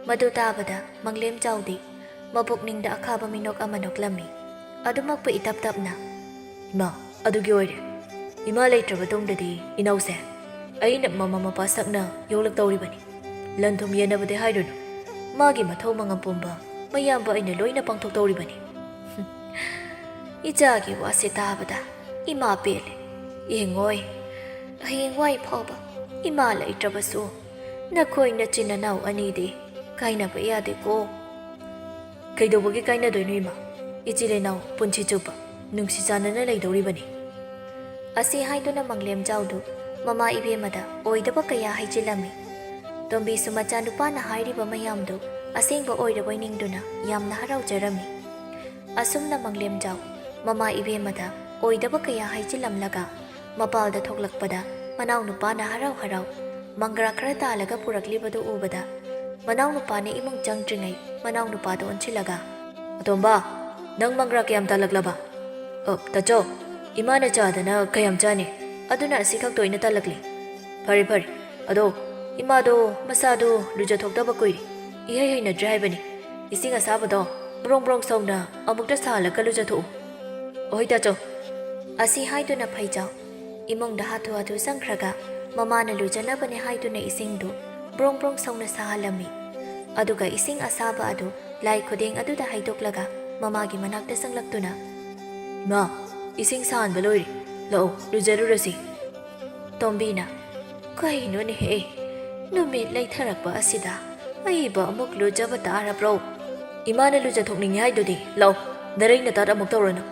ꯃꯗꯨ ꯇꯥꯕꯗ ꯃꯪꯂꯦꯝꯖꯥꯎꯗꯤ ꯃꯄꯨꯛꯅꯤꯡꯗ ꯑꯈꯥꯕ ꯃꯤꯅꯣꯛ ꯑꯃ ꯅꯣꯛꯂꯝꯃꯤ꯫ ꯑꯗꯨꯃꯛꯄꯨ ꯏꯇꯞ ꯇꯞꯅ, "ꯏꯃꯥ, ꯑꯗꯨꯒꯤ ꯑꯣꯏꯔꯦ꯫ ꯏꯃꯥ ꯂꯩꯇ꯭ꯔꯕ ꯇꯨꯡꯗꯗꯤ ꯏꯅꯥꯎꯁꯦ ꯑꯩꯅ ꯃꯃꯥ ꯃꯄꯥ ꯁꯛꯅ ꯌꯣꯛꯂꯛꯇꯧꯔꯤꯕꯅꯤ꯫ ꯂꯟ ꯊꯨꯝ ꯌꯦꯟꯅꯕꯗꯤ ꯍꯥꯏꯔꯨꯅꯨ, ꯃꯥꯒꯤ ꯃꯊꯧ ꯃꯉꯝ ꯄꯨꯝꯕ ꯃꯌꯥꯝꯕ ꯑꯩꯅ ꯂꯣꯏꯅ ꯄꯥꯡꯊꯣꯛꯇꯧꯔꯤꯕꯅꯤ꯫" ꯏꯆꯥꯒꯤ ꯋꯥꯁꯦ ꯇꯥꯕꯗ ꯏꯃꯥ ꯄꯦꯜꯂꯦ꯫ ꯌꯦꯡꯉꯣꯏ, ꯍꯌꯦꯡꯋꯥꯏ ꯐꯥꯎꯕ ꯏꯃꯥ ꯂꯩꯇ꯭ꯔꯕꯁꯨ ꯅꯈꯣꯏ ꯅꯆꯤꯟ ꯅꯅꯥꯎ ꯑꯅꯤꯗꯤ ꯀꯥꯏꯅꯕ ꯌꯥꯗꯦꯀꯣ꯫ "ꯀꯩꯗꯧꯕꯒꯤ ꯀꯥꯏꯅꯗꯣꯏꯅꯣ ꯏꯃꯥ? ꯏꯆꯤꯜ ꯏꯅꯥꯎ ꯄꯨꯟꯁꯤ ꯆꯨꯞꯄ ꯅꯨꯡꯁꯤ ꯆꯥꯟꯅꯅ ꯂꯩꯗꯧꯔꯤꯕꯅꯤ꯫" ꯑꯁꯤ ꯍꯥꯏꯗꯨꯅ ꯃꯪꯂꯦꯝꯖꯥꯎꯗꯨ ꯃꯃꯥ ꯏꯕꯦꯝꯃꯗ ꯑꯣꯏꯗꯕ ꯀꯌꯥ ꯍꯥꯏꯖꯤꯜꯂꯝꯃꯤ꯫ ꯇꯣꯝꯕꯤꯁꯨ ꯃꯆꯥꯅꯨꯄꯥꯅ ꯍꯥꯏꯔꯤꯕ ꯃꯌꯥꯝꯗꯨ ꯑꯁꯦꯡꯕ ꯑꯣꯏꯔꯕꯣꯏ ꯅꯤꯡꯗꯨꯅ ꯌꯥꯝꯅ ꯍꯔꯥꯎꯖꯔꯝꯃꯤ꯫ ꯑꯁꯨꯝꯅ ꯃꯪꯂꯦꯝꯖꯥꯎ ꯃꯃꯥ ꯏꯕꯦꯝꯃꯗ ꯑꯣꯏꯗꯕ ꯀꯌꯥ ꯍꯥꯏꯖꯤꯜꯂꯝꯂꯒ ꯃꯄꯥꯜꯗ ꯊꯣꯛꯂꯛꯄꯗ ꯃꯅꯥꯎꯅꯨꯄꯥꯅ ꯍꯔꯥꯎ ꯍꯔꯥꯎ ꯃꯪꯒ꯭ꯔꯥ ꯈꯔ ꯇꯥꯜꯂꯒ ꯄꯨꯔꯛꯂꯤꯕꯗꯨ ꯎꯕꯗ ꯃꯅꯥꯎꯅꯨꯄꯥꯅ ꯏꯃꯨꯡ ꯆꯪꯗ꯭ꯔꯤꯉꯩ ꯃꯅꯥꯎꯅꯨꯄꯥꯗ ꯑꯣꯟꯁꯤꯜꯂꯒ, "ꯑꯇꯣꯝꯕ, "ꯅꯪ ꯃꯪꯒ꯭ꯔꯥ ꯀꯌꯥꯝ ꯇꯥꯜꯂꯛꯂꯕ?" "ꯑ, ꯇꯥꯆꯧ, ꯏꯃꯥꯅ ꯆꯥꯗꯅ ꯀꯌꯥꯝ ꯆꯥꯅꯤ? ꯑꯗꯨꯅ ꯑꯁꯤ ꯈꯛꯇ ꯑꯣꯏꯅ ꯇꯥꯜꯂꯛꯂꯤ꯫" "ꯐꯔꯦ, ꯐꯔꯦ꯫ ꯑꯗꯣ ꯏꯃꯥꯗꯣ ꯃꯁꯥꯗꯣ ꯂꯨꯖꯊꯣꯛꯇꯕ ꯀꯨꯏꯔꯦ꯫ ꯏꯍꯩ ꯍꯩꯅꯗ꯭ꯔꯦ ꯍꯥꯏꯕꯅꯤ꯫ ꯏꯁꯤꯡ ꯑꯁꯥꯕꯗꯣ ꯕ꯭ꯔꯣꯡ ꯕ꯭ꯔꯣꯡ ꯁꯧꯅ ꯑꯃꯨꯛꯇ ꯁꯥꯍꯜꯂꯒ ꯂꯨꯖꯊꯣꯛꯎ꯫" "ꯍꯣꯏ, ꯇꯥꯆꯧ꯫" ꯑꯁꯤ ꯍꯥꯏꯗꯨꯅ ꯐꯩꯖꯥꯎ ꯏꯃꯨꯡꯗ ꯍꯥꯊꯨ ꯍꯥꯊꯨ ꯆꯪꯈ꯭ꯔꯒ, ꯃꯃꯥꯅ ꯂꯨꯖꯅꯕꯅꯦ ꯍꯥꯏꯗꯨꯅ ꯏꯁꯤꯡꯗꯨ ꯕ꯭ꯔꯣꯡ ꯕ꯭ꯔꯣꯡ ꯁꯧꯅ ꯁꯥꯍꯜꯂꯝꯃꯤ꯫ ꯑꯗꯨꯒ ꯏꯁꯤꯡ ꯑꯁꯥꯕ ꯑꯗꯨ ꯂꯥꯏ ꯈꯨꯗꯦꯡ ꯑꯗꯨꯗ ꯍꯩꯗꯣꯛꯂꯒ ꯃꯃꯥꯒꯤ ꯃꯅꯥꯛꯇ ꯆꯪꯂꯛꯇꯨꯅ, "ꯏꯃꯥ, ꯏꯁꯤꯡ ꯁꯥꯍꯟꯕ ꯂꯣꯏꯔꯦ꯫ ꯂꯥꯛꯑꯣ, ꯂꯨꯖꯔꯨꯔꯁꯤ꯫" ꯇꯣꯝꯕꯤꯅ, "ꯀꯩꯅꯣꯅꯦꯍꯦ, ꯅꯨꯃꯤꯠ ꯂꯩꯊꯔꯛꯄ ꯑꯁꯤꯗ ꯑꯩꯕꯨ ꯑꯃꯨꯛ ꯂꯨꯖꯕ ꯇꯥꯔꯕ꯭ꯔꯣ?" "ꯏꯃꯥꯅ ꯂꯨꯖꯊꯣꯛꯅꯤꯡꯉꯤ ꯍꯥꯏꯗꯨꯗꯤ꯫ ꯂꯥꯛꯑꯣ, ꯅꯔꯩ ꯅꯇꯥꯠ ꯑꯃꯨꯛ ꯇꯧꯔꯅꯨ꯫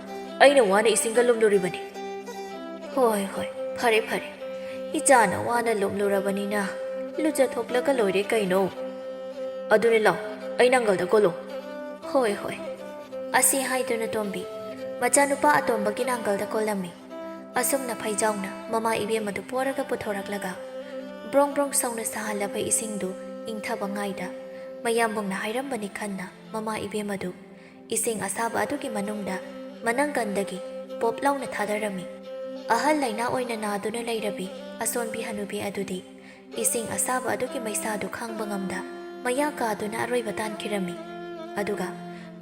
ꯑꯩꯅ ꯋꯥꯅ ꯏꯁꯤꯡꯒ ꯂꯨꯝꯂꯨꯔꯤꯕꯅꯤ꯫" "ꯍꯣꯏ, ꯍꯣꯏ, ꯐꯔꯦ, ꯐꯔꯦ꯫ ꯏꯆꯥꯅ ꯋꯥꯅ ꯂꯨꯝꯂꯨꯔꯕꯅꯤꯅ ꯂꯨꯖꯊꯣꯛꯂꯒ ꯂꯣꯏꯔꯦ ꯀꯩꯅꯣ꯫" "ꯑꯗꯨꯅꯤ, ꯂꯥꯛꯑꯣ, ꯑꯩ ꯅꯪꯒꯜꯗ ꯀꯣꯜꯂꯣ꯫" "ꯍꯣꯏ, ꯍꯣꯏ꯫" ꯑꯁꯤ ꯍꯥꯏꯗꯨꯅ ꯇꯣꯝꯕꯤ ꯃꯆꯥꯅꯨꯄꯥ ꯑꯇꯣꯝꯕꯒꯤ ꯅꯥꯡꯒꯜꯗ ꯀꯣꯜꯂꯝꯃꯤ꯫ ꯑꯁꯨꯝꯅ ꯐꯩꯖꯥꯎꯅ ꯃꯃꯥ ꯏꯕꯦꯝ ꯑꯗꯨ ꯄꯣꯔꯒ ꯄꯨꯊꯣꯔꯛꯂꯒ ꯕ꯭ꯔꯣꯡ ꯕ꯭ꯔꯣꯡ ꯁꯧꯅ ꯁꯥꯍꯜꯂꯕ ꯏꯁꯤꯡꯗꯨ ꯏꯪꯊꯕ ꯉꯥꯏꯗ ꯃꯌꯥꯝꯕꯨꯡꯅ ꯍꯥꯏꯔꯝꯕꯅꯤ ꯈꯟꯅ ꯃꯃꯥ ꯏꯕꯦꯝ ꯑꯗꯨ ꯏꯁꯤꯡ ꯑꯁꯥꯕ ꯑꯗꯨꯒꯤ ꯃꯅꯨꯡꯗ ꯃꯅꯪꯒꯟꯗꯒꯤ ꯄꯣꯞ ꯂꯥꯎꯅ ꯊꯥꯗꯔꯝꯃꯤ꯫ ꯑꯍꯜ ꯂꯩꯅꯥ ꯑꯣꯏꯅ ꯅꯥꯗꯨꯅ ꯂꯩꯔꯕꯤ ꯑꯁꯣꯟꯕꯤ ꯍꯅꯨꯕꯤ ꯑꯗꯨꯗꯤ ꯏꯁꯤꯡ ꯑꯁꯥꯕ ꯑꯗꯨꯒꯤ ꯃꯩꯁꯥꯗꯨ ꯈꯥꯡꯕ ꯉꯝꯗ ꯃꯌꯥ ꯀꯥꯗꯨꯅ ꯑꯔꯣꯏꯕ ꯇꯥꯟꯈꯤꯔꯝꯃꯤ꯫ ꯑꯗꯨꯒ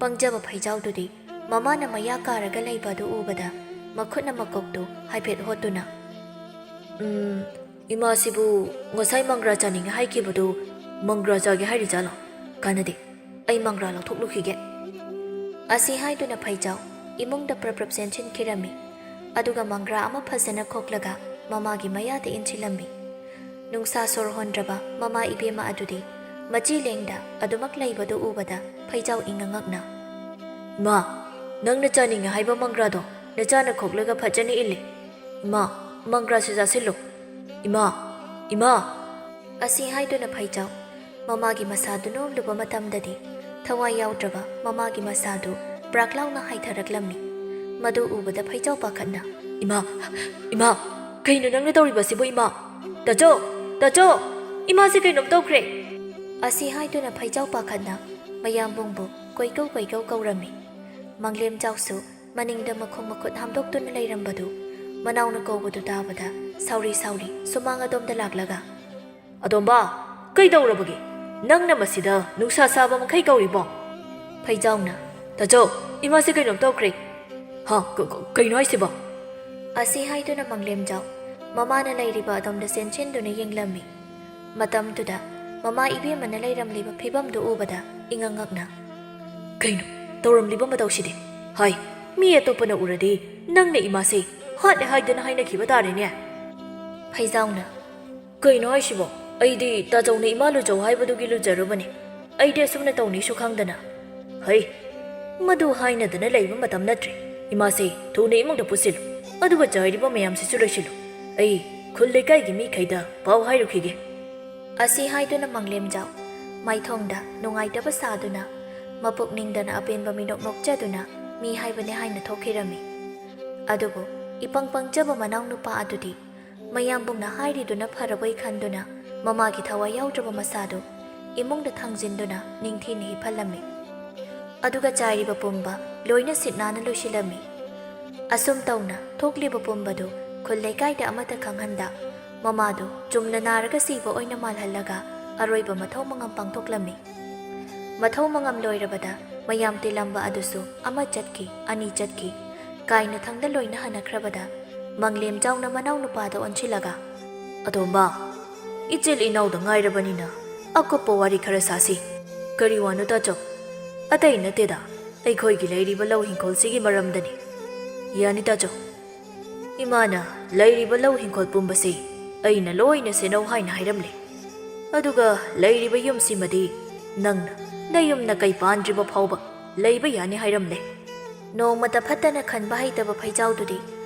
ꯄꯪꯖꯕ ꯐꯩꯖꯥꯎꯗꯨꯗꯤ ꯃꯃꯥꯅ ꯃꯌꯥ ꯀꯥꯔꯒ ꯂꯩꯕ ꯑꯗꯨ ꯎꯕꯗ ꯃꯈꯨꯠꯅ ꯃꯀꯣꯛꯇꯨ ꯍꯥꯏꯐꯦꯠ ꯍꯣꯠꯇꯨꯅ, "ꯎꯝ, ꯏꯃꯥꯁꯤꯕꯨ ꯉꯁꯥꯏ ꯃꯪꯒ꯭ꯔꯥ ꯆꯥꯅꯤꯡꯉꯦ ꯍꯥꯏꯈꯤꯕꯗꯨ ꯃꯪꯒ꯭ꯔꯥ ꯆꯥꯒꯦ ꯍꯥꯏꯔꯤꯖꯥꯠꯂꯣ? ꯀꯥꯟꯅꯗꯦ, ꯑꯩ ꯃꯪꯒ꯭ꯔꯥ ꯂꯧꯊꯣꯛꯂꯨꯈꯤꯒꯦ꯫" ꯑꯁꯤ ꯍꯥꯏꯗꯨꯅ ꯐꯩꯖꯥꯎ ꯏꯃꯨꯡꯗ ꯄ꯭ꯔꯞ ꯄ꯭ꯔꯞ ꯆꯦꯟꯁꯤꯟꯈꯤꯔꯝꯃꯤ꯫ ꯑꯗꯨꯒ ꯃꯪꯒ꯭ꯔꯥ ꯑꯃ ꯐꯖꯅ ꯈꯣꯛꯂꯒ ꯃꯃꯥꯒꯤ ꯃꯌꯥꯗ ꯏꯟꯁꯤꯜꯂꯝꯃꯤ꯫ ꯅꯨꯡꯁꯥ ꯁꯣꯔ ꯍꯣꯟꯗ꯭ꯔꯕ ꯃꯃꯥ ꯏꯕꯦꯝꯃ ꯑꯗꯨꯗꯤ ꯃꯆꯤ ꯂꯦꯡꯗ ꯑꯗꯨꯃꯛ ꯂꯩꯕꯗꯨ ꯎꯕꯗ ꯐꯩꯖꯥꯎ ꯏꯉꯛ ꯉꯛꯅ, "ꯏꯃꯥ, ꯅꯪꯅ ꯆꯥꯅꯤꯡꯉꯦ ꯍꯥꯏꯕ ꯃꯪꯒ꯭ꯔꯥꯗꯣ ꯅꯆꯥꯅ ꯈꯣꯛꯂꯒ ꯐꯖꯅ ꯏꯜꯂꯦ꯫ ꯏꯃꯥ, ꯃꯪꯒ꯭ꯔꯥꯁꯦ ꯆꯥꯁꯤꯜꯂꯨ꯫ ꯏꯃꯥ, ꯏꯃꯥ!" ꯑꯁꯤ ꯍꯥꯏꯗꯨꯅ ꯐꯩꯖꯥꯎ ꯃꯃꯥꯒꯤ ꯃꯁꯥꯗꯨ ꯅꯣꯝꯂꯨꯕ ꯃꯇꯝꯗꯗꯤ ꯊꯋꯥꯏ ꯌꯥꯎꯗ꯭ꯔꯕ ꯃꯃꯥꯒꯤ ꯃꯁꯥꯗꯨ ꯄ꯭ꯔꯥꯛ ꯂꯥꯎꯅ ꯍꯥꯏꯊꯔꯛꯂꯝꯃꯤ꯫ ꯃꯗꯨ ꯎꯕꯗ ꯐꯩꯖꯥꯎ ꯄꯥꯈꯠꯅ, "ꯏꯃꯥ, ꯏꯃꯥ, ꯀꯩꯅꯣ ꯅꯪꯅ ꯇꯧꯔꯤꯕꯁꯤꯕꯨ, ꯏꯃꯥ? ꯇꯥꯆꯧ, ꯇꯥꯆꯧ, ꯏꯃꯥꯁꯦ ꯀꯩꯅꯣꯝ ꯇꯧꯈ꯭ꯔꯦ!" ꯑꯁꯤ ꯍꯥꯏꯗꯨꯅ ꯐꯩꯖꯥꯎ ꯄꯥꯈꯠꯅ ꯃꯌꯥꯝꯕꯨꯡꯕꯨ ꯀꯣꯏꯀꯧ ꯀꯣꯏꯀꯧ ꯀꯧꯔꯝꯃꯤ꯫ ꯃꯪꯂꯦꯝꯖꯥꯎꯁꯨ ꯃꯅꯤꯡꯗ ꯃꯈꯣꯡ ꯃꯈꯨꯠ ꯍꯥꯝꯗꯣꯛꯇꯨꯅ ꯂꯩꯔꯝꯕꯗꯨ ꯃꯅꯥꯎꯅ ꯀꯧꯕꯗꯨ ꯇꯥꯕꯗ ꯁꯥꯎꯔꯤ ꯁꯥꯎꯔꯤ ꯁꯨꯃꯥꯡ ꯑꯗꯣꯝꯗ ꯂꯥꯛꯂꯒ, "ꯑꯗꯣꯝꯕ, ꯀꯩꯗꯧꯔꯕꯒꯦ? ꯅꯪꯅ ꯃꯁꯤꯗ ꯅꯨꯡꯁꯥ ꯁꯥꯕ ꯃꯈꯩ ꯀꯧꯔꯤꯕꯣ?" ꯐꯩꯖꯥꯎꯅ, "ꯇꯥꯆꯧ, ꯏꯃꯥꯁꯦ ꯀꯩꯅꯣꯝ ꯇꯧꯈ꯭ꯔꯦ!" "ꯍꯥ? ꯀ-, ꯀ-, ꯀꯩꯅꯣ ꯍꯥꯏꯁꯤꯕꯣ?" ꯑꯁꯤ ꯍꯥꯏꯗꯨꯅ ꯃꯪꯂꯦꯝꯖꯥꯎ ꯃꯃꯥꯅ ꯂꯩꯔꯤꯕ ꯑꯗꯣꯝꯗ ꯆꯦꯟꯁꯤꯟꯗꯨꯅ ꯌꯦꯡꯂꯝꯃꯤ꯫ ꯃꯇꯝꯗꯨꯗ ꯃꯃꯥ ꯏꯕꯦꯝꯃꯅ ꯂꯩꯔꯝꯂꯤꯕ ꯐꯤꯕꯝꯗꯨ ꯎꯕꯗ ꯏꯉꯛ ꯉꯛꯅ, "ꯀꯩꯅꯣ ꯇꯧꯔꯝꯂꯤꯕ ꯃꯇꯧꯁꯤꯗꯤ? ꯍꯥꯏ, ꯃꯤ ꯑꯇꯣꯞꯄꯅ ꯎꯔꯗꯤ ꯅꯪꯅ ꯏꯃꯥꯁꯦ ꯍꯥꯠꯂꯦ ꯍꯥꯏꯗꯅ ꯍꯥꯏꯅꯈꯤꯕ ꯇꯥꯔꯦꯅꯦ?" ꯐꯩꯖꯥꯎꯅ, "ꯀꯩꯅꯣ ꯍꯥꯏꯁꯤꯕꯣ? ꯑꯩꯗꯤ ꯇꯥꯆꯧꯅ ꯏꯃꯥ ꯂꯨꯖꯧ ꯍꯥꯏꯕꯗꯨꯒꯤ ꯂꯨꯖꯔꯨꯕꯅꯤ꯫ ꯑꯩꯗꯤ ꯑꯁꯨꯝꯅ ꯇꯧꯅꯤꯁꯨ ꯈꯪꯗꯅ꯫" "ꯍꯩ, ꯃꯗꯨ ꯍꯥꯏꯅꯗꯅ ꯂꯩꯕ ꯃꯇꯝ ꯅꯠꯇ꯭ꯔꯦ꯫ ꯏꯃꯥꯁꯦ ꯊꯨꯅ ꯏꯃꯨꯡꯗ ꯄꯨꯁꯤꯜꯂꯨ, ꯑꯗꯨꯒ ꯆꯥꯏꯔꯤꯕ ꯃꯌꯥꯝꯁꯤꯁꯨ ꯂꯣꯏꯁꯤꯜꯂꯨ꯫ ꯑꯩ ꯈꯨꯜ ꯂꯩꯀꯥꯏꯒꯤ ꯃꯤꯈꯩꯗ ꯄꯥꯎ ꯍꯥꯏꯔꯨꯈꯤꯒꯦ꯫" ꯑꯁꯤ ꯍꯥꯏꯗꯨꯅ ꯃꯪꯂꯦꯝꯖꯥꯎ ꯃꯥꯏꯊꯣꯡꯗ ꯅꯨꯡꯉꯥꯏꯇꯕ ꯁꯥꯗꯨꯅ, ꯃꯄꯨꯛꯅꯤꯡꯗꯅ ꯑꯄꯦꯟꯕ ꯃꯤꯅꯣꯛ ꯅꯣꯛꯆꯗꯨꯅ ꯃꯤ ꯍꯥꯏꯕꯅꯦ ꯍꯥꯏꯅ ꯊꯣꯛꯈꯤꯔꯝꯃꯤ꯫ ꯑꯗꯨꯕꯨ ꯏꯄꯪ ꯄꯪꯖꯕ ꯃꯅꯥꯎꯅꯨꯄꯥ ꯑꯗꯨꯗꯤ ꯃꯌꯥꯝꯕꯨꯡꯅ ꯍꯥꯏꯔꯤꯗꯨꯅ ꯐꯔꯕꯣꯏ ꯈꯟꯗꯨꯅ ꯃꯃꯥꯒꯤ ꯊꯋꯥꯏ ꯌꯥꯎꯗ꯭ꯔꯕ ꯃꯁꯥꯗꯨ ꯏꯃꯨꯡꯗ ꯊꯥꯡꯖꯤꯟꯗꯨꯅ ꯅꯤꯡꯊꯤꯅ ꯍꯤꯞꯍꯜꯂꯝꯃꯤ꯫ ꯑꯗꯨꯒ ꯆꯥꯏꯔꯤꯕ ꯄꯨꯝꯕ ꯂꯣꯏꯅ ꯁꯤꯠ ꯅꯥꯟꯅ ꯂꯣꯏꯁꯤꯜꯂꯝꯃꯤ꯫ ꯑꯁꯨꯝ ꯇꯧꯅ ꯊꯣꯛꯂꯤꯕ ꯄꯨꯝꯕꯗꯨ ꯈꯨꯜ ꯂꯩꯀꯥꯏꯗ ꯑꯃꯠꯇ ꯈꯪꯍꯟꯗ, ꯃꯃꯥꯗꯨ ꯆꯨꯝꯅ ꯅꯥꯔꯒ ꯁꯤꯕ ꯑꯣꯏꯅ ꯃꯥꯜꯍꯜꯂꯒ ꯑꯔꯣꯏꯕ ꯃꯊꯧ ꯃꯉꯝ ꯄꯥꯡꯊꯣꯛꯂꯝꯃꯤ꯫ ꯃꯊꯧ ꯃꯉꯝ ꯂꯣꯏꯔꯕꯗ ꯃꯌꯥꯝ ꯇꯤꯜꯂꯝꯕ ꯑꯗꯨꯁꯨ ꯑꯃ ꯆꯠꯈꯤ, ꯑꯅꯤ ꯆꯠꯈꯤ, ꯀꯥꯏꯅ ꯊꯪꯗ ꯂꯣꯏꯅ ꯍꯟꯅꯈ꯭ꯔꯕꯗ ꯃꯪꯂꯦꯝꯖꯥꯎꯅ ꯃꯅꯥꯎꯅꯨꯄꯥꯗ ꯑꯣꯟꯁꯤꯜꯂꯒ, "ꯑꯇꯣꯝꯕ, ꯏꯆꯤꯜ ꯏꯅꯥꯎꯗ ꯉꯥꯏꯔꯕꯅꯤꯅ ꯑꯀꯨꯞꯄ ꯋꯥꯔꯤ ꯈꯔ ꯁꯥꯁꯤ꯫" "ꯀꯔꯤ ꯋꯥꯅꯣ ꯇꯥꯆꯧ?" "ꯑꯇꯩ ꯅꯠꯇꯦꯗ, ꯑꯩꯈꯣꯏꯒꯤ ꯂꯩꯔꯤꯕ ꯂꯧ ꯍꯤꯡꯈꯣꯜꯁꯤꯒꯤ ꯃꯔꯝꯗꯅꯤ꯫" "ꯌꯥꯅꯤ ꯇꯥꯆꯧ꯫ ꯏꯃꯥꯅ ꯂꯩꯔꯤꯕ ꯂꯧ ꯍꯤꯡꯈꯣꯜ ꯄꯨꯝꯕꯁꯤ ꯑꯩꯅ ꯂꯣꯏꯅ ꯁꯦꯟꯅꯧ ꯍꯥꯏꯅ ꯍꯥꯏꯔꯝꯂꯦ꯫ ꯑꯗꯨꯒ ꯂꯩꯔꯤꯕ ꯌꯨꯝꯁꯤꯃꯗꯤ ꯅꯪꯅ ꯅꯌꯨꯝ ꯅꯀꯩ ꯄꯥꯟꯗ꯭ꯔꯤꯕ ꯐꯥꯎꯕ ꯂꯩꯕ ꯌꯥꯅꯤ ꯍꯥꯏꯔꯝꯂꯦ꯫" ꯅꯣꯡꯃꯇ ꯐꯠꯇꯅ ꯈꯟꯕ ꯍꯩꯇꯕ ꯐꯩꯖꯥꯎꯗꯨꯗꯤ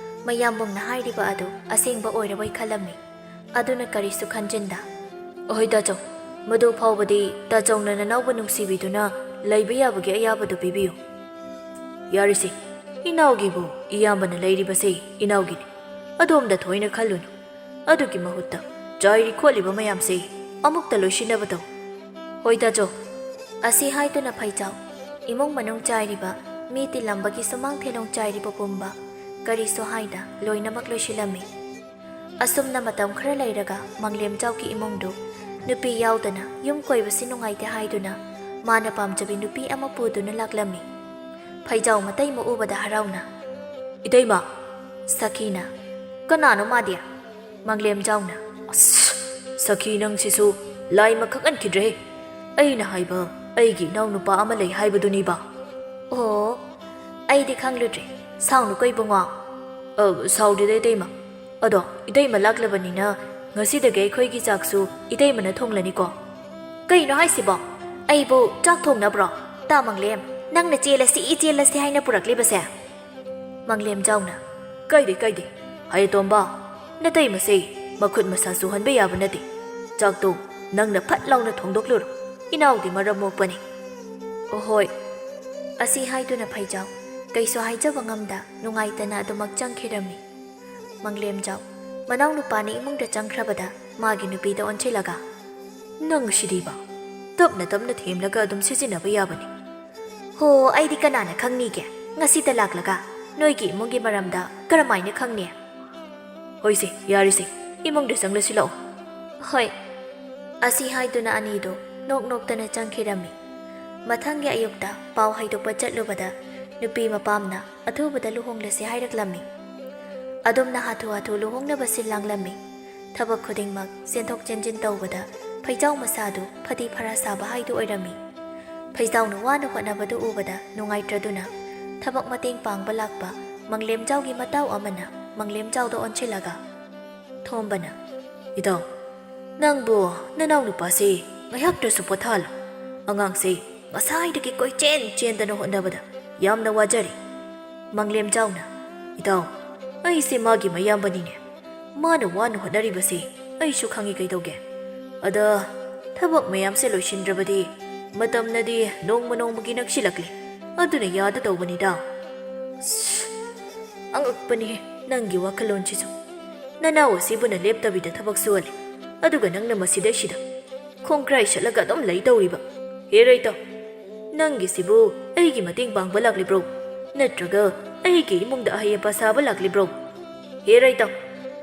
ꯃꯌꯥꯝꯕꯨꯡꯅ ꯍꯥꯏꯔꯤꯕ ꯑꯗꯨ ꯑꯁꯦꯡꯕ ꯑꯣꯏꯔꯕꯣꯏ ꯈꯜꯂꯝꯃꯤ꯫ ꯑꯗꯨꯅ ꯀꯔꯤꯁꯨ ꯈꯟꯖꯤꯟꯗ, "ꯑꯍꯣꯏ ꯇꯥꯆꯧ, ꯃꯗꯨ ꯐꯥꯎꯕꯗꯤ ꯇꯥꯆꯧꯅ ꯅꯅꯥꯎꯕꯨ ꯅꯨꯡꯁꯤꯕꯤꯗꯨꯅ ꯂꯩꯕ ꯌꯥꯕꯒꯤ ꯑꯌꯥꯕꯗꯨ ꯄꯤꯕꯤꯌꯨ꯫" "ꯌꯥꯔꯤꯁꯤ, ꯏꯅꯥꯎꯒꯤꯕꯨ ꯏꯌꯥꯝꯕꯅ ꯂꯩꯔꯤꯕꯁꯤ ꯏꯅꯥꯎꯒꯤꯅꯤ, ꯑꯗꯣꯝꯗ ꯊꯣꯏꯅ ꯈꯜꯂꯨꯅꯨ꯫ ꯑꯗꯨꯒꯤ ꯃꯍꯨꯠꯇ ꯆꯥꯏꯔꯤ ꯈꯣꯠꯂꯤꯕ ꯃꯌꯥꯝꯁꯤ ꯑꯃꯨꯛꯇ ꯂꯣꯏꯁꯤꯟꯅꯕ ꯇꯧ꯫" "ꯍꯣꯏ ꯇꯥꯆꯧ꯫" ꯑꯁꯤ ꯍꯥꯏꯗꯨꯅ ꯐꯩꯖꯥꯎ ꯏꯃꯨꯡ ꯃꯅꯨꯡ ꯆꯥꯏꯔꯤꯕ ꯃꯤ ꯇꯤꯜꯂꯝꯕꯒꯤ ꯁꯨꯃꯥꯡ ꯊꯦꯂꯣꯡ ꯆꯥꯏꯔꯤꯕ ꯄꯨꯝꯕ ꯀꯔꯤꯁꯨ ꯍꯥꯏꯗ ꯂꯣꯏꯅꯃꯛ ꯂꯣꯏꯁꯤꯜꯂꯝꯃꯤ꯫ ꯑꯁꯨꯝꯅ ꯃꯇꯝ ꯈꯔ ꯂꯩꯔꯒ ꯃꯪꯂꯦꯝꯖꯥꯎꯒꯤ ꯏꯃꯨꯡꯗꯨ ꯅꯨꯄꯤ ꯌꯥꯎꯗꯅ ꯌꯨꯝ ꯀꯣꯏꯕꯁꯤ ꯅꯨꯡꯉꯥꯏꯇꯦ ꯍꯥꯏꯗꯨꯅ ꯃꯥꯅ ꯄꯥꯝꯖꯕꯤ ꯅꯨꯄꯤ ꯑꯃ ꯄꯨꯗꯨꯅ ꯂꯥꯛꯂꯝꯃꯤ꯫ ꯐꯩꯖꯥꯎ ꯃꯇꯩꯃ ꯎꯕꯗ ꯍꯔꯥꯎꯅ, "ꯏꯇꯩꯃ!" ꯁꯈꯤꯅ, "ꯀꯅꯥꯅꯣ ꯃꯥꯗꯤ?" ꯃꯪꯂꯦꯝꯖꯥꯎꯅ, "ꯑꯁ, ꯁꯈꯤ ꯅꯪꯁꯤꯁꯨ ꯂꯥꯏ ꯃꯈꯛ ꯑꯟꯈꯤꯗ꯭ꯔꯦ꯫ ꯑꯩꯅ ꯍꯥꯏꯕ ꯑꯩꯒꯤ ꯏꯅꯥꯎꯅꯨꯄꯥ ꯑꯃ ꯂꯩ ꯍꯥꯏꯕꯗꯨꯅꯤꯕ꯫" "ꯑꯣ, ꯑꯩꯗꯤ ꯈꯪꯂꯨꯗ꯭ꯔꯦ꯫ ꯁꯥꯎꯅꯨꯀꯣ ꯏꯕꯨꯡꯉꯣ꯫" "ꯑ, ꯁꯥꯎꯗꯦꯗ ꯏꯇꯩꯃ꯫ ꯑꯗꯣ ꯏꯇꯩꯃ ꯂꯥꯛꯂꯕꯅꯤꯅ ꯉꯁꯤꯗꯒꯤ ꯑꯩꯈꯣꯏꯒꯤ ꯆꯥꯛꯁꯨ ꯏꯇꯩꯃꯅ ꯊꯣꯡꯂꯅꯤꯀꯣ꯫" "ꯀꯩꯅꯣ ꯍꯥꯏꯁꯤꯕꯣ? ꯑꯩꯕꯨ ꯆꯥꯛ ꯊꯣꯡꯅꯕ꯭ꯔꯣ? ꯇꯥ ꯃꯪꯂꯦꯝ, ꯅꯪꯅ ꯆꯦꯜꯂꯁꯤ, ꯆꯦꯜꯂꯁꯤ ꯍꯥꯏꯅ ꯄꯨꯔꯛꯂꯤꯕꯁꯦ?" ꯃꯪꯂꯦꯝꯖꯥꯎꯅ, "ꯀꯥꯏꯗꯦ, ꯀꯥꯏꯗꯦ꯫ ꯍꯌꯦꯇꯣꯝꯕ, ꯅꯇꯩꯃꯁꯦ ꯃꯈꯨꯠ ꯃꯁꯥ ꯁꯨꯍꯟꯕ ꯌꯥꯕ ꯅꯠꯇꯦ꯫ ꯆꯥꯛꯇꯣ ꯅꯪꯅ ꯐꯠ ꯂꯥꯎꯅ ꯊꯣꯡꯗꯣꯛꯂꯨꯔꯣ꯫ ꯏꯅꯥꯎꯗꯤ ꯃꯔꯝ ꯃꯣꯛꯄꯅꯤ꯫" "ꯑꯣꯍꯣꯏ꯫" ꯑꯁꯤ ꯍꯥꯏꯗꯨꯅ ꯐꯩꯖꯥꯎ ꯀꯩꯁꯨ ꯍꯥꯏꯖꯕ ꯉꯝꯗ ꯅꯨꯡꯉꯥꯏꯇꯅ ꯑꯗꯨꯃꯛ ꯆꯪꯈꯤꯔꯝꯃꯤ꯫ ꯃꯪꯂꯦꯝꯖꯥꯎ ꯃꯅꯥꯎꯅꯨꯄꯥꯅ ꯏꯃꯨꯡꯗ ꯆꯪꯈ꯭ꯔꯕꯗ ꯃꯥꯒꯤ ꯅꯨꯄꯤꯗ ꯑꯣꯟꯁꯤꯜꯂꯒ, "ꯅꯪ ꯁꯤꯗꯤꯕ, ꯇꯞꯅ ꯇꯞꯅ ꯊꯦꯝꯂꯒ ꯑꯗꯨꯝ ꯁꯤꯖꯤꯟꯅꯕ ꯌꯥꯕꯅꯤ꯫" "ꯍꯣ, ꯑꯩꯗꯤ ꯀꯅꯥꯅ ꯈꯪꯅꯤꯒꯦ? ꯉꯁꯤꯇ ꯂꯥꯛꯂꯒ ꯅꯣꯏꯒꯤ ꯏꯃꯨꯡꯒꯤ ꯃꯔꯝꯗ ꯀꯔꯝꯍꯥꯏꯅ ꯈꯪꯅꯤ?" "ꯍꯣꯏꯁꯦ, ꯌꯥꯔꯦꯁꯦ, ꯏꯃꯨꯡꯗ ꯆꯪꯂꯁꯤ ꯂꯥꯛꯑꯣ꯫" "ꯍꯣꯏ꯫" ꯑꯁꯤ ꯍꯥꯏꯗꯨꯅ ꯑꯅꯤꯗꯨ ꯅꯣꯛ ꯅꯣꯛꯇꯅ ꯆꯪꯈꯤꯔꯝꯃꯤ꯫ ꯃꯊꯪꯒꯤ ꯑꯌꯨꯛꯇ ꯄꯥꯎ ꯍꯩꯗꯣꯛꯄ ꯆꯠꯂꯨꯕꯗ ꯅꯨꯄꯤ ꯃꯄꯥꯝꯅ ꯑꯊꯨꯕꯗ ꯂꯨꯍꯣꯡꯂꯁꯤ ꯍꯥꯏꯔꯛꯂꯝꯃꯤ꯫ ꯑꯗꯨꯝꯅ ꯍꯥꯊꯨ ꯍꯥꯊꯨ ꯂꯨꯍꯣꯡꯅꯕ ꯁꯤꯜ ꯂꯥꯡꯂꯝꯃꯤ꯫ ꯊꯕꯛ ꯈꯨꯗꯤꯡꯃꯛ ꯆꯦꯟꯊꯣꯛ ꯆꯦꯟꯁꯤꯟ ꯇꯧꯕꯗ ꯐꯩꯖꯥꯎ ꯃꯁꯥꯗꯨ ꯐꯗꯤ ꯐꯔꯥ ꯁꯥꯕ ꯍꯥꯏꯗꯨ ꯑꯣꯏꯔꯝꯃꯤ꯫ ꯐꯩꯖꯥꯎꯅ ꯋꯥꯅ ꯍꯣꯠꯅꯕꯗꯨ ꯎꯕꯗ ꯅꯨꯡꯉꯥꯏꯇ꯭ꯔꯗꯨꯅ ꯊꯕꯛ ꯃꯇꯦꯡ ꯄꯥꯡꯕ ꯂꯥꯛꯄ ꯃꯪꯂꯦꯝꯖꯥꯎꯒꯤ ꯃꯇꯥꯎ ꯑꯃꯅ ꯃꯪꯂꯦꯝꯖꯥꯎꯗ ꯑꯣꯟꯁꯤꯜꯂꯒ, ꯊꯣꯝꯕꯅ, "ꯏꯇꯥꯎ, ꯅꯪꯕꯨ ꯅꯅꯥꯎ ꯅꯨꯄꯥꯁꯤ ꯉꯥꯏꯍꯥꯛꯇꯁꯨ ꯄꯣꯊꯥꯍꯜꯂꯣ꯫ ꯑꯉꯥꯡꯁꯤ ꯉꯁꯥꯏꯗꯒꯤ ꯀꯣꯏꯆꯦꯟ ꯆꯦꯟꯗꯅ ꯍꯣꯠꯅꯕꯗ ꯌꯥꯝꯅ ꯋꯥꯖꯔꯦ꯫" ꯃꯪꯂꯦꯝꯖꯥꯎꯅ, "ꯏꯇꯥꯎ, ꯑꯩꯁꯦ ꯃꯥꯒꯤ ꯃꯌꯥꯝꯕꯅꯤꯅꯦ꯫ ꯃꯥꯅ ꯋꯥꯅ ꯍꯣꯠꯅꯔꯤꯕꯁꯤ ꯑꯩꯁꯨ ꯈꯪꯏ ꯀꯩꯗꯧꯒꯦ꯫ ꯑꯗ ꯊꯕꯛ ꯃꯌꯥꯝꯁꯦ ꯂꯣꯏꯁꯤꯟꯗ꯭ꯔꯕꯗꯤ ꯃꯇꯝꯅꯗꯤ ꯅꯣꯡꯃ ꯅꯣꯡꯃꯒꯤ ꯅꯛꯁꯤꯜꯂꯛꯂꯤ꯫ ꯑꯗꯨꯅ ꯌꯥꯗ ꯇꯧꯕꯅꯤꯗ꯫" ꯑꯁ, ꯑꯉꯛꯄꯅꯤꯍꯦ ꯅꯪꯒꯤ ꯋꯥꯈꯜꯂꯣꯟꯁꯤꯁꯨ꯫ ꯅꯅꯥꯎ ꯑꯁꯤꯕꯨꯅ ꯂꯦꯞꯇꯕꯤꯗ ꯊꯕꯛ ꯁꯨꯍꯜꯂꯤ, ꯑꯗꯨꯒ ꯅꯪꯅ ꯃꯁꯤꯗꯩꯁꯤꯗ ꯈꯣꯡꯒ꯭ꯔꯥꯏ ꯁꯠꯂꯒ ꯑꯗꯨꯝ ꯂꯩ ꯇꯧꯔꯤꯕ꯫ ꯍꯦ ꯔꯣꯏꯇꯣ, "ꯅꯪꯒꯤꯁꯤꯕꯨ ꯑꯩꯒꯤ ꯃꯇꯦꯡ ꯄꯥꯡꯕ ꯂꯥꯛꯂꯤꯕ꯭ꯔꯣ? ꯅꯠꯇ꯭ꯔꯒ ꯑꯩꯒꯤ ꯏꯃꯨꯡꯗ ꯑꯍꯩ ꯑꯄꯥ ꯁꯥꯕ ꯂꯥꯛꯂꯤꯕ꯭ꯔꯣ? ꯍꯦ ꯔꯥꯏꯇꯥꯎ,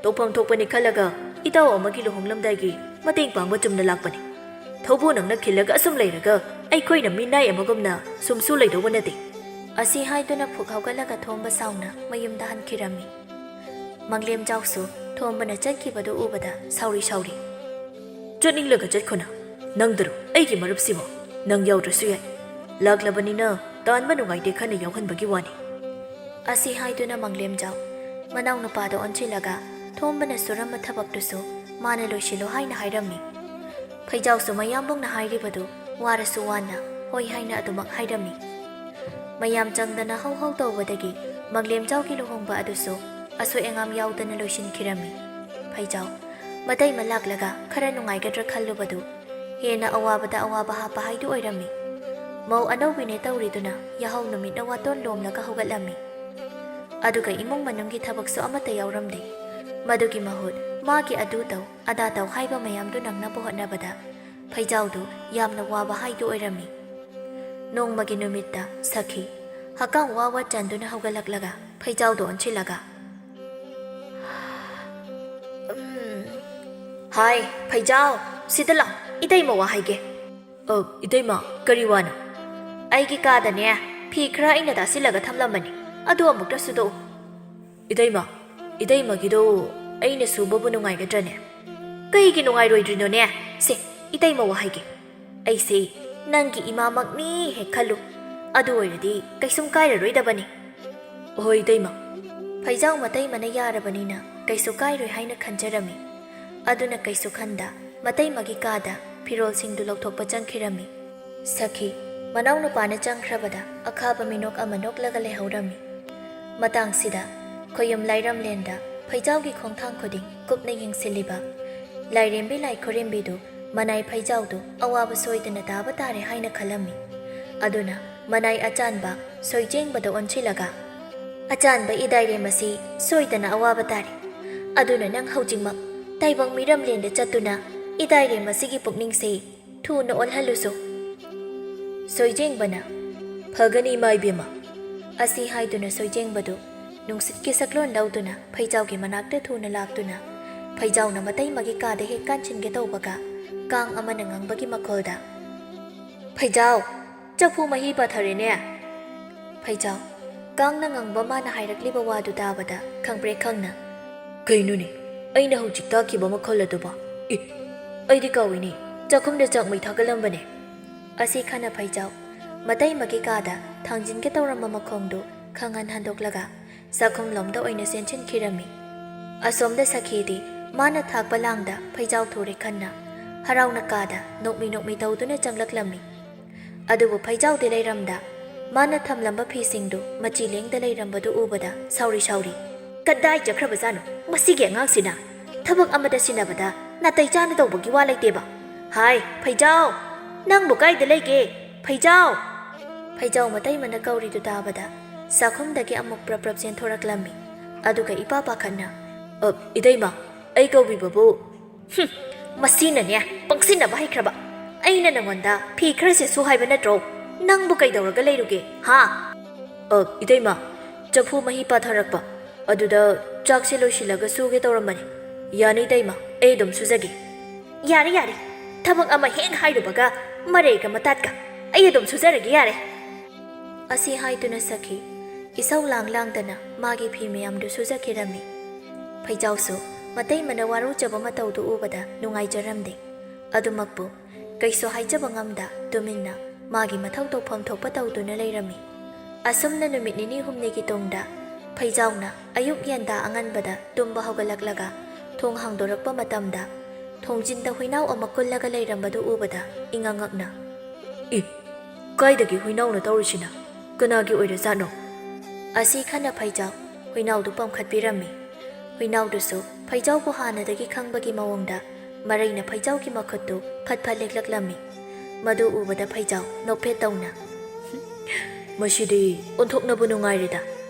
ꯇꯧꯐꯝ ꯊꯣꯛꯄꯅꯤ ꯈꯜꯂꯒ ꯏꯇꯥꯎ ꯑꯃꯒꯤ ꯂꯨꯍꯣꯡꯂꯝꯗꯥꯏꯒꯤ ꯃꯇꯦꯡ ꯄꯥꯡꯕ ꯆꯨꯝꯅ ꯂꯥꯛꯄꯅꯤ꯫ ꯊꯧꯕꯨ ꯅꯪꯅ ꯈꯤꯜꯂꯒ ꯑꯁꯨꯝ ꯂꯩꯔꯒ ꯑꯩꯈꯣꯏꯅ ꯃꯤꯅꯥꯏ ꯑꯃꯒꯨꯝꯅ ꯁꯨꯝꯁꯨ ꯂꯩꯗꯧꯕ ꯅꯠꯇꯦ"꯫ ꯑꯁꯤ ꯍꯥꯏꯗꯨꯅ ꯐꯨꯛ ꯍꯧꯒꯠꯂꯒ ꯊꯣꯝꯕ ꯁꯥꯎꯅ ꯃꯌꯨꯝꯗ ꯍꯟꯈꯤꯔꯝꯃꯤ꯫ ꯃꯪꯂꯦꯝꯖꯥꯎꯁꯨ ꯊꯣꯝꯕꯅ ꯆꯠꯈꯤꯕꯗꯨ ꯎꯕꯗ ꯁꯥꯎꯔꯤ ꯁꯥꯎꯔꯤ, "ꯆꯠꯅꯤꯡꯂꯒ ꯆꯠꯈꯣꯅ, ꯅꯪꯗꯔꯣ ꯑꯩꯒꯤ ꯃꯔꯨꯞꯁꯤꯕꯣ? ꯅꯪ ꯌꯥꯎꯗ꯭ꯔꯁꯨ ꯌꯥꯏ, ꯂꯥꯛꯂꯕꯅꯤꯅ ꯇꯥꯟꯕ ꯅꯨꯡꯉꯥꯏꯇꯦ ꯈꯟꯅ ꯌꯥꯎꯍꯟꯕꯒꯤ ꯋꯥꯅꯤ"꯫ ꯑꯁꯤ ꯍꯥꯏꯗꯨꯅ ꯃꯪꯂꯦꯝꯖꯥꯎ ꯃꯅꯥꯎꯅꯨꯄꯥꯗ ꯑꯣꯟꯁꯤꯜꯂꯒ ꯊꯣꯝꯕꯅ ꯁꯨꯔꯝꯕ ꯊꯕꯛꯇꯨꯁꯨ ꯃꯥꯅ ꯂꯣꯏꯁꯤꯜꯂꯣ ꯍꯥꯏꯅ ꯍꯥꯏꯔꯝꯃꯤ꯫ ꯐꯩꯖꯥꯎꯁꯨ ꯃꯌꯥꯝꯕꯨꯡꯅ ꯍꯥꯏꯔꯤꯕꯗꯨ ꯋꯥꯔꯁꯨ ꯋꯥꯅ ꯍꯣꯏ ꯍꯥꯏꯅ ꯑꯗꯨꯃꯛ ꯍꯥꯏꯔꯝꯃꯤ꯫ ꯃꯌꯥꯝ ꯆꯪꯗꯅ ꯍꯧ ꯍꯧ ꯇꯧꯕꯗꯒꯤ ꯃꯪꯂꯦꯝꯖꯥꯎꯒꯤ ꯂꯨꯍꯣꯡꯕ ꯑꯗꯨꯁꯨ ꯑꯁꯣꯏ ꯑꯉꯥꯝ ꯌꯥꯎꯗꯅ ꯂꯣꯏꯁꯤꯟꯈꯤꯔꯝꯃꯤ꯫ ꯐꯩꯖꯥꯎ ꯃꯇꯩꯃ ꯂꯥꯛꯂꯒ ꯈꯔ ꯅꯨꯡꯉꯥꯏꯒꯗ꯭ꯔꯥ ꯈꯜꯂꯨꯕꯗꯨ ꯍꯦꯟꯅ ꯑꯋꯥꯕꯗ ꯑꯋꯥꯕ ꯍꯥꯞꯄ ꯍꯥꯏꯗꯨ ꯑꯣꯏꯔꯝꯃꯤ꯫ ꯃꯧ ꯑꯅꯧꯕꯤꯅꯦ ꯇꯧꯔꯤꯗꯨꯅ ꯌꯥꯍꯧ ꯅꯨꯃꯤꯠꯅ ꯋꯥꯇꯣꯟ ꯂꯣꯝꯂꯒ ꯍꯧꯒꯠꯂꯝꯃꯤ꯫ ꯑꯗꯨꯒ ꯏꯃꯨꯡ ꯃꯅꯨꯡꯒꯤ ꯊꯕꯛꯁꯨ ꯑꯃꯠꯇ ꯌꯥꯎꯔꯝꯗꯦ꯫ ꯃꯗꯨꯒꯤ ꯃꯍꯨꯠ ꯃꯥꯒꯤ ꯑꯗꯨ ꯇꯧ, ꯑꯗꯥ ꯇꯧ ꯍꯥꯏꯕ ꯃꯌꯥꯝꯗꯨ ꯅꯪꯅꯕ ꯍꯣꯠꯅꯕꯗ ꯐꯩꯖꯥꯎꯗꯨ ꯌꯥꯝꯅ ꯋꯥꯕ ꯍꯥꯏꯗꯨ ꯑꯣꯏꯔꯝꯃꯤ꯫ ꯅꯣꯡꯃꯒꯤ ꯅꯨꯃꯤꯠꯇ ꯁꯈꯤ ꯍꯛꯀꯥꯝ ꯋꯥ ꯋꯥ ꯆꯟꯗꯨꯅ ꯍꯧꯒꯠꯂꯛꯂꯒ ꯐꯩꯖꯥꯎꯗꯨ ꯑꯣꯟꯁꯤꯜꯂꯒ, "ꯎꯝ, ꯍꯥꯏ, ꯐꯩꯖꯥꯎ, ꯁꯤꯗ ꯂꯥꯎ, ꯏꯇꯩꯃ ꯋꯥ ꯍꯥꯏꯒꯦ"꯫ "ꯑ, ꯏꯇꯩꯃ, ꯀꯔꯤ ꯋꯥꯅꯣ?" "ꯑꯩꯒꯤ ꯀꯥꯗꯅꯦ, ꯐꯤ ꯈꯔ ꯑꯩꯅ ꯇꯥꯁꯤꯜꯂꯒ ꯊꯝꯂꯝꯕꯅꯤ, ꯑꯗꯨ ꯑꯃꯨꯛꯇ ꯁꯨꯗꯣꯛꯎ"꯫ "ꯏꯇꯩꯃ, ꯏꯇꯩꯃꯒꯤꯗꯣ ꯑꯩꯅ ꯁꯨꯕꯕꯨ ꯅꯨꯡꯉꯥꯏꯒꯗ꯭ꯔꯅꯦ?" "ꯀꯩꯒꯤ ꯅꯨꯡꯉꯥꯏꯔꯣꯏꯗ꯭ꯔꯤꯅꯣꯅꯦ? ꯁꯦ, ꯏꯇꯩꯃ ꯋꯥ ꯍꯥꯏꯒꯦ, ꯑꯩꯁꯦ ꯅꯪꯒꯤ ꯏꯃꯥꯃꯛꯅꯤ ꯍꯦꯛ ꯈꯜꯂꯨ, ꯑꯗꯨ ꯑꯣꯏꯔꯗꯤ ꯀꯩꯁꯨꯝ ꯀꯥꯏꯔꯔꯣꯏꯗꯕꯅꯤ"꯫ "ꯍꯣꯏ, ꯏꯇꯩꯃ"꯫ ꯐꯩꯖꯥꯎ ꯃꯇꯩꯃꯅ ꯌꯥꯔꯕꯅꯤꯅ ꯀꯩꯁꯨ ꯀꯥꯏꯔꯣꯏ ꯍꯥꯏꯅ ꯈꯟꯖꯔꯝꯃꯤ꯫ ꯑꯗꯨꯅ ꯀꯩꯁꯨ ꯈꯟꯗ ꯃꯇꯩꯃꯒꯤ ꯀꯥꯗ ꯐꯤꯔꯣꯜꯁꯤꯡꯗꯨ ꯂꯧꯊꯣꯛꯄ ꯆꯪꯈꯤꯔꯝꯃꯤ꯫ ꯁꯈꯤ ꯃꯅꯥꯎꯅꯨꯄꯥꯅ ꯆꯪꯈ꯭ꯔꯕꯗ ꯑꯈꯥꯕ ꯃꯤꯅꯣꯛ ꯑꯃ ꯅꯣꯛꯂꯒ ꯂꯩꯍꯧꯔꯝꯃꯤ꯫ ꯃꯇꯥꯡꯁꯤꯗ ꯈꯣꯌꯨꯝ ꯂꯥꯏꯔꯝꯂꯦꯟꯗ ꯐꯩꯖꯥꯎꯒꯤ ꯈꯣꯡꯊꯥꯡ ꯈꯨꯗꯤꯡ ꯀꯨꯞꯅ ꯌꯦꯡꯁꯤꯜꯂꯤꯕ ꯂꯥꯏꯔꯦꯝꯕꯤ ꯂꯥꯏ ꯈꯨꯔꯦꯝꯕꯤꯗꯨ ꯃꯅꯥꯏ ꯐꯩꯖꯥꯎꯗꯨ ꯑꯋꯥꯕ ꯁꯣꯏꯗꯅ ꯇꯥꯕ ꯇꯥꯔꯦ ꯍꯥꯏꯅ ꯈꯜꯂꯝꯃꯤ꯫ ꯑꯗꯨꯅ ꯃꯅꯥꯏ ꯑꯆꯥꯟꯕ ꯁꯣꯏꯖꯦꯡꯕꯗ ꯑꯣꯟꯁꯤꯜꯂꯒ, "ꯑꯆꯥꯟꯕ ꯏꯗꯥꯏꯔꯦꯝ ꯑꯁꯤ ꯁꯣꯏꯗꯅ ꯑꯋꯥꯕ ꯇꯥꯔꯦ꯫ ꯑꯗꯨꯅ ꯅꯪ ꯍꯧꯖꯤꯛꯃꯛ ꯇꯥꯏꯕꯪ ꯃꯤꯔꯝꯂꯦꯟꯗ ꯆꯠꯇꯨꯅ ꯏꯗꯥꯏꯔꯦꯝ ꯑꯁꯤꯒꯤ ꯄꯨꯛꯅꯤꯡꯁꯦ ꯊꯨꯅ ꯑꯣꯜꯍꯜꯂꯨꯁꯨ"꯫ ꯁꯣꯏꯖꯦꯡꯕꯅ, "ꯐꯒꯅꯤ, ꯏꯃꯥ ꯏꯕꯦꯝꯃ" ꯑꯁꯤ ꯍꯥꯏꯗꯨꯅ ꯁꯣꯏꯖꯦꯡꯕꯗꯨ ꯅꯨꯡꯁꯤꯠꯀꯤ ꯁꯛꯂꯣꯟ ꯂꯧꯗꯨꯅ ꯐꯩꯖꯥꯎꯒꯤ ꯃꯅꯥꯛꯇ ꯊꯨꯅ ꯂꯥꯛꯇꯨꯅ ꯐꯩꯖꯥꯎꯅ ꯃꯇꯩꯃꯒꯤ ꯀꯥꯗ ꯍꯦꯛ ꯀꯥꯟꯁꯤꯟꯒꯦ ꯇꯧꯕꯒ ꯀꯥꯡ ꯑꯃꯅ ꯉꯪꯕꯒꯤ ꯃꯈꯣꯜꯗ, "ꯐꯩꯖꯥꯎ, ꯆꯐꯨ ꯃꯍꯤ ꯄꯥꯊꯔꯦꯅꯦ!" ꯐꯩꯖꯥꯎ, ꯀꯥꯡꯅ ꯉꯪꯕ ꯃꯥꯅ ꯍꯥꯏꯔꯛꯂꯤꯕ ꯋꯥꯗꯨ ꯇꯥꯕꯗ ꯈꯪꯄ꯭ꯔꯦꯛ ꯈꯪꯅ, "ꯀꯩꯅꯣꯅꯦ? ꯑꯩꯅ ꯍꯧꯖꯤꯛ ꯇꯥꯈꯤꯕ ꯃꯈꯣꯜ ꯑꯗꯨꯕꯣ? ꯏ, ꯑꯩꯗꯤ ꯀꯥꯎꯏꯅꯦ, ꯆꯥꯛꯈꯨꯝꯗ ꯆꯥꯛ ꯃꯩ ꯊꯥꯒꯠꯂꯝꯕꯅꯦ!" ꯑꯁꯤ ꯈꯟꯅ ꯐꯩꯖꯥꯎ ꯃꯇꯩꯃꯒꯤ ꯀꯥꯗ ꯊꯥꯡꯖꯤꯟꯒꯦ ꯇꯧꯔꯝꯕ ꯃꯈꯣꯡꯗꯨ ꯈꯪꯍꯟ ꯍꯟꯗꯣꯛꯂꯒ ꯆꯥꯛꯈꯨꯝꯂꯣꯝꯗ ꯑꯣꯏꯅ ꯆꯦꯟꯁꯤꯟꯈꯤꯔꯝꯃꯤ꯫ ꯑꯁꯣꯝꯗ ꯁꯈꯤꯗꯤ ꯃꯥꯅ ꯊꯥꯛꯄ ꯂꯥꯡꯗ ꯐꯩꯖꯥꯎ ꯊꯨꯔꯦ ꯈꯟꯅ ꯍꯔꯥꯎꯅ ꯀꯥꯗ ꯅꯣꯛꯃꯤ ꯅꯣꯛꯃꯤ ꯇꯧꯗꯨꯅ ꯆꯪꯂꯛꯂꯝꯃꯤ꯫ ꯑꯗꯨꯕꯨ ꯐꯩꯖꯥꯎꯗꯤ ꯂꯩꯔꯝꯗ ꯃꯥꯅ ꯊꯝꯂꯝꯕ ꯐꯤꯁꯤꯡꯗꯨ ꯃꯆꯤ ꯂꯦꯡꯗ ꯂꯩꯔꯝꯕꯗꯨ ꯎꯕꯗ ꯁꯥꯎꯔꯤ ꯁꯥꯎꯔꯤ, "ꯀꯗꯥꯏ ꯆꯠꯈ꯭ꯔꯕꯖꯥꯠꯅꯣ ꯃꯁꯤꯒꯤ ꯑꯉꯥꯡꯁꯤꯅ? ꯊꯕꯛ ꯑꯃꯗ ꯁꯤꯟꯅꯕꯗ ꯅꯥꯇꯩ ꯆꯥꯅ ꯇꯧꯕꯒꯤ ꯋꯥ ꯂꯩꯇꯦꯕ꯫ ꯍꯥꯏ, ꯐꯩꯖꯥꯎ! ꯅꯪꯕꯨ ꯀꯥꯏꯗ ꯂꯩꯒꯦ? ꯐꯩꯖꯥꯎ!" ꯐꯩꯖꯥꯎ ꯃꯇꯩꯃꯅ ꯀꯧꯔꯤꯗꯨ ꯇꯥꯕꯗ ꯆꯥꯛꯈꯨꯝꯗꯒꯤ ꯑꯃꯨꯛ ꯄ꯭ꯔꯞ ꯄ꯭ꯔꯞ ꯆꯦꯟꯊꯣꯔꯛꯂꯝꯃꯤ꯫ ꯑꯗꯨꯒ ꯏꯄꯥ ꯄꯥꯈꯠꯅ, "ꯑ, ꯏꯇꯩꯃ, ꯑꯩ ꯀꯧꯕꯤꯕꯕꯨ?" "ꯍꯨꯝ, ꯃꯁꯤꯅꯅꯦ ꯄꯪꯁꯤꯟꯅꯕ ꯍꯩꯈ꯭ꯔꯕ꯫ ꯑꯩꯅ ꯅꯉꯣꯟꯗ ꯐꯤ ꯈꯔ ꯁꯦꯠꯁꯨ ꯍꯥꯏꯕ ꯅꯠꯇ꯭ꯔꯣ? ꯅꯪꯕꯨ ꯀꯩꯗꯧꯔꯒ ꯂꯩꯔꯨꯒꯦ, ꯍꯥ?" "ꯑ, ꯏꯇꯩꯃ, ꯆꯐꯨ ꯃꯍꯤ ꯄꯥꯊꯔꯛꯄ꯫ ꯑꯗꯨꯗ ꯆꯥꯛꯁꯦ ꯂꯣꯏꯁꯤꯜꯂꯒ ꯁꯨꯒꯦ ꯇꯧꯔꯝꯕꯅꯤ꯫ ꯌꯥꯅꯤ ꯏꯇꯩꯃ, ꯑꯩ ꯑꯗꯨꯝ ꯁꯨꯖꯒꯦ꯫" "ꯌꯥꯔꯦ, ꯌꯥꯔꯦ꯫ ꯊꯕꯛ ꯑꯃ ꯍꯦꯛ ꯍꯥꯏꯔꯨꯕꯒ ꯃꯔꯩꯒ ꯃꯇꯥꯠꯀ꯫ ꯑꯩ ꯑꯗꯨꯝ ꯁꯨꯖꯔꯒꯦ, ꯌꯥꯔꯦ꯫" ꯑꯁꯤ ꯍꯥꯏꯗꯨꯅ ꯁꯈꯤ ꯏꯁꯧ ꯂꯥꯡ ꯂꯥꯡꯗꯅ ꯃꯥꯒꯤ ꯐꯤ ꯃꯌꯥꯝꯗꯨ ꯁꯨꯖꯈꯤꯔꯝꯃꯤ꯫ ꯐꯩꯖꯥꯎꯁꯨ ꯃꯇꯩꯃꯅ ꯋꯥꯔꯧꯖꯕ ꯃꯇꯧꯗꯨ ꯎꯕꯗ ꯅꯨꯡꯉꯥꯏꯖꯔꯝꯗꯦ꯫ ꯑꯗꯨꯃꯛꯄꯨ ꯀꯩꯁꯨ ꯍꯥꯏꯖꯕ ꯉꯝꯗ ꯇꯨꯃꯤꯟꯅ ꯃꯥꯒꯤ ꯃꯊꯧ ꯇꯧꯐꯝ ꯊꯣꯛꯄ ꯇꯧꯗꯨꯅ ꯂꯩꯔꯝꯃꯤ꯫ ꯑꯁꯨꯝꯅ ꯅꯨꯃꯤꯠ ꯅꯤꯅꯤ ꯍꯨꯝꯅꯤꯒꯤ ꯇꯨꯡꯗ ꯐꯩꯖꯥꯎꯅ ꯑꯌꯨꯛ ꯉꯟꯇꯥ ꯑꯉꯟꯕꯗ ꯇꯨꯝꯕ ꯍꯧꯒꯠꯂꯛꯂꯒ ꯊꯣꯡ ꯍꯥꯡꯗꯣꯔꯛꯄ ꯃꯇꯝꯗ ꯊꯣꯡꯖꯤꯟꯗ ꯍꯨꯏꯅꯥꯎ ꯑꯃ ꯀꯨꯜꯂꯒ ꯂꯩꯔꯝꯕꯗꯨ ꯎꯕꯗ ꯏꯉꯛ ꯉꯛꯅ, "ꯏ, ꯀꯥꯏꯗꯒꯤ ꯍꯨꯏꯅꯥꯎꯅ ꯇꯧꯔꯤꯁꯤꯅ? ꯀꯅꯥꯒꯤ ꯑꯣꯏꯔꯖꯥꯠꯅꯣ?" ꯑꯁꯤ ꯈꯟꯅ ꯐꯩꯖꯥꯎ ꯍꯨꯏꯅꯥꯎꯗꯨ ꯄꯝꯈꯠꯄꯤꯔꯝꯃꯤ꯫ ꯍꯨꯏꯅꯥꯎꯗꯨꯁꯨ ꯐꯩꯖꯥꯎꯕꯨ ꯍꯥꯟꯅꯗꯒꯤ ꯈꯪꯕꯒꯤ ꯃꯑꯣꯡꯗ ꯃꯔꯩꯅ ꯐꯩꯖꯥꯎꯒꯤ ꯃꯈꯨꯠꯇꯨ ꯐꯠ ꯐꯠ ꯂꯦꯛꯂꯛꯂꯝꯃꯤ꯫ ꯃꯗꯨ ꯎꯕꯗ ꯐꯩꯖꯥꯎ ꯅꯣꯛꯐꯦꯠ ꯇꯧꯅ, "ꯃꯁꯤꯗꯤ ꯑꯣꯟꯊꯣꯛꯅꯕꯨ ꯅꯨꯡꯉꯥꯏꯔꯦꯗ꯫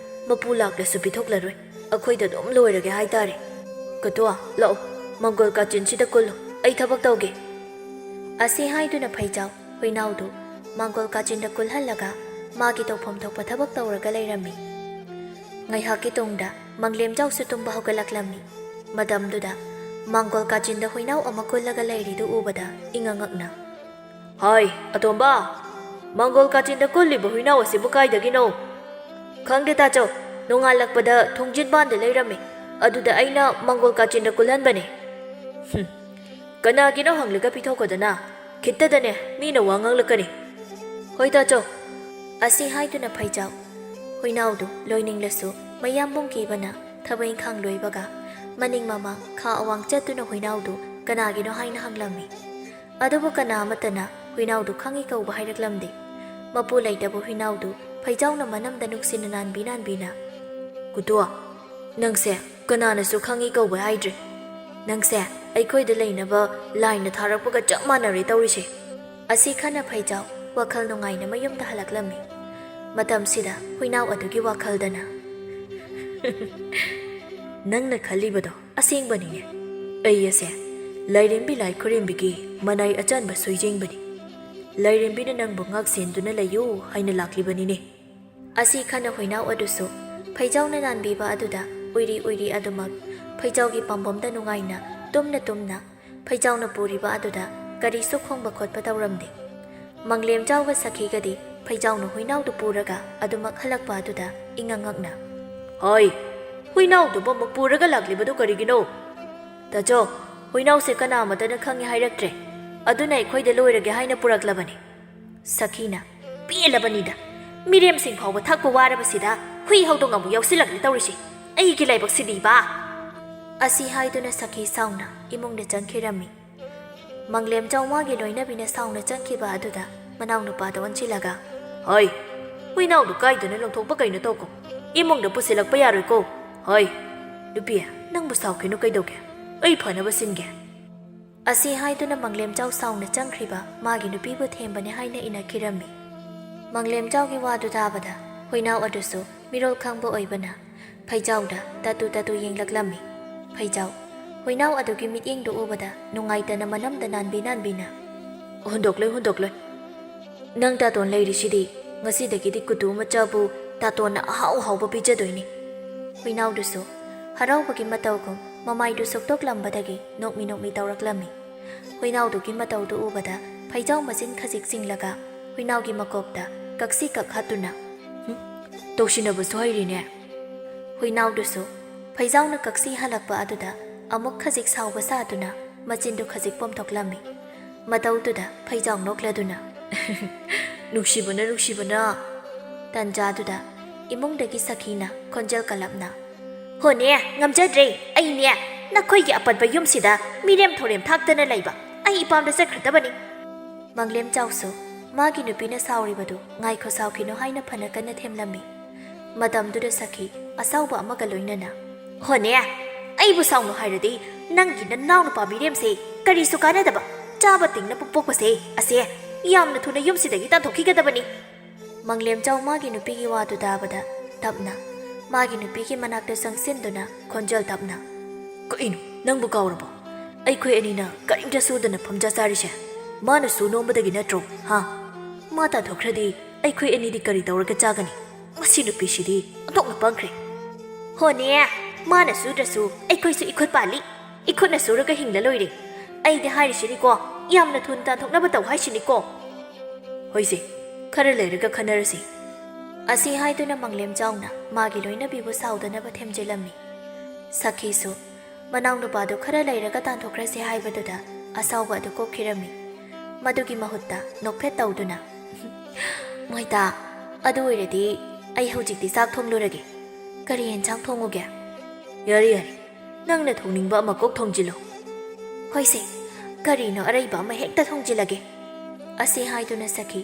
ꯃꯄꯨ ꯂꯥꯛꯂꯁꯨ ꯄꯤꯊꯣꯛꯂꯔꯣꯏ꯫ ꯑꯩꯈꯣꯏꯗ ꯑꯗꯨꯝ ꯂꯣꯏꯔꯒꯦ ꯍꯥꯏꯇꯥꯔꯦ꯫ ꯀꯇꯨꯋꯥ, ꯂꯥꯛꯑꯣ, ꯃꯪꯒꯣꯜ ꯀꯥꯆꯤꯟꯁꯤꯗ ꯀꯨꯜꯂꯨ, ꯑꯩ ꯊꯕꯛ ꯇꯧꯒꯦ꯫" ꯑꯁꯤ ꯍꯥꯏꯗꯨꯅ ꯐꯩꯖꯥꯎ ꯍꯨꯏꯅꯥꯎꯗꯨ ꯃꯥꯡꯒꯣꯜ ꯀꯥꯆꯤꯟꯗ ꯀꯨꯜꯍꯜꯂꯒ ꯃꯥꯒꯤ ꯇꯧꯐꯝ ꯊꯣꯛꯄ ꯊꯕꯛ ꯇꯧꯔꯒ ꯂꯩꯔꯝꯃꯤ꯫ ꯉꯥꯏꯍꯥꯛꯀꯤ ꯇꯨꯡꯗ ꯃꯪꯂꯦꯝꯖꯥꯎꯁꯨ ꯇꯨꯝꯕ ꯍꯧꯒꯠꯂꯛꯂꯝꯃꯤ꯫ ꯃꯇꯝꯗꯨꯗ ꯃꯥꯡꯒꯣꯜ ꯀꯥꯆꯤꯟꯗ ꯍꯨꯏꯅꯥꯎ ꯑꯃ ꯀꯨꯜꯂꯒ ꯂꯩꯔꯤꯗꯨ ꯎꯕꯗ ꯏꯉꯛ ꯉꯛꯅ, "ꯍꯥꯏ, ꯑꯇꯣꯝꯕ, ꯃꯥꯡꯒꯣꯜ ꯀꯥꯆꯤꯟꯗ ꯀꯨꯜꯂꯤꯕ ꯍꯨꯏꯅꯥꯎ ꯑꯁꯤꯕꯨ ꯀꯥꯏꯗꯒꯤꯅꯣ?" "ꯈꯪꯗꯦ ꯇꯥꯆꯧ, ꯅꯣꯡꯉꯥꯜꯂꯛꯄꯗ ꯊꯣꯡꯖꯤꯟ ꯄꯥꯟꯗ ꯂꯩꯔꯝꯃꯤ, ꯑꯗꯨꯗ ꯑꯩꯅ ꯃꯥꯡꯒꯣꯜ ꯀꯥꯆꯤꯟꯗ ꯀꯨꯜꯍꯟꯕꯅꯦ꯫" "ꯍꯨꯝ, ꯀꯅꯥꯒꯤꯅꯣ ꯍꯪꯂꯒ ꯄꯤꯊꯣꯛꯀꯗꯅ? ꯈꯤꯠꯇꯗꯅꯦ ꯃꯤꯅ ꯋꯥ ꯉꯥꯡꯂꯛꯀꯅꯤ꯫" "ꯍꯣꯏ ꯇꯥꯆꯧ꯫" ꯑꯁꯤ ꯍꯥꯏꯗꯨꯅ ꯐꯩꯖꯥꯎ ꯍꯨꯏꯅꯥꯎꯗꯨ ꯂꯣꯏꯅꯤꯡꯂꯁꯨ ꯃꯌꯥꯝꯕꯨꯡ ꯀꯤꯕꯅ ꯊꯕꯛ ꯏꯪꯈꯥꯡ ꯂꯣꯏꯕꯒ ꯃꯅꯤꯡ ꯃꯃꯥꯡ ꯈꯥ ꯑꯋꯥꯡ ꯆꯠꯇꯨꯅ ꯍꯨꯏꯅꯥꯎꯗꯨ ꯀꯅꯥꯒꯤꯅꯣ ꯍꯥꯏꯅ ꯍꯪꯂꯝꯃꯤ꯫ ꯑꯗꯨꯕꯨ ꯀꯅꯥ ꯑꯃꯠꯇꯅ ꯍꯨꯏꯅꯥꯎꯗꯨ ꯈꯪꯏ ꯀꯧꯕ ꯍꯥꯏꯔꯛꯂꯝꯗꯦ꯫ ꯃꯄꯨ ꯂꯩꯇꯕ ꯍꯨꯏꯅꯥꯎꯗꯨ ꯐꯩꯖꯥꯎꯅ ꯃꯅꯝꯗ ꯅꯨꯡꯁꯤꯅ ꯅꯥꯟꯕꯤ ꯅꯥꯟꯕꯤꯅ, "ꯀꯨꯇꯨ, ꯅꯪꯁꯦ ꯀꯅꯥꯅꯁꯨ ꯈꯪꯏ ꯀꯧꯕ ꯍꯥꯏꯗ꯭ꯔꯦ꯫ ꯅꯪꯁꯦ ꯑꯩꯈꯣꯏꯗ ꯂꯩꯅꯕ ꯂꯥꯏꯅ ꯊꯥꯔꯛꯄꯒ ꯆꯞ ꯃꯥꯟꯅꯔꯦ ꯇꯧꯔꯤꯁꯦ꯫" ꯑꯁꯤ ꯈꯟꯅ ꯐꯩꯖꯥꯎ ꯋꯥꯈꯜ ꯅꯨꯡꯉꯥꯏꯅ ꯃꯌꯨꯝꯗ ꯍꯜꯂꯛꯂꯝꯃꯤ꯫ ꯃꯇꯝꯁꯤꯗ ꯍꯨꯏꯅꯥꯎ ꯑꯗꯨꯒꯤ ꯋꯥꯈꯜꯗꯅ, "ꯅꯪꯅ ꯈꯜꯂꯤꯕꯗꯣ ꯑꯁꯦꯡꯕꯅꯤꯅꯦ꯫ ꯑꯩ ꯑꯁꯦ ꯂꯥꯏꯔꯦꯝꯕꯤ ꯂꯥꯏ ꯈꯨꯔꯦꯝꯕꯤꯒꯤ ꯃꯅꯥꯏ ꯑꯆꯟꯕ ꯁꯣꯏꯖꯦꯡꯕꯅꯤ꯫ ꯂꯥꯏꯔꯦꯝꯕꯤꯅ ꯅꯪꯕꯨ ꯉꯥꯛ ꯁꯦꯟꯗꯨꯅ ꯂꯩꯌꯨ ꯍꯥꯏꯅ ꯂꯥꯛꯂꯤꯕꯅꯤꯅꯦ꯫" ꯑꯁꯤ ꯈꯟꯅ ꯍꯨꯏꯅꯥꯎ ꯑꯗꯨꯁꯨ ꯐꯩꯖꯥꯎꯅ ꯅꯥꯟꯕꯤꯕ ꯑꯗꯨꯗ ꯎꯏꯔꯤ ꯎꯏꯔꯤ ꯑꯗꯨꯃꯛ ꯐꯩꯖꯥꯎꯒꯤ ꯄꯥꯝꯕꯣꯝꯗ ꯅꯨꯡꯉꯥꯏꯅ ꯇꯨꯝꯅ ꯇꯨꯝꯅ ꯐꯩꯖꯥꯎꯅ ꯄꯨꯔꯤꯕ ꯑꯗꯨꯗ ꯀꯔꯤꯁꯨ ꯈꯣꯡꯕ ꯈꯣꯠꯄ ꯇꯧꯔꯝꯗꯦ꯫ ꯃꯪꯂꯦꯝꯖꯥꯎꯒ ꯁꯈꯤꯒꯗꯤ ꯐꯩꯖꯥꯎꯅ ꯍꯨꯏꯅꯥꯎꯗꯨ ꯄꯨꯔꯒ ꯑꯗꯨꯃꯛ ꯍꯜꯂꯛꯄ ꯑꯗꯨꯗ ꯏꯉꯛ ꯉꯛꯅ, "ꯍꯣꯏ, ꯍꯨꯏꯅꯥꯎꯗꯨꯕꯨ ꯑꯃꯨꯛ ꯄꯨꯔꯒ ꯂꯥꯛꯂꯤꯕꯗꯨ ꯀꯔꯤꯒꯤꯅꯣ?" "ꯇꯥꯆꯧ, ꯍꯨꯏꯅꯥꯎꯁꯦ ꯀꯅꯥ ꯑꯃꯠꯇꯅ ꯈꯪꯉꯦ ꯍꯥꯏꯔꯛꯇ꯭ꯔꯦ, ꯑꯗꯨꯅ ꯑꯩꯈꯣꯏꯗ ꯂꯣꯏꯔꯒꯦ ꯍꯥꯏꯅ ꯄꯨꯔꯛꯂꯕꯅꯤ꯫" ꯁꯈꯤꯅ, "ꯄꯦꯜꯂꯕꯅꯤꯗ, ꯃꯤꯔꯦꯝꯁꯤꯡ ꯐꯥꯎꯕ ꯊꯛꯄ ꯋꯥꯔꯕꯁꯤꯗ ꯍꯨꯏ ꯍꯧꯗꯣꯡ ꯑꯃꯨꯛ ꯌꯥꯎꯁꯤꯜꯂꯛꯂꯦ ꯇꯧꯔꯤꯁꯤ꯫ ꯑꯩꯒꯤ ꯂꯥꯏꯕꯛꯁꯤꯗꯤꯕ!" ꯑꯁꯤ ꯍꯥꯏꯗꯨꯅ ꯁꯈꯤ ꯁꯥꯎꯅ ꯏꯃꯨꯡꯗ ꯆꯪꯈꯤꯔꯝꯃꯤ꯫ ꯃꯪꯂꯦꯝꯖꯥꯎ ꯃꯥꯒꯤ ꯂꯣꯏꯅꯕꯤꯅ ꯁꯥꯎꯅ ꯆꯪꯈꯤꯕ ꯑꯗꯨꯗ ꯃꯅꯥꯎꯅꯨꯄꯥꯗ ꯑꯣꯟꯁꯤꯜꯂꯒ, "ꯍꯣꯏ, ꯍꯨꯏꯅꯥꯎꯗꯨ ꯀꯥꯏꯗꯅ ꯂꯪꯊꯣꯛꯄ ꯀꯩꯅꯣ ꯇꯧꯀꯣ꯫ ꯏꯃꯨꯡꯗ ꯄꯨꯁꯤꯜꯂꯛꯄ ꯌꯥꯔꯣꯏꯀꯣ꯫ ꯍꯣꯏ, ꯅꯨꯄꯤ, ꯅꯪꯕꯨ ꯁꯥꯎꯈꯤꯅꯨ ꯀꯩꯗꯧꯒꯦ? ꯑꯩ ꯐꯅꯕ ꯁꯤꯟꯒꯦ꯫" ꯑꯁꯤ ꯍꯥꯏꯗꯨꯅ ꯃꯪꯂꯦꯝꯖꯥꯎ ꯁꯥꯎꯅ ꯆꯪꯈ꯭ꯔꯤꯕ ꯃꯥꯒꯤ ꯅꯨꯄꯤꯕꯨ ꯊꯦꯝꯕꯅꯦ ꯍꯥꯏꯅ ꯏꯅꯈꯤꯔꯝꯃꯤ꯫ ꯃꯪꯂꯦꯝꯖꯥꯎꯒꯤ ꯋꯥꯗꯨ ꯇꯥꯕꯗ ꯍꯨꯏꯅꯥꯎ ꯑꯗꯨꯁꯨ ꯃꯤꯔꯣꯜ ꯈꯪꯕ ꯑꯣꯏꯕꯅ ꯐꯩꯖꯥꯎꯗ ꯇꯠꯇꯨ ꯇꯠꯇꯨ ꯌꯦꯡꯂꯛꯂꯝꯃꯤ꯫ ꯐꯩꯖꯥꯎ ꯍꯨꯏꯅꯥꯎ ꯑꯗꯨꯒꯤ ꯃꯤꯠꯌꯦꯡꯗꯨ ꯎꯕꯗ ꯅꯨꯡꯉꯥꯏꯇꯅ ꯃꯅꯝꯗ ꯅꯥꯟꯕꯤ ꯅꯥꯟꯕꯤꯅ, "ꯍꯨꯟꯗꯣꯛꯂꯣꯏ, ꯍꯨꯟꯗꯣꯛꯂꯣꯏ꯫ "ꯅꯪ ꯇꯥꯇꯣꯟ ꯂꯩꯔꯤꯁꯤꯗꯤ, ꯉꯁꯤꯗꯒꯤꯗꯤ ꯀꯨꯇꯨ ꯃꯆꯥꯕꯨ ꯇꯥꯇꯣꯟꯅ ꯑꯍꯥꯎ ꯑꯍꯥꯎꯕ ꯄꯤꯖꯗꯣꯏꯅꯤ꯫" ꯍꯨꯏꯅꯥꯎꯗꯨꯁꯨ ꯍꯔꯥꯎꯕꯒꯤ ꯃꯇꯧꯒꯨꯝ ꯃꯃꯥꯏꯗꯨ ꯁꯣꯛꯇꯣꯛꯂꯝꯕꯗꯒꯤ ꯅꯣꯛꯃꯤ ꯅꯣꯛꯃꯤ ꯇꯧꯔꯛꯂꯝꯃꯤ꯫ ꯍꯨꯏꯅꯥꯎꯗꯨꯒꯤ ꯃꯇꯧꯗꯨ ꯎꯕꯗ ꯐꯩꯖꯥꯎ ꯃꯆꯤꯟ ꯈꯖꯤꯛ ꯆꯤꯡꯂꯒ ꯍꯨꯏꯅꯥꯎꯒꯤ ꯃꯀꯣꯛꯇ ꯀꯛꯁꯤ ꯀꯛ ꯍꯠꯇꯨꯅ, "ꯍꯨꯝ, ꯇꯧꯁꯤꯟꯅꯕꯁꯨ ꯍꯩꯔꯤꯅꯦ꯫" ꯍꯨꯏꯅꯥꯎꯗꯨꯁꯨ ꯐꯩꯖꯥꯎꯅ ꯀꯛꯁꯤ ꯍꯜꯂꯛꯄ ꯑꯗꯨꯗ ꯑꯃꯨꯛ ꯈꯖꯤꯛ ꯁꯥꯎꯕ ꯁꯥꯗꯨꯅ ꯃꯆꯤꯟꯗꯨ ꯈꯖꯤꯛ ꯄꯣꯝꯊꯣꯛꯂꯝꯃꯤ꯫ ꯃꯇꯧꯗꯨꯗ ꯐꯩꯖꯥꯎ ꯅꯣꯛꯂꯗꯨꯅ, "ꯅꯨꯡꯁꯤꯕꯅ, ꯅꯨꯡꯁꯤꯕꯅ!" ꯇꯟꯖꯥꯗꯨꯗ ꯏꯃꯨꯡꯗꯒꯤ ꯁꯈꯤꯅ ꯈꯣꯟꯖꯦꯜ ꯀꯜꯂꯞꯅ, "ꯍꯣꯅꯦ, ꯉꯝꯖꯗ꯭ꯔꯦ꯫ ꯑꯩꯅꯦ, ꯅꯈꯣꯏꯒꯤ ꯑꯄꯠꯄ ꯌꯨꯝꯁꯤꯗ ꯃꯤꯔꯦꯝ ꯊꯧꯔꯦꯝ ꯊꯥꯛꯇꯅ ꯂꯩꯕ꯫ ꯑꯩ ꯏꯄꯥꯝꯗ ꯆꯠꯈ꯭ꯔꯗꯕꯅꯤ꯫" ꯃꯪꯂꯦꯝ ꯆꯥꯎꯁꯨ ꯃꯥꯒꯤ ꯅꯨꯄꯤꯅ ꯁꯥꯎꯔꯤꯕꯗꯨ ꯉꯥꯏꯈꯣ ꯁꯥꯎꯈꯤꯅꯨ ꯍꯥꯏꯅ ꯐꯅ ꯀꯟꯅ ꯊꯦꯝꯂꯝꯃꯤ꯫ ꯃꯇꯝꯗꯨꯗ ꯁꯈꯤ ꯑꯁꯥꯎꯕ ꯑꯃꯒ ꯂꯣꯏꯅꯅ, "ꯍꯣꯅꯦ, ꯑꯩꯕꯨ ꯁꯥꯎꯅꯨ ꯍꯥꯏꯔꯗꯤ ꯅꯪꯒꯤ ꯅꯅꯥꯎ ꯅꯨꯄꯥ ꯃꯤꯔꯦꯝꯁꯦ ꯀꯔꯤꯁꯨ ꯀꯥꯟꯅꯗꯕ, ꯆꯥꯕ ꯇꯤꯡꯅꯕ ꯄꯣꯛꯄꯁꯦ ꯑꯁꯦ ꯌꯥꯝꯅ ꯊꯨꯅ ꯌꯨꯝꯁꯤꯗꯒꯤ ꯇꯥꯟꯊꯣꯛꯈꯤꯒꯗꯕꯅꯤ꯫" ꯃꯪꯂꯦꯝ ꯆꯥꯎ ꯃꯥꯒꯤ ꯅꯨꯄꯤꯒꯤ ꯋꯥꯗꯨ ꯇꯥꯕꯗ ꯇꯞꯅ ꯃꯥꯒꯤ ꯅꯨꯄꯤꯒꯤ ꯃꯅꯥꯛꯇ ꯆꯪꯁꯤꯟꯗꯨꯅ ꯈꯣꯟꯖꯦꯜ ꯇꯞꯅ, "ꯀꯩꯅꯣ, ꯅꯪꯕꯨ ꯀꯥꯎꯔꯕꯣ? ꯑꯩꯈꯣꯏ ꯑꯅꯤꯅ ꯀꯔꯤꯝꯇ ꯁꯨꯗꯅ ꯐꯝꯖ ꯆꯥꯔꯤꯁꯦ ꯃꯥꯅ ꯁꯨ ꯅꯣꯝꯕꯗꯒꯤ ꯅꯠꯇ꯭ꯔꯣ, ꯍꯥ? ꯃꯥ ꯇꯥꯟꯊꯣꯛꯈ꯭ꯔꯗꯤ ꯑꯩꯈꯣꯏ ꯑꯅꯤꯗꯤ ꯀꯔꯤ ꯇꯧꯔꯒ ꯆꯥꯒꯅꯤ? ꯃꯁꯤ ꯅꯨꯄꯤꯁꯤꯗꯤ ꯑꯣꯟꯊꯣꯛꯅ ꯄꯪꯈ꯭ꯔꯦ꯫" "ꯍꯣꯅꯦ, ꯃꯥꯅ ꯁꯨꯗ꯭ꯔꯁꯨ ꯑꯩꯈꯣꯏꯁꯨ ꯏꯈꯨꯠ ꯄꯥꯜꯂꯤ꯫ ꯏꯈꯨꯠꯅ ꯁꯨꯔꯒ ꯍꯤꯡꯂ ꯂꯣꯏꯔꯦ꯫ ꯑꯩꯗꯤ ꯍꯥꯏꯔꯤꯁꯤꯅꯤꯀꯣ, ꯌꯥꯝꯅ ꯊꯨꯅ ꯇꯥꯟꯊꯣꯛꯅꯕ ꯇꯧ ꯍꯥꯏꯁꯤꯅꯤꯀꯣ꯫" "ꯍꯣꯏꯁꯦ, ꯈꯔ ꯂꯩꯔꯒ ꯈꯟꯅꯔꯁꯤ꯫" ꯑꯁꯤ ꯍꯥꯏꯗꯨꯅ ꯃꯪꯂꯦꯝ ꯆꯥꯎꯅ ꯃꯥꯒꯤ ꯂꯣꯏꯅꯕꯤꯕꯨ ꯁꯥꯎꯗꯅꯕ ꯊꯦꯝꯖꯤꯜꯂꯝꯃꯤ꯫ ꯁꯈꯤꯁꯨ ꯃꯅꯥꯎꯅꯨꯄꯥꯗꯨ ꯈꯔ ꯂꯩꯔꯒ ꯇꯥꯟꯊꯣꯛꯈ꯭ꯔꯁꯤ ꯍꯥꯏꯕꯗꯨꯗ ꯑꯁꯥꯎꯕ ꯑꯗꯨ ꯀꯣꯛꯈꯤꯔꯝꯃꯤ꯫ ꯃꯗꯨꯒꯤ ꯃꯍꯨꯠꯇ ꯅꯣꯛꯐꯦꯠ ꯇꯧꯗꯨꯅ, "ꯃꯣꯏꯇꯥ, ꯑꯗꯨ ꯑꯣꯏꯔꯗꯤ ꯑꯩ ꯍꯧꯖꯤꯛꯇꯤ ꯆꯥꯛ ꯊꯣꯡꯂꯨꯔꯒꯦ꯫ ꯀꯔꯤ ꯌꯦꯟꯁꯥꯡ ꯊꯣꯡꯉꯨꯒꯦ?" "ꯌꯥꯔꯦ, ꯌꯥꯔꯦ, ꯅꯪꯅ ꯊꯣꯡꯅꯤꯡꯕ ꯑꯃ ꯀꯣꯛ ꯊꯣꯡꯖꯤꯜꯂꯣ꯫" "ꯍꯣꯏꯁꯦ, ꯀꯔꯤꯅꯣ ꯑꯔꯩꯕ ꯑꯃ ꯍꯦꯛꯇ ꯊꯣꯡꯖꯤꯜꯂꯒꯦ꯫" ꯑꯁꯤ ꯍꯥꯏꯗꯨꯅ ꯁꯈꯤ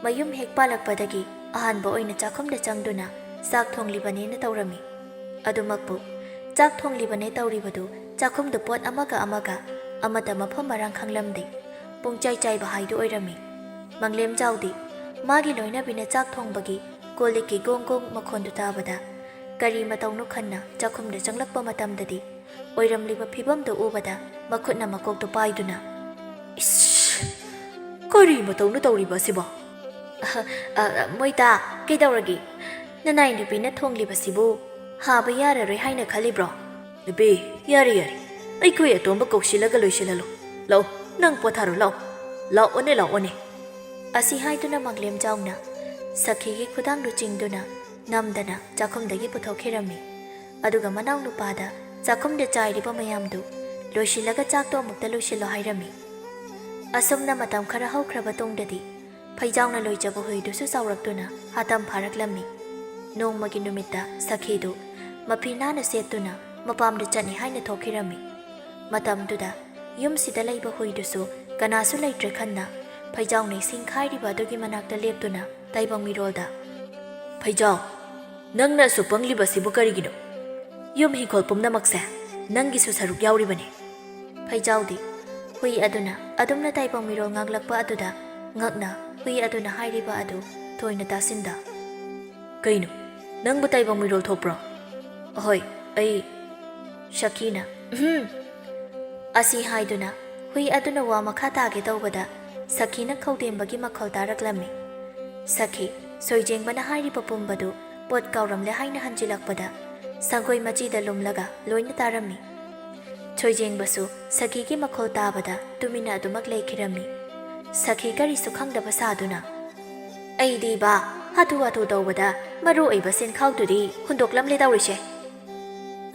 ꯃꯌꯨꯝ ꯍꯦꯛ ꯄꯥꯜꯂꯛꯄꯗꯒꯤ ꯑꯍꯥꯟꯕ ꯑꯣꯏꯅ ꯆꯥꯛꯈꯨꯝꯗ ꯆꯪꯗꯨꯅ ꯆꯥꯛ ꯊꯣꯡꯂꯤꯕꯅꯦꯅ ꯇꯧꯔꯝꯃꯤ꯫ ꯑꯗꯨꯃꯛꯄꯨ ꯆꯥꯛ ꯊꯣꯡꯂꯤꯕꯅꯦ ꯇꯧꯔꯤꯕꯗꯨ ꯆꯥꯛꯈꯨꯝꯗ ꯄꯣꯠ ꯑꯃꯒ ꯑꯃꯒ ꯑꯃꯠꯇ ꯃꯐꯝ ꯃꯔꯥꯡ ꯈꯪꯂꯝꯗꯦ꯫ ꯄꯨꯡꯆꯥꯏ ꯆꯥꯏꯕ ꯍꯥꯏꯗꯨ ꯑꯣꯏꯔꯝꯃꯤ꯫ ꯃꯪꯂꯦꯝ ꯆꯥꯎꯗꯤ ꯃꯥꯒꯤ ꯂꯣꯏꯅꯕꯤꯅ ꯆꯥꯛ ꯊꯣꯡꯕꯒꯤ ꯀꯣꯜ ꯂꯤꯛꯀꯤ ꯒꯣꯡ ꯒꯣꯡ ꯃꯈꯣꯟꯗꯨ ꯇꯥꯕꯗ ꯀꯔꯤ ꯃꯇꯧꯅꯣ ꯈꯟꯅ ꯆꯥꯛꯈꯨꯝꯗ ꯆꯪꯂꯛꯄ ꯃꯇꯝꯗꯗꯤ ꯑꯣꯏꯔꯝꯂꯤꯕ ꯐꯤꯕꯝꯗꯨ ꯎꯕꯗ ꯃꯈꯨꯠꯅ ꯃꯀꯣꯛꯇꯨ ꯄꯥꯏꯗꯨꯅ, "ꯏꯁ! ꯀꯔꯤ ꯃꯇꯧꯅꯣ ꯇꯧꯔꯤꯕ ꯑꯁꯤꯕꯣ? ꯑ, ꯑ, ꯃꯣꯏꯇꯥ, ꯀꯩꯗꯧꯔꯒꯦ? ꯅꯅꯥꯏ ꯅꯨꯄꯤꯅ ꯊꯣꯡꯂꯤꯕꯁꯤꯕꯨ ꯍꯥꯕ ꯌꯥꯔꯔꯣꯏ ꯍꯥꯏꯅ ꯈꯜꯂꯤꯕ꯭ꯔꯣ? ꯅꯨꯄꯤ, ꯌꯥꯔꯦ, ꯌꯥꯔꯦ꯫ ꯑꯩꯈꯣꯏ ꯑꯇꯣꯝꯕ ꯀꯧꯁꯤꯜꯂꯒ ꯂꯣꯏꯁꯤꯜꯍꯜꯂꯣ꯫ ꯂꯥꯛꯑꯣ, ꯅꯪ ꯄꯣꯊꯥꯔꯣ, ꯂꯥꯛꯑꯣ꯫ ꯂꯥꯛꯑꯣꯅꯦ, ꯂꯥꯛꯑꯣꯅꯦ꯫ ꯑꯁꯤ ꯍꯥꯏꯗꯨꯅ ꯃꯪꯂꯦꯝꯖꯥꯎꯅ ꯁꯈꯤꯒꯤ ꯈꯨꯗꯥꯡꯗꯨ ꯆꯤꯡꯗꯨꯅ ꯅꯝꯗꯅ ꯆꯥꯛꯈꯨꯝꯗꯒꯤ ꯄꯨꯊꯣꯛꯈꯤꯔꯝꯃꯤ꯫ ꯑꯗꯨꯒ ꯃꯅꯥꯎꯅꯨꯄꯥꯗ ꯆꯥꯛꯈꯨꯝꯗ ꯆꯥꯏꯔꯤꯕ ꯃꯌꯥꯝꯗꯨ ꯂꯣꯏꯁꯤꯜꯂꯒ ꯆꯥꯛꯇꯣ ꯑꯃꯨꯛꯇ ꯂꯣꯏꯁꯤꯜꯂꯣ ꯍꯥꯏꯔꯝꯃꯤ꯫ ꯑꯁꯨꯝꯅ ꯃꯇꯝ ꯈꯔ ꯍꯧꯈ꯭ꯔꯕ ꯇꯨꯡꯗꯗꯤ ꯐꯩꯖꯥꯎꯅ ꯂꯣꯏꯖꯕ ꯍꯨꯏꯗꯨꯁꯨ ꯆꯥꯎꯔꯛꯇꯨꯅ ꯍꯥꯇꯝ ꯐꯥꯔꯛꯂꯝꯃꯤ꯫ ꯅꯣꯡꯃꯒꯤ ꯅꯨꯃꯤꯠꯇ ꯁꯈꯤꯗꯨ ꯃꯐꯤ ꯅꯥꯟꯅ ꯁꯦꯠꯇꯨꯅ ꯃꯄꯥꯝꯗ ꯆꯠꯅꯤ ꯍꯥꯏꯅ ꯊꯣꯛꯈꯤꯔꯝꯃꯤ꯫ ꯃꯇꯝꯗꯨꯗ ꯌꯨꯝꯁꯤꯗ ꯂꯩꯕ ꯍꯨꯏꯗꯨꯁꯨ ꯀꯅꯥꯁꯨ ꯂꯩꯇ꯭ꯔꯦ ꯈꯟꯅ ꯐꯩꯖꯥꯎꯅ ꯏꯁꯤꯡ ꯈꯥꯏꯔꯤꯕ ꯑꯗꯨꯒꯤ ꯃꯅꯥꯛꯇ ꯂꯦꯞꯇꯨꯅ ꯇꯥꯏꯕꯪ ꯃꯤꯔꯣꯜꯗ, "ꯐꯩꯖꯥꯎ, ꯅꯪꯅ ꯑꯁꯨꯛ ꯄꯪꯂꯤꯕꯁꯤꯕꯨ ꯀꯔꯤꯒꯤꯅꯣ? ꯌꯨꯝ ꯍꯤꯡꯈꯣꯜ ꯄꯨꯝꯅꯃꯛꯁꯦ ꯅꯪꯒꯤꯁꯨ ꯁꯔꯨꯛ ꯌꯥꯎꯔꯤꯕꯅꯤ꯫" ꯐꯩꯖꯥꯎꯗꯤ ꯍꯨꯏ ꯑꯗꯨꯅ ꯑꯗꯨꯝꯅ ꯇꯥꯏꯕꯪ ꯃꯤꯔꯣꯜ ꯉꯥꯡꯂꯛꯄ ꯑꯗꯨꯗ ꯉꯛꯅ ꯍꯨꯏ ꯑꯗꯨꯅ ꯍꯥꯏꯔꯤꯕ ꯑꯗꯨ ꯊꯣꯏꯅ ꯇꯥꯁꯤꯟꯗ, "ꯀꯩꯅꯣ, ꯅꯪꯕꯨ ꯇꯥꯏꯕꯪ ꯃꯤꯔꯣꯜ ꯊꯣꯛꯄ꯭ꯔꯣ?" "ꯑꯍꯣꯏ, ꯑꯩ," ꯁꯈꯤꯅ "ꯎꯍꯨꯝ" ꯑꯁꯤ ꯍꯥꯏꯗꯨꯅ ꯍꯨꯏ ꯑꯗꯨꯅ ꯋꯥ ꯃꯈꯥ ꯇꯥꯒꯦ ꯇꯧꯕꯗ ꯁꯈꯤꯅ ꯈꯧꯗꯦꯝꯕꯒꯤ ꯃꯈꯣꯜ ꯇꯥꯔꯛꯂꯝꯃꯤ꯫ ꯁꯈꯤ, ꯁꯣꯏꯖꯦꯡꯕꯅ ꯍꯥꯏꯔꯤꯕ ꯄꯨꯝꯕꯗꯨ ꯄꯣꯠ ꯀꯥꯎꯔꯝꯂꯦ ꯍꯥꯏꯅ ꯍꯟꯖꯤꯜꯂꯛꯄꯗ ꯁꯪꯒꯣꯏ ꯃꯆꯤꯗ ꯂꯨꯝꯂꯒ ꯂꯣꯏꯅ ꯇꯥꯔꯝꯃꯤ꯫ ꯁꯣꯏꯖꯦꯡꯕꯁꯨ ꯁꯈꯤꯒꯤ ꯃꯈꯣꯜ ꯇꯥꯕꯗ ꯇꯨꯃꯤꯟꯅ ꯑꯗꯨꯃꯛ ꯂꯩꯈꯤꯔꯝꯃꯤ꯫ ꯁꯈꯤ ꯀꯔꯤꯁꯨ ꯈꯪꯗꯕ ꯁꯥꯗꯨꯅ, "ꯑꯩꯗꯤ ꯕꯥ, ꯍꯥꯊꯨ ꯍꯥꯊꯨ ꯇꯧꯕꯗ ꯃꯔꯨ ꯑꯣꯏꯕ ꯁꯦꯟꯈꯥꯎꯗꯨꯗꯤ ꯍꯨꯟꯗꯣꯛꯂꯝꯂꯦ ꯇꯧꯔꯤꯁꯦ꯫"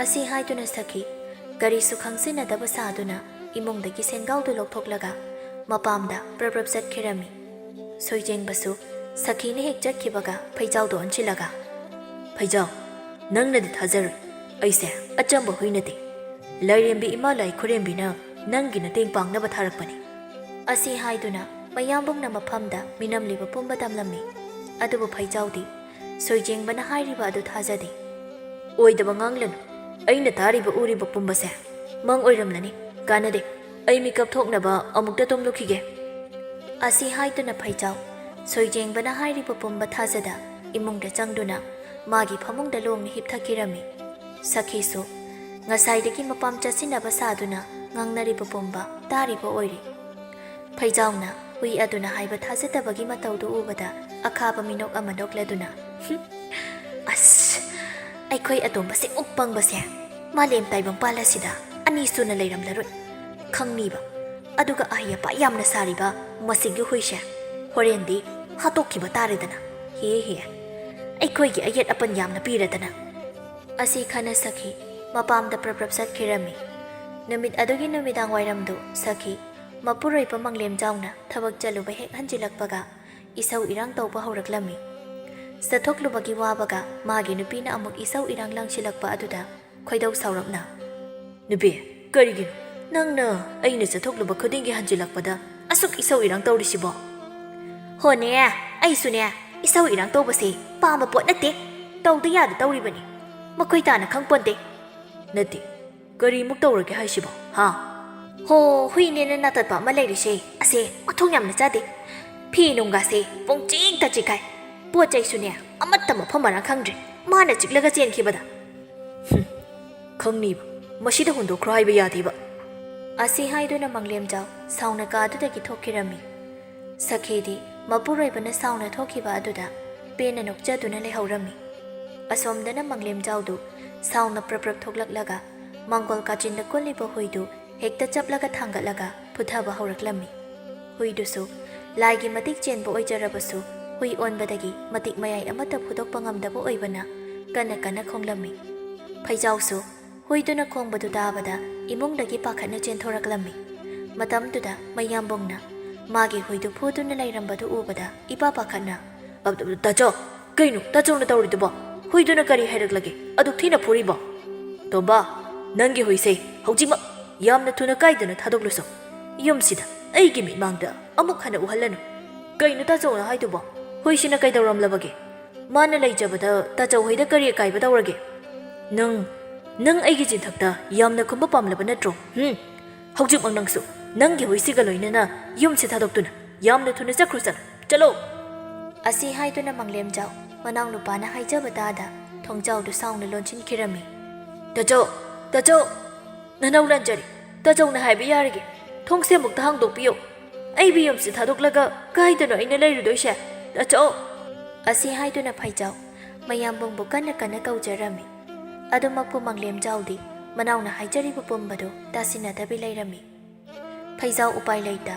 ꯑꯁꯤ ꯍꯥꯏꯗꯨꯅ ꯁꯈꯤ ꯀꯔꯤꯁꯨ ꯈꯪꯖꯤꯟꯅꯗꯕ ꯁꯥꯗꯨꯅ ꯏꯃꯨꯡꯗꯒꯤ ꯁꯦꯟꯒꯥꯎꯗꯨ ꯂꯧꯊꯣꯛꯂꯒ ꯃꯄꯥꯝꯗ ꯄ꯭ꯔꯞ ꯄ꯭ꯔꯞ ꯆꯠꯈꯤꯔꯝꯃꯤ꯫ ꯁꯣꯏꯖꯦꯡꯕꯁꯨ ꯁꯈꯤꯅ ꯍꯦꯛ ꯆꯠꯈꯤꯕꯒ ꯐꯩꯖꯥꯎꯗꯨ ꯑꯣꯟꯁꯤꯜꯂꯒ, "ꯐꯩꯖꯥꯎ, ꯅꯪꯅꯗꯤ ꯊꯥꯖꯔꯣꯏ, ꯑꯩꯁꯦ ꯑꯆꯝꯕ ꯍꯨꯏ ꯅꯠꯇꯦ꯫ ꯂꯥꯏꯔꯦꯝꯕꯤ ꯏꯃꯥ ꯂꯥꯏ ꯈꯨꯔꯦꯝꯕꯤꯅ ꯅꯪꯒꯤ ꯃꯇꯦꯡ ꯄꯥꯡꯅꯕ ꯊꯥꯔꯛꯄꯅꯤ꯫" ꯑꯁꯤ ꯍꯥꯏꯗꯨꯅ ꯃꯌꯥꯝꯕꯨꯡꯅ ꯃꯐꯝꯗ ꯃꯤꯅꯝꯂꯤꯕ ꯄꯨꯝꯕ ꯇꯝꯂꯝꯃꯤ꯫ ꯑꯗꯨꯕꯨ ꯐꯩꯖꯥꯎꯗꯤ ꯁꯣꯏꯖꯦꯡꯕꯅ ꯍꯥꯏꯔꯤꯕ ꯑꯗꯨ ꯊꯥꯖꯗꯦ꯫ "ꯑꯣꯏꯗꯕ ꯉꯥꯡꯂꯅꯨ꯫ ꯑꯩꯅ ꯇꯥꯔꯤꯕ ꯎꯔꯤꯕ ꯄꯨꯝꯕꯁꯦ ꯃꯪ ꯑꯣꯏꯔꯝꯂꯅꯤ꯫ ꯀꯥꯟꯅꯗꯦ꯫ ꯑꯩ ꯃꯤꯀꯞ ꯊꯣꯛꯅꯕ ꯑꯃꯨꯛꯇ ꯇꯨꯝꯂꯨꯈꯤꯒꯦ꯫" ꯑꯁꯤ ꯍꯥꯏꯗꯨꯅ ꯐꯩꯖꯥꯎ ꯁꯣꯏꯖꯦꯡꯕꯅ ꯍꯥꯏꯔꯤꯕ ꯄꯨꯝꯕ ꯊꯥꯖꯗ ꯏꯃꯨꯡꯗ ꯆꯪꯗꯨꯅ ꯃꯥꯒꯤ ꯐꯃꯨꯡꯗ ꯂꯣꯡꯅ ꯍꯤꯞꯊꯈꯤꯔꯝꯃꯤ꯫ ꯁꯈꯤꯁꯨ ꯉꯁꯥꯏꯗꯒꯤ ꯃꯄꯥꯝ ꯆꯠꯁꯤꯟꯅꯕ ꯁꯥꯗꯨꯅ ꯉꯥꯡꯅꯔꯤꯕ ꯄꯨꯝꯕ ꯇꯥꯔꯤꯕ ꯑꯣꯏꯔꯤ꯫ ꯐꯩꯖꯥꯎꯅ ꯍꯨꯏ ꯑꯗꯨꯅ ꯍꯥꯏꯕ ꯊꯥꯖꯗꯕꯒꯤ ꯃꯇꯧꯗꯨ ꯎꯕꯗ ꯑꯈꯥꯕ ꯃꯤꯅꯣꯛ ꯑꯃ ꯅꯣꯛꯂꯗꯨꯅ, "ꯍꯨꯝ, ꯑꯁ, ꯑꯩꯈꯣꯏ ꯑꯇꯣꯝꯕꯁꯦ ꯃꯨꯛ ꯄꯪꯕꯁꯦ, ꯃꯥꯂꯦꯝ ꯇꯥꯏꯕꯪꯄꯥꯜ ꯑꯁꯤꯗ ꯑꯅꯤ ꯁꯨꯅ ꯂꯩꯔꯝꯂꯔꯣꯏ꯫ ꯈꯪꯅꯤꯕ, ꯑꯗꯨꯒ ꯑꯍꯩ ꯑꯄꯥ ꯌꯥꯝꯅ ꯁꯥꯔꯤꯕ ꯃꯁꯤꯒꯤ ꯍꯨꯏꯁꯦ ꯍꯣꯔꯦꯟꯗꯤ ꯍꯥꯠꯇꯣꯛꯈꯤꯕ ꯇꯥꯔꯦꯗꯅ꯫ ꯍꯦ ꯍꯦ, ꯑꯩꯈꯣꯏꯒꯤ ꯑꯌꯦꯠ ꯑꯄꯟ ꯌꯥꯝꯅ ꯄꯤꯔꯗꯅ"꯫ ꯑꯁꯤ ꯈꯟꯅ ꯁꯈꯤ ꯃꯄꯥꯝꯗ ꯄ꯭ꯔꯞ ꯄ꯭ꯔꯞ ꯆꯠꯈꯤꯔꯝꯃꯤ꯫ ꯅꯨꯃꯤꯠ ꯑꯗꯨꯒꯤ ꯅꯨꯃꯤꯗꯥꯡ ꯋꯥꯏꯔꯝꯗꯨ ꯁꯈꯤ ꯃꯄꯨꯔꯣꯏꯕ ꯃꯪꯂꯦꯝ ꯖꯥꯎꯅ ꯊꯕꯛ ꯆꯠꯂꯨꯕ ꯍꯦꯛ ꯍꯟꯖꯤꯜꯂꯛꯄꯒ ꯏꯁꯧ ꯏꯔꯥꯡ ꯇꯧꯕ ꯍꯧꯔꯛꯂꯝꯃꯤ꯫ ꯆꯠꯊꯣꯛꯂꯨꯕꯒꯤ ꯋꯥꯕꯒ ꯃꯥꯒꯤ ꯅꯨꯄꯤꯅ ꯑꯃꯨꯛ ꯏꯁꯧ ꯏꯔꯥꯡ ꯂꯥꯡꯁꯤꯜꯂꯛꯄ ꯑꯗꯨꯗ ꯈꯣꯏꯗꯧ ꯁꯥꯎꯔꯞꯅ, "ꯅꯨꯄꯤ, ꯀꯔꯤꯒꯤꯅꯣ ꯅꯪꯅ ꯑꯩꯅ ꯆꯠꯊꯣꯛꯂꯨꯕ ꯈꯨꯗꯤꯡꯒꯤ ꯍꯟꯖꯤꯜꯂꯛꯄꯗ ꯑꯁꯨꯛ ꯏꯁꯧ ꯏꯔꯥꯡ ꯇꯧꯔꯤꯁꯤꯕꯣ?" "ꯍꯣꯅꯦ, ꯑꯩꯁꯨꯅꯦ, ꯏꯁꯧ ꯏꯔꯥꯡ ꯇꯧꯕꯁꯦ ꯄꯥꯝꯕ ꯄꯣꯠ ꯅꯠꯇꯦ꯫ ꯇꯧꯗ ꯌꯥꯗ ꯇꯧꯔꯤꯕꯅꯤ꯫ ꯃꯈꯣꯏ ꯇꯥꯅ ꯈꯪꯄꯣꯟꯇꯦ꯫" "ꯅꯠꯇꯦ, ꯀꯔꯤꯃꯨꯛ ꯇꯧꯔꯒꯦ ꯍꯥꯏꯁꯤꯕꯣ, ꯍꯥ?" "ꯍꯣ, ꯍꯨꯏꯅꯦꯅ ꯅꯥꯇꯠꯄ ꯑꯃ ꯂꯩꯔꯤꯁꯦ, ꯑꯁꯦ ꯃꯊꯣꯡ ꯌꯥꯝꯅ ꯆꯥꯗꯦ꯫ ꯐꯤ ꯅꯨꯡꯒꯥꯁꯦ ꯄꯨꯡꯆꯤꯛꯇ ꯆꯤꯛꯈꯥꯏ꯫ ꯄꯣꯠ ꯆꯩꯁꯨꯅꯦ, ꯑꯃꯠꯇ ꯃꯐꯝ ꯃꯔꯥꯡ ꯈꯪꯗ꯭ꯔꯦ, ꯃꯥꯅ ꯆꯤꯛꯂꯒ ꯆꯦꯟꯈꯤꯕꯗ"꯫ "ꯍꯨꯝ, ꯈꯪꯅꯤꯕ, ꯃꯁꯤꯗ ꯍꯨꯟꯗꯣꯛꯈ꯭ꯔꯣ ꯍꯥꯏꯕ ꯌꯥꯗꯦꯕ"꯫ ꯑꯁꯤ ꯍꯥꯏꯗꯨꯅ ꯃꯪꯂꯦꯝꯖꯥꯎ ꯁꯥꯎꯅ ꯀꯥ ꯑꯗꯨꯗꯒꯤ ꯊꯣꯛꯈꯤꯔꯝꯃꯤ꯫ ꯁꯈꯤꯗꯤ ꯃꯄꯨꯔꯣꯏꯕꯅ ꯁꯥꯎꯅ ꯊꯣꯛꯈꯤꯕ ꯑꯗꯨꯗ ꯄꯦꯟꯅ ꯅꯣꯛꯆꯗꯨꯅ ꯂꯩꯍꯧꯔꯝꯃꯤ꯫ ꯑꯁꯣꯝꯗꯅ ꯃꯪꯂꯦꯝꯖꯥꯎꯗꯨ ꯁꯥꯎꯅ ꯄ꯭ꯔꯞ ꯄ꯭ꯔꯞ ꯊꯣꯛꯂꯛꯂꯒ ꯃꯪꯒꯣꯜ ꯀꯥꯆꯤꯟꯗ ꯀꯨꯜꯂꯤꯕ ꯍꯨꯏꯗꯨ ꯍꯦꯛꯇ ꯆꯞꯂꯒ ꯊꯥꯡꯒꯠꯂꯒ ꯐꯨꯊꯕ ꯍꯧꯔꯛꯂꯝꯃꯤ꯫ ꯍꯨꯏꯗꯨꯁꯨ ꯂꯥꯏꯒꯤ ꯃꯇꯤꯛ ꯆꯦꯟꯕ ꯑꯣꯏꯖꯔꯕꯁꯨ, ꯍꯨꯏ ꯑꯣꯟꯕꯗꯒꯤ ꯃꯇꯤꯛ ꯃꯌꯥꯏ ꯑꯃꯠꯇ ꯐꯨꯗꯣꯛꯄ ꯉꯝꯗꯕ ꯑꯣꯏꯕꯅ ꯀꯟꯅ ꯀꯟꯅ ꯈꯣꯡꯂꯝꯃꯤ꯫ ꯐꯩꯖꯥꯎꯁꯨ ꯍꯨꯏꯗꯨꯅ ꯈꯣꯡꯕꯗꯨ ꯇꯥꯕꯗ ꯏꯃꯨꯡꯗꯒꯤ ꯄꯥꯈꯠꯅ ꯆꯦꯟꯊꯣꯔꯛꯂꯝꯃꯤ꯫ ꯃꯇꯝꯗꯨꯗ ꯃꯌꯥꯝꯕꯨꯡꯅ ꯃꯥꯒꯤ ꯍꯨꯏꯗꯨ ꯐꯨꯗꯨꯅ ꯂꯩꯔꯝꯕꯗꯨ ꯎꯕꯗ ꯏꯄꯥ ꯄꯥꯈꯠꯅ, "ꯑ, ꯇꯥꯆꯧ, ꯀꯩꯅꯣ ꯇꯥꯆꯧꯅ ꯇꯧꯔꯤꯗꯨꯕꯣ? ꯍꯨꯏꯗꯨꯅ ꯀꯔꯤ ꯍꯥꯏꯔꯛꯂꯒꯦ ꯑꯗꯨꯛ ꯊꯤꯅ ꯐꯨꯔꯤꯕꯣ?" "ꯇꯣꯝꯕ, ꯅꯪꯒꯤ ꯍꯨꯏꯁꯦ ꯍꯧꯖꯤꯛꯃꯛ ꯌꯥꯝꯅ ꯊꯨꯅ ꯀꯥꯏꯗꯅ ꯊꯥꯗꯣꯛꯂꯨꯁꯣ꯫ ꯌꯨꯝꯁꯤꯗ ꯑꯩꯒꯤ ꯃꯤꯠꯃꯥꯡꯗ ꯑꯃꯨꯛ ꯍꯟꯅ ꯎꯍꯜꯂꯅꯨ꯫" "ꯀꯩꯅꯣ ꯇꯥꯆꯧꯅ ꯍꯥꯏꯗꯨꯕꯣ? ꯍꯨꯏꯁꯤꯅ ꯀꯩꯗꯧꯔꯝꯂꯕꯒꯦ? ꯃꯥꯅ ꯂꯩꯖꯕꯗ ꯇꯥꯆꯧ ꯍꯣꯏꯗ ꯀꯔꯤ ꯑꯀꯥꯏꯕ ꯇꯧꯔꯒꯦ? ꯅꯪ, ꯅꯪ ꯑꯩꯒꯤ ꯆꯤꯟꯊꯛꯇ ꯌꯥꯝꯅ ꯈꯨꯝꯕ ꯄꯥꯝꯂꯕ ꯅꯠꯇ꯭ꯔꯣ? ꯍꯨꯝ? ꯍꯧꯖꯤꯛꯃꯛ ꯅꯪꯁꯨ ꯅꯪꯒꯤ ꯍꯨꯏꯁꯤꯒ ꯂꯣꯏꯅꯅ ꯌꯨꯝꯁꯤ ꯊꯥꯗꯣꯛꯇꯨꯅ ꯌꯥꯝꯅ ꯊꯨꯅ ꯆꯠꯈ꯭ꯔꯣ, ꯆꯠꯂꯣ, ꯆꯠꯂꯣ!" ꯑꯁꯤ ꯍꯥꯏꯗꯨꯅ ꯃꯪꯂꯦꯝꯖꯥꯎ ꯃꯅꯥꯎꯅꯨꯄꯥꯅ ꯍꯥꯏꯖꯕ ꯇꯥꯗ ꯊꯣꯡꯖꯥꯎꯗꯨ ꯁꯥꯎꯅ ꯂꯣꯟꯁꯤꯟꯈꯤꯔꯝꯃꯤ꯫ "ꯇꯥꯆꯧ, ꯇꯥꯆꯧ, ꯅꯅꯧ ꯂꯥꯟꯖꯔꯦ꯫ ꯇꯥꯆꯧꯅ ꯍꯥꯏꯕ ꯌꯥꯔꯒꯦ꯫ ꯊꯣꯡꯁꯦ ꯑꯃꯨꯛꯇ ꯍꯥꯡꯗꯣꯛꯄꯤꯌꯨ꯫ "ꯑꯩꯕꯨ ꯌꯨꯝꯁꯤ ꯊꯥꯗꯣꯛꯂꯒ ꯀꯥꯏꯗꯅꯣ ꯑꯩꯅ ꯂꯩꯔꯨꯗꯣꯏꯁꯦ? ꯇꯥꯆꯧ!" ꯑꯁꯤ ꯍꯥꯏꯗꯨꯅ ꯐꯩꯖꯥꯎ ꯃꯌꯥꯝꯕꯨꯡꯕꯨ ꯀꯟꯅ ꯀꯟꯅ ꯀꯧꯖꯔꯝꯃꯤ꯫ ꯑꯗꯨꯃꯛꯄꯨ ꯃꯪꯂꯦꯝꯖꯥꯎꯗꯤ ꯃꯅꯥꯎꯅ ꯍꯥꯏꯖꯔꯤꯕ ꯄꯨꯝꯕꯗꯨ ꯇꯥꯁꯤꯟꯅꯗꯕꯤ ꯂꯩꯔꯝꯃꯤ꯫ ꯐꯩꯖꯥꯎ ꯎꯄꯥꯏ ꯂꯩꯇ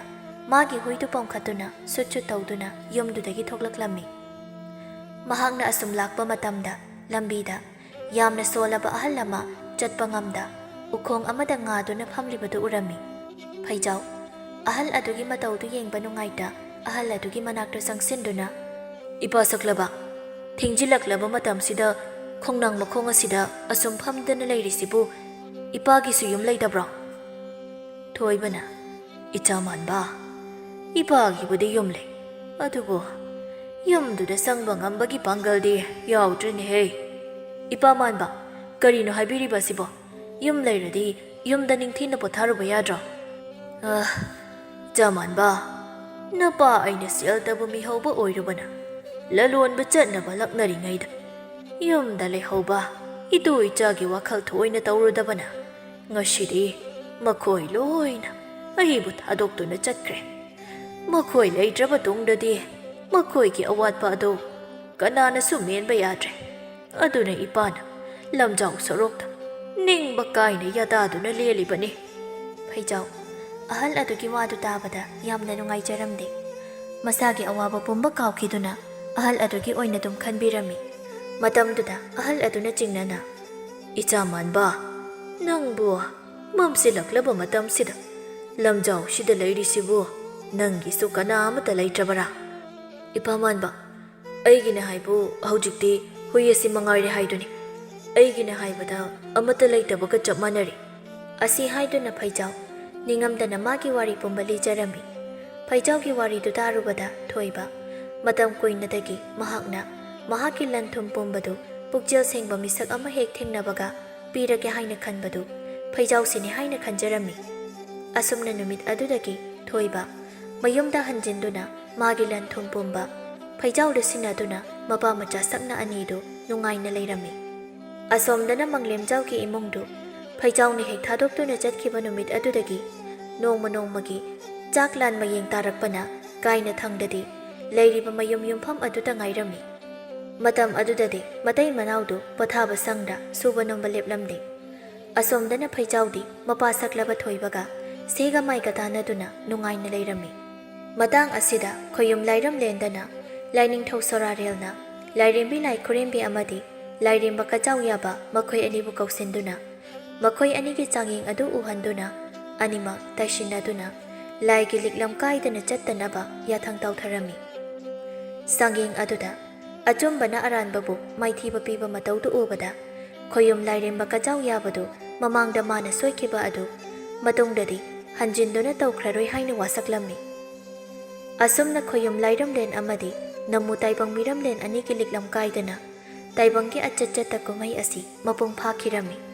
ꯃꯥꯒꯤ ꯍꯨꯏꯗꯨ ꯄꯝꯈꯠꯇꯨꯅ ꯁꯨꯠ ꯁꯨꯠ ꯇꯧꯗꯨꯅ ꯌꯨꯝꯗꯨꯗꯒꯤ ꯊꯣꯛꯂꯛꯂꯝꯃꯤ꯫ ꯃꯍꯥꯛꯅ ꯑꯁꯨꯝ ꯂꯥꯛꯄ ꯃꯇꯝꯗ ꯂꯝꯕꯤꯗ ꯌꯥꯝꯅ ꯁꯣꯜꯂꯕ ꯑꯍꯜ ꯑꯃ ꯆꯠꯄ ꯉꯝꯗ ꯎꯈꯣꯡ ꯑꯃꯗ ꯉꯥꯗꯨꯅ ꯐꯝꯂꯤꯕꯗꯨ ꯎꯔꯝꯃꯤ꯫ ꯐꯩꯖꯥꯎ ꯑꯍꯜ ꯑꯗꯨꯒꯤ ꯃꯇꯧꯗꯨ ꯌꯦꯡꯕ ꯅꯨꯡꯉꯥꯏꯇ ꯑꯍꯜ ꯑꯗꯨꯒꯤ ꯃꯅꯥꯛꯇ ꯆꯪꯁꯤꯟꯗꯨꯅ, "ꯏꯄꯥ ꯁꯛꯂꯕ, ꯊꯦꯡꯖꯤꯜꯂꯛꯂꯕ ꯃꯇꯝꯁꯤꯗ ꯈꯣꯡꯅꯥꯡ ꯃꯈꯣꯡ ꯑꯁꯤꯗ ꯑꯁꯨꯝ ꯐꯝꯗꯨꯅ ꯂꯩꯔꯤꯁꯤꯕꯨ ꯏꯄꯥꯒꯤꯁꯨ ꯌꯨꯝ ꯂꯩꯇꯕ꯭ꯔꯣ?" ꯊꯣꯏꯕꯅ, "ꯏꯆꯥ ꯃꯥꯟꯕ, ꯏꯄꯥꯒꯤꯕꯨꯗꯤ ꯌꯨꯝ ꯂꯩ, ꯑꯗꯨꯕꯨ ꯌꯨꯝꯗꯨꯗ ꯆꯪꯕ ꯉꯝꯕꯒꯤ ꯄꯥꯡꯒꯜꯗꯤ ꯌꯥꯎꯗ꯭ꯔꯦꯅꯦꯍꯦ꯫ ꯏꯄꯥ ꯃꯥꯟꯕ, ꯀꯔꯤꯅꯣ ꯍꯥꯏꯕꯤꯔꯤꯕ ꯑꯁꯤꯕꯣ? ꯌꯨꯝ ꯂꯩꯔꯗꯤ ꯌꯨꯝꯗ ꯅꯤꯡꯊꯤꯅ ꯄꯣꯊꯥꯔꯨꯕ ꯌꯥꯗ꯭ꯔꯣ?" "ꯑ, ꯏꯆꯥ ꯃꯥꯟꯕ, ꯅꯄꯥ ꯑꯩꯅ ꯁꯦꯜ ꯇꯧꯕ ꯃꯤꯍꯧꯕ ꯑꯣꯏꯔꯨꯕꯅ ꯂꯂꯣꯟꯕ ꯆꯠꯅꯕ ꯂꯛꯅꯔꯤꯉꯩꯗ ꯌꯨꯝꯗ ꯂꯩꯍꯧꯕ ꯏꯇꯨ ꯏꯆꯥꯒꯤ ꯋꯥꯈꯜ ꯊꯣꯏꯅ ꯇꯧꯔꯨꯗꯕꯅ ꯉꯁꯤꯗꯤ ꯃꯈꯣꯏ ꯂꯣꯏꯅ ꯑꯩꯕꯨ ꯊꯥꯗꯣꯛꯇꯨꯅ ꯆꯠꯈ꯭ꯔꯦ꯫ ꯃꯈꯣꯏ ꯂꯩꯇ꯭ꯔꯕ ꯇꯨꯡꯗꯗꯤ ꯃꯈꯣꯏꯒꯤ ꯑꯋꯥꯠꯄ ꯑꯗꯨ ꯀꯅꯥꯅꯁꯨ ꯃꯦꯟꯕ ꯌꯥꯗ꯭ꯔꯦ꯫ ꯑꯗꯨꯅ ꯏꯄꯥꯅ ꯂꯝꯖꯥꯎ ꯁꯣꯔꯣꯛꯇ ꯅꯤꯡꯕ ꯀꯥꯏꯅ ꯌꯥꯗꯥꯗꯨꯅ ꯂꯦꯜꯂꯤꯕꯅꯤ꯫" ꯐꯩꯖꯥꯎ ꯑꯍꯜ ꯑꯗꯨꯒꯤ ꯋꯥꯗꯨ ꯇꯥꯕꯗ ꯌꯥꯝꯅ ꯅꯨꯡꯉꯥꯏꯖꯔꯝꯗꯦ꯫ ꯃꯁꯥꯒꯤ ꯑꯋꯥꯕ ꯄꯨꯝꯕ ꯀꯥꯎꯈꯤꯗꯨꯅ ꯑꯍꯜ ꯑꯗꯨꯒꯤ ꯑꯣꯏꯅ ꯑꯗꯨꯝ ꯈꯟꯕꯤꯔꯝꯃꯤ꯫ ꯃꯇꯝꯗꯨꯗ ꯑꯍꯜ ꯑꯗꯨꯅ ꯆꯤꯡꯅꯅ, "ꯏꯆꯥ ꯃꯥꯟꯕ, ꯅꯪꯕꯨ ꯃꯝꯁꯤꯜꯂꯛꯂꯕ ꯃꯇꯝꯁꯤꯗ ꯂꯝꯖꯥꯎꯁꯤꯗ ꯂꯩꯔꯤꯁꯤꯕꯨ ꯅꯪꯒꯤꯁꯨ ꯀꯅꯥ ꯑꯃꯠꯇ ꯂꯩꯇ꯭ꯔꯕꯔꯥ?" "ꯏꯄꯥ ꯃꯥꯟꯕ, ꯑꯩꯒꯤꯅ ꯍꯥꯏꯕꯨ ꯍꯧꯖꯤꯛꯇꯤ ꯍꯨꯏ ꯑꯁꯤ ꯃꯉꯥꯏꯔꯦ ꯍꯥꯏꯗꯨꯅꯤ꯫ ꯑꯩꯒꯤꯅ ꯍꯥꯏꯕꯗ ꯑꯃꯠꯇ ꯂꯩꯇꯕꯒ ꯆꯞ ꯃꯥꯟꯅꯔꯦ꯫" ꯑꯁꯤ ꯍꯥꯏꯗꯨꯅ ꯐꯩꯖꯥꯎ ꯅꯤꯡꯉꯝꯗꯅ ꯃꯥꯒꯤ ꯋꯥꯔꯤ ꯄꯨꯝꯕ ꯂꯤꯖꯔꯝꯃꯤ꯫ ꯐꯩꯖꯥꯎꯒꯤ ꯋꯥꯔꯤꯗꯨ ꯇꯥꯔꯨꯕꯗ ꯊꯣꯏꯕ ꯃꯇꯝ ꯀꯨꯏꯅꯗꯒꯤ ꯃꯍꯥꯛꯅ ꯃꯍꯥꯛꯀꯤ ꯂꯟ ꯊꯨꯝ ꯄꯨꯝꯕꯗꯨ ꯄꯨꯛꯆꯦꯜ ꯁꯦꯡꯕ ꯃꯤꯁꯛ ꯑꯃ ꯍꯦꯛ ꯊꯦꯡꯅꯕꯒ ꯄꯤꯔꯒꯦ ꯍꯥꯏꯅ ꯈꯟꯕꯗꯨ ꯐꯩꯖꯥꯎꯁꯤꯅꯤ ꯍꯥꯏꯅ ꯈꯟꯖꯔꯝꯃꯤ꯫ ꯑꯁꯨꯝꯅ ꯅꯨꯃꯤꯠ ꯑꯗꯨꯗꯒꯤ ꯊꯣꯏꯕ ꯃꯌꯨꯝꯗ ꯍꯟꯖꯤꯟꯗꯨꯅ ꯃꯥꯒꯤ ꯂꯟ ꯊꯨꯝ ꯄꯨꯝꯕ ꯐꯩꯖꯥꯎꯗ ꯁꯤꯟꯅꯗꯨꯅ ꯃꯄꯥ ꯃꯆꯥ ꯁꯛꯅ ꯑꯅꯤꯗꯨ ꯅꯨꯡꯉꯥꯏꯅ ꯂꯩꯔꯝꯃꯤ꯫ ꯑꯁꯣꯝꯗꯅ ꯃꯪꯂꯦꯝꯖꯥꯎꯒꯤ ꯏꯃꯨꯡꯗꯨ ꯐꯩꯖꯥꯎꯅ ꯍꯦꯛ ꯊꯥꯗꯣꯛꯇꯨꯅ ꯆꯠꯈꯤꯕ ꯅꯨꯃꯤꯠ ꯑꯗꯨꯗꯒꯤ ꯅꯣꯡꯃ ꯅꯣꯡꯃꯒꯤ ꯆꯥꯛ ꯂꯥꯟ ꯃꯌꯦꯡ ꯇꯥꯔꯛꯄꯅ ꯀꯥꯏꯅ ꯊꯪꯗꯗꯤ ꯂꯩꯔꯤꯕ ꯃꯌꯨꯝ ꯌꯨꯝꯐꯝ ꯑꯗꯨꯗ ꯉꯥꯏꯔꯝꯃꯤ꯫ ꯃꯇꯝ ꯑꯗꯨꯗꯗꯤ ꯃꯇꯩ ꯃꯅꯥꯎꯗꯨ ꯄꯣꯊꯥꯕ ꯁꯪꯗ ꯁꯨꯕ ꯅꯣꯝꯕ ꯂꯦꯞꯂꯝꯗꯦ꯫ ꯑꯁꯣꯝꯗꯅ ꯐꯩꯖꯥꯎꯗꯤ ꯃꯄꯥ ꯁꯛꯂꯕ ꯊꯣꯏꯕꯒ ꯁꯦꯒ ꯃꯥꯏꯒ ꯇꯥꯟꯅꯗꯨꯅ ꯅꯨꯡꯉꯥꯏꯅ ꯂꯩꯔꯝꯃꯤ꯫ ꯃꯇꯥꯡ ꯑꯁꯤꯗ ꯈꯣꯌꯨꯝ ꯂꯥꯏꯔꯝꯂꯦꯟꯗꯅ ꯂꯥꯏꯅꯤꯡꯊꯧ ꯁꯣꯔꯥꯔꯦꯜꯅ ꯂꯥꯏꯔꯦꯝꯕꯤ ꯂꯥꯏ ꯈꯨꯔꯦꯝꯕꯤ ꯑꯃꯗꯤ ꯂꯥꯏꯔꯦꯝꯕ ꯀꯆꯥꯎ ꯌꯥꯕ ꯃꯈꯣꯏ ꯑꯅꯤꯕꯨ ꯀꯧꯁꯤꯟꯗꯨꯅ ꯃꯈꯣꯏ ꯑꯅꯤꯒꯤ ꯆꯥꯡꯌꯦꯡ ꯑꯗꯨ ꯎꯍꯟꯗꯨꯅ ꯑꯅꯤꯃꯛ ꯇꯥꯏꯁꯤꯟꯅꯗꯨꯅ ꯂꯥꯏꯒꯤ ꯂꯤꯛꯂꯝ ꯀꯥꯏꯗꯅ ꯆꯠꯇꯅꯕ ꯌꯥꯊꯪ ꯇꯧꯊꯔꯝꯃꯤ꯫ ꯆꯥꯡꯌꯦꯡ ꯑꯗꯨꯗ ꯑꯆꯨꯝꯕꯅ ꯑꯔꯥꯟꯕꯕꯨ ꯃꯥꯏꯊꯤꯕ ꯄꯤꯕ ꯃꯇꯧꯗꯨ ꯎꯕꯗ ꯈꯣꯌꯨꯝ ꯂꯥꯏꯔꯦꯝꯕ ꯀꯆꯥꯎ ꯌꯥꯕꯗꯨ ꯃꯃꯥꯡꯗ ꯃꯥꯅ ꯁꯣꯏꯈꯤꯕ ꯑꯗꯨ ꯃꯇꯨꯡꯗꯗꯤ ꯍꯟꯖꯤꯟꯗꯨꯅ ꯇꯧꯈ꯭ꯔꯔꯣꯏ ꯍꯥꯏꯅ ꯋꯥꯁꯛꯂꯝꯃꯤ꯫ ꯑꯁꯨꯝꯅ ꯈꯣꯌꯨꯝ ꯂꯥꯏꯔꯝꯂꯦꯟ ꯑꯃꯗꯤ ꯅꯝꯃꯨ ꯇꯥꯏꯕꯪ ꯃꯤꯔꯝꯂꯦꯟ ꯑꯅꯤꯒꯤ ꯂꯤꯛꯂꯝ ꯀꯥꯏꯗꯅ ꯇꯥꯏꯕꯪꯒꯤ ꯑꯆꯠ ꯆꯠꯇ ꯀꯨꯝꯍꯩ ꯑꯁꯤ ꯃꯄꯨꯡ ꯐꯥꯈꯤꯔꯝꯃꯤ꯫